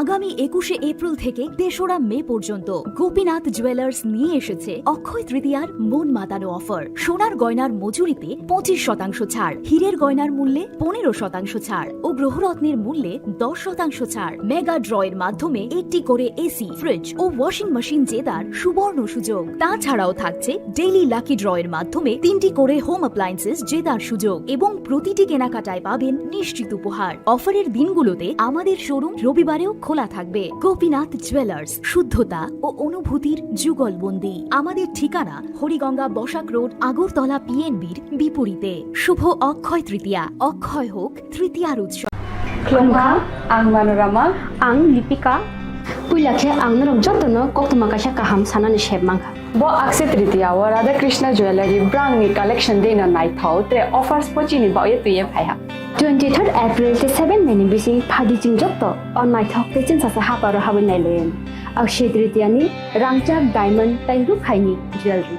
আগামী একুশে এপ্রিল থেকে তেসরা মে পর্যন্ত গোপীনাথ জুয়েলার্স নিয়ে এসেছে অক্ষয় তৃতীয়ার মন মাতানো অফার। সোনার গয়নার মজুরিতে পঁচিশ শতাংশ ছাড়, হীরের গয়নার মূল্যে পনেরো শতাংশ ছাড় ও গ্রহরত্নের মূল্যে দশ শতাংশ ছাড়। মেগা ড্রয়ের মাধ্যমে একটি করে এসি, ফ্রিজ ও ওয়াশিং মেশিন জেতার সুবর্ণ সুযোগ। তাছাড়াও থাকছে ডেইলি লাকি ড্রয়ের মাধ্যমে তিনটি করে হোম অ্যাপ্লায়েন্সেস জেতার সুযোগ এবং প্রতিটি কেনাকাটায় পাবেন নিশ্চিত উপহার। অফারের দিনগুলোতে আমাদের শোরুম রবিবারেও খোলা থাকবে। গোপীনাথ জুয়েলার্স, শুদ্ধতা ও অনুভূতির যুগলবন্দি। আমাদের ঠিকানা হরিগঙ্গা বসাক রোড, আগরতলা পিএনবির বিপরীতে। শুভ অক্ষয় তৃতীয়া, অক্ষয় হোক তৃতীয়ার উৎসব। Khulumkha, ang Manorama. Ang Lipika. Puila khe ang norok jotono koktwma kaisa kaham sanani sep mankha. Bo Akshaya Tritiya o Radha Krishna Jewellery brangni collection deno naithok tre offers pochini baoye twiye phaiha. Twenty third April tei seven May ni bising phadi chwng joto o naithok tei chwngsacha haparo habwi nailayan. Akshaya Tritiya ni rangchak, diamond tei rukhaini jewellery.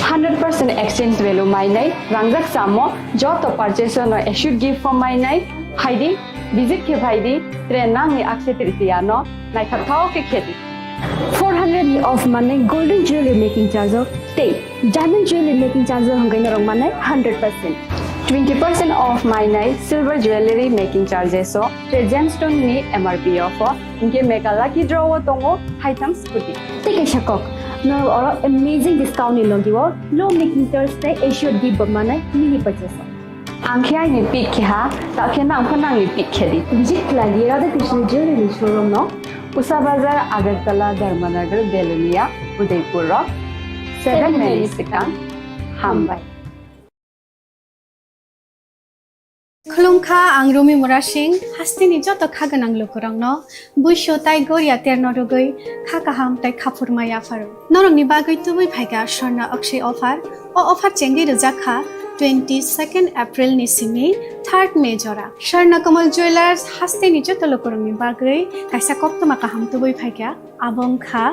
Hundred percent exchange value mainai rangjak chamo joto purchase no assured gift form mainai phaidi, visit khe phaidi, tre nangni Akshaya Tritiya no naithok thok khe khedi. Four hundred ni off manai golden jewelry making charge o tei diamond jewelry making charge o hwnkhai norok manai hundred percent. Twenty percent off mainai silver jewelry making charges o tei gemstone ni M R P off o, hinkhe mega lucky draw o tongo haitham scooty. Tei kaisa kok, norok oro amazing discount ni logi o low making charge tei assured gift bo manai mini purchase o. Ang khe aini pick khe ha, ta khe nang pho nangni pick khe di. Visit khlai di Radha Krishna Jewelry showroom no. Usa Bazar, Agartala, Dharmanagar, Belonia, Udaipur rok. Seven minutes swkang. Hambai. Khulumkha, ang Rumi Murasing, hasteni joto kha gwnang lukurokno buisu tai goria terno rwgwi kha kaham tai khaphurma yapharo. Norokni bagwi tubui phaikha Swarna Akshay offer. O offer chengwi rwjak kha twenty second April ni simi third May jora. Swarna Kamal Jewelers hasteni joto lukurokni bagwi kaisa koktwma kaham tubui phaikha. Abo wngkha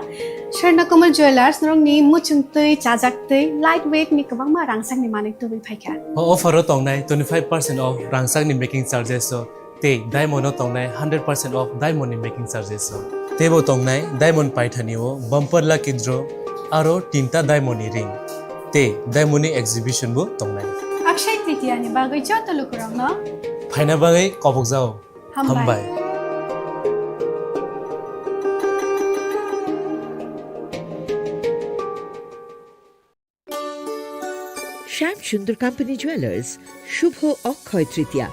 Swarna Kamal Jewelers norokni muchung twi, chajak twi, light weight ni kwbangma rangchakni manwi tubui phaikha. O offer o tongnai twenty five percent off rangchakni making charges o tei diamond o tongnai hundred percent off diamond ni making charges o. Teibo tongnai diamond paithani o bumper lucky draw aro tinta diamond ni ring tei diamond ni exhibition bo tongnai. Akshay Tritiya ni bagwi joto lukurokno phaina bagwi kobokjao. Hambai. Hambai. শ্যাম Sundar company jewellers, শুভ অক্ষয় তৃতীয়া,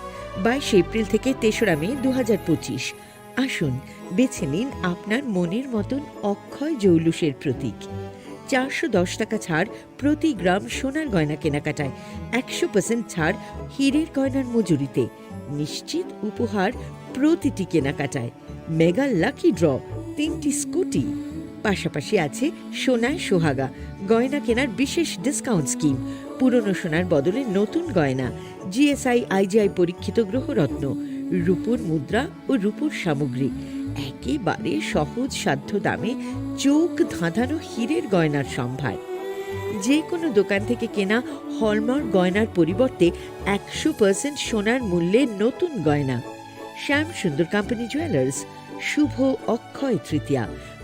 বাইশ এপ্রিল থেকে তেসরা মে দু হাজার পঁচিশ। আসুন, বেছে নিন আপনার মনের মতন অক্ষয় জৌলুসের প্রতীক। চারশো দশ টাকা ছাড় প্রতি গ্রাম সোনার গয়না কেনাকাটায়, একশো পার্সেন্ট ছাড় হীরের গয়নার মজুরিতে, নিশ্চিত উপহার প্রতিটি কেনাকাটায়, মেগা লাকি ড্র, তিনটি স্কুটি। পাশাপাশি আছে সোনায় সোহাগা, গয়না কেনার বিশেষ ডিসকাউন্ট স্কিম, পুরনো সোনার বদলে নতুন গয়না, জিএসআই আইজিআই পরীক্ষিত গ্রহরত্ন, রূপোর মুদ্রা ও রূপোর সামগ্রী, একেবারে সহজ সাধ্য দামে চোখ ধাঁধানো হীরের গয়নার সম্ভার। যে কোনো দোকান থেকে কেনা হলমার্ক গয়নার পরিবর্তে একশো পার্সেন্ট সোনার মূল্যে নতুন গয়না। শ্যাম সুন্দর কোম্পানি জুয়েলার্স, শুভ অক্ষয় তৃতীয়া,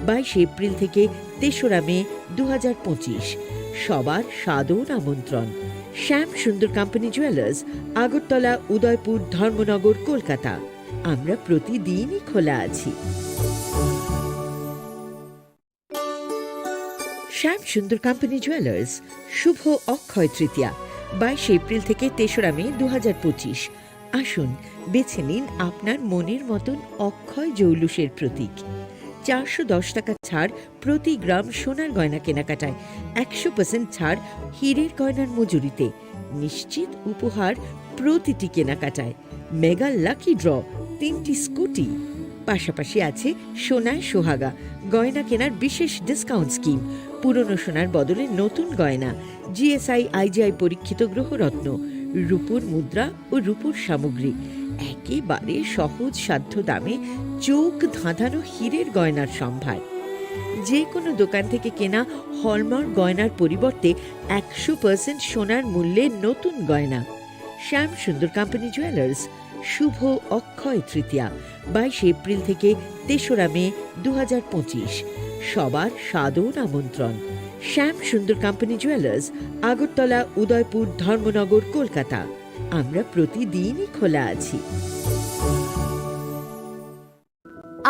বাইশ এপ্রিল থেকে তেসরা মে দু হাজার পঁচিশ। সবার সাদর আমন্ত্রণ। শ্যাম সুন্দর কোম্পানি জুয়েলার্স, আগরতলা, উদয়পুর, ধর্মনগর, কলকাতা। আমরা প্রতিদিনই খোলা আছি। শ্যাম সুন্দর কোম্পানি জুয়েলার্স, শুভ অক্ষয় তৃতীয়া, বাইশ এপ্রিল থেকে তেসরা মে দু হাজার পঁচিশ। আসুন, বেছে নিন আপনার মনের মতন অক্ষয় জৌলুসের প্রতীক। চারশো দশ টাকা ছাড় প্রতি গ্রাম সোনার গয়না কেনাকাটায়, একশো পার্সেন্ট ছাড় হীরের গয়নার মজুরিতে, নিশ্চিত উপহার প্রতিটি কেনাকাটায়, মেগা লাকি ড্র, তিনটি স্কুটি। পাশাপাশি আছে সোনায় সোহাগা, গয়না কেনার বিশেষ ডিসকাউন্ট স্কিম, পুরনো সোনার বদলে নতুন গয়না, জিএসআই আইজিআই পরীক্ষিত গ্রহরত্ন, রূপোর মুদ্রা ও রূপোর সামগ্রী, একেবারে সহজ সাধ্য দামে চোখ ধাঁধানো হীরের গয়নার সম্ভার। যে কোনো দোকান থেকে কেনা হলমার্ক গয়নার পরিবর্তে একশো পার্সেন্ট সোনার মূল্যে নতুন গয়না। শ্যাম সুন্দর কোম্পানি জুয়েলার্স, শুভ অক্ষয় তৃতীয়া, বাইশ এপ্রিল থেকে তেসরা মে দু হাজার পঁচিশ। সবার সাদর আমন্ত্রণ। শ্যাম সুন্দর কোম্পানি জুয়েলার্স, আগরতলা, উদয়পুর, ধর্মনগর, কলকাতা। আমরা প্রতিদিনই খোলা আছি।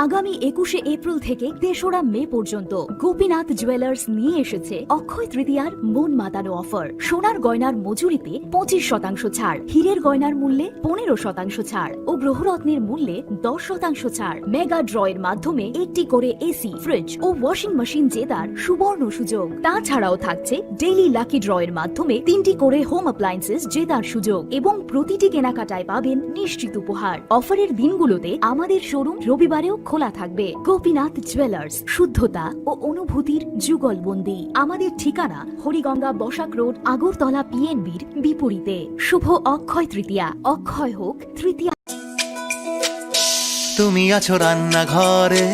আগামী একুশে এপ্রিল থেকে তেসরা মে পর্যন্ত গোপীনাথ জুয়েলার্স নিয়ে এসেছে অক্ষয় তৃতীয়ার মন মাতানো অফার। সোনার গয়নার মজুরিতে পঁচিশ শতাংশ ছাড়, হীরের গয়নার মূল্যে পনেরো শতাংশ ছাড় ও গ্রহরত্নের মূল্যে দশ শতাংশ ছাড়। মেগা ড্র এর মাধ্যমে একটি করে এসি, ফ্রিজ ও ওয়াশিং মেশিন জেতার সুবর্ণ সুযোগ। তাছাড়াও থাকছে ডেইলি লাকি ড্র এর মাধ্যমে তিনটি করে হোম অ্যাপ্লায়েন্সেস জেতার সুযোগ এবং প্রতিটি কেনাকাটায় পাবেন নিশ্চিত উপহার। অফারের দিনগুলোতে আমাদের শোরুম রবিবারেও খোলা থাকবে। গোপীনাথ জুয়েলার্স, শুদ্ধতা ও অনুভূতির যুগলবন্দি। আমাদের ঠিকানা হরিগঙ্গা বসাক রোড, আগরতলা পিএনবির বিপরীতে। শুভ অক্ষয় তৃতীয়া, অক্ষয় হোক তৃতীয়া। তুমি আছো রান্নাঘরে,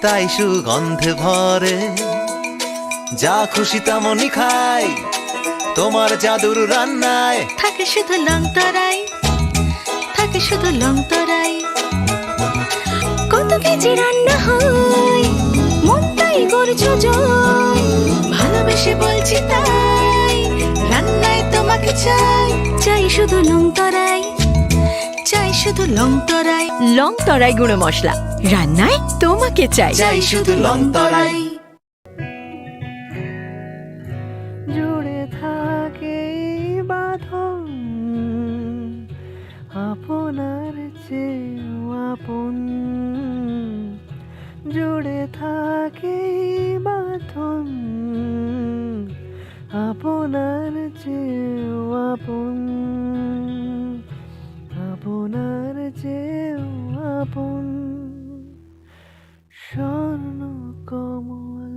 তাই সুগন্ধে ভরে। যা খুশি তেমনই খাই, তোমার জাদুর রান্নায়। থাকে শুধু লং তরাই, থাকে শুধু লং তরাই। কত কেজি রান্না হয়, মনটা সুজয়, ভালোবেসে বলছি তাই, রান্নায় তোমাকে চাই। চাই শুধু লং তরাই, চাই শুধু লং তরাই। লং তরাই গুঁড়ো মশলা, রান্নায় তোমাকে চাই। চাই শুধু লং তরাই। জুড়ে থাকে এই বাঁধন, আপনার চেয়েও আপন। জুড়ে থাকে এই বাঁধন, আপনার চেয়েও আপন, আপনার চেয়েও আপন। স্বর্ণ কমল।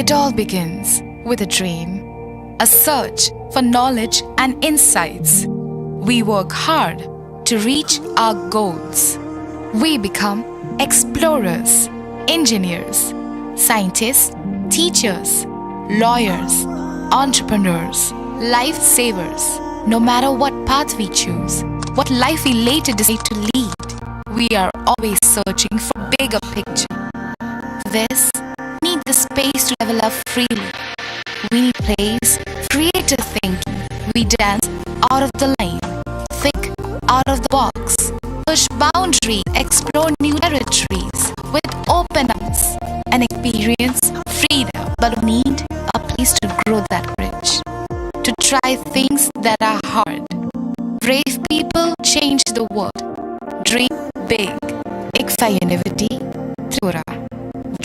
It all begins with a dream, a search for knowledge and insights. We work hard to reach our goals. We become explorers, engineers, scientists, teachers, lawyers, entrepreneurs, lifesavers. No matter what path we choose, what life we later decide to lead, we are always searching for bigger picture. This need the space to level up freely. We need place for creative thinking. We dance out of the lane, think out of the box, push boundary, explore new territories with open arms and experience freedom. But we need a place to grow that bridge, to try things that are hard. Brave people change the world. Dream big. ICFAI University, Tripura.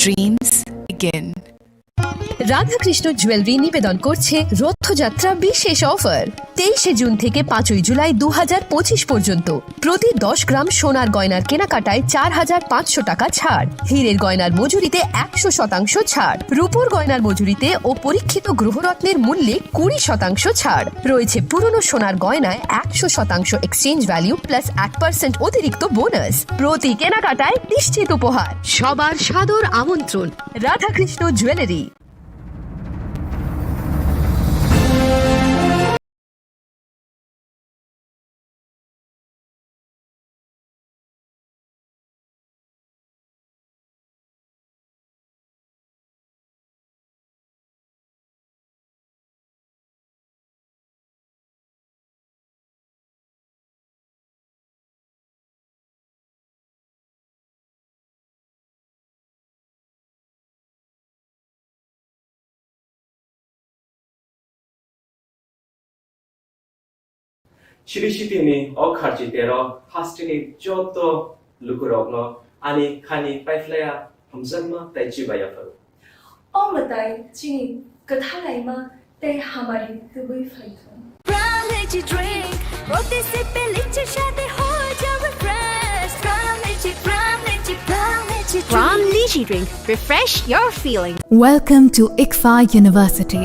Dreams begin. Radhakrishna jewellery নিবেদন করছে রথযাত্রা বিশেষ অফার। তেইশে জুন থেকে পাঁচই জুলাই দু হাজার পঁচিশ পর্যন্ত প্রতি দশ গ্রাম সোনার গয়নার কেনাকাটায় চার হাজার পাঁচশো টাকা ছাড়, হীরের গয়নার মজুরিতে একশো শতাংশ ছাড়, রূপোর গয়নার মজুরিতে ও পরীক্ষিত গ্রহরত্নের মূল্যে কুড়ি শতাংশ ছাড় রয়েছে। পুরনো সোনার গয়নায় একশো শতাংশ এক্সচেঞ্জ ভ্যালু প্লাস এক পার্সেন্ট অতিরিক্ত বোনাস। প্রতি কেনাকাটায় নিশ্চিত উপহার। সবার সাদর আমন্ত্রণ Radhakrishna jewellery. Chiri City ni o kharchi tero hasteni joto lukurokno ani khani paiphlaiya hamjakma tei chibaiya phuru. O mwtai chini kwthalaima tei hamari tubui phaithung. Prime Lychee Drink, প্রতি সিপে লিচির স্বাদে হয়ে যাবে fresh. Prime Lychee, Prime Lychee, Prime Lychee Drink। Prime Lychee Drink, refresh your feeling। Welcome to ICFAI University.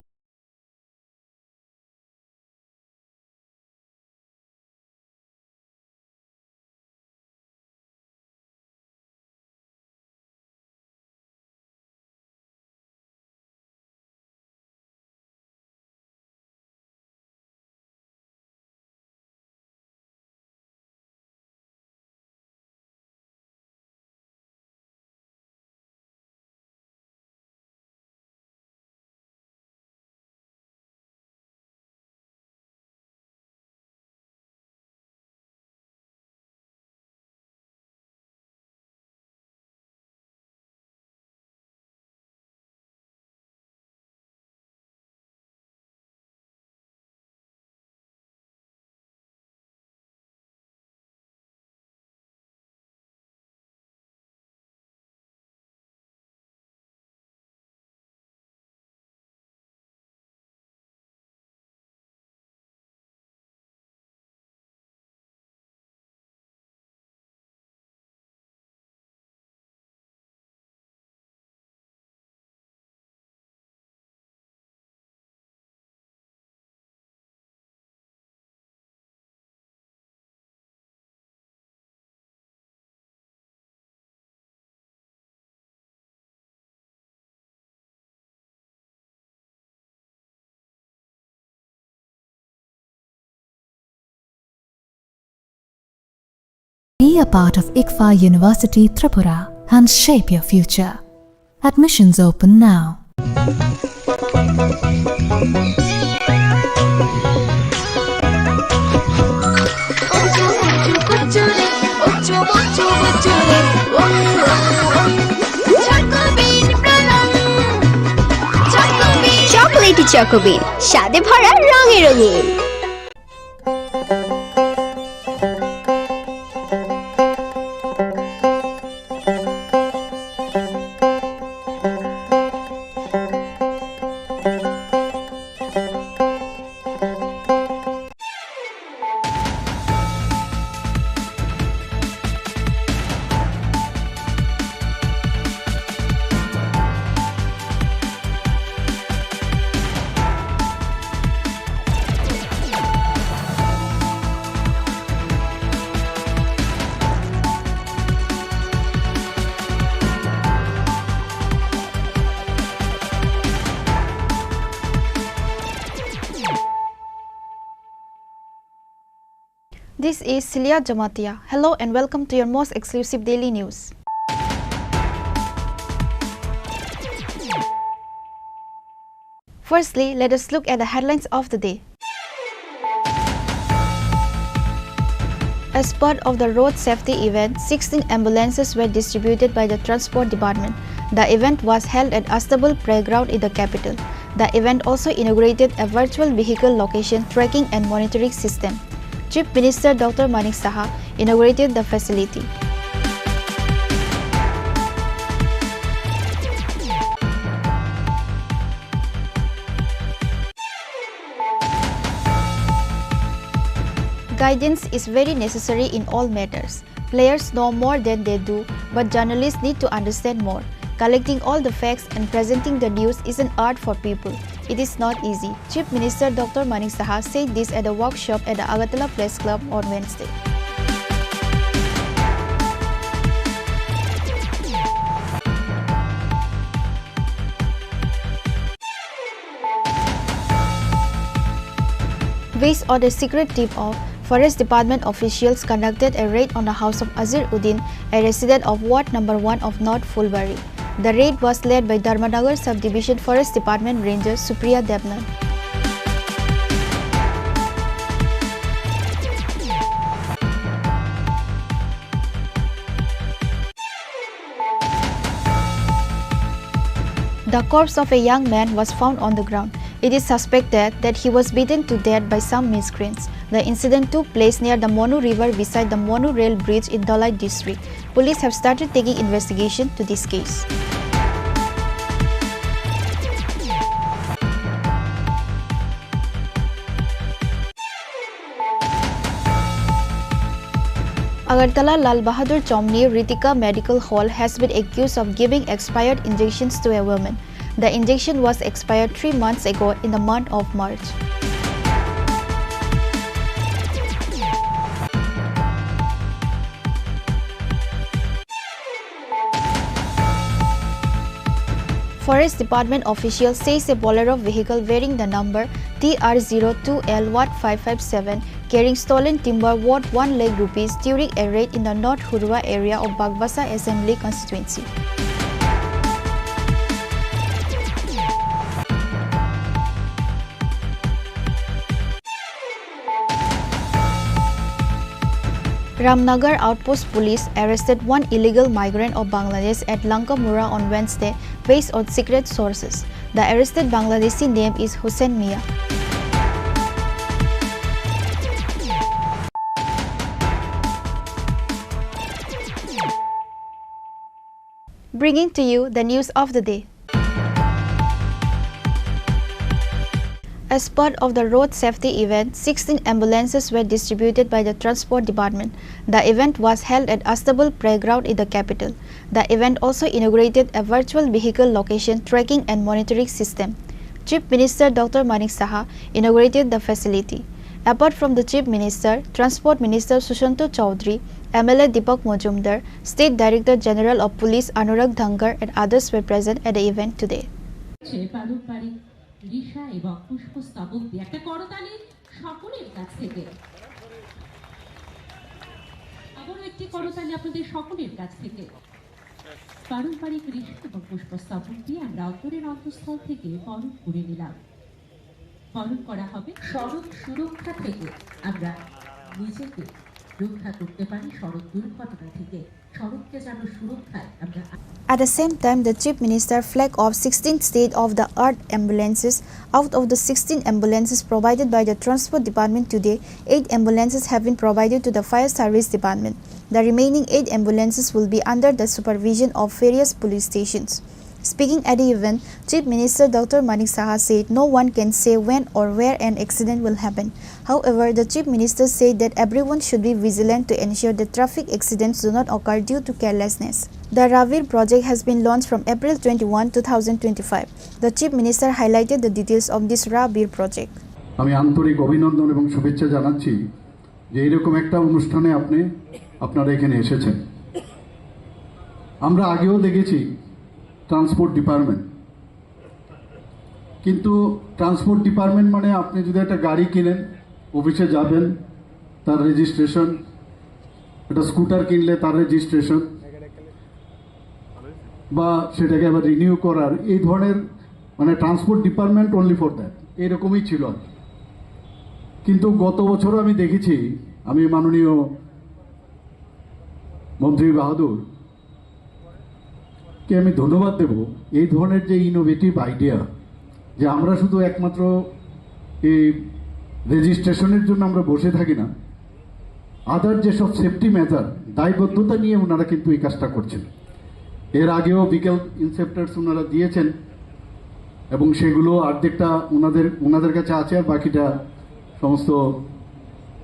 Be a part of ICFAI University Tripura and shape your future. Admissions open now. Chocolatey Choco Bean, স্বাদে ভরা রঙে রঙিন। This is Celia Jamatia. Hello and welcome to your most exclusive daily news. Firstly, let us look at the headlines of the day. As part of the road safety event, sixteen ambulances were distributed by the Transport Department. The event was held at Astabul Playground in the capital. The event also inaugurated a virtual vehicle location tracking and monitoring system. Chief Minister Doctor Manik Saha inaugurated the facility. Guidance is very necessary in all matters. Players know more than they do, but journalists need to understand more. Collecting all the facts and presenting the news is an art for people. It is not easy. Chief Minister Doctor Manik Saha said this at a workshop at the Agartala Press Club on Wednesday. Based on a secret tip-off, Forest Department officials conducted a raid on the house of Azir Uddin, a resident of Ward number one of North Phulbari. The raid was led by Dharmanagar Subdivision Forest Department Ranger Supriya Debnath. The corpse of a young man was found on the ground. It is suspected that he was beaten to death by some miscreants. The incident took place near the Monu River beside the Monu Rail Bridge in Dhalai district. Police have started taking investigation to this case. Agartala Lal Bahadur Chomni Ritika Medical Hall has been accused of giving expired injections to a woman. The injection was expired three months ago in the month of March. Forest Department official says a Bolero vehicle bearing the number T R zero two L one five five seven carrying stolen timber worth one lakh rupees during a raid in the North Hurwa area of Bagbasa Assembly Constituency. Ramnagar Outpost Police arrested one illegal migrant of Bangladesh at Lankamura on Wednesday, based on secret sources. The arrested Bangladeshi name is Hussein Mia. Bringing to you the news of the day. As part of the road safety event, sixteen ambulances were distributed by the Transport Department. The event was held at Astabul Playground in the capital. The event also inaugurated a virtual vehicle location tracking and monitoring system. Chief Minister Doctor Manik Saha inaugurated the facility. Apart from the Chief Minister, Transport Minister Sushanta Chowdhury, M L A Deepak Majumdar, State Director General of Police Anurag Dhankar and others were present at the event today. সে পারুপারিক রিশা এবং পুষ্পস্তবক দিয়ে একটা করতালি সকলের কাছ থেকে। আবারও একটি করতালি আপনাদের সকলের কাছ থেকে। পারম্পরিক ঋষি এবং পুষ্পস্তবক দিয়ে আমরা অন্তরের অন্তঃস্থল থেকে বরণ করে নিলাম। বরণ করা হবে সড়ক সুরক্ষা থেকে। আমরা নিজেকে রক্ষা করতে পারি সড়ক দুর্ঘটনা থেকে। সড়ককে যেন সুরক্ষায় আমরা At the same time, the Chief Minister flag off sixteen state-of-the-art ambulances. Out of the sixteen ambulances provided by the Transport Department today, eight ambulances have been provided to the Fire Service Department. The remaining eight ambulances will be under the supervision of various police stations. Speaking at the event, Chief Minister Doctor Manik Saha said no one can say when or where an accident will happen. However, the Chief Minister said that everyone should be vigilant to ensure that traffic accidents do not occur due to carelessness. The Ravir project has been launched from April twenty-one, two thousand twenty-five. The Chief Minister highlighted the details of this Ravir project. আমি আন্তরিক অভিনন্দন এবং শুভেচ্ছা জানাচ্ছি যে এরকম একটা অনুষ্ঠানে আপনি, আপনারা এখানে এসেছেন। আমরা আগেও দেখেছি ট্রান্সপোর্ট ডিপার্টমেন্ট, কিন্তু ট্রান্সপোর্ট ডিপার্টমেন্ট মানে আপনি যদি একটা গাড়ি কিনেন, অফিসে যাবেন, তার রেজিস্ট্রেশন, একটা স্কুটার কিনলে তার রেজিস্ট্রেশন, বা সেটাকে আবার রিনিউ করার, এই ধরনের, মানে, transport department only for that, এরকমই ছিল আর কি। কিন্তু গত বছরও আমি দেখেছি, আমি মাননীয় মন্ত্রী বাহাদুর কে আমি ধন্যবাদ দেব এই ধরনের যে ইনোভেটিভ আইডিয়া, যে আমরা শুধু একমাত্র এই রেজিস্ট্রেশনের জন্য আমরা বসে থাকি না, আদার যেসব সেফটি মেজার, দায়বদ্ধতা নিয়ে ওনারা কিন্তু এই কাজটা করছেন। এর আগেও ভেহিকল ইন্সপেক্টরস ওনারা দিয়েছেন এবং সেগুলো অর্ধেকটা ওনাদের, ওনাদের কাছে আছে, আর বাকিটা সমস্ত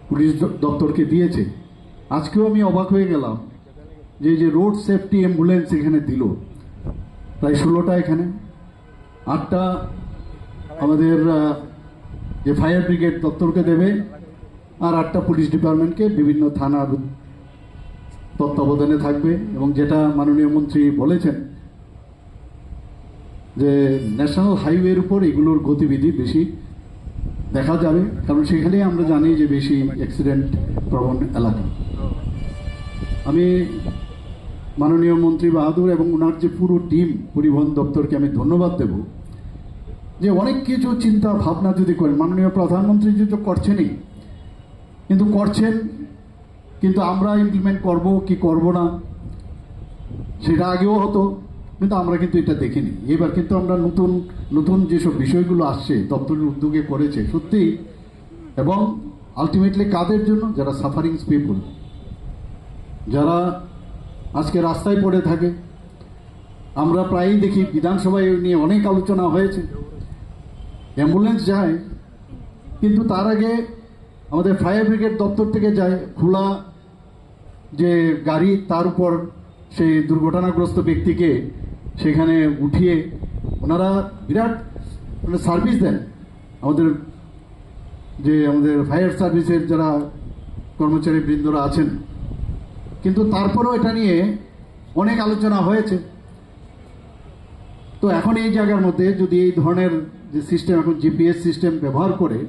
পুলিশ দ-, দপ্তরকে দিয়েছে। আজকেও আমি অবাক হয়ে গেলাম যে এই যে রোড সেফটি অ্যাম্বুলেন্স এখানে দিল, প্রায় ষোলোটা এখানে, আটটা আমাদের, আহ, যে ফায়ার ব্রিগেড দপ্তরকে দেবে, আর আটটা পুলিশ ডিপার্টমেন্টকে বিভিন্ন থানার তত্ত্বাবধানে থাকবে। এবং যেটা মাননীয় মন্ত্রী বলেছেন যে ন্যাশনাল হাইওয়ের উপর এগুলোর গতিবিধি বেশি দেখা যাবে, কারণ সেখানেই আমরা জানি যে বেশি অ্যাক্সিডেন্ট প্রবণ এলাকা। আমি মাননীয় মন্ত্রী বাহাদুর এবং ওনার যে পুরো টিম, পরিবহন দপ্তরকে আমি ধন্যবাদ দেব যে অনেক কিছু চিন্তা ভাবনা যদি করেন, মাননীয় প্রধানমন্ত্রী যদি তো করছেনই, কিন্তু করছেন, কিন্তু আমরা ইমপ্লিমেন্ট করব কি করব না সেটা আগেও হতো, কিন্তু আমরা কিন্তু এটা দেখিনি। এবার কিন্তু আমরা নতুন নতুন যেসব বিষয়গুলো আসছে, দপ্তরের উদ্যোগে করেছে সত্যি, এবং আলটিমেটলি কাদের জন্য? যারা সাফারিং পিপল, যারা আজকে রাস্তায় পড়ে থাকে। আমরা প্রায়ই দেখি, বিধানসভায় এই নিয়ে অনেক আলোচনা হয়েছে, অ্যাম্বুলেন্স যায়, কিন্তু তার আগে আমাদের ফায়ার ব্রিগেড দপ্তর থেকে যায়, খোলা যে গাড়ি, তার উপর সেই দুর্ঘটনাগ্রস্ত ব্যক্তিকে সেখানে উঠিয়ে ওনারা বিরাট, মানে, সার্ভিস দেন আমাদের, যে আমাদের ফায়ার সার্ভিসের যারা কর্মচারী বৃন্দরা আছেন। কিন্তু তারপরেও এটা নিয়ে অনেক আলোচনা হয়েছে। তো এখন এই জায়গার মধ্যে যদি এই ধরনের যে সিস্টেম, এখন জিপিএস সিস্টেম ব্যবহার করে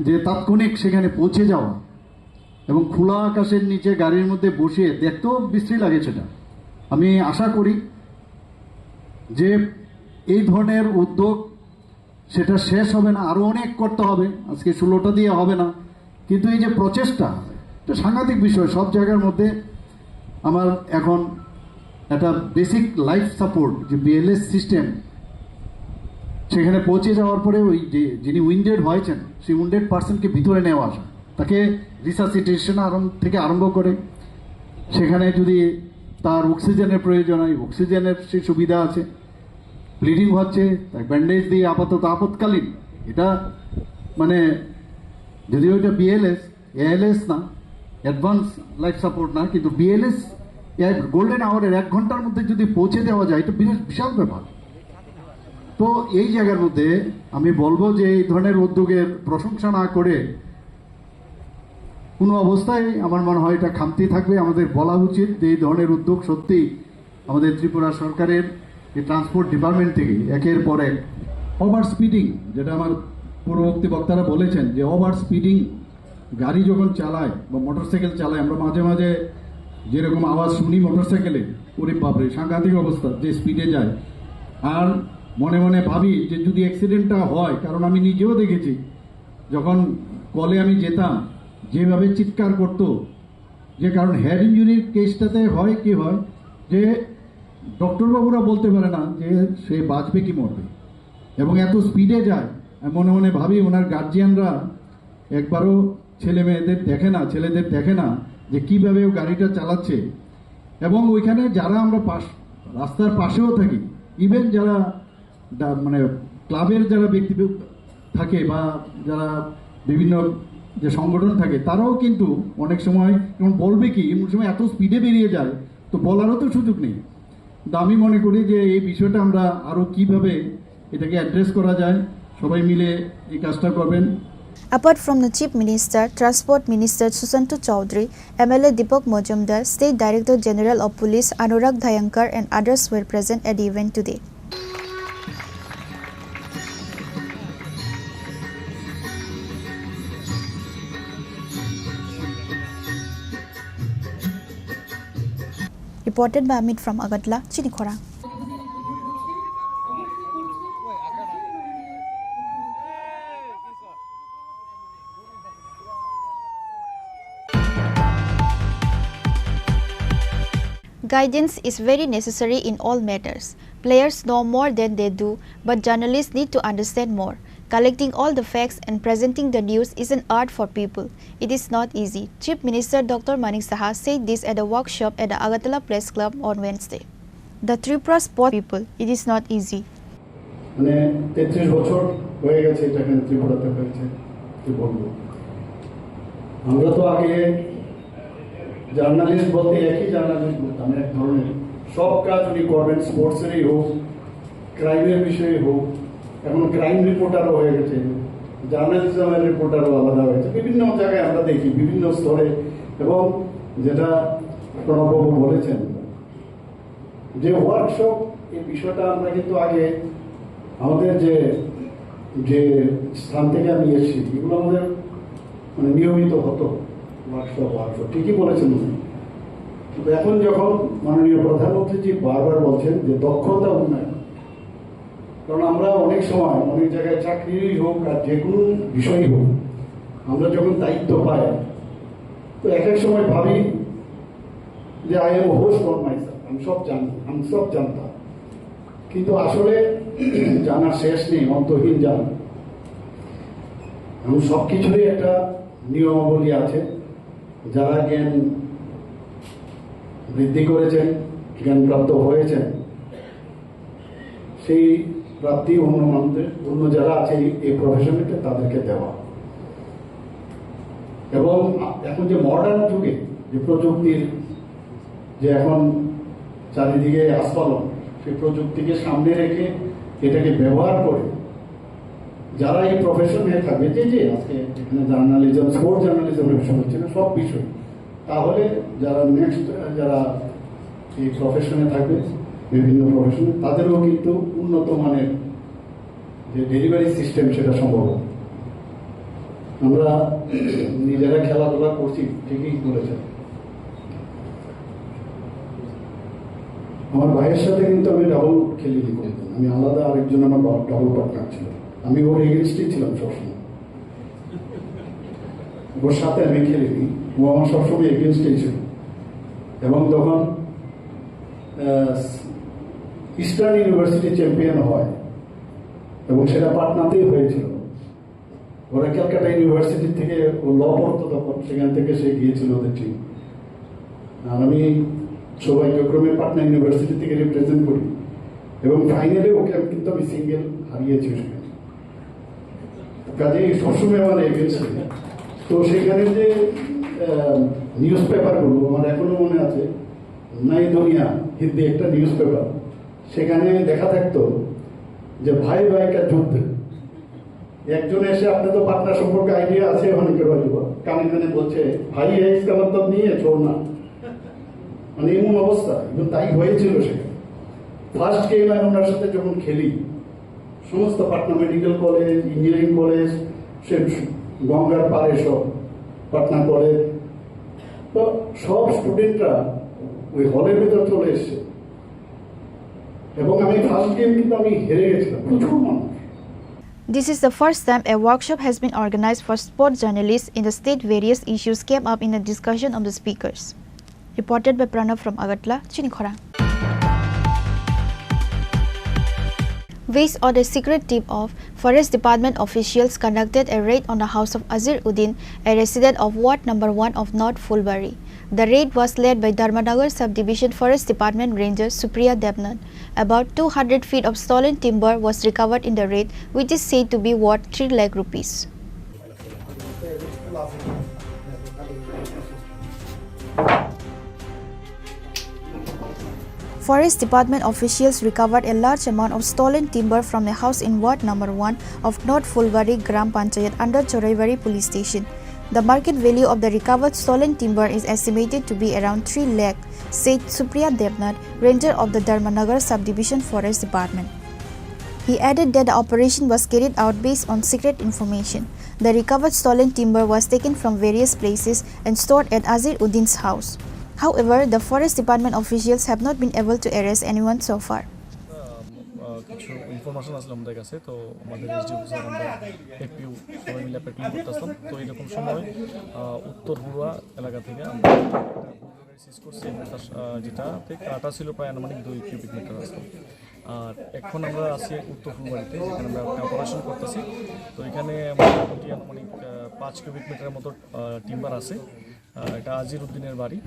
যে তাৎক্ষণিক সেখানে পৌঁছে যাওয়া এবং খোলা আকাশের নিচে গাড়ির মধ্যে বসিয়ে, দেখতেও বিশ্রী লাগে সেটা। আমি আশা করি যে এই ধরনের উদ্যোগ সেটা শেষ হবে না, আরও অনেক করতে হবে। আজকে ষোলোটা দিয়ে হবে না, কিন্তু এই যে প্রচেষ্টা, এটা সাংঘাতিক বিষয়। সব জায়গার মধ্যে আমার এখন একটা বেসিক লাইফ সাপোর্ট, যে বিএলএস সিস্টেম, সেখানে পৌঁছে যাওয়ার পরে ওই যে যিনি উইন্ডেড হয়েছেন, সেই উইন্ডেড পার্সনকে ভিতরে নেওয়া আসা, তাকে রিসাসিটেশন আরম্ভ থেকে আরম্ভ করে, সেখানে যদি তার অক্সিজেনের প্রয়োজন হয়, অক্সিজেনের সেই সুবিধা আছে। ব্লিডিং হচ্ছে, তাই ব্যান্ডেজ দিয়ে আপাতত আপৎকালীন, এটা, মানে, যদিও এটা বিএলএস, এএলএস না, অ্যাডভান্স লাইফ সাপোর্ট না, কিন্তু বিএলএস গোল্ডেন আওয়ারের এক ঘন্টার মধ্যে যদি পৌঁছে দেওয়া যায়, এটা বিরাট বিশাল ব্যাপার। তো এই জায়গার মধ্যে আমি বলবো যে এই ধরনের উদ্যোগের প্রশংসা না করে কোনো অবস্থায়, আমার মনে হয়, এটা খামতি থাকবে। আমাদের বলা উচিত যে এই ধরনের উদ্যোগ সত্যি আমাদের ত্রিপুরা সরকারের এই ট্রান্সপোর্ট ডিপার্টমেন্ট থেকে একের পর এক ওভার স্পিডিং, যেটা আমার পূর্ববর্তী বক্তারা বলেছেন যে ওভার স্পিডিং গাড়ি যখন চালাই বা মোটরসাইকেল চালাই, আমরা মাঝে মাঝে যেরকম আওয়াজ শুনি মোটরসাইকেলে, ওরে বাপরে, সাংঘাতিক অবস্থা, যে স্পিডে যায়। আর মনে মনে ভাবি যে যদি অ্যাক্সিডেন্টটা হয়, কারণ আমি নিজেও দেখেছি, যখন কলে আমি যেতাম, যেভাবে চিৎকার করতো, যে কারণ হেড ইঞ্জুরির কেসটাতে হয় কি হয়, যে ডক্টর বাবুরা বলতে পারে না যে সে বাঁচবে কি মরবে, এবং এত স্পিডে যায়। আমি মনে মনে ভাবি, ওনার গার্জিয়ানরা একবারও ছেলে মেয়েদের দেখে না, ছেলেদের দেখে না যে কিভাবে ও গাড়িটা চালাচ্ছে। এবং ওইখানে যারা আমরা পাশ, রাস্তার পাশেও থাকি, ইভেন যারা দা-, মানে ক্লাবের যারা ব্যক্তি থাকে বা যারা বিভিন্ন যে সংগঠন থাকে, তারাও কিন্তু অনেক সময়, যেমন বলবে কি, এমন সময় এত স্পিডে বেরিয়ে যায়, তো বলারও তো সুযোগ নেই। তো আমি মনে করি যে এই বিষয়টা আমরা আরো কিভাবে এটাকে অ্যাড্রেস করা যায়, সবাই মিলে এই কাজটা করবেন। Apart from the Chief Minister, Transport Minister Susanto Chowdhury, M L A Deepak Majumdar, State Director General of Police Anurag Dhayankar and others were present at the event today. Reported by Amit from Agartala, Chini Khorang. Guidance is very necessary in all matters. Players know more than they do, but journalists need to understand more. Collecting all the facts and presenting the news is an art for people. It is not easy. Chief Minister Doctor Manik Saha said this at a workshop at the Agartala Press Club on Wednesday. The Tripura Sport People, it is not easy. মানে তেত্রিশ বছর হয়ে গেছে এটা এখানে ত্রিপুরাতে হয়েছে। কি বলবো, আমরা তো আগে জার্নালিস্ট বলতে একই জার্নালিস্ট বলতাম, এক ধরনের সব কাজ উনি করবেন, স্পোর্টসেরই হোক, ক্রাইমের বিষয়ে হোক। এখন ক্রাইম রিপোর্টারও হয়ে গেছে, জার্নালিজমের রিপোর্টারও আলাদা হয়েছে। বিভিন্ন জায়গায় আমরা দেখি, বিভিন্ন স্তরে। এবং যেটা প্রণববাবু বলেছেন, যে ওয়ার্কশপ, এই বিষয়টা আমরা কিন্তু আগে আমাদের যে যে স্থান থেকে আমি এসেছি, এগুলো আমাদের মানে নিয়মিত হতো। ওয়ার্কশপ ওয়ার্কশপ ঠিকই বলেছেন উনি। কিন্তু এখন যখন মাননীয় প্রধানমন্ত্রীজি বারবার বলছেন যে দক্ষতা উন্নয়ন, কারণ আমরা অনেক সময় অনেক জায়গায় চাকরিই হোক আর যে কোনো বিষয়ই হোক, আমরা যখন দায়িত্ব পাই, তো এক এক সময় ভাবি যে I am a host on myself, আমি সব জানি, আমি সব জানতাম। কিন্তু আসলে জানার শেষ নেই, অন্তহীন জানা। এবং সব কিছুরই একটা নিয়মাবলী আছে। যারা জ্ঞান বৃদ্ধি করেছেন, জ্ঞানপ্রাপ্ত হয়েছেন, সেই প্রাপ্তি অন্য মানুষদের, অন্য যারা আছে এই এই প্রফেশনেতে, তাদেরকে দেওয়া। এবং এখন যে মডার্ন যুগে যে প্রযুক্তির যে এখন চারিদিকে আস্ফালন, সেই প্রযুক্তিকে সামনে রেখে এটাকে ব্যবহার করে যারা এই প্রফেশনে থাকবে, যে যে আজকে এখানে জার্নালিজম, স্পোর্টস জার্নালিজম বিষয় হচ্ছে না, সব বিষয়, তাহলে যারা নেক্সট যারা এই প্রফেশনে থাকবে, বিভিন্ন প্রফেশনে, তাদেরও কিন্তু উন্নত মানের যে ডেলিভারি সিস্টেম, সেটা সম্ভব হবে। আমরা নিজেরা খেলাধুলা করছি, ঠিকই বলেছেন। আমার ভাইয়ের সাথে কিন্তু আমি ডাবল খেলিনি কোনোদিন। আমি আলাদা, আরেকজন আমার ডাবল পার্টনার ছিল। আমি ওর এগেনস্টই ছিলাম সবসময়, ওর সাথে আমি খেলিনি। ও আমার সবসময় এগেনস্টেই ছিল। এবং তখন ইস্টার্ন ইউনিভার্সিটি চ্যাম্পিয়ন হয়, এবং সেটা পাটনাতেই হয়েছিল। ওরা ক্যালকাটা ইউনিভার্সিটি থেকে, ও ল পড়তো তখন, সেখান থেকে সে গিয়েছিল ওদের টিম। আর আমি সৌভাগ্যক্রমে পাটনা ইউনিভার্সিটি থেকে রিপ্রেজেন্ট করি, এবং ফাইনালে ওকে আমি কিন্তু আমি সিঙ্গেল হারিয়েছি সেখানে। কাজেই সবসময় আমার এগেনস্ট। তো সেখানে যে নিউজ পেপারগুলো আমার এখনো মনে আছে, নই দুনিয়া হিন্দি একটা নিউজ পেপার, সেখানে দেখা থাকতো যে ভাই ভাই কা যুদ্ধ। একজন এসে, আপনি তো পাটনা সম্পর্কে আইডিয়া আছে অনেকের হয়তো, কানে কানে বলছে, ভাই, ইসকা মতলব নেই হ্যায়, ছোড়না। মানে এমন অবস্থা, এবং তাই হয়েছিল সেখানে। ফার্স্ট গেম আমি ওনার সাথে যখন খেলি, সমস্ত Patna medical college, engineering college, সে গঙ্গার পাড়ে সব, পাটনা কলেজ, তো সব স্টুডেন্টরা ওই হলের ভিতরে চলে এসছে এবং আমি ফার্স্ট গেম কিন্তু আমি হেরে গেছিলাম, প্রচুর মানুষ। This is the first time a workshop has been organized for sport journalists in the state. Various issues came up in a discussion of the speakers. Reported by Pranav from Agartala, Chinikhorang. Based on a secret tip-off, Forest Department officials conducted a raid on the house of Azir Uddin, a resident of Ward Number One of North Phulbari. The raid was led by Dharmanagar Subdivision Forest Department Ranger Supriya Debnath. About two hundred feet of stolen timber was recovered in the raid, which is said to be worth three lakh rupees. Forest Department officials recovered a large amount of stolen timber from a house in Ward Number One of North Phulbari Gram Panchayat under Choraibari Police Station. The market value of the recovered stolen timber is estimated to be around three lakh, said Supriya Debnath, ranger of the Dharmanagar Subdivision Forest Department. He added that the operation was carried out based on secret information. The recovered stolen timber was taken from various places and stored at Azir Uddin's house. However, the Forest Department officials have not been able to arrest anyone so far. আহ, কিছু ইনফরমেশন আসলো আমাদের কাছে, তো আমাদের SDO officer, আমরা এফপিও সবাই মিলে প্যাট্রোলিং করতেছিলাম। তো এরকম সময় আহ, উত্তর হুড়া এলাকা থেকে আমরা একটা বুলডোজার সিজ করছি এবং তার, আহ, যেটাতে কাটা ছিল প্রায় আনুমানিক দুই কিউবিক মিটার আসলো। আর এখন আমরা আছি উত্তর ফুলবাড়িতে, যেখানে আমরা একটা অপারেশন করতেছি। তো এখানে মোটামুটি আনুমানিক আহ, পাঁচ কিউবিক মিটারের মতো আহ, টিম্বার আছে। আহ, এটা আজির উদ্দিনের বাড়ি,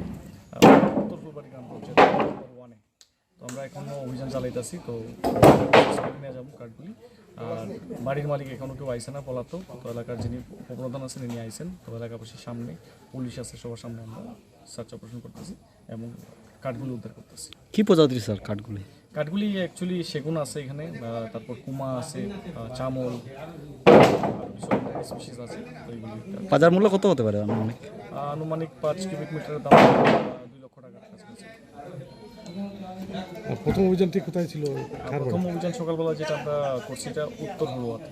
আহ, উত্তর ফুলবাড়ি গ্রাম পঞ্চায়েত নম্বর ওয়ানে। তো আমরা এখনো অভিযান চালাইতেছি। তো নিয়ে যাবো কাঠগুলি। আর বাড়ির মালিক এখনো কেউ আইছে না, পলাতক। তো এলাকার যিনি উপপ্রধান আছেন, তিনি আইছেন। তো এলাকাবাসীর সামনে, পুলিশ আছে, সবার সামনে আমরা সার্চ অপারেশন করতেছি এবং কাঠগুলি উদ্ধার করতেছি। কি প্রজাতির স্যার কাঠগুলি? কাঠগুলি অ্যাকচুয়ালি সেগুন আছে এখানে, আহ, তারপর কুমা আছে, আহ, চামল, আরো কিছু স্পিসিস আছে। তো এগুলি বাজার মূল্য কত হতে পারে আনুমানিক? আহ, আনুমানিক পাঁচ কিউবিক মিটারের দাম, আহ, দুই লক্ষ টাকার কাছাকাছি। আর প্রথম অভিযানটি কোথায় ছিল? আর কার বাড়ি? প্রথম অভিযান সকালবেলা যেটা আমরা করছি, এটা উত্তর হুড়ুয়াতে।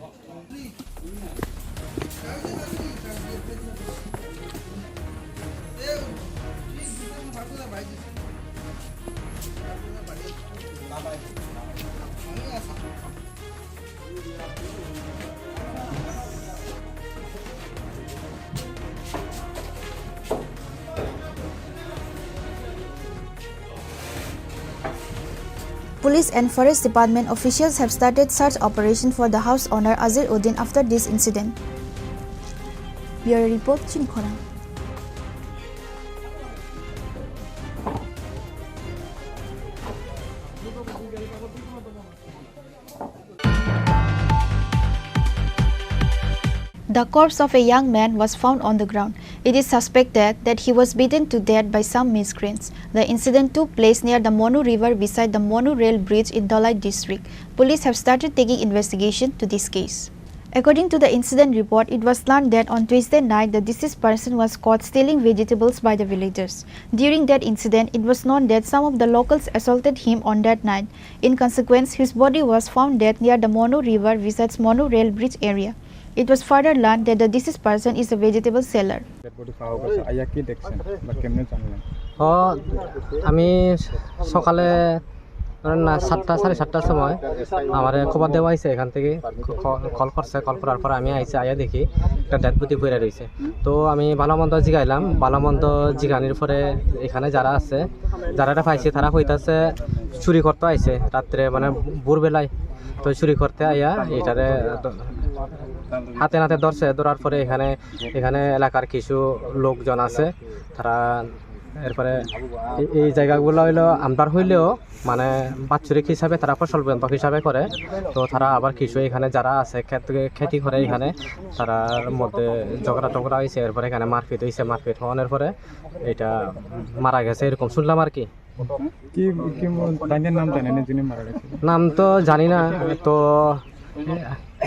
Police and Forest Department officials have started search operation for the house owner Azir Uddin after this incident. Bureau Report, Chinikhorang. The corpse of a young man was found on the ground. It is suspected that he was beaten to death by some miscreants. The incident took place near the Monu River beside the Monu Rail Bridge in Dhalai district. Police have started taking investigation to this case. According to the incident report, it was learned that on Tuesday night, the deceased person was caught stealing vegetables by the villagers. During that incident, it was known that some of the locals assaulted him on that night. In consequence, his body was found dead near the Monu River besides Monu Rail Bridge area. It was further learned that the deceased person is a vegetable seller. Dead body পাওয়া গেছে, আইয়া কি দেখছেন বা কেমনে জানলেন? ও, আমি সকালে, ধরেন না, সাতটা, সাড়ে সাতটার সময় আমারে খবর দেওয়া হয়েছে এখান থেকে, ক-, কল করছে। কল করার পর আমি আইছি, আইয়া দেখি একটা ডেড বডি পড়ে রয়েছে। তো আমি ভালো মন্দ জিগাইলাম, ভালো মন্দ জিগানির পরে এখানে যারা আছে, যারা এটা পাইছে, তারা কইতাছে চুরি করতে আইছে রাত্রে, মানে ভোরবেলায়। তো চুরি করতে আইয়া এটারে দ-, হাতে নাতে ধরছে, ধরার পরে এখানে, এখানে এলাকার কিছু লোকজন আছে, তারা এরপরে এই, এই জায়গাগুলো হইলো আমরার হইলেও মানে বাৎসরিক হিসাবে তারা ফসল বন্ধক হিসাবে করে। তো তারা আবার কিছু এখানে যারা আছে খেত, খেতি করে এখানে, তারার মধ্যে ঝগড়া টগড়া হয়েছে, এরপরে এখানে মারপিট হয়েছে। মারপিট হওয়ানোর পরে এটা মারা গেছে, এরকম শুনলাম আর কি। কি, কি ম-, তাইনের নাম জানেন যিনি মারা গেছে? নাম তো জানি না। তো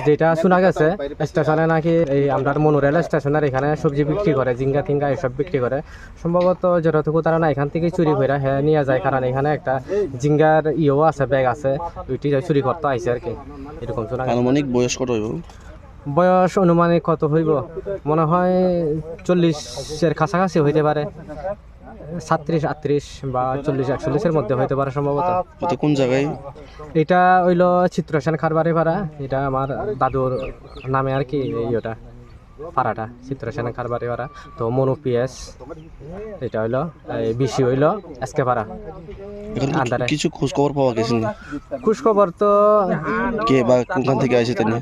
যেটা শোনা গেছে, স্টেশনে নাকি এই আমরা মনু রেল স্টেশনের এখানে সবজি বিক্রি করে, ঝিঙ্গা টিঙ্গা এসব বিক্রি করে। সম্ভবত যতটুকু তারা না এখান থেকে চুরি করে হ্যাঁ নিয়ে যায়, কারণ এখানে একটা ঝিঙ্গার ইয়েও আছে, ব্যাগ আছে, ওইটি চুরি করতে আইছে আর কি, এরকম শোনা গেছে। আনুমানিক বয়স কত হইব? বয়স আনুমানিক কত হইব? মনে হয় চল্লিশের কাছাকাছি হইতে পারে, সাতত্রিশ, আটত্রিশ বা চল্লিশ, একচল্লিশের মধ্যে হইতে পারে সম্ভবত। এটা কোন জায়গায়? এটা হইলো চিত্রসেন কারবারি পাড়া, এটা আমার দাদুর নামে আর কি, এই ওটা পাড়াটা চিত্রসেন কারবারি পাড়া। তো মনু পিএস, এটা হইলো এই বিসি হইলো এসকে পাড়া। এখন কিছু, আন্ডারে। কিছু খোঁজ খবর পাওয়া গেছে নি? খোঁজ খবর তো কে বা কোনখান থেকে আইছে তাই নিয়ে?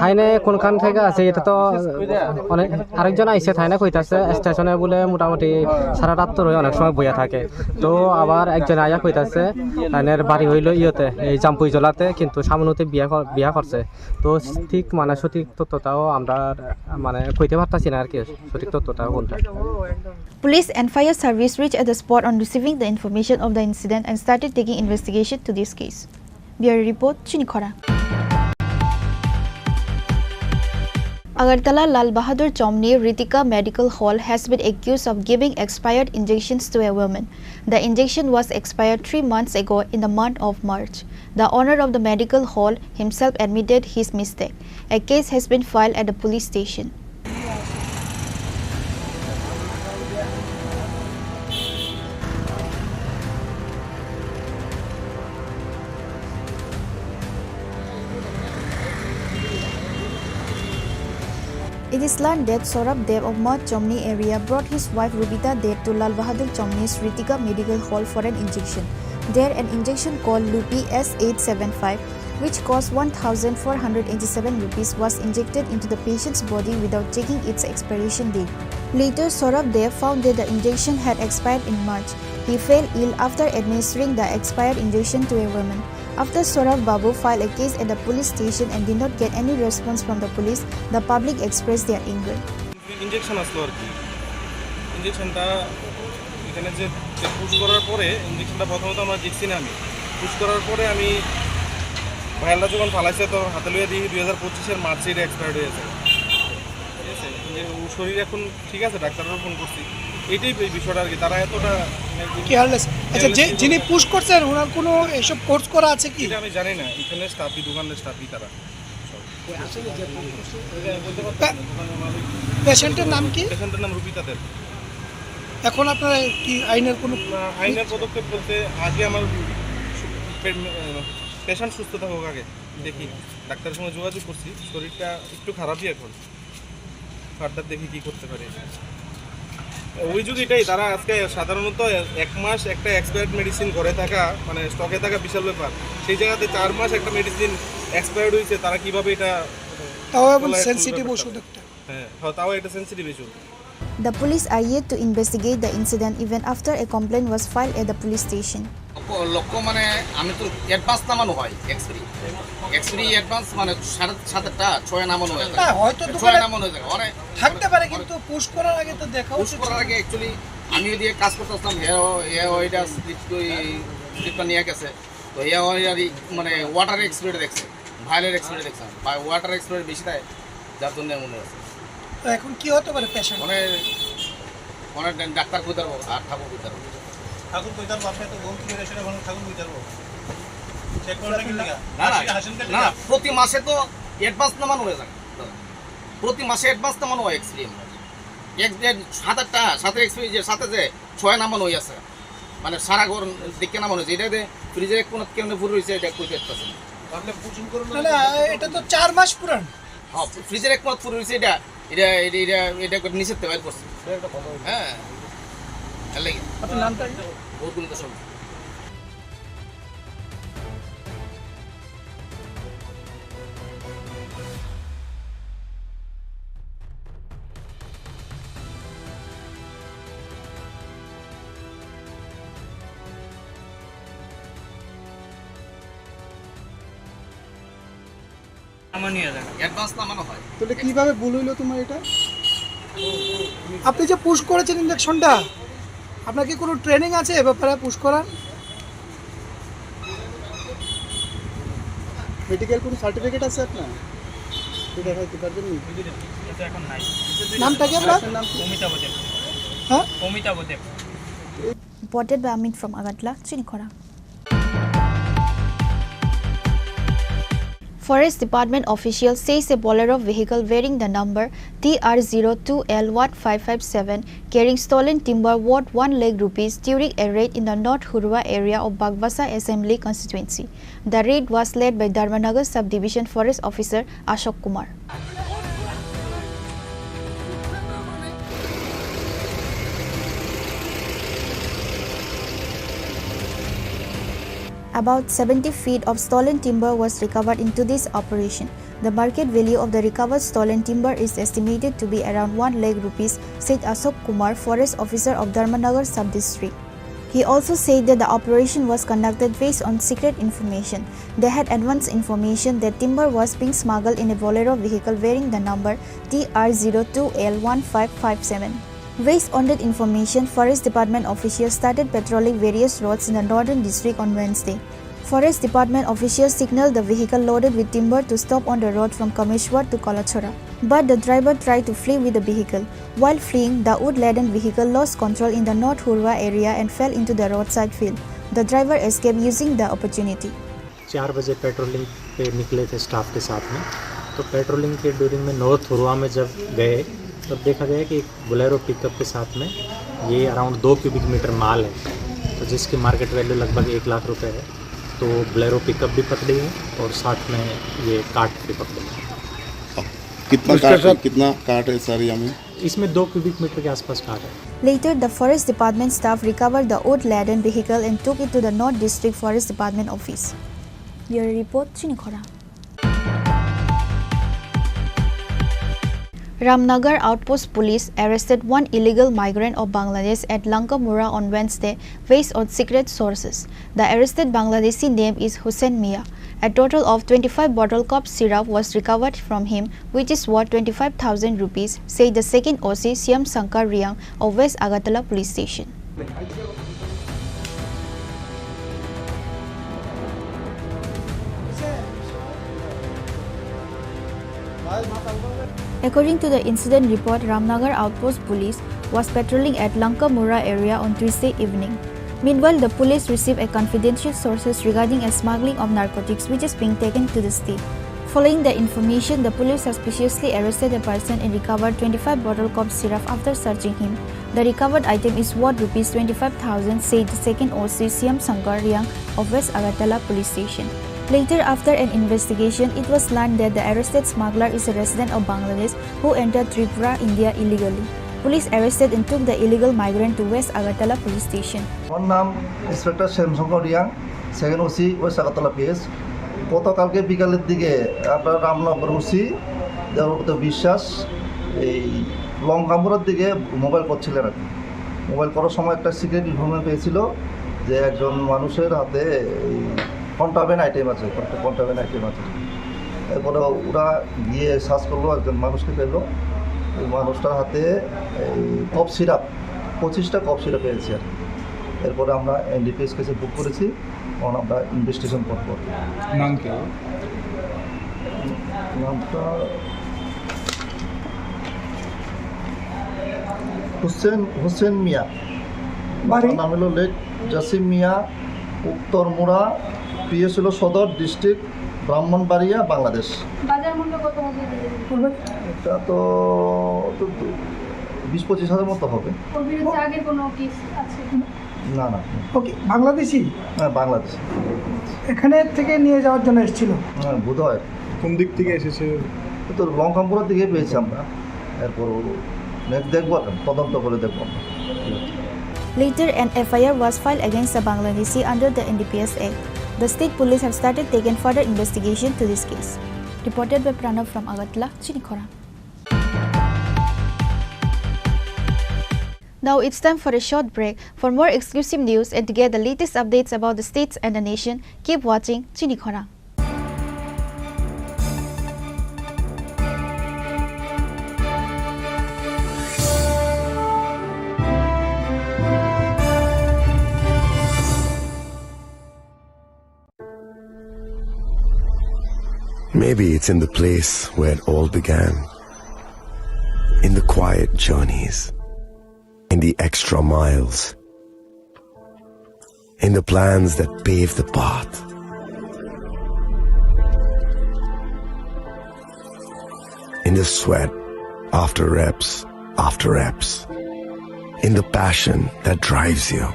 থাইনে কোনখান থেকে আছে এটা তো অনেক, আরেকজন আইছে থাইনে কইতাছে স্টেশনে বলে মোটামুটি সারা রাত তো রয়ে অনেক সময় বইয়া থাকে। তো আবার একজন আইয়া কইতাছে তাইনের বাড়ি হইলো ইয়েতে, এই জাম্পুই জলাতে, কিন্তু সামনেতে বিয়া কর-, বিয়া করছে। তো ঠিক মানে সঠিক তথ্যটাও আমরা মানে কইতে পারতাছি না আর কি, সঠিক তথ্যটা কোনটা। Police and fire service reached at the spot on receiving the information of the incident and started taking investigation to this case. Bureau report, Chini Khorang. Agartala Lal Bahadur Chomni Ritika Medical Hall has been accused of giving expired injections to a woman. The injection was expired three months ago in the month of March. The owner of the medical hall himself admitted his mistake. A case has been filed at the police station. It is learned that Saurabh Deb of Mount Chomni area brought his wife Rubita Deb to Lal Bahadur Chomni's Ritika Medical Hall for an injection. There, an injection called Lupi S eight seven five, which cost one thousand four hundred eighty-seven rupees, was injected into the patient's body without checking its expiration date. Later, Saurabh Deb found that the injection had expired in March. He fell ill after administering the expired injection to a woman. After Saurabh Babu filed a case at the police station and did not get any response from the police, the public expressed their anger. Injection আসলো আর কি। ইঞ্জেকশনটা এখানে যে, যে পুশ করার পরে ইঞ্জেকশনটা প্রথমত আমরা দেখছি না আমি। পুশ করার পরে আমি ভাইয়ালটা যখন ফালাইছে, তো হাতে লইয়া দেখি দুই হাজার পঁচিশের মার্চে এটা এক্সপায়ার্ড হয়ে গেছে। ঠিক আছে? যে ও শরীর এখন ঠিক আছে, ডাক্তারেরও ফোন করছি। এটাই এই বিষয়টা আর কি, তারা এতটা মানে কি হারলেস? আচ্ছা, যে, যিনি পুশ করছেন, ওনার কোনো এসব কোর্স করা আছে কি? এটা আমি জানি না, এখানে স্টাফই, দোকানের স্টাফই তারা। পে-, পেশেন্টের নাম কি? পেশেন্টের নাম রুবিতা দেব। এখন আপনারা কি আইনের কোনো না, আইনের পদক্ষেপ বলতে আগে আমার পে-, পেশেন্ট সুস্থ থাকুক আগে, দেখি। ডাক্তারের সঙ্গে যোগাযোগ করছি, শরীরটা একটু খারাপই এখন। ফার্দার দেখি কি করতে পারি। অভিযোগ এটাই, তারা আজকে সাধারণত এক মাস একটা এক্সপায়ার্ড মেডিসিন ঘরে থাকা, মানে স্টকে থাকা বিশাল ব্যাপার। সেই জায়গাতে চার মাস একটা মেডিসিন এক্সপায়ার্ড হয়েছে, তারা কিভাবে এটা তাও আবার খোলা এখন সেনসিটিভ ব্যাপারটা। ওষুধ একটা। হ্যাঁ, হ্যাঁ, তাও একটা sensitive issue. The police are yet to investigate the incident even after a complaint was filed at the police station. লক্ষ্য, লক্ষ্য মানে আমি তো অ্যাডভান্স নামানো হয় এক্সরে, এক্সরে অ্যাডভান্স মানে সাড়ে সাতটা, ছয় নামানো হয়ে থাকে। না, হয়তো ছয় দোকানে নামানো হয়ে থাকে। অনেক থাকতে পারে, কিন্তু পুশ করার আগে তো দেখা পুশ উচিত করার ছিল। আগে অ্যাকচুয়ালি আমি ওইদিকে কাজ করতে আসলাম, হে, হে ওইটা স্লিপ, ওই স্লিপটা নিয়ে গেছে। তো হে ওই আর কি, মানে ওয়াটার এক্সপায়ার দেখছে, ভায়োলেট এক্সপায়ার দেখছে, বা ওয়াটার এক্সপায়ার বেশি থাকে, যার জন্য এমন হয়েছে। তো এখন কি হতে পারে পেশেন্ট? মানে, মানে ডা-, ডাক্তার কই তারবো আর ঠাকুর কই তারবো। ঠাকুর কই তারবো, আপনি তো ঘুম থেকে এসে এখন ঠাকুর কই তারবো? চেক করলে কি লেখা? না, না, হাসেন, হাসেন কে না, লেখা? প্রতি মাসে তো অ্যাডভান্স নামানো হয়ে যায়। প্রতি মাসে অ্যাডভান্স নামানো হয় এক্সরে। এক, এক, সাত আটটা, সাতের এক্সরে যে সাথে যে ছয় নামানো হয়ে আছে। মানে সারা ঘর দেখে নামানো হয়েছে। এটা যে ফ্রিজের এক কোণাত কেমনে ভরে রয়েছে, এটা কই দেখতেছে না। না, না, এটা তো চার মাস পুরান। হ্যাঁ, ফ্রিজের এক কোণাত পড়ে রয়েছে এটা। এটা, এটা, এটা, এটা একবার নিচের থেকে বাইর করছে। হ্যাঁ, এর লাগি। আপনার নামটা? গৌতম দাস। আমার নিয়ে যান। অ্যাডভান্স নামানো হয়। তাহলে কিভাবে ভুল হইলো তোমার এটা? আপনি যে পুশ করেছেন ইঞ্জেকশনটা, আপনার কি কোনো ট্রেনিং আছে এ ব্যাপারে পুশ করার? মেডিকেল কোনো সার্টিফিকেট আছে আপনার? এটা দেখাইতে পারবেন নি? এটা এখন নাই। নামটা কি আপনার? আপনার নাম কি? অমিতাভ দেব। হ্যাঁ? অমিতাভ দেব। Reported by Amit from Agartala, Chini Khorang. Forest Department official says a Bolero vehicle bearing the number T R zero two L one five five seven carrying stolen timber worth one lakh rupees during a raid in the North Hurwa area of Bagbasa Assembly Constituency. The raid was led by Dharmanagar Subdivision Forest Officer Ashok Kumar. About seventy feet of stolen timber was recovered in today's operation. The market value of the recovered stolen timber is estimated to be around one lakh rupees, said Ashok Kumar, forest officer of Dharmanagar sub-district. He also said that the operation was conducted based on secret information. They had advance information that timber was being smuggled in a Bolero vehicle bearing the number T R zero two L one five five seven. Based on that information, Forest Department officials started patrolling various roads in the northern district on Wednesday. Forest Department officials signaled the vehicle loaded with timber to stop on the road from Kameshwar to Kalachhara, but the driver tried to flee with the vehicle. While fleeing, the wood-laden vehicle lost control in the North Hurwa area and fell into the roadside field. The driver escaped using the opportunity. चार बजे पेट्रोलिंग पे निकले थे स्टाफ के साथ में। तो पेट्रोलिंग के ड्यूरिंग में नॉर्थ हुरवा में जब गए, तब देखा गया कि एक बोलेरो पिकअप के साथ में ये अराउंड दो क्यूबिक मीटर माल है, तो जिसकी मार्केट वैल्यू लगभग एक लाख रुपए है। तो बोलेरो पिकअप भी पकड़ी है और साथ में ये कार्ट भी पकड़ी है। कितना मिस्टर कार्ट है, साहब। कितना कार्ट है सर, यहाँ में? इसमें दो क्यूबिक मीटर के आसपास कार्ट है। Later, the forest department staff recovered the wood-laden vehicle and took it to the North District Forest Department office. Bureau report, Chini Khorang. Ramnagar Outpost Police arrested one illegal migrant of Bangladesh at Lankamura on Wednesday, based on secret sources. The arrested Bangladeshi name is Hussein Mia. A total of twenty-five bottle cough syrup was recovered from him, which is worth twenty-five thousand rupees, said the second O C Shyam Shankar Riang of West Agartala Police Station. According to the incident report, Ramnagar Outpost Police was patrolling at Lankamura area on Tuesday evening. Meanwhile, the police received a confidential sources regarding a smuggling of narcotics which is being taken to the state. Following the information, the police suspiciously arrested a person and recovered twenty-five bottle cough syrup after searching him. The recovered item is worth rupees twenty-five thousand, said the second O C Shyam Shankar Riang of West Agartala Police Station. Later, after an investigation, it was learned that the arrested smuggler is a resident of Bangladesh who entered Tripura, India illegally. Police arrested and took the illegal migrant to West Agartala Police Station. আমার নাম inspector Shyamshankar Reang, second OC west Agartala PS. গতকালকে বিকালের দিকে আপনার রামনগর ওসি দেবব্রত বিশ্বাস এই লঙ্কামুড়ার দিকে মোবাইল করছিলেন আর কি। মোবাইল করার সময় একটা সিক্রেট ইনফরমেশন পেয়েছিল যে একজন মানুষের হাতে এই কন্ট্রাব্যান্ড আইটেম আছে, কন্ট্রাব্যান্ড আইটেম আছে। এরপরে ওরা গিয়ে সার্চ করলো, একজন মানুষকে পেলো। ওই মানুষটার হাতে এই কফ সিরাপ, পঁচিশটা কফ সিরাপ পেয়েছি আর কি। এরপরে আমরা এনডিপিএস কেসে বুক করেছি, এখন আমরা ইনভেস্টিগেশন করবো। নাম কি ওর? নামটা হোসেন, হোসেন মিয়া। বাড়ি? নাম হলো লেক জাসিম মিয়া, উত্তর মুড়া, পিএস হলো সদর, ডিস্ট্রিক্ট ব্রাহ্মণবাড়িয়া, বাংলাদেশ। বাজার মূল্য কত হবে? এটা তো, তো বিশ পঁচিশ হাজার মতো হবে। ওর বিরুদ্ধে আগে কোনো কেস আছে? না, না। ওকে, বাংলাদেশি? হ্যাঁ, বাংলাদেশি। এখানে থেকে নিয়ে যাওয়ার জন্য এসেছিল? হ্যাঁ, বোধহয়। কোন দিক থেকে এসেছে? তো লঙ্কামপুরের দিকে পেয়েছি আমরা। এরপর নেক্সট দেখবো, তদন্ত করে দেখবো আমরা। Later, an F I R was filed against the Bangladeshi under the N D P S Act. The state police have started taking further investigation to this case. Reported by Pranav from Agartala, Chini Khorang. Now it's time for a short break. For more exclusive news and to get the latest updates about the states and the nation, keep watching Chini Khorang. Maybe it's in the place where it all began. In the quiet journeys, in the extra miles, in the plans that pave the path. In the sweat after reps after reps. In the passion that drives you.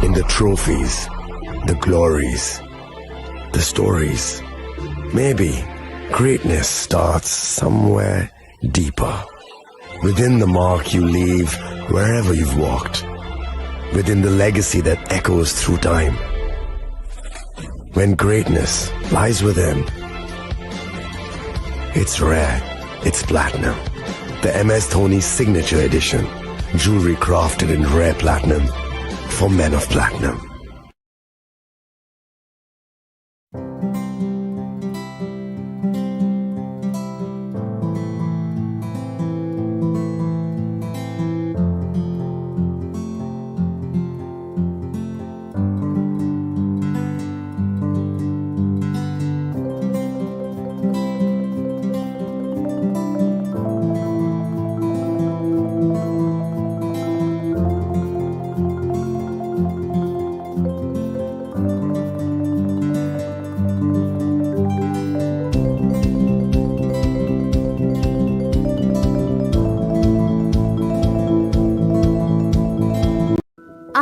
In the trophies, the glories, the stories. Maybe greatness starts somewhere deeper. Within the mark you leave wherever you've walked. Within the legacy that echoes through time. When greatness lies within, it's rare, it's platinum. The M S Dhoni Signature Edition. Jewelry crafted in rare platinum for men of platinum.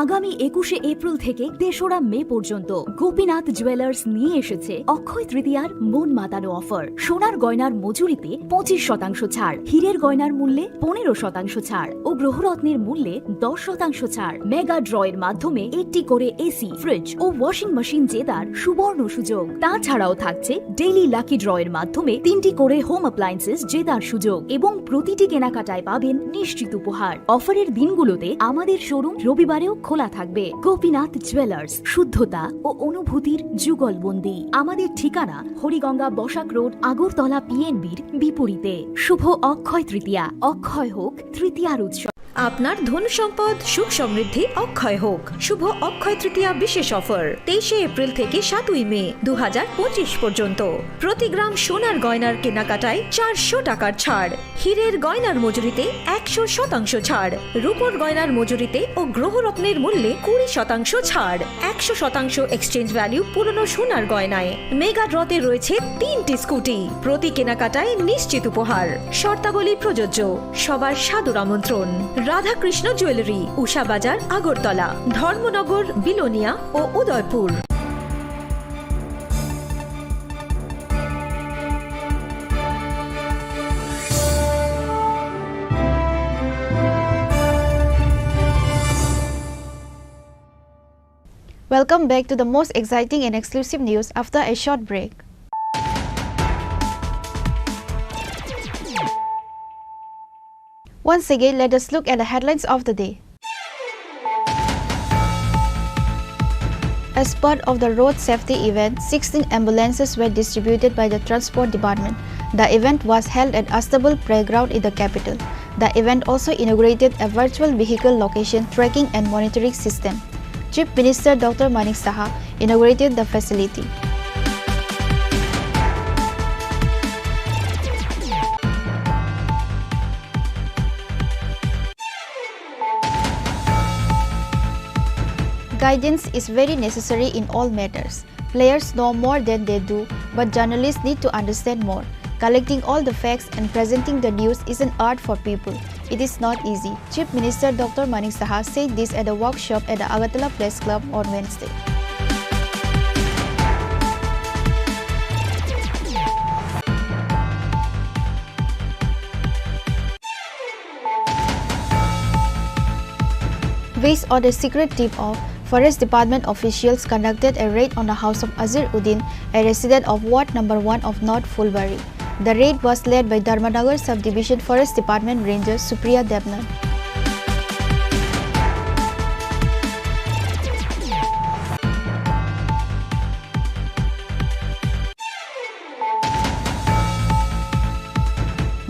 আগামী একুশে এপ্রিল থেকে তেসরা মে পর্যন্ত গোপীনাথ জুয়েলার্স নিয়ে এসেছে অক্ষয় তৃতীয়ার মন মাতানো অফার। সোনার গয়নার মজুরিতে পঁচিশ শতাংশ ছাড়, হীরের গয়নার মূল্যে পনেরো শতাংশ ছাড় ও গ্রহরত্নের মূল্যে দশ শতাংশ ছাড়। মেগা ড্র এর মাধ্যমে একটি করে এসি, ফ্রিজ ও ওয়াশিং মেশিন জেতার সুবর্ণ সুযোগ। তাছাড়াও থাকছে ডেইলি লাকি ড্র এর মাধ্যমে তিনটি করে হোম অ্যাপ্লায়েন্সেস জেতার সুযোগ এবং প্রতিটি কেনাকাটায় পাবেন নিশ্চিত উপহার। অফারের দিনগুলোতে আমাদের শোরুম রবিবারেও খোলা থাকবে। গোপীনাথ জুয়েলার্স, শুদ্ধতা ও অনুভূতির যুগলবন্দি। আমাদের ঠিকানা হরিগঙ্গা বসাক রোড, আগরতলা পিএনবির বিপরীতে। শুভ অক্ষয় তৃতীয়া, অক্ষয় হোক তৃতীয়ার উৎসব। আপনার ধন সম্পদ সুখ সমৃদ্ধি অক্ষয় হোক। শুভ অক্ষয় তৃতীয়া বিশেষ অফার, তেইশে এপ্রিল থেকে সাতই মে দু হাজার পঁচিশ পর্যন্ত। প্রতি গ্রাম সোনার গয়নার কেনাকাটায় চারশো টাকার ছাড়, হীরের গয়নার মজুরিতে একশো শতাংশ ছাড়, রূপোর গয়নার মজুরিতে ও গ্রহরত্নের মূল্যে কুড়ি শতাংশ ছাড়, একশো শতাংশ এক্সচেঞ্জ ভ্যালু পুরনো সোনার গয়নায়। মেগা ড্রতে রয়েছে তিনটি স্কুটি, প্রতি কেনাকাটায় নিশ্চিত উপহার। শর্তাবলী প্রযোজ্য। সবার সাদর আমন্ত্রণ। রাধাকৃষ্ণ জুয়েলারি, উষা বাজার, আগরতলা, ধর্মনগর, বিলোনিয়া ও Udaipur. Welcome back to the most exciting and exclusive news after a short break. Once again, let us look at the headlines of the day. As part of the road safety event, sixteen ambulances were distributed by the Transport Department. The event was held at Astabul Playground in the capital. The event also inaugurated a virtual vehicle location tracking and monitoring system. Chief Minister Doctor Manik Saha inaugurated the facility. Guidance is very necessary in all matters. Players know more than they do, but journalists need to understand more. Collecting all the facts and presenting the news is an art for people. It is not easy. Chief Minister Doctor Manik Saha said this at a workshop at the Agartala Press Club on Wednesday. Based on a secret tip-off, Forest Department officials conducted a raid on the house of Azir Uddin, a resident of Ward number one of North Phulbari. The raid was led by Dharmanagar Subdivision Forest Department Ranger Supriya Debnath.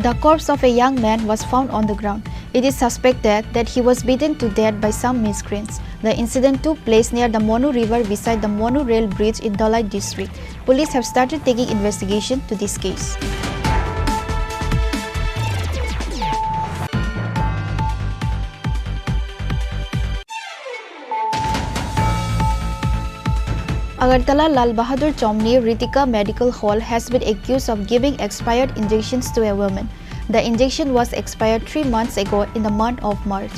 The corpse of a young man was found on the ground. It is suspected that he was beaten to death by some miscreants. The incident took place near the Monu River beside the Monu Rail Bridge in Dhalai district. Police have started taking investigation to this case. Agartala Lal Bahadur Chomni Ritika Medical Hall has been accused of giving expired injections to a woman. The injection was expired three months ago in the month of March.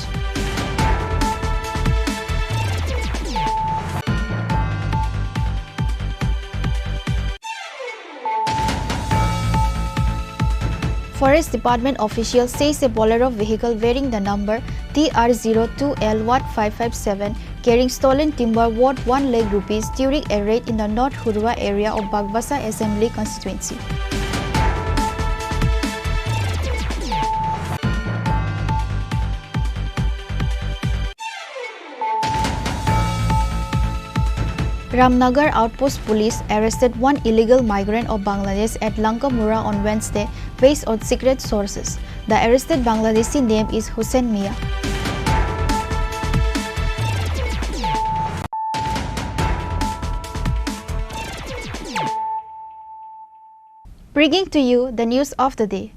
Forest Department official says a Bolero vehicle bearing the number T R zero two L one five five seven carrying stolen timber worth one lakh rupees during a raid in the North Hurua area of Bagbasa Assembly Constituency. Ramnagar Outpost Police arrested one illegal migrant of Bangladesh at Langkamura on Wednesday, based on secret sources. The arrested Bangladeshi name is Hussein Mia. Bringing to you the news of the day.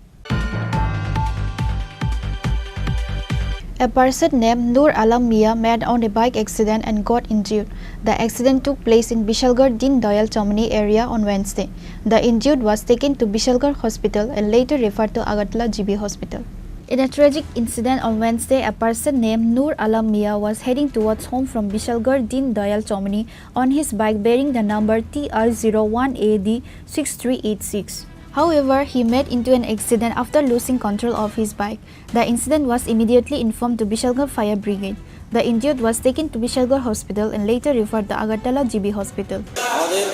A person named Nur Alam Mia met on a bike accident and got injured. The accident took place in Bishalgarh Deen Dayal Chowmani area on Wednesday. The injured was taken to Bishalgarh Hospital and later referred to Agartala G B Hospital. In a tragic incident on Wednesday, a person named Nur Alam Mia was heading towards home from Bishalgarh Deen Dayal Chowmani on his bike bearing the number T R zero one A D six three eight six. However, he met into an accident after losing control of his bike. The incident was immediately informed to Bishalgarh Fire Brigade. The injured was taken to Bishalgarh Hospital and later referred to Agartala G B Hospital. আমাদের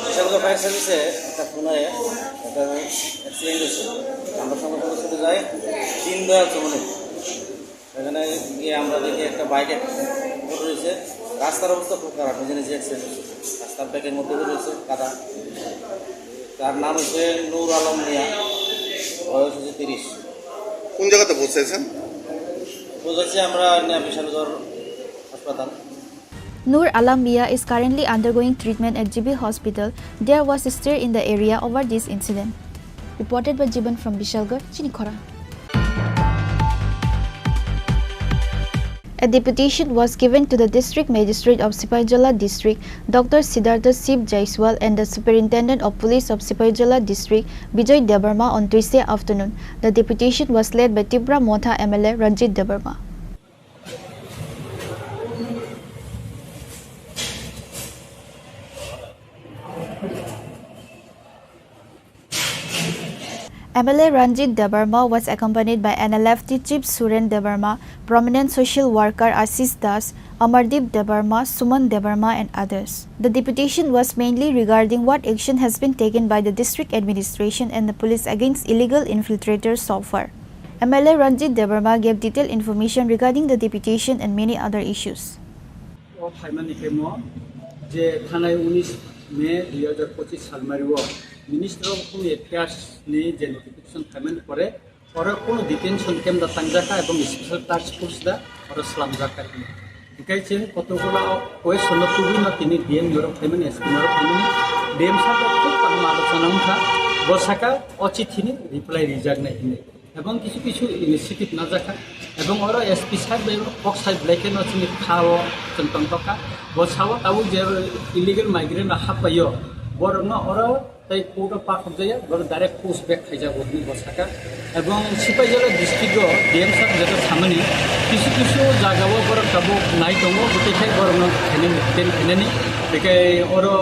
বিশালগড় ফায়ার সার্ভিসে একটা খুলনায় একটা অ্যাক্সিডেন্ট হয়েছে। আমরা সঙ্গে সঙ্গে ছুটে যাই দীনদয়াল চৌমুহনী। এখানে গিয়ে আমরা দেখি একটা বাইক পড়ে রয়েছে। রাস্তার অবস্থা খুব খারাপ, নিজে নিজে অ্যাক্সিডেন্ট হয়েছে। রাস্তার ব্যাকের মধ্যে পড়ে রয়েছে কাদা। তার নাম হচ্ছে নূর আলম মিয়া, বয়স হচ্ছে তিরিশ। কোন জায়গাতে পৌঁছেছেন? পৌঁছেছি আমরা এখানে বিশালগড় হাসপাতাল। Nur Alam Mia is currently undergoing treatment at G B Hospital. There was a stir in the area over this incident. Reported by Jiban from Bishalgarh, Chinikhora. A deputation was given to the District Magistrate of Sipaijala District, Doctor Siddhartha Shiv Jaiswal, and the Superintendent of Police of Sipaijala District, Bijoy Debbarma, on Tuesday afternoon. The deputation was led by Tipra Motha M L A Ranjit Debbarma. M L A Ranjit Debbarma was accompanied by N L F T Chief Suren Debbarma, prominent social worker Ashish Das, Amardeep Debbarma, Suman Debbarma, and others. The deputation was mainly regarding what action has been taken by the district administration and the police against illegal infiltrators so far. M L A Ranjit Debbarma gave detailed information regarding the deputation and many other issues. O phaimani khe mo je thanai unis May dui hajar pochis salmari o Minister of Home Affairs ni je notification phaimani pore oro kono detention camp da tangjakha ebong special task force da oro slamjakha. Hinkhe chwng kotokgola question no tubui no tini D M norok phaimani, S P norok phaimani, D M sir da khub kaham alochona wngkha, bo saka o chithi ni reply rijak nai hinwi. Ebong kisu kisu initiative najakha, ebong oro S P side bai kok side belai kheno chini kha o chwng tongtokha. Bo sao tabuk je illegal migrant rok happaio, borokno oro tei court o pathokjaya, borok direct push back khaijago hinwi bo sakha. Ebong Sipaijala district o D M sir jeto samani kisu kisu jaga o borok tabuk nai tongo, bwtwi khe borokno khainani, detain khainani, bekhai oro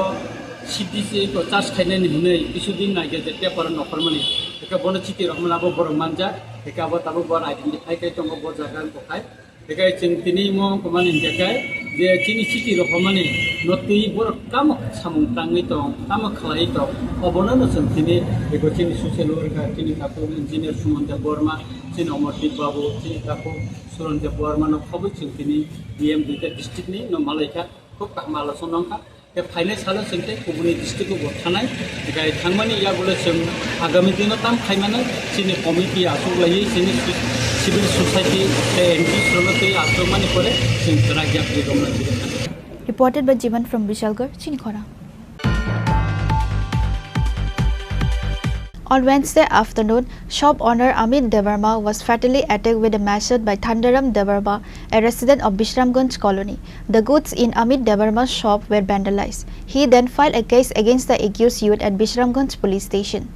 C D C ko charge khainani hinwi kisu din naikhe je paper nokhormani, hwnkhe bono chiti rohormani abo borok manjak, hwnkhe abo tabuk bo identify khai tongo bo jaga wngkha khai. Hwnkhe chwng tini omo wngkha mani hwnkhe khai je chini chiti rohormani no twi borok tamo samung tangwi tong, tamo khlaiwi tong, obono no chwng tini eko chini social worker, chini takhuk engineer Suman Debbarma, chini Amardeep Babu, chini takhuk Suran Debbarma no khobwi chwng tini D M duita district ni no malaikha, khub kaham alochona wngkha. Tei phainai salo chwng tei kubuni district o bo thanai, tei thangmani yagulo chwng agami dino tam khaimano chini committee achuk laiwi chini civil society tei N G O rokno tei achukmani pore chwng kwrak yakri romna twiwi thangkha. Reported by Jiban from Bishalgarh, Chinikhora. On Wednesday afternoon, shop owner Amit Debbarma was fatally attacked with a machete by Thandaram Debbarma, a resident of Bishramganj colony. The goods in Amit Debbarma's shop were vandalized. He then filed a case against the accused youth at Bishramganj police station.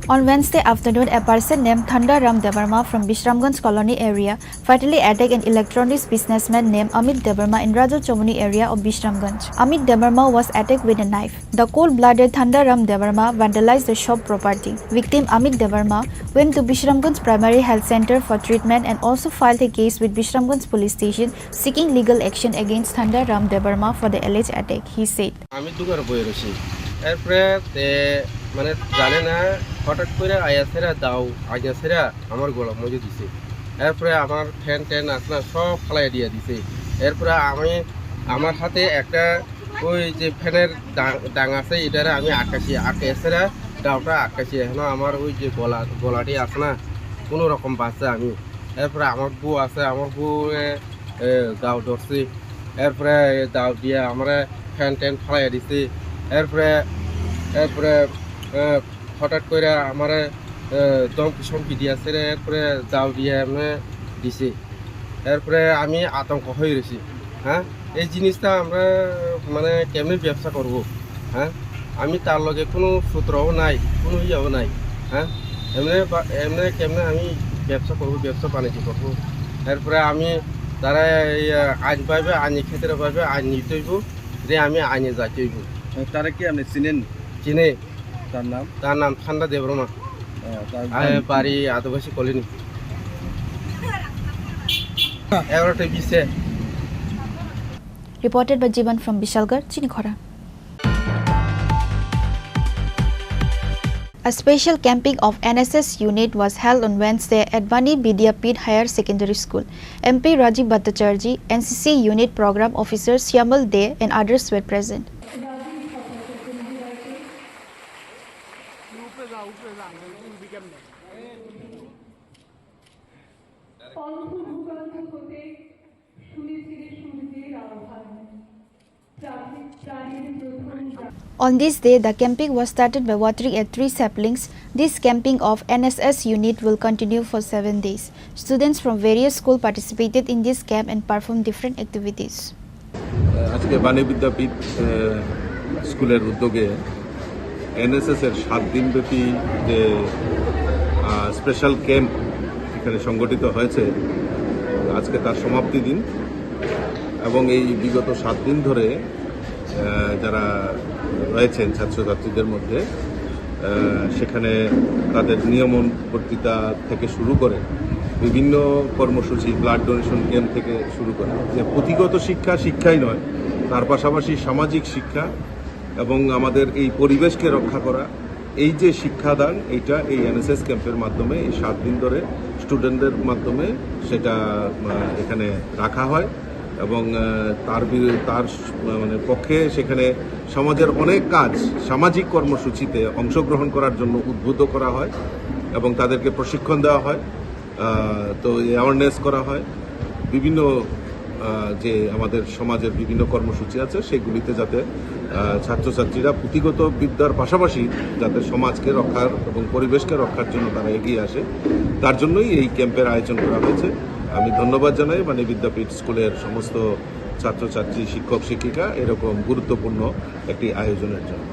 On Wednesday afternoon, a person named Thanda Ram Debbarma from Bishramganj colony area fatally attacked an electronics businessman named Amit Debbarma in Raja Chomoni area of Bishramganj. Amit Debbarma was attacked with a knife. The cold-blooded Thanda Ram Debbarma vandalized the shop property. Victim Amit Debbarma went to Bishramganj Primary Health Center for treatment and also filed a case with Bishramganj Police Station seeking legal action against Thanda Ram Debbarma for the alleged attack, he said. আমি দোকানে বইয়া রইছি। এরপরে তে মানে জানে না, হঠাৎ করে আইয়া ছেড়া দাও, আইয়া ছেড়া আমার গলা মধ্যে দিছে। এরপরে আমার ফ্যান ট্যান আছে না, সব ফালাই দিয়া দিছে। এরপরে আমি, আমার হাতে একটা ওই যে ফ্যানের ডা-, ডাং আছে, এটারে আমি আটকাছি, আটকে ছেড়া দাওটা আটকাছি। এখন আমার ওই যে গলা, গলাটি আছে না, কোনো রকম বাঁচছে আমি। এরপরে আমার বউ আছে, আমার বউ, এ, এ, দাও ধরছি। এরপরে দাও দিয়া আমরা ফ্যান ট্যান ফালাইয়া দিছি। এরপরে, এরপরে, এ, হঠাৎ করে আমারে, এ, ধমকি সমকি দিয়া ছেড়ে এরপরে দাও দিয়া এমনি দিছি। এরপরে আমি আতঙ্ক হয়ে রয়েছি। হ্যাঁ, এই জিনিসটা আমরা মানে কেমনি ব্যবসা করব? হ্যাঁ, আমি তার লগে কোনো সূত্রও নাই, কোনো ইয়েও নাই। হ্যাঁ, এমনি বা-, এমনি কেমনে আমি ব্যবসা করব, ব্যবসা বাণিজ্য করব? এরপরে আমি তারা এই, আহ, আইন পাইবে, আইনি ক্ষেত্রে পাইবে, আইন নিতে হইব, যে আমি আইনে যাইতে হইব। তারা কি আপনি চিনেন? চিনে। তার নাম? তার নাম ঠান্ডা দেবরমা। আহ, তার আহ, বাড়ি? বাড়ি আদিবাসী কলোনি। এগারোটা বিশে। Reported by Jiban from Bishalgarh, Chinikhora. A special camping of N S S unit was held on Wednesday at Bani Vidyapith Higher Secondary School. M P Rajiv Bhattacharjee, N C C unit program officer Syamal Dey and others were present. On this day, the camping was started by watering a three saplings. This camping of N S S unit will continue for seven days. Students from various schools participated in this camp and performed different activities. আজকে বাণী বিদ্যাপীঠ, আহ, স্কুলের উদ্যোগে এনএসএস এর সাত দিনব্যাপী যে, আহ, special camp এখানে সংগঠিত হয়েছে, আজকে তার সমাপ্তি দিন। এবং এই বিগত সাত দিন ধরে, আহ, যারা রয়েছেন ছাত্রছাত্রীদের মধ্যে, আহ, সেখানে তাদের নিয়মন বক্তৃতা থেকে শুরু করে বিভিন্ন কর্মসূচি, ব্লাড ডোনেশন ক্যাম্প থেকে শুরু করে যে পুঁথিগত শিক্ষা শিক্ষাই নয়, তার পাশাপাশি সামাজিক শিক্ষা এবং আমাদের এই পরিবেশকে রক্ষা করা, এই যে শিক্ষাদান, এইটা এই এনএসএস ক্যাম্পের মাধ্যমে এই সাত দিন ধরে স্টুডেন্টদের মাধ্যমে সেটা, আহ, এখানে রাখা হয় এবং, আহ, তার বি-, তার স-, মানে পক্ষে সেখানে সমাজের অনেক কাজ, সামাজিক কর্মসূচিতে অংশগ্রহণ করার জন্য উদ্বুদ্ধ করা হয় এবং তাদেরকে প্রশিক্ষণ দেওয়া হয়। আহ, তো অ্যাওয়ারনেস করা হয়, বিভিন্ন, আহ, যে আমাদের সমাজের বিভিন্ন কর্মসূচি আছে সেগুলিতে যাতে, আহ, ছাত্রছাত্রীরা পুঁথিগত বিদ্যার পাশাপাশি যাতে সমাজকে রক্ষার এবং পরিবেশকে রক্ষার জন্য তারা এগিয়ে আসে, তার জন্যই এই ক্যাম্পের আয়োজন করা হয়েছে। আমি ধন্যবাদ জানাই মানে বিদ্যাপীঠ স্কুলের সমস্ত ছাত্রছাত্রী, শিক্ষক শিক্ষিকা এরকম গুরুত্বপূর্ণ একটি আয়োজনের জন্য।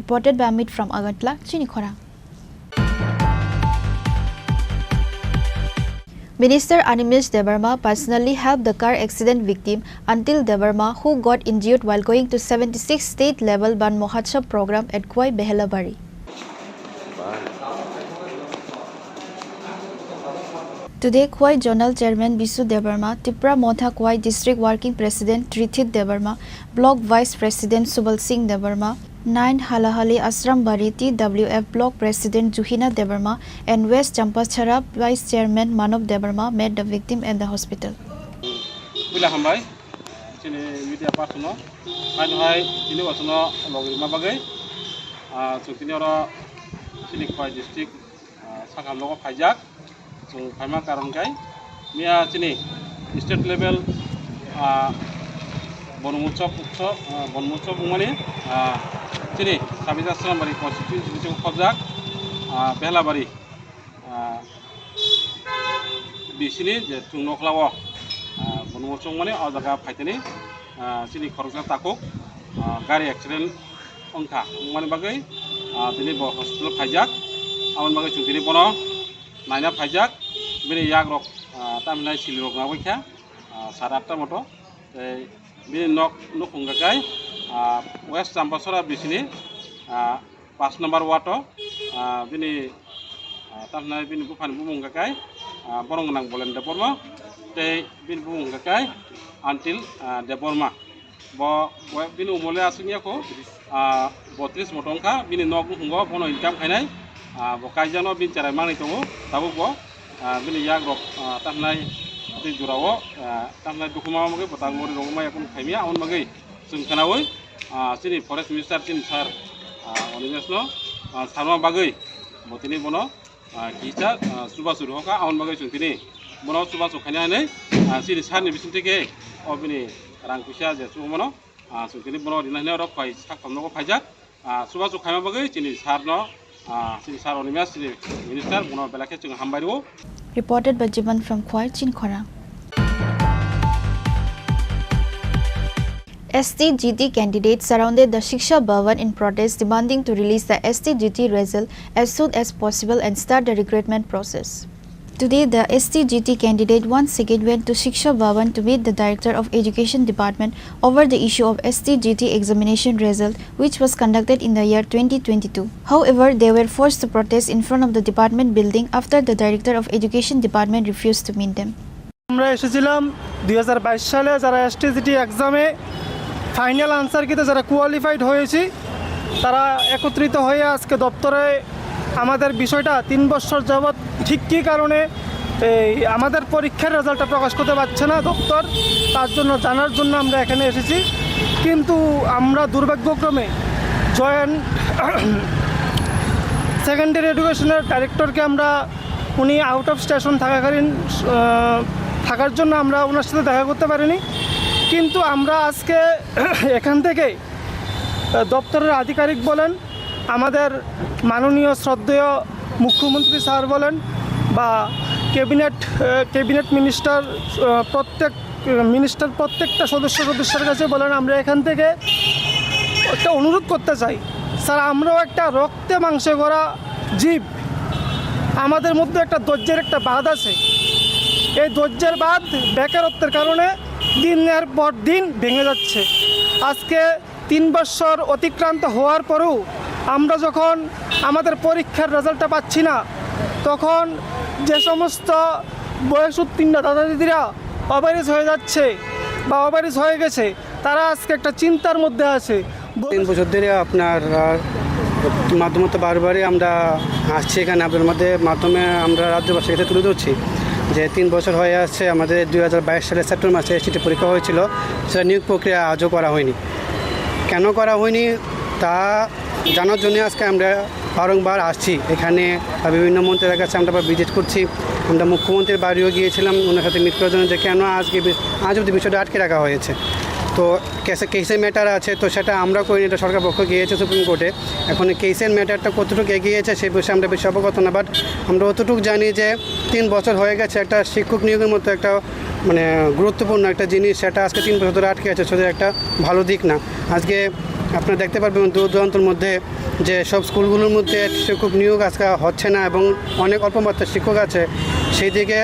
Reported by Amit from Agartala, Chinikhora. Minister Animesh Debbarma personally helped the car accident victim Antil Debbarma, who got injured while going to seventy-sixth State Level Van Mahotsav program at Khowai Behelabari. Today, Khowai Zonal Chairman Bisu Debbarma, Tipra Motha Khowai District Working President Trithit Debbarma, Block Vice President Subal Singh Debbarma, nine Halahali Ashram Bari T W F Block President Juhina Debbarma, and West Champachhara Vice Chairman Manob Debbarma met the victim at the hospital. Puila hambai. Chini media person no, haino hai chini wasono logirima bagwi, ah, chwng tini oro chini Khowai district, ah, sakha logo phaijak, chwng phaima karon khe miya chini state level, ah, Bonmutsob utsob, ah, Bonmutsob wngmani, ah, chini sabijak Srambari constituency bisingo khobjak, ah, Behlabari, ah, bisini je chwng nokla o, ah, Bonmutsob wngmani o jaga phaitani, ah, chini khoroksa takhuk, ah, gari accident wngkha, wngmani bagwi, ah, tini bo hospital phaijak, aboni bagwi chwng tini bono naina phaijak, bini yak rok, ah, tamhinai sili rok nangwi kha, ah, sara atta moto, tei bini nok nukhung hwnkhe, ah, West Champasora bisini, ah, pash number ward o, ah, bini, ah, tamhinai bini buphani bumung hwnkhe, ah, borok gwnang Bolen Debbarma, tei bini bumung hwnkhe Antil, ah, Debbarma. Bo, bo bini umole aswk ya kho, ah, botris moto wngkha, bini nok nukhungo bono income khainai, ah, bo kaijakno bini cherai manwi tongo, tabuk bo, ah, bini yak rok, ah, tamhinai tei jora o, ah, tamhinai dukhuma bagwi bo tang mori rok maya kunu khaimya, aboni bagwi chwng khwnaui, ah, chini forest minister chini sir, ah, Animesh no, ah, sarma bagwi bo tini bono, ah, kisa, ah, chubachu rwkha, aboni bagwi chwng tini bono chubachu khaina hinwi, ah, chini sir ni bisingtwi khe o bini rang puisa je chubamano, ah, chwng tini bono rina hinwi oro phai sak phamno phaijak, ah, chubachu khaima bagwi chini sir no, ah, chini sir Animesh chini minister bono belai khe chwng hambai rwo. Reported by Jiban from Khowai, Chinkhora. S T G T candidates surrounded the Shiksha Bhavan in protest, demanding to release the S T G T result as soon as possible and start the recruitment process. Today, the S T G T candidate once again went to Shiksha Bhavan to meet the Director of Education Department over the issue of S T G T examination result, which was conducted in the year twenty twenty-two. However, they were forced to protest in front of the department building after the Director of Education Department refused to meet them. আমরা এসেছিলাম দুই হাজার বাইশ সালে, যারা এসটিজিটি এক্সামে final answer কিতে যারা কোয়ালিফাইড হয়েছি, তারা একত্রিত হয়ে আজকে দপ্তরে আমাদের বিষয়টা তিন বছর যাবৎ ঠিক কী কারণে এই আমাদের পরীক্ষার রেজাল্টটা প্রকাশ করতে পারছে না দপ্তর, তার জন্য জানার জন্য আমরা এখানে এসেছি। কিন্তু আমরা দুর্ভাগ্যক্রমে জয়েন্ট সেকেন্ডারি এডুকেশনের ডাইরেক্টরকে আমরা, উনি আউট অফ স্টেশন থাকাকালীন, আহ, থাকার জন্য আমরা ওনার সাথে দেখা করতে পারিনি। কিন্তু আমরা আজকে এখান থেকে, আহ, দপ্তরের আধিকারিক বলেন, আমাদের মাননীয় শ্রদ্ধেয় মুখ্যমন্ত্রী স্যার বলেন বা ক্যাবিনেট, আহ, ক্যাবিনেট মিনিস্টার, আহ, প্রত্যেক মিনিস্টার প্রত্যেকটা সদস্য সদস্যের কাছে বলেন, আমরা এখান থেকে একটা অনুরোধ করতে চাই, স্যার, আমরাও একটা রক্তে মাংসে গড়া জীব, আমাদের মধ্যে একটা ধৈর্যের একটা বাঁধ আছে। এই ধৈর্যের বাঁধ বেকারত্বের কারণে দিনের পর দিন ভেঙে যাচ্ছে। আজকে তিন বছর অতিক্রান্ত হওয়ার পরেও আমরা যখন আমাদের পরীক্ষার রেজাল্টটা পাচ্ছি না, তখন যে সমস্ত বয়স উত্তীর্ণ দাদা দিদিরা ওভারএজ হয়ে যাচ্ছে বা ওভারএজ হয়ে গেছে, তারা আজকে একটা চিন্তার মধ্যে আছে। তিন বছর ধরে আপনার, আহ, মাধ্যমে তো বারবারই আমরা আসছি এখানে, আপনার মধ্যে মাধ্যমে আমরা রাজ্যবাসীর কাছে তুলে ধরছি যে তিন বছর হয়ে আসছে, আমাদের দুই হাজার বাইশ সালের সেপ্টেম্বর মাসে এসটিটি পরীক্ষা হয়েছিল, সেটা নিয়োগ প্রক্রিয়া আজও করা হয়নি। কেন করা হয়নি তা জানার জন্য আজকে আমরা বারংবার আসছি এখানে, বা বিভিন্ন মন্ত্রীদের কাছে আমরা ভিজিট করছি। আমরা মুখ্যমন্ত্রীর বাড়িও গিয়েছিলাম ওনার সাথে মিট করার জন্য যে কেন আজকে বি-, আজ অবধি বিষয়টা আটকে রাখা হয়েছে। তো কেসে, কেসের ম্যাটার আছে, তো সেটা আমরা করিনি, এটা সরকার পক্ষ গিয়েছে সুপ্রিম কোর্টে। এখন এই কেসের ম্যাটারটা কতটুকু এগিয়েছে সেই বিষয়ে আমরা বেশি অবগত না, বাট আমরা অতটুকু জানি যে তিন বছর হয়ে গেছে একটা শিক্ষক নিয়োগের মতো একটা, মানে, গুরুত্বপূর্ণ একটা জিনিস, সেটা আজকে তিন বছর ধরে আটকে আছে, সেটা একটা ভালো দিক না। আজকে আপনারা দেখতে পারবেন দূর দূরান্তর মধ্যে যে সব স্কুলগুলোর মধ্যে শিক্ষক নিয়োগ আজকে হচ্ছে না এবং অনেক অল্প মাত্রায় শিক্ষক আছে। সেই দিকে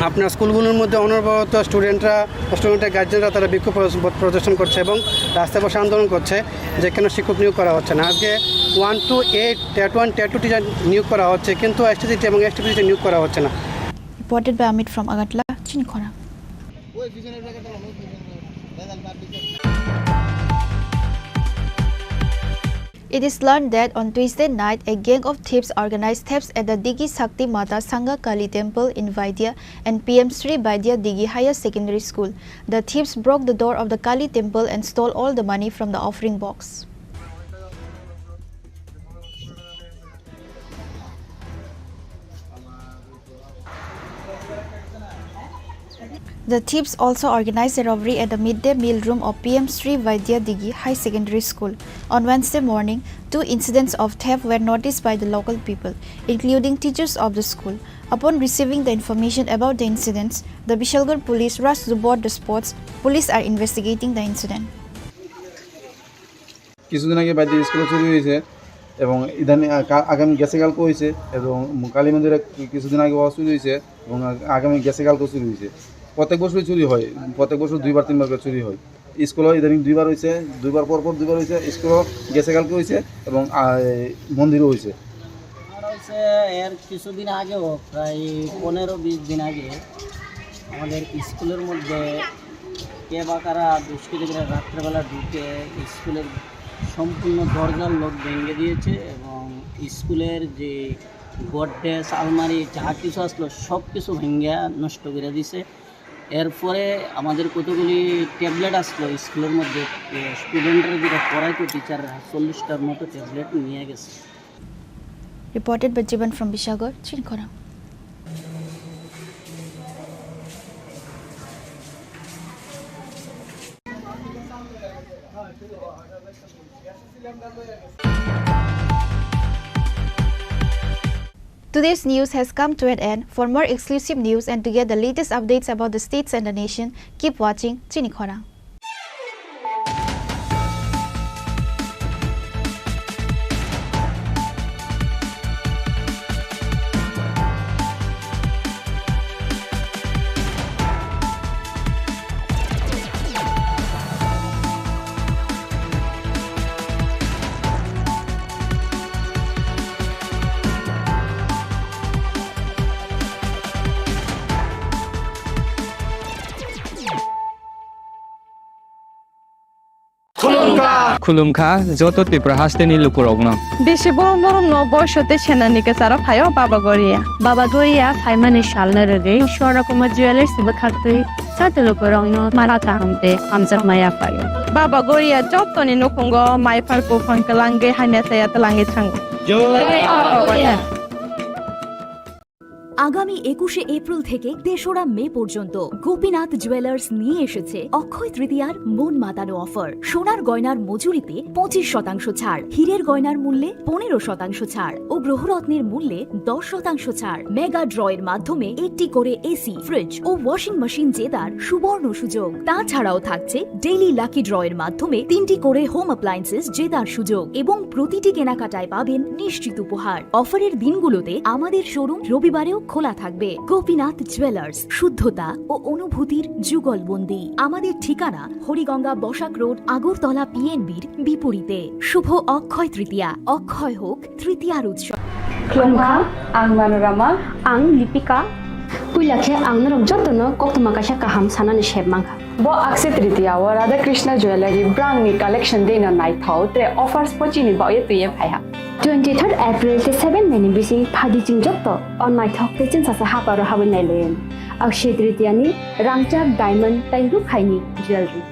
আপনার স্কুলগুলোর মধ্যে অনবরত স্টুডেন্টরা, স্টুডেন্টের গার্জেনরা তারা বিক্ষোভ প্রদর্শন, প্রদর্শন করছে এবং রাস্তায় বসে আন্দোলন করছে যে কেন শিক্ষক নিয়োগ করা হচ্ছে না। আজকে one to eight, TET one, TET two teacher নিয়োগ করা হচ্ছে, কিন্তু এসটিজিটি এবং এসটিপিজিটি নিয়োগ করা হচ্ছে না। Reported by Amit from Agartala, Chinkhora. It is learned that on Tuesday night, a gang of thieves organized thefts at the Digi Shakti Mata Sangha Kali Temple in Vaidya and P M Sri Vaidya Digi Higher Secondary School. The thieves broke the door of the Kali Temple and stole all the money from the offering box. The thieves also organized a robbery at the midday meal room of P M Sri Vaidya Digi High Secondary School. On Wednesday morning, two incidents of theft were noticed by the local people, including teachers of the school. Upon receiving the information about the incidents, the Bishalgarh Police rushed to board the spots. Police are investigating the incident. কিছুদিন আগে বাড়িতে স্কুলে চুরি হয়েছে এবং ইদানিং আ-, কা-, আগামী গেছে কালকে হয়েছে এবং ম-, কালী মন্দিরে কি-, কিছুদিন আগে ওয়া চুরি হয়েছে এবং আ-, আগামী গেছে কালকে চুরি হয়েছে। প্রত্যেক বছরই চুরি হয়, প্রত্যেক বছর দুইবার তিনবার করে চুরি হয়। স্কুলে ইদানিং দুইবার হয়েছে, দুইবার পর পর দুইবার হয়েছে, স্কুলে গেছে কালকে হয়েছে এবং আ, এই মন্দিরও হয়েছে। আর হচ্ছে এর কিছুদিন আগেও, প্রায় পনেরো বিশ দিন আগে আমাদের স্কুলের মধ্যে কে বা কারা দুষ্কৃতীরা রাত্রেবেলা ঢুকে স্কুলের সম্পূর্ণ দরজার লক ভেঙে দিয়েছে এবং স্কুলের যে গডরেজ, আলমারি যা কিছু আসলো সব কিছু ভেঙে নষ্ট করে দিছে। এরপরে আমাদের কতগুলি ট্যাবলেট আসলো স্কুলের মধ্যে, এ, স্টুডেন্টরা যেটা পড়াইতো টিচাররা, চল্লিশটার মতো ট্যাবলেট নিয়ে গেছে। Reported by Jiban from Bishagarh, Chinikhorang. Today's news has come to an end. For more exclusive news and to get the latest updates about the states and the nation, keep watching Chinikhorang. Khulumkha joto Tripura hasteni lukurokno. Bisi borom borom no boiso tei senani kwcharo phaio Baba Goria. Baba Goria phaimani salno rwgwi Swarna Kumar Jewellers bwkhaktwi joto lukurokno mara kaham tei hamjakma yaphaio. Baba Goria jotoni nukhungo maiphar buphang kwlangwi hamya chaya twlangwi thango. Jai Baba Goria. আগামী একুশে এপ্রিল থেকে তেসরা মে পর্যন্ত গোপীনাথ জুয়েলার্স নিয়ে এসেছে অক্ষয় তৃতীয়ার মন মাতানো অফার। সোনার গয়নার মজুরিতে পঁচিশ শতাংশ ছাড়, হীরের গয়নার মূল্যে পনেরো শতাংশ ছাড় ও গ্রহরত্নের মূল্যে দশ শতাংশ ছাড়। মেগা ড্রয়ের মাধ্যমে একটি করে এসি, ফ্রিজ ও ওয়াশিং মেশিন জেতার সুবর্ণ সুযোগ। তাছাড়াও থাকছে ডেইলি লাকি ড্রয়ের মাধ্যমে তিনটি করে হোম অ্যাপ্লায়েন্সেস জেতার সুযোগ এবং প্রতিটি কেনাকাটায় পাবেন নিশ্চিত উপহার। অফারের দিনগুলোতে আমাদের শোরুম রবিবারেও খোলা থাকবে। গোপীনাথ জুয়েলার্স, শুদ্ধতা ও অনুভূতির যুগলবন্দি। আমাদের ঠিকানা হরিগঙ্গা বসাক রোড, আগরতলা পিএনবির বিপরীতে। শুভ অক্ষয় তৃতীয়া, অক্ষয় হোক তৃতীয়ার উৎসব। Khulumkha, ang Manorama. Ang Lipika. Puila khe ang norok jotono koktwma kaisa kaham sanani sep mankha. Bo Akshaya Tritiya o Radha Krishna Jewellery brangni collection dino naithok tre offers bo chini baoye twiye phaiha. Twenty third April tei seven May ni bising phadi chwng joto o naithok tei chwngsacha haparo habwi nailaio. Akshaya Tritiya ni rangchak, diamond tei rukhaini jewellery.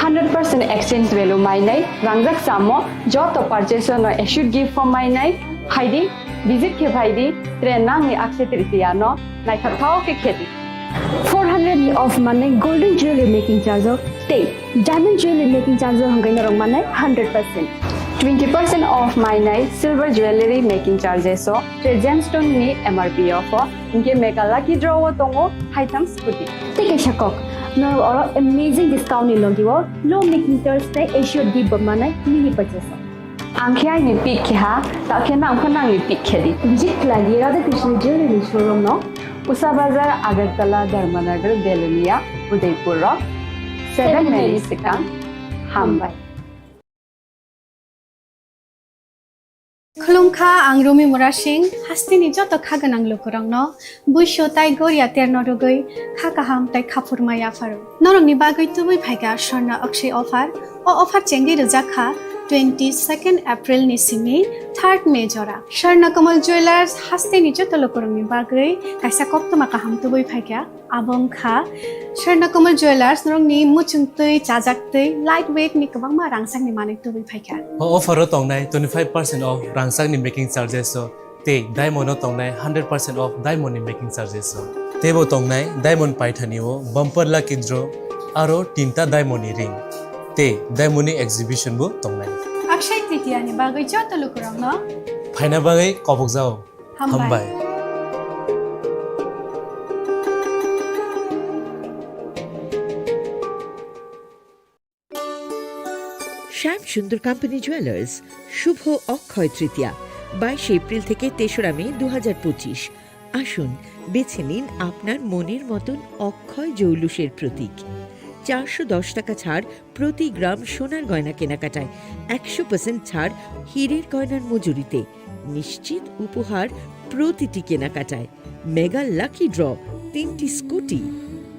Hundred percent exchange value mainai rangjak chamo joto purchase no assured gift form mainai phaidi, visit khe phaidi, tre nangni Akshaya Tritiya no naithok thok khe khedi. Four hundred ni off manwi golden jewelry making charge o tei diamond jewelry making charge o hwnkhe norok manai hundred percent. Twenty percent off mainai silver jewelry making charges o tei gemstone ni M R P o pho hwnkhe mega lucky draw o tongo haitham scooty. Tei kaisa kok, norok oro amazing discount ni logi o low making charge tei assured gift bo manai mini purchase o. Ang khe aini pick khe ha, ta khe nang pho nangni pick khe di. Visit khlai di Radha Krishna Jewelry showroom no. Usa Bazar, Agartala, Dharmanagar, Belonia, Udaipur rok. Seven May ni swkang. Hambai. Khulumkha, ang Rumi Murasing, hasteni joto kha gwnang lukurokno buisu tai goria terno rwgwi kha kaham tai khaphurma yapharo. Norokni bagwi tubui phaikha Swarna Akshaya offer. O offer chengwi rwjak kha Twenty second April ni simi third May jora Swarna Kamal Jewellers hasteni joto lukurokni bagwi kaisa koktwma kaham tubui phaikha. Abo wngkha Swarna Kamal Jewellers norokni muchungtwi, chajaktwi, light weight ni kwbangma rangchakni manwi tubui phaikha. O offer o tongnai twenty five percent off rangchakni making charges o. Tei diamond o tongnai hundred percent off diamond ni making charges o. Teibo tongnai diamond paithani o bumper lucky draw aro tinta diamond ni ring. Tei diamond ni exhibition bo tongnai. Akshay Tritiya ni bagwi joto lukurokno phaina bagwi kobokjao. Hambai. Hambai. শ্যাম Sundar company jewellers, শুভ অক্ষয় তৃতীয়া, বাইশে এপ্রিল থেকে তেসরা মে দু হাজার পঁচিশ। আসুন, বেছে নিন আপনার মনের মতন অক্ষয় জৌলুসের প্রতীক। চারশো দশ টাকা ছাড় প্রতি গ্রাম সোনার গয়না কেনাকাটায়, একশো পার্সেন্ট ছাড় হীরের গয়নার মজুরিতে, নিশ্চিত উপহার প্রতিটি কেনাকাটায়। মেগা লাকি ড্র, তিনটি স্কুটি,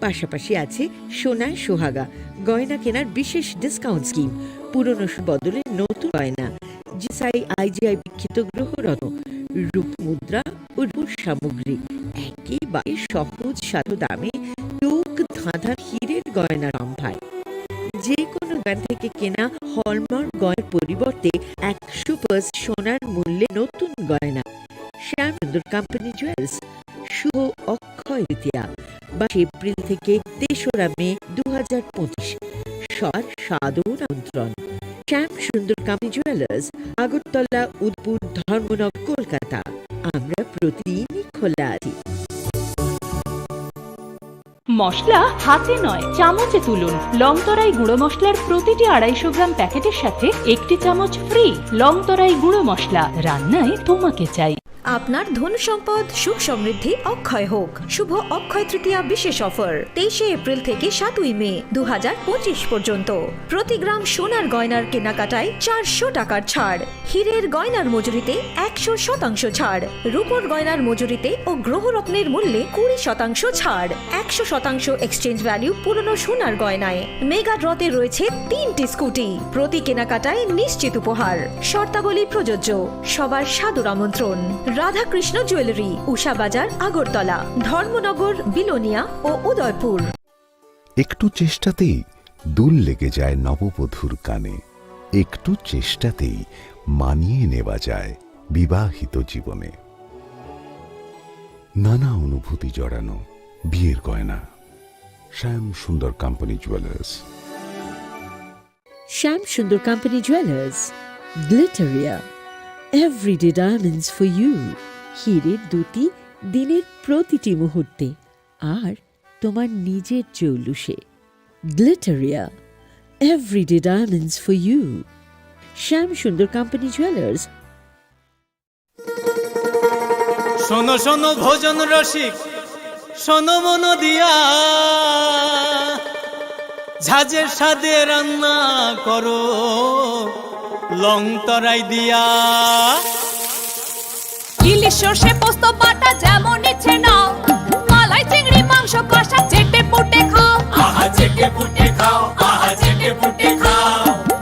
পাশাপাশি আছে সোনায় সোহাগা, গয়না কেনার বিশেষ ডিসকাউন্ট স্কিম, পুরনো সু-, বদলে নতুন গয়না, জিসাই আইজিআই বিখ্যাত গ্রহরত্ন, রূপ মুদ্রা ও রূপোর সামগ্রী, একেবারে সহজ সাধ্য দামে চোখ ধাঁধার হীরের গয়নার সম্ভার। যে কোনো দোকান থেকে কেনা হলমার্ক গয়নার পরিবর্তে একশো পার্সেন্ট সোনার মূল্যে নতুন গয়না। শ্যাম সুন্দর কোম্পানি জুয়েলার্স, শুভ অক্ষয় তৃতীয়া, বাইশে এপ্রিল থেকে তেসরা মে দু হাজার পঁচিশ। সবার সাদর আমন্ত্রণ। শ্যাম সুন্দর কোম্পানি জুয়েলার্স, আগরতলা, উদয়পুর, ধর্মনগর, কলকাতা। আমরা প্রতিদিনই খোলা আছি। মশলা হাতে নয়, চামচে তুলুন। লংতরাই গুঁড়ো মশলার প্রতিটি আড়াইশো গ্রাম প্যাকেটের সাথে একটি চামচ ফ্রি। লংতরাই গুঁড়ো মশলা, রান্নায় তোমাকে চাই। আপনার ধন সম্পদ, সুখ সমৃদ্ধি অক্ষয় হোক। শুভ অক্ষয় তৃতীয়া বিশেষ অফার, তেইশে এপ্রিল থেকে সাতই মে দু হাজার পঁচিশ পর্যন্ত। প্রতি গ্রাম সোনার গয়নার কেনাকাটায় চারশো টাকার ছাড়। হীরের গয়নার মজুরিতে একশো শতাংশ ছাড়, রূপোর গয়নার মজুরিতে ও গ্রহরত্নের মূল্যে কুড়ি শতাংশ ছাড়, একশো শতাংশ এক্সচেঞ্জ ভ্যালু পুরনো সোনার গয়নায়। মেগা ড্রতে রয়েছে তিনটি স্কুটি, প্রতি কেনাকাটায় নিশ্চিত উপহার। শর্তাবলী প্রযোজ্য। সবার সাদর আমন্ত্রণ। রাধাকৃষ্ণ জুয়েলারি, উষা বাজার, আগরতলা, ধর্মনগর, বিলোনিয়া ও উদয়পুর। একটু চেষ্টাতেই দুল লেগে যায় নববধূর কানে, একটু চেষ্টাতেই মানিয়ে নেওয়া যায় বিবাহিত জীবনে। নানা অনুভূতি জড়ানো বিয়ের গয়না। শ্যাম Sundar company jewellers. Shyam Sundar Company Jewellers, Glitteria, Everyday Diamonds for You, হীরের দ্যুতি দিনের প্রতিটি মুহূর্তে, আর তোমার নিজের জৌলুসে। Glitteria, Everyday Diamonds for You, Shyam Sundar Company Jewellers. শোনো শোনো ভোজন রসিক, শোনো মন দিয়া, ঝাঁঝের স্বাদে রান্না করো লং তরাই দিয়া। ইলিশ সর্ষে পোস্ত বাটা যেমন ইচ্ছে নাও, মালাই চিংড়ি মাংস কষা চেটে পুটে খাও। আহা চেটে পুটে খাও, আহা চেটে পুটে খাও।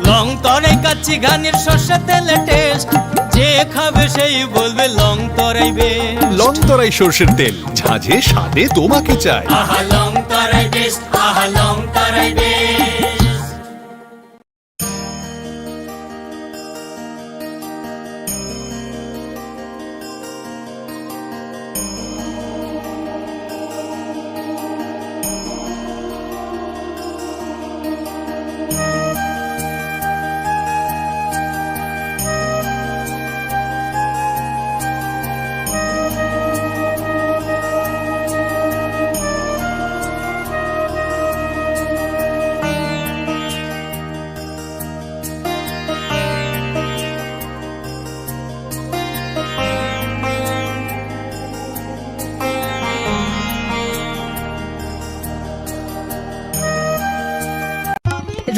লং তরাই কাচ্চি ঘানির সর্ষে তেলে টেস্ট, যে খাবে সেই বলবে লং তরাই বেস্ট। লং তরাই সর্ষের তেল, ঝাঁঝে স্বাদে তোমাকে চাই। আহা লং তরাই বেস্ট, আহা লং তরাই বেস্ট।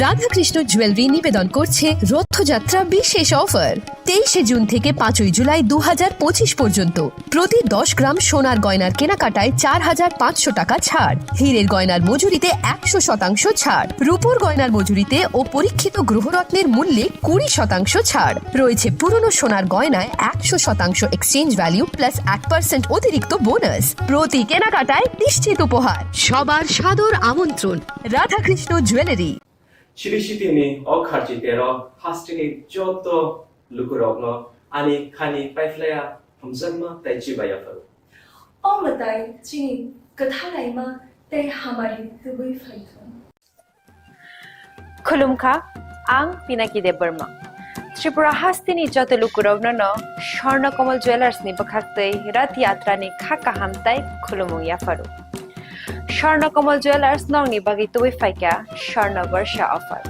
রাধাকৃষ্ণ জুয়েলারি নিবেদন করছে রথযাত্রা বিশেষ অফার। তেইশে জুন থেকে পাঁচই জুলাই দু হাজার পঁচিশ পর্যন্ত প্রতি দশ গ্রাম সোনার গয়নার কেনাকাটায় চার হাজার পাঁচশো টাকা ছাড়, হীরের গয়নার মজুরিতে একশো শতাংশ ছাড়, রূপোর গয়নার মজুরিতে ও পরীক্ষিত গ্রহরত্নের মূল্যে কুড়ি শতাংশ ছাড় রয়েছে। পুরনো সোনার গয়নায় একশো শতাংশ এক্সচেঞ্জ ভ্যালু প্লাস এক পার্সেন্ট অতিরিক্ত বোনাস। প্রতি কেনাকাটায় নিশ্চিত উপহার। সবার সাদর আমন্ত্রণ Radhakrishna jewellery. Chini sitini o kharchi tero hasteni joto lukurokno ani khani paiphlaiya hamjakma tei chibaiya pharo. O mwtai chini kwthalaima tei hamari tubui phaithung. Khulumkha, ang Pinaki Debbarma. Tripura hasteni joto lukurokno no Swarna Kamal Jewellers ni bwkhaktwi Rath Yatra ni kha kaham tei khulumung yapharo. Swarna Kamal Jewellers nokni bagwi tubui phaikha Swarna Barsha offer.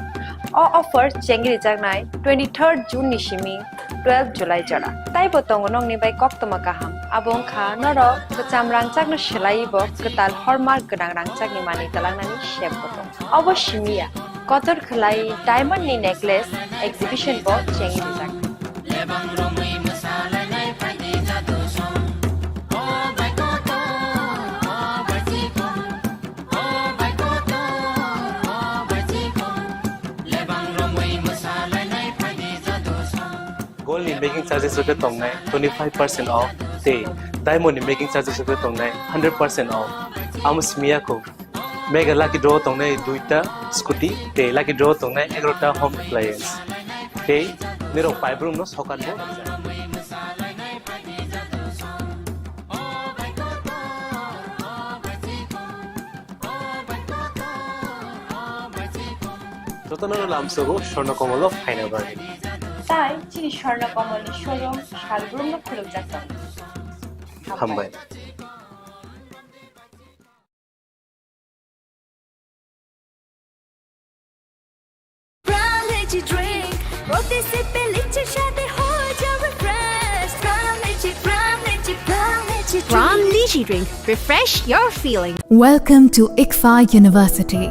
O offer chengri jaknai twenty-third June ni simi twelve July jora. Taibo tongo nokni bai koktwma kaham. Abo wngkha norok kwcham rangchakno swlaiwi bo kwtal hallmark gwnang rangchakni manwi twlangnani sep bo tongo. Obo simi ya, kotor khwlai diamond ni necklace exhibition bo chengwi rijak. Gold ni making charges rok khe tongnai twenty five percent off tei diamond ni making charges rok khe tongnai hundred percent off. Amo simi ya kho. Mega lucky draw tongnai duita scooty tei lucky draw tongnai egarota home appliance. Tei nirok paibrumno sokat bo rijak. Jotono lamsogo Swarna Kamal o phaina bagwi. Tai chini Swarna Kamal ni showroom salbrumno khulumjak tongo. Hambai. Brown Lychee Drink, প্রতি সিপে লিচির স্বাদে হয়ে যাবে fresh। Brown Lychee, Brown Lychee, Brown Lychee Drink। Brown Lychee Drink, refresh your feeling। Welcome to ICFAI University.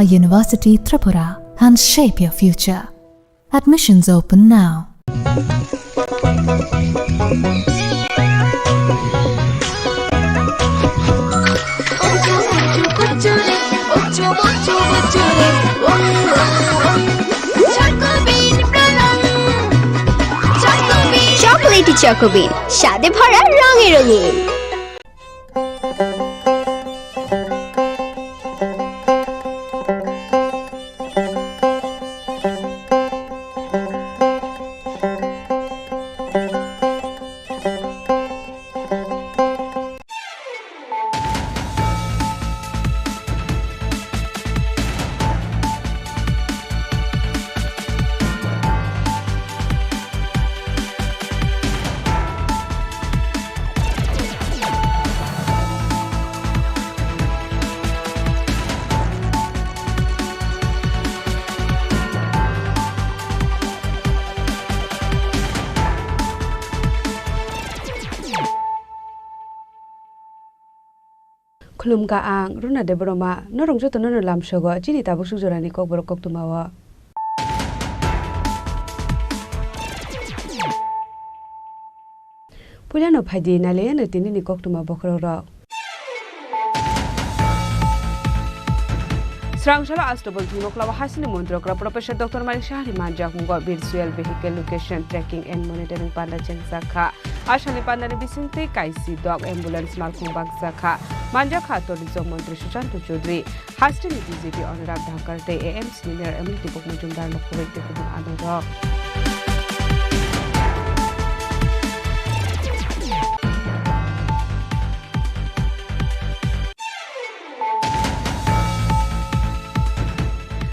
University Tripura and shape your future. Admissions open now. Chocolatey Choco Bean, স্বাদে ভরা রঙে রঙিন। Khulumkha ang Runa Debbarma, norok jotono no lamsogo chini tabuk suk jorani kokborok koktwmao. Puilano phaidi nailaiano tinini koktwma bokhorokrok. Srang salo Astobol thwngnoklao hasini montrokra Professor Doctor Manik Sahani manjakmungo virtual vehicle location tracking and monitoring panda chengjakha. Asani pandani bisingtwi kaisi dok ambulance malkhung bakjakha. Manjakha tourism montri Sushanta Chaudhary, hasteni B J P Anurag Dhankar tei A M C ni mayor Emily Dipok Majumdar no khoboi tei kubun adongrok.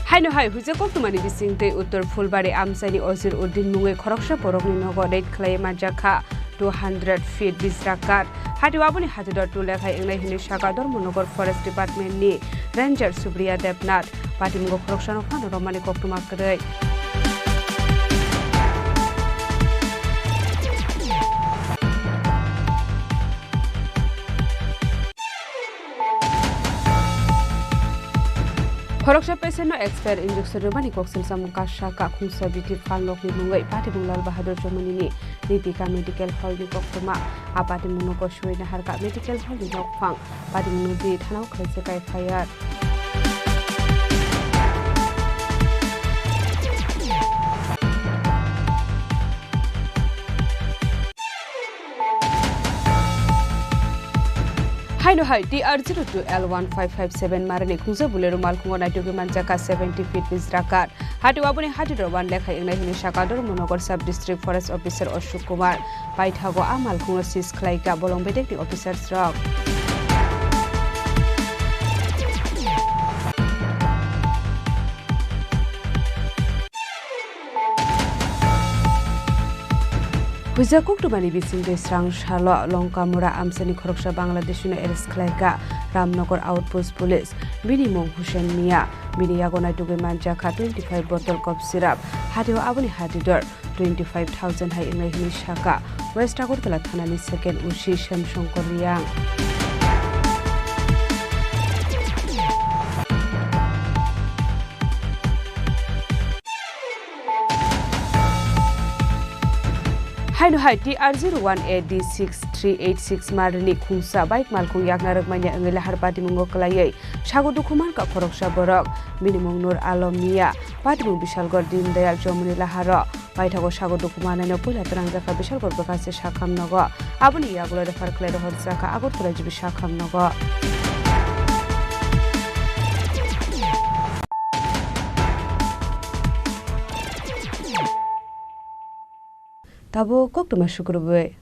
Haino hai huijak koktwmani bisingtwi Uttor Phulbari amchaini Ozir Uddin mungwi khoroksa borokni nogo raid khlaiwi manjakha two hundred feet bisra kath. Hatio aboni hatidor tule khai wngnai hwnwi sakha Dharmanagar Forest Department ni Ranger Supriya Debnath. Patimungo khoroksano phano romani koktwma kwrwi. Khoroksa patient no expire injection rwmani koksil samung kasa kha khungsa biti phalnokni mungwi patimung Lal Bahadur Chomoni ni Nitika Medical Hall ni koktwma. A patimung no kosoi naharkha Medical Hall ni nokphang. Patimung no di thanao khlaijak F I R. Haino hai T R zero two L one five five seven marani khungsa Bolero malkhungo naitugwi manjakha seventy feet bisra kath. Hatio aboni hatidor wan lekhai wngnai hwnwi sakha Dharmanagar Sub District Forest Officer Ashok Kumar. Paithago a malkhungo seize khlaikha bolong bedekni officers rok. Huijak koktwmani bisingtwi srang salo Longkamura amchani khoroksa Bangladeshino arrest khlaikha Ramnagar Outpost Police. Bini mung Hussein Mia. Bini yago naitugwi manjakha twenty five bottle cough syrup. Hatio aboni hatidor twenty five thousand hai wngnai hwnwi sakha West Agartala thanani second O C Shyam Shankar Reang. Haino hai T R zero one A D six three eight six marni khungsa bike malkhung yakna rwkmani wngwi lahar patimungo kwlaiwi sago dukhu mankha khoroksa borok. Bini mung Nur Alom Mia, patimung Bishalgarh Deen Dayal Chowmuni laharo. Paithago sago dukhu mannaino puila twrangjakha Bishalgarh bwkhase sakham nogo. Aboni yagulo refer khlai rohorjakha Agartala G B sakham nogo. Tabuk koktwma sukrubwi.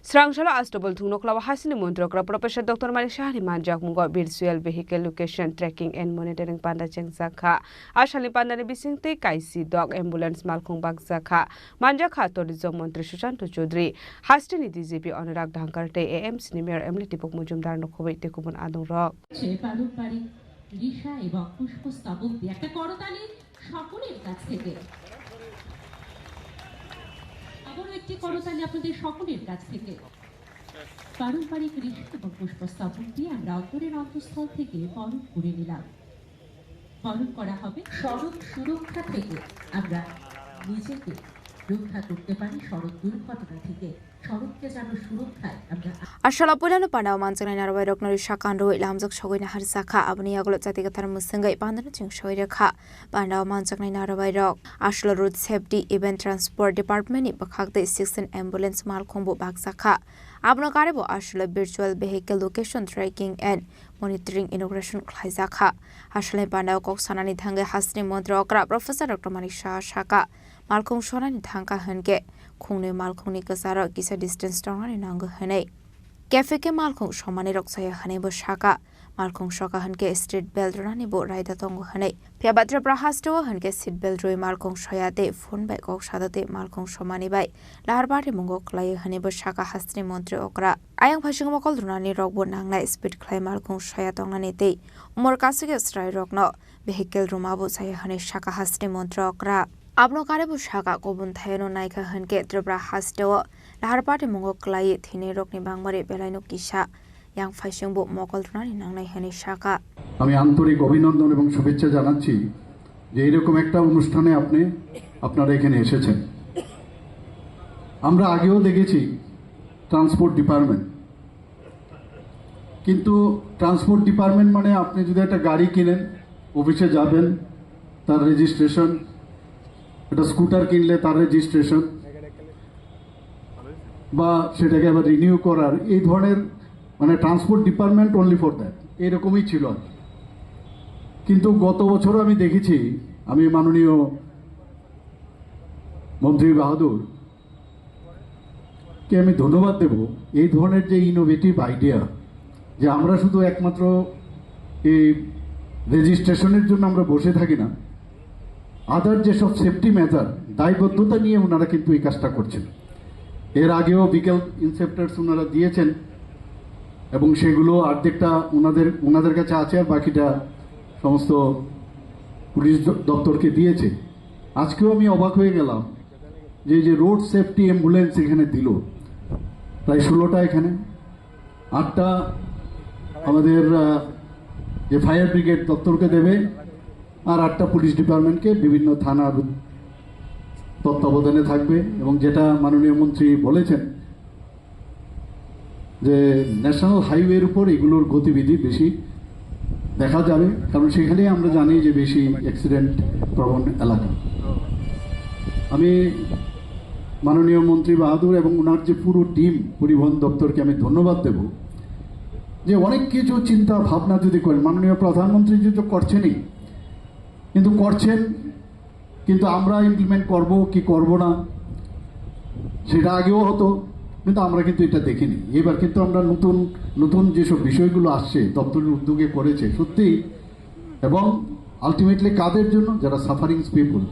Srang salo Astobol thwngnoklao hasini montrokra Professor Doctor Manik Sahani manjakmungo virtual vehicle location tracking and monitoring panda chengjakha. A salni pandani bisingtwi kaisi dok ambulance malkhung bakjakha. Manjakha tourism montri Sushanta Chaudhary, hasteni D G P Anurag Dhankar tei A M C ni mayor Emily Dipok Majumdar no khoboi tei kubun adongrok. সে পারুপারিক রিশা এবং পুষ্পস্তবক দিয়ে একটা করতালি সকলের কাছ থেকে। আবারও একটি করতালি আপনাদের সকলের কাছ থেকে। পারম্পরিক রীতি এবং পুষ্পস্তবক দিয়ে আমরা অন্তরের অন্তঃস্থল থেকে বরণ করে নিলাম। বরণ করা হবে। সড়ক সুরক্ষা থেকে আমরা নিজেকে রক্ষা করতে পারি, সড়ক দুর্ঘটনা থেকে সড়ককে যেন সুরক্ষায় আমরা Aswla puilano pandao manjaknai narwai rokno risa kanrwi lamjak sogwi naharjakha. Aboni yagulo jati kwthar mwswngwi pandano chwng sogwi rwkha. Pandao manjaknai narwai rok aswla road safety event transport department ni bwkhak tei sixteen ambulance malkhung bo bakjakha. Abono kare bo aswla virtual vehicle location tracking and monitoring inauguration khlaijakha. Aswlani pandao kok sanani thangwi hasteni montri okra Professor Doctor Manik Saha sakha, malkhung sonani thangkha hwnkhe khungnwi malkhungni kwcharo kisa distance tongnani nango hwnwi. K F K malkhung somani rok chaya hwnwi bo sakha, malkhung soka hwnkhe street belt rwnani bo raida tongo hwnwi. Phiya ba Tripura hasteo hwnkhe seat belt rwi malkhung soya tei phone bai kok sada tei malkhung somani bai lahar bari mungo kwlaio hwnwi bo sakha hasteni montri okra. Ayang phaising mokol rwnani rok bo nangnai speed khlai malkhung soya tongnani tei umor kasike chwrai rokno vehicle rwma bo chaya hwnwi sakha hasteni montri okra. Abono kare bo sakha kobun thayano naikha hwnkhe Tripura hasteo lahar bari mungo kwlaiwi thwinai rokni bangmari belaino kisa. Yang phaising bo mokol rwnani nangnai hwnwi sakha. আমি আন্তরিক অভিনন্দন এবং শুভেচ্ছা জানাচ্ছি যে এরকম একটা অনুষ্ঠানে আপনি, আপনারা এখানে এসেছেন। আমরা আগেও দেখেছি ট্রান্সপোর্ট ডিপার্টমেন্ট, কিন্তু ট্রান্সপোর্ট ডিপার্টমেন্ট মানে আপনি যদি একটা গাড়ি কিনেন, অফিসে যাবেন, তার রেজিস্ট্রেশন, একটা স্কুটার কিনলে তার রেজিস্ট্রেশন, বা সেটাকে আবার রিনিউ করার, এই ধরনের, মানে, transport department only for that, এইরকমই ছিল আর কি। কিন্তু গত বছরও আমি দেখেছি, আমি মাননীয় মন্ত্রী বাহাদুরকে আমি ধন্যবাদ দেব এই ধরনের যে ইনোভেটিভ আইডিয়া, যে আমরা শুধু একমাত্র এই রেজিস্ট্রেশনের জন্য আমরা বসে থাকি না, আদার যেসব সেফটি মেজার, দায়বদ্ধতা নিয়ে ওনারা কিন্তু এই কাজটা করছেন। এর আগেও ভেহিকল ইন্সপেক্টরস ওনারা দিয়েছেন এবং সেগুলো অর্ধেকটা ওনাদের, ওনাদের কাছে আছে, আর বাকিটা সমস্ত পুলিশ দ-, দপ্তরকে দিয়েছে। আজকেও আমি অবাক হয়ে গেলাম যে এই যে রোড সেফটি অ্যাম্বুলেন্স এখানে দিল, প্রায় ষোলোটা এখানে, আটটা আমাদের, আহ, যে ফায়ার ব্রিগেড দপ্তরকে দেবে, আর আটটা পুলিশ ডিপার্টমেন্টকে বিভিন্ন থানার তত্ত্বাবধানে থাকবে। এবং যেটা মাননীয় মন্ত্রী বলেছেন যে ন্যাশনাল হাইওয়ের উপর এগুলোর গতিবিধি বেশি দেখা যাবে, কারণ সেখানেই আমরা জানি যে বেশি অ্যাক্সিডেন্ট প্রবণ এলাকা। আমি মাননীয় মন্ত্রী বাহাদুর এবং ওনার যে পুরো টিম, পরিবহন দপ্তরকে আমি ধন্যবাদ দেব যে অনেক কিছু চিন্তা ভাবনা যদি করেন, মাননীয় প্রধানমন্ত্রী যদি তো করছেনই, কিন্তু করছেন, কিন্তু আমরা ইমপ্লিমেন্ট করব কি করব না, সেটা আগেও হতো, কিন্তু আমরা কিন্তু এটা দেখিনি। এবার কিন্তু আমরা নতুন নতুন যেসব বিষয়গুলো আসছে, দপ্তরের উদ্যোগে করেছে সত্যি, এবং আলটিমেটলি কাদের জন্য? যারা সাফারিং পিপল,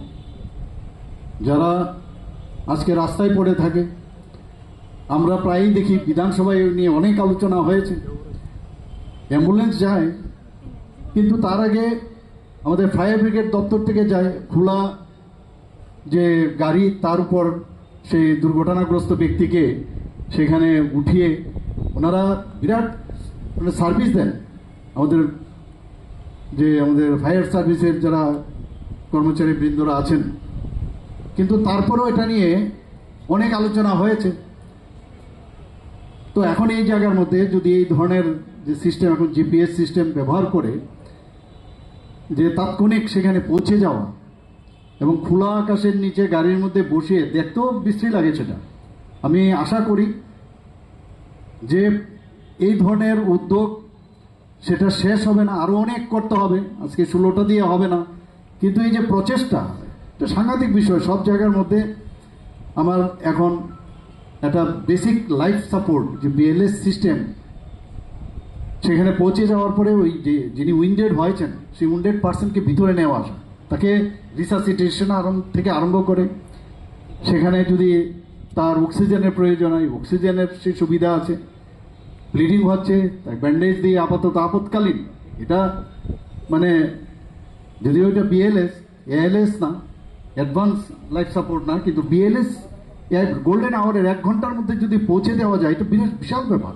যারা আজকে রাস্তায় পড়ে থাকে। আমরা প্রায়ই দেখি, বিধানসভায় এই নিয়ে অনেক আলোচনা হয়েছে, অ্যাম্বুলেন্স যায়, কিন্তু তার আগে আমাদের ফায়ার ব্রিগেড দপ্তর থেকে যায়, খোলা যে গাড়ি, তার উপর সেই দুর্ঘটনাগ্রস্ত ব্যক্তিকে সেখানে উঠিয়ে ওনারা বিরাট, মানে, সার্ভিস দেন আমাদের, যে আমাদের ফায়ার সার্ভিসের যারা কর্মচারী বৃন্দরা আছেন। কিন্তু তারপরেও এটা নিয়ে অনেক আলোচনা হয়েছে। তো এখন এই জায়গার মধ্যে যদি এই ধরনের যে সিস্টেম, এখন জিপিএস সিস্টেম ব্যবহার করে যে তাৎক্ষণিক সেখানে পৌঁছে যাওয়া এবং খোলা আকাশের নিচে গাড়ির মধ্যে বসিয়ে, দেখতেও বিশ্রী লাগে সেটা। আমি আশা করি যে এই ধরনের উদ্যোগ, সেটা শেষ হবে না, আরও অনেক করতে হবে। আজকে ষোলোটা দিয়ে হবে না, কিন্তু এই যে প্রচেষ্টা, এটা সাংঘাতিক বিষয়। সব জায়গার মধ্যে আমার এখন একটা বেসিক লাইফ সাপোর্ট, যে বিএলএস সিস্টেম, সেখানে পৌঁছে যাওয়ার পরে ওই যে যিনি উইন্ডেড হয়েছেন, সেই উইন্ডেড পার্সনকে ভিতরে নেওয়া আসা, তাকে রিসাসিটেশন আরম্ভ থেকে আরম্ভ করে সেখানে যদি তার অক্সিজেনের প্রয়োজন হয়, অক্সিজেনের সেই সুবিধা আছে। ব্লিডিং হচ্ছে, তাই ব্যান্ডেজ দিয়ে আপাতত আপৎকালীন, এটা মানে যদিও এটা বিএলএস, এএলএস না, অ্যাডভান্স লাইফ সাপোর্ট না, কিন্তু বিএলএস গোল্ডেন আওয়ারের এক ঘন্টার মধ্যে যদি পৌঁছে দেওয়া যায়, এটা বিরাট বিশাল ব্যাপার।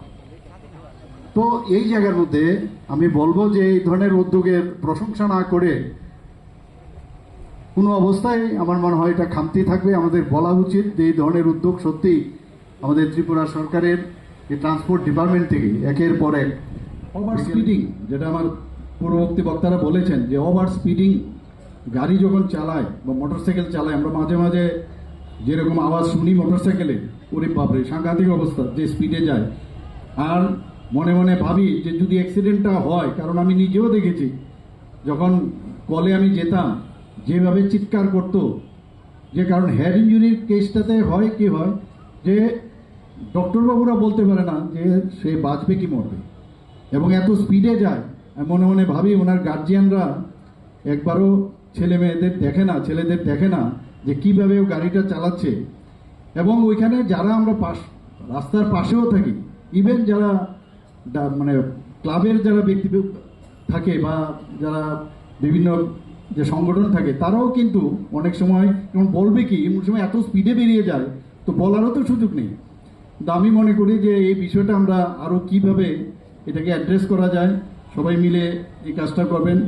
তো এই জায়গার মধ্যে আমি বলবো যে এই ধরনের উদ্যোগের প্রশংসা না করে কোনো অবস্থায় আমার মনে হয় এটা খামতি থাকবে। আমাদের বলা উচিত যে এই ধরনের উদ্যোগ সত্যি আমাদের ত্রিপুরা সরকারের এই ট্রান্সপোর্ট ডিপার্টমেন্ট থেকে একের পর এক। ওভার স্পিডিং, যেটা আমার পূর্ববর্তী বক্তারা বলেছেন যে ওভার স্পিডিং, গাড়ি যখন চালায় বা মোটরসাইকেল চালায়, আমরা মাঝে মাঝে যেরকম আওয়াজ শুনি মোটরসাইকেলে, ওরে বাপরে, সাংঘাতিক অবস্থা, যে স্পিডে যায়। আর মনে মনে ভাবি যে যদি অ্যাক্সিডেন্টটা হয়, কারণ আমি নিজেও দেখেছি, যখন কলে আমি যেতাম, যেভাবে চিৎকার করতো, যে কারণ হেড ইঞ্জুরির কেসটাতে হয় কি হয়, যে ডক্টর বাবুরা বলতে পারে না যে সে বাঁচবে কি মরবে, এবং এত স্পিডে যায়। আমি মনে মনে ভাবি, ওনার গার্জিয়ানরা একবারও ছেলে মেয়েদের দেখে না, ছেলেদের দেখে না যে কিভাবে ও গাড়িটা চালাচ্ছে। এবং ওইখানে যারা আমরা পাশ, রাস্তার পাশেও থাকি, ইভেন যারা ডা-, মানে ক্লাবের যারা ব্যক্তি থাকে বা যারা বিভিন্ন যে সংগঠন থাকে, তারাও কিন্তু অনেক সময়, যেমন বলবে কি, এমন সময় এত স্পিডে বেরিয়ে যায়, তো বলারও তো সুযোগ নেই। কিন্তু আমি মনে করি যে এই বিষয়টা আমরা আরো কিভাবে এটাকে অ্যাড্রেস করা যায়, সবাই মিলে এই কাজটা করবেন।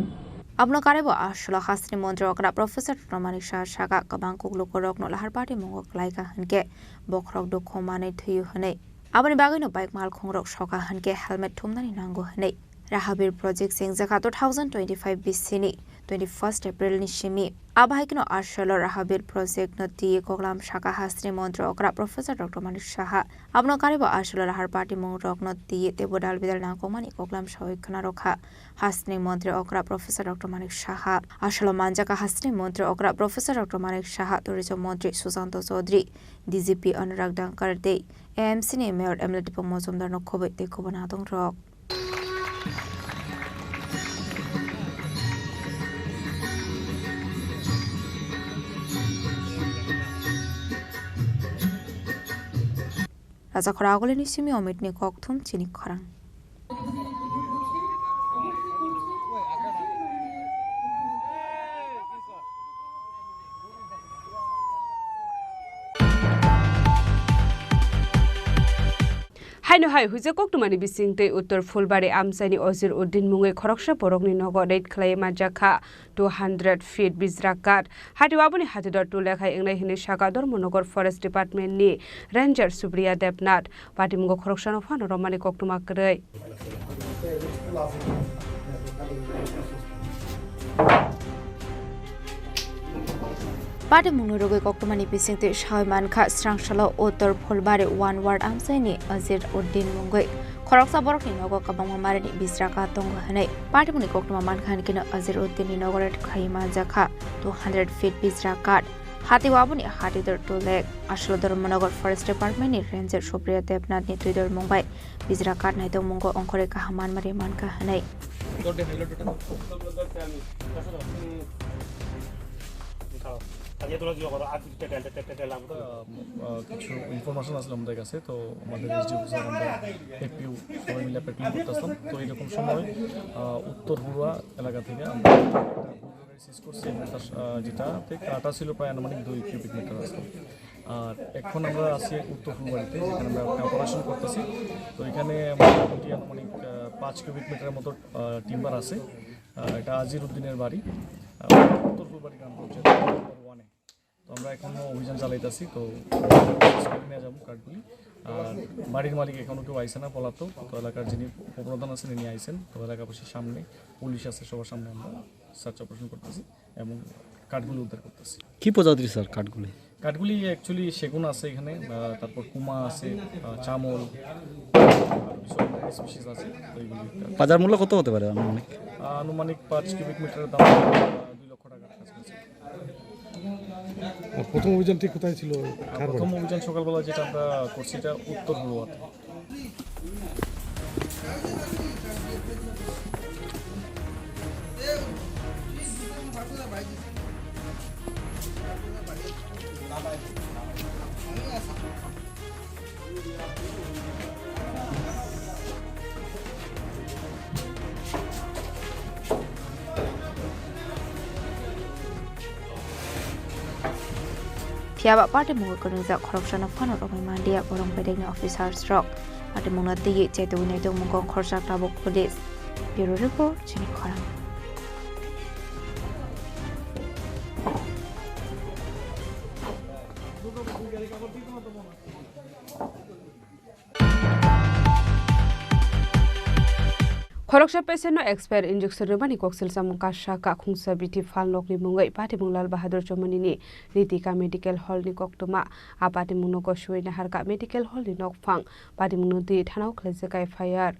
Abono karwi bo aswlo hasteni montri okra Professor Doctor Manik Saha saka, kwbang kuklukurokno lahar party mungo kwlaikha hwnkhe bokhorok dukhu manwi thwiwi hwnwi. Aboni bagwino bike malkhungrok soka hwnkhe helmet thumnani nango hwnwi. Rahabir project sengjakha two thousand twenty-five bisini twenty-first April ni simi. Abo hai kheno aswlo Rahabir project no twiwi koklam saka hasteni montri okra Professor Doctor Manik Saha. Abono karwi bo aswlo lahar party mungrokno twiwi teibo dal bidal nangkukmani koklam sawi khwnarokha hasteni montri okra Professor Doctor Manik Saha. Aswlo manjakha hasteni montri okra Professor Doctor Manik Saha, tourism montri Susanto Chaudhary, D G P Anurag Dangkar tei A M C ni mayor M L A Dipok Mojumdar no khobwi tei kubun adongrok. Raja Khora Agulini simi Omitni kokthum chini khorang. Haino hai huijak koktwmani bisingtwi Uttor Phulbari amchaini Ozir Uddin mungwi khoroksa borokni nogo raid khlaiwi manjakha two hundred feet bijra kath. Hatio aboni hatidor tule khai wngnai hwnwi saka Dharmanagar Forest Department ni Ranger Supriya Debnath. Patimungo khoroksano phano romani koktwma kwrwi. Patimungni rwgwi koktwmani bisingtwi sawi mankha, srangsalo Uttor Phulbari one ward amchaini Azir Uddin mungwi khoroksa borokni nogo kwbangma marini bijra kath tongo hwnwi. Patimungni koktwma mankha hwnkhe no Azir Uddinni nogo raid khlaiwi manjakha two hundred feet bijra kath. Hati o aboni hati dor tulek. Aswlo Dharmanagar Forest Department ni Ranger Supriya Debnath ni twidor mung bai bijra kath nai tongmungo ongkhorwi kaham manmari mankha hwnwi. আহ, আহ, কিছু ইনফরমেশন আসলো আমাদের কাছে, তো আমাদের SDO sir, আমরা এফপিও সবাই মিলে প্যাট্রোলিং করতেছিলাম। তো এইরকম সময়, আহ, উত্তর হুড়া এলাকা থেকে আমরা একটা সিজ করছি, এবং তার, আহ, যেটাতে কাটা ছিল প্রায় আনুমানিক দুই কিউবিক মিটার আসলো। আর এখন আমরা আছি উত্তর ফুলবাড়িতে, যেখানে আমরা একটা অপারেশন করতেছি। তো এখানে মোটামুটি আনুমানিক, আহ, পাঁচ কিউবিক মিটারের মতো, আহ, টিম্বার আছে। আহ, এটা আজির উদ্দিনের বাড়ি, আহ, উত্তর ফুলবাড়ি গ্রাম পঞ্চায়েত নম্বর ওয়ানে। তো আমরা এখনো অভিযান চালাইতেছি, তো নিয়ে যাবো কাঠগুলি। আর বাড়ির মালিক এখনো কেউ আইছে না পলাতক, তো এলাকার যিনি উপপ্রধান আছেন, ইনি আইছেন। তো এলাকাবাসীর সামনে, পুলিশ আছে, সবার সামনে আমরা সার্চ অপারেশন করতেছি এবং কাঠগুলি উদ্ধার করতেছি। কি প্রজাতির স্যার কাঠগুলি? কাঠগুলি অ্যাকচুয়ালি সেগুন আছে এখানে, আহ, তারপর কুমা আছে, আহ, চামল, আরো কিছু স্পিসিস আছে। তো এইগুলি বাজার মূল্য কত হতে পারে আনুমানিক? আহ, আনুমানিক পাঁচ কিউবিক মিটারের দাম, আহ, দুই লক্ষ টাকার কাছাকাছি। আর প্রথম অভিযানটি কোথায় ছিল? আর প্রথম অভিযান সকালবেলা যেটা আমরা করছি, এটা উত্তর হলুয়াতে। Phiya ba patimungo kwrwngjak khoroksano phano romwi manliya borok bedekni officers rok. Patimungno twiwi chetwi naitok mungkon khorsa tabuk police. Bureau report, chini khorang. Khoroksa patient no expire injection rwmani koksil chamung kasa kakhungsa bithi phalnokni mungwi patimung Lal Bahadur Chomani ni Ritika Medical Hall ni koktwma. A patimung no goswi naharka medical hall ni nokphang. Patimung no twi thanao khlaijak F I R.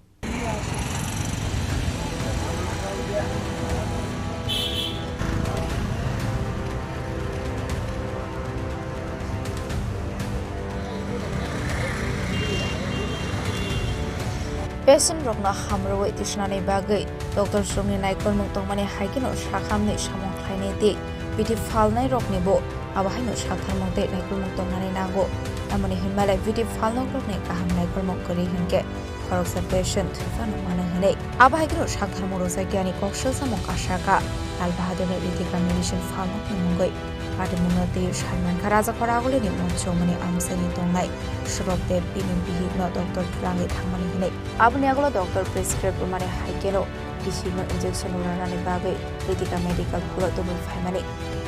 Patient rokno hamrwi tisnani bagwi doctor rokni naikolmung tongmani hai kheno sakhamni samung khlainai tei bithi phalnai rokni bo abo haino saktharmung tei naikolmung tongnani nango. Tamoni hinmale bithi phalnok rokni kaham naikolmung kwrwi hinkhe khoroksa patient thwi phano mano hinwi. Abo hai kheno saktharmung rwjakya ni koksil chamung kasa ka Lal Bahadurni Ritika medicine phalnokni mungwi. Patimungno tei saimankha Rajakhor Agulini Monchomani amchaini tongnai Surabdev bini bihikno doctor phwrangwi thangmani hinwi. Aboni yagulo doctor prescribe rwmani hai kheno bihikno injection rwnani bagwi Ritika Medical Hall-o tubui phaimani.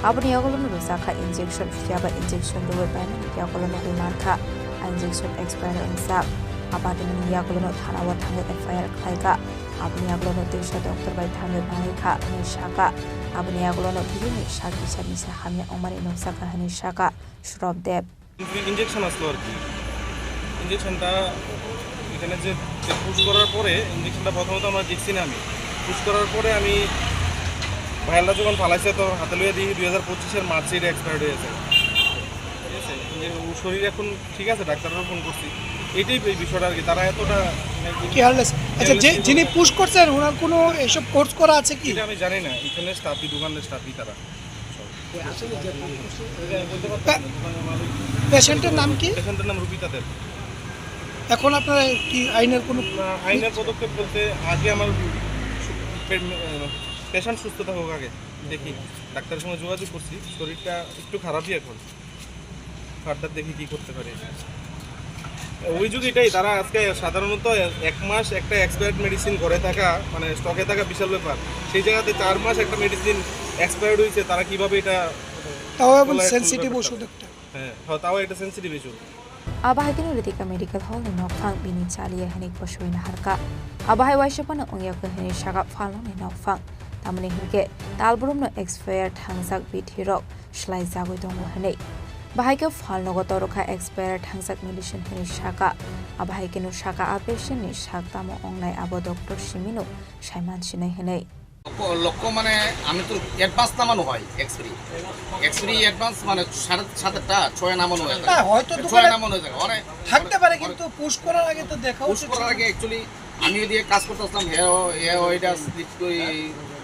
Aboni yagulono rwjakha injection, phiya ba injection rwui paimani yagulono rwmankha a injection expire wngjak. A patimungni yagulono thanao thangwi F I R khlaikha. Aboni yagulono teisa doctor bai thangwi manlikha hwnwi sakha. Aboni yagulono bihikni sak kisa misa hamya wngmani nukjakha hwnwi sakha Surabdev. Injection আসলো আর কি। ইঞ্জেকশনটা এখানে যে, যে পুশ করার পরে, ইঞ্জেকশনটা প্রথমত আমরা দেখছি না আমি। পুশ করার পরে আমি ভাইয়ালটা যখন ফালাইছে, তো হাতে লইয়া দেখি দুই হাজার পঁচিশের মার্চে এটা এক্সপায়ার্ড হয়ে গেছে। ঠিক আছে? যে ও শরীর এখন ঠিক আছে, ডাক্তারও ফোন করছি। এইটাই এই বিষয়টা আর কি, তারা এতটা মানে কেয়ারলেস। আচ্ছা, যে, যিনি পুশ করছেন, ওনার কোনো এসব কোর্স করা আছে কি? এটা আমি জানি না, এখানে স্টাফই, দোকানের স্টাফই তারা। পে-, পেশেন্টের নাম কি? পেশেন্টের নাম রুবিতা দেব। এখন আপনারা কি আইনের কোনো না, আইনের পদক্ষেপ বলতে আগে আমার পে-, আহ, পেশেন্ট সুস্থ থাকুক আগে, দেখি। ডাক্তারের সঙ্গে যোগাযোগ করছি, শরীরটা একটু খারাপই এখন, ফার্দার দেখি কি করতে পারি। অভিযোগ এটাই, তারা আজকে সাধারণত এক মাস একটা এক্সপায়ার্ড মেডিসিন ঘরে থাকা, মানে স্টকে থাকা বিশাল ব্যাপার, সেই জায়গাতে চার মাস একটা মেডিসিন এক্সপায়ার্ড হয়েছে, তারা কিভাবে এটা তাও এমন বলা এখন সেনসিটিভ ব্যাপারটা। ওষুধ একটা। হ্যাঁ, হ্যাঁ, তাও একটা sensitive issue. Abo hai kheno Ritika Medical Hall ni nokphang bini chaliya hinwi kosoi naharkha. Abo hai waisa phano wngya khe hinwi sakha phalnokni nokphang. Tamoni hinkhe talbrumno expire thangjak bithi rok swlai jagwi tongo hinwi. Bahai khe phalnogo torokha expire thangjak medicine hinwi sakha. Abo hai kheno sakha a patient ni sak tamo wngnai abo doctor simino saiman sinai hinwi. লক্ষ্য, লক্ষ্য মানে আমি তো অ্যাডভান্স নামানো হয় x-ray. X-ray advance মানে সাড়ে সাতটা, ছয় নামানো হয়ে থাকে। হ্যাঁ, হয়তো ছয় দোকানে নামানো হয়ে থাকে। অনেক থাকতে পারে, অনেক কিন্তু পুশ করার আগে তো দেখা পুশ উচিত করার ছিল। আগে অ্যাকচুয়ালি আমি ওইদিকে কাজ করতে আসলাম, হে, হে ওইটা স্লিপ করে,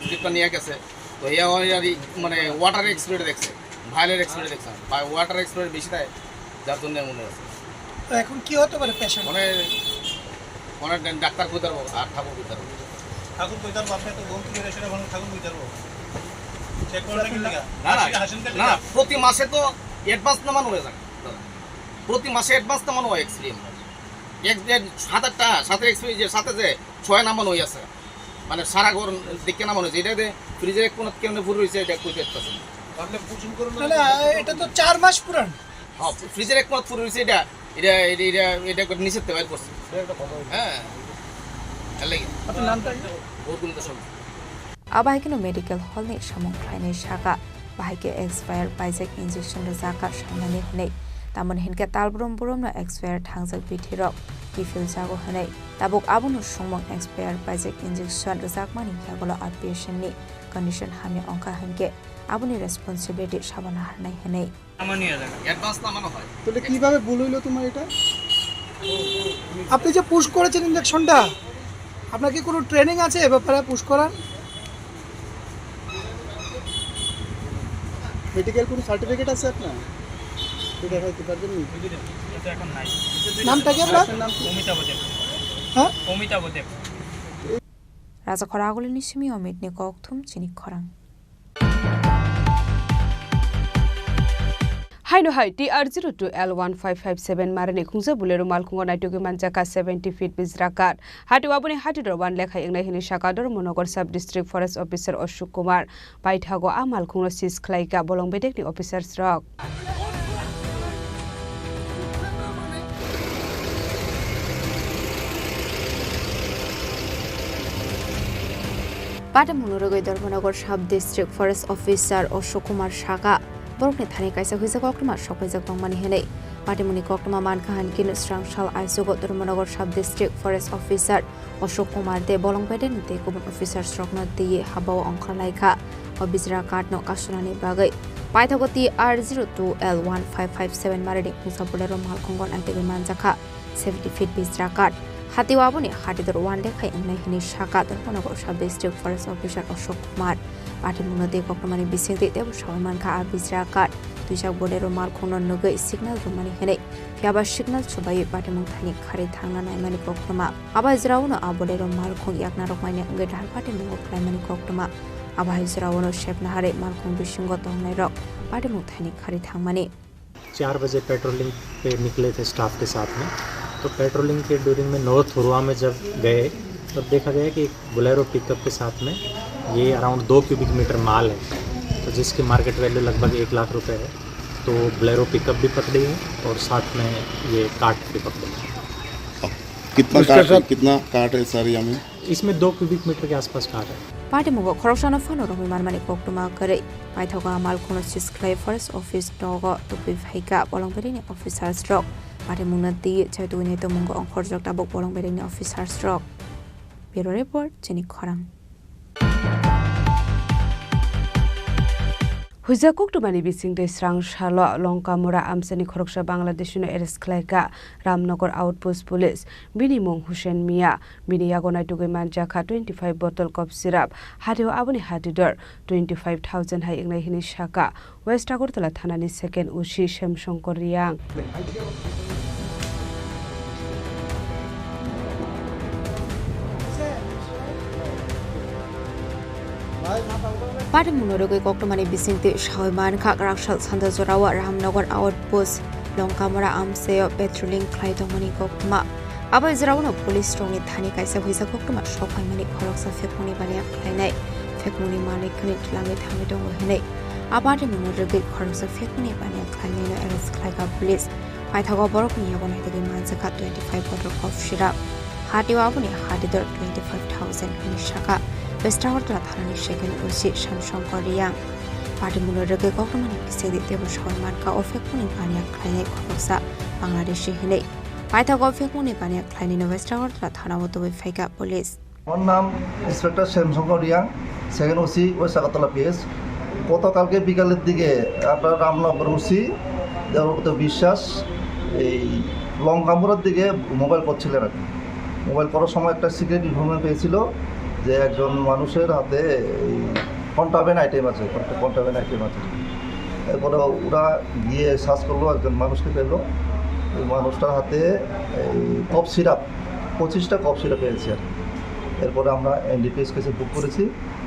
স্লিপটা নিয়ে গেছে। তো হে ওই আর কি, মানে ওয়াটার এক্সপায়ার দেখছে, ভায়োলেট এক্সপায়ার দেখছে, বা ওয়াটার এক্সপায়ার বেশি দেয়, যার জন্য এমন হয়েছে। তো এখন কি হতে পারে পেশেন্ট? মানে, মানে ডা-, ডাক্তার কই তারবো আর ঠাকুর কই তারবো। ঠাকুর কই তারবো, আপনি তো ঘুম থেকে এসে এখন ঠাকুর কই তারবো। চেক করে নাকি লাগা? না, না, হাসি-, হাসেন কেন না, লাগা? প্রতি মাসে তো অ্যাডভান্স নামানো হয়ে যায়, দাদা। প্রতি মাসে অ্যাডভান্স নামানো হয় এক্সরে। এক, এক, সাত আটটা, সাতের এক্সরে যে সাথে যে ছয় নামানো হয়ে আছে। মানে সারা ঘর দেখে নামানো হয়েছে। এটা যে ফ্রিজের এক কোণাত কেমনে ভরে রয়েছে, এটা কইতে পারতেছে না। না, না, এটা তো চার মাস পুরান। হ্যাঁ, ফ্রিজের এক কোণাত ভরে রয়েছে এটা। এটা, এটা, এটা, এটা একবার নিচের থেকে বাইর করছে। হ্যাঁ, এর লাগি। আপনার নামটা কি? গৌরকুমার Das. Abo hai kheno medical hall ni samung khlainai sakha, bahai khe expire paijak injection rwjakha saimani hinwi. Tamoni hinkhe talbrum brumno expire thangjak bithi rok kiphil jago hinwi. Tabuk abono songmung expire paijak injection rwjakmani yagulo a patient ni condition hamya wngkha hinkhe aboni responsibility sabo naharnai hinwi. নামানো হয়ে যাবে। অ্যাডভান্স নামানো হয়। তাহলে কিভাবে ভুল হইলো তোমার এটা? আপনি যে পুশ করেছেন ইঞ্জেকশনটা, আপনার কি কোনো ট্রেনিং আছে এ ব্যাপারে পুশ করার? মেডিকেল কোনো সার্টিফিকেট আছে আপনার? একটু দেখাইতে পারবেন নি? এটা এখন নাই। নামটা কি আপনার? আপনার নাম কি? অমিতাভ দেব। হ্যাঁ? অমিতাভ দেব। Rajakhor Agulini simi Omit ni kokthum chini khorang. Haino hai T R zero two L one five five seven marini khungsa Bolero malkhungo naitugwi manjakha seventy feet bijra kath. Hatio aboni hatidor wan lekhai wngnai hwnwi sakha Dharmanagar Sub District Forest Officer Ashok Kumar. Paithago a malkhungno seize khlaikha bolong bedekni officers rok. Patimungno rwgwi Dharmanagar Sub District Forest Officer Ashok Kumar sakha, borokni thani kaisa huijak koktwma sokpaijak tongmani hwnwi. Patimungni koktwma mankha, hankhe srang sal aichugo Dharmanagar Sub District Forest Officer Ashok Kumar de bolong bedekni tei kubun officers rokno twiwi habao ongkhorlaikha. O bijra kathno kasunani bagwi paithago T R zero two L one five five seven marini khungsa Bolero malkhungo naitugwi manjakha seventy feet bijra kath. Hatio aboni hatidor wan lekhai wngnai hwnwi sakha Dharmanagar Sub District Forest Officer Ashok Kumar. Patimungno tei koktwmani bisingtwi teibo sawi mankha, a bijra kath twijak Bolero malkhungno nugwi signal rwmani hwnwi. Phiya ba signal swbaiwi patimung thani kharwi thangna naimani koktwma. Abo hijraono a Bolero malkhung yakna rwkmani wngwi dahar patimungo khlaimani koktwma. Abo hijraono sepna harwi malkhung bisingo tongnairok patimung thani kharwi thangmani. चार बजे पेट्रोलिंग पे निकले थे स्टाफ के साथ में। तो पेट्रोलिंग के ड्यूरिंग में नोर थुरुआ में जब गए, तब देखा गया कि एक बोलेरो पिकअप के साथ में ये अराउंड दो क्यूबिक मीटर माल है, तो जिसकी मार्केट वैल्यू लगभग एक लाख रुपए है। तो बोलेरो पिकअप भी पकड़ी है और साथ में ये कार्ट भी पकड़ी है। कितना उसके कार्ट है, साथ कितना कार्ट है सर, यहाँ में? इसमें दो क्यूबिक मीटर के आसपास कार्ट है। Patimungo khoroksano phano romwi manmani koktwma kwrwi. Paithago a malkhungno seize khlai forest office nogo tubui phaikha bolong bedekni officers rok. Patimungno twi chaitugwi nai tongmungo ongkhorjak tabuk bolong bedekni officers rok. Bureau Report, Chini Khorang. Huijak koktwmani bisingtwi srang salo Longkamura amchaini khoroksa Bangladeshino arrest khlaikha Ramnagar Outpost Police. Bini mung Hussein Mia, bini yago naitugwi manjakha twenty five bottle cough syrup. Hatio aboni hatidor twenty five thousand hai wngnai hwnwi sakha West Agartala thanani second O C Shyam Shankar Reang. Patimungno rwgwi koktwmani bisingtwi sawi mankha, kwraksal sanda jorao Ramnagar Outpost Longkamura amchaio patrolling khlai tongmani koktwma. Abo jora uno police rokni thani kaisa huijak koktwma sok phaimani khoroksa phekmungni baniya khlainai, phekmungni malik khwnwi twlangwi thangwi tongo hinwi. A patimungno rwgwi khoroksa phekmungni baniya khlainaino arrest khlaikha police. Paithago borokni yago naitugwi manjakha twenty five bottle cough syrup. Hatio aboni hatidor twenty five thousand hinwi sakha West Agartala thanani second O C Shyam Shankar Reang. Patimungno rwgwi koktwmani bisingtwi teibo sawi mankha o phekmungni baniya khlainai khoroksa Bangladeshi hinwi. Paithago phekmungni baniya khlainaino West Agartala thanao tubui phaikha police. আমার নাম inspector Shyamshankar Reang, second OC west Agartala PS. গতকালকে বিকালের দিকে আপনার রামনগর ওসি দেবব্রত বিশ্বাস এই লঙ্কামুড়ার দিকে মোবাইল করছিলেন আর কি। মোবাইল করার সময় একটা সিক্রেট ইনফরমেশন পেয়েছিল যে একজন মানুষের হাতে এই কন্ট্রাব্যান্ড আইটেম আছে, কন্ট্রাব্যান্ড আইটেম আছে। এরপরে ওরা গিয়ে সার্চ করলো, একজন মানুষকে পেলো। ওই মানুষটার হাতে এই কফ সিরাপ, পঁচিশটা কফ সিরাপ পেয়েছে আর কি। এরপরে আমরা এনডিপিএস কেসে বুক করেছি,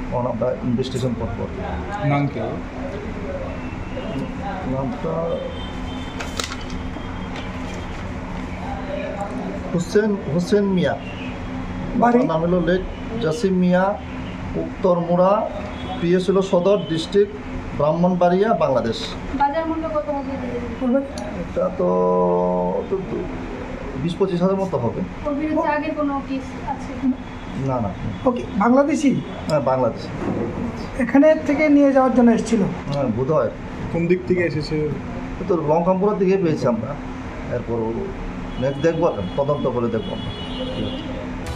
এখন আমরা ইনভেস্টিগেশন করবো আর কি। নাম কি? নামটা হোসেন, হোসেন মিয়া। বাড়ি? বাবার নাম হলো লেক জাসিম মিয়া, উত্তর মুড়া, পিএস হলো সদর, ডিস্ট্রিক্ট ব্রাহ্মণবাড়িয়া, বাংলাদেশ। বাজার মূল্য কত হবে? বলবেন? এটা তো, তো বিশ পঁচিশ হাজার মতো হবে। ওর বিরুদ্ধে আগে কোনো কেস আছে? না, না। ওকে, বাংলাদেশি? হ্যাঁ, বাংলাদেশ। এখানে থেকে নিয়ে যাওয়ার জন্য এসেছিল? হ্যাঁ, বোধ হয়। কোন দিক থেকে এসেছে? তো লঙ্কামপুরের দিকে পেয়েছি আমরা। এরপর নেক্সট দেখবো আর কি, তদন্ত করে দেখবো আমরা।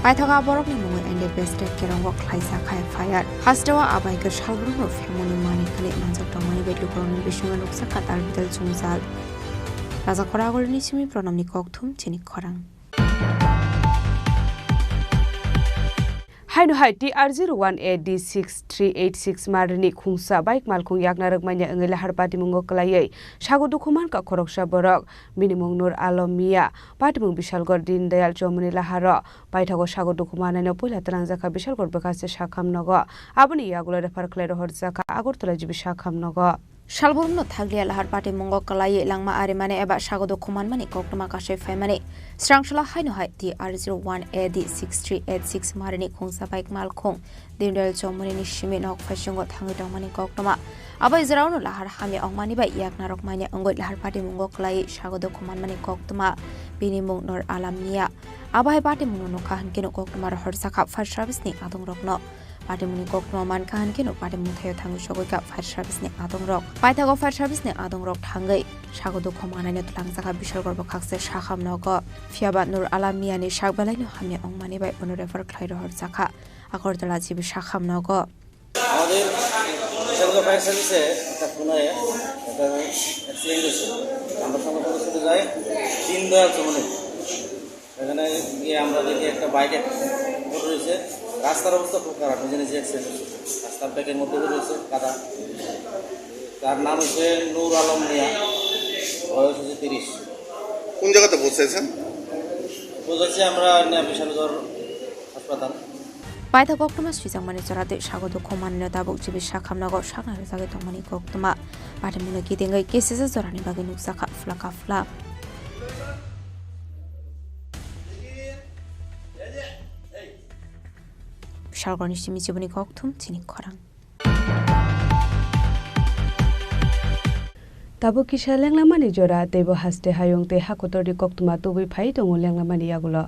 Paithago borokni mungwi N D P S T kerongo khlaijak hai F I R. Hasteo abai khe salbrumno phemuni mani khwnwi manjak tongmani bai lukurokni bisingo nuksa katal bidal chumjal. Raja Khoragulini simi Pranamni kokthum chini khorang. Haino hai T R zero one A D six three eight six marini khungsa bike malkhung yakna rwkmanya wngwi lahar patimungo kwlaiwi sago dukhu mankha khoroksa borok. Bini mung Nur Alom Mia, patimung Bishalgarh Deen Dayal Chowmuni laharo. Paithago sago dukhu manaino puila twlangjakha Bishalgarh bwkhaste sakham nogo. Aboni yagulo refer khlai rohorjakha Agartala G B sakham nogo. Salbrumno thakliya lahar patimungo kwlaiwi langma arimani eba sago dukhu manmani koktwma kasui phaimani. Srangsala haino hai T R zero one A D six three eight six marini khungsa bike malkhung Dindal Chowmani ni simi nok phaisungo thangwi tongmani koktwma. Abo ijraono lahar hamya ongmani bai yaknarok manya wngwi lahar patimungo kwlaiwi sago dukhu manmani koktwma bini mung Nur Alam Mia. Abo hai patimungno nukha hinkhe no koktwma rohorjakha fire service ni adongrokno. Patimungni koktwma mankha hinkhe no patimung thaio thangwi sogwi kha fire service ni adongrok. Paithago fire service ni adongrok thangwi sago dukhu mannaino twlangjakha Bishalgarh bo khakse sakham nogo. Phiyaba Nur Alam Mia ni sak belaino hamya wngmani bai bono refer khlai rohorjakha Agartala G B sakham nogo. আমাদের বিশালগড় ফায়ার সার্ভিসে একটা খুনে একটা অ্যাক্সিডেন্ট হয়েছে। আমরা সঙ্গে সঙ্গে ছুটে যাই দীনদয়াল চৌমুহনী। এখানে গিয়ে আমরা দেখি একটা বাইকে পড়ে রয়েছে। রাস্তার অবস্থা খুব খারাপ, নিজে নিজে অ্যাক্সিডেন্ট হয়েছে। রাস্তার ব্যাকের মধ্যে পড়ে রয়েছে কাদা। তার নাম হচ্ছে নূর আলম মিয়া, বয়স হচ্ছে তিরিশ। কোন জায়গাতে পৌঁছেছেন? পৌঁছেছি আমরা নিয়া বিশালগড় হাসপাতাল। Paithak koktwma swijak mani chwra tei sago dukhu manwino tabuk G B sakham nogo saknai rwjagwi tongmani koktwma. Patimungno kitingwi K C S jorani bagwi nukjakha phlaka phla. Bishalgarhni simi chibuni kokthum chini khorang. Tabuk kisa lenglamani jora, teibo haste hayung tei hakotorni koktwma tubui phai tongo lenglamani yagulo.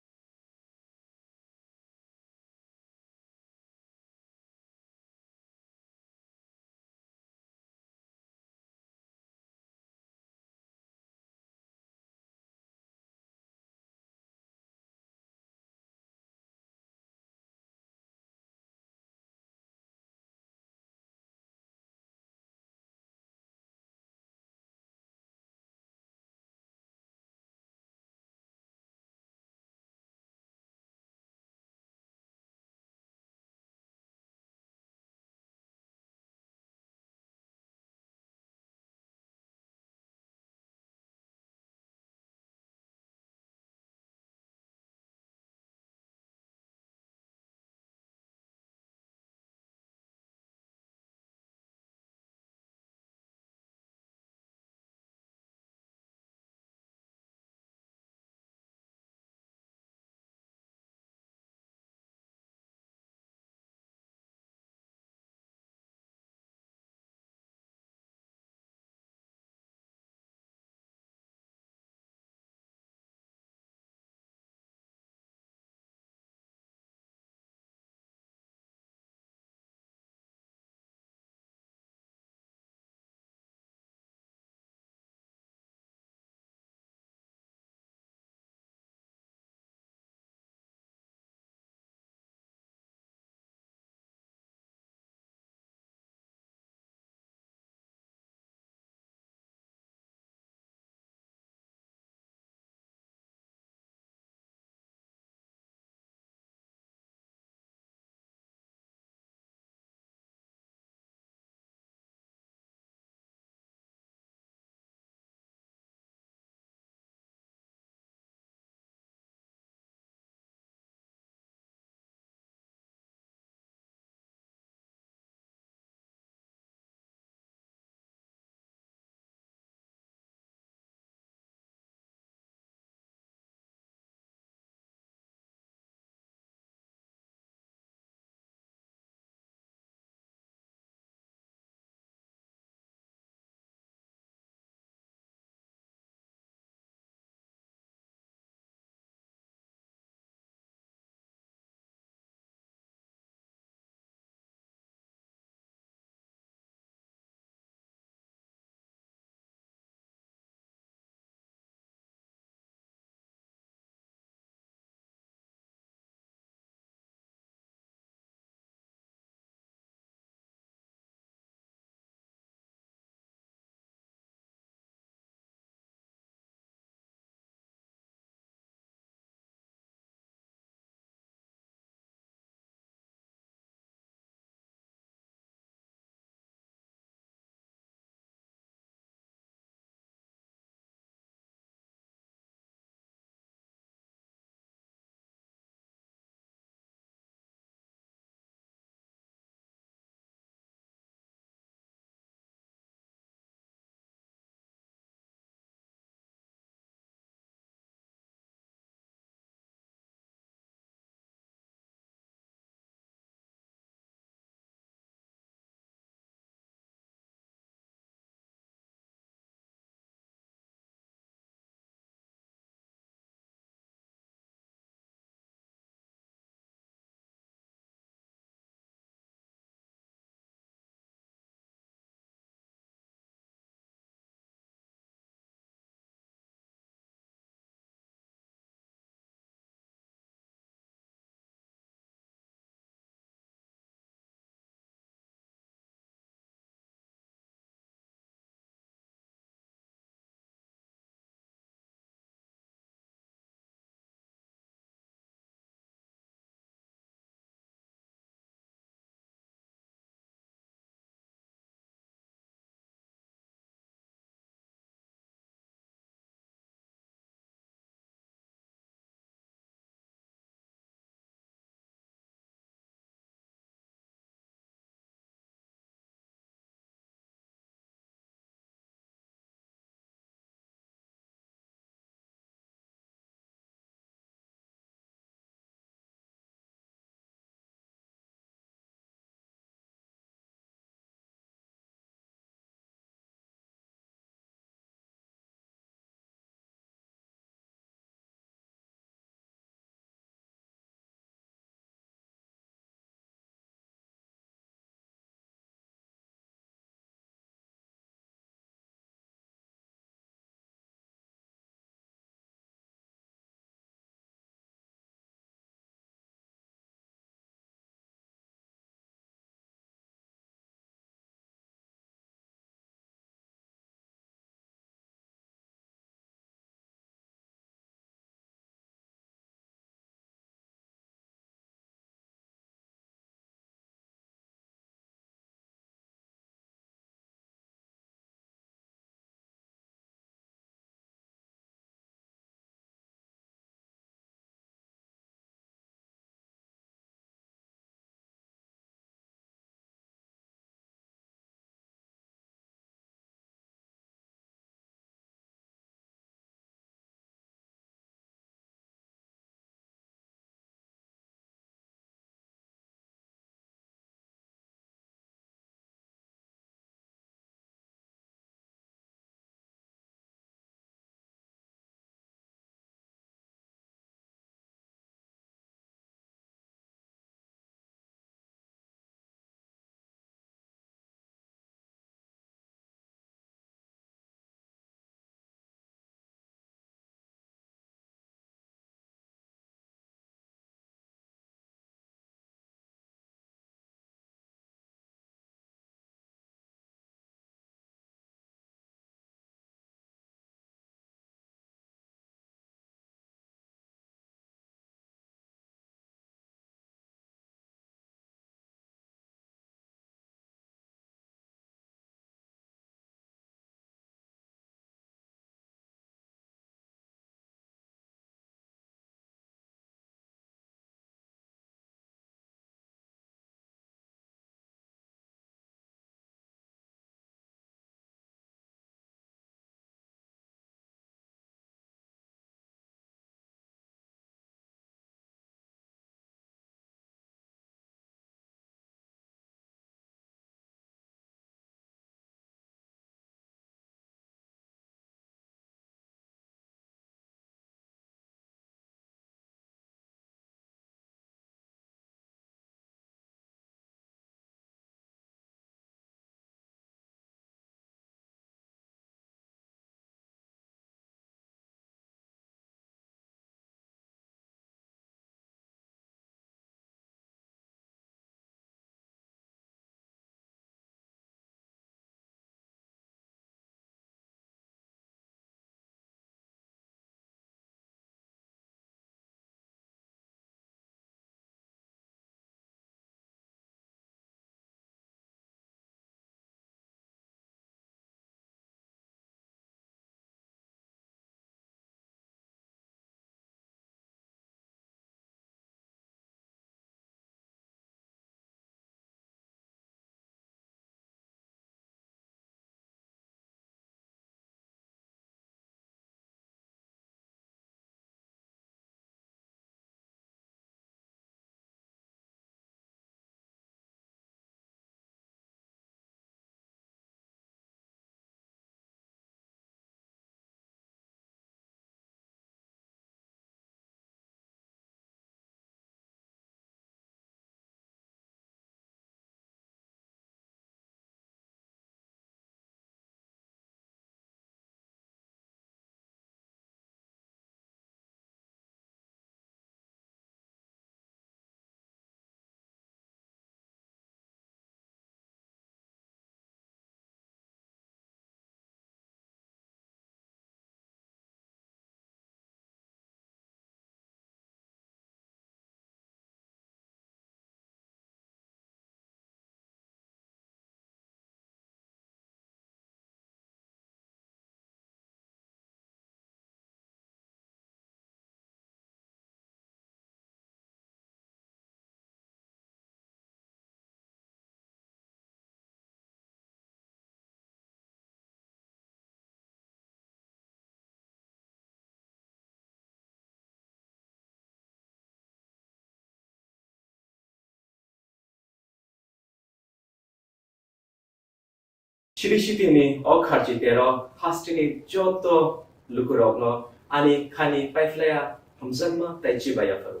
Sri Siti ni o kharchi tero hasteni joto lukurokno ani khani paiphlaiya hamjakma tei chibaiya phuru.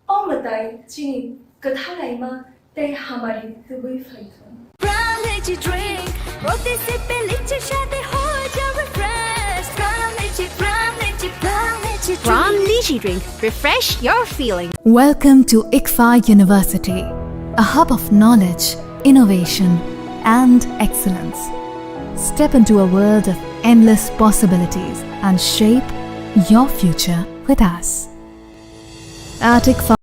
O mwtai chini kwthalaima tei hamari tubui phaikha. Pran Lychee drink, protisip lychee shade ho jao refresh. Pran Lychee, Pran Lychee, Pran Lychee drink. Pran Lychee drink, refresh your feeling. Welcome to ICFAI University, a hub of knowledge, innovation, and excellence. Step into a world of endless possibilities and shape your future with us. At ICFAI,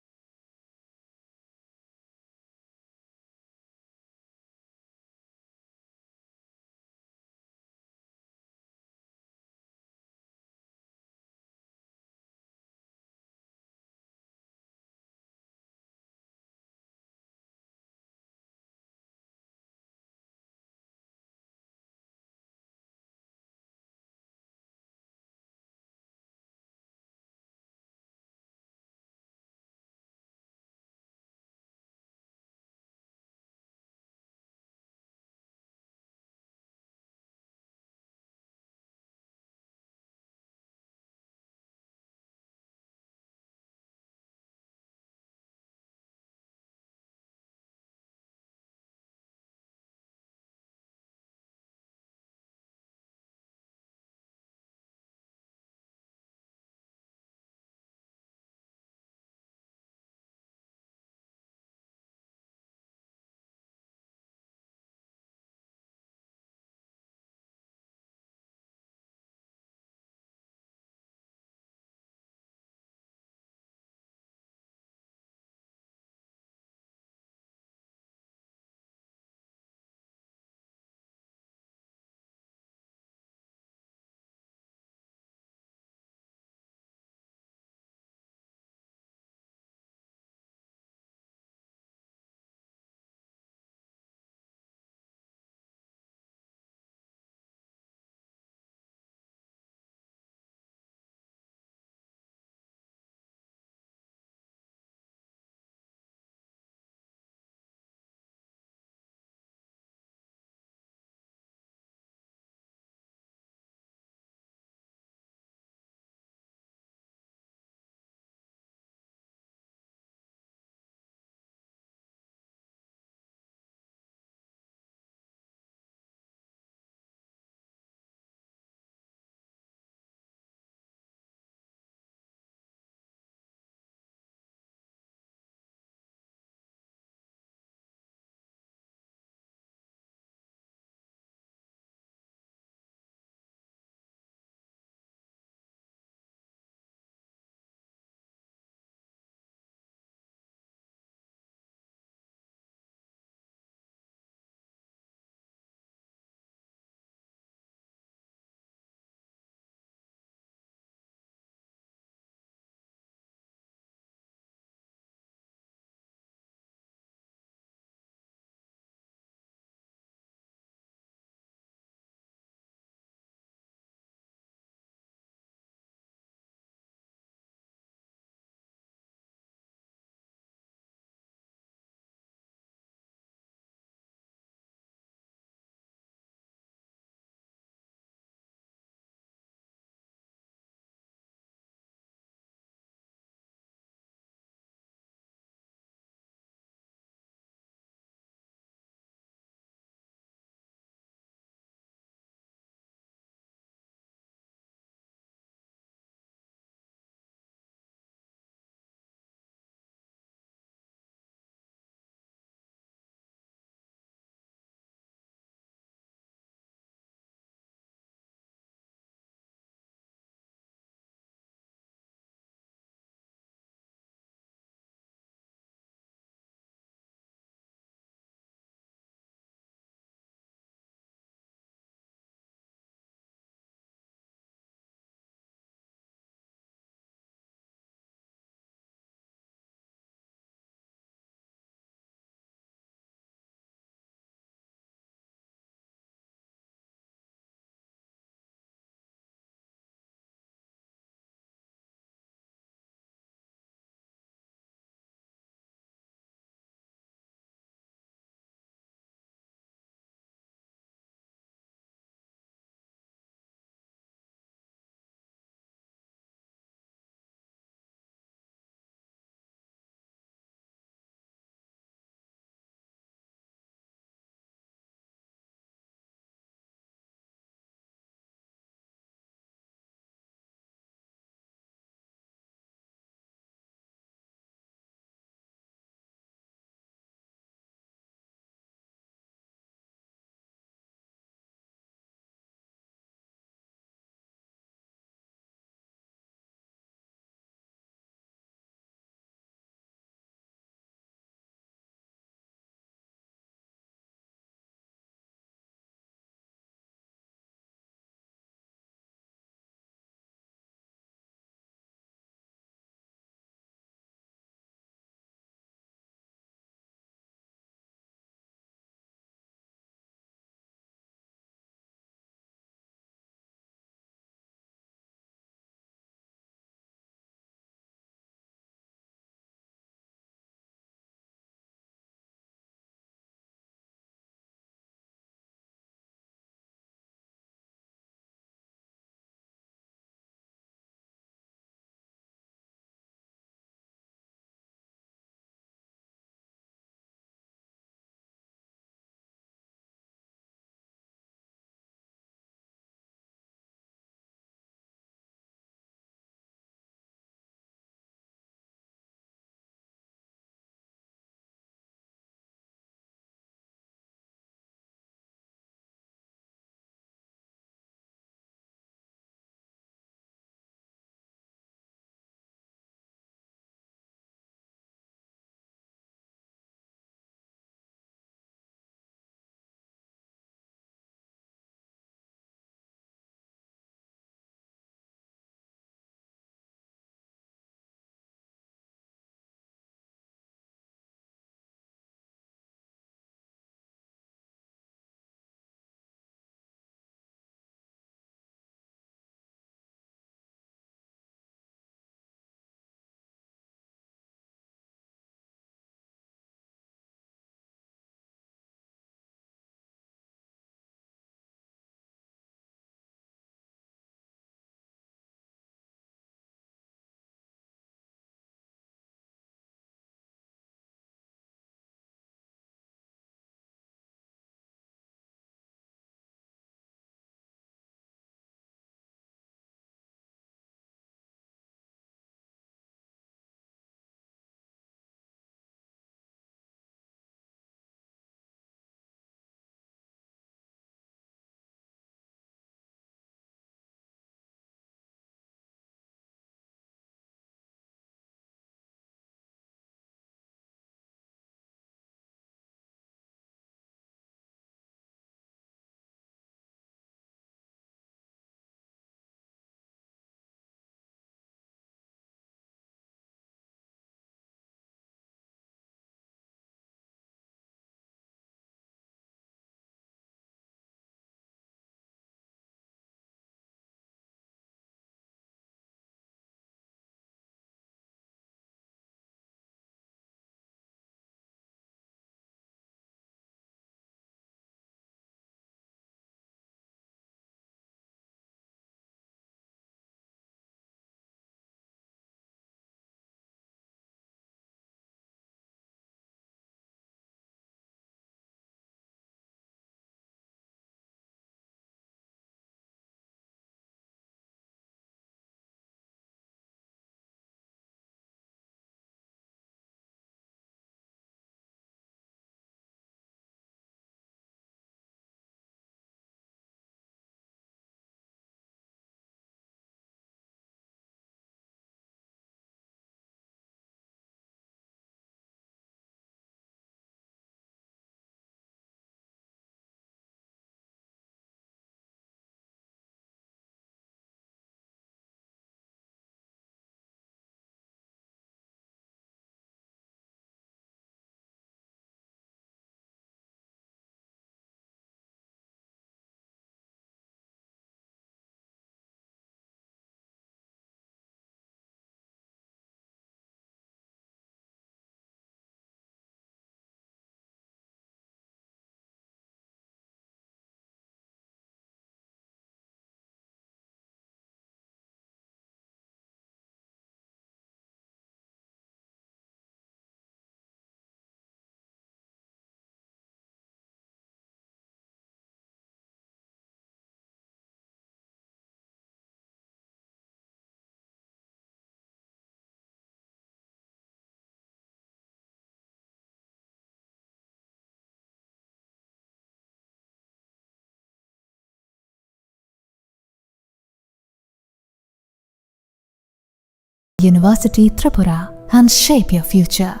University Tripura and shape your future.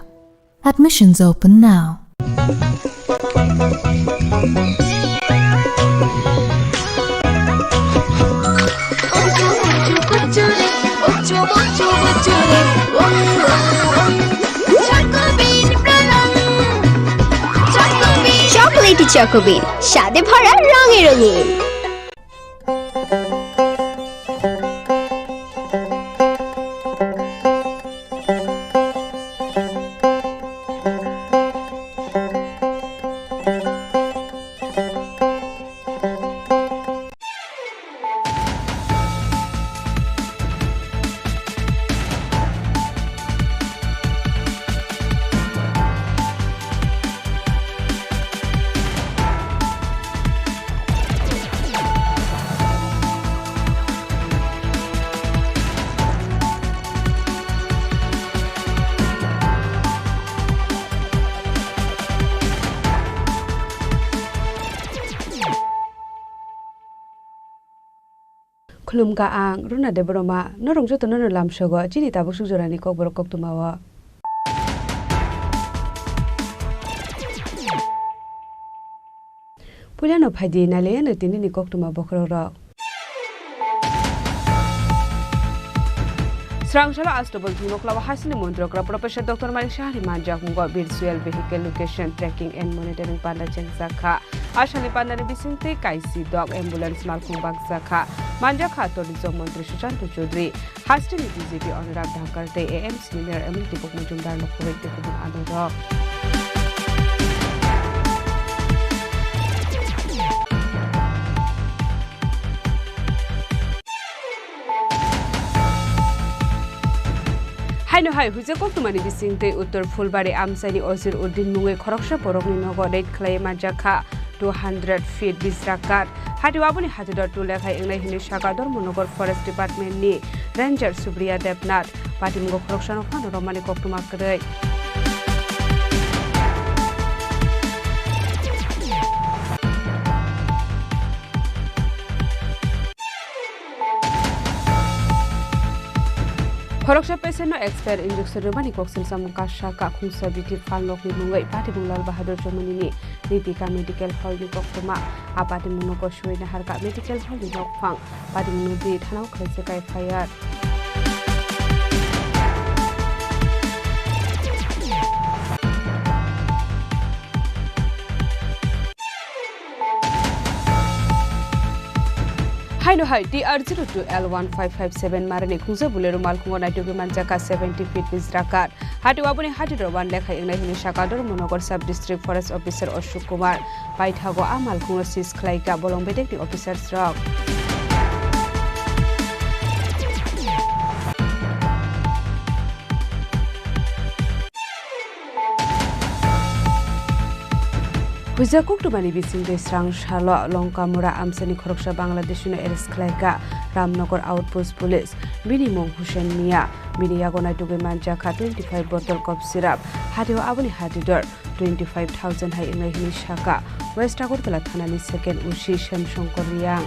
Admissions open now. Chocolatey Choco Bean, স্বাদে ভরা রঙে রঙিন। Khulumkha ang Runa Debbarma, norok jotono no lamsogo chini tabuk suk jorani kokborok koktwmao. Puilano phaidi nailaiano tinini koktwma bokhorokrok. Srang salo Astabul thwngnoklao hasini montrokra Professor Doctor Manik Saha ni manjakmungo virtual vehicle location tracking and monitoring panda chengjakha. Asani pandani bisingtwi kaisi dok ambulance malkhung bakjakha. Manjakha tourism montri Sushanta Chowdhury, hasteni B J P Anurag Dhankar tei A M C ni mayor Emil Dipok Majumdar no khoboi tei kubun adongrok. Haino hai huijak koktwmani bisingtwi Uttor Phulbari amchaini Ozir Uddin mungwi khoroksa borokni nogo raid khlaiwi manjakha two hundred feet bisrak kath. Hatio aboni hatidor tule khai wngnai hwnwi sakha Dharmanagar Forest Department ni Ranger Supriya Debnath. Patimungo khoroksano phano romani koktwma kwrwi. Khoroksa patient no expire injection rwmani koksil samung kasa kakhungsa biti phalnokni mungwi patimung Lal Bahadur Chomoni ni Nitika Medical Hall ni koktwma. A patimung no kosoi naharkha Medical Hall ni nokphang. Patimung no di thanao khlaijak F I R. Haino hai T R zero two L one five five seven marani khungsa Bolero malkhungo naitugwi manjakha seventy feet bisrak kath. Hatio aboni hatidor wan lekhai wngnai hwnwi sakha Dharmanagar Sub District Forest Officer Ashok Kumar. Paithago a malkhungno seize khlaikha bolong bedekni officers rok. Huijak koktwmani bisingtwi srang salo Longkamura amchani khoroksa Bangladeshino arrest khlaikha Ramnagar Outpost Police. Bini mung Hussein Mia, bini yago naitugwi manjakha twenty five bottle cough syrup, hatio aboni hatidor twenty five thousand hai wngnai hwnwi sakha West Agartala thanani second O C Shyam Shankar Reang.